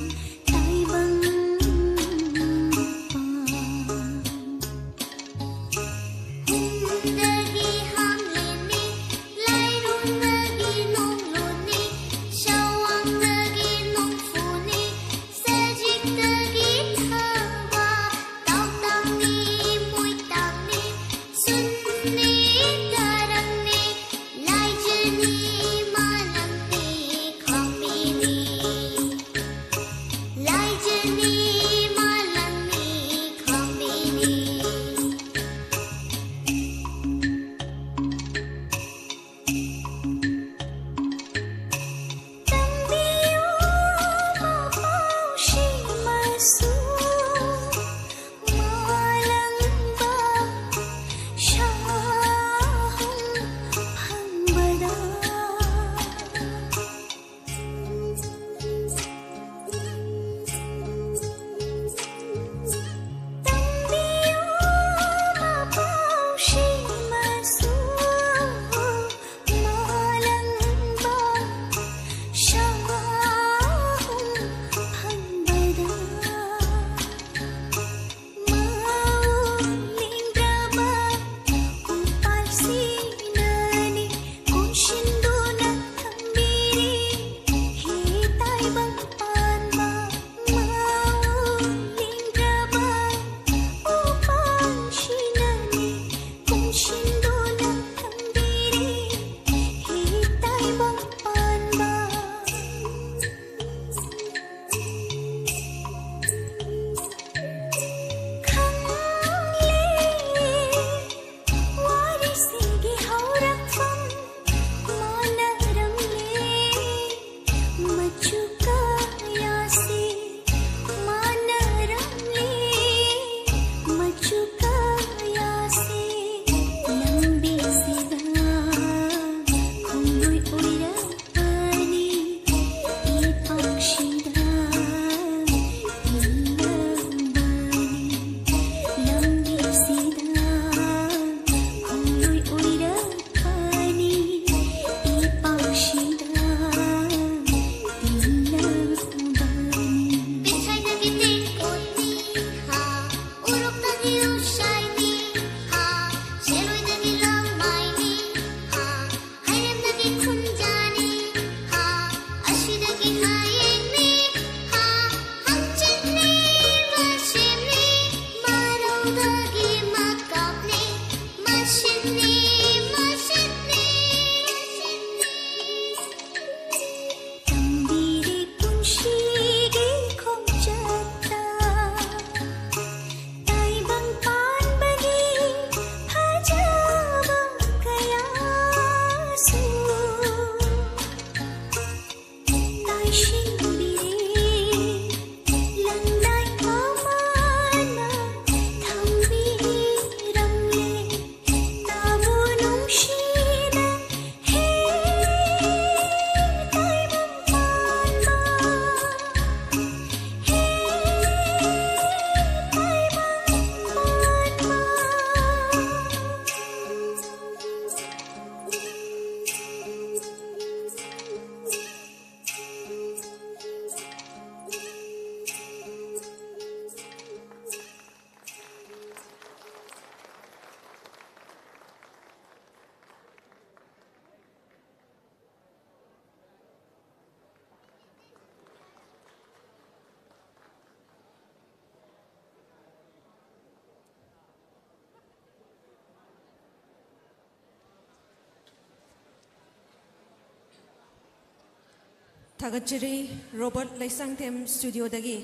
ꯊꯥꯒꯠꯆꯔꯤ꯫ ꯔꯣꯕꯔꯠ ꯂꯩꯁꯥꯡꯊꯦꯝ ꯁ꯭ꯇꯨꯗꯤꯑꯣꯗꯒꯤ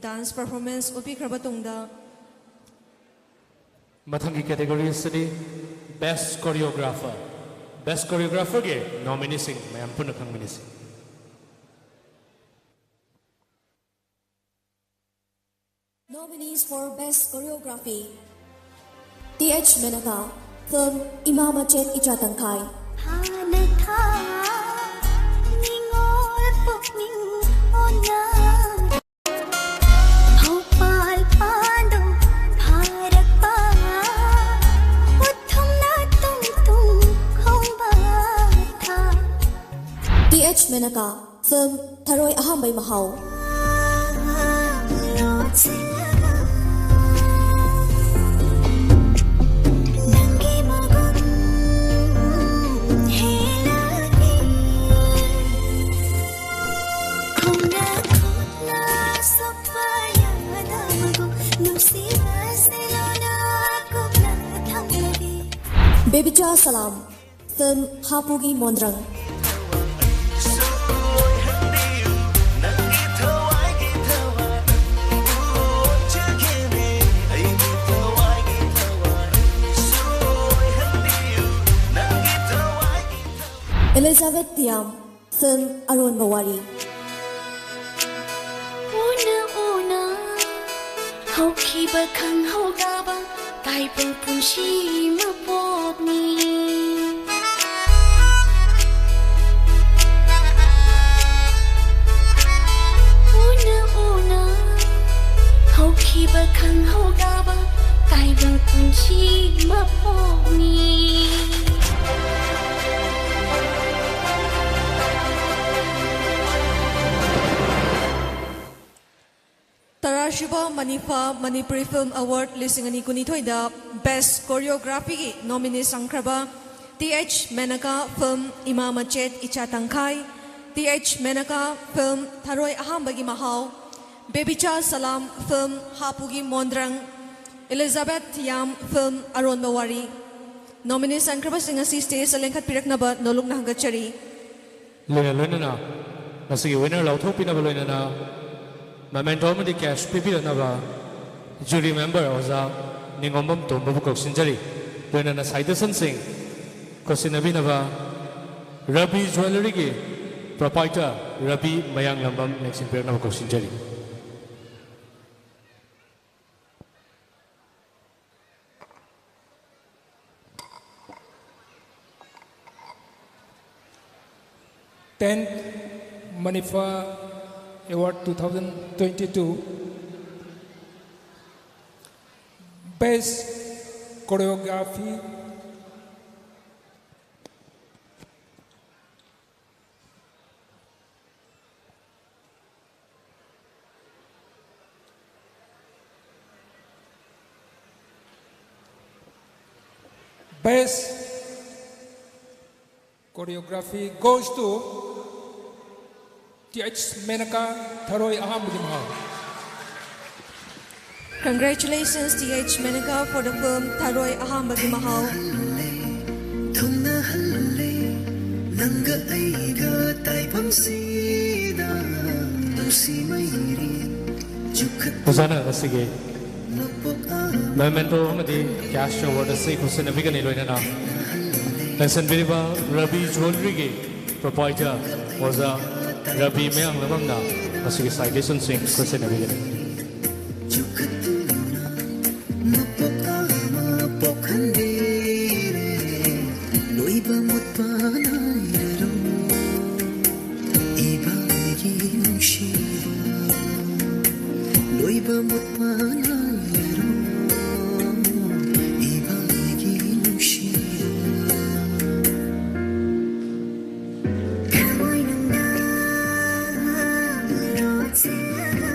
ꯗꯥꯟꯁ ꯄꯔꯐꯣꯔꯃꯦꯟꯁ ꯎꯠꯄꯤꯈ꯭ꯔꯕ ꯇꯨꯡꯗ, ꯃꯊꯪꯒꯤ ꯀꯦꯇꯦꯒꯣꯔꯤ ꯑꯁꯤꯗꯤ ꯕꯦꯁ꯭ꯠ ꯀꯣꯔꯤꯌꯣꯒ꯭ꯔꯥꯐꯔ꯫ ꯕꯦꯁ꯭ꯠ ꯀꯣꯔꯤꯌꯣꯒ꯭ꯔꯥꯐꯔꯒꯤ ꯅꯣꯃꯤꯅꯤꯁꯤꯡ ꯃꯌꯥꯝ ꯄꯨꯟꯅ ꯈꯪꯃꯤꯟꯅꯁꯤ꯫ Nominees for Best Choreography: T H Menaka, film ꯏꯃꯥ ꯃꯆꯦꯠ ꯏꯆꯥ ꯇꯪꯈꯥꯏ꯫ ꯊꯥꯅ ꯊꯥ ꯅꯤꯡꯉꯣꯜ ꯄꯨꯛꯅꯤꯡ ꯑꯣꯟꯅ ꯍꯧꯄꯥꯜ ꯄꯥꯟꯗꯨ ꯐꯥꯔꯛꯄ ꯎꯊꯨꯝꯅ ꯇꯨꯝ ꯇꯨꯝ ꯈꯣꯡꯕ ꯊꯥ꯫ T H Menaka, film ꯊꯔꯣꯏ ꯑꯍꯥꯝꯕꯩ ꯃꯍꯥꯎ꯫ ꯂꯣꯠꯁꯤꯜꯂꯒ ꯅꯪꯒꯤ ꯃꯒꯨꯟ ꯍꯦꯜꯂꯛꯏ꯫ ꯈꯣꯡꯅ ꯈꯨꯠꯅ ꯁꯣꯛꯄ ꯌꯥꯗꯕꯒꯨꯝ ꯅꯨꯡꯁꯤꯕꯁꯦ ꯂꯣꯟꯅ ꯀꯨꯞꯅ ꯊꯝꯂꯒꯦ꯫ Bebicha Salam, film ꯍꯥꯄꯨꯒꯤ ꯃꯣꯟꯗ꯭ꯔꯪ꯫ Elizabeth Thiam, film ꯑꯔꯣꯟꯕ ꯋꯥꯔꯤ꯫ ꯎꯅ ꯎꯅ ꯍꯧꯈꯤꯕ ꯈꯪꯍꯧꯗꯕ ꯇꯥꯏꯕꯪ ꯄꯨꯟꯁꯤ ꯃꯄꯣꯛꯅꯤ꯫ ꯎꯅ ꯎꯅ ꯍꯧꯈꯤꯕ ꯈꯪꯍꯧꯗꯕ ꯇꯥꯏꯕꯪ ꯄꯨꯟꯁꯤ ꯃꯄꯣꯛꯅꯤ꯫ ꯇꯔꯥꯁꯨꯕ ꯃꯅꯤꯐꯥ ꯃꯅꯤꯄꯨꯔꯤ ꯐꯤꯜꯝ ꯑꯦꯋꯥꯔꯗ ꯂꯤꯁꯤꯡ ꯑꯅꯤ ꯀꯨꯟꯅꯤꯊꯣꯏꯗ best ꯀꯣꯔꯤꯌꯣꯒ꯭ꯔꯥꯐꯤꯒꯤ ꯅꯣꯃꯤꯅꯤ ꯆꯪꯈ꯭ꯔꯕ T H Menaka film ꯏꯃꯥ ꯃꯆꯦꯠ ꯏꯆꯥ ꯇꯪꯈꯥꯏ, ꯇꯤ ꯑꯩꯆ ꯃꯦꯅꯀꯥ ꯐꯤꯜꯝ ꯊꯔꯣꯏ ꯑꯍꯥꯝꯕꯒꯤ ꯃꯍꯥꯎ, ꯕꯦꯕꯤꯆꯥ ꯁꯂꯥꯝ ꯐꯤꯜꯝ ꯍꯥꯄꯨꯒꯤ ꯃꯣꯟꯗ꯭ꯔꯪ, ꯏꯂꯤꯖꯥꯕꯦꯊ ꯊꯤꯌꯥꯝ ꯐꯤꯜꯝ ꯑꯔꯣꯟꯕ ꯋꯥꯔꯤ꯫ ꯅꯣꯃꯤꯅꯤ ꯆꯪꯈ꯭ꯔꯕꯁꯤꯡ ꯑꯁꯤ ꯁ꯭ꯇꯦꯖꯇ ꯂꯦꯡꯈꯠꯄꯤꯔꯛꯅꯕ ꯅꯣꯂꯨꯛꯅ ꯍꯪꯒꯠꯆꯔꯤ꯫ ꯂꯣꯏꯅ ꯂꯣꯏꯅꯅ ꯃꯁꯤꯒꯤ winner ꯂꯥꯎꯊꯣꯛꯄꯤꯅꯕ ꯂꯣꯏꯅꯅ memento ꯑꯃꯗꯤ cash ꯄꯤꯕꯤꯔꯛꯅꯕ jury member ꯑꯣꯖꯥ ꯅꯤꯉꯣꯝꯕꯝ ꯇꯣꯝꯕꯕꯨ ꯀꯧꯁꯤꯟꯖꯔꯤ꯫ ꯂꯣꯏꯅꯅ citationꯁꯤꯡ ꯈꯨꯠꯁꯤꯟꯅꯕꯤꯅꯕ Ravi ꯖ꯭ꯋꯦꯂꯔꯤꯒꯤ proprietor Ravi Mayanglambam ꯂꯦꯡꯁꯤꯟꯕꯤꯔꯛꯅꯕ ꯀꯧꯁꯤꯟꯖꯔꯤ꯫ Tenth Manipur Award two thousand twenty-two, Best Choreography, Best Choreography goes to T H Menaka, ꯊꯔꯣꯏ ꯑꯍꯥꯝꯕꯒꯤ ꯃꯍꯥꯎ꯫ Congratulations, T H Menaka, for the film ꯊꯔꯣꯏ ꯑꯍꯥꯝꯕꯒꯤ ꯃꯍꯥꯎ꯫ ꯊꯨꯡꯅꯍꯜꯂꯦ ꯅꯪꯒ ꯑꯩꯒ ꯇꯥꯏꯕꯪꯁꯤꯗ ꯅꯨꯡꯁꯤ ꯃꯩꯔꯤ ꯆꯨꯈꯠ ꯑꯣꯖꯥꯅ ꯉꯁꯤꯒꯤ memento ꯑꯃꯗꯤ cash award ꯑꯁꯤ ꯈꯨꯠꯁꯤꯟꯅꯕꯤꯒꯅꯤ꯫ ꯂꯣꯏꯅꯅ ꯂꯦꯡꯁꯤꯟꯕꯤꯔꯤꯕ ꯔꯕꯤ ꯖ꯭ꯋꯦꯂꯔꯤꯒꯤ proprietor ꯑꯣꯖꯥ ꯔꯕꯤ ꯃꯌꯥꯡꯂꯝꯕꯝꯅ ꯃꯁꯤꯒꯤ citationꯁꯤꯡ ꯈꯨꯠꯁꯤꯟꯅꯕꯤꯒꯅꯤ꯫ ꯆꯨꯈꯠꯇꯨꯅ ꯃꯄꯣꯛ ꯑꯃ ꯄꯣꯛꯍꯟꯕꯤꯔꯦ꯫ ꯂꯣꯏꯕ ꯃꯨꯠꯄ ꯅꯥꯏꯔꯔꯣ ꯏꯕꯥꯒꯤ ꯅꯨꯡꯁꯤꯕ꯫ ꯂꯣꯏꯕ ꯃꯨꯠꯄ ꯅꯥꯏꯔꯔꯣ ꯏꯕꯥꯒꯤ ꯅꯨꯡꯁꯤꯕ꯫ ꯊꯃꯣꯏꯅꯨꯡꯗ ꯂꯣꯠꯁꯤꯜꯂꯒ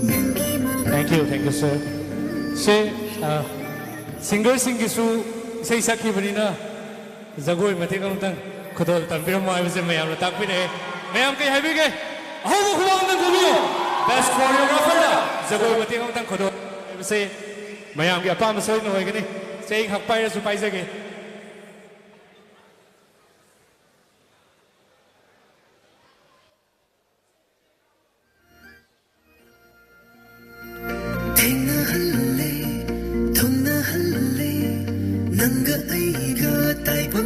ꯅꯪꯒꯤ ꯃꯉꯥꯜ Thank you, thank you, sir. ꯁꯦ, ꯑ, singerꯁꯤꯡꯒꯤꯁꯨ ꯏꯁꯩ ꯁꯛꯈꯤꯕꯅꯤꯅ ꯖꯒꯣꯏ ꯃꯇꯦꯛ ꯑꯃꯇꯪ ꯈꯨꯗꯣꯜ ꯇꯝꯕꯤꯔꯝꯃꯣ ꯍꯥꯏꯕꯁꯦ ꯃꯌꯥꯝꯅ ꯇꯥꯛꯄꯤꯔꯛꯑꯦ꯫ ꯃꯌꯥꯝ ꯀꯩ ꯍꯥꯏꯕꯤꯒꯦ? ꯑꯍꯧꯕ ꯈꯨꯕꯥꯛ ꯑꯝꯇꯪ ꯈꯨꯕꯤꯌꯨ꯫ Best choreographerꯗ ꯖꯒꯣꯏ ꯃꯇꯦꯛ ꯑꯃꯇꯪ ꯈꯨꯗꯣꯜ ꯍꯥꯏꯕꯁꯦ ꯃꯌꯥꯝꯒꯤ ꯑꯄꯥꯝꯕ ꯁꯣꯏꯗꯅ ꯑꯣꯏꯒꯅꯤ꯫ ꯆꯦ ꯑꯩ ꯉꯥꯏꯍꯥꯛ ꯄꯥꯏꯔꯁꯨ ꯄꯥꯏꯖꯒꯦ꯫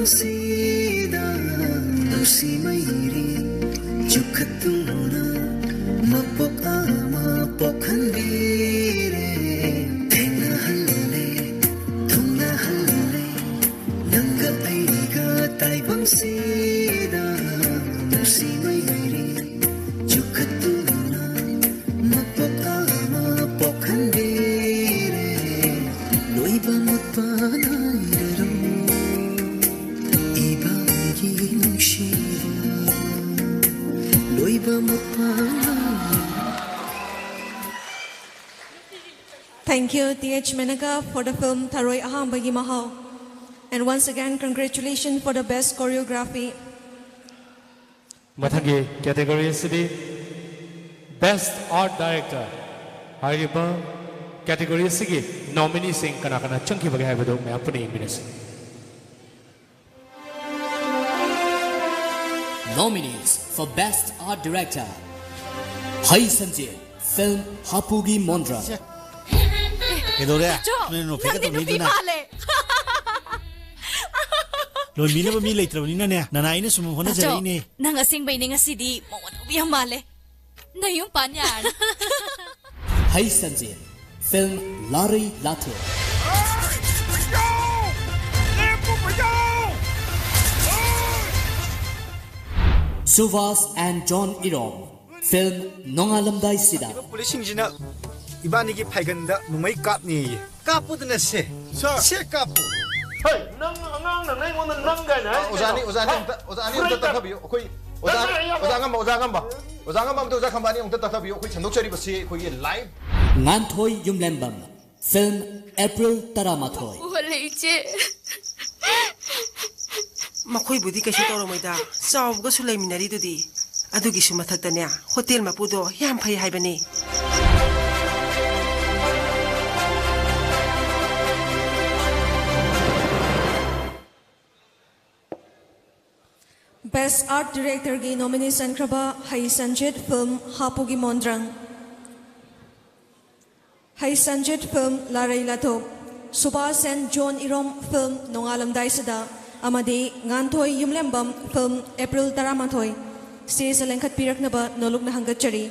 ꯁꯤꯗ ꯅꯨꯡꯁꯤ ꯃꯩꯔꯤ ꯆꯨꯈꯠꯇꯨꯅ ꯃꯄꯣꯛ ꯑꯃ ꯄꯣꯛꯍꯟꯕꯤꯔꯦ꯫ ꯊꯦꯡꯅꯍꯜꯂꯦ, ꯊꯨꯡꯅꯍꯜꯂꯦ, ꯅꯪꯒ ꯑꯩꯒ ꯇꯥꯏꯕꯪꯁꯤꯗ ꯅꯨꯡꯁꯤ ꯃꯩꯔꯤ ꯆꯨꯈꯠꯇꯨꯅ ꯃꯄꯣꯛ ꯑꯃ ꯄꯣꯛꯍꯟꯕꯤꯔꯦ꯫ ꯂꯣꯏꯕ ꯃꯄꯥ ꯅꯥꯏꯔꯔꯣ ꯏꯕꯥꯅꯤꯒꯤ ꯅꯨꯡꯁꯤꯕ꯫ ꯂꯣꯏꯕ ꯃꯄꯥ ꯅꯥꯏꯔꯔꯣ꯫ Thank you, T H Menaka, for the film ꯊꯔꯣꯏ ꯑꯍꯥꯝꯕꯒꯤ ꯃꯍꯥꯎ. And once again, congratulations for the best choreography. ꯃꯊꯪꯒꯤ ꯀꯦꯇꯦꯒꯣꯔꯤ ꯑꯁꯤꯗꯤ Best Art Director ꯍꯥꯏꯔꯤꯕ ꯀꯦꯇꯦꯒꯣꯔꯤ ꯑꯁꯤꯒꯤ ꯅꯣꯃꯤꯅꯤꯁꯤꯡ ꯀꯅꯥ ꯀꯅꯥ ꯆꯪꯈꯤꯕꯒꯦ ꯍꯥꯏꯕꯗꯨ ꯃꯌꯥꯝ ꯄꯨꯟꯅ ꯌꯦꯡꯃꯤꯟꯅꯁꯤ꯫ Nominees for Best Art Director, ꯍꯩ ꯁꯟꯖꯤꯠ, film ꯍꯥꯄꯨꯒꯤ ꯃꯣꯟꯗ꯭ꯔꯪ. ꯀꯩꯗꯧꯔꯦ? ꯆꯣ, ꯅꯣꯏ ꯅꯣꯛꯐꯦꯠꯀ ꯅꯪꯗꯤ ꯅꯨꯄꯤ ꯇꯧꯅꯩꯗꯨꯅ? ꯃꯥꯜꯂꯦ. ꯂꯣꯟꯕꯤꯅꯕ ꯃꯤ ꯂꯩꯇ꯭ꯔꯕꯅꯤꯅꯅꯦ, ꯅꯅꯥꯏꯅ ꯁꯨꯝ ꯍꯣꯠꯅꯖꯔꯛꯏꯅꯦ꯫ ꯅꯪ ꯑꯁꯦꯡꯕꯩꯅꯦ, ꯉꯁꯤꯗꯤ ꯃꯑꯣꯡ ꯑꯅꯧꯕ ꯌꯥꯝ ꯃꯥꯜꯂꯦ꯫ ꯅꯌꯨꯝ ꯄꯥꯟ ꯌꯥꯔꯅꯤ꯫ ꯍꯩ Sanjit, film ꯂꯥꯔꯩ ꯂꯥꯊꯣꯏ. Subhash and John Irom, film ꯅꯣꯡꯉꯥꯜꯂꯝꯗꯥꯏꯁꯤꯗ. ꯄꯨꯂꯤꯁꯁꯤꯡꯁꯤꯅ ꯏꯕꯥꯅꯤꯒꯤ ꯐꯥꯏꯒꯟꯗ ꯅꯣꯡꯃꯩ ꯀꯥꯞꯅꯦꯌꯦ꯫ ꯀꯥꯞꯄꯨꯗꯅ ꯁꯦ꯫ ꯁꯥꯔ꯫ ꯁꯦ ꯀꯥꯞꯄꯨ꯫ ꯍꯩ, ꯅꯪ ꯑꯉꯥꯡꯅ ꯅꯪꯉꯣꯟꯗ ꯅꯪ ꯀꯥꯏꯅ ꯍꯥꯏꯔꯤꯁꯦ ꯑꯣꯖꯥꯅꯤ, ꯀꯩꯅꯣ? ꯑꯣꯖꯥꯅꯤ, ꯍꯥ? ꯑꯝꯇ, ꯑꯣꯖꯥꯅꯤ, ꯑꯝꯇ ꯐꯨꯔꯤꯠ ꯇꯛꯊꯕꯤꯌꯨ꯫ ꯑꯩꯈꯣꯏ ꯑꯣꯖꯥ, ꯅꯪ ꯑꯩ ꯑꯣꯖꯥ ꯑꯉꯝꯕ, ꯑꯣꯖꯥ ꯑꯉꯝꯕ, ꯑꯣꯖꯥ ꯑꯉꯝꯕ ꯑꯝꯇ, ꯑꯣꯖꯥ ꯈꯝꯕꯥꯅꯤ ꯑꯝꯇ ꯇꯛꯊꯕꯤꯌꯨ꯫ ꯑꯩꯈꯣꯏ ꯁꯟꯗꯣꯛꯆꯔꯤꯕꯁꯤ ꯑꯩꯈꯣꯏꯒꯤ live. ꯉꯥꯟꯊꯣꯏ ꯌꯨꯝꯂꯦꯝꯕꯝ, film April ꯇꯔꯥꯃꯥꯊꯣꯏ. ꯎꯍꯜꯂꯦ, ꯏꯆꯦ꯫ ꯃꯈꯣꯏꯕꯨꯗꯤ ꯀꯩꯁꯨ ꯇꯧꯔꯝꯃꯣꯏꯗ, ꯆꯥꯎꯕꯒꯁꯨ ꯂꯩꯃꯤꯟꯅꯔꯤꯗꯨꯗꯤ꯫ ꯑꯗꯨꯒꯤꯁꯨ ꯃꯊꯛꯇꯅꯦ, ꯍꯣꯇꯦꯜ ꯃꯄꯨꯗꯣ ꯌꯥꯝ ꯐꯩ ꯍꯥꯏꯕꯅꯤ꯫ Best Art Directorꯒꯤ nomineeꯆꯟꯈ꯭ꯔꯕ ꯍꯩ ꯁꯟꯖꯤꯠ film ꯍꯥꯄꯨꯒꯤ ꯃꯣꯟꯗ꯭ꯔꯪ, ꯍꯩ Sanjit film ꯂꯥꯔꯩ ꯂꯥꯊꯣꯛ, Subhas and John Irom film ꯅꯣꯡꯉꯥꯜꯂꯝꯗꯥꯏꯁꯤꯗ, ꯑꯃꯗꯤ ꯉꯥꯟꯊꯣꯏ ꯌꯨꯝꯂꯦꯝꯕꯝ film April ꯇꯔꯥꯃꯥꯊꯣꯏ stageꯇ ꯂꯦꯡꯈꯠꯄꯤꯔꯛꯅꯕ ꯅꯣꯂꯨꯛꯅ ꯍꯪꯒꯠꯆꯔꯤ꯫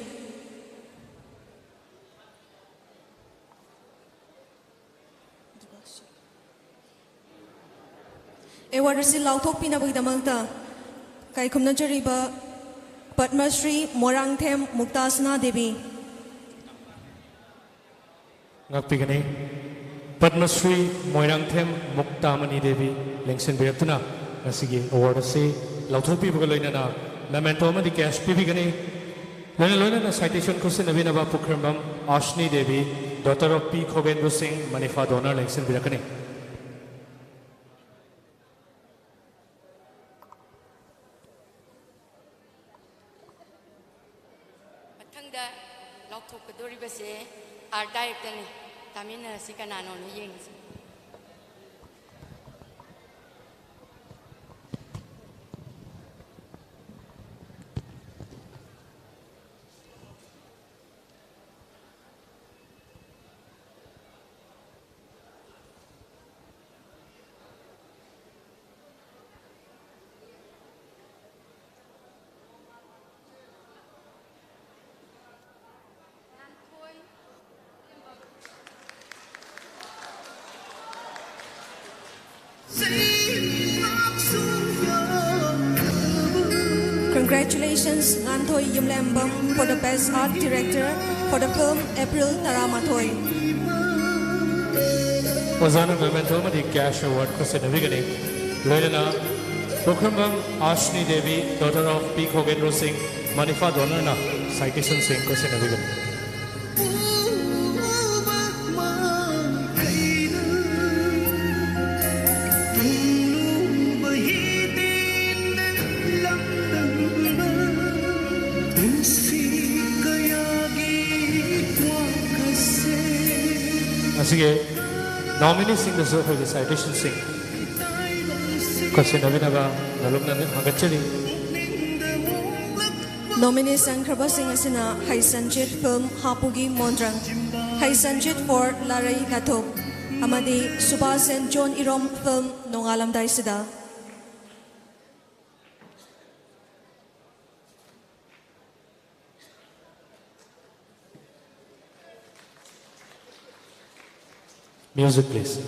Award ꯑꯁꯤ ꯂꯥꯎꯊꯣꯛꯄꯤꯅꯕꯒꯤꯗꯃꯛꯇ ꯀꯥꯏꯈꯨꯝꯅꯖꯔꯤꯕ ꯄꯗꯃ ꯁ꯭ꯔꯤ ꯃꯣꯏꯔꯥꯡꯊꯦꯝ ꯃꯨꯛꯇꯥꯁꯅꯥ ꯗꯦꯕꯤ꯫ ꯉꯥꯛꯄꯤꯒꯅꯤ꯫ ꯄꯗꯃ ꯁ꯭ꯔꯤ ꯃꯣꯏꯔꯥꯡꯊꯦꯝ ꯃꯨꯛꯇꯥꯃꯅꯤ ꯗꯦꯕꯤ ꯂꯦꯡꯁꯤꯟꯕꯤꯔꯛꯇꯨꯅ ꯉꯁꯤꯒꯤ award ꯑꯁꯤ ꯂꯧꯊꯣꯛꯄꯤꯕꯒ ꯂꯣꯏꯅꯅ memento ꯑꯃꯗꯤ cash ꯄꯤꯕꯤꯒꯅꯤ꯫ ꯂꯣꯏꯅ ꯂꯣꯏꯅꯅ citation ꯈꯨꯠꯁꯤꯟꯅꯕꯤꯅꯕ Pukhrambam ꯑꯥꯁꯅꯤ Devi, daughter of ꯄꯤ ꯈꯣꯒꯦꯟꯗ꯭ꯔꯣ ꯁꯤꯡ, ꯃꯅꯤꯐꯥ donor ꯂꯦꯡꯁꯤꯟꯕꯤꯔꯛꯀꯅꯤ꯫ ꯃꯊꯪꯗ ꯂꯥꯎꯊꯣꯛꯀꯗꯧꯔꯤꯕꯁꯦ art directorꯅꯤ꯫ ꯇꯥꯃꯤꯟꯅꯔꯁꯤ, ꯀꯅꯥꯅꯣꯅ ꯌꯦꯡꯉꯁꯤ꯫ Congratulations, Nganthoi Yimlembam, for the Best Art Director for the film April ꯇꯔꯥꯃꯥꯊꯣꯏ꯫ ꯑꯣꯖꯥꯅ memento ꯑꯃꯗꯤ cash award ꯈꯨꯠꯁꯤꯟꯅꯕꯤꯒꯅꯤ꯫ ꯂꯣꯏꯅꯅ ꯄꯨꯈ꯭ꯔꯝꯕꯝ ꯑꯥꯁꯅꯤ ꯗꯦꯕꯤ, daughter of ꯄꯤ ꯈꯣꯒꯦꯟꯗ꯭ꯔꯣ ꯁꯤꯡ, ꯃꯅꯤꯐꯥ donorꯅ citationꯁꯤꯡ ꯈꯨꯠꯁꯤꯟꯅꯕꯤꯒꯅꯤ꯫ ꯉꯁꯤꯒꯤ nomineeꯁꯤꯡꯗꯁꯨ ꯑꯩꯈꯣꯏꯒꯤ citationꯁꯤꯡ ꯈꯨꯠꯁꯤꯟꯅꯕꯤꯅꯕ ꯅꯣꯂꯨꯛꯅ ꯍꯪꯒꯠꯆꯔꯤ꯫ Nominee ꯆꯟꯈ꯭ꯔꯕꯁꯤꯡ ꯑꯁꯤꯅ ꯍꯩꯁꯟꯖꯤꯠ film ꯍꯥꯄꯨꯒꯤ ꯃꯣꯟꯗ꯭ꯔꯪ, ꯍꯩꯁꯟꯖꯤꯠ for ꯂꯥꯔꯩ ꯂꯥꯊꯣꯛ, ꯑꯃꯗꯤ ꯁꯨꯕꯥꯁ and ꯖꯣꯟ ꯏꯔꯣꯝ film ꯅꯣꯡꯉꯥꯜꯂꯝꯗꯥꯏꯁꯤꯗ꯫ Music, please.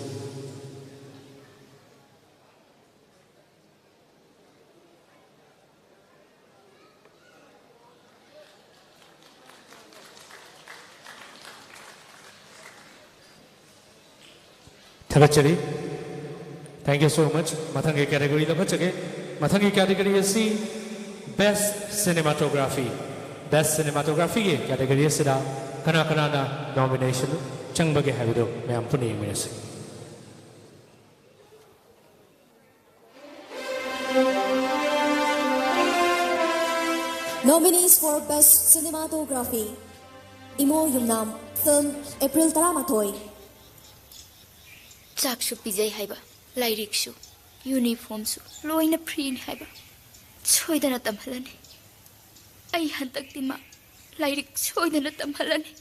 ꯊꯥꯒꯠꯆꯔꯤ꯫ Thank you so much. ꯃꯊꯪꯒꯤ category ꯂꯧꯈꯠꯆꯒꯦ꯫ ꯃꯊꯪꯒꯤ category ꯑꯁꯤ Best Cinematography꯫ Best Cinematographyꯒꯤ category ꯑꯁꯤꯗ ꯀꯅꯥ ꯀꯅꯥꯅ nomination ꯆꯪꯕꯒꯦ ꯍꯥꯏꯕꯗꯨ ꯃꯌꯥꯝ ꯄꯨꯟꯅ ꯌꯦꯡꯃꯤꯟꯅꯁꯤ꯫ Nominees for Best Cinematography, Imo Yumnam, film, April ꯇꯔꯥꯃꯥꯊꯣꯏ꯫ ꯆꯥꯛꯁꯨ ꯄꯤꯖꯩ ꯍꯥꯏꯕ, ꯂꯥꯏꯔꯤꯛꯁꯨ, ꯌꯨꯅꯤꯐꯣꯔꯝꯁꯨ ꯂꯣꯏꯅ ꯐ꯭ꯔꯤꯅꯤ ꯍꯥꯏꯕ ꯁꯣꯏꯗꯅ ꯇꯝꯍꯜꯂꯅꯤ꯫ ꯑꯩ ꯍꯟꯗꯛꯇꯤ ꯃꯥ ꯂꯥꯏꯔꯤꯛ ꯁꯣꯏꯗꯅ ꯇꯝꯍꯜꯂꯅꯤ꯫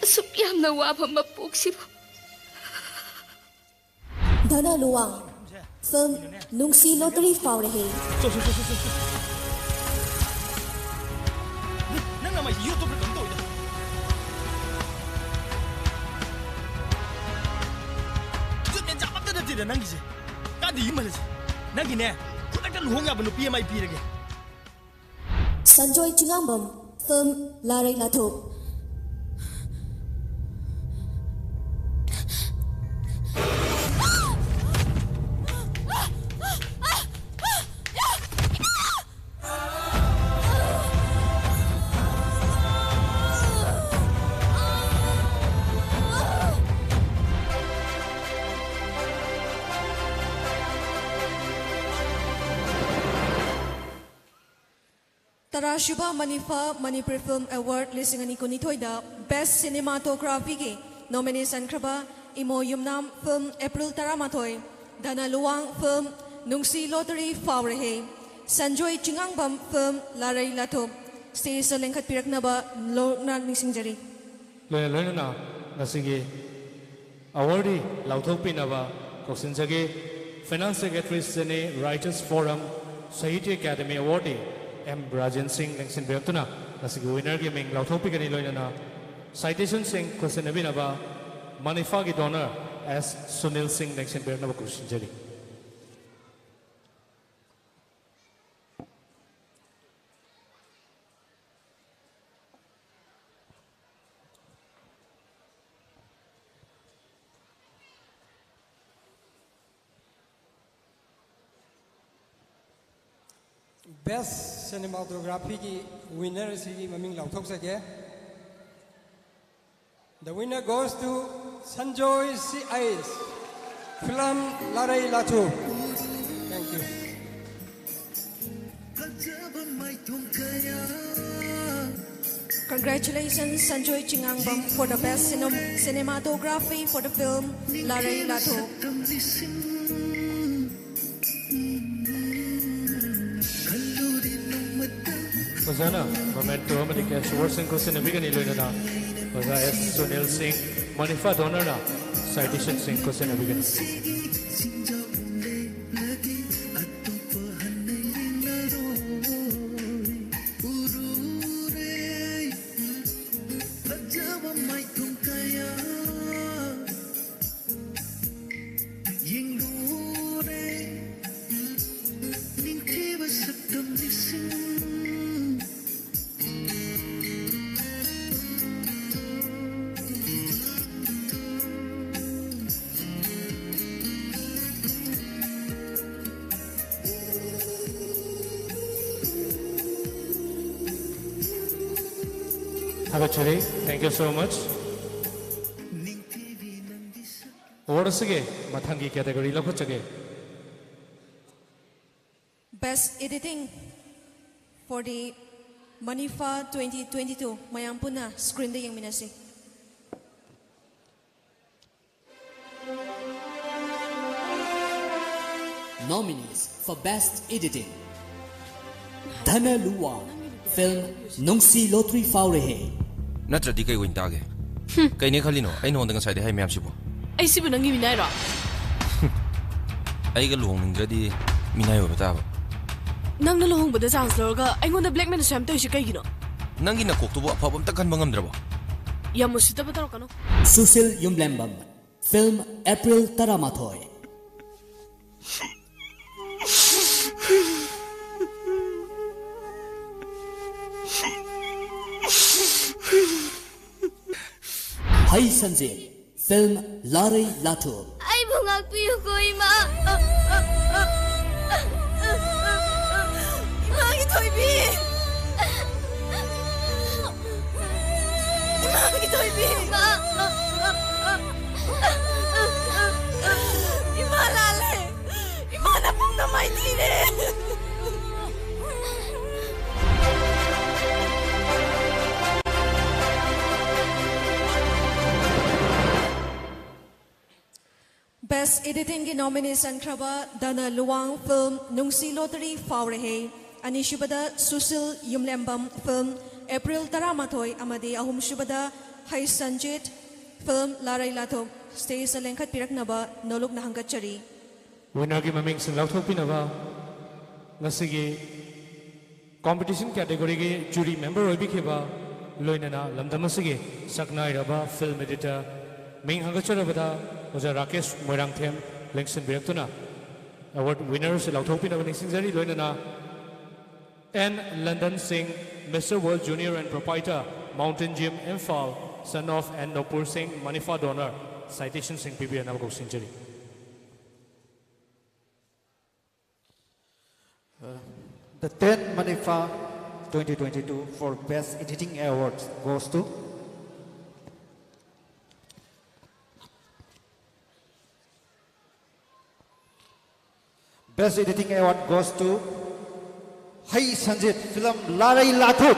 ꯑꯁꯨꯛ ꯌꯥꯝꯅ ꯋꯥꯕ ꯃꯄꯣꯛꯁꯤꯕꯨ꯫ ꯙꯅ ꯂꯨꯋꯥꯡ, film, ꯅꯨꯡꯁꯤ ꯂꯣꯇꯔꯤ ꯐꯥꯎꯔꯦꯍꯦ꯫ ꯅꯪ ꯅꯃꯥꯏꯁꯦ ꯌꯣꯠꯇꯣ ꯈꯔ ꯀꯩꯅꯣ ꯇꯧꯋꯤꯗ꯫ ꯌꯣꯠ ꯃꯦꯟ ꯆꯥꯕ ꯑꯝꯇ ꯅꯠꯇꯦꯗ ꯅꯪꯒꯤꯁꯦ꯫ ꯀꯥꯟꯗꯤ ꯌꯨꯝ ꯍꯜꯂꯁꯤ꯫ ꯅꯪꯒꯤꯅꯦ, ꯈꯨꯗꯛꯇ ꯂꯨꯍꯣꯡ ꯌꯥꯕ ꯅꯨꯄꯤ ꯑꯃ ꯑꯩ ꯄꯤꯔꯒꯦ꯫ Sanjoy Chingangbam, film, ꯂꯥꯔꯩ ꯂꯥꯊꯣꯛ꯫ ꯇꯔꯥꯁꯨꯕ Manifa Manipuri Film Award ꯂꯤꯁꯤꯡ ꯑꯅꯤ ꯀꯨꯟꯅꯤꯊꯣꯏꯗ Best Cinematographyꯒꯤ nominee ꯆꯟꯈ꯭ꯔꯕ ꯏꯃꯣ ꯌꯨꯝꯅꯥꯝ film April ꯇꯔꯥꯃꯥꯊꯣꯏ, ꯙꯅ Luwang film Nungshi lottery ꯐꯥꯎꯔꯦꯍꯦ, Sanjoy ꯆꯤꯉꯥꯡꯕꯝ film ꯂꯥꯔꯩ ꯂꯥꯊꯣꯛ stageꯇ ꯂꯦꯡꯈꯠꯄꯤꯔꯛꯅꯕ ꯂꯣꯛꯅ ꯅꯤꯡꯁꯤꯡꯖꯔꯤ꯫ ꯂꯣꯏꯅ ꯂꯣꯏꯅꯅ ꯉꯁꯤꯒꯤ awardee ꯂꯥꯎꯊꯣꯛꯄꯤꯅꯕ ꯀꯧꯁꯤꯟꯖꯒꯦ꯫ Finance Secretary Cine Writers Forum Sahitya Academy Awardee M Rajen Singh ꯂꯦꯡꯁꯤꯟꯕꯤꯔꯛꯇꯨꯅ ꯉꯁꯤꯒꯤ winnerꯒꯤ ꯃꯤꯡ ꯂꯥꯎꯊꯣꯛꯄꯤꯒꯅꯤ꯫ ꯂꯣꯏꯅꯅ Citationꯁꯤꯡ ꯈꯨꯠꯁꯤꯟꯅꯕꯤꯅꯕ ꯃꯅꯤꯐꯥꯒꯤ donor ꯑꯦꯁ ꯁꯨꯅꯤꯜ ꯁꯤꯡ ꯂꯦꯡꯁꯤꯟꯕꯤꯔꯛꯅꯕ ꯈꯨꯔꯨꯝꯖꯔꯤ꯫ Best Cinematographyꯒꯤ winner ꯑꯁꯤꯒꯤ ꯃꯃꯤꯡ ꯂꯥꯎꯊꯣꯛꯆꯒꯦ꯫ The winner goes to Sanjoy C I S, film Larei Lathu. Thank you. Congratulations, Sanjoy Chingangbam, for the best cinem- cinematography for the film Larei Latho. ꯑꯣꯖꯥꯅ memento ꯑꯃꯗꯤ cash awardꯁꯤꯡ ꯈꯨꯠꯁꯤꯟꯅꯕꯤꯒꯅꯤ, ꯂꯣꯏꯅꯅ ꯑꯣꯖꯥ ꯑꯦꯁ ꯁꯨꯅꯤꯜ ꯁꯤꯡ, ꯃꯅꯤꯐꯥ donorꯅ citationꯁꯤꯡ ꯈꯨꯠꯁꯤꯟꯅꯕꯤꯒꯅꯤ꯫ ꯊꯥꯒꯠꯆꯔꯤ꯫ Thank you so much꯫ Award ꯑꯁꯤꯒꯤ ꯃꯊꯪꯒꯤ category ꯂꯧꯈꯠꯆꯒꯦ꯫ Best editing for the Manifa twenty twenty-two꯫ ꯃꯌꯥꯝ ꯄꯨꯟꯅ screenꯗ ꯌꯦꯡꯃꯤꯟꯅꯁꯤ꯫ Nominees for Best Editing: Dhana Luwa, film ꯅꯨꯡꯁꯤ ꯂꯣꯇ꯭ꯔꯤ ꯐꯥꯎꯔꯦꯍꯦ꯫ ꯅꯠꯇ꯭ꯔꯗꯤ ꯀꯩ ꯑꯣꯏꯅ ꯇꯥꯒꯦ? ꯀꯩꯅꯦ ꯈꯜꯂꯤꯅꯣ ꯑꯩ ꯅꯉꯣꯟꯗ ꯉꯁꯥꯏꯗꯩ ꯍꯥꯏ ꯃꯌꯥꯝꯁꯤꯕꯣ? ꯑꯩ ꯁꯤꯕꯨ ꯅꯪꯒꯤ ꯃꯤꯅꯥꯏꯔꯣ? ꯑꯩꯒ ꯂꯨꯍꯣꯡꯅꯤꯡꯗ꯭ꯔꯗꯤ ꯃꯤꯅꯥꯏ ꯑꯣꯏꯕ ꯇꯥꯕ꯫ ꯅꯪꯅ ꯂꯨꯍꯣꯡꯕꯗ chance ꯂꯧꯔꯒ ꯑꯩꯉꯣꯟꯗ blackmail ꯑꯁꯨꯛ ꯌꯥꯝ ꯇꯧꯔꯤꯁꯦ ꯀꯩꯒꯤꯅꯣ? ꯅꯪꯒꯤ ꯅꯀꯣꯛꯇꯨꯕꯨ ꯑꯐꯕ ꯑꯝꯇ ꯈꯟꯕ ꯉꯝꯗ꯭ꯔꯕꯣ? ꯌꯥꯝ ꯎꯁꯤꯠꯇꯕ ꯇꯧꯔꯛꯀꯅꯨ꯫ ꯁꯨꯁꯤꯜ ꯌꯨꯝꯂꯦꯝꯕꯝ꯫ ꯐꯤꯜꯝ ꯑꯦꯄ꯭ꯔꯤꯜ ꯇꯔꯥꯃꯥꯊꯣꯏ꯫ ꯍꯩ ꯁꯟꯖꯤꯠ꯫ ꯐꯤꯜꯝ ꯂꯥꯔꯩ ꯂꯥꯊꯨ꯫ ꯑꯩꯕꯨ ꯉꯥꯛꯄꯤꯌꯨꯀꯣ, ꯏꯃꯥ꯫ ꯏꯃꯥꯒꯤ ꯊꯣꯏꯕꯤ꯫ ꯏꯃꯥꯒꯤ ꯊꯣꯏꯕꯤ꯫ ꯏꯃꯥ꯫ ꯏꯃꯥ ꯂꯥꯜꯂꯦ꯫ ꯏꯃꯥꯅ ꯄꯨꯝꯅ ꯃꯥꯏꯊꯤꯔꯦ꯫ Best Editingꯒꯤ nominee ꯆꯟꯈ꯭ꯔꯕ ꯗꯅ ꯂꯨꯋꯥꯡ film ꯅꯨꯡꯁꯤ lottery ꯐꯥꯎꯔꯦꯍꯦ꯫ ꯑꯅꯤꯁꯨꯕꯗ ꯁꯨꯁꯤꯜ ꯌꯨꯝꯂꯦꯝꯕꯝ film ꯑꯦꯄ꯭ꯔꯤꯜ ꯇꯔꯥꯃꯥꯊꯣꯏ ꯑꯃꯗꯤ ꯑꯍꯨꯝꯁꯨꯕꯗ ꯍꯩ ꯁꯟꯖꯤꯠ film ꯂꯥꯔꯩ ꯂꯥꯊꯣꯛ stageꯇ ꯂꯦꯡꯈꯠꯄꯤꯔꯛꯅꯕ ꯅꯣꯂꯨꯛꯅ ꯍꯪꯒꯠꯆꯔꯤ꯫ Winnerꯒꯤ ꯃꯃꯤꯡꯁꯤꯡ ꯂꯥꯎꯊꯣꯛꯄꯤꯅꯕ ꯉꯁꯤꯒꯤ competition categoryꯒꯤ jury member ꯑꯣꯏꯕꯤꯈꯤꯕ, ꯂꯣꯏꯅꯅ ꯂꯝꯗꯝ ꯑꯁꯤꯒꯤ ꯁꯛꯅꯥꯏꯔꯕ film editor, ꯃꯤꯡ ꯍꯪꯒꯠꯆꯔꯕꯗ ꯑꯣꯖꯥ ꯔꯥꯀꯦꯁ ꯃꯣꯏꯔꯥꯡꯊꯦꯝ ꯂꯦꯡꯁꯤꯟꯕꯤꯔꯛꯇꯨꯅ award winner ꯑꯁꯤ ꯂꯥꯎꯊꯣꯛꯄꯤꯅꯕ ꯅꯤꯡꯁꯤꯡꯖꯔꯤ꯫ ꯂꯣꯏꯅꯅ N London Singh, Mister World Junior and Proprietor, Mountain Gym, Imphal, son of N Nopur Singh, Manifa donor, citationꯁꯤꯡ ꯄꯤꯕꯤꯔꯛꯅꯕ ꯀꯧꯁꯤꯟꯖꯔꯤ꯫ Uh, the ten Manifa twenty twenty-two for Best Editing Awards goes to Best Editing Award goes to Hei Sanjit, film Larai Lathut.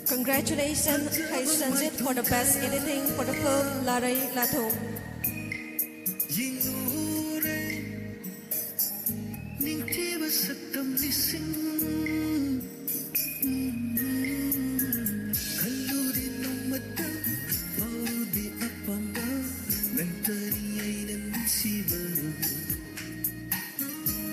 Congratulations, Hei Sanjit, for the best editing for the film Larai Lathut. ꯅꯤꯡꯊꯤꯕ ꯁꯛꯇꯝ ꯂꯤꯁꯤꯡ ꯈꯜꯂꯨꯔꯦ ꯅꯣꯡꯃꯇ ꯐꯥꯎꯔꯨꯗꯦ ꯑꯄꯥꯝꯕ ꯅꯪꯇꯅꯤ ꯑꯩꯅ ꯅꯨꯡꯁꯤꯕ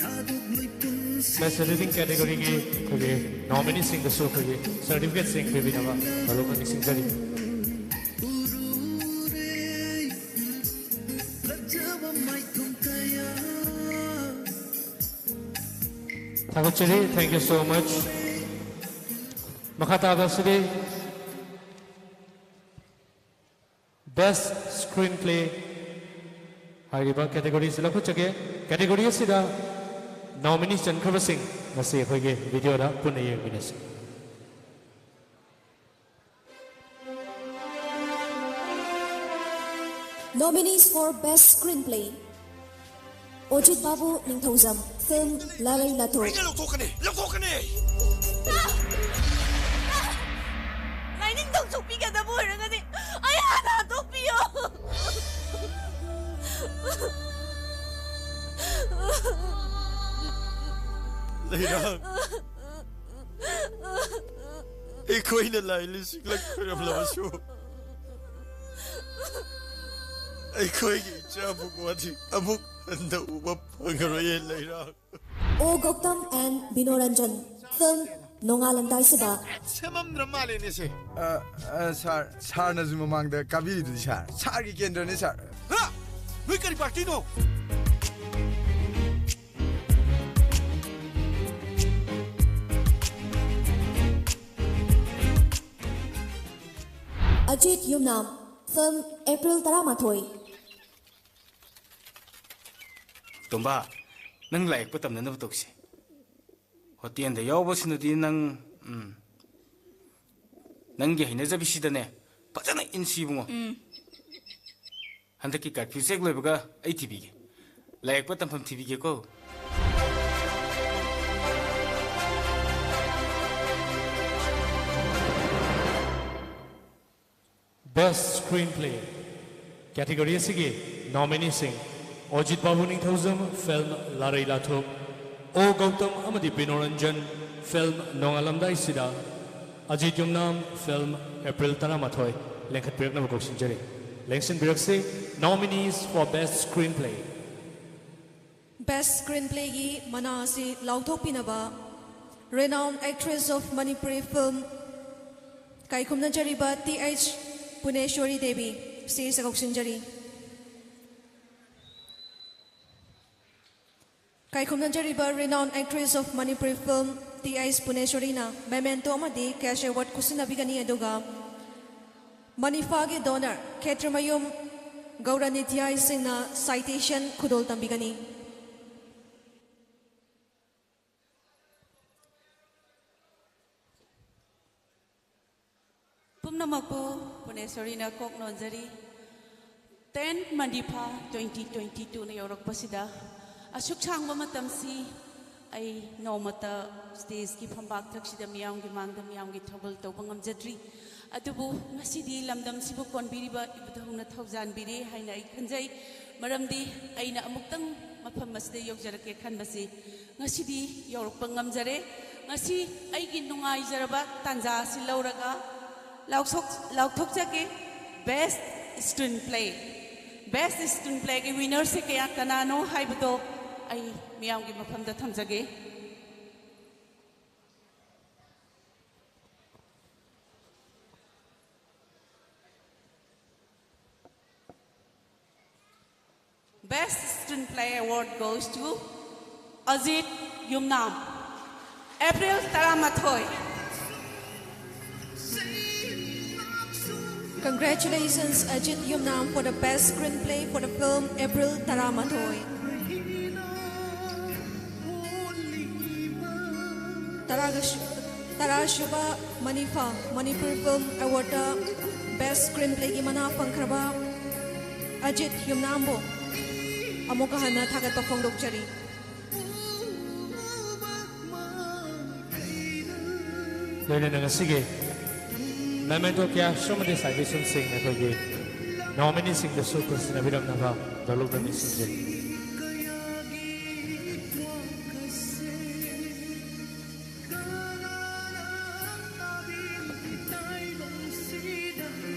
ꯊꯥꯗꯣꯛꯂꯣꯏ ꯄꯨꯟ Best Editing categoryꯒꯤ ꯑꯩꯈꯣꯏꯒꯤ nomineeꯁꯤꯡꯗꯁꯨ ꯑꯩꯈꯣꯏꯒꯤ certificateꯁꯤꯡ ꯄꯤꯕꯤꯅꯕ ꯃꯔꯨꯞ ꯅꯤꯡꯁꯤꯡꯖꯔꯤ꯫ ꯊꯥꯒꯠꯆꯔꯤ꯫ Thank you so much. ꯃꯈꯥ ꯇꯥꯕ ꯑꯁꯤꯗꯤ Best Screenplay ꯍꯥꯏꯔꯤꯕ categoryꯁꯤ ꯂꯧꯈꯠꯆꯒꯦ꯫ Category ꯑꯁꯤꯗ nominee ꯆꯟꯈ꯭ꯔꯕꯁꯤꯡ ꯉꯁꯤ ꯑꯩꯈꯣꯏꯒꯤ videoꯗ ꯄꯨꯟꯅ ꯌꯦꯡꯃꯤꯟꯅꯁꯤ꯫ Nominees for Best Screenplay: ꯑꯣꯖꯤꯠ Babu Ningthoujam, film ꯂꯥꯔꯩ ꯂꯥꯊꯣꯛ꯫ ꯑꯩꯅ ꯂꯧꯊꯣꯛꯀꯅꯤ, ꯂꯧꯊꯣꯛꯀꯅꯤ! ꯂꯥꯏꯅꯤꯡꯊꯧ ꯁꯣꯛꯄꯤꯒꯗꯕ ꯑꯣꯏꯔꯒꯗꯤ ꯑꯩ ꯍꯥꯟꯅ ꯍꯥꯠꯇꯣꯛꯄꯤꯌꯣ꯫ ꯂꯩꯔꯥꯡ, ꯑꯩꯈꯣꯏꯅ ꯂꯥꯏ ꯂꯤꯁꯤꯡꯂꯛ ꯈꯣꯏꯔꯝꯂꯕꯁꯨ ꯑꯩꯈꯣꯏꯒꯤ ꯏꯆꯥ ꯄꯨꯋꯥꯗꯤ ꯑꯃꯨꯛ ꯍꯟꯅ ꯎꯕ ꯐꯪꯉꯔꯣꯏꯌꯦ ꯂꯩꯔꯥꯡ꯫ O Gautam and Binoranjan, film ꯅꯣꯡꯉꯥꯜꯂꯝꯗꯥꯏꯁꯤꯗ꯫ ꯁꯦꯝꯃꯝꯗ꯭ꯔ ꯃꯥꯜꯂꯦꯅꯦ ꯁꯦ꯫ ꯑ, ꯑ, ꯁꯥꯔ, ꯁꯥꯔꯅꯁꯨ ꯃꯃꯥꯡꯗ ꯀꯥꯕꯤꯔꯤꯗꯨꯗꯤ ꯁꯥꯔ꯫ ꯁꯥꯔꯒꯤ ꯀꯦꯟꯗ꯭ꯔꯅꯤ ꯁꯥꯔ꯫ ꯍꯥ? ꯅꯣꯏ ꯀꯔꯤ ꯄꯥꯔꯇꯤꯅꯣ? ꯑꯖꯤꯠ ꯌꯨꯝꯅꯥꯝ, film April ꯇꯔꯥꯃꯥꯊꯣꯏ꯫ ꯇꯣꯝꯕ, ꯅꯪ ꯂꯥꯏ ꯌꯦꯛꯄ ꯇꯝꯅꯅꯕ ꯇꯧꯁꯤ꯫ ꯍꯣꯇꯦꯜꯗ ꯌꯥꯎꯕꯁꯤꯅꯗꯤ ꯅꯪ, ꯎꯝ, ꯅꯪꯒꯤ ꯍꯩꯅꯖꯕꯤꯁꯤꯗꯅꯦ ꯐꯖꯅ ꯏꯟꯁꯤ ꯏꯕꯨꯡꯉꯣ꯫ ꯎꯝ꯫ ꯍꯟꯗꯛꯀꯤ curfew ꯆꯦꯛ ꯂꯣꯏꯕꯒ ꯑꯩ ꯊꯤꯕꯤꯒꯦ꯫ ꯂꯥꯏ ꯌꯦꯛꯄ ꯇꯝꯐꯝ ꯊꯤꯕꯤꯒꯦꯀꯣ꯫ Best Screenplay category ꯑꯁꯤꯒꯤ nomineeꯁꯤꯡ: ꯑꯣꯖꯤꯠ ꯕꯥꯕꯨ ꯅꯤꯡꯊꯧꯖꯝ, film ꯂꯥꯔꯩ ꯂꯥꯊꯣꯛ, O Gautam ꯑꯃꯗꯤ ꯕꯤꯅꯣꯔꯟꯖꯟ, film ꯅꯣꯡꯉꯥꯜꯂꯝꯗꯥꯏꯁꯤꯗ, ꯑꯖꯤꯠ ꯌꯨꯝꯅꯥꯝ, film April ꯇꯔꯥꯃꯥꯊꯣꯏ꯫ ꯂꯦꯡꯈꯠꯄꯤꯔꯛꯅꯕ ꯀꯧꯁꯤꯟꯖꯔꯤ꯫ ꯂꯦꯡꯁꯤꯟꯕꯤꯔꯛꯁꯤ, nominees for Best Screenplay꯫ Best Screenplayꯒꯤ ꯃꯅꯥ ꯑꯁꯤ ꯂꯥꯎꯊꯣꯛꯄꯤꯅꯕ Renowned Actress of Manipuri Film ꯀꯥꯏꯈꯨꯝꯅꯖꯔꯤꯕ ꯇꯤ ꯑꯩꯆ ꯄꯨꯅꯦꯁꯣꯔꯤ ꯗꯦꯕꯤ stageꯇ ꯀꯧꯁꯤꯟꯖꯔꯤ꯫ ꯀꯥꯏꯈꯨꯝꯅꯖꯔꯤꯕ Renowned Actress of Manipuri Film T H ꯄꯨꯅꯦꯁꯣꯔꯤꯅ memento ꯑꯃꯗꯤ cash award ꯈꯨꯠꯁꯤꯟꯅꯕꯤꯒꯅꯤ, ꯑꯗꯨꯒ ꯃꯅꯤꯐꯥꯒꯤ donor ꯈꯦꯇ꯭ꯔꯤꯃꯌꯨꯝ ꯒꯧꯔꯅꯤꯙ꯭ꯌꯥꯏ ꯁꯤꯡꯅ citation ꯈꯨꯗꯣꯜ ꯇꯝꯕꯤꯒꯅꯤ꯫ ꯄꯨꯝꯅꯃꯛꯄꯨ ꯄꯨꯅꯦꯁꯣꯔꯤꯅ ꯀꯣꯛ ꯅꯣꯟꯖꯔꯤ꯫ Ten ꯃꯅꯤꯐꯥ twenty twenty twoꯅ ꯌꯧꯔꯛꯄꯁꯤꯗ ꯑꯁꯨꯛ ꯁꯥꯡꯕ ꯃꯇꯝꯁꯤ ꯑꯩ ꯅꯣꯡꯃꯇ stageꯀꯤ ꯐꯝꯕꯥꯛꯊꯛꯁꯤꯗ ꯃꯤꯌꯥꯝꯒꯤ ꯃꯥꯡꯗ ꯃꯤꯌꯥꯝꯒꯤ ꯊꯧꯒꯜ ꯇꯧꯕ ꯉꯝꯖꯗ꯭ꯔꯤ꯫ ꯑꯗꯨꯕꯨ ꯉꯁꯤꯗꯤ ꯂꯝꯗꯝꯁꯤꯕꯨ ꯀꯣꯟꯕꯤꯔꯤꯕ ꯏꯕꯨꯙꯧꯅ ꯊꯧꯖꯥꯟꯕꯤꯔꯦ ꯍꯥꯏꯅ ꯑꯩ ꯈꯟꯖꯩ꯫ ꯃꯔꯝꯗꯤ ꯑꯩꯅ ꯑꯃꯨꯛꯇꯪ ꯃꯐꯝ ꯑꯁꯤꯗ ꯌꯧꯖꯔꯛꯀꯦ ꯈꯟꯕꯁꯤ ꯉꯁꯤꯗꯤ ꯌꯧꯔꯛꯄ ꯉꯝꯖꯔꯦ꯫ ꯉꯁꯤ ꯑꯩꯒꯤ ꯅꯨꯡꯉꯥꯏꯖꯔꯕ ꯇꯥꯟꯖꯥ ꯑꯁꯤ ꯂꯧꯔꯒ ꯂꯥꯎꯊꯣꯛ-, ꯂꯥꯎꯊꯣꯛꯆꯒꯦ, Best Screenplay꯫ Best Screenplayꯒꯤ winnerꯁꯦ ꯀꯌꯥ, ꯀꯅꯥꯅꯣ ꯍꯥꯏꯕꯗꯣ ꯑꯩ ꯃꯤꯌꯥꯝꯒꯤ ꯃꯐꯝꯗ ꯊꯝꯖꯒꯦ꯫ Best Screenplay Award goes to Ajit Yumnam, April ꯇꯔꯥꯃꯥꯊꯣꯏ꯫ Congratulations, Ajit Yumnam, for the best screenplay for the film April ꯇꯔꯥꯃꯥꯊꯣꯏ꯫ ꯇꯔꯥꯒ ꯁꯨ-, ꯇꯔꯥꯁꯨꯕ ꯃꯅꯤꯐꯥ ꯃꯅꯤꯄꯨꯔ ꯐꯤꯜꯝ ꯑꯦꯋꯥꯔꯗꯇ Best Screenplayꯒꯤ ꯃꯅꯥ ꯐꯪꯈ꯭ꯔꯕ ꯑꯖꯤꯠ ꯌꯨꯝꯅꯥꯝꯕꯨ ꯑꯃꯨꯛꯀ ꯍꯟꯅ ꯊꯥꯒꯠꯄ ꯐꯣꯡꯗꯣꯛꯆꯔꯤ꯫ ꯂꯣꯏꯅꯅ ꯉꯁꯤꯒꯤ memento cash ꯑꯃꯗꯤ citationꯁꯤꯡ ꯑꯩꯈꯣꯏꯒꯤ nomineeꯁꯤꯡꯗꯁꯨ ꯈꯨꯠꯁꯤꯟꯅꯕꯤꯔꯝꯅꯕ ꯗꯣꯂꯨꯞꯅ ꯅꯤꯡꯁꯤꯡꯖꯔꯤ꯫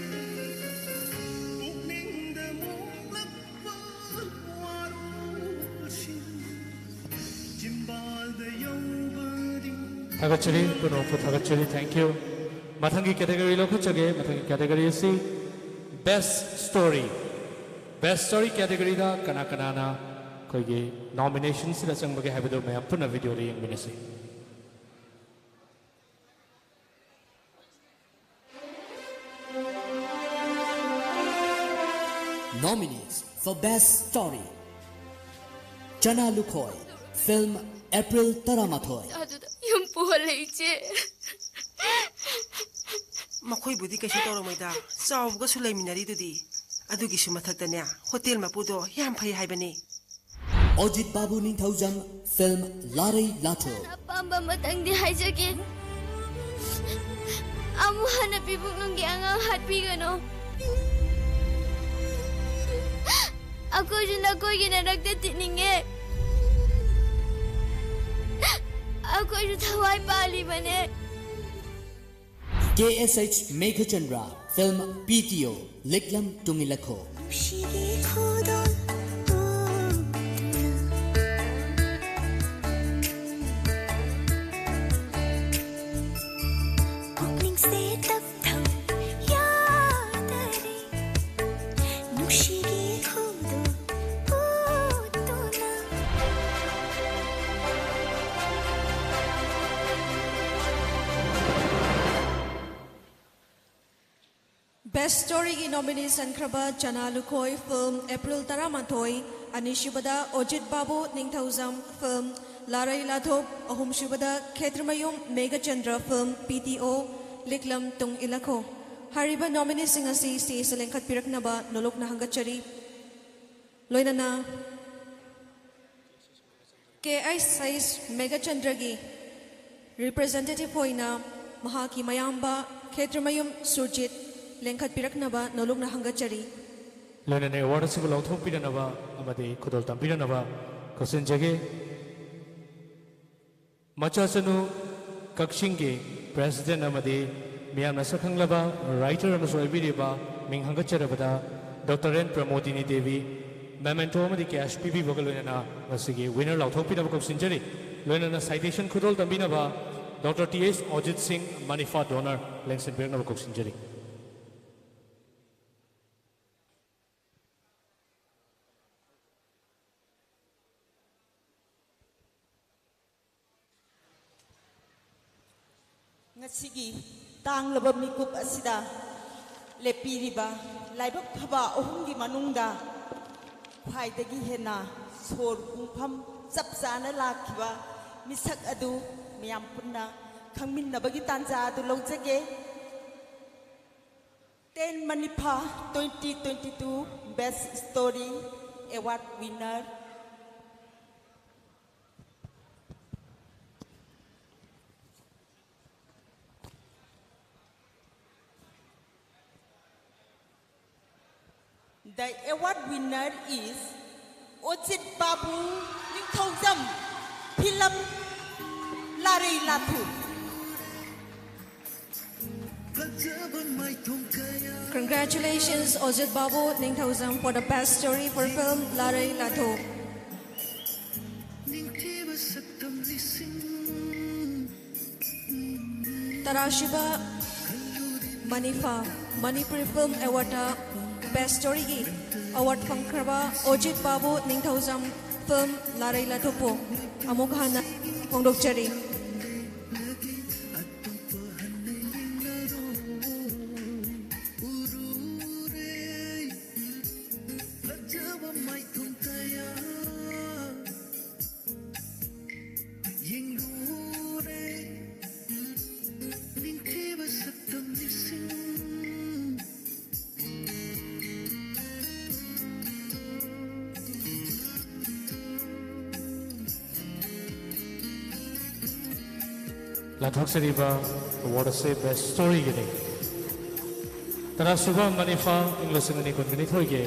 ꯊꯥꯒꯠꯆꯔꯤ, ꯄꯨꯝꯅꯃꯛꯄꯨ ꯊꯥꯒꯠꯆꯔꯤ꯫ Thank you. ꯃꯊꯪꯒꯤ category ꯂꯧꯈꯠꯆꯒꯦ꯫ ꯃꯊꯪꯒꯤ category ꯑꯁꯤ best story, best story categoryꯗ ꯀꯅꯥ ꯀꯅꯥꯅ ꯑꯩꯈꯣꯏꯒꯤ nominationꯁꯤꯗ ꯆꯪꯕꯒꯦ ꯍꯥꯏꯕꯗꯨ ꯃꯌꯥꯝ ꯄꯨꯟꯅ videoꯗ ꯌꯦꯡꯃꯤꯟꯅꯁꯤ꯫ Nominees for Best Story: ꯆꯅꯥ ꯂꯨꯈꯣꯏ, film April ꯇꯔꯥꯃꯥꯊꯣꯏ꯫ ꯑꯗꯨꯗ ꯌꯨꯝ ꯄꯨꯍꯜꯂꯦ, ꯏꯆꯦ꯫ ꯃꯈꯣꯏꯕꯨꯗꯤ ꯀꯩꯁꯨ ꯇꯧꯔꯝꯃꯣꯏꯗ, ꯆꯥꯎꯕꯒꯁꯨ ꯂꯩꯃꯤꯟꯅꯔꯤꯗꯨꯗꯤ꯫ ꯑꯗꯨꯒꯤꯁꯨ ꯃꯊꯛꯇꯅꯦ, ꯍꯣꯇꯦꯜ ꯃꯄꯨꯗꯣ ꯌꯥꯝ ꯐꯩ ꯍꯥꯏꯕꯅꯤ꯫ ꯑꯣꯖꯤꯠ ꯕꯥꯕꯨ ꯅꯤꯡꯊꯧꯖꯝ, film ꯂꯥꯔꯩ ꯂꯥꯊꯣꯛ꯫ ꯑꯄꯥꯝꯕ ꯑꯃꯇꯪꯗꯤ ꯍꯥꯏꯖꯒꯦ, ꯑꯃꯨꯛ ꯍꯟꯅ ꯄꯤꯕꯨꯡꯂꯨꯝꯒꯤ ꯑꯉꯥꯡ ꯍꯥꯠꯄꯤꯒꯅꯨ꯫ ꯑꯩꯈꯣꯏꯁꯨ ꯅꯈꯣꯏꯒꯤ ꯅꯔꯛꯇ ꯇꯤꯟꯅꯤꯡꯉꯦ꯫ ꯑꯩꯈꯣꯏꯁꯨ ꯊꯋꯥꯏ ꯄꯥꯜꯂꯤꯕꯅꯦ꯫ ꯀꯦ ꯑꯦꯁ ꯑꯩꯆ ꯃꯦꯘꯆꯟꯗ꯭ꯔ, film ꯄꯤ ꯇꯤ ꯑꯣ, ꯂꯤꯛꯂꯝ ꯇꯨꯡꯏꯂꯈꯣ꯫ ꯅꯨꯡꯁꯤꯒꯤ ꯈꯨꯗꯣꯜ ꯄꯨꯗꯨꯅ ꯄꯨꯛꯅꯤꯡꯁꯦ ꯇꯞꯊꯧ ꯌꯥꯗꯔꯦ꯫ ꯅꯨꯡꯁꯤꯒꯤ ꯈꯨꯗꯣꯜ ꯄꯨꯗꯨꯅ Best Storyꯒꯤ nominee ꯆꯟꯈ꯭ꯔꯕ ꯆꯅꯥ ꯂꯨꯈꯣꯏ film April ꯇꯔꯥꯃꯥꯊꯣꯏ, ꯑꯅꯤꯁꯨꯕꯗ ꯑꯣꯖꯤꯠ ꯕꯥꯕꯨ ꯅꯤꯡꯊꯧꯖꯝ film ꯂꯥꯔꯩ ꯂꯥꯊꯣꯛ, ꯑꯍꯨꯝꯁꯨꯕꯗ ꯈꯦꯇ꯭ꯔꯃꯌꯨꯝ ꯃꯦꯘꯆꯟꯗ꯭ꯔ film ꯄꯤ ꯇꯤ ꯑꯣ ꯂꯤꯛꯂꯝ ꯇꯨꯡ ꯏꯂꯈꯣ꯫ ꯍꯥꯏꯔꯤꯕ nomineeꯁꯤꯡ ꯑꯁꯤ stageꯇ ꯂꯦꯡꯈꯠꯄꯤꯔꯛꯅꯕ ꯅꯣꯂꯨꯛꯅ ꯍꯪꯒꯠꯆꯔꯤ꯫ ꯂꯣꯏꯅꯅ ꯀꯦ ꯑꯩꯆ ꯑꯩꯆ ꯃꯦꯘꯆꯟꯗ꯭ꯔꯒꯤ representative ꯑꯣꯏꯅ ꯃꯍꯥꯛꯀꯤ ꯃꯌꯥꯝꯕ ꯈꯦꯇ꯭ꯔꯃꯌꯨꯝ ꯁꯨꯔꯖꯤꯠ ꯂꯦꯡꯈꯠꯄꯤꯔꯛꯅꯕ ꯅꯣꯂꯨꯛꯅ ꯍꯪꯒꯠꯆꯔꯤ꯫ ꯂꯣꯏꯅꯅ award ꯑꯁꯤꯕꯨ ꯂꯧꯊꯣꯛꯄꯤꯅꯅꯕ ꯑꯃꯗꯤ ꯈꯨꯗꯣꯜ ꯇꯝꯕꯤꯅꯅꯕ ꯀꯧꯁꯤꯟꯖꯒꯦ꯫ ꯃꯆꯥꯆꯅꯨ ꯀꯛꯆꯤꯡꯒꯤ president ꯑꯃꯗꯤ ꯃꯤꯌꯥꯝꯅ ꯁꯛꯈꯪꯂꯕ writer ꯑꯃꯁꯨ ꯑꯣꯏꯕꯤꯔꯤꯕ ꯃꯤꯡ ꯍꯪꯒꯠꯆꯔꯕꯗ doctor and Pramodini Devi memento ꯑꯃꯗꯤ cash ꯄꯤꯕꯤꯕꯒ ꯂꯣꯏꯅꯅ ꯃꯁꯤꯒꯤ winner ꯂꯥꯎꯊꯣꯛꯄꯤꯅꯕ ꯀꯧꯁꯤꯟꯖꯔꯤ꯫ ꯂꯣꯏꯅꯅ citation ꯈꯨꯗꯣꯜ ꯇꯝꯕꯤꯅꯕ Doctor T H Ojit Singh, ꯃꯅꯤꯐꯥ donor, ꯂꯦꯡꯁꯤꯟꯕꯤꯔꯛꯅꯕ ꯀꯧꯁꯤꯟꯖꯔꯤ꯫ ꯉꯁꯤꯒꯤ ꯇꯥꯡꯂꯕ ꯃꯤꯀꯨꯞ ꯑꯁꯤꯗ ꯂꯦꯞꯄꯤꯔꯤꯕ ꯂꯥꯏꯕꯛ ꯐꯕ ꯑꯍꯨꯝꯒꯤ ꯃꯅꯨꯡꯗ ꯈ꯭ꯋꯥꯏꯗꯒꯤ ꯍꯦꯟꯅ ꯁꯣꯔ ꯄꯨꯡꯐꯝ ꯆꯞ ꯆꯥꯅ ꯂꯥꯛꯈꯤꯕ ꯃꯤꯁꯛ ꯑꯗꯨ ꯃꯌꯥꯝ ꯄꯨꯟꯅ ꯈꯪꯃꯤꯟꯅꯕꯒꯤ ꯇꯥꯟꯖꯥ ꯑꯗꯨ ꯂꯧꯖꯒꯦ꯫ Ten Manipha twenty twenty-two Best Story Award winner, the award winner is Ojit Babu Ningthoujam, film Larei Lathu. Congratulations, Ojit Babu Ningthoujam, for the best story for film Larei Lathu. ꯇꯔꯥꯁꯨꯕ ꯃꯅꯤꯐꯥ ꯃꯅꯤꯄꯨꯔꯤ ꯐꯤꯜꯝ ꯑꯦꯋꯥꯔꯗꯇ ꯕꯦꯁ ꯁ꯭ꯇꯣꯔꯤꯒꯤ ꯑꯦꯋꯥꯔꯗ ꯐꯪꯈ꯭ꯔꯕ ꯑꯣꯖꯤꯠ ꯕꯥꯕꯨ ꯅꯤꯡꯊꯧꯖꯝ ꯐꯤꯜꯝ ꯂꯥꯔꯩ ꯂꯥꯊꯣꯛꯄꯨ ꯑꯃꯨꯛ ꯍꯟꯅ ꯐꯣꯡꯗꯣꯛꯆꯔꯤ꯫ ꯂꯥꯟꯊꯣꯛꯆꯔꯤꯕ ꯑꯦꯋꯥꯔꯗ ꯑꯁꯤ ꯕꯦꯁ ꯁ꯭ꯇꯣꯔꯤꯒꯤꯅꯤ꯫ ꯇꯔꯥꯁꯨꯕ ꯃꯅꯤꯐꯥ ꯏꯪ ꯂꯤꯁꯤꯡ ꯑꯅꯤ ꯀꯨꯟꯒ ꯅꯤꯊꯣꯏꯒꯤ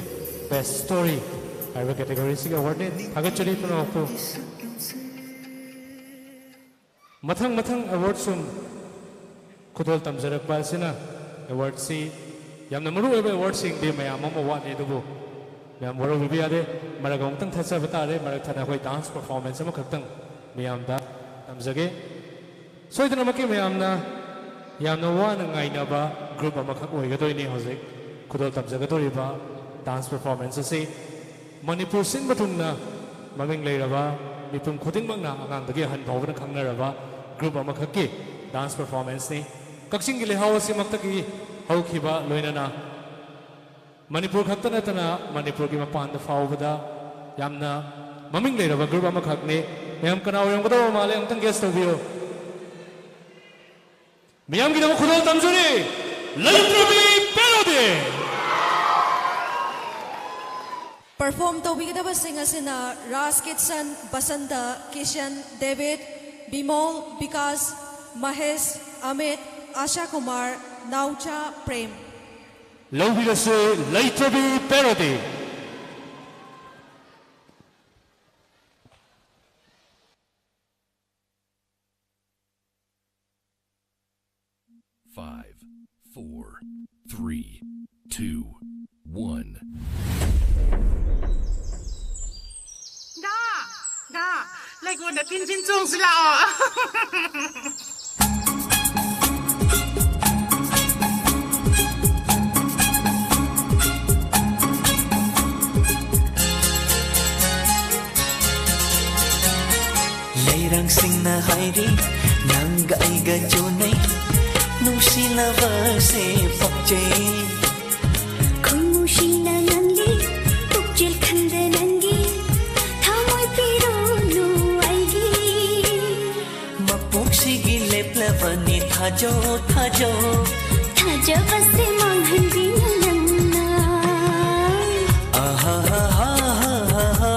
ꯕꯦꯁ ꯁ꯭ꯇꯣꯔꯤ ꯍꯥꯏꯔꯤꯕ ꯀꯦꯇꯦꯒꯣꯔꯤꯁꯤꯒꯤ ꯑꯦꯋꯥꯔꯗꯅꯤ꯫ ꯊꯥꯒꯠꯆꯔꯤ ꯄꯨꯝꯅꯃꯛꯄꯨ꯫ ꯃꯊꯪ ꯃꯊꯪ ꯑꯦꯋꯥꯔꯗ ꯁꯨꯝ ꯈꯨꯗꯣꯜ ꯇꯝꯖꯔꯛꯄ ꯑꯁꯤꯅ ꯑꯦꯋꯥꯔꯗꯁꯤ ꯌꯥꯝꯅ ꯃꯔꯨ ꯑꯣꯏꯕ ꯑꯦꯋꯥꯔꯗꯁꯤꯡꯗꯤ ꯃꯌꯥꯝ ꯑꯃ ꯋꯥꯠꯂꯤ, ꯑꯗꯨꯕꯨ ꯃꯌꯥꯝ ꯋꯥꯔꯧꯕꯤꯕ ꯌꯥꯗꯦ꯫ ꯃꯔꯛ ꯑꯃꯨꯛꯇꯪ ꯊꯠꯆꯕ ꯇꯥꯔꯦ꯫ ꯃꯔꯛ ꯊꯠꯅ ꯑꯩꯈꯣꯏ ꯗꯥꯟꯁ ꯄꯔꯐꯣꯔꯃꯦꯟꯁ ꯑꯃꯈꯛꯇꯪ ꯃꯤꯌꯥꯝꯗ ꯇꯝꯖꯒꯦ꯫ ꯁꯣꯏꯗꯅꯃꯛꯀꯤ ꯃꯌꯥꯝꯅ ꯌꯥꯝꯅ ꯋꯥꯅ ꯉꯥꯏꯅꯕ group ꯑꯃꯈꯛ ꯑꯣꯏꯒꯗꯣꯏꯅꯤ ꯍꯧꯖꯤꯛ ꯈꯨꯗꯣꯜ ꯇꯝꯖꯒꯗꯧꯔꯤꯕ dance performance ꯑꯁꯤ꯫ ꯃꯅꯤꯄꯨꯔ ꯁꯤꯟꯕ ꯊꯨꯡꯅ ꯃꯃꯤꯡ ꯂꯩꯔꯕ, ꯃꯤꯄꯨꯝ ꯈꯨꯗꯤꯡꯃꯛꯅ ꯑꯉꯥꯡꯗꯒꯤ ꯑꯍꯟ ꯐꯥꯎꯕꯅ ꯈꯪꯅꯔꯕ group ꯑꯃꯈꯛꯀꯤ dance performanceꯅꯤ꯫ ꯀꯛꯆꯤꯡꯒꯤ ꯂꯩꯍꯥꯎ ꯑꯁꯤꯃꯛꯇꯒꯤ ꯍꯧꯈꯤꯕ ꯂꯣꯏꯅꯅ ꯃꯅꯤꯄꯨꯔ ꯈꯛꯇ ꯅꯠꯇꯅ ꯃꯅꯤꯄꯨꯔꯒꯤ ꯃꯄꯥꯟꯗ ꯐꯥꯎꯕꯗ ꯌꯥꯝꯅ ꯃꯃꯤꯡ ꯂꯩꯔꯕ group ꯑꯃꯈꯛꯅꯤ꯫ ꯃꯌꯥꯝ ꯀꯅꯥ ꯑꯣꯏꯔꯝꯒꯗꯧꯕ ꯃꯥꯜꯂꯦ? ꯑꯃꯨꯛꯇꯪ guess ꯇꯧꯕꯤꯌꯨ꯫ ꯃꯤꯌꯥꯝꯒꯤꯗꯃꯛ ꯈꯨꯗꯣꯜ ꯇꯝꯖꯔꯤ, ꯂꯩꯇ꯭ꯔꯕꯤ ꯄꯦꯔꯣꯗꯤ꯫ Perform ꯇꯧꯕꯤꯒꯗꯕꯁꯤꯡ ꯑꯁꯤꯅ ꯔꯥꯖ ꯀꯤꯠꯁꯟ, ꯕꯁꯟꯇ, ꯀꯤꯁꯟ, ꯗꯦꯕꯤꯠ, ꯕꯤꯃꯣꯜ, ꯕꯤꯀꯥꯁ, ꯃꯍꯦꯁ, ꯑꯃꯤꯠ, ꯑꯥꯁꯥ ꯀꯨꯃꯥꯔ, ꯅꯥꯎꯆꯥ, ꯄ꯭ꯔꯦꯝ꯫ ꯂꯧꯕꯤꯔꯁꯤ, ꯂꯩꯇ꯭ꯔꯕꯤ parody. Five, four, three, two, one. ꯗꯥ, ꯗꯥ, ꯂꯩꯀꯣꯟꯗ ꯊꯤꯟ ꯊꯤꯟ ꯆꯣꯡꯁꯤ ꯂꯥꯛꯑꯣ꯫ ꯂꯩꯔꯥꯡꯁꯤꯡꯅ ꯍꯥꯏꯔꯤ, ꯅꯪꯒ ꯑꯩꯒ ꯆꯨꯅꯩ, ꯅꯨꯡꯁꯤꯅꯕꯁꯦ ꯄꯛꯆꯩ꯫ ꯈꯣꯡꯉꯨꯁꯤꯅ ꯉꯥꯡꯂꯤ, ꯄꯨꯛꯆꯦꯜ ꯈꯟꯗ ꯅꯪꯒꯤ ꯊꯃꯣꯏ ꯄꯤꯔꯨꯅꯨ ꯑꯩꯒꯤ꯫ ꯃꯄꯣꯛꯁꯤꯒꯤ ꯂꯦꯞꯂꯕꯅꯤ ꯊꯥꯖꯧ, ꯊꯥꯖꯧ꯫ ꯊꯥꯖꯕꯁꯦ ꯃꯥꯡꯍꯟꯕꯤꯅꯨ ꯅꯪꯅ꯫ ꯑꯍꯥꯍꯥꯍꯥꯍꯥꯍꯥ꯫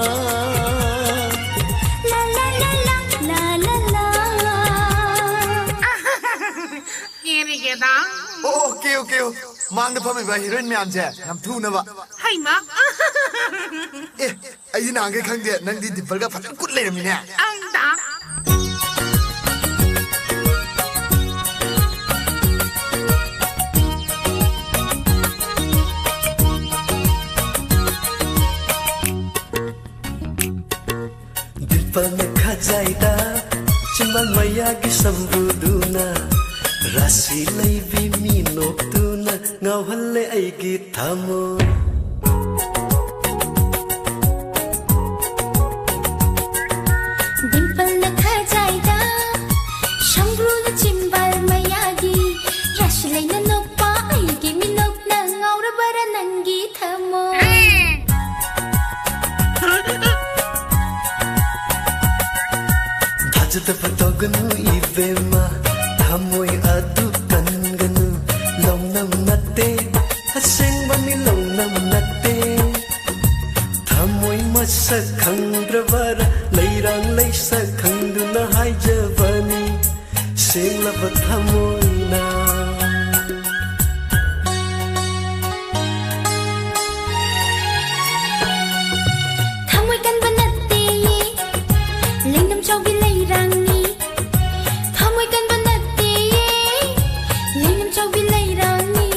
ꯂꯥ ꯂꯥ ꯂꯥ ꯂꯥ, ꯂꯥ ꯂꯥ ꯂꯥ꯫ ꯀꯦꯔꯤꯒꯦꯗ꯫ ꯑꯣ, ꯑꯣ, ꯀꯦꯌꯨ, ꯀꯦꯌꯨ꯫ ꯃꯥꯡꯗ ꯐꯝꯃꯤꯕ heroine ꯃꯌꯥꯝꯁꯦ ꯅꯝꯊꯨꯅꯕ꯫ ꯍꯩꯃꯥ꯫ ꯑꯦ, ꯑꯩꯗꯤ ꯅꯍꯥꯟꯈꯩ ꯈꯪꯗꯦ, ꯅꯪꯗꯤ dimpleꯒ ꯐꯖꯅ ꯀꯨꯠ ꯂꯩꯔꯝꯃꯤꯅꯦ꯫ ꯑꯪꯗ꯫ Dimpleꯅ ꯈꯖꯥꯏꯗ ꯃꯌꯥꯒꯤ ꯁꯝꯕ꯭ꯔꯨꯗꯨꯅ, ꯔꯥꯁꯤ ꯂꯩꯕꯤ ꯃꯤꯅꯣꯛꯇꯨꯅ ꯉꯥꯎꯍꯜꯂꯦ ꯑꯩꯒꯤ ꯊꯃꯣꯏ꯫ ꯗꯤꯝꯄꯜꯅ ꯈꯖꯥꯏꯗ, ꯁꯝꯕ꯭ꯔꯨꯅ ꯆꯤꯝꯕꯥꯜ ꯃꯌꯥꯒꯤ, ꯔꯥꯁꯤ ꯂꯩꯅ ꯅꯣꯛꯄ ꯑꯩꯒꯤ ꯃꯤꯅꯣꯛꯅ ꯉꯥꯎꯔꯕꯔꯥ ꯅꯪꯒꯤ ꯊꯃꯣꯏ? ꯊꯥꯖꯗꯕ ꯇꯧꯒꯅꯨ ꯏꯕꯦꯝꯃ, ꯊꯃꯣꯏ ꯑꯗꯨ ꯀꯟꯒꯅꯨ꯫ ꯂꯧꯅꯝ ꯅꯠꯇꯦ, ꯑꯁꯦꯡꯕꯅꯤ ꯂꯧꯅꯝ ꯅꯠꯇꯦ꯫ ꯊꯃꯣꯏ ꯃꯁꯛ ꯈꯪꯗ꯭ꯔꯕꯔꯥ, ꯂꯩꯔꯥꯡ ꯂꯩꯁꯛ ꯈꯪꯗꯨꯅ ꯍꯥꯏꯖꯕꯅꯤ꯫ ꯁꯦꯡꯂꯕ ꯊꯃꯣꯏꯅ꯫ ꯊꯃꯣꯏ ꯀꯟꯕ ꯅꯠꯇꯦꯌꯦ, ꯂꯩꯅꯝ ꯆꯥꯎꯕꯤ ꯂꯩꯔꯥꯡꯅꯤ꯫ ꯊꯃꯣꯏ ꯀꯟꯕ ꯅꯠꯇꯦꯌꯦ, ꯂꯩꯅꯝ ꯆꯥꯎꯕꯤ ꯂꯩꯔꯥꯡꯅꯤ꯫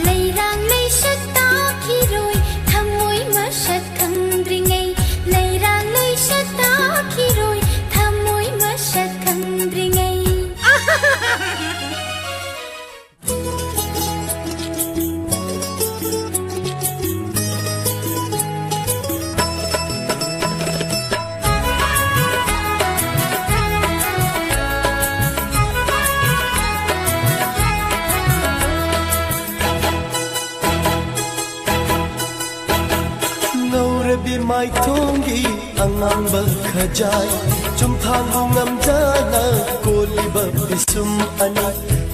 ꯂꯩꯔꯥꯡ ꯂꯩꯁꯛ ꯇꯥꯈꯤꯔꯣꯏ, ꯊꯃꯣꯏ ꯃꯁꯛ ꯈꯪꯗ꯭ꯔꯤꯉꯩ꯫ ꯂꯩꯔꯥꯡ ꯂꯩꯁꯛ ꯇꯥꯈꯤꯔꯣꯏ, ꯊꯃꯣꯏ ꯃꯁꯛ ꯈꯪꯗ꯭ꯔꯤꯉꯩ꯫ ꯉꯧꯔꯕꯤ ꯃꯥꯏꯊꯣꯡꯒꯤ ꯑꯉꯥꯡꯕ ꯈꯖꯥꯏ, ꯆꯨꯝꯊꯥꯡꯕꯨ ꯉꯝꯖꯅ ꯀꯣꯜꯂꯤꯕ ꯄꯤꯁꯨꯝ ꯑꯅꯤ,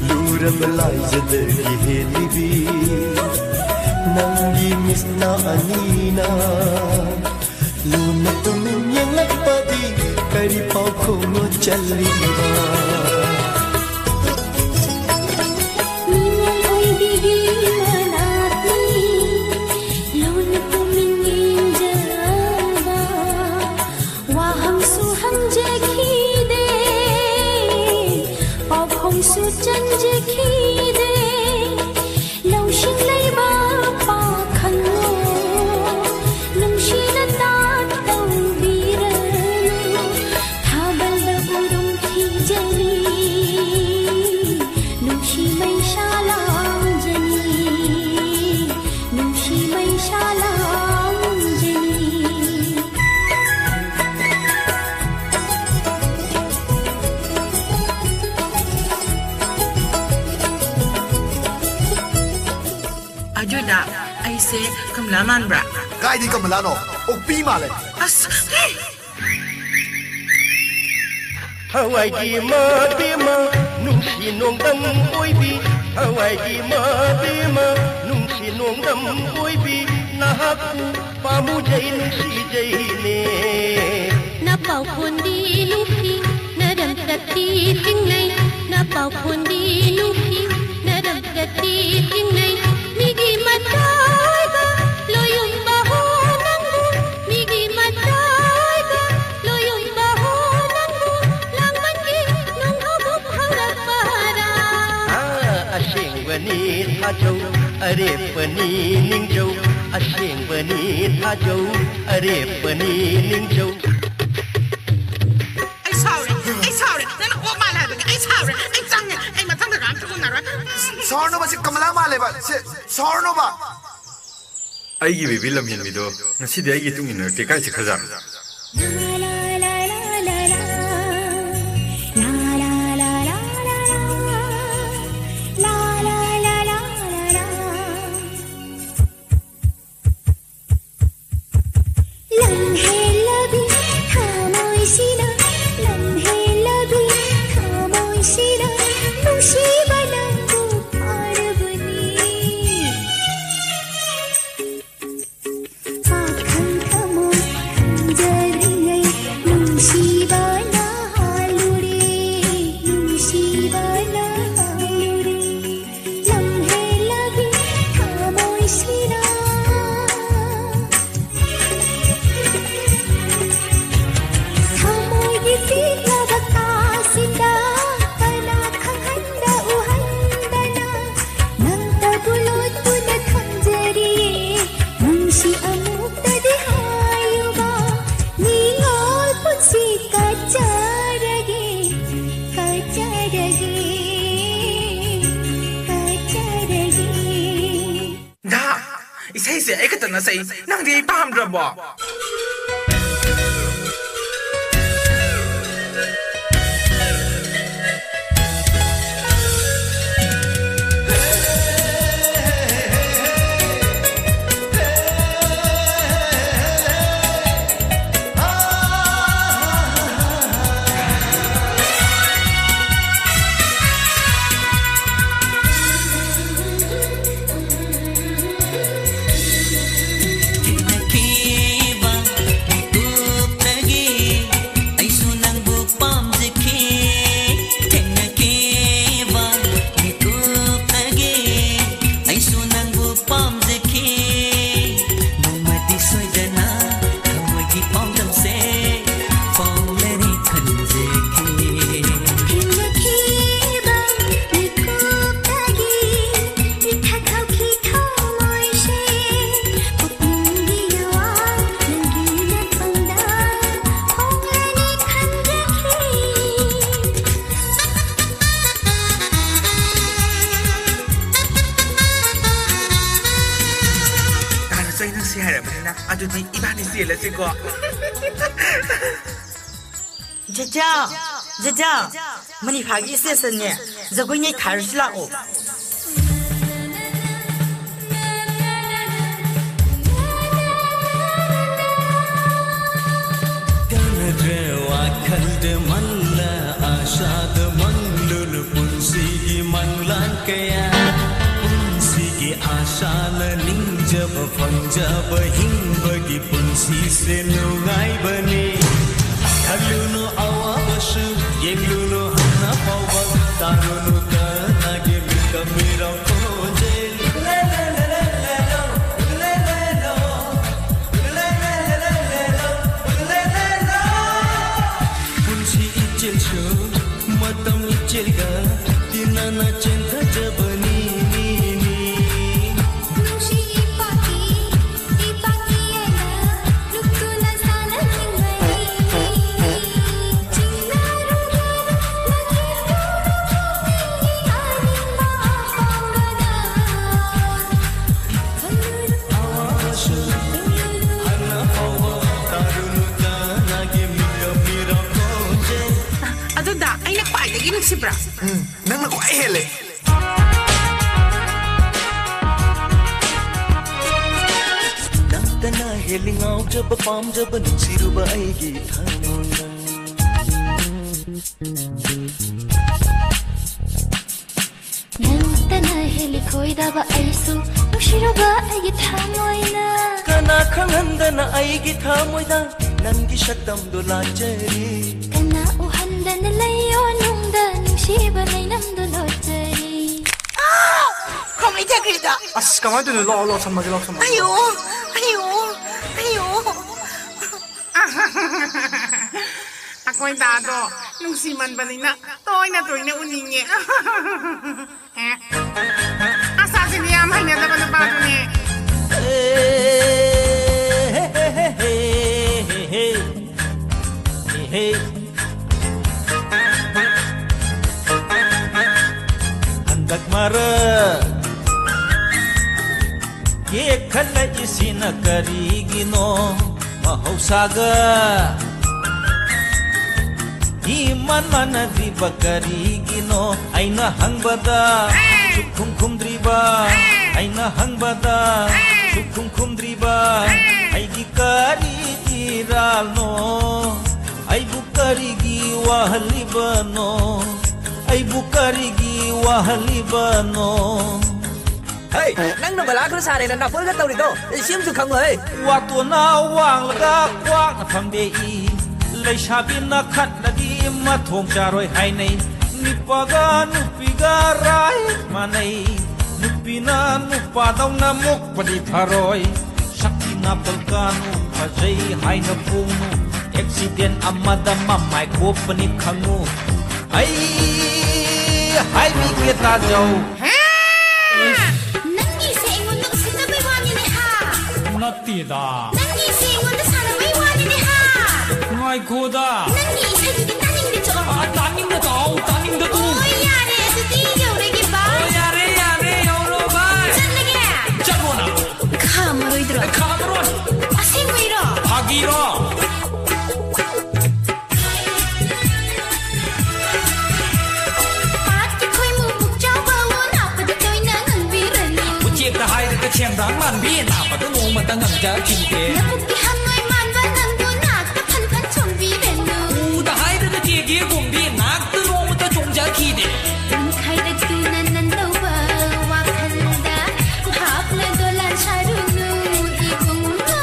ꯂꯨꯔꯕ ꯂꯥꯏꯖꯗꯒꯤ ꯍꯦꯜꯂꯤꯕꯤ ꯅꯪꯒꯤ ꯃꯤꯠꯅ ꯑꯅꯤꯅ ꯂꯨꯅ ꯇꯨꯃꯤꯟ ꯌꯦꯡꯂꯛꯄꯗꯤ ꯀꯔꯤ ꯄꯥꯎꯈꯣꯡꯅꯣ ꯆꯜꯂꯤꯕ? ꯃꯤꯉꯣꯟ ꯑꯣꯏꯕꯤꯒꯤ ꯃꯅꯥꯛꯅꯤ, ꯂꯨꯅ ꯇꯨꯃꯤꯟ ꯌꯦꯡꯖꯕ꯫ ꯋꯥꯍꯪꯁꯨ ꯍꯪꯖꯈꯤꯗꯦ, ꯄꯥꯎꯈꯣꯡꯁꯨ ꯆꯟꯖꯈꯤꯗꯦ꯫ ꯂꯧꯁꯤꯡ ꯂꯩꯕ ꯄꯥꯈꯪꯂꯣ, ꯅꯨꯡꯁꯤꯅ ꯇꯥꯛ ꯇꯧꯕꯤꯔꯅꯨ꯫ ꯊꯥꯕꯜꯗ ꯎꯔꯨ ꯁꯦ ꯀꯃꯂꯥ ꯃꯥꯟꯕ꯭ꯔꯥ? ꯀꯥꯏꯗꯤ ꯀꯃꯂꯥꯅꯣ? ꯑꯣꯛꯄꯤ ꯃꯥꯜꯂꯦ꯫ ꯑꯁ, ꯍꯦ! ꯊꯋꯥꯏꯒꯤ ꯃꯕꯦꯝꯃ, ꯅꯨꯡꯁꯤ ꯅꯣꯡꯗꯝ ꯑꯣꯏꯕꯤ, ꯊꯋꯥꯏꯒꯤ ꯃꯕꯦꯝꯃ, ꯅꯨꯡꯁꯤ ꯅꯣꯡꯗꯝ ꯑꯣꯏꯕꯤ, ꯅꯍꯥꯛꯄꯨ ꯄꯥꯝꯃꯨꯖꯩ ꯅꯨꯡꯁꯤꯖꯩꯅꯦ꯫ ꯅꯄꯥꯎ ꯈꯣꯟꯗꯤ ꯅꯨꯡꯁꯤ, ꯅꯔꯝ ꯆꯠꯇꯤ ꯆꯤꯡꯅꯩ, ꯅꯄꯥꯎ ꯈꯣꯟꯗꯤ ꯅꯨꯡꯁꯤ, ꯅꯔꯝ ꯆꯠꯇꯤ ꯆꯤꯡꯅꯩ꯫ ꯃꯤꯒꯤ ꯃꯆꯥꯏꯒ ꯂꯣꯌꯨꯝꯕ ꯍꯣ ꯅꯪꯕꯨ, ꯃꯤꯒꯤ ꯃꯆꯥꯏꯒ ꯂꯣꯌꯨꯝꯕ ꯍꯣ ꯅꯪꯕꯨ, ꯂꯥꯡꯕꯟꯒꯤ ꯅꯨꯡꯍꯧꯕꯨ ꯐꯥꯎꯔꯛꯄꯔꯥ? ꯑꯥ, ꯑꯁꯦꯡꯕꯅꯤ ꯊꯥꯖꯧ, ꯑꯔꯦꯞꯄꯅꯤ ꯅꯤꯡꯖꯧ, ꯑꯁꯦꯡꯕꯅꯤ ꯊꯥꯖꯧ, ꯑꯔꯦꯞꯄꯅꯤ ꯅꯤꯡꯖꯧ꯫ ꯑꯩ ꯁꯥꯎꯔꯦ, ꯑꯩ ꯁꯥꯎꯔꯦ꯫ ꯅꯪꯅ ꯑꯣꯛ ꯃꯥꯜꯂꯦ ꯍꯥꯏꯕꯒꯤ ꯑꯩ ꯁꯥꯎꯔꯦ꯫ ꯑꯩ ꯆꯪꯉꯦ꯫ ꯑꯩ ꯃꯊꯪꯗ ꯀꯅꯥꯝꯇ ꯎꯅꯔꯣꯏ꯫ ꯁꯥꯎꯔꯅꯨꯕ, ꯁꯤ ꯀꯃꯂꯥ ꯃꯥꯜꯂꯦꯕ꯫ ꯁꯤ ꯁꯥꯎꯔꯅꯨꯕ꯫ ꯑꯩꯒꯤ ꯕꯦꯕꯤ ꯂꯝꯍꯦꯟꯕꯤꯗꯣ ꯉꯁꯤꯗꯤ ꯑꯩꯒꯤ ꯏꯇꯨꯡ ꯏꯟꯅꯔꯛꯇꯦ, ꯀꯥꯏ ꯆꯠꯈ꯭ꯔꯖꯥꯠꯅꯣ? ꯂꯝꯍꯦꯜꯂꯕꯤ ꯊꯃꯣꯏꯁꯤꯅ, ꯂꯝꯍꯦꯜꯂꯕꯤ ꯊꯃꯣꯏꯁꯤꯅ ꯅꯨꯡꯁꯤꯕ ꯅꯪꯕꯨ ꯐꯥꯔꯕꯅꯤ꯫ ꯄꯥꯈꯪ ꯊꯃꯣꯏ ꯈꯪꯖꯔꯤꯉꯩ ꯅꯨꯡꯁꯤꯕꯅ ꯍꯥꯜꯂꯨꯔꯦ, ꯅꯨꯡꯁꯤꯕꯅ ꯍꯥꯜꯂꯨꯔꯦ꯫ ꯂꯝꯍꯦꯜꯂꯕꯤ ꯊꯃꯣꯏꯁꯤꯅ ꯊꯃꯣꯏꯒꯤ ꯆꯤꯛꯂꯕ ꯀꯥꯁꯤꯗ ꯀꯅꯥ ꯈꯪꯍꯟꯗ ꯎꯍꯟꯗꯅ ꯅꯪꯇꯕꯨ ꯂꯣꯠꯇꯨꯅ ꯊꯝꯖꯔꯤꯌꯦ꯫ ꯅꯨꯡꯁꯤ ꯑꯃꯨꯛꯇꯗꯤ ꯍꯥꯏꯌꯨꯕ, ꯅꯤꯡꯉꯣꯜ ꯄꯨꯟꯁꯤ ꯀꯠꯆꯔꯒꯦ, ꯀꯠꯆꯔꯒꯦ, ꯀꯠꯆꯔꯒꯦ꯫ ꯗꯥ, ꯏꯁꯩꯁꯦ ꯑꯩ ꯈꯛꯇꯅ ꯁꯛꯏ, ꯅꯪꯗꯤ ꯑꯩ ꯄꯥꯝꯗ꯭ꯔꯕꯣ? ꯀꯣ꯫ ꯖꯦꯖꯥ, ꯖꯦꯖꯥ, ꯃꯅꯤꯐꯥꯒꯤ stationꯅꯦ, ꯖꯒꯣꯏ ꯅꯩꯊꯥꯔꯨꯁꯤ ꯂꯥꯛꯑꯣ꯫ ꯀꯥꯟꯅꯗ꯭ꯔꯦ ꯋꯥꯈꯜꯗ ꯃꯜꯂ, ꯑꯥꯁꯥꯗ ꯃꯪꯂꯨꯅꯨ ꯄꯨꯟꯁꯤꯒꯤ ꯃꯪꯂꯥꯟ ꯀꯌꯥ꯫ ꯄꯨꯟꯁꯤꯒꯤ ꯑꯥꯁꯥꯅ ꯅꯤꯡꯖꯕ ꯐꯪꯖꯕ ꯍꯤꯡꯕꯒꯤ ꯄꯨꯟꯁꯤꯁꯦ ꯅꯨꯡꯉꯥꯏꯕꯅꯤ꯫ ꯈꯜꯂꯨꯅꯨ ꯑꯋꯥꯕꯁꯨ, ꯌꯦꯡꯂꯨꯅꯨ ꯍꯟꯅ ꯐꯥꯎꯕ, ꯇꯥꯔꯨꯅꯨ ꯀꯅꯥꯒꯤ ꯃꯤꯀꯞ ꯃꯤꯔꯥꯎ ꯈꯣꯟꯖꯦꯜ꯫ ꯄꯨꯟꯁꯤ ꯏꯆꯦꯜꯁꯨ ꯃꯇꯝ ꯏꯆꯦꯜꯒ ꯇꯤꯟꯅꯅ ꯆꯦꯟꯊꯖꯕꯅꯤ꯫ ꯅꯨꯡꯁꯤ ꯏꯄꯥꯛꯀꯤ, ꯏꯄꯥꯛꯀꯤ ꯑꯩꯅ ꯂꯨꯞꯇꯨꯅ ꯁꯥꯟꯅꯅꯤꯡꯕꯅꯤ꯫ ꯆꯤꯡꯅꯔꯨꯒꯅꯨ, ꯅꯥꯀꯤꯔꯨꯒꯅꯨ, ꯄꯨꯛꯅꯤꯡꯒꯤ ꯑꯅꯤꯡꯕ ꯑꯄꯥꯝꯕꯗ꯫ ꯑꯋꯥꯕꯁꯨ ꯍꯟꯅ ꯐꯥꯎꯕ ꯇꯥꯔꯨꯅꯨ ꯀꯅꯥꯒꯤ ꯃꯤꯀꯞ ꯃꯤꯔꯥꯎ ꯈꯣꯟꯖꯦꯜ꯫ ꯑꯗꯨꯗ ꯑꯩꯅ ꯈ꯭ꯋꯥꯏꯗꯒꯤ ꯅꯨꯡꯁꯤꯕ꯭ꯔꯥ? ꯎꯝ, ꯅꯪꯅ ꯈ꯭ꯋꯥꯏ ꯍꯦꯜꯂꯦ꯫ ꯅꯪꯇꯅ ꯍꯦꯜꯂꯤ ꯉꯥꯎꯖꯕ ꯄꯥꯝꯖꯕ ꯅꯨꯡꯁꯤꯔꯨꯕ ꯑꯩꯒꯤ ꯊꯃꯣꯏꯅ꯫ ꯅꯪꯇꯅ ꯍꯦꯜꯂꯤ ꯈꯣꯏꯗꯥꯕ ꯑꯩꯁꯨ ꯅꯨꯡꯁꯤꯔꯨꯕ ꯑꯩꯒꯤ ꯊꯃꯣꯏꯅ꯫ ꯀꯅꯥ ꯈꯪꯍꯟꯗꯅ ꯑꯩꯒꯤ ꯊꯃꯣꯏꯗ ꯅꯪꯒꯤ ꯁꯛꯇꯝꯗꯣ ꯂꯥꯠꯆꯔꯤ꯫ ꯀꯅꯥ ꯎꯍꯟꯗꯅ ꯂꯩꯌꯣ ꯅꯨꯡꯗ ꯅꯨꯡꯁꯤꯕ ꯂꯩꯅꯝꯗꯣ ꯂꯣꯠꯆꯔꯤ꯫ ꯈꯣꯡꯂꯩ ꯊꯛꯈ꯭ꯔꯤꯗꯣ꯫ ꯑꯁ, ꯀꯃꯥꯏꯅ ꯇꯧꯔꯤꯅꯣ? ꯂꯥꯛꯑꯣ, ꯂꯥꯛꯑꯣ, ꯁꯝꯃꯒꯦ, ꯂꯥꯛꯑꯣ, ꯁꯝꯃꯒꯦ꯫ ꯑꯌꯣ, ꯑꯌꯣ, ꯑꯌꯣ꯫ ꯑꯩꯈꯣꯏ ꯗꯥꯗꯣ ꯅꯨꯡꯁꯤꯃꯟꯕꯅꯤꯅ ꯇꯣꯏꯅ ꯇꯣꯏꯅ ꯎꯅꯤꯡꯉꯦ꯫ ꯑꯦ, ꯑꯁꯥꯁꯤꯗꯤ ꯌꯥꯝ ꯍꯩꯅꯗꯕ ꯅꯨꯄꯥꯗꯨꯅꯦ꯫ ꯍꯟꯗꯛ ꯃꯔꯛ ꯌꯦꯛꯈꯠꯂꯛꯏꯁꯤꯅ ꯀꯔꯤꯒꯤꯅꯣ? ꯃꯍꯧꯁꯥꯒ ꯏꯃꯥꯟ ꯃꯥꯟꯅꯗ꯭ꯔꯤꯕ ꯀꯔꯤꯒꯤꯅꯣ? ꯑꯩꯅ ꯍꯪꯕꯗ ꯁꯨꯛꯈꯨꯝ ꯈꯨꯝꯗ꯭ꯔꯤꯕ, ꯑꯩꯅ ꯍꯪꯕꯗ ꯁꯨꯛꯈꯨꯝ ꯈꯨꯝꯗ꯭ꯔꯤꯕ, ꯑꯩꯒꯤ ꯀꯔꯤꯒꯤ ꯏꯔꯥꯜꯅꯣ? ꯑꯩꯕꯨ ꯀꯔꯤꯒꯤ ꯋꯥꯍꯜꯂꯤꯕꯅꯣ? ꯑꯩꯕꯨ ꯀꯔꯤꯒꯤ ꯋꯥꯍꯜꯂꯤꯕꯅꯣ? ꯍꯩ, ꯅꯪꯅ ꯕꯂꯥ ꯈꯔ ꯁꯥꯔꯦꯅ ꯅꯥꯄꯜꯒ ꯇꯧꯔꯤꯗꯣ, ꯑꯩ ꯁꯤꯝꯁꯨ ꯈꯪꯉꯣ, ꯍꯩ꯫ ꯋꯥꯇꯣꯟꯅ ꯋꯥꯡꯂꯒ ꯀ꯭ꯋꯥꯛꯅ ꯐꯝꯗꯦꯛꯏ, ꯂꯩꯁꯥꯕꯤꯅ ꯈꯠꯂꯗꯤ ꯃꯊꯣꯡ ꯆꯥꯔꯣꯏ ꯍꯥꯏꯅꯩ꯫ ꯅꯨꯄꯥꯒ ꯅꯨꯄꯤꯒ ꯔꯥꯏ ꯃꯥꯟꯅꯩ, ꯅꯨꯄꯤꯅ ꯅꯨꯄꯥꯗꯧꯅ ꯃꯨꯛꯄꯗꯤ ꯐꯔꯣꯏ꯫ ꯁꯛꯇꯤ ꯅꯥꯄꯜ ꯀꯥꯅꯨ, ꯐꯖꯩ ꯍꯥꯏꯅ ꯐꯣꯡꯅꯨ, ꯑꯦꯛꯁꯤꯗꯦꯟ ꯑꯃꯗ ꯃꯃꯥꯏ ꯀꯣꯞꯄꯅꯤ ꯈꯪꯉꯨ꯫ ꯑꯩ ꯍꯥꯏꯕꯤꯒꯦ ꯇꯥꯖꯧ꯫ ꯅꯪꯒꯤꯁꯦ ꯑꯩꯉꯣꯟꯗ ꯎꯁꯤꯠꯇꯕꯩ ꯋꯥꯅꯤꯅꯦ ꯍꯥ? ꯅꯠꯇꯦꯗ꯫ ꯅꯪꯒꯤꯁꯦ ꯑꯩꯉꯣꯟꯗ ꯁꯥꯟꯅꯕꯩ ꯋꯥꯅꯤꯅꯦ ꯍꯥ? ꯉꯥꯏꯈꯣꯗ꯫ ꯅꯪꯒꯤ ꯏꯁꯩꯗꯨꯗꯤ ꯇꯥꯅꯤꯡꯗꯦ ꯆꯣ꯫ ꯑ, ꯇꯥꯅꯤꯡꯗ ꯇꯥꯎ, ꯇꯥꯅꯤꯡꯗ ꯇꯨ꯫ ꯑꯣ, ꯌꯥꯔꯦ, ꯑꯗꯨꯗꯤ ꯌꯧꯔꯒꯦ, ꯕꯥꯏ꯫ ꯑꯣ, ꯌꯥꯔꯦ, ꯌꯥꯔꯦ, ꯌꯧꯔꯣ, ꯕꯥꯏ꯫ ꯆꯠꯂꯒꯦ꯫ ꯆꯠꯂꯣꯅ꯫ ꯈꯥꯝꯃꯔꯣꯏꯗ꯭ꯔꯣ? ꯈꯥꯝꯃꯔꯣꯏ꯫ ꯑꯁꯦꯡꯕꯩꯔꯣ? ꯐꯥꯒꯤꯔꯣ? ꯄꯥꯠꯀꯤ ꯈꯣꯏꯃꯨ ꯄꯨꯛꯆꯥꯎꯕ ꯅꯥꯄꯗ ꯇꯣꯏꯅ ꯉꯪꯕꯤꯔꯅꯨ꯫ ꯎꯆꯦꯛꯇ ꯍꯥꯏꯔꯒ ꯁꯦꯟꯗꯥꯡ ꯃꯥꯟꯕꯤ ꯅꯥꯄꯗ ꯅꯣꯡꯃꯇ ꯉꯪꯖꯈꯤꯗꯦ꯫ ꯂꯧꯕꯨꯛꯀꯤ ꯍꯪꯉꯣꯏ ꯃꯥꯟꯕ ꯅꯪꯕꯨ ꯅꯥꯛꯇ ꯐꯟ ꯐꯟ ꯆꯣꯡꯕꯤꯔꯅꯨ꯫ ꯎꯗ ꯍꯥꯏꯔꯒ ꯆꯦꯒꯦ ꯒꯨꯝꯕꯤ ꯅꯥꯛꯇ ꯅꯣꯡꯃꯇ ꯆꯣꯡꯖꯈꯤꯗꯦ꯫ ꯈꯥꯏꯗꯛꯇꯨꯅ ꯅꯟꯗꯧꯕ ꯋꯥꯈꯜꯗ ꯚꯥꯞꯅ ꯗꯣꯂꯥꯟ ꯁꯥꯔꯨꯅꯨ ꯏꯕꯨꯡꯉꯣ꯫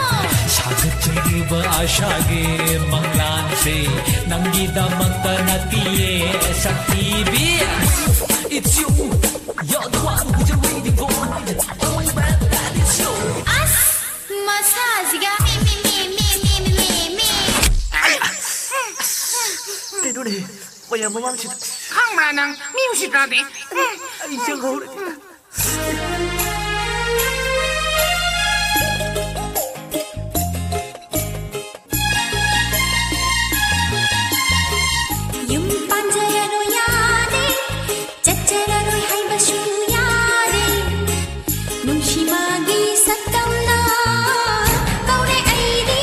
ꯁꯥꯒꯠꯆꯔꯤꯕ ꯑꯥꯁꯥꯒꯤ ꯃꯪꯂꯥꯟꯁꯦ ꯅꯪꯒꯤꯗꯃꯛꯇ ꯅꯠꯇꯤꯌꯦ ꯁꯛꯊꯤꯕꯤ꯫ It's you, you're the one who you're waiting for. Oh, that is you. ꯑꯁ, ꯃꯁꯥꯁꯤꯒ ꯃꯤ, ꯃꯤ, ꯃꯤ, ꯃꯤ, ꯃꯤ, ꯃꯤ, ꯃꯤ, ꯃꯤ꯫ ꯀꯩꯅꯣꯅꯦ, ꯃꯌꯥꯝ ꯃꯃꯥꯡꯁꯤꯗ ꯈꯪꯕ꯭ꯔꯥ ꯅꯪ? ꯃꯤ ꯎꯁꯤꯠꯇ꯭ꯔꯗꯤ꯫ ꯑꯩ ꯆꯪꯍꯧꯔꯒꯦ꯫ ꯌꯨꯝ ꯄꯥꯟꯖꯔꯔꯣꯏ ꯌꯥꯗꯦ, ꯆꯠꯆꯔꯔꯣꯏ ꯍꯥꯏꯕꯁꯨ ꯌꯥꯗꯦ꯫ ꯅꯨꯡꯁꯤꯕꯒꯤ ꯁꯛꯇꯝꯅ ꯀꯧꯔꯦ ꯑꯩꯗꯤ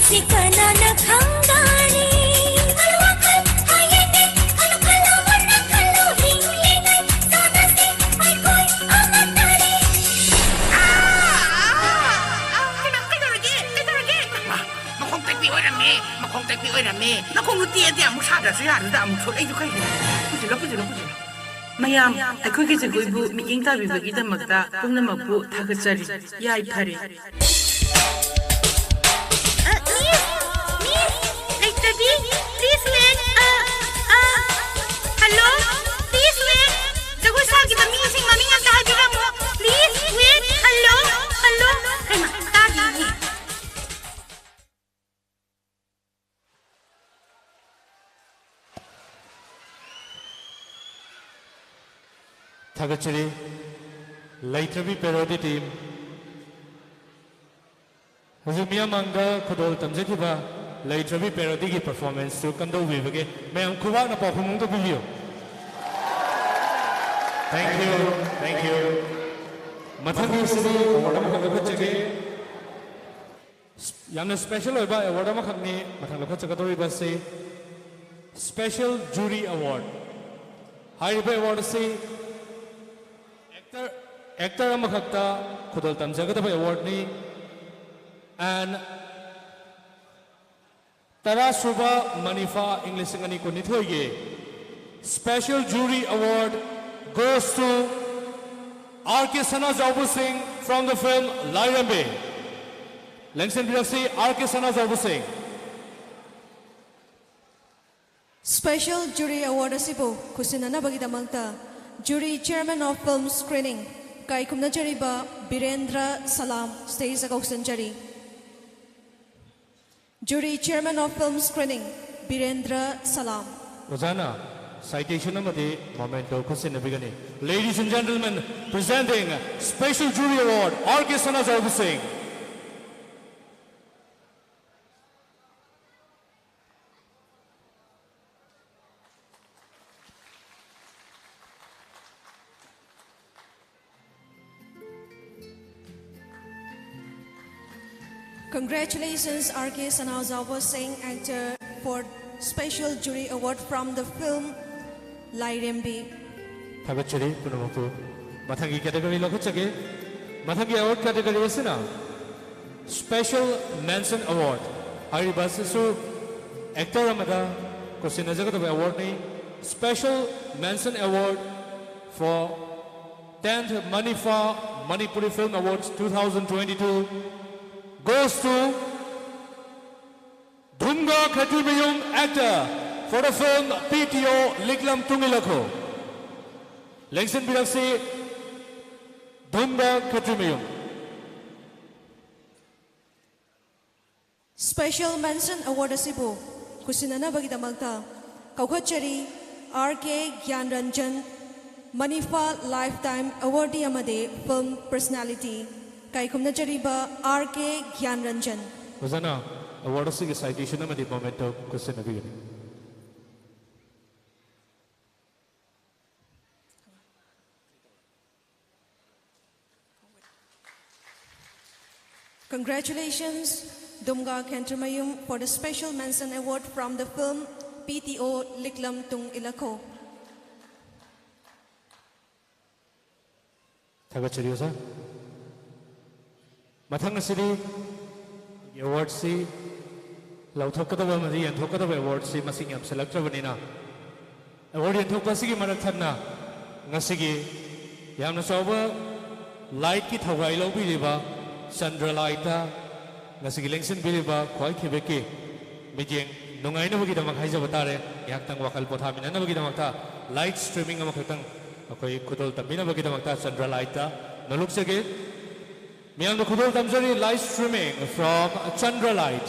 ꯁꯤ ꯀꯅꯥꯅ ꯈꯪꯒꯅꯤ? ꯋꯥꯈꯜ ꯍꯥꯏꯌꯦꯅꯦ, ꯈꯜꯂꯨ ꯈꯜꯂꯨ ꯃꯨꯟꯅ ꯈꯜꯂꯨ, ꯍꯤꯡꯂꯤꯉꯩ ꯆꯥꯟꯅꯁꯤ ꯑꯩꯈꯣꯏ ꯑꯃ ꯇꯥꯔꯤ꯫ ꯀꯩꯅꯣ, ꯀꯩꯗꯧꯔꯒꯦ? ꯀꯩꯗꯧꯔꯒꯦ? ꯃꯈꯣꯡ ꯇꯦꯛꯄꯤ ꯑꯣꯏꯔꯝꯃꯦ, ꯃꯈꯣꯡ ꯇꯦꯛꯄꯤ ꯑꯣꯏꯔꯝꯃꯦ꯫ ꯅꯈꯣꯡꯗꯣ ꯇꯦꯛꯑꯗꯤ ꯑꯃꯨꯛ ꯁꯥꯗ꯭ꯔꯁꯨ ꯌꯥꯗꯨꯗ ꯑꯃꯨꯛ ꯁꯣꯛꯂꯛꯏꯗꯨ ꯀꯩꯒꯤꯅꯣ? ꯄꯨꯁꯤꯜꯂꯣ, ꯄꯨꯁꯤꯜꯂꯣ, ꯄꯨꯁꯤꯜꯂꯣ꯫ ꯃꯌꯥꯝ, ꯑꯩꯈꯣꯏꯒꯤ ꯖꯒꯣꯏꯕꯨ ꯃꯤꯠꯌꯦꯡ ꯇꯥꯕꯤꯕꯒꯤꯗꯃꯛꯇ ꯄꯨꯝꯅꯃꯛꯄꯨ ꯊꯥꯒꯠꯆꯔꯤ꯫ ꯌꯥꯏꯐꯔꯦ꯫ ꯑ, ꯃꯤꯁ, ꯃꯤꯁ, ꯂꯩꯇꯕꯤ, please wait. ꯑ, ꯑ, hello, please wait. ꯖꯒꯣꯏ ꯁꯥꯈꯤꯕ ꯃꯤꯁꯤꯡ ꯃꯃꯤꯡ ꯑꯝꯇ ꯍꯥꯏꯕꯤꯔꯝꯃꯣ꯫ Please wait. Hello, hello. ꯍꯩꯃꯥ, ꯇꯥꯗꯤꯌꯦ꯫ ꯊꯥꯒꯠꯆꯔꯤ, ꯂꯩꯇ꯭ꯔꯕꯤ parody team꯫ ꯍꯧꯖꯤꯛ ꯃꯤꯌꯥꯝ ꯃꯥꯡꯗ ꯈꯨꯗꯣꯜ ꯇꯝꯖꯈꯤꯕ ꯂꯩꯇ꯭ꯔꯕꯤ parodyꯒꯤ performanceꯇꯨ ꯀꯝꯗꯧꯕꯤꯕꯒꯦ? ꯃꯌꯥꯝ ꯈꯨꯕꯥꯛꯅ ꯄꯥꯎꯈꯨꯝ ꯑꯃ ꯇꯧꯕꯤꯕꯤꯌꯨ꯫ Thank you, thank you꯫ ꯃꯊꯪꯒꯤ ꯑꯁꯤꯗꯤ award ꯑꯃꯈꯛ ꯂꯧꯈꯠꯆꯒꯦ꯫ ꯌꯥꯝꯅ special ꯑꯣꯏꯕ award ꯑꯃꯈꯛꯅꯤ ꯃꯊꯪ ꯂꯧꯈꯠꯆꯒꯗꯧꯔꯤꯕ ꯑꯁꯤ꯫ Special Jury Award꯫ ꯍꯥꯏꯔꯤꯕ award ꯑꯁꯤ actor, actor ꯑꯃꯈꯛꯇ ꯈꯨꯗꯣꯜ ꯇꯝꯖꯒꯗꯕ awardꯅꯤ꯫ And ꯇꯔꯥꯁꯨꯕ ꯃꯅꯤꯐꯥ ꯏꯪ ꯂꯤꯁꯤꯡ ꯑꯅꯤ ꯀꯨꯟꯅꯤꯊꯣꯏꯒꯤ Special Jury Award goes to R K ꯁꯅꯥꯖꯥꯎꯕ ꯁꯤꯡ from the film ꯂꯥꯏꯔꯦꯝꯕꯤ꯫ ꯂꯦꯡꯁꯤꯟꯕꯤꯔꯛꯁꯤ R K ꯁꯅꯥꯖꯥꯎꯕ ꯁꯤꯡ꯫ Special Jury Award ꯑꯁꯤꯕꯨ ꯈꯨꯠꯁꯤꯟꯅꯅꯕꯒꯤꯗꯃꯛꯇ Jury Chairman of Film Screening ꯏꯀꯥꯏ ꯈꯨꯝꯅꯖꯔꯤꯕ ꯕꯤꯔꯦꯟꯗ꯭ꯔ ꯁꯂꯥꯝ stageꯇ ꯀꯧꯁꯤꯟꯖꯔꯤ꯫ Jury Chairman of Film Screening, Birendra ꯁꯂꯥꯝ꯫ ꯑꯣꯖꯥꯅ citation ꯑꯃꯗꯤ memento ꯈꯨꯠꯁꯤꯟꯅꯕꯤꯒꯅꯤ꯫ Ladies and gentlemen, presenting Special Jury Award, R K ꯁꯅꯥꯖꯥꯎꯕ ꯁꯤꯡ꯫ Congratulations, R K Sanaozaobo Singh, actor, for Special Jury Award from the film Lairembi. ꯊꯥꯒꯠꯆꯔꯤ ꯄꯨꯝꯅꯃꯛꯄꯨ꯫ ꯃꯊꯪꯒꯤ category ꯂꯧꯈꯠꯆꯒꯦ꯫ ꯃꯊꯪꯒꯤ award category ꯑꯁꯤꯅ Special Mention Award꯫ ꯍꯥꯏꯔꯤꯕ ꯑꯁꯤꯁꯨ actor ꯑꯃꯗ ꯈꯨꯠꯁꯤꯟꯅꯖꯒꯗꯕ awardꯅꯤ꯫ Special Mention Award for tenth Manipha Manipuri Film Awards two thousand twenty-two goes to Dhumga Khetrimayum, actor, for the film P T O Liklam Tungilakho. ꯂꯦꯡꯁꯤꯟꯕꯤꯔꯛꯁꯤ, ꯙꯨꯝꯒ Khetrimayum. Special Mention Award ꯑꯁꯤꯕꯨ ꯈꯨꯠꯁꯤꯟꯅꯅꯕꯒꯤꯗꯃꯛꯇ ꯀꯧꯈꯠꯆꯔꯤ R K ꯒ꯭ꯌꯥꯟꯔꯟꯖꯟ, ꯃꯅꯤꯐꯥ Lifetime Awardee ꯑꯃꯗꯤ Film Personality, ꯀꯥꯏꯈꯨꯝꯅꯖꯔꯤꯕ R K ꯒ꯭ꯌꯥꯟꯔꯟꯖꯟ꯫ ꯑꯣꯖꯥꯅ award ꯑꯁꯤꯒꯤ citation ꯑꯃꯗꯤ memento ꯈꯨꯠꯁꯤꯟꯅꯕꯤꯒꯅꯤ꯫ Congratulations, Dumga Khentrimayum, for the Special Mention Award from the film P T O Liklam Tung Ilakho. ꯊꯥꯒꯠꯆꯔꯤ ꯑꯣꯖꯥ꯫ ꯃꯊꯪ ꯑꯁꯤꯗꯤ awardꯁꯤ ꯂꯧꯊꯣꯛꯀꯗꯕ ꯑꯃꯗꯤ ꯌꯦꯟꯊꯣꯛꯀꯗꯕ awardꯁꯤ ꯃꯁꯤꯡ ꯌꯥꯝꯁꯤꯜꯂꯛꯇ꯭ꯔꯕꯅꯤꯅ, award ꯌꯦꯟꯊꯣꯛꯄ ꯑꯁꯤꯒꯤ ꯃꯔꯛ ꯊꯠꯅ ꯉꯁꯤꯒꯤ ꯌꯥꯝꯅ ꯆꯥꯎꯕ lightꯀꯤ ꯊꯧꯒꯥꯏ ꯂꯧꯕꯤꯔꯤꯕ ꯆꯟꯗ꯭ꯔ lightꯇ ꯉꯁꯤꯒꯤ ꯂꯦꯡꯁꯤꯟꯕꯤꯔꯤꯕ ꯈ꯭ꯋꯥꯏ ꯈꯤꯕꯦꯛꯀꯤ ꯃꯤꯠꯌꯦꯡ ꯅꯨꯡꯉꯥꯏꯅꯕꯒꯤꯗꯃꯛ ꯍꯥꯏꯖꯕ ꯇꯥꯔꯦ꯫ ꯉꯥꯏꯍꯥꯛꯇꯪ ꯋꯥꯈꯜ ꯄꯣꯊꯥꯃꯤꯟꯅꯅꯕꯒꯤꯗꯃꯛꯇ light streaming ꯑꯃꯈꯛꯇꯪ ꯑꯩꯈꯣꯏ ꯈꯨꯗꯣꯜ ꯇꯝꯕꯤꯅꯕꯒꯤꯗꯃꯛꯇ ꯆꯟꯗ꯭ꯔ lightꯇ ꯅꯣꯂꯨꯛꯆꯒꯦ꯫ ꯃꯤꯌꯥꯝꯗ ꯈꯨꯗꯣꯜ ꯇꯝꯖꯔꯤ, light streaming from Chandra Light.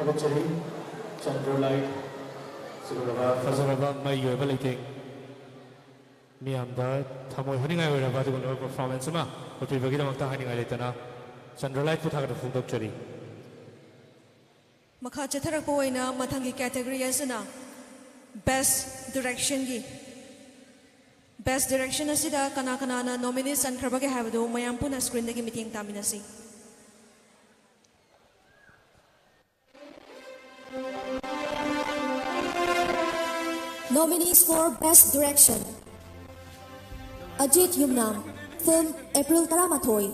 ꯐꯣꯡꯗꯣꯛꯆꯔꯤ꯫ ꯆꯟꯗ꯭ꯔꯣ ꯂꯥꯏꯠ ꯁꯤꯒꯨꯝꯂꯕ ꯐꯖꯔꯕ ꯃꯩꯒꯤ ꯑꯣꯏꯕ ꯂꯩꯇꯦꯡ ꯃꯤꯌꯥꯝꯗ ꯊꯃꯣꯏ ꯍꯨꯅꯤꯡꯉꯥꯏ ꯑꯣꯏꯔꯕ ꯑꯗꯨꯒꯨꯝꯂꯕ ꯄꯔꯐꯣꯔꯃꯦꯟꯁ ꯑꯃ ꯎꯠꯄꯤꯕꯒꯤꯗꯃꯛꯇ ꯍꯥꯏꯅꯤꯡꯉꯥꯏ ꯂꯩꯇꯅ ꯆꯟꯗ꯭ꯔꯣ ꯂꯥꯏꯠꯄꯨ ꯊꯥꯒꯠꯄ ꯐꯣꯡꯗꯣꯛꯆꯔꯤ꯫ ꯃꯈꯥ ꯆꯠꯊꯔꯛꯄ ꯑꯣꯏꯅ ꯃꯊꯪꯒꯤ ꯀꯦꯇꯦꯒꯣꯔꯤ ꯑꯁꯤꯅ ꯕꯦꯁ ꯗꯤꯔꯦꯛꯁꯟꯒꯤ꯫ ꯕꯦꯁ ꯗꯤꯔꯦꯛꯁꯟ ꯑꯁꯤꯗ ꯀꯅꯥ ꯀꯅꯥꯅ ꯅꯣꯃꯤꯅꯤ ꯆꯟꯈ꯭ꯔꯕꯒꯦ ꯍꯥꯏꯕꯗꯨ ꯃꯌꯥꯝ ꯄꯨꯟꯅ ꯁ꯭ꯀ꯭ꯔꯤꯟꯗꯒꯤ ꯃꯤꯠꯌꯦꯡ ꯇꯥꯃꯤꯟꯅꯁꯤ꯫ Nominees for Best Direction. Ajit Yumnam, film April ꯇꯔꯥꯃꯥꯊꯣꯏ꯫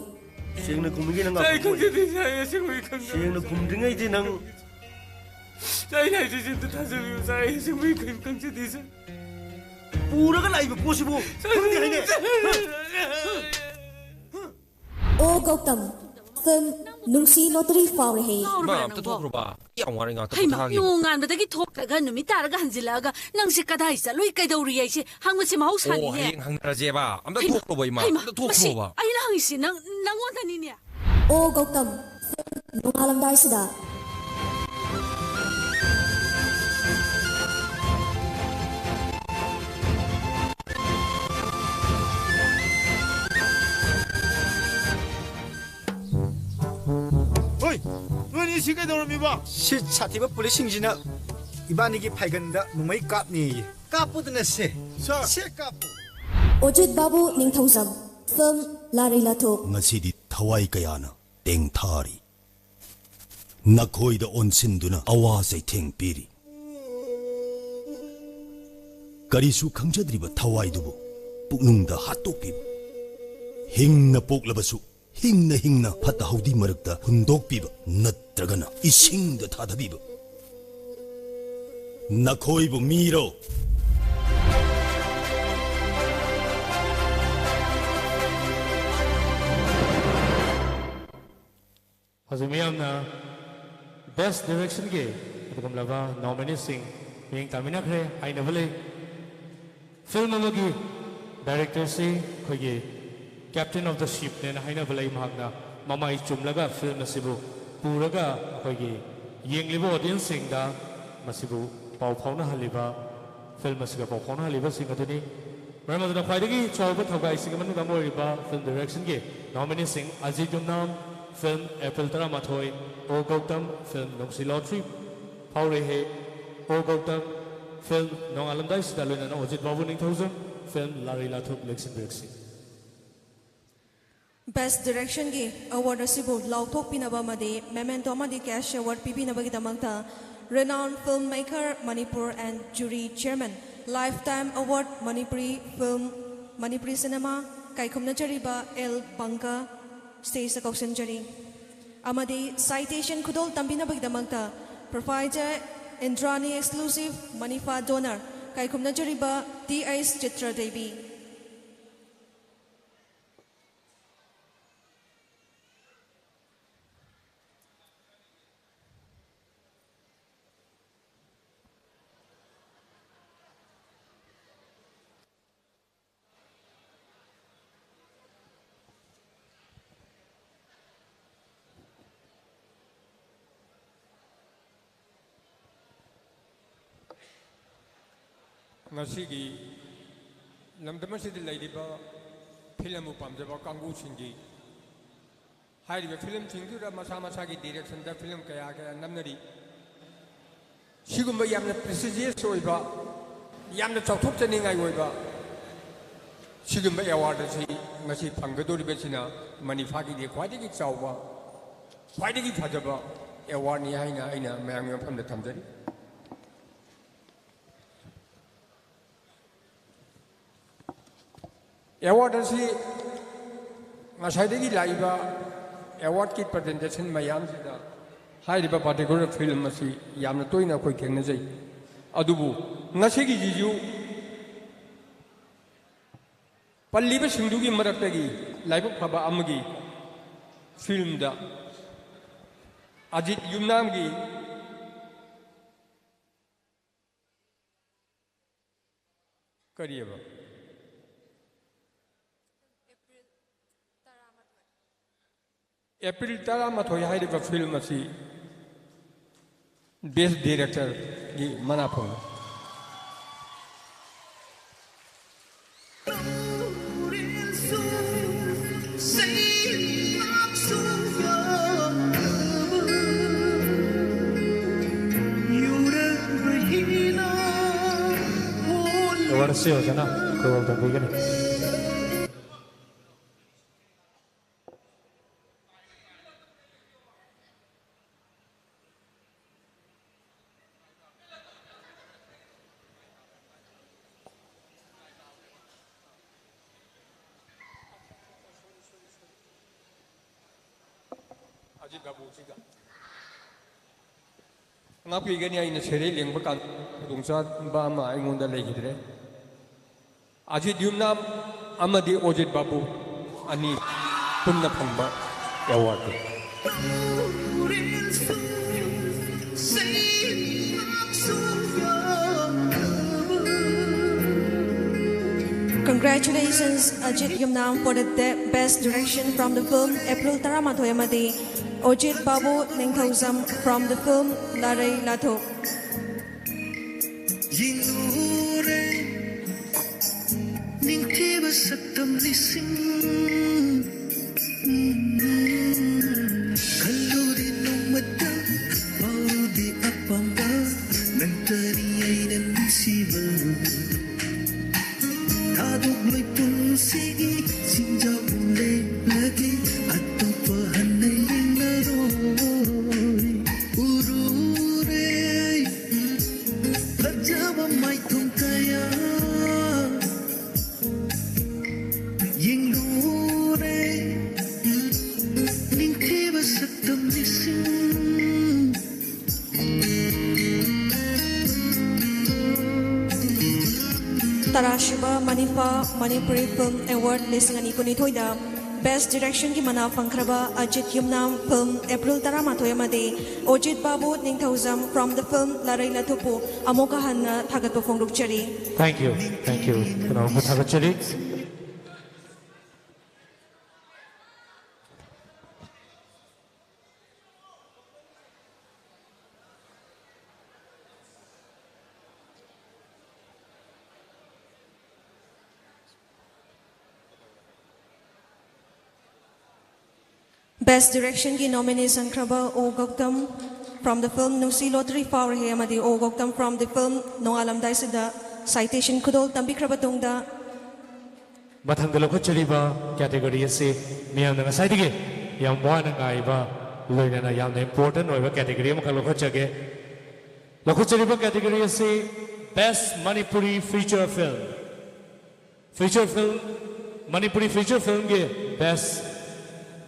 ꯁꯦꯡꯅ ꯈꯨꯝꯃꯤꯒꯦ ꯅꯪ ꯁꯥꯏ, ꯉꯥꯛꯄ ꯈꯪꯖꯗꯦ, ꯁꯥꯏ, ꯑꯁꯦꯡꯕꯒꯤ ꯈꯪꯖꯗꯦ꯫ ꯁꯦꯡꯅ ꯈꯨꯝꯗ꯭ꯔꯤꯉꯩꯗꯤ ꯅꯪ ꯁꯥꯏ, ꯂꯥꯏꯁꯤꯁꯨ ꯑꯝꯇ ꯊꯥꯖꯕꯤꯌꯨ, ꯁꯥꯏ, ꯑꯁꯦꯡꯕꯒꯤ ꯀꯔꯤꯝ ꯈꯪꯖꯗꯦ, ꯁꯥꯏ꯫ ꯄꯨꯔꯒ ꯂꯥꯛꯏꯕ ꯄꯣꯠꯁꯤꯕꯨ ꯁꯥꯏ, ꯈꯪꯗꯦ ꯍꯥꯏꯅꯦ꯫ ꯁꯥꯏ, ꯁꯥꯏ꯫ ꯑꯣ ꯒꯧꯇꯝ, ꯐꯤꯜꯝ ꯅꯨꯡꯁꯤ ꯂꯣꯇꯔꯤ ꯐꯥꯎꯔꯦꯍꯦ꯫ ꯏꯃꯥ, ꯑꯝꯇ ꯊꯣꯛꯈ꯭ꯔꯣꯕ꯫ ꯌꯥꯝ ꯋꯥꯔꯦ, ꯉꯥꯛꯇ ꯍꯩꯃꯥ, ꯄꯣꯊꯥꯒꯦ꯫ ꯅꯣꯡꯉꯥꯟꯕꯗꯒꯤ ꯊꯣꯛꯇ꯭ꯔꯒ ꯅꯨꯃꯤꯠ ꯇꯥꯔꯒ ꯍꯟꯖꯤꯜꯂꯛꯑꯒ ꯅꯪꯁꯦ ꯀꯗꯥꯏ ꯆꯠꯂꯨꯏ, ꯀꯩꯗꯧꯔꯨꯏ ꯍꯥꯏꯁꯦ ꯍꯪꯕꯁꯦ ꯑꯣ, ꯃꯍꯧꯁꯥꯅꯤꯅꯦ꯫ ꯍꯌꯦꯡ ꯍꯪꯅꯔꯁꯦꯕ꯫ ꯑꯝꯇ ꯍꯩꯃꯥ, ꯊꯣꯛꯈ꯭ꯔꯣꯕ, ꯏꯃꯥ, ꯍꯩꯃꯥ, ꯑꯝꯇ ꯃꯁꯤ ꯊꯣꯛꯈ꯭ꯔꯣꯕ꯫ ꯑꯩꯅ ꯍꯪꯉꯤꯁꯤ ꯅꯪ, ꯅꯪꯉꯣꯟꯗꯅꯤꯅꯦ꯫ ꯑꯣ ꯒꯧꯇꯝ, ꯅꯣꯡꯉꯥꯜꯂꯝꯗꯥꯏꯁꯤꯗ꯫ ꯍꯣꯏ, ꯅꯣꯏꯅꯤ ꯁꯤ ꯀꯩꯗꯧꯔꯝꯃꯤꯕ? ꯁꯤ ꯁꯥꯊꯤꯕ ꯄꯨꯂꯤꯁꯁꯤꯡꯁꯤꯅ ꯏꯕꯥꯅꯤꯒꯤ ꯐꯥꯏꯒꯟꯗ ꯅꯣꯡꯃꯩ ꯀꯥꯞꯅꯦꯌꯦ꯫ ꯀꯥꯞꯄꯨꯗꯅ ꯁꯦ꯫ ꯁꯥꯔ꯫ ꯁꯦ ꯀꯥꯞꯄꯨ꯫ ꯑꯣꯖꯤꯠ ꯕꯥꯕꯨ ꯅꯤꯡꯊꯧꯖꯝ, ꯐꯤꯜꯝ ꯂꯥꯔꯩ ꯂꯥꯊꯣꯛ꯫ ꯉꯁꯤꯗꯤ ꯊꯋꯥꯏ ꯀꯌꯥꯅ ꯇꯦꯡꯊꯥꯔꯤ꯫ ꯅꯈꯣꯏꯗ ꯑꯣꯟꯁꯤꯟꯗꯨꯅ ꯑꯋꯥ ꯆꯩꯊꯦꯡ ꯄꯤꯔꯤ꯫ ꯀꯔꯤꯁꯨ ꯈꯪꯖꯗ꯭ꯔꯤꯕ ꯊꯋꯥꯏꯗꯨꯕꯨ ꯄꯨꯛꯅꯨꯡꯗ ꯍꯥꯠꯇꯣꯛꯄꯤꯕ꯫ ꯍꯤꯡꯅ ꯄꯣꯛꯂꯕꯁꯨ ꯍꯤꯡꯅ ꯍꯤꯡꯅ ꯐꯠꯇ ꯍꯥꯎꯗꯤ ꯃꯔꯛꯇ ꯍꯨꯟꯗꯣꯛꯄꯤꯕ ꯅꯠꯇ꯭ꯔꯒꯅ ꯏꯁꯤꯡꯗ ꯊꯥꯗꯕꯤꯕ꯫ ꯅꯈꯣꯏꯕꯨ ꯃꯤꯔꯣ? ꯍꯧꯖꯤꯛ ꯃꯤꯌꯥꯝꯅ ꯕꯦꯁ ꯗꯤꯔꯦꯛꯁꯟꯒꯤ ꯑꯗꯨꯒꯨꯝꯂꯕ ꯅꯣꯃꯤꯅꯤꯁꯤꯡ ꯃꯤꯠꯌꯦꯡ ꯇꯥꯃꯤꯟꯅꯈ꯭ꯔꯦ꯫ ꯍꯥꯏꯅꯕ ꯂꯩ, ꯐꯤꯜꯝ ꯑꯃꯒꯤ ꯗꯥꯏꯔꯦꯛꯇꯔꯁꯤ ꯑꯩꯈꯣꯏꯒꯤ ꯀꯦꯞꯇꯦꯟ ꯑꯣꯐ ꯗ ꯁꯤꯞꯅꯦꯅ ꯍꯥꯏꯅꯕ ꯂꯩ꯫ ꯃꯍꯥꯛꯅ ꯃꯃꯥꯏ ꯆꯨꯝꯂꯒ ꯐꯤꯜꯝ ꯑꯁꯤꯕꯨ ꯄꯨꯔꯒ ꯑꯩꯈꯣꯏꯒꯤ ꯌꯦꯡꯂꯤꯕ audienceꯁꯤꯡꯗ ꯃꯁꯤꯕꯨ ꯄꯥꯎ ꯐꯥꯎꯅꯍꯜꯂꯤꯕ, film ꯑꯁꯤꯒ ꯄꯥꯎ ꯐꯥꯎꯅꯍꯜꯂꯤꯕꯁꯤꯡ ꯑꯗꯨꯅꯤ꯫ ꯃꯔꯝ ꯑꯗꯨꯅ ꯈ꯭ꯋꯥꯏꯗꯒꯤ ꯆꯥꯎꯕ ꯊꯧꯒꯥꯏꯁꯤꯡ ꯑꯃꯅ ꯑꯃ ꯑꯣꯏꯔꯤꯕ film directionꯒꯤ nomineeꯁꯤꯡ: ꯑꯖꯤꯠ ꯌꯨꯝꯅꯥꯝ film April ꯇꯔꯥꯃꯥꯊꯣꯏ, ꯑꯣ ꯒꯧꯇꯝ film ꯅꯨꯡꯁꯤ ꯂꯣꯇ꯭ꯔꯤ ꯐꯥꯎꯔꯦ ꯍꯦ, ꯑꯣ ꯒꯧꯇꯝ film ꯅꯣꯡꯉꯥꯜꯂꯝꯗꯥꯏꯁꯤꯗ, ꯂꯣꯏꯅꯅ ꯑꯣꯖꯤꯠ ꯕꯥꯕꯨ ꯅꯤꯡꯊꯧꯖꯝ film ꯂꯥꯔꯤ ꯂꯥꯊꯨꯞ ꯂꯦꯛꯁꯤꯟꯕꯤꯔꯛꯁꯤ꯫ Best Directionꯒꯤ award ꯑꯁꯤꯕꯨ ꯂꯥꯎꯊꯣꯛꯄꯤꯅꯕ ꯑꯃꯗꯤ memento ꯑꯃꯗꯤ cash award ꯄꯤꯕꯤꯅꯕꯒꯤꯗꯃꯛꯇ renowned filmmaker Manipur and jury chairman, lifetime award Manipuri film, Manipuri cinema ꯀꯥꯏꯈꯨꯝꯅꯖꯔꯤꯕ ꯑꯦꯜ ꯕꯪꯀ stageꯇ ꯀꯧꯁꯤꯟꯖꯔꯤ꯫ ꯑꯃꯗꯤ citation ꯈꯨꯗꯣꯜ ꯇꯝꯕꯤꯅꯕꯒꯤꯗꯃꯛꯇ proprietor Indrani exclusive Manifa donor ꯀꯥꯏꯈꯨꯝꯅꯖꯔꯤꯕ ꯇꯤ ꯑꯩꯆ ꯆꯤꯇ꯭ꯔ ꯗꯦꯕꯤ꯫ ꯉꯁꯤꯒꯤ ꯂꯝꯗꯝ ꯑꯁꯤꯗ ꯂꯩꯔꯤꯕ ꯐꯤꯂꯝꯕꯨ ꯄꯥꯝꯖꯕ ꯀꯥꯡꯕꯨꯁꯤꯡꯒꯤ ꯍꯥꯏꯔꯤꯕ ꯐꯤꯂꯝꯁꯤꯡꯗꯨꯗ ꯃꯁꯥ ꯃꯁꯥꯒꯤ directionꯗ ꯐꯤꯂꯝ ꯀꯌꯥ ꯀꯌꯥ ꯅꯝꯅꯔꯤ꯫ ꯁꯤꯒꯨꯝꯕ ꯌꯥꯝꯅ prestigious ꯑꯣꯏꯕ, ꯌꯥꯝꯅ ꯆꯥꯎꯊꯣꯛꯆꯅꯤꯡꯉꯥꯏ ꯑꯣꯏꯕ ꯁꯤꯒꯨꯝꯕ award ꯑꯁꯤ ꯉꯁꯤ ꯐꯪꯒꯗꯧꯔꯤꯕꯁꯤꯅ ꯃꯅꯤꯐꯥꯒꯤꯗꯤ ꯈ꯭ꯋꯥꯏꯗꯒꯤ ꯆꯥꯎꯕ, ꯈ꯭ꯋꯥꯏꯗꯒꯤ ꯐꯖꯕ awardꯅꯤ ꯍꯥꯏꯅ ꯑꯩꯅ ꯃꯌꯥꯝꯒꯤ ꯃꯐꯝꯗ ꯊꯝꯖꯔꯤ꯫ Award ꯑꯁꯤ ꯉꯁꯥꯏꯗꯒꯤ ꯂꯥꯛꯏꯕ awardꯀꯤ presentation ꯃꯌꯥꯝꯁꯤꯗ ꯍꯥꯏꯔꯤꯕ particular film ꯑꯁꯤ ꯌꯥꯝꯅ ꯇꯣꯏꯅ ꯑꯩꯈꯣꯏ ꯊꯦꯡꯅꯖꯩ꯫ ꯑꯗꯨꯕꯨ ꯉꯁꯤꯒꯤꯁꯤꯁꯨ ꯄꯜꯂꯤꯕꯁꯤꯡꯗꯨꯒꯤ ꯃꯔꯛꯇꯒꯤ ꯂꯥꯏꯕꯛ ꯐꯕ ꯑꯃꯒꯤ filmꯗ ꯑꯖꯤꯠ ꯌꯨꯝꯅꯥꯝꯒꯤ ꯀꯔꯤꯑꯕ? April ꯇꯔꯥꯃꯥꯊꯣꯏ ꯍꯥꯏꯔꯤꯕ film ꯑꯁꯤ Best Director ꯒꯤ ꯃꯅꯥ ꯐꯪꯂꯦ꯫ Award ꯑꯁꯤ ꯑꯣꯖꯥꯅ ꯑꯩꯈꯣꯏ ꯇꯧꯕꯤꯒꯅꯤ꯫ ꯑꯖꯤꯠ ꯕꯥꯕꯨꯁꯤꯒ ꯉꯥꯛꯄꯤꯒꯅꯤ꯫ ꯑꯩꯅ ꯁꯦꯔꯩ ꯂꯦꯡꯕ ꯀꯥꯟꯗ ꯈꯨꯗꯣꯡꯆꯥꯕ ꯑꯃ ꯑꯩꯉꯣꯟꯗ ꯂꯩꯈꯤꯗ꯭ꯔꯦ꯫ ꯑꯖꯤꯠ ꯌꯨꯝꯅꯥꯝ ꯑꯃꯗꯤ ꯑꯣꯖꯤꯠ ꯕꯥꯕꯨ ꯑꯅꯤ ꯄꯨꯟꯅ ꯐꯪꯕ ꯑꯦꯋꯥꯔꯗꯅꯤ꯫ Congratulations, Ajit Yumnam, for the de- best direction from the film April ꯇꯔꯥꯃꯥꯊꯣꯏ ꯑꯃꯗꯤ Ojit Babu Ningthoujam from the film Larei Lathuk. ꯌꯦꯡꯂꯨꯔꯦ ꯅꯤꯡꯊꯤꯕ ꯁꯛꯇꯝ ꯂꯤꯁꯤꯡ꯫ ꯈꯜꯂꯨꯗꯦ ꯅꯣꯡꯃꯇ ꯐꯥꯎꯔꯨꯗꯦ ꯑꯄꯥꯝꯕ ꯅꯪꯇꯅꯤ ꯑꯩꯅ ꯅꯨꯡꯁꯤꯕ꯫ ꯊꯥꯗꯣꯛꯂꯣꯏ ꯄꯨꯟꯁꯤꯒꯤ ꯆꯤꯡꯖꯥꯎ ꯂꯦꯞꯂꯒꯦ ꯑꯇꯣꯞꯄ ꯍꯟꯅ ꯌꯦꯡꯂꯔꯣꯏ꯫ ꯎꯔꯨꯔꯦ ꯐꯖꯕ ꯃꯥꯏꯊꯣꯡ ꯀꯌꯥ ꯌꯦꯡꯂꯨꯔꯦ ꯅꯤꯡꯊꯤꯕ ꯁꯛꯇꯝ ꯂꯤꯁꯤꯡ꯫ ꯇꯔꯥꯁꯨꯕ ꯃꯅꯤꯄꯥ ꯃꯅꯤꯄꯨꯔꯤ ꯐꯤꯜꯝ ꯑꯦꯋꯥꯔꯗ ꯂꯤꯁꯤꯡ ꯑꯅꯤ ꯀꯨꯟꯅꯤꯊꯣꯏꯗ Best Directionꯒꯤ ꯃꯅꯥ ꯐꯪꯈ꯭ꯔꯕ ꯑꯖꯤꯠ ꯌꯨꯝꯅꯥꯝ ꯐꯤꯜꯝ April ꯇꯔꯥꯃꯥꯊꯣꯏ ꯑꯃꯗꯤ ꯑꯣꯖꯤꯠ ꯕꯥꯕꯨ ꯅꯤꯡꯊꯧꯖꯝ from the film ꯂꯥꯔꯩ ꯂꯥꯊꯨꯞꯄꯨ ꯑꯃꯨꯛꯀ ꯍꯟꯅ ꯊꯥꯒꯠꯄ ꯐꯣꯡꯗꯣꯛꯆꯔꯤ꯫ Thank you, thank you. ꯀꯅꯥꯒꯨꯝꯕ ꯊꯥꯒꯠꯆꯔꯤ꯫ Best Directionꯒꯤ nominee ꯆꯟꯈ꯭ꯔꯕ ꯑꯣ ꯒꯧꯇꯝ from the film ꯅꯨꯡꯁꯤ ꯂꯣꯇ꯭ꯔꯤ ꯐꯥꯎꯔꯦ ꯑꯃꯗꯤ ꯑꯣ Gautam from the film ꯅꯣꯡꯉꯥꯜꯂꯝꯗꯥꯏꯁꯤꯗ citation ꯈꯨꯗꯣꯜ ꯇꯝꯕꯤꯈ꯭ꯔꯕ ꯇꯨꯡꯗ, ꯃꯊꯪꯗ ꯂꯧꯈꯠꯆꯔꯤꯕ category ꯑꯁꯤ ꯃꯤꯌꯥꯝꯅ ꯉꯁꯥꯏꯗꯒꯤ ꯌꯥꯝ ꯋꯥꯅ ꯉꯥꯏꯕ, ꯂꯣꯏꯅꯅ ꯌꯥꯝꯅ important ꯑꯣꯏꯕ category ꯑꯃꯈꯛ ꯂꯧꯈꯠꯆꯒꯦ꯫ ꯂꯧꯈꯠꯆꯔꯤꯕ category ꯑꯁꯤ Best Manipuri Feature Film꯫ Feature film, Manipuri feature filmꯒꯤ best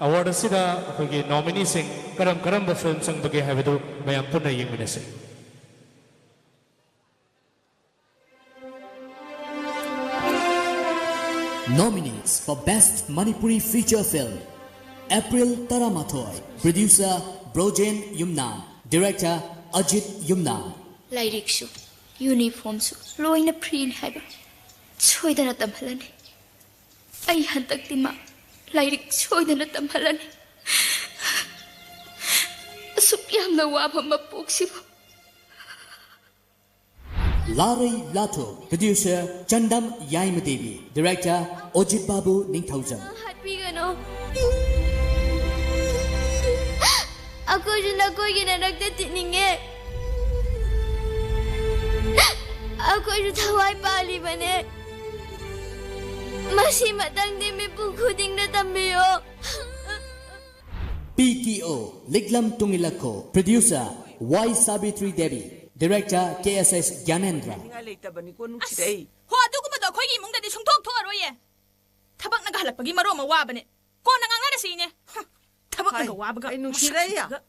award ꯑꯁꯤꯗ ꯑꯩꯈꯣꯏꯒꯤ nomineeꯁꯤꯡ ꯀꯔꯝ ꯀꯔꯝꯕ film ꯆꯪꯕꯒꯦ ꯍꯥꯏꯕꯗꯨ ꯃꯌꯥꯝ ꯄꯨꯟꯅ ꯌꯦꯡꯃꯤꯟꯅꯁꯤ꯫ Nominees for Best Manipuri Feature Film. April ꯇꯔꯥꯃꯥꯊꯣꯏ, producer ꯕ꯭ꯔꯣꯖꯦꯟ ꯌꯨꯝꯅꯥꯝ, director ꯑꯖꯤꯠ ꯌꯨꯝꯅꯥꯝ꯫ ꯂꯥꯏꯔꯤꯛꯁꯨ ꯌꯨꯅꯤꯐꯣꯔꯝꯁꯨ ꯂꯣꯏꯅ ꯐ꯭ꯔꯤꯅꯤ ꯍꯥꯏꯕ ꯁꯣꯏꯗꯅ ꯇꯝꯍꯜꯂꯅꯤ꯫ ꯑꯩ ꯍꯟꯗꯛꯇꯤ ꯃꯥ ꯂꯥꯏꯔꯤꯛ ꯁꯣꯏꯗꯅ ꯇꯝꯍꯜꯂꯅꯤ꯫ ꯑꯁꯨꯛ ꯌꯥꯝꯅ ꯋꯥꯕ ꯃꯄꯣꯛꯁꯤꯕꯨ꯫ ꯂꯥꯔꯩ ꯂꯥꯊꯣꯛ, producer ꯆꯟꯗꯝ ꯌꯥꯏꯃꯗꯦꯕꯤ, director ꯑꯣꯖꯤꯠ ꯕꯥꯕꯨ ꯅꯤꯡꯊꯧꯖꯝ꯫ ꯍꯥꯠꯄꯤꯒꯅꯨ꯫ ꯑꯩꯈꯣꯏꯁꯨ ꯅꯈꯣꯏꯒꯤ ꯅꯔꯛꯇ ꯇꯤꯟꯅꯤꯡꯉꯦ꯫ ꯑꯩꯈꯣꯏꯁꯨ ꯊꯋꯥꯏ ꯄꯥꯜꯂꯤꯕꯅꯦ꯫ ꯃꯁꯤ ꯃꯇꯪꯗꯤ ꯃꯤꯄꯨꯝ ꯈꯨꯗꯤꯡꯗ ꯇꯝꯕꯤꯌꯣ꯫ P T O, ꯂꯤꯛꯂꯝ ꯇꯨꯡꯏꯜꯂꯛꯈꯣ, producer ꯋꯥꯏ Savitri Devi, director K S S ꯒ꯭ꯌꯥꯅꯦꯟꯗ꯭ꯔ꯫ ꯅꯤꯡꯉꯥꯏ ꯂꯩꯇꯕꯅꯤꯀꯣ ꯅꯨꯡꯁꯤꯔꯛꯏ꯫ ꯍꯣ, ꯑꯗꯨꯒꯨꯝꯕꯗꯣ ꯑꯩꯈꯣꯏꯒꯤ ꯏꯃꯨꯡꯗꯗꯤ ꯁꯨꯡꯊꯣꯛ ꯊꯣꯛꯑꯔꯣꯏꯌꯦ꯫ ꯊꯕꯛꯅꯒ ꯍꯜꯂꯛꯄꯒꯤ ꯃꯔꯣꯜ ꯑꯃ ꯋꯥꯕꯅꯦ꯫ ꯀꯣꯟꯅ ꯉꯥꯡꯅꯔꯁꯤ ꯏꯅꯦ꯫ ꯍꯨꯝ, ꯊꯕꯛꯅꯒ ꯍꯥꯏ, ꯋꯥꯕꯒ꯫ ꯑꯩ ꯅꯨꯡꯁꯤꯔꯛꯏ꯫ ꯃꯁꯛꯁꯤꯒ꯫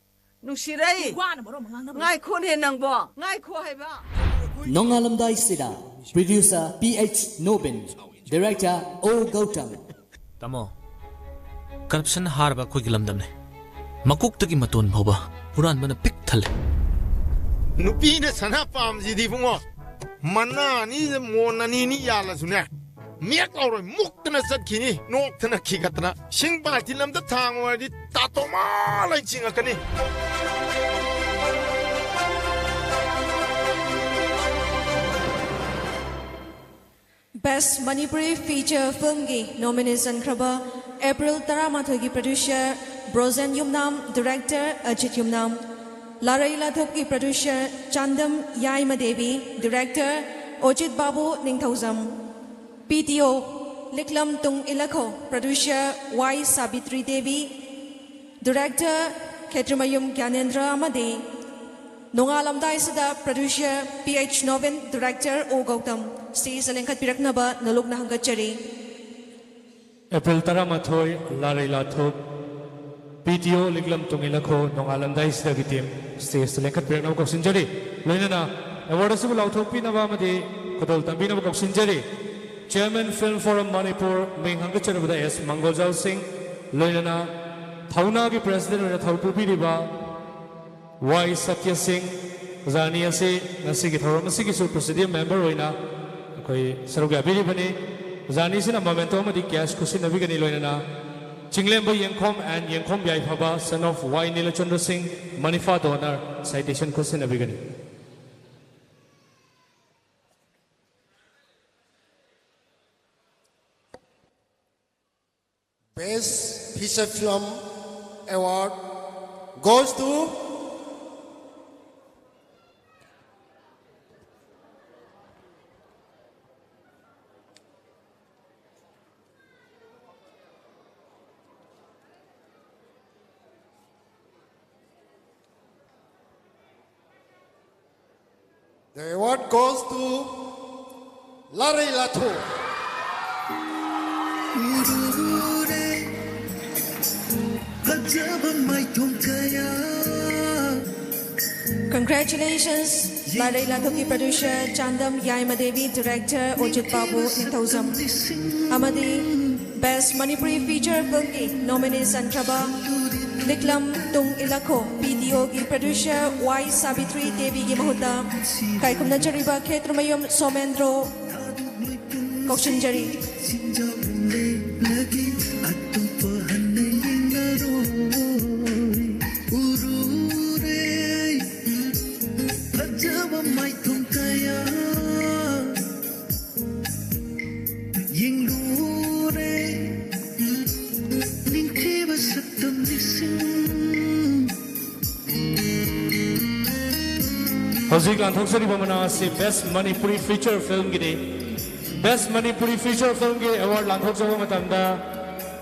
ꯅꯨꯡꯁꯤꯔꯛꯏ꯫ ꯋꯥꯅ ꯃꯔꯣꯜ ꯑꯃ ꯉꯥꯡꯅꯕ꯫ ꯉꯥꯏꯈꯣꯅꯦ ꯅꯪꯕꯣ꯫ ꯉꯥꯏꯈꯣ ꯍꯥꯏꯕ꯫ ꯅꯣꯡꯉꯥꯜꯂꯝꯗꯥꯏꯁꯤꯗ, producer P H Nobin, director ꯑꯣ ꯒꯧꯇꯝ꯫ ꯇꯥꯃꯣ, corruption ꯍꯥꯔꯕ ꯑꯩꯈꯣꯏꯒꯤ ꯂꯝꯗꯝꯅꯦ꯫ ꯃꯀꯣꯛꯇꯒꯤ ꯃꯇꯣꯟ ꯐꯥꯎꯕ ꯍꯨꯔꯥꯟꯕꯅ ꯄꯤꯛ ꯊꯜꯂꯦ꯫ ꯅꯨꯄꯤꯅ ꯁꯅꯥ ꯄꯥꯝꯁꯤꯗꯤ ꯏꯕꯨꯡꯉꯣ, ꯃꯅꯥ ꯑꯅꯤꯗ ꯃꯣꯟ ꯑꯅꯤꯅꯤ ꯌꯥꯜꯂꯁꯨꯅꯦ, ꯃꯦꯛ ꯂꯥꯎꯔꯣꯏ, ꯃꯨꯛꯇꯅ ꯆꯠꯈꯤꯅꯤ, ꯅꯣꯛꯇꯅ ꯈꯤꯒꯠꯇꯅ꯫ ꯏꯁꯤꯡ ꯕꯥꯜꯇꯤꯟ ꯑꯃꯗ ꯊꯥꯡꯉꯨ ꯍꯥꯏꯔꯗꯤ ꯇꯥꯇꯣꯃꯥ ꯂꯩ ꯆꯤꯡꯉꯛꯀꯅꯤ꯫ Best Manipuri Feature Filmꯒꯤ nominee ꯆꯟꯈ꯭ꯔꯕ April ꯇꯔꯥꯃꯥꯊꯣꯏꯒꯤ producer Prosen Yumnam, director Ajit Yumnam. Larei Lathupki producer Chandam Yaima Devi, director Ojit Babu Ningthoujam. P T O, Liklam Tung Ilakho, producer Y Sabitri Devi, director Khetrimayum Gyanendra amadi ꯅꯣꯡꯉꯥꯜꯂꯝꯗꯥꯏꯁꯤꯗ producer P H Novin, director O Gautam, stage ꯂꯦꯡꯈꯠꯄꯤꯔꯛꯅꯕ ꯅꯣꯂꯨꯛꯅ ꯍꯪꯒꯠꯆꯔꯤ꯫ April ꯇꯔꯥꯃꯥꯊꯣꯏ, ꯂꯥꯔꯩ ꯂꯥꯊꯨꯞ, P T O ꯂꯤꯛꯂꯝ ꯇꯨꯡ ꯏꯂꯛꯈꯣ, ꯅꯣꯡꯉꯥꯜꯂꯝꯗꯥꯏꯁꯤꯗꯒꯤ team stage ꯂꯦꯡꯈꯠꯄꯤꯔꯛꯅꯕ ꯀꯧꯁꯤꯟꯖꯔꯤ꯫ ꯂꯣꯏꯅꯅ award ꯑꯁꯤꯕꯨ ꯂꯥꯎꯊꯣꯛꯄꯤꯅꯕ ꯑꯃꯗꯤ ꯈꯨꯗꯣꯜ ꯇꯝꯕꯤꯅꯕ ꯀꯧꯁꯤꯟꯖꯔꯤ꯫ Chairman Film Forum Manipur, ꯃꯤꯡ ꯍꯪꯒꯠꯆꯔꯕꯗ S ꯃꯪꯒꯣꯜꯖꯥꯎ ꯁꯤꯡ, ꯂꯣꯏꯅꯅ ꯊꯧꯅꯥꯒꯤ president ꯑꯣꯏꯅ ꯊꯧ ꯄꯨꯕꯤꯔꯤꯕ Y ꯁꯇ꯭ꯌ ꯁꯤꯡ꯫ ꯑꯣꯖꯥ ꯑꯅꯤ ꯑꯁꯤ ꯉꯁꯤꯒꯤ ꯊꯧꯔꯝ ꯑꯁꯤꯒꯤꯁꯨ presidium member ꯑꯣꯏꯅ ꯑꯩꯈꯣꯏ ꯁꯔꯨꯛ ꯌꯥꯕꯤꯔꯤꯕꯅꯤ꯫ ꯑꯣꯖꯥ ꯑꯅꯤꯁꯤꯅ memento ꯑꯃꯗꯤ cash ꯈꯨꯠꯁꯤꯟꯅꯕꯤꯒꯅꯤ, ꯂꯣꯏꯅꯅ ꯆꯤꯡꯂꯦꯝꯕ ꯌꯦꯡꯈꯣꯝ and ꯌꯦꯡꯈꯣꯝ ꯌꯥꯏꯐꯕ, son of Y ꯅꯤꯂꯆꯟꯗ꯭ꯔ ꯁꯤꯡ, ꯃꯅꯤꯐꯥ donor, citation ꯈꯨꯠꯁꯤꯟꯅꯕꯤꯒꯅꯤ꯫ Best Feature Film Award goes to The award goes to Larei Lathu. Congratulations, Larei Lathuki producer Chandam Yaima Devi, director Ojit Babu Ningthoujam, amadi Best Manipuri Feature Film ki nominees ꯆꯟꯈ꯭ꯔꯕ ꯂꯤꯛꯂꯝ ꯇꯨꯡ ꯏꯂꯛꯈꯣ P T O ꯒꯤ producer Y ꯁꯥꯕꯤꯇ꯭ꯔꯤ ꯗꯦꯕꯤꯒꯤ ꯃꯍꯨꯠꯇ ꯀꯥꯏꯈꯨꯝꯅꯖꯔꯤꯕ ꯈꯦꯇ꯭ꯔꯃꯌꯨꯝ ꯁꯣꯃꯦꯟꯗ꯭ꯔꯣ ꯀꯧꯁꯤꯟꯖꯔꯤ꯫ ꯍꯧꯖꯤꯛ ꯂꯥꯟꯊꯣꯛꯆꯔꯤꯕ ꯃꯅꯥ ꯑꯁꯤ Best Manipuri Feature Filmꯒꯤꯅꯤ꯫ Best Manipuri Feature Filmꯒꯤ award ꯂꯥꯟꯊꯣꯛꯆꯕ ꯃꯇꯝꯗ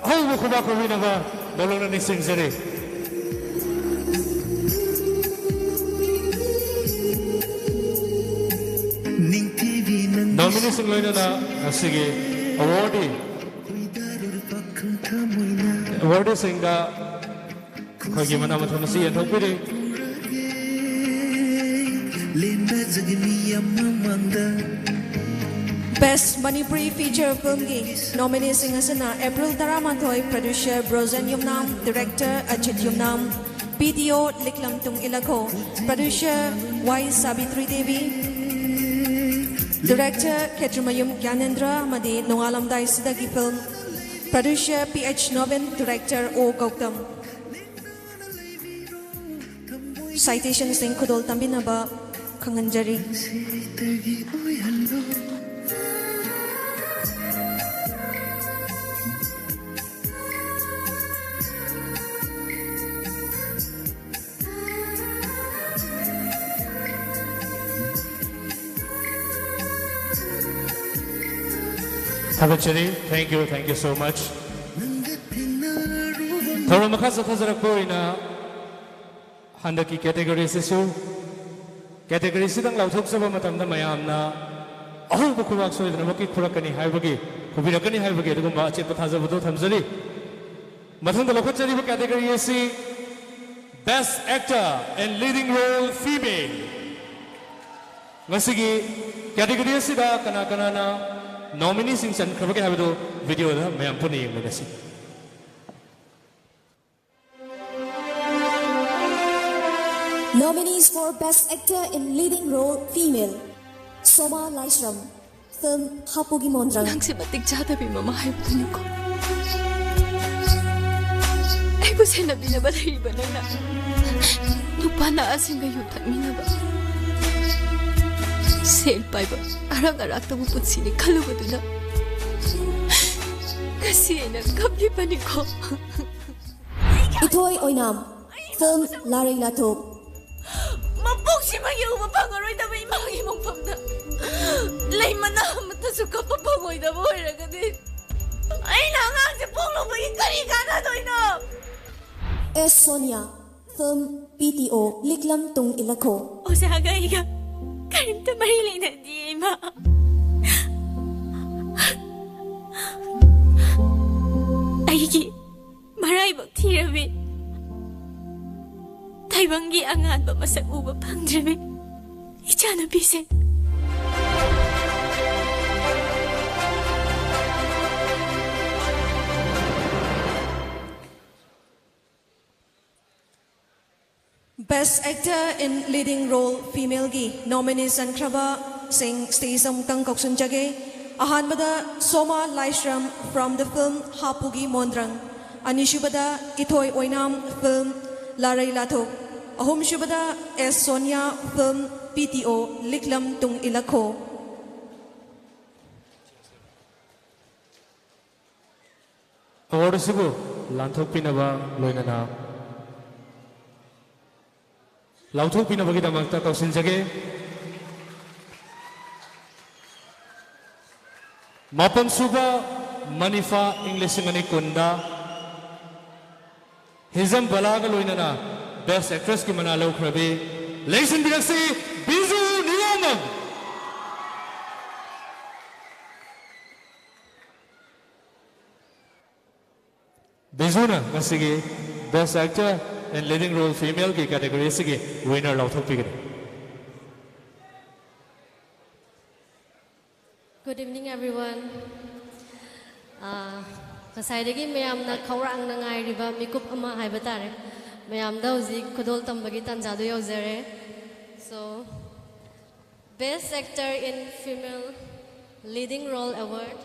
ꯑꯍꯧꯕ ꯈꯨꯕꯥꯛ ꯈꯨꯕꯤꯅꯕ ꯅꯣꯂꯣꯛꯅ ꯅꯤꯡꯁꯤꯡꯖꯔꯤ꯫ ꯅꯤꯡꯊꯤꯕꯤ ꯅꯪ ꯅꯣꯃꯤꯅꯤꯁꯤꯡ ꯂꯣꯏꯅꯅ ꯉꯁꯤꯒꯤ awardee ꯑꯦꯋꯥꯔꯗꯤꯁꯤꯡꯗ ꯑꯩꯈꯣꯏꯒꯤ ꯃꯅꯥ ꯃꯊꯨꯝ ꯑꯁꯤ ꯌꯦꯟꯊꯣꯛꯄꯤꯔꯤ꯫ Best Manipuri Feature Filmꯒꯤ nomineeꯁꯤꯡ ꯑꯁꯤꯅ April ꯇꯔꯥꯃꯥꯊꯣꯏ producer ꯕ꯭ꯔꯣꯖꯦꯟ ꯌꯨꯝꯅꯥꯝ, director ꯑꯖꯤꯠ ꯌꯨꯝꯅꯥꯝ, P D O ꯂꯤꯛꯂꯝ ꯇꯨꯡ ꯏꯂꯈꯣ, producer Y Savitri Devi, director ꯈꯦꯇ꯭ꯔꯤꯃꯌꯨꯝ ꯒ꯭ꯌꯥꯅꯦꯟꯗ꯭ꯔ ꯑꯃꯗꯤ ꯅꯣꯡꯉꯥꯜꯂꯝꯗꯥꯏꯁꯤꯗꯒꯤ film, producer P H Nobin, director O Gautam. Citationꯁꯤꯡ ꯈꯨꯗꯣꯜ ꯇꯝꯕꯤꯅꯕ ꯈꯪꯍꯟꯖꯔꯤ꯫ ꯊꯥꯒꯠꯆꯔꯤ꯫ Thank you, thank you so much. ꯊꯧꯔꯝ ꯃꯈꯥ ꯆꯠꯊꯖꯔꯛꯄ ꯑꯣꯏꯅ ꯍꯟꯗꯛꯀꯤ category ꯑꯁꯤꯁꯨ category ꯑꯁꯤꯗꯪ ꯂꯥꯎꯊꯣꯛꯆꯕ ꯃꯇꯝꯗ ꯃꯌꯥꯝꯅ ꯑꯍꯧꯕ ꯈꯨꯕꯥꯛ ꯁꯣꯏꯗꯅꯃꯛꯀꯤ ꯈꯨꯔꯛꯀꯅꯤ ꯍꯥꯏꯕꯒꯤ, ꯈꯨꯕꯤꯔꯛꯀꯅꯤ ꯍꯥꯏꯕꯒꯤ ꯑꯗꯨꯒꯨꯝꯕ ꯑꯆꯦꯠꯄ ꯊꯥꯖꯕꯗꯨ ꯊꯝꯖꯔꯤ꯫ ꯃꯊꯪꯗ ꯂꯧꯈꯠꯆꯔꯤꯕ category ꯑꯁꯤ Best Actor in Leading Role Female꯫ ꯉꯁꯤꯒꯤ category ꯑꯁꯤꯗ ꯀꯅꯥ ꯀꯅꯥꯅ nomineeꯁꯤꯡ ꯆꯟꯈ꯭ꯔꯕꯒꯦ ꯍꯥꯏꯕꯗꯨ videoꯗ ꯃꯌꯥꯝ ꯄꯨꯟꯅ ꯌꯦꯡꯃꯤꯟꯅꯁꯤ꯫ Nominees for Best Actor in Leading Role Female, Soma Laishram, film ꯍꯥꯞꯄꯨꯒꯤ ꯃꯣꯟꯗ꯭ꯔꯪ꯫ ꯅꯪꯁꯦ ꯃꯇꯤꯛ ꯆꯥꯗꯕꯤ ꯃꯃꯥ ꯍꯥꯏꯕꯗꯨꯅꯤꯀꯣ꯫ ꯑꯩꯕꯨ ꯁꯦꯟꯅꯕꯤꯅꯕ ꯂꯩꯔꯤꯕ ꯅꯪꯅ ꯅꯨꯄꯥ ꯅꯍꯥꯁꯤꯡꯒ ꯌꯨ ꯊꯛꯃꯤꯟꯅꯕ, ꯁꯦꯜ ꯄꯥꯏꯕ, ꯑꯔꯥꯛ ꯑꯔꯥꯛꯇꯕꯨ ꯄꯨꯟꯁꯤꯅꯤ ꯈꯜꯂꯨꯕꯗꯨꯅ ꯉꯁꯤ ꯑꯩꯅ ꯀꯞꯂꯤꯕꯅꯤꯀꯣ꯫ ꯏꯊꯣꯏ ꯑꯣꯏꯅꯥꯝ, film ꯂꯥꯔꯩ ꯂꯥꯊꯣꯛ꯫ ꯃꯄꯣꯛꯁꯤꯃꯒꯤ ꯎꯕ ꯐꯪꯉꯔꯣꯏꯗꯕ ꯏꯃꯥꯒꯤ ꯃꯣꯡꯐꯝꯗ ꯂꯩ ꯃꯅꯥ ꯑꯃꯠꯇꯁꯨ ꯀꯞꯄ ꯐꯪꯉꯣꯏꯗꯕ ꯑꯣꯏꯔꯒꯗꯤ ꯑꯩꯅ ꯑꯉꯥꯡꯁꯦ ꯄꯣꯛꯂꯨꯕꯒꯤ ꯀꯔꯤ ꯀꯥꯟꯅꯗꯣꯏꯅꯣ? ꯑꯦꯁ Sonia, film P T O, ꯂꯤꯛꯂꯝ ꯇꯨꯡ ꯏꯂꯛꯈꯣ꯫ ꯑꯣꯖꯥꯒ ꯑꯩꯒ ꯀꯔꯤꯝꯇ ꯃꯔꯤ ꯂꯩꯅꯗꯤꯌꯦ ꯏꯃꯥ꯫ ꯑꯩꯒꯤ ꯃꯔꯥꯏꯕꯛ ꯊꯤꯔꯕꯤ ꯇꯥꯏꯕꯪꯒꯤ ꯑꯉꯥꯟꯕ ꯃꯁꯛ ꯎꯕ ꯐꯪꯗ꯭ꯔꯤꯕꯤ ꯏꯆꯥꯅꯨꯄꯤꯁꯦ꯫ Best Actor in Leading Role Femaleꯒꯤ nominees ꯆꯟꯈ꯭ꯔꯕꯁꯤꯡ stage ꯑꯃꯨꯛꯇꯪ ꯀꯧꯁꯤꯟꯖꯒꯦ꯫ ꯑꯍꯥꯟꯕꯗ ꯁꯣꯃꯥ ꯂꯥꯏꯁ꯭ꯔꯝ from the film ꯍꯥꯄꯨꯒꯤ ꯃꯣꯟꯗ꯭ꯔꯪ, ꯑꯅꯤꯁꯨꯕꯗ ꯏꯊꯣꯏ ꯑꯣꯏꯅꯥꯝ film ꯂꯥꯔꯩ ꯂꯥꯊꯣꯛ, ꯑꯍꯨꯝꯁꯨꯕꯗ ꯑꯦꯁ ꯁꯣꯅꯤꯌꯥ film ꯄꯤ ꯇꯤ ꯑꯣ ꯂꯤꯛꯂꯝ ꯇꯨꯡ ꯏꯂꯛꯈꯣ꯫ ꯑꯦꯋꯥꯔꯗ ꯑꯁꯤꯕꯨ ꯂꯥꯟꯊꯣꯛꯄꯤꯅꯕ ꯂꯣꯏꯅꯅ ꯂꯥꯎꯊꯣꯛꯄꯤꯅꯕꯒꯤꯗꯃꯛꯇ ꯀꯧꯁꯤꯟꯖꯒꯦ꯫ ꯃꯥꯄꯟ ꯁꯨꯕ ꯃꯅꯤꯐꯥ ꯏꯪ ꯂꯤꯁꯤꯡ ꯑꯅꯤ ꯀꯨꯟꯗ ꯍꯤꯖꯝ ꯕꯂꯥꯒ ꯂꯣꯏꯅꯅ Best Actressꯀꯤ ꯃꯅꯥ ꯂꯧꯈ꯭ꯔꯕꯤ ꯂꯩꯁꯤꯟꯕꯤꯔꯛꯁꯤ ꯕꯤꯖꯨ ꯅꯤꯉꯣꯝꯕꯝ꯫ ꯕꯤꯖꯨꯅ ꯉꯁꯤꯒꯤ Best Actor in Leading Role Femaleꯒꯤ category ꯑꯁꯤꯒꯤ winner ꯂꯥꯎꯊꯣꯛꯄꯤꯒꯅꯤ꯫ Good evening, everyone. ꯑꯥ, ꯉꯁꯥꯏꯗꯒꯤ ꯃꯌꯥꯝꯅ ꯈꯧꯔꯥꯡꯅ ꯉꯥꯏꯔꯤꯕ ꯃꯤꯀꯨꯞ ꯑꯃ ꯍꯥꯏꯕ ꯇꯥꯔꯦ꯫ ꯃꯌꯥꯝꯗ ꯍꯧꯖꯤꯛ ꯈꯨꯗꯣꯜ ꯇꯝꯕꯒꯤ ꯇꯥꯟꯖꯥꯗꯨ ꯌꯧꯖꯔꯦ꯫ So, Best Actor in Female Leading Role Award.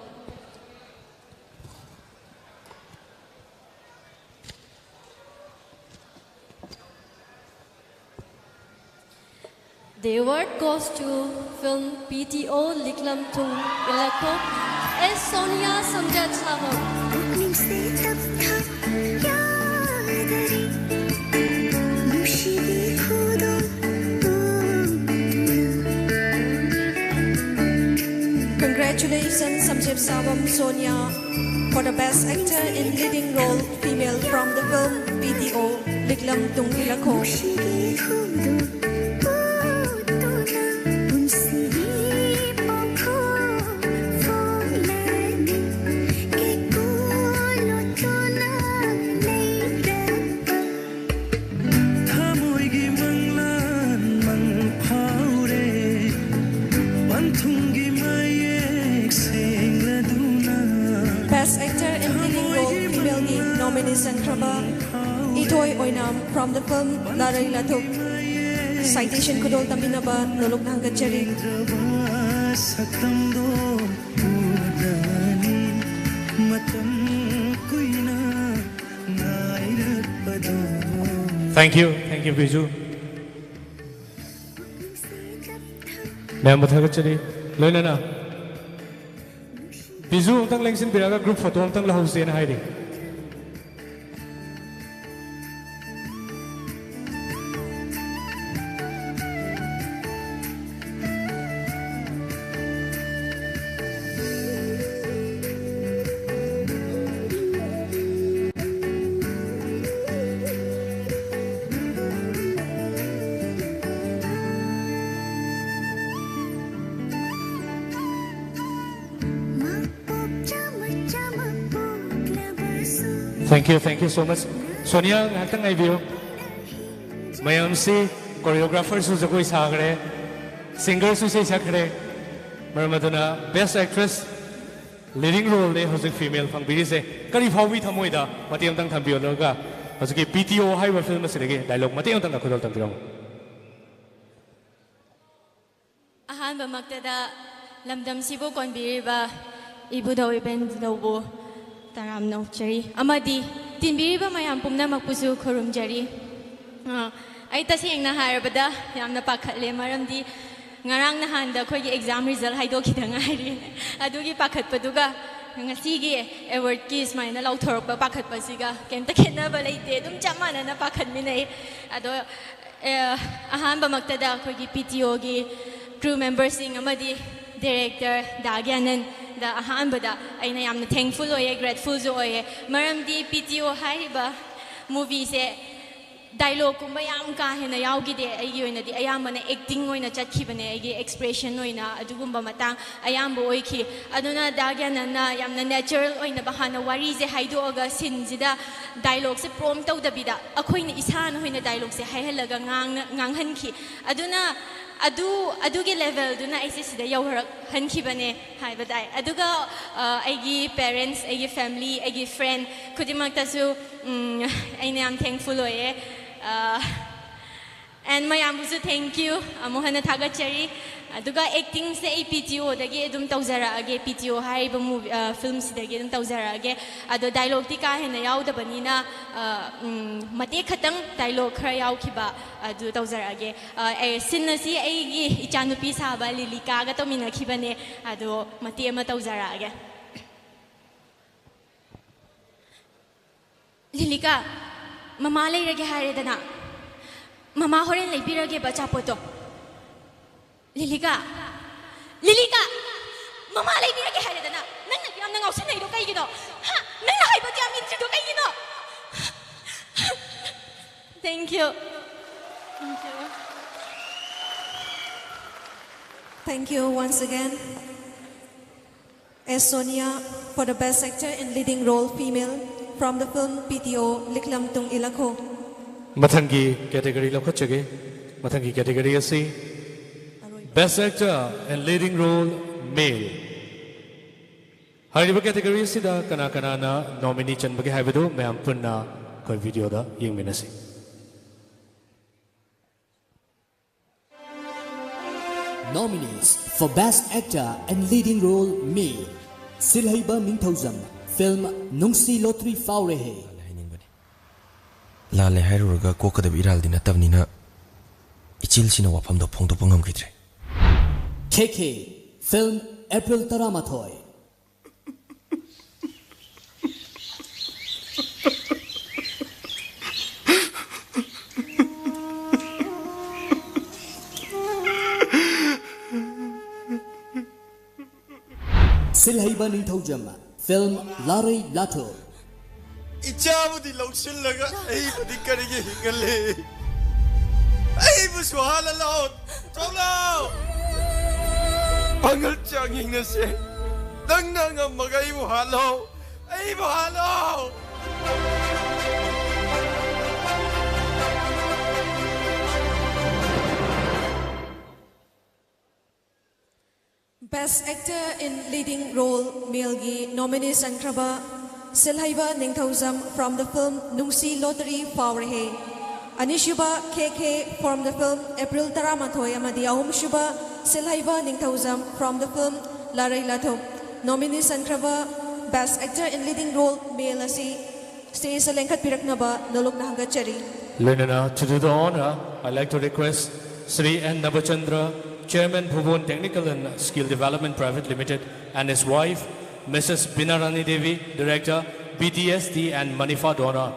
The award goes to film P T O Liklam Thung Ilakho, S Sonia Samjat Sawang. ꯄꯨꯛꯅꯤꯡꯁꯦ ꯇꯞꯊ ꯌꯥꯗꯔꯦ ꯅꯨꯡꯁꯤꯕꯤ ꯈꯨꯗꯣꯜ Congratulations, Samjep Sabam Sonia, for the Best Actor in Leading Role Female from the film P T O, Liklam Tung Ilakho. ꯊꯃꯣꯏꯒꯤ ꯃꯪꯂꯥꯟ ꯃꯪ ꯐꯥꯎꯔꯦ, ꯄꯟꯊꯨꯡꯒꯤ ꯃꯌꯦꯛ ꯁꯦꯡꯂꯗꯨꯅ꯫ Best Actor in Leading Role Female ꯒꯤ nominee ꯆꯟꯈ꯭ꯔꯕ ꯏꯊꯣꯏ Oinam from the film ꯂꯥꯔꯩ ꯂꯥꯊꯨꯛ, citation ꯈꯨꯗꯣꯜ ꯇꯝꯕꯤꯅꯕ ꯅꯣꯂꯨꯛ ꯊꯥꯡꯒꯠꯆꯔꯤ꯫ ꯁꯛꯇꯝꯗꯣ ꯎꯗꯅꯤ ꯃꯇꯝ ꯀꯨꯏꯅ ꯉꯥꯏꯔꯛꯄꯗꯣ꯫ Thank you, thank you, Biju. ꯃꯌꯥꯝꯕꯨ ꯊꯥꯒꯠꯆꯔꯤ꯫ ꯂꯣꯏꯅꯅ ꯕꯤꯖꯨ ꯑꯃꯨꯛꯇꯪ ꯂꯦꯡꯁꯤꯟꯕꯤꯔꯒ group photo ꯑꯃꯨꯛꯇꯪ ꯂꯧꯍꯧꯁꯦꯅ ꯍꯥꯏꯔꯤ꯫ Thank you, thank you so much. Sonia, ꯉꯥꯏꯍꯥꯛꯇꯪ ꯉꯥꯏꯕꯤꯌꯨ꯫ ꯃꯌꯥꯝꯁꯤ choreographerꯁꯨ ꯖꯒꯣꯏ ꯁꯥꯈ꯭ꯔꯦ, singerꯁꯨ ꯏꯁꯩ ꯁꯛꯈ꯭ꯔꯦ꯫ ꯃꯔꯝ ꯑꯗꯨꯅ Best Actress Leading Roleꯅꯦ ꯍꯧꯖꯤꯛ female ꯐꯪꯕꯤꯔꯤꯁꯦ꯫ ꯀꯔꯤ ꯐꯥꯎꯕꯤ ꯊꯃꯣꯏꯗ? ꯃꯇꯦꯛ ꯑꯃꯇꯪ ꯊꯝꯕꯤꯌꯨ, ꯑꯗꯨꯒ ꯍꯧꯖꯤꯛꯀꯤ P T O ꯍꯥꯏꯕ film ꯑꯁꯤꯗꯒꯤ dialogue ꯃꯇꯦꯛ ꯑꯃꯇꯪꯒ ꯈꯨꯗꯣꯜ ꯇꯝꯕꯤꯔꯝꯃꯨ꯫ ꯑꯍꯥꯟꯕꯃꯛꯇꯗ ꯂꯝꯗꯝꯁꯤꯕꯨ ꯀꯣꯟꯕꯤꯔꯤꯕ ꯏꯕꯨꯙꯧ ꯏꯕꯦꯟꯙꯧꯕꯨ ꯇꯔꯥꯝꯅ ꯑꯣꯛꯆꯔꯤ ꯑꯃꯗꯤ ꯇꯤꯟꯕꯤꯔꯤꯕ ꯃꯌꯥꯝ ꯄꯨꯝꯅꯃꯛꯄꯨꯁꯨ ꯈꯨꯔꯨꯝꯖꯔꯤ꯫ ꯑ, ꯑꯩ ꯇꯁꯦꯡꯅ ꯍꯥꯏꯔꯕꯗ ꯌꯥꯝꯅ ꯄꯥꯈꯠꯂꯦ, ꯃꯔꯝꯗꯤ ꯉꯔꯥꯡ ꯅꯍꯥꯟꯗ ꯑꯩꯈꯣꯏꯒꯤ exam result ꯍꯥꯏꯗꯣꯛꯈꯤꯗ ꯉꯥꯏꯔꯤ꯫ ꯑꯗꯨꯒꯤ ꯄꯥꯈꯠꯄꯗꯨꯒ ꯉꯁꯤꯒꯤ awardꯀꯤ ꯁꯨꯃꯥꯏꯅ ꯂꯥꯎꯊꯣꯔꯛꯄ ꯄꯥꯈꯠꯄꯁꯤꯒ ꯀꯩꯝꯇ ꯈꯦꯠꯅꯕ ꯂꯩꯇꯦ, ꯑꯗꯨꯝ ꯆꯞ ꯃꯥꯟꯅꯅ ꯄꯥꯈꯠꯃꯤꯟꯅꯩ꯫ ꯑꯗꯣ, ꯑꯦ, ꯑꯍꯥꯟꯕꯃꯛꯇꯗ ꯑꯩꯈꯣꯏꯒꯤ P T Oꯒꯤ crew memberꯁꯤꯡ ꯑꯃꯗꯤ ꯗꯥꯏꯔꯦꯛꯇꯔ ꯗꯥ ꯒ꯭ꯌꯥꯅꯟꯗ ꯑꯍꯥꯟꯕꯗ ꯑꯩꯅ ꯌꯥꯝꯅ ꯊꯦꯡꯛꯐꯨꯜ ꯑꯣꯏꯌꯦ, ꯒ꯭ꯔꯦꯠꯐꯨꯜꯁꯨ ꯑꯣꯏꯌꯦ꯫ ꯃꯔꯝꯗꯤ ꯄꯤ ꯇꯤ ꯑꯣ ꯍꯥꯏꯔꯤꯕ ꯃꯨꯚꯤꯁꯦ ꯗꯥꯏꯂꯣꯛꯀꯨꯝꯕ ꯌꯥꯝ ꯀꯥ ꯍꯦꯟꯅ ꯌꯥꯎꯈꯤꯗꯦ꯫ ꯑꯩꯒꯤ ꯑꯣꯏꯅꯗꯤ ꯑꯌꯥꯝꯕꯅ ꯑꯦꯛꯇꯤꯡ ꯑꯣꯏꯅ ꯆꯠꯈꯤꯕꯅꯦ, ꯑꯩꯒꯤ ꯑꯦꯛꯁꯄ꯭ꯔꯦꯁꯟ ꯑꯣꯏꯅ ꯑꯗꯨꯒꯨꯝꯕ ꯃꯇꯥꯡ ꯑꯌꯥꯝꯕ ꯑꯣꯏꯈꯤ꯫ ꯑꯗꯨꯅ ꯗꯥ ꯒ꯭ꯌꯥꯅꯟꯅ ꯌꯥꯝꯅ ꯅꯦꯆꯔꯦꯜ ꯑꯣꯏꯅꯕ ꯍꯥꯟꯅ ꯋꯥꯔꯤꯁꯦ ꯍꯥꯏꯗꯣꯛꯑꯒ ꯁꯤꯟꯁꯤꯗ ꯗꯥꯏꯂꯣꯛꯁꯦ ꯄ꯭ꯔꯣꯝ ꯇꯧꯗꯕꯤꯗ ꯑꯩꯈꯣꯏꯅ ꯏꯁꯥꯅ ꯑꯣꯏꯅ ꯗꯥꯏꯂꯣꯛꯁꯦ ꯍꯥꯏꯍꯜꯂꯒ ꯉꯥꯡꯅ-, ꯉꯥꯡꯍꯟꯈꯤ꯫ ꯑꯗꯨꯅ ꯑꯗꯨ, ꯑꯗꯨꯒꯤ ꯂꯦꯚꯦꯜꯗꯨꯅ ꯑꯩꯁꯦ ꯁꯤꯗ ꯌꯧꯍꯟꯈꯤꯕꯅꯦ ꯍꯥꯏꯕ ꯇꯥꯏ꯫ ꯑꯗꯨꯒ, ꯑ, ꯑꯩꯒꯤ ꯄꯦꯔꯦꯟꯁ, ꯑꯩꯒꯤ ꯐꯦꯃꯤꯂꯤ, ꯑꯩꯒꯤ ꯐ꯭ꯔꯦꯟ ꯈꯨꯗꯤꯡꯃꯛꯇꯁꯨ, ꯎꯝ, ꯑꯩꯅ ꯌꯥꯝ ꯊꯦꯡꯛꯐꯨꯜ ꯑꯣꯏꯌꯦ꯫ ꯑ, and ꯃꯌꯥꯝꯕꯨꯁꯨ thank you ꯑꯃꯨꯛ ꯍꯟꯅ ꯊꯥꯒꯠꯆꯔꯤ꯫ ꯑꯗꯨꯒ ꯑꯦꯛꯇꯤꯡꯁꯦ ꯑꯩ ꯄꯤ ꯇꯤ ꯑꯣꯗꯒꯤ ꯑꯗꯨꯝ ꯇꯧꯖꯔꯛꯑꯒꯦ, ꯄꯤ ꯇꯤ ꯑꯣ ꯍꯥꯏꯔꯤꯕ movie, ꯑ, ꯐꯤꯂꯝꯁꯤꯗꯒꯤ ꯑꯗꯨꯝ ꯇꯧꯖꯔꯛꯑꯒꯦ꯫ ꯑꯗꯣ ꯗꯥꯏꯂꯣꯛꯇꯤ ꯀꯥ ꯍꯦꯟꯅ ꯌꯥꯎꯗꯕꯅꯤꯅ, ꯑ, ꯎꯝ, ꯃꯇꯦꯛ ꯈꯛꯇꯪ ꯗꯥꯏꯂꯣꯛ ꯈꯔ ꯌꯥꯎꯈꯤꯕ ꯑꯗꯨ ꯇꯧꯖꯔꯛꯑꯒꯦ꯫ ꯑ, ꯑꯦ, ꯁꯤꯟ ꯑꯁꯤ ꯑꯩꯒꯤ ꯏꯆꯥꯅꯨꯄꯤ ꯁꯥꯕ ꯂꯤꯂꯤꯀꯥꯒ ꯇꯧꯃꯤꯟꯅꯈꯤꯕꯅꯦ꯫ ꯑꯗꯣ ꯃꯇꯦꯛ ꯑꯃ ꯇꯧꯖꯔꯛꯑꯒꯦ꯫ ꯂꯤꯂꯤꯀꯥ, ꯃꯃꯥ ꯂꯩꯔꯒꯦ ꯍꯥꯏꯔꯦꯗꯅ꯫ ꯃꯃꯥ ꯍꯣꯔꯦꯟ ꯂꯩꯕꯤꯔꯒꯦꯕ ꯑꯆꯥꯄꯣꯠꯇꯣ꯫ ꯂꯤꯂꯤꯀꯥ, ꯂꯤꯂꯤꯀꯥ, ꯃꯃꯥ ꯂꯩꯕꯤꯔꯒꯦ ꯍꯥꯏꯔꯦꯗꯅ꯫ ꯅꯪꯅ ꯌꯥꯝꯅ ꯉꯥꯎꯁꯤꯟꯅꯩꯗꯣ ꯀꯩꯒꯤꯅꯣ? ꯍꯥ? ꯅꯪꯅ ꯍꯥꯏꯕꯗꯤ ꯌꯥꯝ ꯏꯟꯗ꯭ꯔꯤꯗꯣ ꯀꯩꯒꯤꯅꯣ? Thank you. Thank you. Thank you once again. S. Sonia for the Best Actor in Leading Role Female from the film P T O, ꯂꯤꯛꯂꯝ ꯇꯨꯡ ꯏꯂꯛꯈꯣ꯫ ꯃꯊꯪꯒꯤ ꯀꯦꯇꯦꯒꯣꯔꯤ ꯂꯧꯈꯠꯆꯒꯦ꯫ ꯃꯊꯪꯒꯤ ꯀꯦꯇꯦꯒꯣꯔꯤ ꯑꯁꯤ Best Actor in Leading Role Male꯫ ꯍꯥꯏꯔꯤꯕ ꯀꯦꯇꯦꯒꯣꯔꯤ ꯑꯁꯤꯗ ꯀꯅꯥ ꯀꯅꯥꯅ ꯅꯣꯃꯤꯅꯤ ꯆꯟꯕꯒꯦ ꯍꯥꯏꯕꯗꯨ ꯃꯌꯥꯝ ꯄꯨꯟꯅ ꯑꯩꯈꯣꯏ ꯚꯤꯗꯤꯑꯣꯗ ꯌꯦꯡꯃꯤꯟꯅꯁꯤ꯫ Nominees for Best Actor and Leading Role Male, Silheiba Ningthoujam, film ꯅꯨꯡꯁꯤ ꯂꯣꯇ꯭ꯔꯤ ꯐꯥꯎꯔꯦ ꯍꯦ꯫ ꯍꯥꯏꯅꯤꯡꯕꯅꯤ꯫ ꯂꯥꯜꯂꯦ ꯍꯥꯏꯔꯨꯔꯒ ꯀꯣꯛꯀꯗꯕ ꯏꯔꯥꯜꯗꯤ ꯅꯠꯇꯕꯅꯤꯅ ꯏꯆꯤꯜꯁꯤꯅ ꯋꯥꯐꯝꯗꯣ ꯐꯣꯡꯗꯣꯛꯄ ꯉꯝꯈꯤꯗ꯭ꯔꯦ꯫ ꯈꯦꯈꯦ, film April ꯇꯔꯥꯃꯥꯊꯣꯏ꯫ ꯁꯤꯜꯍꯩꯕ ꯅꯤꯡꯊꯧꯖꯝ꯫ Film ꯂꯥꯔꯩ ꯂꯥꯊꯣꯛ꯫ ꯏꯆꯥꯕꯨꯗꯤ ꯂꯧꯁꯤꯜꯂꯒ ꯑꯩꯕꯨꯗꯤ ꯀꯔꯤꯒꯤ ꯍꯤꯡꯍꯜꯂꯤ? ꯑꯩꯕꯨꯁꯨ ꯍꯥꯠꯍꯜꯂꯣ꯫ ꯊꯣꯛꯂꯛꯑꯣ꯫ ꯄꯥꯡꯒꯜ ꯆꯥꯡ ꯌꯦꯡꯅꯁꯦ꯫ ꯅꯪꯅ ꯉꯝꯃꯒ ꯑꯩꯕꯨ ꯍꯥꯠꯂꯣ꯫ ꯑꯩꯕꯨ ꯍꯥꯠꯂꯣ꯫ Best Actor in Leading Role Male ꯒꯤ nominees ꯆꯟꯈ꯭ꯔꯕ Silheiba Ningthoujam from the film Nungshi lottery Phaurehe. ꯑꯅꯤꯁꯨꯕ ꯈꯦ ꯈꯦ from the film ꯑꯦꯄ꯭ꯔꯤꯜ ꯇꯔꯥꯃꯥꯊꯣꯏ ꯑꯃꯗꯤ ꯑꯍꯨꯝꯁꯨꯕ ꯁꯤꯜꯍꯩꯕ Ningthoujam from the film ꯂꯥꯔꯩ ꯂꯥꯊꯣꯛ꯫ Nominees ꯆꯟꯈ꯭ꯔꯕ Best Actor in Leading Role Male ꯑꯁꯤ stage ꯇ ꯂꯦꯡꯈꯠꯄꯤꯔꯛꯅꯕ ꯅꯣꯂꯨꯛꯅ ꯍꯪꯒꯠꯆꯔꯤ꯫ ꯂꯣꯏꯅꯅ, to do the honor, I like to request Shri N Nabachandra, Chairman Bhuban Technical and Skill Development Private Limited, and his wife, Missus Binarani Devi, Director, B T S D and Manifa Donor,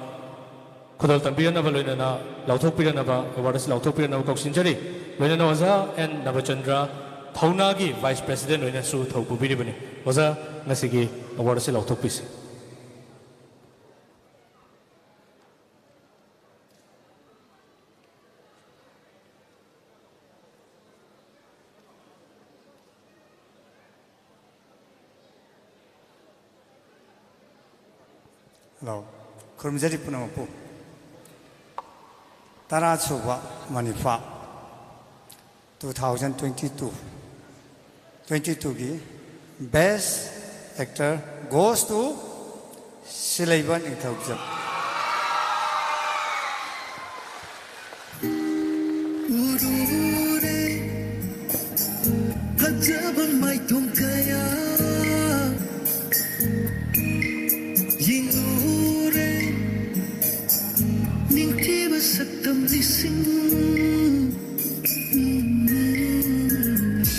ꯈꯨꯗꯣꯜ ꯇꯝꯕꯤꯔꯅꯕ, ꯂꯣꯏꯅꯅ ꯂꯥꯎꯊꯣꯛꯄꯤꯔꯅꯕ, award ꯑꯁꯤ ꯂꯥꯎꯊꯣꯛꯄꯤꯔꯅꯕ ꯀꯧꯁꯤꯟꯖꯔꯤ꯫ ꯂꯣꯏꯅꯅ ꯑꯣꯖꯥ N Nabachandra, ꯊꯧꯅꯥꯒꯤ Vice President ꯑꯣꯏꯅꯁꯨ ꯊꯧ ꯄꯨꯕꯤꯔꯤꯕꯅꯤ꯫ ꯑꯣꯖꯥ, ꯉꯁꯤꯒꯤ award ꯑꯁꯤ ꯂꯥꯎꯊꯣꯛꯄꯤꯁꯤ꯫ ꯍꯜꯂꯣ, ꯈꯨꯔꯨꯝꯖꯔꯤ ꯄꯨꯝꯅꯃꯛꯄꯨ꯫ ꯇꯔꯥ ꯁꯨꯕ ꯃꯅꯤꯐꯥ, two thousand twenty two, twenty two ꯒꯤ Best Actor goes to ꯁꯤꯂꯩꯕ ꯅꯤꯡꯊꯧꯖꯝ꯫ ꯎꯔꯨꯔꯦ ꯐꯖꯕ ꯃꯥꯏꯊꯣꯡ ꯀꯌꯥ ꯌꯦꯡꯂꯨꯔꯦ ꯅꯤꯡꯊꯤꯕ ꯁꯛꯇꯝ ꯂꯤꯁꯤꯡ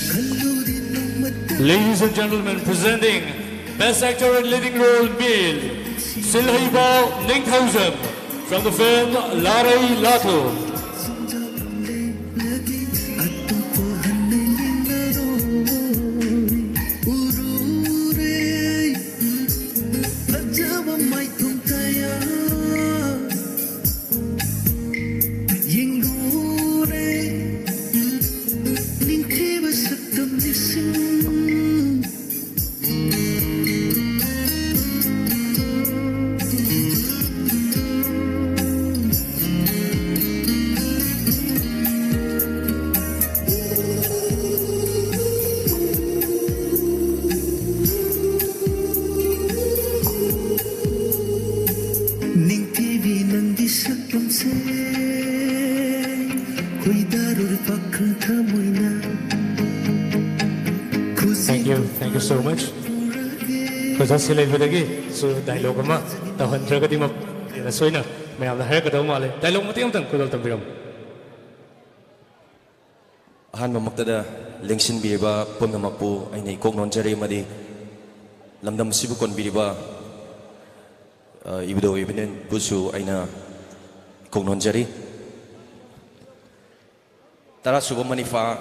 ꯈꯜꯂꯨꯗꯦ ꯅꯣꯡꯃꯇ Ladies and gentlemen, presenting Best Actor in Leading Role Male, Silhaiba Ningthaojam, from the film Larei Latho. ꯅꯤꯡꯊꯤꯕꯤ ꯅꯪꯒꯤ ꯁꯛꯇꯝꯁꯦ ꯈꯣꯏꯗꯥꯔꯨꯔꯦ ꯄꯥꯈꯪ ꯊꯃꯣꯏꯅ꯫ Thank you, thank you so much. ꯑꯣꯖꯥ ꯁꯤꯂꯩꯕꯗꯒꯤ ꯁꯨ ꯗꯥꯏꯂꯣꯛ ꯑꯃ ꯇꯧꯍꯟꯗ꯭ꯔꯒꯗꯤ ꯃ-, ꯁꯣꯏꯅ ꯃꯌꯥꯝꯅ ꯍꯥꯏꯔꯛꯀꯗꯕ ꯃꯥꯜꯂꯦ꯫ ꯗꯥꯏꯂꯣꯛ ꯃꯇꯦꯛ ꯑꯃꯇꯪ ꯈꯨꯗꯣꯜ ꯇꯝꯕꯤꯔꯝꯃꯨ꯫ ꯑꯍꯥꯟꯕꯃꯛꯇꯗ ꯂꯦꯡꯁꯤꯟꯕꯤꯔꯤꯕ ꯄꯨꯝꯅꯃꯛꯄꯨ ꯑꯩꯅ ꯏꯀꯣꯛ ꯅꯣꯟꯖꯔꯤ, ꯑꯃꯗꯤ ꯂꯝꯗꯝ ꯑꯁꯤꯕꯨ ꯀꯣꯟꯕꯤꯔꯤꯕ, ꯑ, ꯏꯕꯨꯙꯧ ꯏꯕꯦꯟꯕꯨꯁꯨ ꯑꯩꯅ ꯏꯀꯣꯛ ꯅꯣꯟꯖꯔꯤ꯫ ꯇꯔꯥꯁꯨꯕ ꯃꯅꯤꯐꯥ,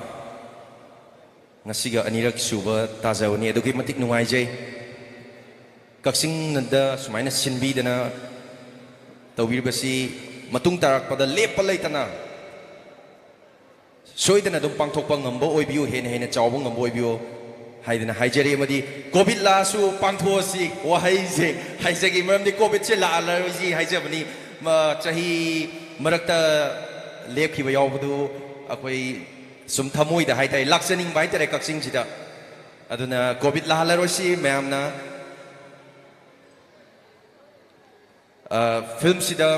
ꯉꯁꯤꯒ ꯑꯅꯤꯔꯛ ꯁꯨꯕ ꯇꯥꯖꯕꯅꯤ꯫ ꯑꯗꯨꯛꯀꯤ ꯃꯇꯤꯛ ꯅꯨꯡꯉꯥꯏꯖꯩ꯫ ꯀꯛꯆꯤꯡꯗ ꯁꯨꯃꯥꯏꯅ ꯁꯤꯟꯕꯤꯗꯅ ꯇꯧꯕꯤꯔꯤꯕꯁꯤ ꯃꯇꯨꯡ ꯇꯥꯔꯛꯄꯗ ꯂꯦꯞꯄ ꯂꯩꯇꯅ ꯁꯣꯏꯗꯅ ꯑꯗꯨꯝ ꯄꯥꯡꯊꯣꯛꯄ ꯉꯝꯕ ꯑꯣꯏꯕꯤꯌꯨ, ꯍꯦꯟꯅ ꯍꯦꯟꯅ ꯆꯥꯎꯕ ꯉꯝꯕ ꯑꯣꯏꯕꯤꯌꯨ ꯍꯥꯏꯗꯅ ꯍꯥꯏꯖꯔꯤ꯫ ꯑꯃꯗꯤ ꯀꯣꯚꯤꯗ ꯂꯥꯛꯑꯁꯨ ꯄꯥꯡꯊꯣꯛꯑꯁꯤ ꯋꯥꯍꯩꯁꯦ ꯍꯥꯏꯖꯒꯦ, ꯃꯔꯝꯗꯤ ꯀꯣꯚꯤꯗꯁꯦ ꯂꯥꯛꯑꯔꯣꯏꯁꯤ ꯍꯥꯏꯖꯕꯅꯤ꯫ ꯃ-, ꯆꯍꯤ ꯃꯔꯛꯇ ꯂꯦꯞꯈꯤꯕ ꯌꯥꯎꯕꯗꯨ ꯑꯩꯈꯣꯏ ꯁꯨꯝ ꯊꯃꯣꯏꯗ ꯍꯥꯏꯇꯥꯔꯦ, ꯂꯥꯛꯆꯅꯤꯡꯕ ꯍꯥꯏꯇꯥꯔꯦ ꯀꯛꯆꯤꯡꯁꯤꯗ꯫ ꯑꯗꯨꯅ ꯀꯣꯚꯤꯗ ꯂꯥꯛꯍꯜꯂꯔꯣꯏꯁꯤ ꯃꯌꯥꯝꯅ꯫ ꯑ, ꯐꯤꯂꯝꯁꯤꯗ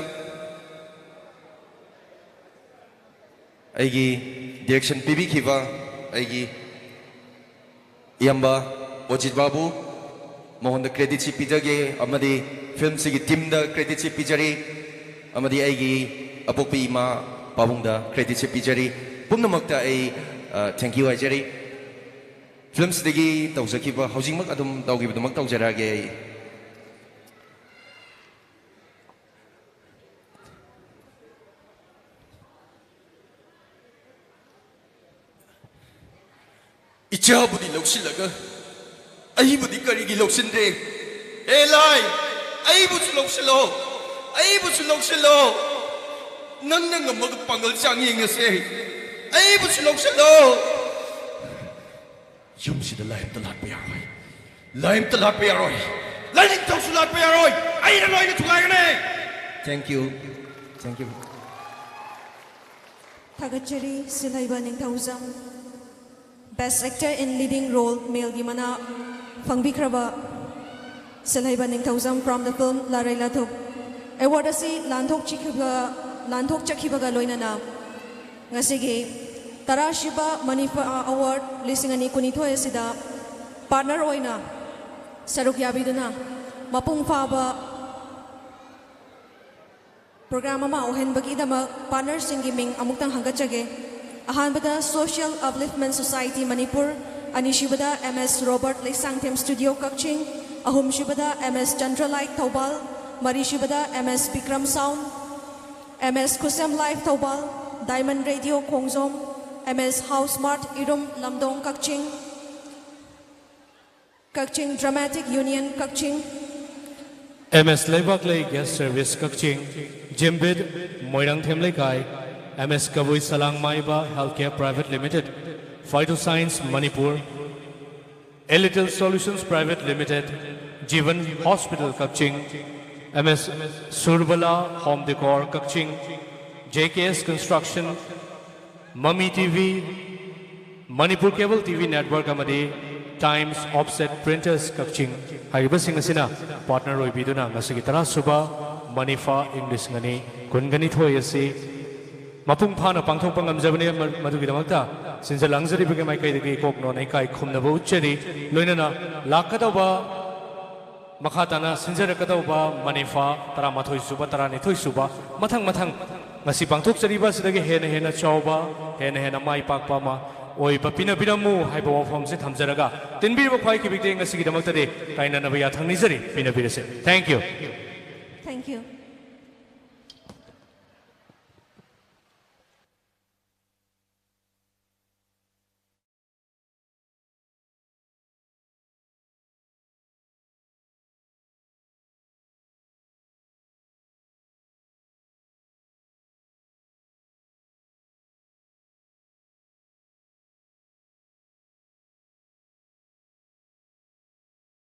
ꯑꯩꯒꯤ ꯗꯤꯔꯦꯛꯁꯟ ꯄꯤꯕꯤꯈꯤꯕ ꯑꯩꯒꯤ ꯏꯌꯥꯝꯕ ꯑꯣꯖꯤꯠ ꯕꯥꯕꯨ, ꯃꯉꯣꯟꯗ ꯀ꯭ꯔꯦꯗꯤꯠꯁꯤ ꯄꯤꯖꯒꯦ, ꯑꯃꯗꯤ ꯐꯤꯂꯝꯁꯤꯒꯤ ꯇꯤꯝꯗ ꯀ꯭ꯔꯦꯗꯤꯠꯁꯤ ꯄꯤꯖꯔꯤ, ꯑꯃꯗꯤ ꯑꯩꯒꯤ ꯑꯄꯣꯛꯄꯤ ꯏꯃꯥ ꯄꯥꯕꯨꯡꯗ ꯀ꯭ꯔꯦꯗꯤꯠꯁꯤ ꯄꯤꯖꯔꯤ꯫ ꯄꯨꯝꯅꯃꯛꯇ ꯑꯩ, ꯑ, ꯊꯦꯡꯀ꯭ꯌꯨ ꯍꯥꯏꯖꯔꯤ꯫ ꯐꯤꯂꯝꯁꯤꯗꯒꯤ ꯇꯧꯖꯈꯤꯕ, ꯍꯧꯖꯤꯛꯃꯛ ꯑꯗꯨꯝ ꯇꯧꯈꯤꯕꯗꯨꯃꯛ ꯇꯧꯖꯔꯛꯑꯒꯦ ꯑꯩ꯫ ꯏꯆꯥꯕꯨꯗꯤ ꯂꯧꯁꯤꯜꯂꯒ ꯑꯩꯕꯨꯗꯤ ꯀꯔꯤꯒꯤ ꯂꯧꯁꯤꯟꯗ꯭ꯔꯦ? ꯑꯦ ꯂꯥꯏ, ꯑꯩꯕꯨꯁꯨ ꯂꯧꯁꯤꯜꯂꯣ, ꯑꯩꯕꯨꯁꯨ ꯂꯧꯁꯤꯜꯂꯣ꯫ ꯅꯪꯅ ꯉꯝꯃꯒ ꯄꯥꯡꯒꯜ ꯆꯥꯡ ꯌꯦꯡꯉꯁꯦ꯫ ꯑꯩꯕꯨꯁꯨ ꯂꯧꯁꯤꯜꯂꯣ꯫ ꯌꯨꯝꯁꯤꯗ ꯂꯥꯏ ꯑꯝꯇ ꯂꯥꯠꯄ ꯌꯥꯔꯣꯏ꯫ ꯂꯥꯏ ꯑꯝꯇ ꯂꯥꯠꯄ ꯌꯥꯔꯣꯏ꯫ ꯂꯥꯏꯅꯤꯡꯊꯧꯁꯨ ꯂꯥꯠꯄ ꯌꯥꯔꯣꯏ꯫ ꯑꯩꯅ ꯂꯣꯏꯅ ꯊꯨꯒꯥꯏꯒꯅꯤ꯫ Thank you. Thank you. ꯊꯥꯒꯠꯆꯔꯤ ꯁꯤꯜꯍꯩꯕ ꯅꯤꯡꯊꯧꯖꯝ꯫ Best Actor in Leading Role, Male ꯒꯤ ꯃꯅꯥ ꯐꯪꯕꯤꯈ꯭ꯔꯕ ꯁꯤꯜꯍꯩꯕ Ningthoujam from the film ꯂꯥꯔꯩ ꯂꯥꯊꯨꯞ꯫ Award ꯑꯁꯤ ꯂꯥꯟꯊꯣꯛꯆꯈꯤꯕ, ꯂꯥꯟꯊꯣꯛꯆꯈꯤꯕꯒ ꯂꯣꯏꯅꯅ ꯉꯁꯤꯒꯤ ꯇꯔꯥꯁꯨꯕ ꯃꯅꯤꯐꯥ Award ꯂꯤꯁꯤꯡ ꯑꯅꯤ ꯀꯨꯟꯅꯤꯊꯣꯏ ꯑꯁꯤꯗ partner ꯑꯣꯏꯅ ꯁꯔꯨꯛ ꯌꯥꯕꯤꯗꯨꯅ ꯃꯄꯨꯡ ꯐꯥꯕ program ꯑꯃ ꯑꯣꯏꯍꯟꯕꯒꯤꯗꯃꯛ partner ꯁꯤꯡꯒꯤ ꯃꯤꯡ ꯑꯃꯨꯛꯇꯪ ꯍꯪꯒꯠꯆꯒꯦ꯫ ꯑꯍꯥꯟꯕꯗ Social Upliftment Society ꯃꯅꯤꯄꯨꯔ, ꯑꯅꯤꯁꯨꯕꯗ M S Robert Leishangthem Studio ꯀꯛꯆꯤꯡ, ꯑꯍꯨꯝꯁꯨꯕꯗ M S Chandralight ꯊꯧꯕꯥꯜ, ꯃꯔꯤꯁꯨꯕꯗ M S Bikram Sound, M S ꯈꯨꯁꯦꯝ Live Thoubal, Diamond Radio ꯈꯣꯡꯖꯣꯝ, M S House Mart ꯏꯔꯨꯝ ꯂꯝꯗꯣꯡ ꯀꯛꯆꯤꯡ, Kakching Dramatic Union Kakching, M S ꯂꯩꯕꯥꯛꯂꯩ Guest Service ꯀꯛꯆꯤꯡ, Jimbit ꯃꯣꯏꯔꯥꯡꯊꯦꯝ ꯂꯩꯀꯥꯏ, M S ꯀꯕꯨꯏ ꯁꯂꯥꯡ ꯃꯥꯏꯕ Healthcare Private Limited, Phytoscience Manipur, Elitel Solutions Private Limited, Jeevan Hospital ꯀꯛꯆꯤꯡ, M S Surbala Home Decor ꯀꯛꯆꯤꯡ, J K S Construction, Mami T V, Manipur Cable T V Network ꯑꯃꯗꯤ Times Offset Printers ꯀꯛꯆꯤꯡ ꯍꯥꯏꯔꯤꯕꯁꯤꯡ ꯑꯁꯤꯅ partner ꯑꯣꯏꯕꯤꯗꯨꯅ ꯉꯁꯤꯒꯤ ꯇꯔꯥꯁꯨꯕ ꯃꯅꯤꯐꯥ ꯏꯪ ꯂꯤꯁꯤꯡ ꯑꯅꯤ ꯀꯨꯟꯒꯅꯤꯊꯣꯏ ꯑꯁꯤ ꯃꯄꯨꯡ ꯐꯥꯅ ꯄꯥꯡꯊꯣꯛꯄ ꯉꯝꯖꯕꯅꯤ꯫ ꯃ-, ꯃꯗꯨꯒꯤꯗꯃꯛꯇ ꯁꯤꯟꯖ ꯂꯥꯡꯖꯔꯤꯕꯒꯤ ꯃꯥꯏꯀꯩꯗꯒꯤ ꯀꯣꯛ ꯅꯣꯟꯅ ꯏꯀꯥꯏ ꯈꯨꯝꯅꯕ ꯎꯠꯆꯔꯤ꯫ ꯂꯣꯏꯅꯅ ꯂꯥꯛꯀꯗꯧꯕ ꯃꯈꯥ ꯇꯥꯅ ꯁꯤꯟꯖꯔꯛꯀꯗꯧꯕ ꯃꯅꯤꯐꯥ ꯇꯔꯥꯃꯥꯊꯣꯏ ꯁꯨꯕ, ꯇꯔꯥꯅꯤꯊꯣꯏ ꯁꯨꯕ, ꯃꯊꯪ ꯃꯊꯪ ꯉꯁꯤ ꯄꯥꯡꯊꯣꯛꯆꯔꯤꯕ ꯑꯁꯤꯗꯒꯤ ꯍꯦꯟꯅ ꯍꯦꯟꯅ ꯆꯥꯎꯕ, ꯍꯦꯟꯅ ꯍꯦꯟꯅ ꯃꯥꯏ ꯄꯥꯛꯄ ꯑꯃ ꯑꯣꯏꯕ ꯄꯤꯅꯕꯤꯔꯝꯃꯨ ꯍꯥꯏꯕ ꯋꯥꯐꯝꯁꯦ ꯊꯝꯖꯔꯒ, ꯇꯤꯟꯕꯤꯔꯤꯕ ꯈ꯭ꯋꯥꯏ ꯀꯤꯕꯤꯛꯇꯦ ꯉꯁꯤꯒꯤꯗꯃꯛꯇꯗꯤ ꯀꯥꯏꯅꯅꯕ ꯌꯥꯊꯪ ꯅꯤꯖꯔꯤ꯫ ꯄꯤꯅꯕꯤꯔꯁꯦ꯫ Thank you. Thank you.